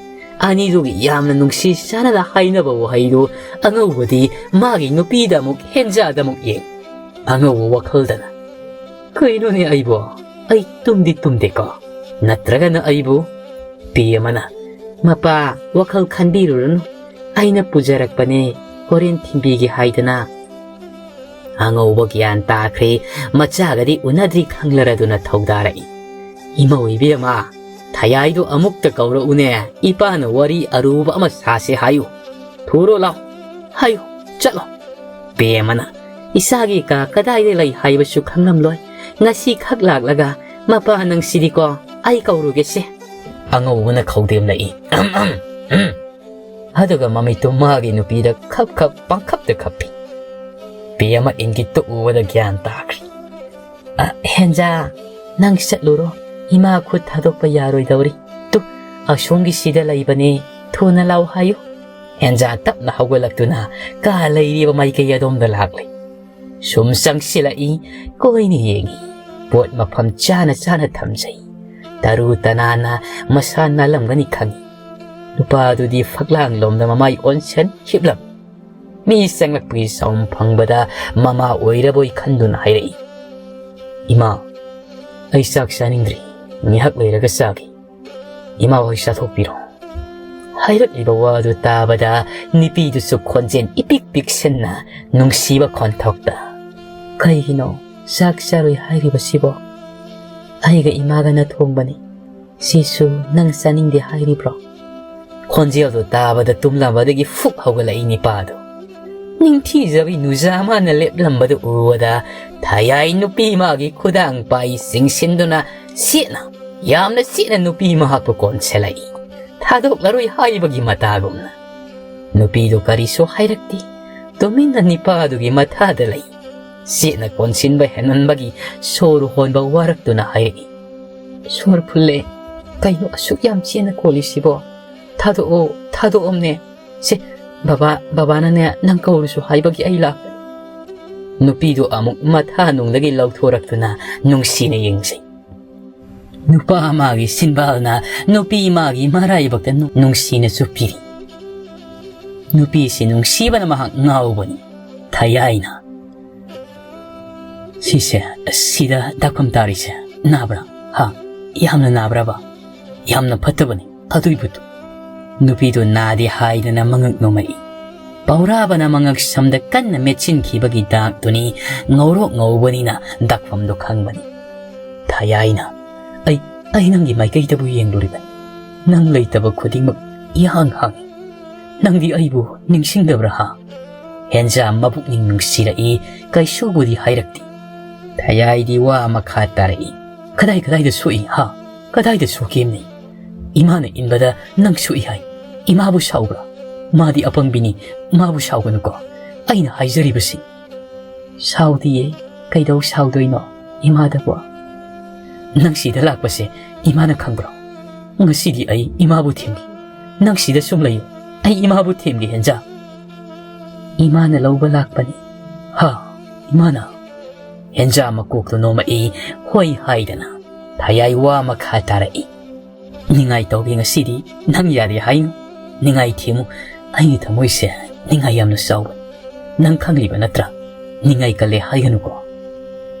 ꯑꯅꯤꯗꯨꯒꯤ ꯌꯥꯝꯅ ꯅꯨꯡꯁꯤ ꯆꯥꯟꯅꯅ ꯍꯥꯏꯅꯕ ꯋꯥꯍꯩꯗꯨ ꯑꯉꯧꯕꯗꯤ ꯃꯥꯒꯤ ꯅꯨꯄꯤꯗ ꯑꯃꯨꯛ ꯍꯦꯟꯖꯥꯗ ꯑꯃꯨꯛ ꯌꯦꯡ꯫ ꯑꯉꯧꯕ ꯋꯥꯈꯜꯗꯅ, "ꯀꯩꯅꯣꯅꯦ ꯑꯩꯕꯣ? ꯑꯩ ꯇꯨꯝꯗꯤ ꯇꯨꯝꯗꯦꯀꯣ? ꯅꯠꯇ꯭ꯔꯒꯅ ꯑꯩꯕꯨ?" ꯄꯤ ꯑꯃꯅ, "ꯃꯄꯥ, ꯋꯥꯈꯜ ꯈꯟꯕꯤꯔꯨꯔꯅꯨ꯫ ꯑꯩꯅ ꯄꯨꯖꯔꯛꯄꯅꯦ, ꯍꯣꯔꯦꯟ ꯊꯤꯟꯕꯤꯒꯦ ꯍꯥꯏꯗꯅ꯫" ꯑꯉꯧꯕ ꯒ꯭ꯌꯥꯟ ꯇꯥꯈ꯭ꯔꯦ, ꯃꯆꯥꯒꯗꯤ ꯎꯅꯗ꯭ꯔꯤ ꯈꯪꯂꯔꯗꯨꯅ ꯊꯧꯗꯥꯔꯛꯏ꯫ "ꯏꯃꯧ ꯏꯕꯦꯝꯃ, ꯊꯌꯥꯏꯗꯣ ꯑꯃꯨꯛꯇ ꯀꯧꯔꯛꯎꯅꯦ, ꯏꯄꯥꯅ ꯋꯥꯔꯤ ꯑꯔꯨꯕ ꯑꯃ ꯁꯥꯁꯦ ꯍꯥꯏꯌꯨ꯫ ꯊꯨꯔꯣ ꯂꯥꯎ, ꯍꯥꯏꯌꯨ, ꯆꯠꯂꯣ꯫" ꯄꯦ ꯑꯃꯅ, "ꯏꯆꯥꯒꯤ ꯀꯥ ꯀꯗꯥꯏꯗ ꯂꯩ ꯍꯥꯏꯕꯁꯨ ꯈꯪꯂꯝꯂꯣꯏ, ꯉꯁꯤ ꯈꯛ ꯂꯥꯛꯂꯒ, 'ꯃꯄꯥ ꯅꯪꯁꯤꯗꯤꯀꯣ, ꯑꯩ ꯀꯧꯔꯨꯒꯦꯁꯦ.'" ꯑꯉꯧꯕꯅ ꯈꯧꯗꯦꯝꯂꯛꯏ꯫ "ꯑꯍꯝ, ꯑꯍꯝ, ꯎꯝ꯫" ꯑꯗꯨꯒ ꯃꯃꯤꯠꯇꯨ ꯃꯥꯒꯤ ꯅꯨꯄꯤꯗ ꯈꯞ ꯈꯞ ꯄꯪꯈꯞꯇ ꯈꯞꯄꯤ꯫ ꯄꯤ ꯑꯃ ꯏꯪꯒꯤꯠꯇꯨ ꯎꯕꯗ ꯒ꯭ꯌꯥꯟ ꯇꯥꯈ꯭ꯔꯦ꯫ "ꯑ, ꯍꯦꯟꯖꯥ, ꯅꯪ ꯆꯠꯂꯨꯔꯣ꯫ ꯏꯃꯥ ꯈꯨꯠ ꯊꯥꯗꯣꯛꯄ ꯌꯥꯔꯣꯏꯗꯧꯔꯤ꯫ ꯇꯨ, ꯑꯁꯣꯝꯒꯤꯁꯤꯗ ꯂꯩꯕꯅꯦ꯫ ꯊꯨꯅ ꯂꯥꯎ ꯍꯥꯏꯌꯨ꯫" ꯍꯦꯟꯖꯥ ꯇꯞꯅ ꯍꯧꯒꯠꯂꯛꯇꯨꯅ ꯀꯥ ꯂꯩꯔꯤꯕ ꯃꯥꯏꯀꯩ ꯑꯗꯣꯝꯗ ꯂꯥꯛꯂꯦ꯫ ꯁꯨꯝ ꯆꯪꯁꯤꯜꯂꯛꯏ, ꯀꯣꯏꯅ ꯌꯦꯡꯏ꯫ ꯄꯣꯠ ꯃꯐꯝ ꯆꯥꯅ ꯆꯥꯅ ꯊꯝꯖꯩ꯫ ꯇꯔꯨ ꯇꯅꯥꯟꯅ ꯃꯁꯥ ꯅꯥꯜꯂꯝꯒꯅꯤ ꯈꯪꯏ꯫ ꯅꯨꯄꯥꯗꯨꯗꯤ ꯐꯛꯂꯥꯡꯂꯣꯝꯗ ꯃꯃꯥꯏ ꯑꯣꯟꯁꯟ ꯍꯤꯞꯂꯝꯃꯤ꯫ ꯃꯤ ꯆꯪꯂꯛꯄꯒꯤ ꯁꯥꯎꯝ ꯐꯪꯕꯗ ꯃꯃꯥ ꯑꯣꯏꯔꯕꯣꯏ ꯈꯟꯗꯨꯅ ꯍꯥꯏꯔꯛꯏ, "ꯏꯃꯥ, ꯑꯩ ꯆꯥꯛ ꯆꯥꯅꯤꯡꯗ꯭ꯔꯤ, ꯉꯥꯏꯍꯥꯛ ꯂꯩꯔꯒ ꯆꯥꯒꯦ꯫ ꯏꯃꯥ ꯍꯣꯏ ꯆꯥꯊꯣꯛꯄꯤꯔꯣ꯫" ꯍꯥꯏꯔꯛꯂꯤꯕ ꯋꯥꯗꯨ ꯇꯥꯕꯗ ꯅꯨꯄꯤꯗꯨꯁꯨ ꯈꯣꯟꯖꯦꯜ ꯏꯄꯤꯛ ꯄꯤꯛꯁꯤꯟꯅ ꯅꯨꯡꯁꯤꯕ ꯈꯣꯟꯊꯣꯛꯇ, "ꯀꯩꯒꯤꯅꯣ ꯆꯥꯛ ꯆꯥꯔꯣꯏ ꯍꯥꯏꯔꯤꯕꯁꯤꯕꯣ? ꯑꯩꯒ ꯏꯃꯥꯒꯅ ꯊꯣꯡꯕꯅꯤ꯫ ꯁꯤꯁꯨ ꯅꯪ ꯆꯥꯅꯤꯡꯗꯦ ꯍꯥꯏꯔꯤꯕ꯭ꯔꯣ?" ꯈꯣꯟꯖꯦꯜꯗꯨ ꯇꯥꯕꯗ ꯇꯨꯝꯂꯝꯕꯗꯒꯤ ꯐꯨꯛ ꯍꯧꯒꯠꯂꯛꯏ ꯅꯤꯄꯥꯗꯨ꯫ ꯅꯤꯡꯊꯤꯖꯕꯤ ꯅꯨꯖꯥ ꯃꯥꯅ ꯂꯦꯞꯂꯝꯕꯗꯨ ꯎꯕꯗ ꯊꯌꯥꯏ ꯅꯨꯄꯤ ꯃꯥꯒꯤ ꯈꯨꯗꯥꯡ ꯄꯥꯏ ꯆꯤꯡꯁꯤꯟꯗꯨꯅ ꯆꯦꯠꯅ, ꯌꯥꯝꯅ ꯆꯦꯠꯅ ꯅꯨꯄꯤ ꯃꯍꯥꯛꯄꯨ ꯀꯣꯟꯁꯤꯜꯂꯛꯏ꯫ ꯊꯥꯗꯣꯛꯂꯔꯣꯏ ꯍꯥꯏꯕꯒꯤ ꯃꯇꯥꯒꯨꯝꯅ꯫ ꯅꯨꯄꯤꯗꯨ ꯀꯔꯤꯁꯨ ꯍꯥꯏꯔꯛꯇꯦ꯫ ꯇꯨꯃꯤꯟꯅ ꯅꯤꯄꯥꯗꯨꯒꯤ ꯃꯊꯥꯗ ꯂꯩ꯫ ꯆꯦꯠꯅ ꯀꯣꯟꯁꯤꯟꯕ ꯍꯦꯟꯃꯟꯕꯒꯤ ꯁꯣꯔ ꯍꯣꯟꯕ ꯋꯥꯔꯛꯇꯨꯅ ꯍꯥꯏꯔꯛꯏ, "ꯁꯣꯔ ꯐꯨꯜꯂꯦ꯫ ꯀꯩꯅꯣ ꯑꯁꯨꯛ ꯌꯥꯝ ꯆꯦꯠꯅ ꯀꯣꯜꯂꯤꯁꯤꯕꯣ? ꯊꯥꯗꯣꯛꯑꯣ, ꯊꯥꯗꯣꯛꯑꯣꯝꯅꯦ꯫ ꯁꯦ, ꯕꯕꯥ, ꯕꯕꯥꯅꯅꯦ ꯅꯪ ꯀꯧꯔꯨꯁꯨ ꯍꯥꯏꯕꯒꯤ ꯑꯩ ꯂꯥꯛꯄꯅꯤ꯫" ꯅꯨꯄꯤꯗꯨ ꯑꯃꯨꯛ ꯃꯊꯥꯅꯨꯡꯗꯒꯤ ꯂꯧꯊꯣꯔꯛꯇꯨꯅ ꯅꯨꯡꯁꯤꯅ ꯌꯦꯡꯖꯩ꯫ ꯅꯨꯄꯥ ꯑꯃꯒꯤ ꯁꯤꯟꯕꯥꯜꯅ ꯅꯨꯄꯤ ꯑꯃꯒꯤ ꯃꯔꯥꯏꯕꯛꯇ ꯅꯨ-, ꯅꯨꯡꯁꯤꯅ ꯆꯨꯞꯄꯤꯔꯤ꯫ ꯅꯨꯄꯤꯁꯤ ꯅꯨꯡꯁꯤꯕꯅ ꯃꯍꯥꯛ ꯉꯥꯎꯕꯅꯤ꯫ ꯊꯌꯥꯏꯅ, "ꯁꯤꯁꯦ, ꯁꯤꯗ ꯗꯥꯛꯐꯝ ꯇꯥꯔꯤꯁꯦ ꯅꯥꯕ꯭ꯔꯥ? ꯍꯥ? ꯌꯥꯝꯅ ꯅꯥꯕ꯭ꯔꯕ? ꯌꯥꯝꯅ ꯐꯠꯇꯕꯅꯤ ꯑꯗꯨꯏꯕꯨꯗꯨ꯫" ꯅꯨꯄꯤꯗꯨ ꯅꯥꯗꯦ ꯍꯥꯏꯗꯅ ꯃꯉꯛ ꯅꯣꯝꯃꯛꯏ꯫ ꯄꯧꯔꯥꯕꯅ ꯃꯉꯛ ꯁꯝꯗ ꯀꯟꯅ ꯃꯦꯠꯁꯤꯟꯈꯤꯕꯒꯤ ꯗꯥꯛꯇꯨꯅꯤ꯫ ꯉꯧꯔꯣꯛ ꯉꯧꯕꯅꯤꯅ ꯗꯥꯛꯐꯝꯗꯨ ꯈꯪꯕꯅꯤ꯫ ꯊꯌꯥꯏꯅ, "ꯑꯩ, ꯑꯩ ꯅꯪꯒꯤ ꯃꯥꯏꯀꯩꯗꯕꯨ ꯌꯦꯡꯂꯨꯔꯤꯕꯅꯤ꯫ ꯅꯪ ꯂꯩꯇꯕ ꯈꯨꯗꯤꯡꯃꯛ ꯏꯍꯥꯡ ꯍꯥꯡꯏ꯫ ꯅꯪꯗꯤ ꯑꯩꯕꯨ ꯅꯤꯡꯁꯤꯡꯗꯕ꯭ꯔꯥ ꯍꯥ?" ꯍꯦꯟꯖꯥ ꯃꯕꯨꯛꯅꯤꯡ ꯅꯨꯡꯁꯤꯔꯛꯏ, ꯀꯩꯁꯨꯕꯨꯗꯤ ꯍꯥꯏꯔꯛꯇꯦ꯫ ꯊꯌꯥꯏꯗꯤ ꯋꯥ ꯃꯈꯥ ꯇꯥꯔꯛꯏ꯫ "ꯀꯗꯥꯏ ꯀꯗꯥꯏꯗ ꯁꯣꯛꯏ ꯍꯥ? ꯀꯗꯥꯏꯗ ꯁꯣꯛꯀꯦꯝꯅꯤ? ꯏꯃꯥꯅ ꯏꯟꯕꯗ ꯅꯪ ꯁꯣꯛꯏ ꯍꯥꯏ꯫ ꯏꯃꯥꯕꯨ ꯁꯥꯎꯕ꯭ꯔꯥ? ꯃꯥꯗꯤ ꯑꯄꯪꯕꯤꯅꯤ, ꯃꯥꯕꯨ ꯁꯥꯎꯒꯅꯨꯀꯣ꯫ ꯑꯩꯅ ꯍꯥꯏꯖꯔꯤꯕꯁꯤ꯫" "ꯁꯥꯎꯗꯤꯌꯦ, ꯀꯩꯗꯧ ꯁꯥꯎꯗꯣꯏꯅꯣ ꯏꯃꯥꯗꯕꯣ?" "ꯅꯪ ꯁꯤꯗ ꯂꯥꯛꯄꯁꯦ ꯏꯃꯥꯅ ꯈꯪꯕ꯭ꯔꯣ? ꯉꯁꯤꯗꯤ ꯑꯩ ꯏꯃꯥꯕꯨ ꯊꯦꯝꯒꯦ꯫ ꯅꯪ ꯁꯤꯗ ꯁꯨꯝ ꯂꯩꯌꯨ, ꯑꯩ ꯏꯃꯥꯕꯨ ꯊꯦꯝꯒꯦ ꯍꯦꯟꯖꯥ꯫" "ꯏꯃꯥꯅ ꯂꯧꯕ ꯂꯥꯛꯄꯅꯤ꯫" "ꯍꯥ? ꯏꯃꯥꯅ?" ꯍꯦꯟꯖꯥ ꯃꯀꯣꯛꯇꯨ ꯅꯣꯝꯃꯛꯏ, ꯍꯣꯏ ꯍꯥꯏꯗꯅ꯫ ꯊꯌꯥꯏ ꯋꯥ ꯃꯈꯥ ꯇꯥꯔꯛꯏ꯫ "ꯅꯤꯡꯉꯥꯏ ꯇꯧꯒꯦ ꯉꯁꯤꯗꯤ, ꯅꯪ ꯌꯥꯗꯦ ꯍꯥꯏꯅꯨ꯫ ꯅꯤꯡꯉꯥꯏ ꯊꯦꯝꯃꯨ, ꯑꯩꯒꯤ ꯊꯃꯣꯏꯁꯦ ꯅꯤꯡꯉꯥꯏ ꯌꯥꯝꯅ ꯆꯥꯎꯕꯅꯤ꯫ ꯅꯪ ꯈꯪꯂꯤꯕ ꯅꯠꯇ꯭ꯔꯥ? ꯅꯤꯡꯉꯥꯏ ꯀꯜꯂꯦ ꯍꯥꯏꯒꯅꯨꯀꯣ꯫"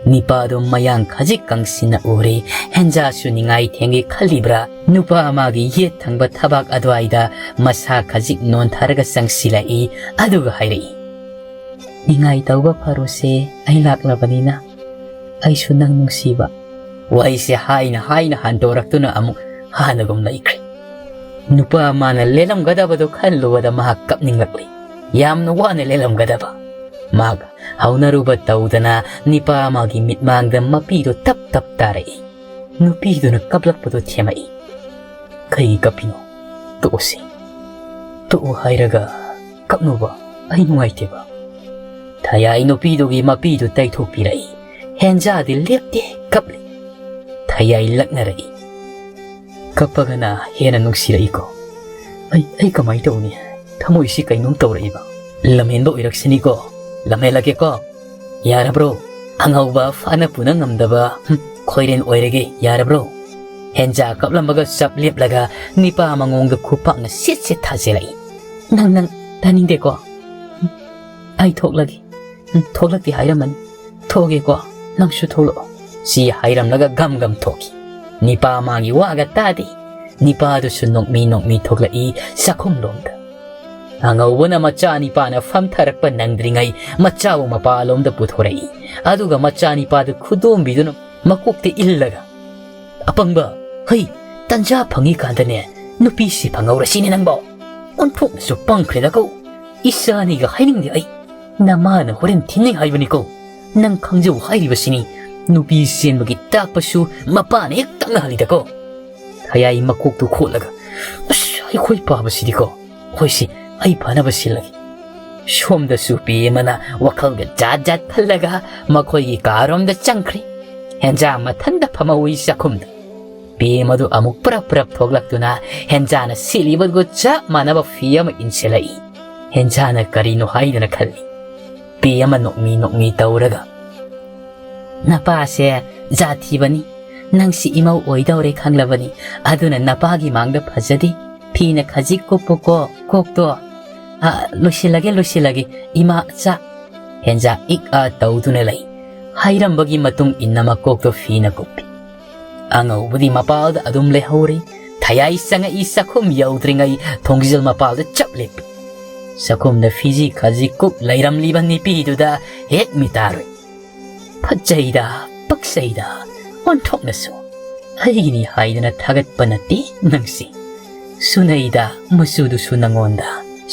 ꯅꯤꯄꯥꯗꯣ ꯃꯌꯥꯡ ꯈꯖꯤꯛ ꯀꯪꯁꯤꯟꯅ ꯎꯔꯦ꯫ ꯍꯦꯟꯖꯥꯁꯨ ꯅꯤꯡꯉꯥꯏ ꯊꯦꯝꯒꯦ ꯈꯜꯂꯤꯕ꯭ꯔꯥ? ꯅꯨꯄꯥ ꯑꯃꯒꯤ ꯌꯦꯠ ꯊꯪꯕ ꯊꯕꯥꯛ ꯑꯗꯨꯋꯥꯏꯗ ꯃꯁꯥ ꯈꯖꯤꯛ ꯅꯣꯟꯊꯔꯒ ꯆꯪꯁꯤꯜꯂꯛꯏ, ꯑꯗꯨꯒ ꯍꯥꯏꯔꯛꯏ, "ꯅꯤꯡꯉꯥꯏ ꯇꯧꯕ ꯐꯔꯣꯁꯦ, ꯑꯩ ꯂꯥꯛꯂꯕꯅꯤꯅ꯫ ꯑꯩꯁꯨ ꯅꯪ ꯅꯨꯡꯁꯤꯕ꯫" ꯋꯥꯍꯩꯁꯦ ꯍꯥꯏꯅ ꯍꯥꯏꯅ ꯍꯟꯗꯣꯔꯛꯇꯨꯅ ꯑꯃꯨꯛ ꯍꯥꯟꯅꯒꯨꯝ ꯂꯩꯈ꯭ꯔꯦ꯫ ꯅꯨꯄꯥ ꯑꯃꯅ ꯂꯦꯜꯂꯝꯒꯗꯕꯗꯣ ꯈꯜꯂꯨꯕꯗ ꯃꯍꯥꯛ ꯀꯞꯅꯤꯡꯂꯛꯂꯤ꯫ ꯌꯥꯝꯅ ꯋꯥꯅ ꯂꯦꯜꯂꯝꯒꯗꯕ꯫ ꯃꯍꯥꯛ ꯍꯧꯅꯔꯨꯕ ꯇꯧꯗꯅ ꯅꯤꯄꯥ ꯑꯃꯒꯤ ꯃꯤꯠꯃꯥꯡꯗ ꯃꯄꯤꯗꯨ ꯇꯞ ꯇꯞ ꯇꯥꯔꯛꯏ꯫ ꯅꯨꯄꯤꯗꯨꯅ ꯀꯞꯂꯛꯄꯗꯨ ꯊꯦꯝꯃꯛꯏ꯫ "ꯀꯩꯒꯤ ꯀꯞꯄꯤꯅꯣ? ꯇꯣꯛꯑꯁꯤ꯫ ꯇꯣꯛꯑꯣ ꯍꯥꯏꯔꯒ ꯀꯞꯅꯨꯕ, ꯑꯩ ꯅꯨꯡꯉꯥꯏꯇꯦꯕ꯫" ꯊꯌꯥꯏ ꯅꯨꯄꯤꯗꯨꯒꯤ ꯃꯄꯤꯗꯨ ꯇꯩꯊꯣꯛꯄꯤꯔꯛꯏ꯫ ꯍꯦꯟꯖꯥꯗꯤ ꯂꯦꯞꯇꯦ, ꯀꯞꯂꯤ꯫ ꯊꯌꯥꯏ ꯂꯛꯅꯔꯛꯏ꯫ "ꯀꯞꯄꯒꯅ ꯍꯦꯟꯅ ꯅꯨꯡꯁꯤꯔꯛꯏꯀꯣ꯫ ꯑꯩ, ꯑꯩ ꯀꯃꯥꯏ ꯇꯧꯅꯤ? ꯊꯃꯣꯏꯁꯤ ꯀꯩꯅꯣꯝ ꯇꯧꯔꯛꯏꯕ꯫ ꯂꯝꯍꯦꯟꯕ ꯑꯣꯏꯔꯛꯁꯤꯅꯤꯀꯣ꯫ ꯂꯝꯍꯦꯜꯂꯒꯦꯀꯣ꯫" "ꯌꯥꯔꯕ꯭ꯔꯣ? ꯑꯉꯧꯕ ꯐꯥꯅ ꯄꯨꯅ ꯉꯝꯗꯕ, ꯍꯨꯝ, ꯈꯣꯏꯔꯦꯟ ꯑꯣꯏꯔꯒꯦ, ꯌꯥꯔꯕ꯭ꯔꯣ?" ꯍꯦꯟꯖꯥ ꯀꯞꯂꯝꯕꯒ ꯆꯞ ꯂꯦꯞꯂꯒ ꯅꯤꯄꯥ ꯃꯉꯣꯡꯗ ꯈꯨꯄꯥꯛꯅ ꯁꯤꯠ ꯁꯤꯠ ꯊꯥꯖꯤꯜꯂꯛꯏ꯫ "ꯅꯪ, ꯅꯪ, ꯇꯥꯅꯤꯡꯗꯦꯀꯣ꯫ ꯍꯨꯝ, ꯑꯩ ꯊꯣꯛꯂꯒꯦ꯫ ꯍꯨꯝ, ꯊꯣꯛꯂꯛꯇꯦ ꯍꯥꯏꯔꯝꯃꯅꯤ꯫ ꯊꯣꯛꯑꯒꯦꯀꯣ, ꯅꯪꯁꯨ ꯊꯣꯛꯂꯛꯑꯣ", ꯁꯤ ꯍꯥꯏꯔꯝꯂꯒ ꯒꯝ ꯒꯝ ꯊꯣꯛꯈꯤ꯫ ꯅꯤꯄꯥ ꯃꯥꯒꯤ ꯋꯥꯒ ꯇꯥꯗꯦ꯫ ꯅꯤꯄꯥꯗꯨꯁꯨ ꯅꯣꯛꯃꯤ ꯅꯣꯛꯃꯤ ꯊꯣꯛꯂꯛꯏ ꯆꯥꯛꯈꯨꯝꯂꯣꯝꯗ꯫ ꯑꯉꯧꯕꯅ ꯃꯆꯥ ꯅꯤꯄꯥꯅ ꯐꯝꯊꯔꯛꯄ ꯅꯪꯗ꯭ꯔꯤꯉꯩ ꯃꯆꯥꯕꯨ ꯃꯄꯥꯂꯣꯝꯗ ꯄꯨꯊꯣꯔꯛꯏ꯫ ꯑꯗꯨꯒ ꯃꯆꯥ ꯅꯤꯄꯥꯗꯨ ꯈꯨꯗꯣꯝꯕꯤꯗꯨꯅ ꯃꯀꯣꯛꯇ ꯏꯜꯂꯒ, "ꯑꯄꯪꯕ, ꯍꯩ, ꯇꯟꯖꯥ ꯐꯪꯉꯤꯀꯥꯟꯗꯅꯦ ꯅꯨꯄꯤꯁꯤ ꯐꯪꯍꯧꯔꯁꯤꯅꯦ ꯅꯪꯕꯣ꯫ ꯑꯣꯟꯊꯣꯛꯅꯁꯨ ꯄꯪꯈ꯭ꯔꯦꯗꯀꯣ꯫ ꯏꯆꯥꯅꯤꯒ ꯍꯥꯏꯅꯤꯡꯗꯦ ꯑꯩ꯫ ꯅꯃꯥꯅ ꯍꯣꯔꯦꯟ ꯊꯤꯟꯅꯤ ꯍꯥꯏꯕꯅꯤꯀꯣ꯫ ꯅꯪ ꯈꯪꯖꯧ ꯍꯥꯏꯔꯤꯕꯁꯤꯅꯤ꯫ ꯅꯨꯄꯤ ꯆꯦꯟꯕꯒꯤ ꯇꯥꯛꯄꯁꯨ ꯃꯄꯥꯅ ꯍꯦꯛ ꯇꯥꯛꯅꯍꯜꯂꯤꯗꯀꯣ"꯫ ꯊꯌꯥꯏ ꯃꯀꯣꯛꯇꯨ ꯈꯣꯠꯂꯒ, "ꯑꯁ, ꯑꯩꯈꯣꯏ ꯄꯥꯕꯁꯤꯗꯤꯀꯣ꯫ ꯍꯣꯏꯁꯤ, ꯑꯩ ꯐꯅꯕ ꯁꯤꯜꯂꯒꯦ"꯫ ꯁꯣꯝꯗꯁꯨ ꯄꯦꯃꯅ ꯋꯥꯈꯜꯒ ꯖꯥꯠ ꯖꯥꯠ ꯈꯜꯂꯒ ꯃꯈꯣꯏꯒꯤ ꯀꯥꯔꯣꯝꯗ ꯆꯪꯈ꯭ꯔꯦ꯫ ꯍꯦꯟꯖꯥ ꯃꯊꯟꯗ ꯐꯝꯍꯧꯏ ꯆꯥꯛꯈꯨꯝꯗ꯫ ꯄꯦꯃꯗꯨ ꯑꯃꯨꯛ ꯄ꯭ꯔꯞ ꯄ꯭ꯔꯞ ꯊꯣꯛꯂꯛꯇꯨꯅ ꯍꯦꯟꯖꯥꯅ ꯁꯦꯠꯂꯤꯕꯗꯨꯒ ꯆꯞ ꯃꯥꯟꯅꯕ ꯐꯤ ꯑꯃ ꯏꯟꯁꯤꯜꯂꯛꯏ꯫ ꯍꯦꯟꯖꯥꯅ ꯀꯔꯤꯅꯣ ꯍꯥꯏꯗꯅ ꯈꯜꯂꯤ꯫ ꯄꯦꯃ ꯅꯣꯛꯃꯤ ꯅꯣꯛꯃꯤ ꯇꯧꯔꯒ, "ꯅꯄꯥꯁꯦ ꯖꯥꯠ ꯊꯤꯕꯅꯤ꯫ ꯅꯪꯁꯤ ꯏꯃꯧ ꯑꯣꯏꯗꯧꯔꯦ ꯈꯪꯂꯕꯅꯤ꯫ ꯑꯗꯨꯅ ꯅꯄꯥꯒꯤ ꯃꯥꯡꯗ ꯐꯖꯗꯦ꯫ ꯐꯤꯅ ꯈꯖꯤꯛ ꯀꯨꯞꯄꯨꯀꯣ, ꯀꯣꯛꯇꯣ꯫ ꯑ, ꯂꯣꯏꯁꯤꯜꯂꯒꯦ, ꯂꯣꯏꯁꯤꯜꯂꯒꯦ, ꯏꯃꯥ, ꯆꯥ"꯫ ꯍꯦꯟꯖꯥ ꯏꯛ ꯑ ꯇꯧꯗꯨꯅ ꯂꯩ꯫ ꯍꯥꯏꯔꯝꯕꯒꯤ ꯃꯇꯨꯡ ꯏꯟꯅ ꯃꯀꯣꯛꯇꯣ ꯐꯤꯅ ꯀꯨꯞꯄꯤ꯫ ꯑꯉꯧꯕꯗꯤ ꯃꯄꯥꯜꯗ ꯑꯗꯨꯝ ꯂꯩꯍꯧꯔꯤ꯫ ꯊꯌꯥꯏ ꯆꯪꯉꯛꯏ ꯆꯥꯛꯈꯨꯝ ꯌꯧꯗ꯭ꯔꯤꯉꯩ ꯊꯣꯡꯖꯤꯜ ꯃꯄꯥꯜꯗ ꯆꯞ ꯂꯦꯞꯄꯤ꯫ ꯆꯥꯛꯈꯨꯝꯗ ꯐꯤꯖꯤ ꯈꯖꯤꯛ ꯀꯨꯞ ꯂꯩꯔꯝꯂꯤꯕ ꯅꯤꯄꯤꯗꯨꯗ ꯍꯦꯛ ꯃꯤꯇꯥꯔꯨꯏ꯫ "ꯐꯖꯩꯗ, ꯄꯛꯆꯩꯗ, ꯑꯣꯟꯊꯣꯛꯅꯁꯨ꯫ ꯑꯩꯒꯤꯅꯤ ꯍꯥꯏꯗꯅ ꯊꯥꯒꯠꯄ ꯅꯠꯇꯦ ꯅꯪꯁꯤ꯫ ꯁꯨꯅꯩꯗ, ꯃꯆꯨꯗꯨꯁꯨ ꯅꯪꯉꯣꯟꯗ",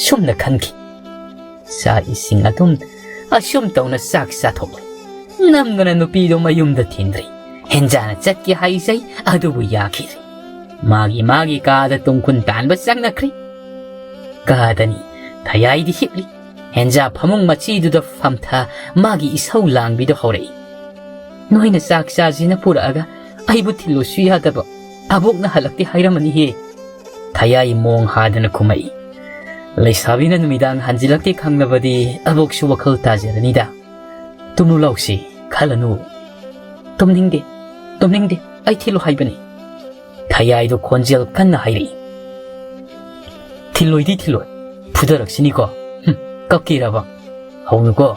ꯁꯨꯝꯅ ꯈꯟꯈꯤ꯫ ꯆꯥꯛ ꯏꯁꯤꯡ ꯑꯗꯨꯝ ꯑꯁꯨꯝ ꯇꯧꯅ ꯆꯥꯛ ꯆꯥꯊꯣꯛꯂꯦ꯫ ꯅꯝꯗꯅ ꯅꯨꯄꯤꯗꯣ ꯃꯌꯨꯝꯗ ꯊꯤꯟꯗ꯭ꯔꯤ꯫ ꯍꯦꯟꯖꯥꯅ ꯆꯠꯀꯦ ꯍꯥꯏꯖꯩ, ꯑꯗꯨꯕꯨ ꯌꯥꯈꯤꯗ꯭ꯔꯦ꯫ ꯃꯥꯒꯤ ꯃꯥꯒꯤ ꯀꯥꯗ ꯇꯨꯡꯈꯨꯟ ꯇꯥꯟꯕ ꯆꯪꯅꯈ꯭ꯔꯦ꯫ ꯀꯥꯗꯅꯤ ꯊꯌꯥꯏꯗꯤ ꯍꯤꯞꯂꯤ꯫ ꯍꯦꯟꯖꯥ ꯐꯃꯨꯡ ꯃꯆꯤꯗꯨꯗ ꯐꯝꯊ ꯃꯥꯒꯤ ꯏꯁꯧ ꯂꯥꯡꯕꯤꯗꯨ ꯍꯧꯔꯛꯏ꯫ "ꯅꯣꯏꯅ ꯆꯥꯛ ꯆꯥꯁꯤꯅ ꯄꯨꯔꯛꯑꯒ ꯑꯩꯕꯨ ꯊꯤꯜꯂꯨꯁꯨ ꯌꯥꯗꯕ꯫ ꯑꯕꯣꯛꯅ ꯍꯜꯂꯛꯇꯦ ꯍꯥꯏꯔꯝꯃꯅꯤꯍꯦ"꯫ ꯊꯌꯥꯏ ꯃꯣꯡ ꯍꯥꯗꯅ ꯈꯨꯝꯃꯛꯏ꯫ "ꯂꯩꯁꯥꯕꯤꯅ ꯅꯨꯃꯤꯗꯥꯡ ꯍꯟꯖꯤꯜꯂꯛꯇꯦ ꯈꯪꯂꯕꯗꯤ ꯑꯕꯣꯛꯁꯨ ꯋꯥꯈꯜ ꯇꯥꯖꯔꯅꯤꯗ"꯫ ꯇꯨꯝꯂꯨ ꯂꯥꯎꯁꯤ, ꯈꯜꯂꯅꯨ꯫ "ꯇꯨꯝꯅꯤꯡꯗꯦ, ꯇꯨꯝꯅꯤꯡꯗꯦ, ꯑꯩ ꯊꯤꯜꯂꯨ ꯍꯥꯏꯕꯅꯤ꯫" ꯊꯌꯥꯏꯗꯣ ꯈꯣꯟꯖꯦꯜ ꯀꯟꯅ ꯍꯥꯏꯔꯛꯏ꯫ "ꯊꯤꯜꯂꯣꯏꯗꯤ ꯊꯤꯜꯂꯣꯏ, ꯐꯨꯗꯔꯛꯁꯤꯅꯤꯀꯣ꯫ ꯍꯨꯝ, ꯀꯞꯀꯦꯔꯕ? ꯍꯧꯅꯨꯀꯣ,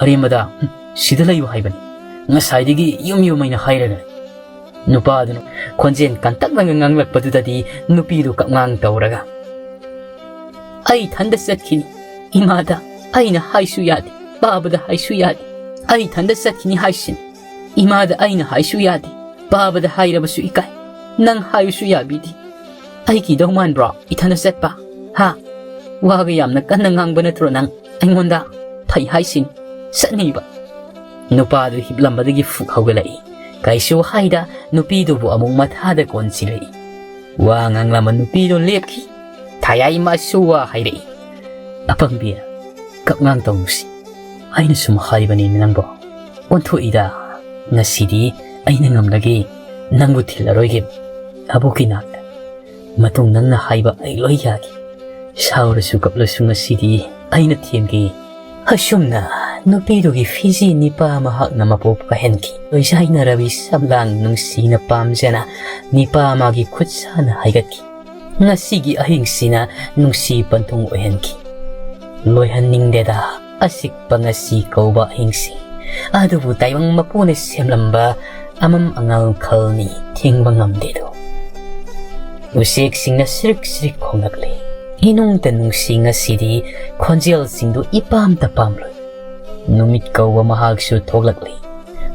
ꯑꯔꯦꯝꯕꯗ, ꯍꯨꯝ, ꯁꯤꯗ ꯂꯩꯌꯨ ꯍꯥꯏꯕꯅꯤ꯫ ꯉꯁꯥꯏꯗꯒꯤ ꯌꯨꯝ ꯌꯨꯝ ꯍꯥꯏꯅ ꯍꯥꯏꯔꯒ ꯂꯩ꯫" ꯅꯨꯄꯥꯗꯨꯅ ꯈꯣꯟꯖꯦꯜ ꯀꯟꯇꯛꯅꯒ ꯉꯥꯡꯂꯛꯄꯗꯨꯗꯗꯤ ꯅꯨꯄꯤꯗꯨ ꯀꯞꯉꯥꯡ ꯇꯧꯔꯒ, "ꯑꯩ ꯏꯊꯟꯗ ꯆꯠꯈꯤꯅꯤ꯫ ꯏꯃꯥꯗ ꯑꯩꯅ ꯍꯥꯏꯁꯨ ꯌꯥꯗꯦ, ꯄꯥꯕꯗ ꯍꯥꯏꯁꯨ ꯌꯥꯗꯦ꯫ ꯑꯩ ꯏꯊꯟꯗ ꯆꯠꯈꯤꯅꯤ ꯍꯥꯏꯁꯤꯅꯤ꯫ ꯏꯃꯥꯗ ꯑꯩꯅ ꯍꯥꯏꯁꯨ ꯌꯥꯗꯦ, ꯄꯥꯕꯗ ꯍꯥꯏꯔꯕꯁꯨ ꯏꯀꯥꯏ꯫ ꯅꯪ ꯍꯥꯏꯕꯁꯨ ꯌꯥꯕꯤꯗꯦ꯫ ꯑꯩ ꯀꯤꯗꯧ ꯃꯥꯟꯕ꯭ꯔꯣ ꯏꯊꯟꯗ ꯆꯠꯄ? ꯍꯥ? ꯋꯥꯒ ꯌꯥꯝꯅ ꯀꯟꯅ ꯉꯥꯡꯕ ꯅꯠꯇ꯭ꯔꯣ ꯅꯪ ꯑꯩꯉꯣꯟꯗ? ꯐꯩ ꯍꯥꯏꯁꯤꯅꯤ, ꯆꯠꯅꯤꯕ꯫" ꯅꯨꯄꯥꯗꯨ ꯍꯤꯞꯂꯝꯕꯗꯒꯤ ꯐꯨꯛ ꯍꯧꯒꯠꯂꯛꯏ꯫ ꯀꯩꯁꯨ ꯍꯥꯏꯗ ꯅꯨꯄꯤꯗꯨꯕꯨ ꯑꯃꯨꯛ ꯃꯊꯥꯗ ꯀꯣꯟꯁꯤꯜꯂꯛꯏ꯫ ꯋꯥ ꯉꯥꯡꯂꯝꯕ ꯅꯨꯄꯤꯗꯨ ꯂꯦꯞꯈꯤ꯫ ꯊꯌꯥꯏ ꯃꯥꯁꯨ ꯋꯥ ꯍꯥꯏꯔꯛꯏ꯫ "ꯑꯄꯪꯕꯤ, ꯀꯞꯉꯥꯡ ꯇꯧꯅꯨꯁꯤ꯫ ꯑꯩꯅ ꯁꯨꯝ ꯍꯥꯏꯕꯅꯤ ꯅꯪꯕꯣ꯫ ꯑꯣꯟꯊꯣꯛꯏꯗ, ꯉꯁꯤꯗꯤ ꯑꯩꯅ ꯉꯝꯂꯒꯦ, ꯅꯪꯕꯨ ꯊꯤꯜꯂꯔꯣꯏꯒꯦ ꯑꯕꯣꯛꯀꯤ ꯅꯥꯛꯇ꯫ ꯃꯇꯨꯡ ꯅꯪꯅ ꯍꯥꯏꯕ ꯑꯩ ꯂꯣꯏ ꯌꯥꯒꯦ꯫ ꯁꯥꯎꯔꯁꯨ ꯀꯞꯂꯁꯨ ꯉꯁꯤꯗꯤ ꯑꯩꯅ ꯊꯦꯝꯒꯦ꯫" ꯑꯁꯨꯝꯅ ꯅꯨꯄꯤꯗꯨꯒꯤ ꯐꯤꯖꯤ ꯅꯤꯄꯥ ꯃꯍꯥꯛꯅ ꯃꯄꯣꯛ ꯄꯥꯏꯍꯟꯈꯤ꯫ ꯂꯣꯏꯖꯥꯏꯅꯔꯕꯤ ꯁꯝꯂꯥꯡ ꯅꯨꯡꯁꯤꯅ ꯄꯥꯝꯖꯅ ꯅꯤꯄꯥ ꯃꯥꯒꯤ ꯈꯨꯠ ꯁꯥꯅ ꯍꯥꯏꯒꯠꯈꯤ꯫ ꯉꯁꯤꯒꯤ ꯑꯍꯤꯡꯁꯤꯅ ꯅꯨꯡꯁꯤ ꯄꯟꯊꯨꯡ ꯑꯣꯏꯍꯟꯈꯤ꯫ ꯂꯣꯏꯍꯟꯅꯤꯡꯗꯦꯗ ꯑꯆꯤꯛꯄ ꯉꯁꯤ ꯀꯧꯕ ꯑꯍꯤꯡꯁꯤ꯫ ꯑꯗꯨꯕꯨ ꯇꯥꯏꯕꯪ ꯃꯄꯨꯅ ꯁꯦꯝꯂꯝꯕ ꯑꯃꯝ ꯑꯉꯥꯜ ꯈꯜꯅꯤ, ꯊꯤꯡꯕ ꯉꯝꯗꯦꯗꯣ꯫ ꯎꯆꯦꯛꯁꯤꯡꯅ ꯁꯤꯔꯤꯛ ꯁꯤꯔꯤꯛ ꯈꯣꯡꯂꯛꯂꯤ꯫ ꯏꯅꯨꯡꯇ ꯅꯨꯡꯁꯤ ꯉꯁꯤꯗꯤ ꯈꯣꯟꯖꯦꯜꯁꯤꯡꯗꯨ ꯏꯄꯥꯝꯇ ꯄꯥꯝꯂꯣꯏ꯫ ꯅꯨꯃꯤꯠ ꯀꯧꯕ ꯃꯍꯥꯛꯁꯨ ꯊꯣꯛꯂꯛꯂꯤ꯫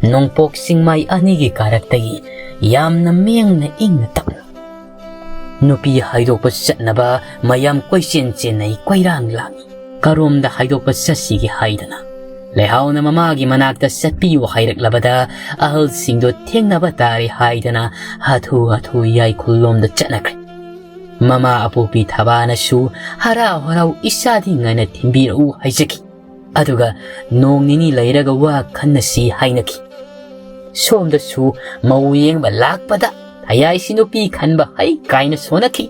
ꯅꯣꯡꯄꯣꯛ ꯆꯤꯡꯃꯥꯏ ꯑꯅꯤꯒꯤ ꯀꯥꯔꯛꯇꯒꯤ ꯌꯥꯝꯅ ꯃꯦꯡꯅ ꯏꯪꯅ ꯇꯞꯅ꯫ ꯅꯨꯄꯤ ꯍꯥꯏꯗꯣꯛꯄ ꯆꯠꯅꯕ ꯃꯌꯥꯝ ꯀꯣꯏꯆꯦꯟ ꯆꯦꯟꯅꯩ, ꯀꯣꯏꯔꯥꯡ ꯂꯥꯡꯏ꯫ ꯀꯔꯣꯝꯗ ꯍꯥꯏꯗꯣꯛꯄ ꯆꯠꯁꯤꯒꯦ ꯍꯥꯏꯗꯅ ꯂꯩꯍꯥꯎꯅ ꯃꯃꯥꯒꯤ ꯃꯅꯥꯛꯇ ꯆꯠꯄꯤꯌꯨ ꯍꯥꯏꯔꯛꯂꯕꯗ ꯑꯍꯜꯁꯤꯡꯗꯣ ꯊꯦꯡꯅꯕ ꯇꯥꯔꯦ ꯍꯥꯏꯗꯅ ꯍꯥꯊꯨ ꯍꯥꯊꯨ ꯌꯥꯏꯈꯨꯜꯂꯣꯝꯗ ꯆꯠꯅꯈ꯭ꯔꯦ꯫ ꯃꯃꯥ ꯑꯄꯣꯛꯄꯤ ꯊꯕꯥꯅꯁꯨ ꯍꯔꯥꯎ ꯍꯔꯥꯎ ꯏꯆꯥꯗꯤ ꯉꯟꯅ ꯊꯤꯟꯕꯤꯔꯛꯎ ꯍꯥꯏꯖꯈꯤ꯫ ꯑꯗꯨꯒ ꯅꯣꯡ ꯅꯤꯅꯤ ꯂꯩꯔꯒ ꯋꯥ ꯈꯟꯅꯁꯤ ꯍꯥꯏꯅꯈꯤ꯫ ꯁꯣꯝꯗꯁꯨ ꯃꯧ ꯌꯦꯡꯕ ꯂꯥꯛꯄꯗ ꯊꯌꯥꯏꯁꯤ ꯅꯨꯄꯤ ꯈꯟꯕ ꯍꯩ ꯀꯥꯏꯅ ꯁꯣꯟꯅꯈꯤ꯫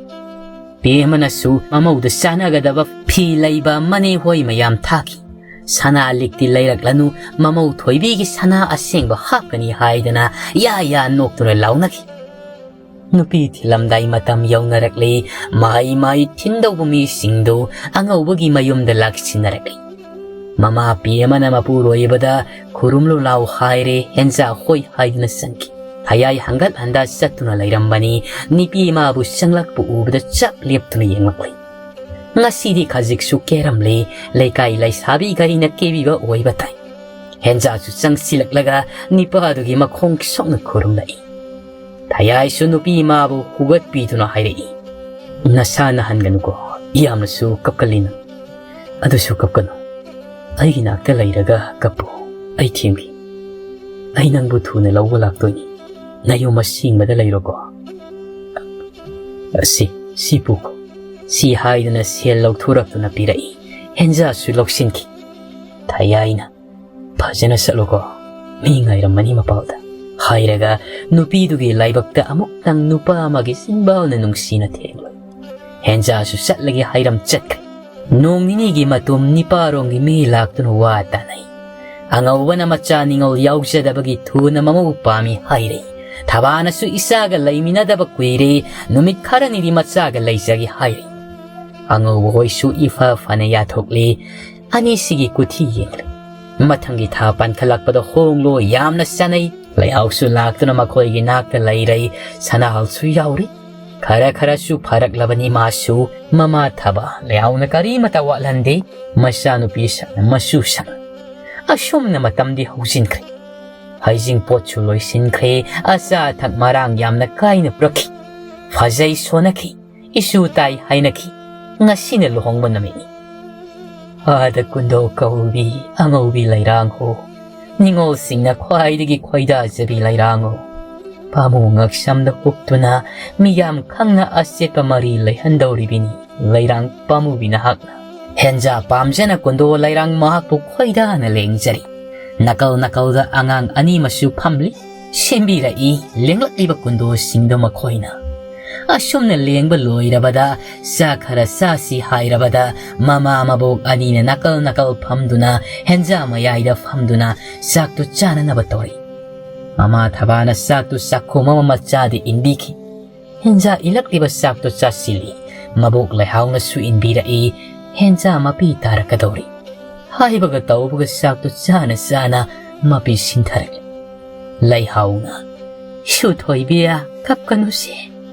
ꯄꯦꯃꯅꯁꯨ ꯃꯃꯧꯗ ꯆꯥꯟꯅꯒꯗꯕ ꯐꯤ ꯂꯩꯕ ꯃꯅꯦ ꯍꯣꯏ ꯃꯌꯥꯝ ꯊꯥꯈꯤ꯫ ꯁꯅꯥ ꯂꯤꯛꯇꯤ ꯂꯩꯔꯛꯂꯅꯨ, ꯃꯃꯧ ꯊꯣꯏꯕꯤꯒꯤ ꯁꯅꯥ ꯑꯁꯦꯡꯕ ꯍꯥꯞꯀꯅꯤ ꯍꯥꯏꯗꯅ ꯌꯥ ꯌꯥ ꯅꯣꯛꯇꯨꯅ ꯂꯥꯎꯅꯈꯤ꯫ ꯅꯨꯄꯤ ꯊꯤꯜꯂꯝꯗꯥꯏ ꯃꯇꯝ ꯌꯧꯅꯔꯛꯂꯦ꯫ ꯃꯍꯩ ꯃꯍꯩ ꯊꯤꯟꯗꯧꯕ ꯃꯤꯁꯤꯡꯗꯨ ꯑꯉꯧꯕꯒꯤ ꯃꯌꯨꯝꯗ ꯂꯥꯛꯁꯤꯟꯅꯔꯛꯂꯦ꯫ ꯃꯃꯥ ꯄꯦꯃꯅ ꯃꯄꯨꯔꯣꯏꯕꯗ "ꯈꯨꯔꯨꯝꯂꯨ ꯂꯥꯎ" ꯍꯥꯏꯔꯦ꯫ ꯍꯦꯟꯖꯥ ꯍꯣꯏ ꯍꯥꯏꯗꯨꯅ ꯆꯪꯈꯤ꯫ ꯊꯌꯥꯏ ꯍꯪꯒꯠ ꯍꯟꯗꯥ ꯆꯠꯇꯨꯅ ꯂꯩꯔꯝꯕꯅꯤ꯫ ꯅꯨꯄꯤ ꯃꯥꯕꯨ ꯆꯪꯂꯛꯄ ꯎꯕꯗ ꯆꯞ ꯂꯦꯞꯇꯨꯅ ꯌꯦꯡꯂꯛꯂꯦ꯫ ꯉꯁꯤꯗꯤ ꯈꯖꯤꯛꯁꯨ ꯀꯦꯔꯝꯂꯦ꯫ ꯂꯩꯀꯥꯏ ꯂꯩꯁꯥꯕꯤ ꯒꯥꯔꯤꯅ ꯀꯦꯕꯤꯕ ꯑꯣꯏꯕ ꯇꯥꯏ꯫ ꯍꯦꯟꯖꯥꯁꯨ ꯆꯪꯁꯤꯜꯂꯛꯂꯒ ꯅꯤꯄꯥꯗꯨꯒꯤ ꯃꯈꯣꯡ ꯁꯣꯛꯅ ꯈꯨꯔꯨꯝꯂꯛꯏ꯫ ꯊꯌꯥꯏꯁꯨ ꯅꯨꯄꯤ ꯃꯥꯕꯨ ꯍꯨꯒꯠꯄꯤꯗꯨꯅ ꯍꯥꯏꯔꯛꯏ, "ꯅꯁꯥ ꯅꯥꯍꯟꯒꯅꯨꯀꯣ, ꯌꯥꯝꯅꯁꯨ ꯀꯞꯀꯜꯂꯤ ꯅꯪ꯫ ꯑꯗꯨꯁꯨ ꯀꯞꯀꯅꯨ꯫ ꯑꯩꯒꯤ ꯅꯥꯛꯇ ꯂꯩꯔꯒ ꯀꯞꯄꯨ꯫ ꯑꯩ ꯊꯦꯝꯒꯦ꯫ ꯑꯩ ꯅꯪꯕꯨ ꯊꯨꯅ ꯂꯧꯕ ꯂꯥꯛꯇꯣꯏꯅꯤ꯫ ꯅꯌꯨꯝ ꯑꯁꯦꯡꯕꯗ ꯂꯩꯔꯣꯀꯣ꯫ ꯁꯤ, ꯁꯤ ꯄꯨꯈꯣ꯫" ꯁꯤ ꯍꯥꯏꯗꯨꯅ ꯁꯦꯜ ꯂꯧꯊꯣꯔꯛꯇꯨꯅ ꯄꯤꯔꯛꯏ꯫ ꯍꯦꯟꯖꯥꯁꯨ ꯂꯧꯁꯤꯟꯈꯤ꯫ ꯊꯌꯥꯏꯅ, "ꯐꯖꯅ ꯆꯠꯂꯨꯀꯣ, ꯃꯤ ꯉꯥꯏꯔꯝꯃꯅꯤ ꯃꯄꯥꯜꯗ" ꯍꯥꯏꯔꯒ ꯅꯨꯄꯤꯗꯨꯒꯤ ꯂꯥꯏꯕꯛꯇ ꯑꯃꯨꯛꯇꯪ ꯅꯨꯄꯥ ꯑꯃꯒꯤ ꯆꯤꯟꯕꯥꯜꯅ ꯅꯨꯡꯁꯤꯅ ꯊꯦꯡꯂꯨꯏ꯫ ꯍꯦꯟꯖꯥꯁꯨ ꯆꯠꯂꯒꯦ ꯍꯥꯏꯔꯝ ꯆꯠꯈ꯭ꯔꯦ꯫ ꯅꯣꯡ ꯅꯤꯅꯤꯒꯤ ꯃꯇꯨꯡ ꯅꯤꯄꯥꯔꯣꯝꯒꯤ ꯃꯤ ꯂꯥꯛꯇꯨꯅ ꯋꯥ ꯇꯥꯅꯩ꯫ ꯑꯉꯧꯕꯅ ꯃꯆꯥ ꯅꯤꯉꯣꯜ ꯌꯥꯎꯖꯗꯕꯒꯤ ꯊꯨꯅ ꯃꯃꯧ ꯄꯥꯝꯃꯤ ꯍꯥꯏꯔꯦ꯫ ꯊꯕꯥꯅꯁꯨ "ꯏꯆꯥꯒ ꯂꯩꯃꯤꯟꯅꯗꯕ ꯀꯨꯏꯔꯦ, ꯅꯨꯃꯤꯠ ꯈꯔꯅꯤꯗꯤ ꯃꯆꯥꯒ ꯂꯩꯖꯒꯦ" ꯍꯥꯏꯔꯦ꯫ ꯑꯉꯧꯕ ꯍꯣꯏꯁꯨ ꯏꯐ ꯐꯅ ꯌꯥꯊꯣꯛꯂꯦ꯫ ꯑꯅꯤꯁꯤꯒꯤ ꯀꯨꯊꯤ ꯌꯦꯡꯂꯦ꯫ ꯃꯊꯪꯒꯤ ꯊꯥ ꯄꯥꯟꯈꯠꯂꯛꯄꯗ ꯍꯣꯡꯂꯣ ꯌꯥꯝꯅ ꯆꯥꯅꯩ꯫ ꯂꯩꯍꯥꯎꯁꯨ ꯂꯥꯛꯇꯨꯅ ꯃꯈꯣꯏꯒꯤ ꯅꯥꯛꯇ ꯂꯩꯔꯩ꯫ ꯁꯅꯥꯍꯜꯁꯨ ꯌꯥꯎꯔꯤ꯫ ꯈꯔ ꯈꯔꯁꯨ ꯐꯔꯛꯂꯕꯅꯤ ꯃꯥꯁꯨ꯫ ꯃꯃꯥ ꯊꯕ ꯂꯩꯍꯥꯎꯅ ꯀꯔꯤꯃꯇ ꯋꯥꯠꯍꯟꯗꯦ꯫ ꯃꯆꯥꯅꯨꯄꯤ ꯁꯛꯅ ꯃꯆꯨ ꯁꯛꯅ꯫ ꯑꯁꯨꯝꯅ ꯃꯇꯝꯗꯤ ꯍꯧꯖꯤꯟꯈ꯭ꯔꯦ꯫ ꯍꯩꯖꯤꯡꯄꯣꯠꯁꯨ ꯂꯣꯏꯁꯤꯟꯈ꯭ꯔꯦ꯫ ꯑꯆꯥ ꯑꯊꯛ ꯃꯔꯥꯡ ꯌꯥꯝꯅ ꯀꯥꯏꯅ ꯄꯨꯔꯛꯈꯤ꯫ ꯐꯖꯩ ꯁꯣꯟꯅꯈꯤ꯫ ꯏꯁꯨ ꯇꯥꯏ ꯍꯥꯏꯅꯈꯤ꯫ ꯉꯁꯤꯅ ꯂꯨꯍꯣꯡꯕ ꯅꯨꯃꯤꯠꯅꯤ꯫ ꯑꯥꯗ ꯀꯨꯟꯗꯣ ꯀꯧꯕꯤ ꯑꯉꯧꯕꯤ ꯂꯩꯔꯥꯡ ꯍꯣ꯫ ꯅꯤꯉꯣꯜꯁꯤꯡꯅ ꯈ꯭ꯋꯥꯏꯗꯒꯤ ꯈꯣꯏꯗꯥꯖꯕꯤ ꯂꯩꯔꯥꯡ ꯍꯣ꯫ ꯄꯥꯃꯨ ꯉꯛꯁꯝꯗ ꯍꯨꯞꯇꯨꯅ ꯃꯤꯌꯥꯝ ꯈꯪꯅ ꯑꯆꯦꯠꯄ ꯃꯔꯤ ꯂꯩꯍꯟꯗꯧꯔꯤꯕꯤꯅꯤ ꯂꯩꯔꯥꯡ ꯄꯥꯃꯨꯕꯤ ꯅꯍꯥꯛꯅ꯫ ꯍꯦꯟꯖꯥ ꯄꯥꯝꯖꯅ ꯀꯨꯟꯗꯣ ꯂꯩꯔꯥꯡ ꯃꯍꯥꯛꯄꯨ ꯈꯣꯏꯗꯥꯅ ꯂꯦꯡꯖꯔꯤ꯫ ꯅꯥꯀꯜ ꯅꯥꯀꯜꯗ ꯑꯉꯥꯡ ꯑꯅꯤ ꯑꯃꯁꯨ ꯐꯝꯂꯤ꯫ ꯁꯦꯝꯕꯤꯔꯛꯏ ꯂꯦꯡꯂꯛꯂꯤꯕ ꯀꯨꯟꯗꯣꯁꯤꯡꯗꯣ ꯃꯈꯣꯏꯅ꯫ ꯑꯁꯨꯝꯅ ꯂꯦꯡꯕ ꯂꯣꯏꯔꯕꯗ ꯆꯥꯛ ꯈꯔ ꯆꯥꯁꯤ ꯍꯥꯏꯔꯕꯗ ꯃꯃꯥ ꯃꯕꯣꯛ ꯑꯅꯤꯅ ꯅꯥꯀꯜ ꯅꯥꯀꯜ ꯐꯝꯗꯨꯅ ꯍꯦꯟꯖꯥ ꯃꯌꯥꯏꯗ ꯐꯝꯗꯨꯅ ꯆꯥꯛꯇꯨ ꯆꯥꯅꯅꯕ ꯇꯧꯔꯤ꯫ ꯃꯃꯥ ꯊꯕꯥꯅ ꯆꯥꯛꯇꯨ ꯆꯥꯛꯈꯣꯝ ꯑꯃ ꯃꯆꯥꯗ ꯏꯟꯕꯤꯈꯤ꯫ ꯍꯦꯟꯖꯥ ꯏꯜꯂꯛꯂꯤꯕ ꯆꯥꯛꯇꯨ ꯆꯥꯁꯤꯜꯂꯤ꯫ ꯃꯕꯣꯛ ꯂꯩꯍꯥꯎꯅꯁꯨ ꯏꯟꯕꯤꯔꯛꯏ꯫ ꯍꯦꯟꯖꯥ ꯃꯄꯤ ꯇꯥꯔꯛꯀꯗꯧꯔꯤ꯫ ꯍꯥꯏꯕꯒ ꯇꯧꯕꯒ ꯆꯥꯛꯇꯨ ꯆꯥꯅ ꯆꯥꯅ ꯃꯄꯤ ꯁꯤꯟꯊꯔꯛꯂꯤ꯫ ꯂꯩꯍꯥꯎꯅ, "ꯏꯁꯨ ꯊꯣꯏꯕꯤ, ꯀꯞꯀꯅꯨꯁꯦ꯫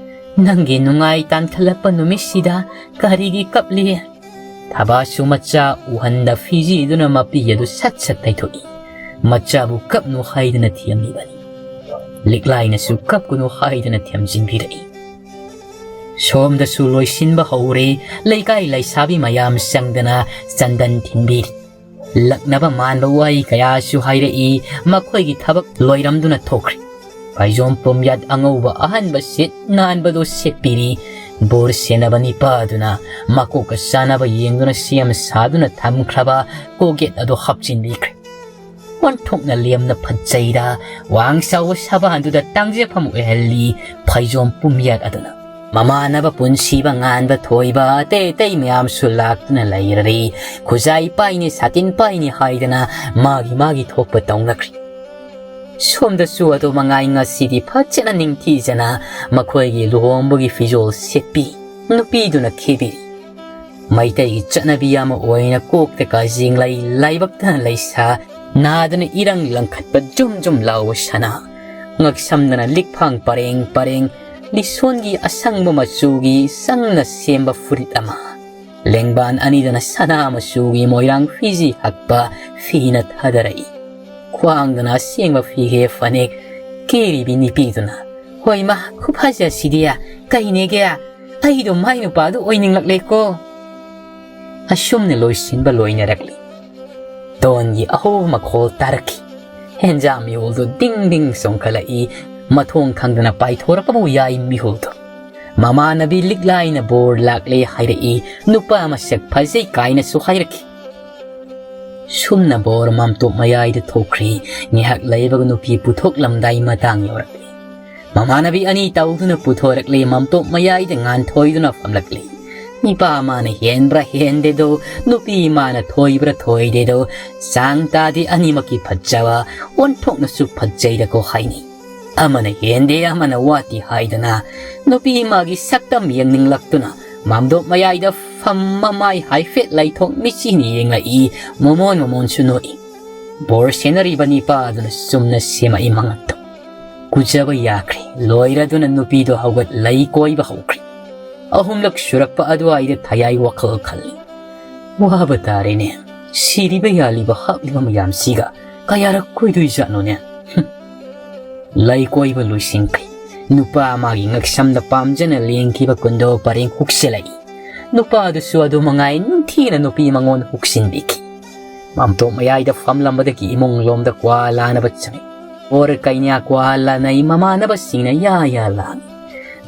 ꯅꯪꯒꯤ ꯅꯨꯡꯉꯥꯏ ꯇꯥꯟꯈꯠꯂꯛꯄ ꯅꯨꯃꯤꯠꯁꯤꯗ ꯀꯔꯤꯒꯤ ꯀꯞꯂꯤ?" ꯊꯕꯥꯁꯨ ꯃꯆꯥ ꯎꯍꯟꯗ ꯐꯤꯖꯤꯗꯨꯅ ꯃꯄꯤ ꯑꯗꯨ ꯁꯠ ꯁꯠ ꯇꯩꯊꯣꯛꯏ꯫ ꯃꯆꯥꯕꯨ ꯀꯞꯅꯨ ꯍꯥꯏꯗꯅ ꯊꯦꯝꯂꯤꯕꯅꯤ꯫ ꯂꯤꯛꯂꯥꯏꯅꯁꯨ ꯀꯞꯀꯅꯨ ꯍꯥꯏꯗꯅ ꯊꯦꯝꯖꯤꯟꯕꯤꯔꯛꯏ꯫ ꯁꯣꯝꯗꯁꯨ ꯂꯣꯏꯁꯤꯟꯕ ꯍꯧꯔꯦ꯫ ꯂꯩꯀꯥꯏ ꯂꯩꯁꯥꯕꯤ ꯃꯌꯥꯝ ꯆꯪꯗꯅ ꯆꯟꯗꯟ ꯊꯤꯟꯕꯤꯔꯤ꯫ ꯂꯛꯅꯕ ꯃꯥꯟꯕ ꯋꯥꯍꯩ ꯀꯌꯥꯁꯨ ꯍꯥꯏꯔꯛꯏ꯫ ꯃꯈꯣꯏꯒꯤ ꯊꯕꯛ ꯂꯣꯏꯔꯝꯗꯨꯅ ꯊꯣꯛꯈ꯭ꯔꯦ꯫ ꯐꯩꯖꯣꯝ ꯄꯨꯝꯌꯥꯠ ꯑꯉꯧꯕ ꯑꯍꯟꯕ ꯁꯤꯠ ꯅꯥꯟꯕꯗꯨ ꯁꯦꯠꯄꯤꯔꯤ꯫ ꯕꯣꯔ ꯁꯦꯟꯅꯕ ꯅꯤꯄꯥꯗꯨꯅ ꯃꯀꯣꯛꯀ ꯆꯥꯅꯕ ꯌꯦꯡꯗꯨꯅ ꯁꯦꯝ ꯁꯥꯗꯨꯅ ꯊꯝꯈ꯭ꯔꯕ ꯀꯣꯛꯌꯦꯠ ꯑꯗꯨ ꯍꯥꯞꯆꯤꯟꯕꯤꯈ꯭ꯔꯦ꯫ ꯑꯣꯟꯊꯣꯛꯅ ꯂꯦꯝꯅ ꯐꯖꯩꯗ, ꯋꯥꯡ ꯆꯥꯎꯕ ꯁꯕꯥꯟꯗꯨꯗ ꯇꯥꯡꯖꯐꯝ ꯑꯣꯏꯍꯜꯂꯤ ꯐꯩꯖꯣꯝ ꯄꯨꯝꯌꯥꯠ ꯑꯗꯨꯅ꯫ ꯃꯃꯥꯟꯅꯕ ꯄꯨꯟꯁꯤꯕ ꯉꯥꯟꯕ ꯊꯣꯏꯕ ꯑꯇꯩ ꯑꯇꯩ ꯃꯌꯥꯝꯁꯨ ꯂꯥꯛꯇꯨꯅ ꯂꯩꯔꯔꯤ꯫ ꯈꯨꯖꯥꯏ ꯄꯥꯏꯅꯤ, ꯁꯥꯇꯤꯟ ꯄꯥꯏꯅꯤ ꯍꯥꯏꯗꯅ ꯃꯥꯒꯤ ꯃꯥꯒꯤ ꯊꯣꯛꯄ ꯇꯧꯅꯈ꯭ꯔꯤ꯫ ꯁꯣꯝꯗꯁꯨ ꯑꯗꯨ ꯃꯉꯥꯏ, ꯉꯁꯤꯗꯤ ꯐꯖꯅ ꯅꯤꯡꯊꯤꯖꯅ ꯃꯈꯣꯏꯒꯤ ꯂꯨꯍꯣꯡꯕꯒꯤ ꯐꯤꯖꯣꯜ ꯁꯦꯠꯄꯤ꯫ ꯅꯨꯄꯤꯗꯨꯅ ꯈꯦꯕꯤꯔꯤ꯫ ꯃꯩꯇꯩꯒꯤ ꯆꯠꯅꯕꯤ ꯑꯃ ꯑꯣꯏꯅ ꯀꯣꯛꯇ ꯀꯥꯖꯦꯡ ꯂꯩ, ꯂꯥꯏꯕꯛꯇꯅ ꯂꯩꯁꯥ, ꯅꯥꯗꯅ ꯏꯔꯪ ꯂꯪꯈꯠꯄ ꯖꯨꯝ ꯖꯨꯝ ꯂꯥꯎꯕ ꯁꯅꯥ, ꯉꯛꯁꯝꯗꯅ ꯂꯤꯛꯐꯥꯡ ꯄꯔꯦꯡ ꯄꯔꯦꯡ, ꯂꯤꯁꯣꯟꯒꯤ ꯑꯁꯪꯕ ꯃꯆꯨꯒꯤ ꯆꯪꯅ ꯁꯦꯝꯕ ꯐꯨꯔꯤꯠ ꯑꯃ, ꯂꯦꯡꯕꯥꯟ ꯑꯅꯤꯗꯅ ꯁꯅꯥ ꯃꯆꯨꯒꯤ ꯃꯣꯏꯔꯥꯡ ꯐꯤꯖꯤ ꯍꯛꯄ ꯐꯤꯅ ꯊꯥꯗꯔꯛꯏ꯫ ꯈ꯭ꯋꯥꯡꯗꯅ ꯑꯁꯦꯡꯕ ꯐꯤꯒꯦ ꯐꯅꯦꯛ ꯀꯦꯔꯤꯕꯤ ꯅꯨꯄꯤꯗꯨꯅ, "ꯍꯣꯏ ꯃꯥ, ꯈꯨꯐꯖꯁꯤꯗꯤ ꯀꯩꯅꯦꯒꯦ? ꯑꯩꯗꯣ ꯃꯥꯏ ꯅꯨꯄꯥꯗꯣ ꯑꯣꯏꯅꯤꯡꯂꯛꯂꯦꯀꯣ"꯫ ꯑꯁꯨꯝꯅ ꯂꯣꯏꯁꯤꯟꯕ ꯂꯣꯏꯅꯔꯛꯂꯤ꯫ ꯗꯣꯟꯒꯤ ꯑꯍꯧꯕ ꯃꯈꯣꯜ ꯇꯥꯔꯛꯈꯤ꯫ ꯍꯦꯟꯖꯥ ꯃꯤꯍꯨꯜꯗꯨ ꯗꯤꯡ ꯗꯤꯡ ꯆꯣꯡꯈꯠꯂꯛꯏ꯫ ꯃꯊꯣꯡ ꯈꯪꯗꯅ ꯄꯥꯏꯊꯣꯔꯛꯄꯕꯨ ꯌꯥꯏ ꯃꯤꯍꯨꯜꯗꯨ꯫ ꯃꯃꯥꯟꯅꯕꯤ ꯂꯤꯛꯂꯥꯏꯅ ꯕꯣꯔ ꯂꯥꯛꯂꯦ ꯍꯥꯏꯔꯛꯏ꯫ ꯅꯨꯄꯥ ꯃꯁꯛ ꯐꯖꯩ ꯀꯥꯏꯅꯁꯨ ꯍꯥꯏꯔꯛꯈꯤ꯫ ꯁꯨꯝꯅ ꯕꯣꯔ ꯃꯥꯝꯇꯣꯞ ꯃꯌꯥꯏꯗ ꯊꯣꯛꯈ꯭ꯔꯤ꯫ ꯉꯥꯏꯍꯥꯛ ꯂꯩꯕꯒ ꯅꯨꯄꯤ ꯄꯨꯊꯣꯛꯂꯝꯗꯥꯏ ꯃꯇꯥꯡ ꯌꯧꯔꯛꯂꯤ꯫ ꯃꯃꯥꯟꯅꯕꯤ ꯑꯅꯤ ꯇꯧꯗꯨꯅ ꯄꯨꯊꯣꯔꯛꯂꯦ꯫ ꯃꯥꯝꯇꯣꯞ ꯃꯌꯥꯏꯗ ꯉꯥꯟꯊꯣꯏꯗꯨꯅ ꯐꯝꯂꯛꯂꯦ꯫ ꯅꯤꯄꯥ ꯑꯃꯅ ꯍꯦꯟꯕ꯭ꯔꯥ ꯍꯦꯟꯗꯦꯗꯣ, ꯅꯨꯄꯤ ꯑꯃꯅ ꯊꯣꯏꯕ꯭ꯔꯥ ꯊꯣꯏꯗꯦꯗꯣ, ꯆꯥꯡ ꯇꯥꯗꯦ ꯑꯅꯤꯃꯛꯀꯤ ꯐꯖꯕ, ꯑꯣꯟꯊꯣꯛꯅꯁꯨ ꯐꯖꯩꯗꯀꯣ ꯍꯥꯏꯅꯩ꯫ ꯑꯃꯅ ꯍꯦꯟꯗꯦ ꯑꯃꯅ ꯋꯥꯠꯇꯦ ꯍꯥꯏꯗꯅ ꯅꯨꯄꯤ ꯑꯃꯒꯤ ꯁꯛꯇꯝ ꯌꯦꯡꯅꯤꯡꯂꯛꯇꯨꯅ ꯃꯥꯝꯗꯣꯞ ꯃꯌꯥꯏꯗ ꯐꯝꯃ ꯃꯥꯏ ꯍꯥꯏꯐꯦꯠ ꯂꯩꯊꯣꯛ ꯃꯤꯆꯤꯅ ꯌꯦꯡꯂꯛꯏ꯫ ꯃꯃꯣꯟ ꯃꯃꯣꯟꯁꯨ ꯅꯣꯛꯏ꯫ ꯕꯣꯔ ꯁꯦꯟꯅꯔꯤꯕ ꯅꯤꯄꯥ ꯑꯗꯨꯅ ꯆꯨꯝꯅ ꯁꯦꯝꯃꯛꯏ ꯃꯉꯛꯇꯣ꯫ ꯀꯨꯖꯕ ꯌꯥꯈ꯭ꯔꯦ꯫ ꯂꯣꯏꯔꯗꯨꯅ ꯅꯨꯄꯤꯗꯣ ꯍꯧꯒꯠ ꯂꯩ ꯀꯣꯏꯕ ꯍꯧꯈ꯭ꯔꯦ꯫ ꯑꯍꯨꯝꯂꯛ ꯁꯨꯔꯛꯄ ꯑꯗꯨꯋꯥꯏꯗ ꯊꯌꯥꯏ ꯋꯥꯈꯜ ꯈꯜꯂꯤ꯫ ꯋꯥꯕ ꯇꯥꯔꯦꯅꯦ꯫ ꯁꯤꯔꯤꯕ ꯌꯥꯜꯂꯤꯕ ꯍꯥꯞꯂꯤꯕ ꯃꯌꯥꯝꯁꯤꯒ ꯀꯌꯥꯔꯛ ꯀꯣꯏꯗꯣꯏꯖꯥꯠꯅꯣꯅꯦ? ꯍꯨꯝ꯫ ꯂꯩ ꯀꯣꯏꯕ ꯂꯣꯏꯁꯤꯟꯈ꯭ꯔꯦ꯫ ꯅꯨꯄꯥ ꯑꯃꯒꯤ ꯉꯛꯁꯝꯗ ꯄꯥꯝꯖꯅ ꯂꯦꯡꯈꯤꯕ ꯀꯨꯟꯗꯣ ꯄꯔꯦꯡ ꯍꯨꯛꯁꯤꯜꯂꯛꯏ꯫ ꯅꯨꯄꯥꯗꯨꯁꯨ ꯑꯗꯨ ꯃꯉꯥꯏ ꯅꯤꯡꯊꯤꯅ ꯅꯨꯄꯤ ꯃꯉꯣꯟ ꯍꯨꯛꯁꯤꯟꯕꯤꯈꯤ꯫ ꯃꯥꯝꯇꯣꯞ ꯃꯌꯥꯏꯗ ꯐꯝꯂꯝꯕꯗꯒꯤ ꯏꯃꯨꯡ ꯂꯣꯝꯗ ꯀ꯭ꯋꯥ ꯂꯥꯅꯕ ꯆꯪꯉꯤ꯫ ꯑꯣꯔ ꯀꯩꯅ꯭ꯌꯥ ꯀ꯭ꯋꯥ ꯂꯥꯅꯩ꯫ ꯃꯃꯥꯟꯅꯕꯁꯤꯡꯅ ꯌꯥ ꯌꯥ ꯂꯥꯡꯉꯤ꯫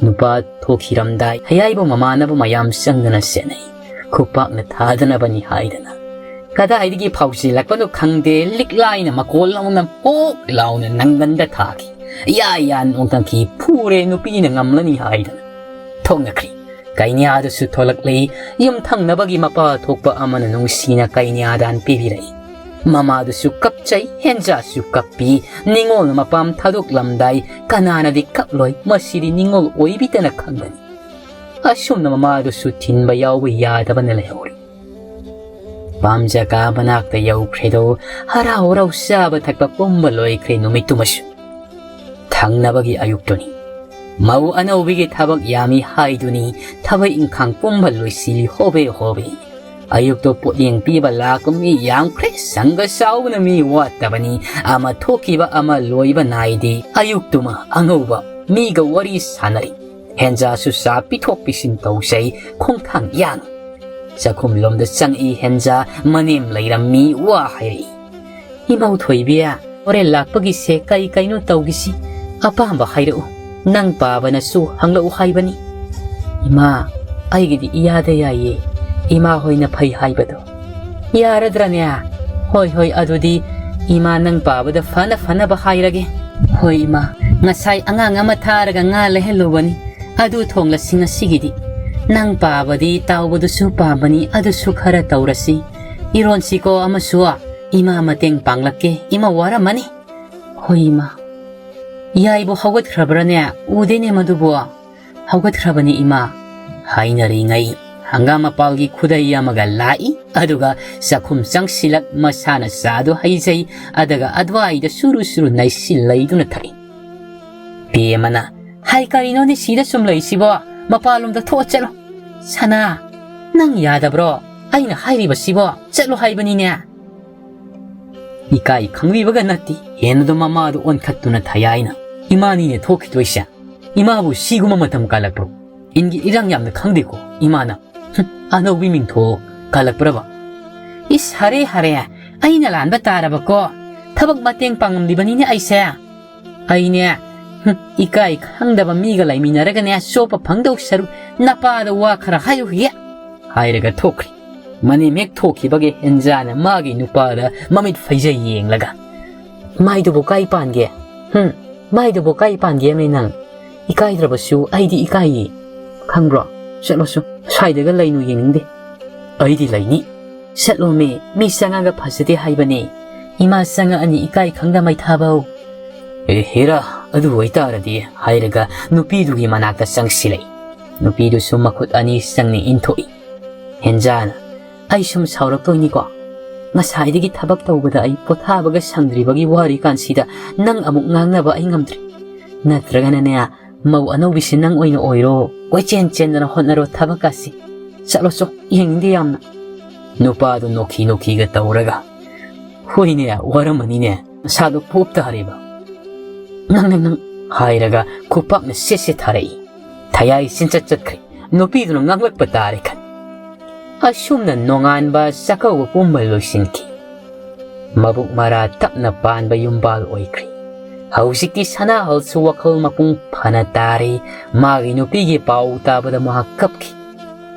ꯅꯨꯄꯥ ꯊꯣꯛꯈꯤꯔꯝꯗꯥꯏ ꯍꯌꯥꯏꯕꯨ ꯃꯃꯥꯟꯅꯕ ꯃꯌꯥꯝ ꯆꯪꯗꯨꯅ ꯁꯦꯟꯅꯩ꯫ ꯈꯨꯄꯥꯛꯅ ꯊꯥꯗꯅꯕꯅꯤ ꯍꯥꯏꯗꯅ꯫ ꯀꯗꯥꯏꯗꯒꯤ ꯐꯥꯎꯖꯤꯜꯂꯛꯄꯅꯣ ꯈꯪꯗꯦ, ꯂꯤꯛꯂꯥꯏꯅ ꯃꯀꯣꯜ ꯂꯧꯅ ꯄꯣꯛ ꯂꯥꯎꯅ ꯅꯪꯒꯟꯗ ꯊꯥꯈꯤ꯫ ꯌꯥ ꯌꯥ ꯅꯣꯡꯇꯪꯈꯤ꯫ ꯐꯨꯔꯦ ꯅꯨꯄꯤꯅ ꯉꯝꯂꯅꯤ ꯍꯥꯏꯗꯅ꯫ ꯊꯣꯛꯅꯈ꯭ꯔꯤ꯫ ꯀꯩꯅ꯭ꯌꯥꯗꯨꯁꯨ ꯊꯣꯛꯂꯛꯂꯤ꯫ ꯌꯨꯝꯊꯪꯅꯕꯒꯤ ꯃꯄꯥ ꯊꯣꯛꯄ ꯑꯃꯅ ꯅꯨꯡꯁꯤꯅ ꯀꯩꯅ꯭ꯌꯥꯗꯥꯟ ꯄꯤꯕꯤꯔꯛꯏ꯫ ꯃꯃꯥꯗꯨꯁꯨ ꯀꯞꯆꯩ, ꯍꯦꯟꯖꯥꯁꯨ ꯀꯞꯄꯤ꯫ ꯅꯤꯉꯣꯜꯅ ꯃꯄꯥꯝ ꯊꯥꯗꯣꯛꯂꯝꯗꯥꯏ ꯀꯅꯥꯅꯗꯤ ꯀꯞꯂꯣꯏ? ꯃꯁꯤꯗꯤ ꯅꯤꯉꯣꯜ ꯑꯣꯏꯕꯤꯗꯅ ꯈꯪꯒꯅꯤ꯫ ꯑꯁꯨꯝꯅ ꯃꯃꯥꯗꯨꯁꯨ ꯊꯤꯟꯕ ꯌꯥꯎꯕ ꯌꯥꯗꯕꯅ ꯂꯩꯍꯧꯔꯤ꯫ ꯄꯥꯝꯖꯀꯥ ꯃꯅꯥꯛꯇ ꯌꯧꯈ꯭ꯔꯦꯗꯣ꯫ ꯍꯔꯥꯎ ꯍꯔꯥꯎ ꯆꯥꯕ ꯊꯛꯄ ꯄꯨꯝꯕ ꯂꯣꯏꯈ꯭ꯔꯦ ꯅꯨꯃꯤꯠꯇꯨꯃꯁꯨ꯫ ꯊꯪꯅꯕꯒꯤ ꯑꯌꯨꯛꯇꯨꯅꯤ꯫ ꯃꯧ ꯑꯅꯧꯕꯤꯒꯤ ꯊꯕꯛ ꯌꯥꯝꯃꯤ ꯍꯥꯏꯗꯨꯅꯤ꯫ ꯊꯕꯛ ꯏꯪꯈꯥꯡ ꯄꯨꯝꯕ ꯂꯣꯏꯁꯤꯜꯂꯤ ꯍꯣꯕꯦ ꯍꯣꯕꯦ꯫ ꯑꯌꯨꯛꯇꯣ ꯄꯣꯠꯌꯦꯡ ꯄꯤꯕ ꯂꯥꯛꯄ ꯃꯤ ꯌꯥꯝꯈ꯭ꯔꯦ꯫ ꯁꯪꯒ ꯆꯥꯎꯕꯅ ꯃꯤ ꯋꯥꯠꯇꯕꯅꯤ꯫ ꯑꯃ ꯊꯣꯛꯈꯤꯕ ꯑꯃ ꯂꯣꯏꯕ ꯅꯥꯏꯗꯦ꯫ ꯑꯌꯨꯛꯇꯨꯃ ꯑꯉꯧꯕ ꯃꯤꯒ ꯋꯥꯔꯤ ꯁꯥꯟꯅꯔꯤ꯫ ꯍꯦꯟꯖꯥꯁꯨ ꯆꯥ ꯄꯤꯊꯣꯛ ꯄꯤꯁꯤꯟ ꯇꯧꯖꯩ꯫ ꯈꯣꯡꯊꯥꯡ ꯌꯥꯡ꯫ ꯆꯥꯛꯈꯨꯝꯂꯣꯝꯗ ꯆꯪꯉꯛꯏ ꯍꯦꯟꯖꯥ꯫ ꯃꯅꯦꯝ ꯂꯩꯔꯝꯃꯤ꯫ ꯋꯥ ꯍꯥꯏꯔꯛꯏ꯫ "ꯏꯃꯧ ꯊꯣꯏꯕꯤ, ꯍꯣꯔꯦꯟ ꯂꯥꯛꯄꯒꯤꯁꯦ ꯀꯩ ꯀꯩꯅꯣ ꯇꯧꯈꯤꯁꯤ꯫ ꯑꯄꯥꯝꯕ ꯍꯥꯏꯔꯛꯎ꯫ ꯅꯪ ꯄꯥꯕꯅꯁꯨ ꯍꯪꯂꯛꯎ ꯍꯥꯏꯕꯅꯤ꯫" "ꯏꯃꯥ, ꯑꯩꯒꯤꯗꯤ ꯏꯌꯥꯗ ꯌꯥꯏꯌꯦ꯫ ꯏꯃꯥ ꯍꯣꯏꯅ ꯐꯩ ꯍꯥꯏꯕꯗꯣ꯫" "ꯌꯥꯔꯗ꯭ꯔꯅꯦ? ꯍꯣꯏ, ꯍꯣꯏ, ꯑꯗꯨꯗꯤ ꯏꯃꯥ ꯅꯪ ꯄꯥꯕꯗ ꯐꯅ ꯐꯅꯕ ꯍꯥꯏꯔꯒꯦ꯫" "ꯍꯣꯏ ꯏꯃꯥ, ꯉꯁꯥꯏ ꯑꯉꯥꯡ ꯑꯃ ꯊꯥꯔꯒ ꯉꯥ ꯂꯩꯍꯜꯂꯨꯕꯅꯤ꯫ ꯑꯗꯨ ꯊꯣꯡꯂꯁꯤ ꯉꯁꯤꯒꯤꯗꯤ꯫ ꯅꯪ ꯄꯥꯕꯗꯤ ꯇꯥꯎꯕꯗꯨꯁꯨ ꯄꯥꯝꯕꯅꯤ, ꯑꯗꯨꯁꯨ ꯈꯔ ꯇꯧꯔꯁꯤ꯫ ꯏꯔꯣꯟꯁꯤꯀꯣ ꯑꯃꯁꯨ꯫ ꯏꯃꯥ ꯃꯇꯦꯡ ꯄꯥꯡꯂꯛꯀꯦ, ꯏꯃꯥ ꯋꯥꯔꯝꯃꯅꯤ꯫ ꯍꯣꯏ ꯏꯃꯥ꯫ ꯌꯥꯏꯕꯨ ꯍꯧꯒꯠꯈ꯭ꯔꯕ꯭ꯔꯅꯦ? ꯎꯗꯦꯅꯦ ꯃꯗꯨꯕꯨ꯫ ꯍꯧꯒꯠꯈ꯭ꯔꯕꯅꯤ ꯏꯃꯥ꯫ ꯍꯥꯏꯅꯔꯤꯉꯩ ꯍꯪꯒꯥꯝ ꯃꯄꯥꯜꯒꯤ ꯈꯨꯗꯩ ꯑꯃꯒ ꯂꯥꯛꯏ, ꯑꯗꯨꯒ ꯆꯥꯛꯈꯨꯝ ꯆꯪꯁꯤꯜꯂꯛ ꯃꯁꯥꯅ ꯆꯥꯗꯨ ꯍꯩꯖꯩ, ꯑꯗꯨꯒ ꯑꯗꯨꯋꯥꯏꯗ ꯁꯨꯔꯨ ꯁꯨꯔꯨ ꯅꯩꯁꯤꯜꯂꯩꯗꯨꯅ ꯊꯛꯏ꯫ ꯄꯦꯃꯅ, "ꯍꯥꯏ, ꯀꯔꯤꯅꯣꯅꯦ ꯁꯤꯗ ꯁꯨꯝ ꯂꯩꯁꯤꯕꯣ? ꯃꯄꯥꯟꯂꯣꯝꯗ ꯊꯣꯛꯑ ꯆꯠꯂꯣ꯫ ꯁꯅꯥ, ꯅꯪ ꯌꯥꯗꯕ꯭ꯔꯣ? ꯑꯩꯅ ꯍꯥꯏꯔꯤꯕꯁꯤꯕꯣ, ꯆꯠꯂꯣ ꯍꯥꯏꯕꯅꯤꯅꯦ꯫" ꯏꯀꯥꯏ ꯈꯪꯕꯤꯕꯒ ꯅꯠꯇꯦ, ꯍꯦꯟꯅꯗꯨꯝ ꯃꯃꯥꯗꯨ ꯑꯣꯟꯈꯠꯇꯨꯅ ꯊꯌꯥꯏꯅ, "ꯏꯃꯥꯅꯤꯅꯦ ꯊꯣꯛꯈꯤꯗꯣꯏꯁꯦ꯫ ꯏꯃꯥꯕꯨ ꯁꯤꯒꯨꯝꯕ ꯃꯇꯝ ꯀꯥꯜꯂꯛꯄ꯭ꯔꯣ? ꯏꯟꯒꯤ ꯏꯔꯥꯡ ꯌꯥꯝꯅ ꯈꯪꯗꯦꯀꯣ ꯏꯃꯥꯅ꯫ ꯍꯨꯝ, ꯑꯅꯧꯕꯤ ꯃꯤꯡꯊꯣꯜ ꯀꯥꯜꯂꯛꯄ꯭ꯔꯕ?" "ꯏꯁ, ꯍꯔꯦ, ꯍꯔꯦ, ꯑꯩꯅ ꯂꯥꯟꯕ ꯇꯥꯔꯕꯀꯣ꯫ ꯊꯕꯛ ꯃꯇꯦꯡ ꯄꯥꯡꯉꯝꯂꯤꯕꯅꯤꯅꯦ ꯑꯩꯁꯦ꯫ ꯑꯩꯅꯦ, ꯍꯨꯝ, ꯏꯀꯥꯏ ꯈꯪꯗꯕ ꯃꯤꯒ ꯂꯩꯃꯤꯟꯅꯔꯒꯅꯦ, ꯆꯣꯞꯄ ꯐꯪꯗꯧ ꯁꯔꯨꯛ ꯅꯄꯥꯗ ꯋꯥ ꯈꯔ ꯍꯥꯏꯌꯨ ꯍꯦ꯫" ꯍꯥꯏꯔꯒ ꯊꯣꯛꯈ꯭ꯔꯦ꯫ ꯃꯅꯦꯝ ꯍꯦꯛ ꯊꯣꯛꯈꯤꯕꯒ ꯍꯦꯟꯖꯥꯅ ꯃꯥꯒꯤ ꯅꯨꯄꯥꯗ ꯃꯃꯤꯠ ꯐꯩꯖꯩ ꯌꯦꯡꯂꯒ, "ꯃꯥꯏꯗꯨꯕꯨ ꯀꯥꯏ ꯄꯥꯟꯒꯦ? ꯍꯨꯝ, ꯃꯥꯏꯗꯨꯕꯨ ꯀꯥꯏ ꯄꯥꯟꯒꯦ ꯑꯃꯤ ꯅꯪ? ꯏꯀꯥꯏꯗ꯭ꯔꯕꯁꯨ ꯑꯩꯗꯤ ꯏꯀꯥꯏꯌꯦ꯫ ꯈꯪꯕ꯭ꯔꯣ? ꯆꯠꯂꯣꯁꯨ, ꯁ꯭ꯋꯥꯏꯗꯒ ꯂꯩꯅꯨ, ꯌꯦꯡꯅꯤꯡꯗꯦ꯫" "ꯑꯩꯗꯤ ꯂꯩꯅꯤ꯫" "ꯆꯠꯂꯣꯃꯤ, ꯃꯤ ꯆꯪꯉꯒ ꯐꯖꯗꯦ ꯍꯥꯏꯕꯅꯦ꯫ ꯏꯃꯥ ꯆꯪꯉꯛꯑꯅꯤ ꯏꯀꯥꯏ ꯈꯪꯗ ꯃꯩꯊꯥꯕꯧ꯫" "ꯑꯦ ꯍꯦꯔꯥ, ꯑꯗꯨ ꯑꯣꯏꯇꯥꯔꯗꯤ" ꯍꯥꯏꯔꯒ ꯅꯨꯄꯤꯗꯨꯒꯤ ꯃꯅꯥꯛꯇ ꯆꯪꯁꯤꯜꯂꯛꯏ꯫ ꯅꯨꯄꯤꯗꯨꯁꯨ ꯃꯈꯨꯠ ꯑꯅꯤ ꯆꯪꯅ ꯏꯟꯊꯣꯛꯏ꯫ ꯍꯦꯟꯖꯥꯅ, "ꯑꯩ ꯁꯨꯝ ꯁꯥꯎꯔꯛꯇꯣꯏꯅꯤꯀꯣ꯫ ꯉꯁꯥꯏꯗꯒꯤ ꯊꯕꯛ ꯇꯧꯕꯗ ꯑꯩ ꯄꯣꯊꯥꯕꯒ ꯁꯪꯗ꯭ꯔꯤꯕꯒꯤ ꯋꯥꯔꯤ ꯀꯥꯟꯁꯤꯗ ꯅꯪ ꯑꯃꯨꯛ ꯉꯥꯡꯅꯕ ꯑꯩ ꯉꯝꯗ꯭ꯔꯦ꯫ ꯅꯠꯇ꯭ꯔꯒꯅꯅꯦ, ꯃꯧ ꯑꯅꯧꯕꯤꯁꯤ ꯅꯪ ꯑꯣꯏꯅ ꯑꯣꯏꯔꯣ, ꯀꯣꯏꯆꯦꯟ ꯆꯦꯟꯗꯅ ꯍꯣꯠꯅꯔꯣ ꯊꯕꯛꯀꯥꯁꯤ꯫ ꯆꯠꯂꯣ ꯆꯣ, ꯌꯦꯡꯅꯤꯡꯗꯦ ꯌꯥꯝꯅ꯫" ꯅꯨꯄꯥꯗꯨ ꯅꯣꯛꯈꯤ ꯅꯣꯛꯈꯤꯒ ꯇꯧꯔꯒ, "ꯍꯣꯏꯅꯦ, ꯋꯥꯔꯝꯃꯅꯤꯅꯦ, ꯅꯁꯥꯗꯣ ꯄꯣꯞ ꯇꯥꯔꯦꯕ꯫ ꯅꯪ, ꯅꯪ, ꯅꯪ," ꯍꯥꯏꯔꯒ ꯈꯨꯄꯥꯛꯅ ꯁꯦꯠ ꯁꯦꯠ ꯊꯥꯔꯛꯏ꯫ ꯊꯌꯥꯏ ꯆꯤꯟꯆꯠ ꯆꯠꯈ꯭ꯔꯦ꯫ ꯅꯨꯄꯤꯗꯨꯅ ꯉꯥꯡꯂꯛꯄ ꯇꯥꯔꯦ ꯈꯟ꯫ ꯑꯁꯨꯝꯅ ꯅꯣꯡꯉꯥꯟꯕ ꯆꯥꯛꯀꯧꯕ ꯄꯨꯝꯕ ꯂꯣꯏꯁꯤꯟꯈꯤ꯫ ꯃꯕꯨꯛ ꯃꯔꯥ ꯇꯞꯅ ꯄꯥꯟꯕ ꯌꯨꯝꯕꯥꯜ ꯑꯣꯏꯈ꯭ꯔꯤ꯫ ꯍꯧꯖꯤꯛꯇꯤ ꯁꯅꯥꯍꯜꯁꯨ ꯋꯥꯈꯜ ꯃꯄꯨꯡ ꯐꯅ ꯇꯥꯔꯦ꯫ ꯃꯥꯒꯤ ꯅꯨꯄꯤꯒꯤ ꯄꯥꯎ ꯇꯥꯕꯗ ꯃꯍꯥꯛ ꯀꯞꯈꯤ꯫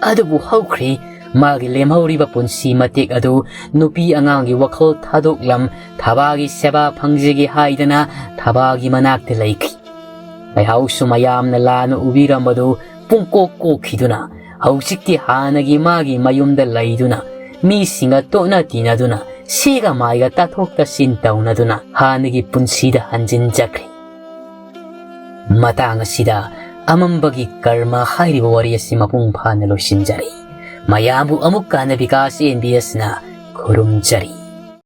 ꯑꯗꯨꯕꯨ ꯍꯧꯈ꯭ꯔꯦ꯫ ꯃꯥꯒꯤ ꯂꯦꯝꯍꯧꯔꯤꯕ ꯄꯨꯟꯁꯤ ꯃꯇꯦꯛ ꯑꯗꯨ ꯅꯨꯄꯤ ꯑꯉꯥꯡꯒꯤ ꯋꯥꯈꯜ ꯊꯥꯗꯣꯛꯂꯝ, ꯊꯕꯥꯒꯤ ꯁꯦꯕꯥ ꯐꯪꯖꯒꯦ ꯍꯥꯏꯗꯅ ꯊꯕꯥꯒꯤ ꯃꯅꯥꯛꯇ ꯂꯩꯈꯤ꯫ ꯂꯩꯍꯥꯎꯁꯨ ꯃꯌꯥꯝꯅ ꯂꯥꯟꯅ ꯎꯕꯤꯔꯝꯕꯗꯨ ꯄꯨꯡꯀꯣꯛ ꯀꯣꯛꯈꯤꯗꯨꯅ, ꯍꯧꯖꯤꯛꯇꯤ ꯍꯥꯟꯅꯒꯤ ꯃꯥꯒꯤ ꯃꯌꯨꯝꯗ ꯂꯩꯗꯨꯅ, ꯃꯤꯁꯤꯡꯒ ꯇꯣꯠꯅ ꯇꯤꯟꯅꯗꯨꯅ, ꯁꯤꯒ ꯃꯥꯏꯒ ꯇꯥꯊꯣꯛ ꯇꯥꯁꯤꯟ ꯇꯧꯅꯗꯨꯅ ꯍꯥꯟꯅꯒꯤ ꯄꯨꯟꯁꯤꯗ ꯍꯟꯖꯤꯟꯖꯈ꯭ꯔꯦ꯫ ꯃꯇꯥꯡ ꯑꯁꯤꯗ ꯑꯃꯝꯕꯒꯤ ꯀꯔꯃ ꯍꯥꯏꯔꯤꯕ ꯋꯥꯔꯤ ꯑꯁꯤ ꯃꯄꯨꯡ ꯐꯥꯅ ꯂꯣꯏꯁꯤꯟꯖꯔꯦ꯫ ꯃꯌꯥꯝꯕꯨ ꯑꯃꯨꯛ ꯍꯟꯅ ꯕꯤꯀꯥꯁ ꯑꯦꯟ ꯕꯤ ꯑꯦꯁꯅ ꯈꯨꯔꯨꯝꯖꯔꯤ꯫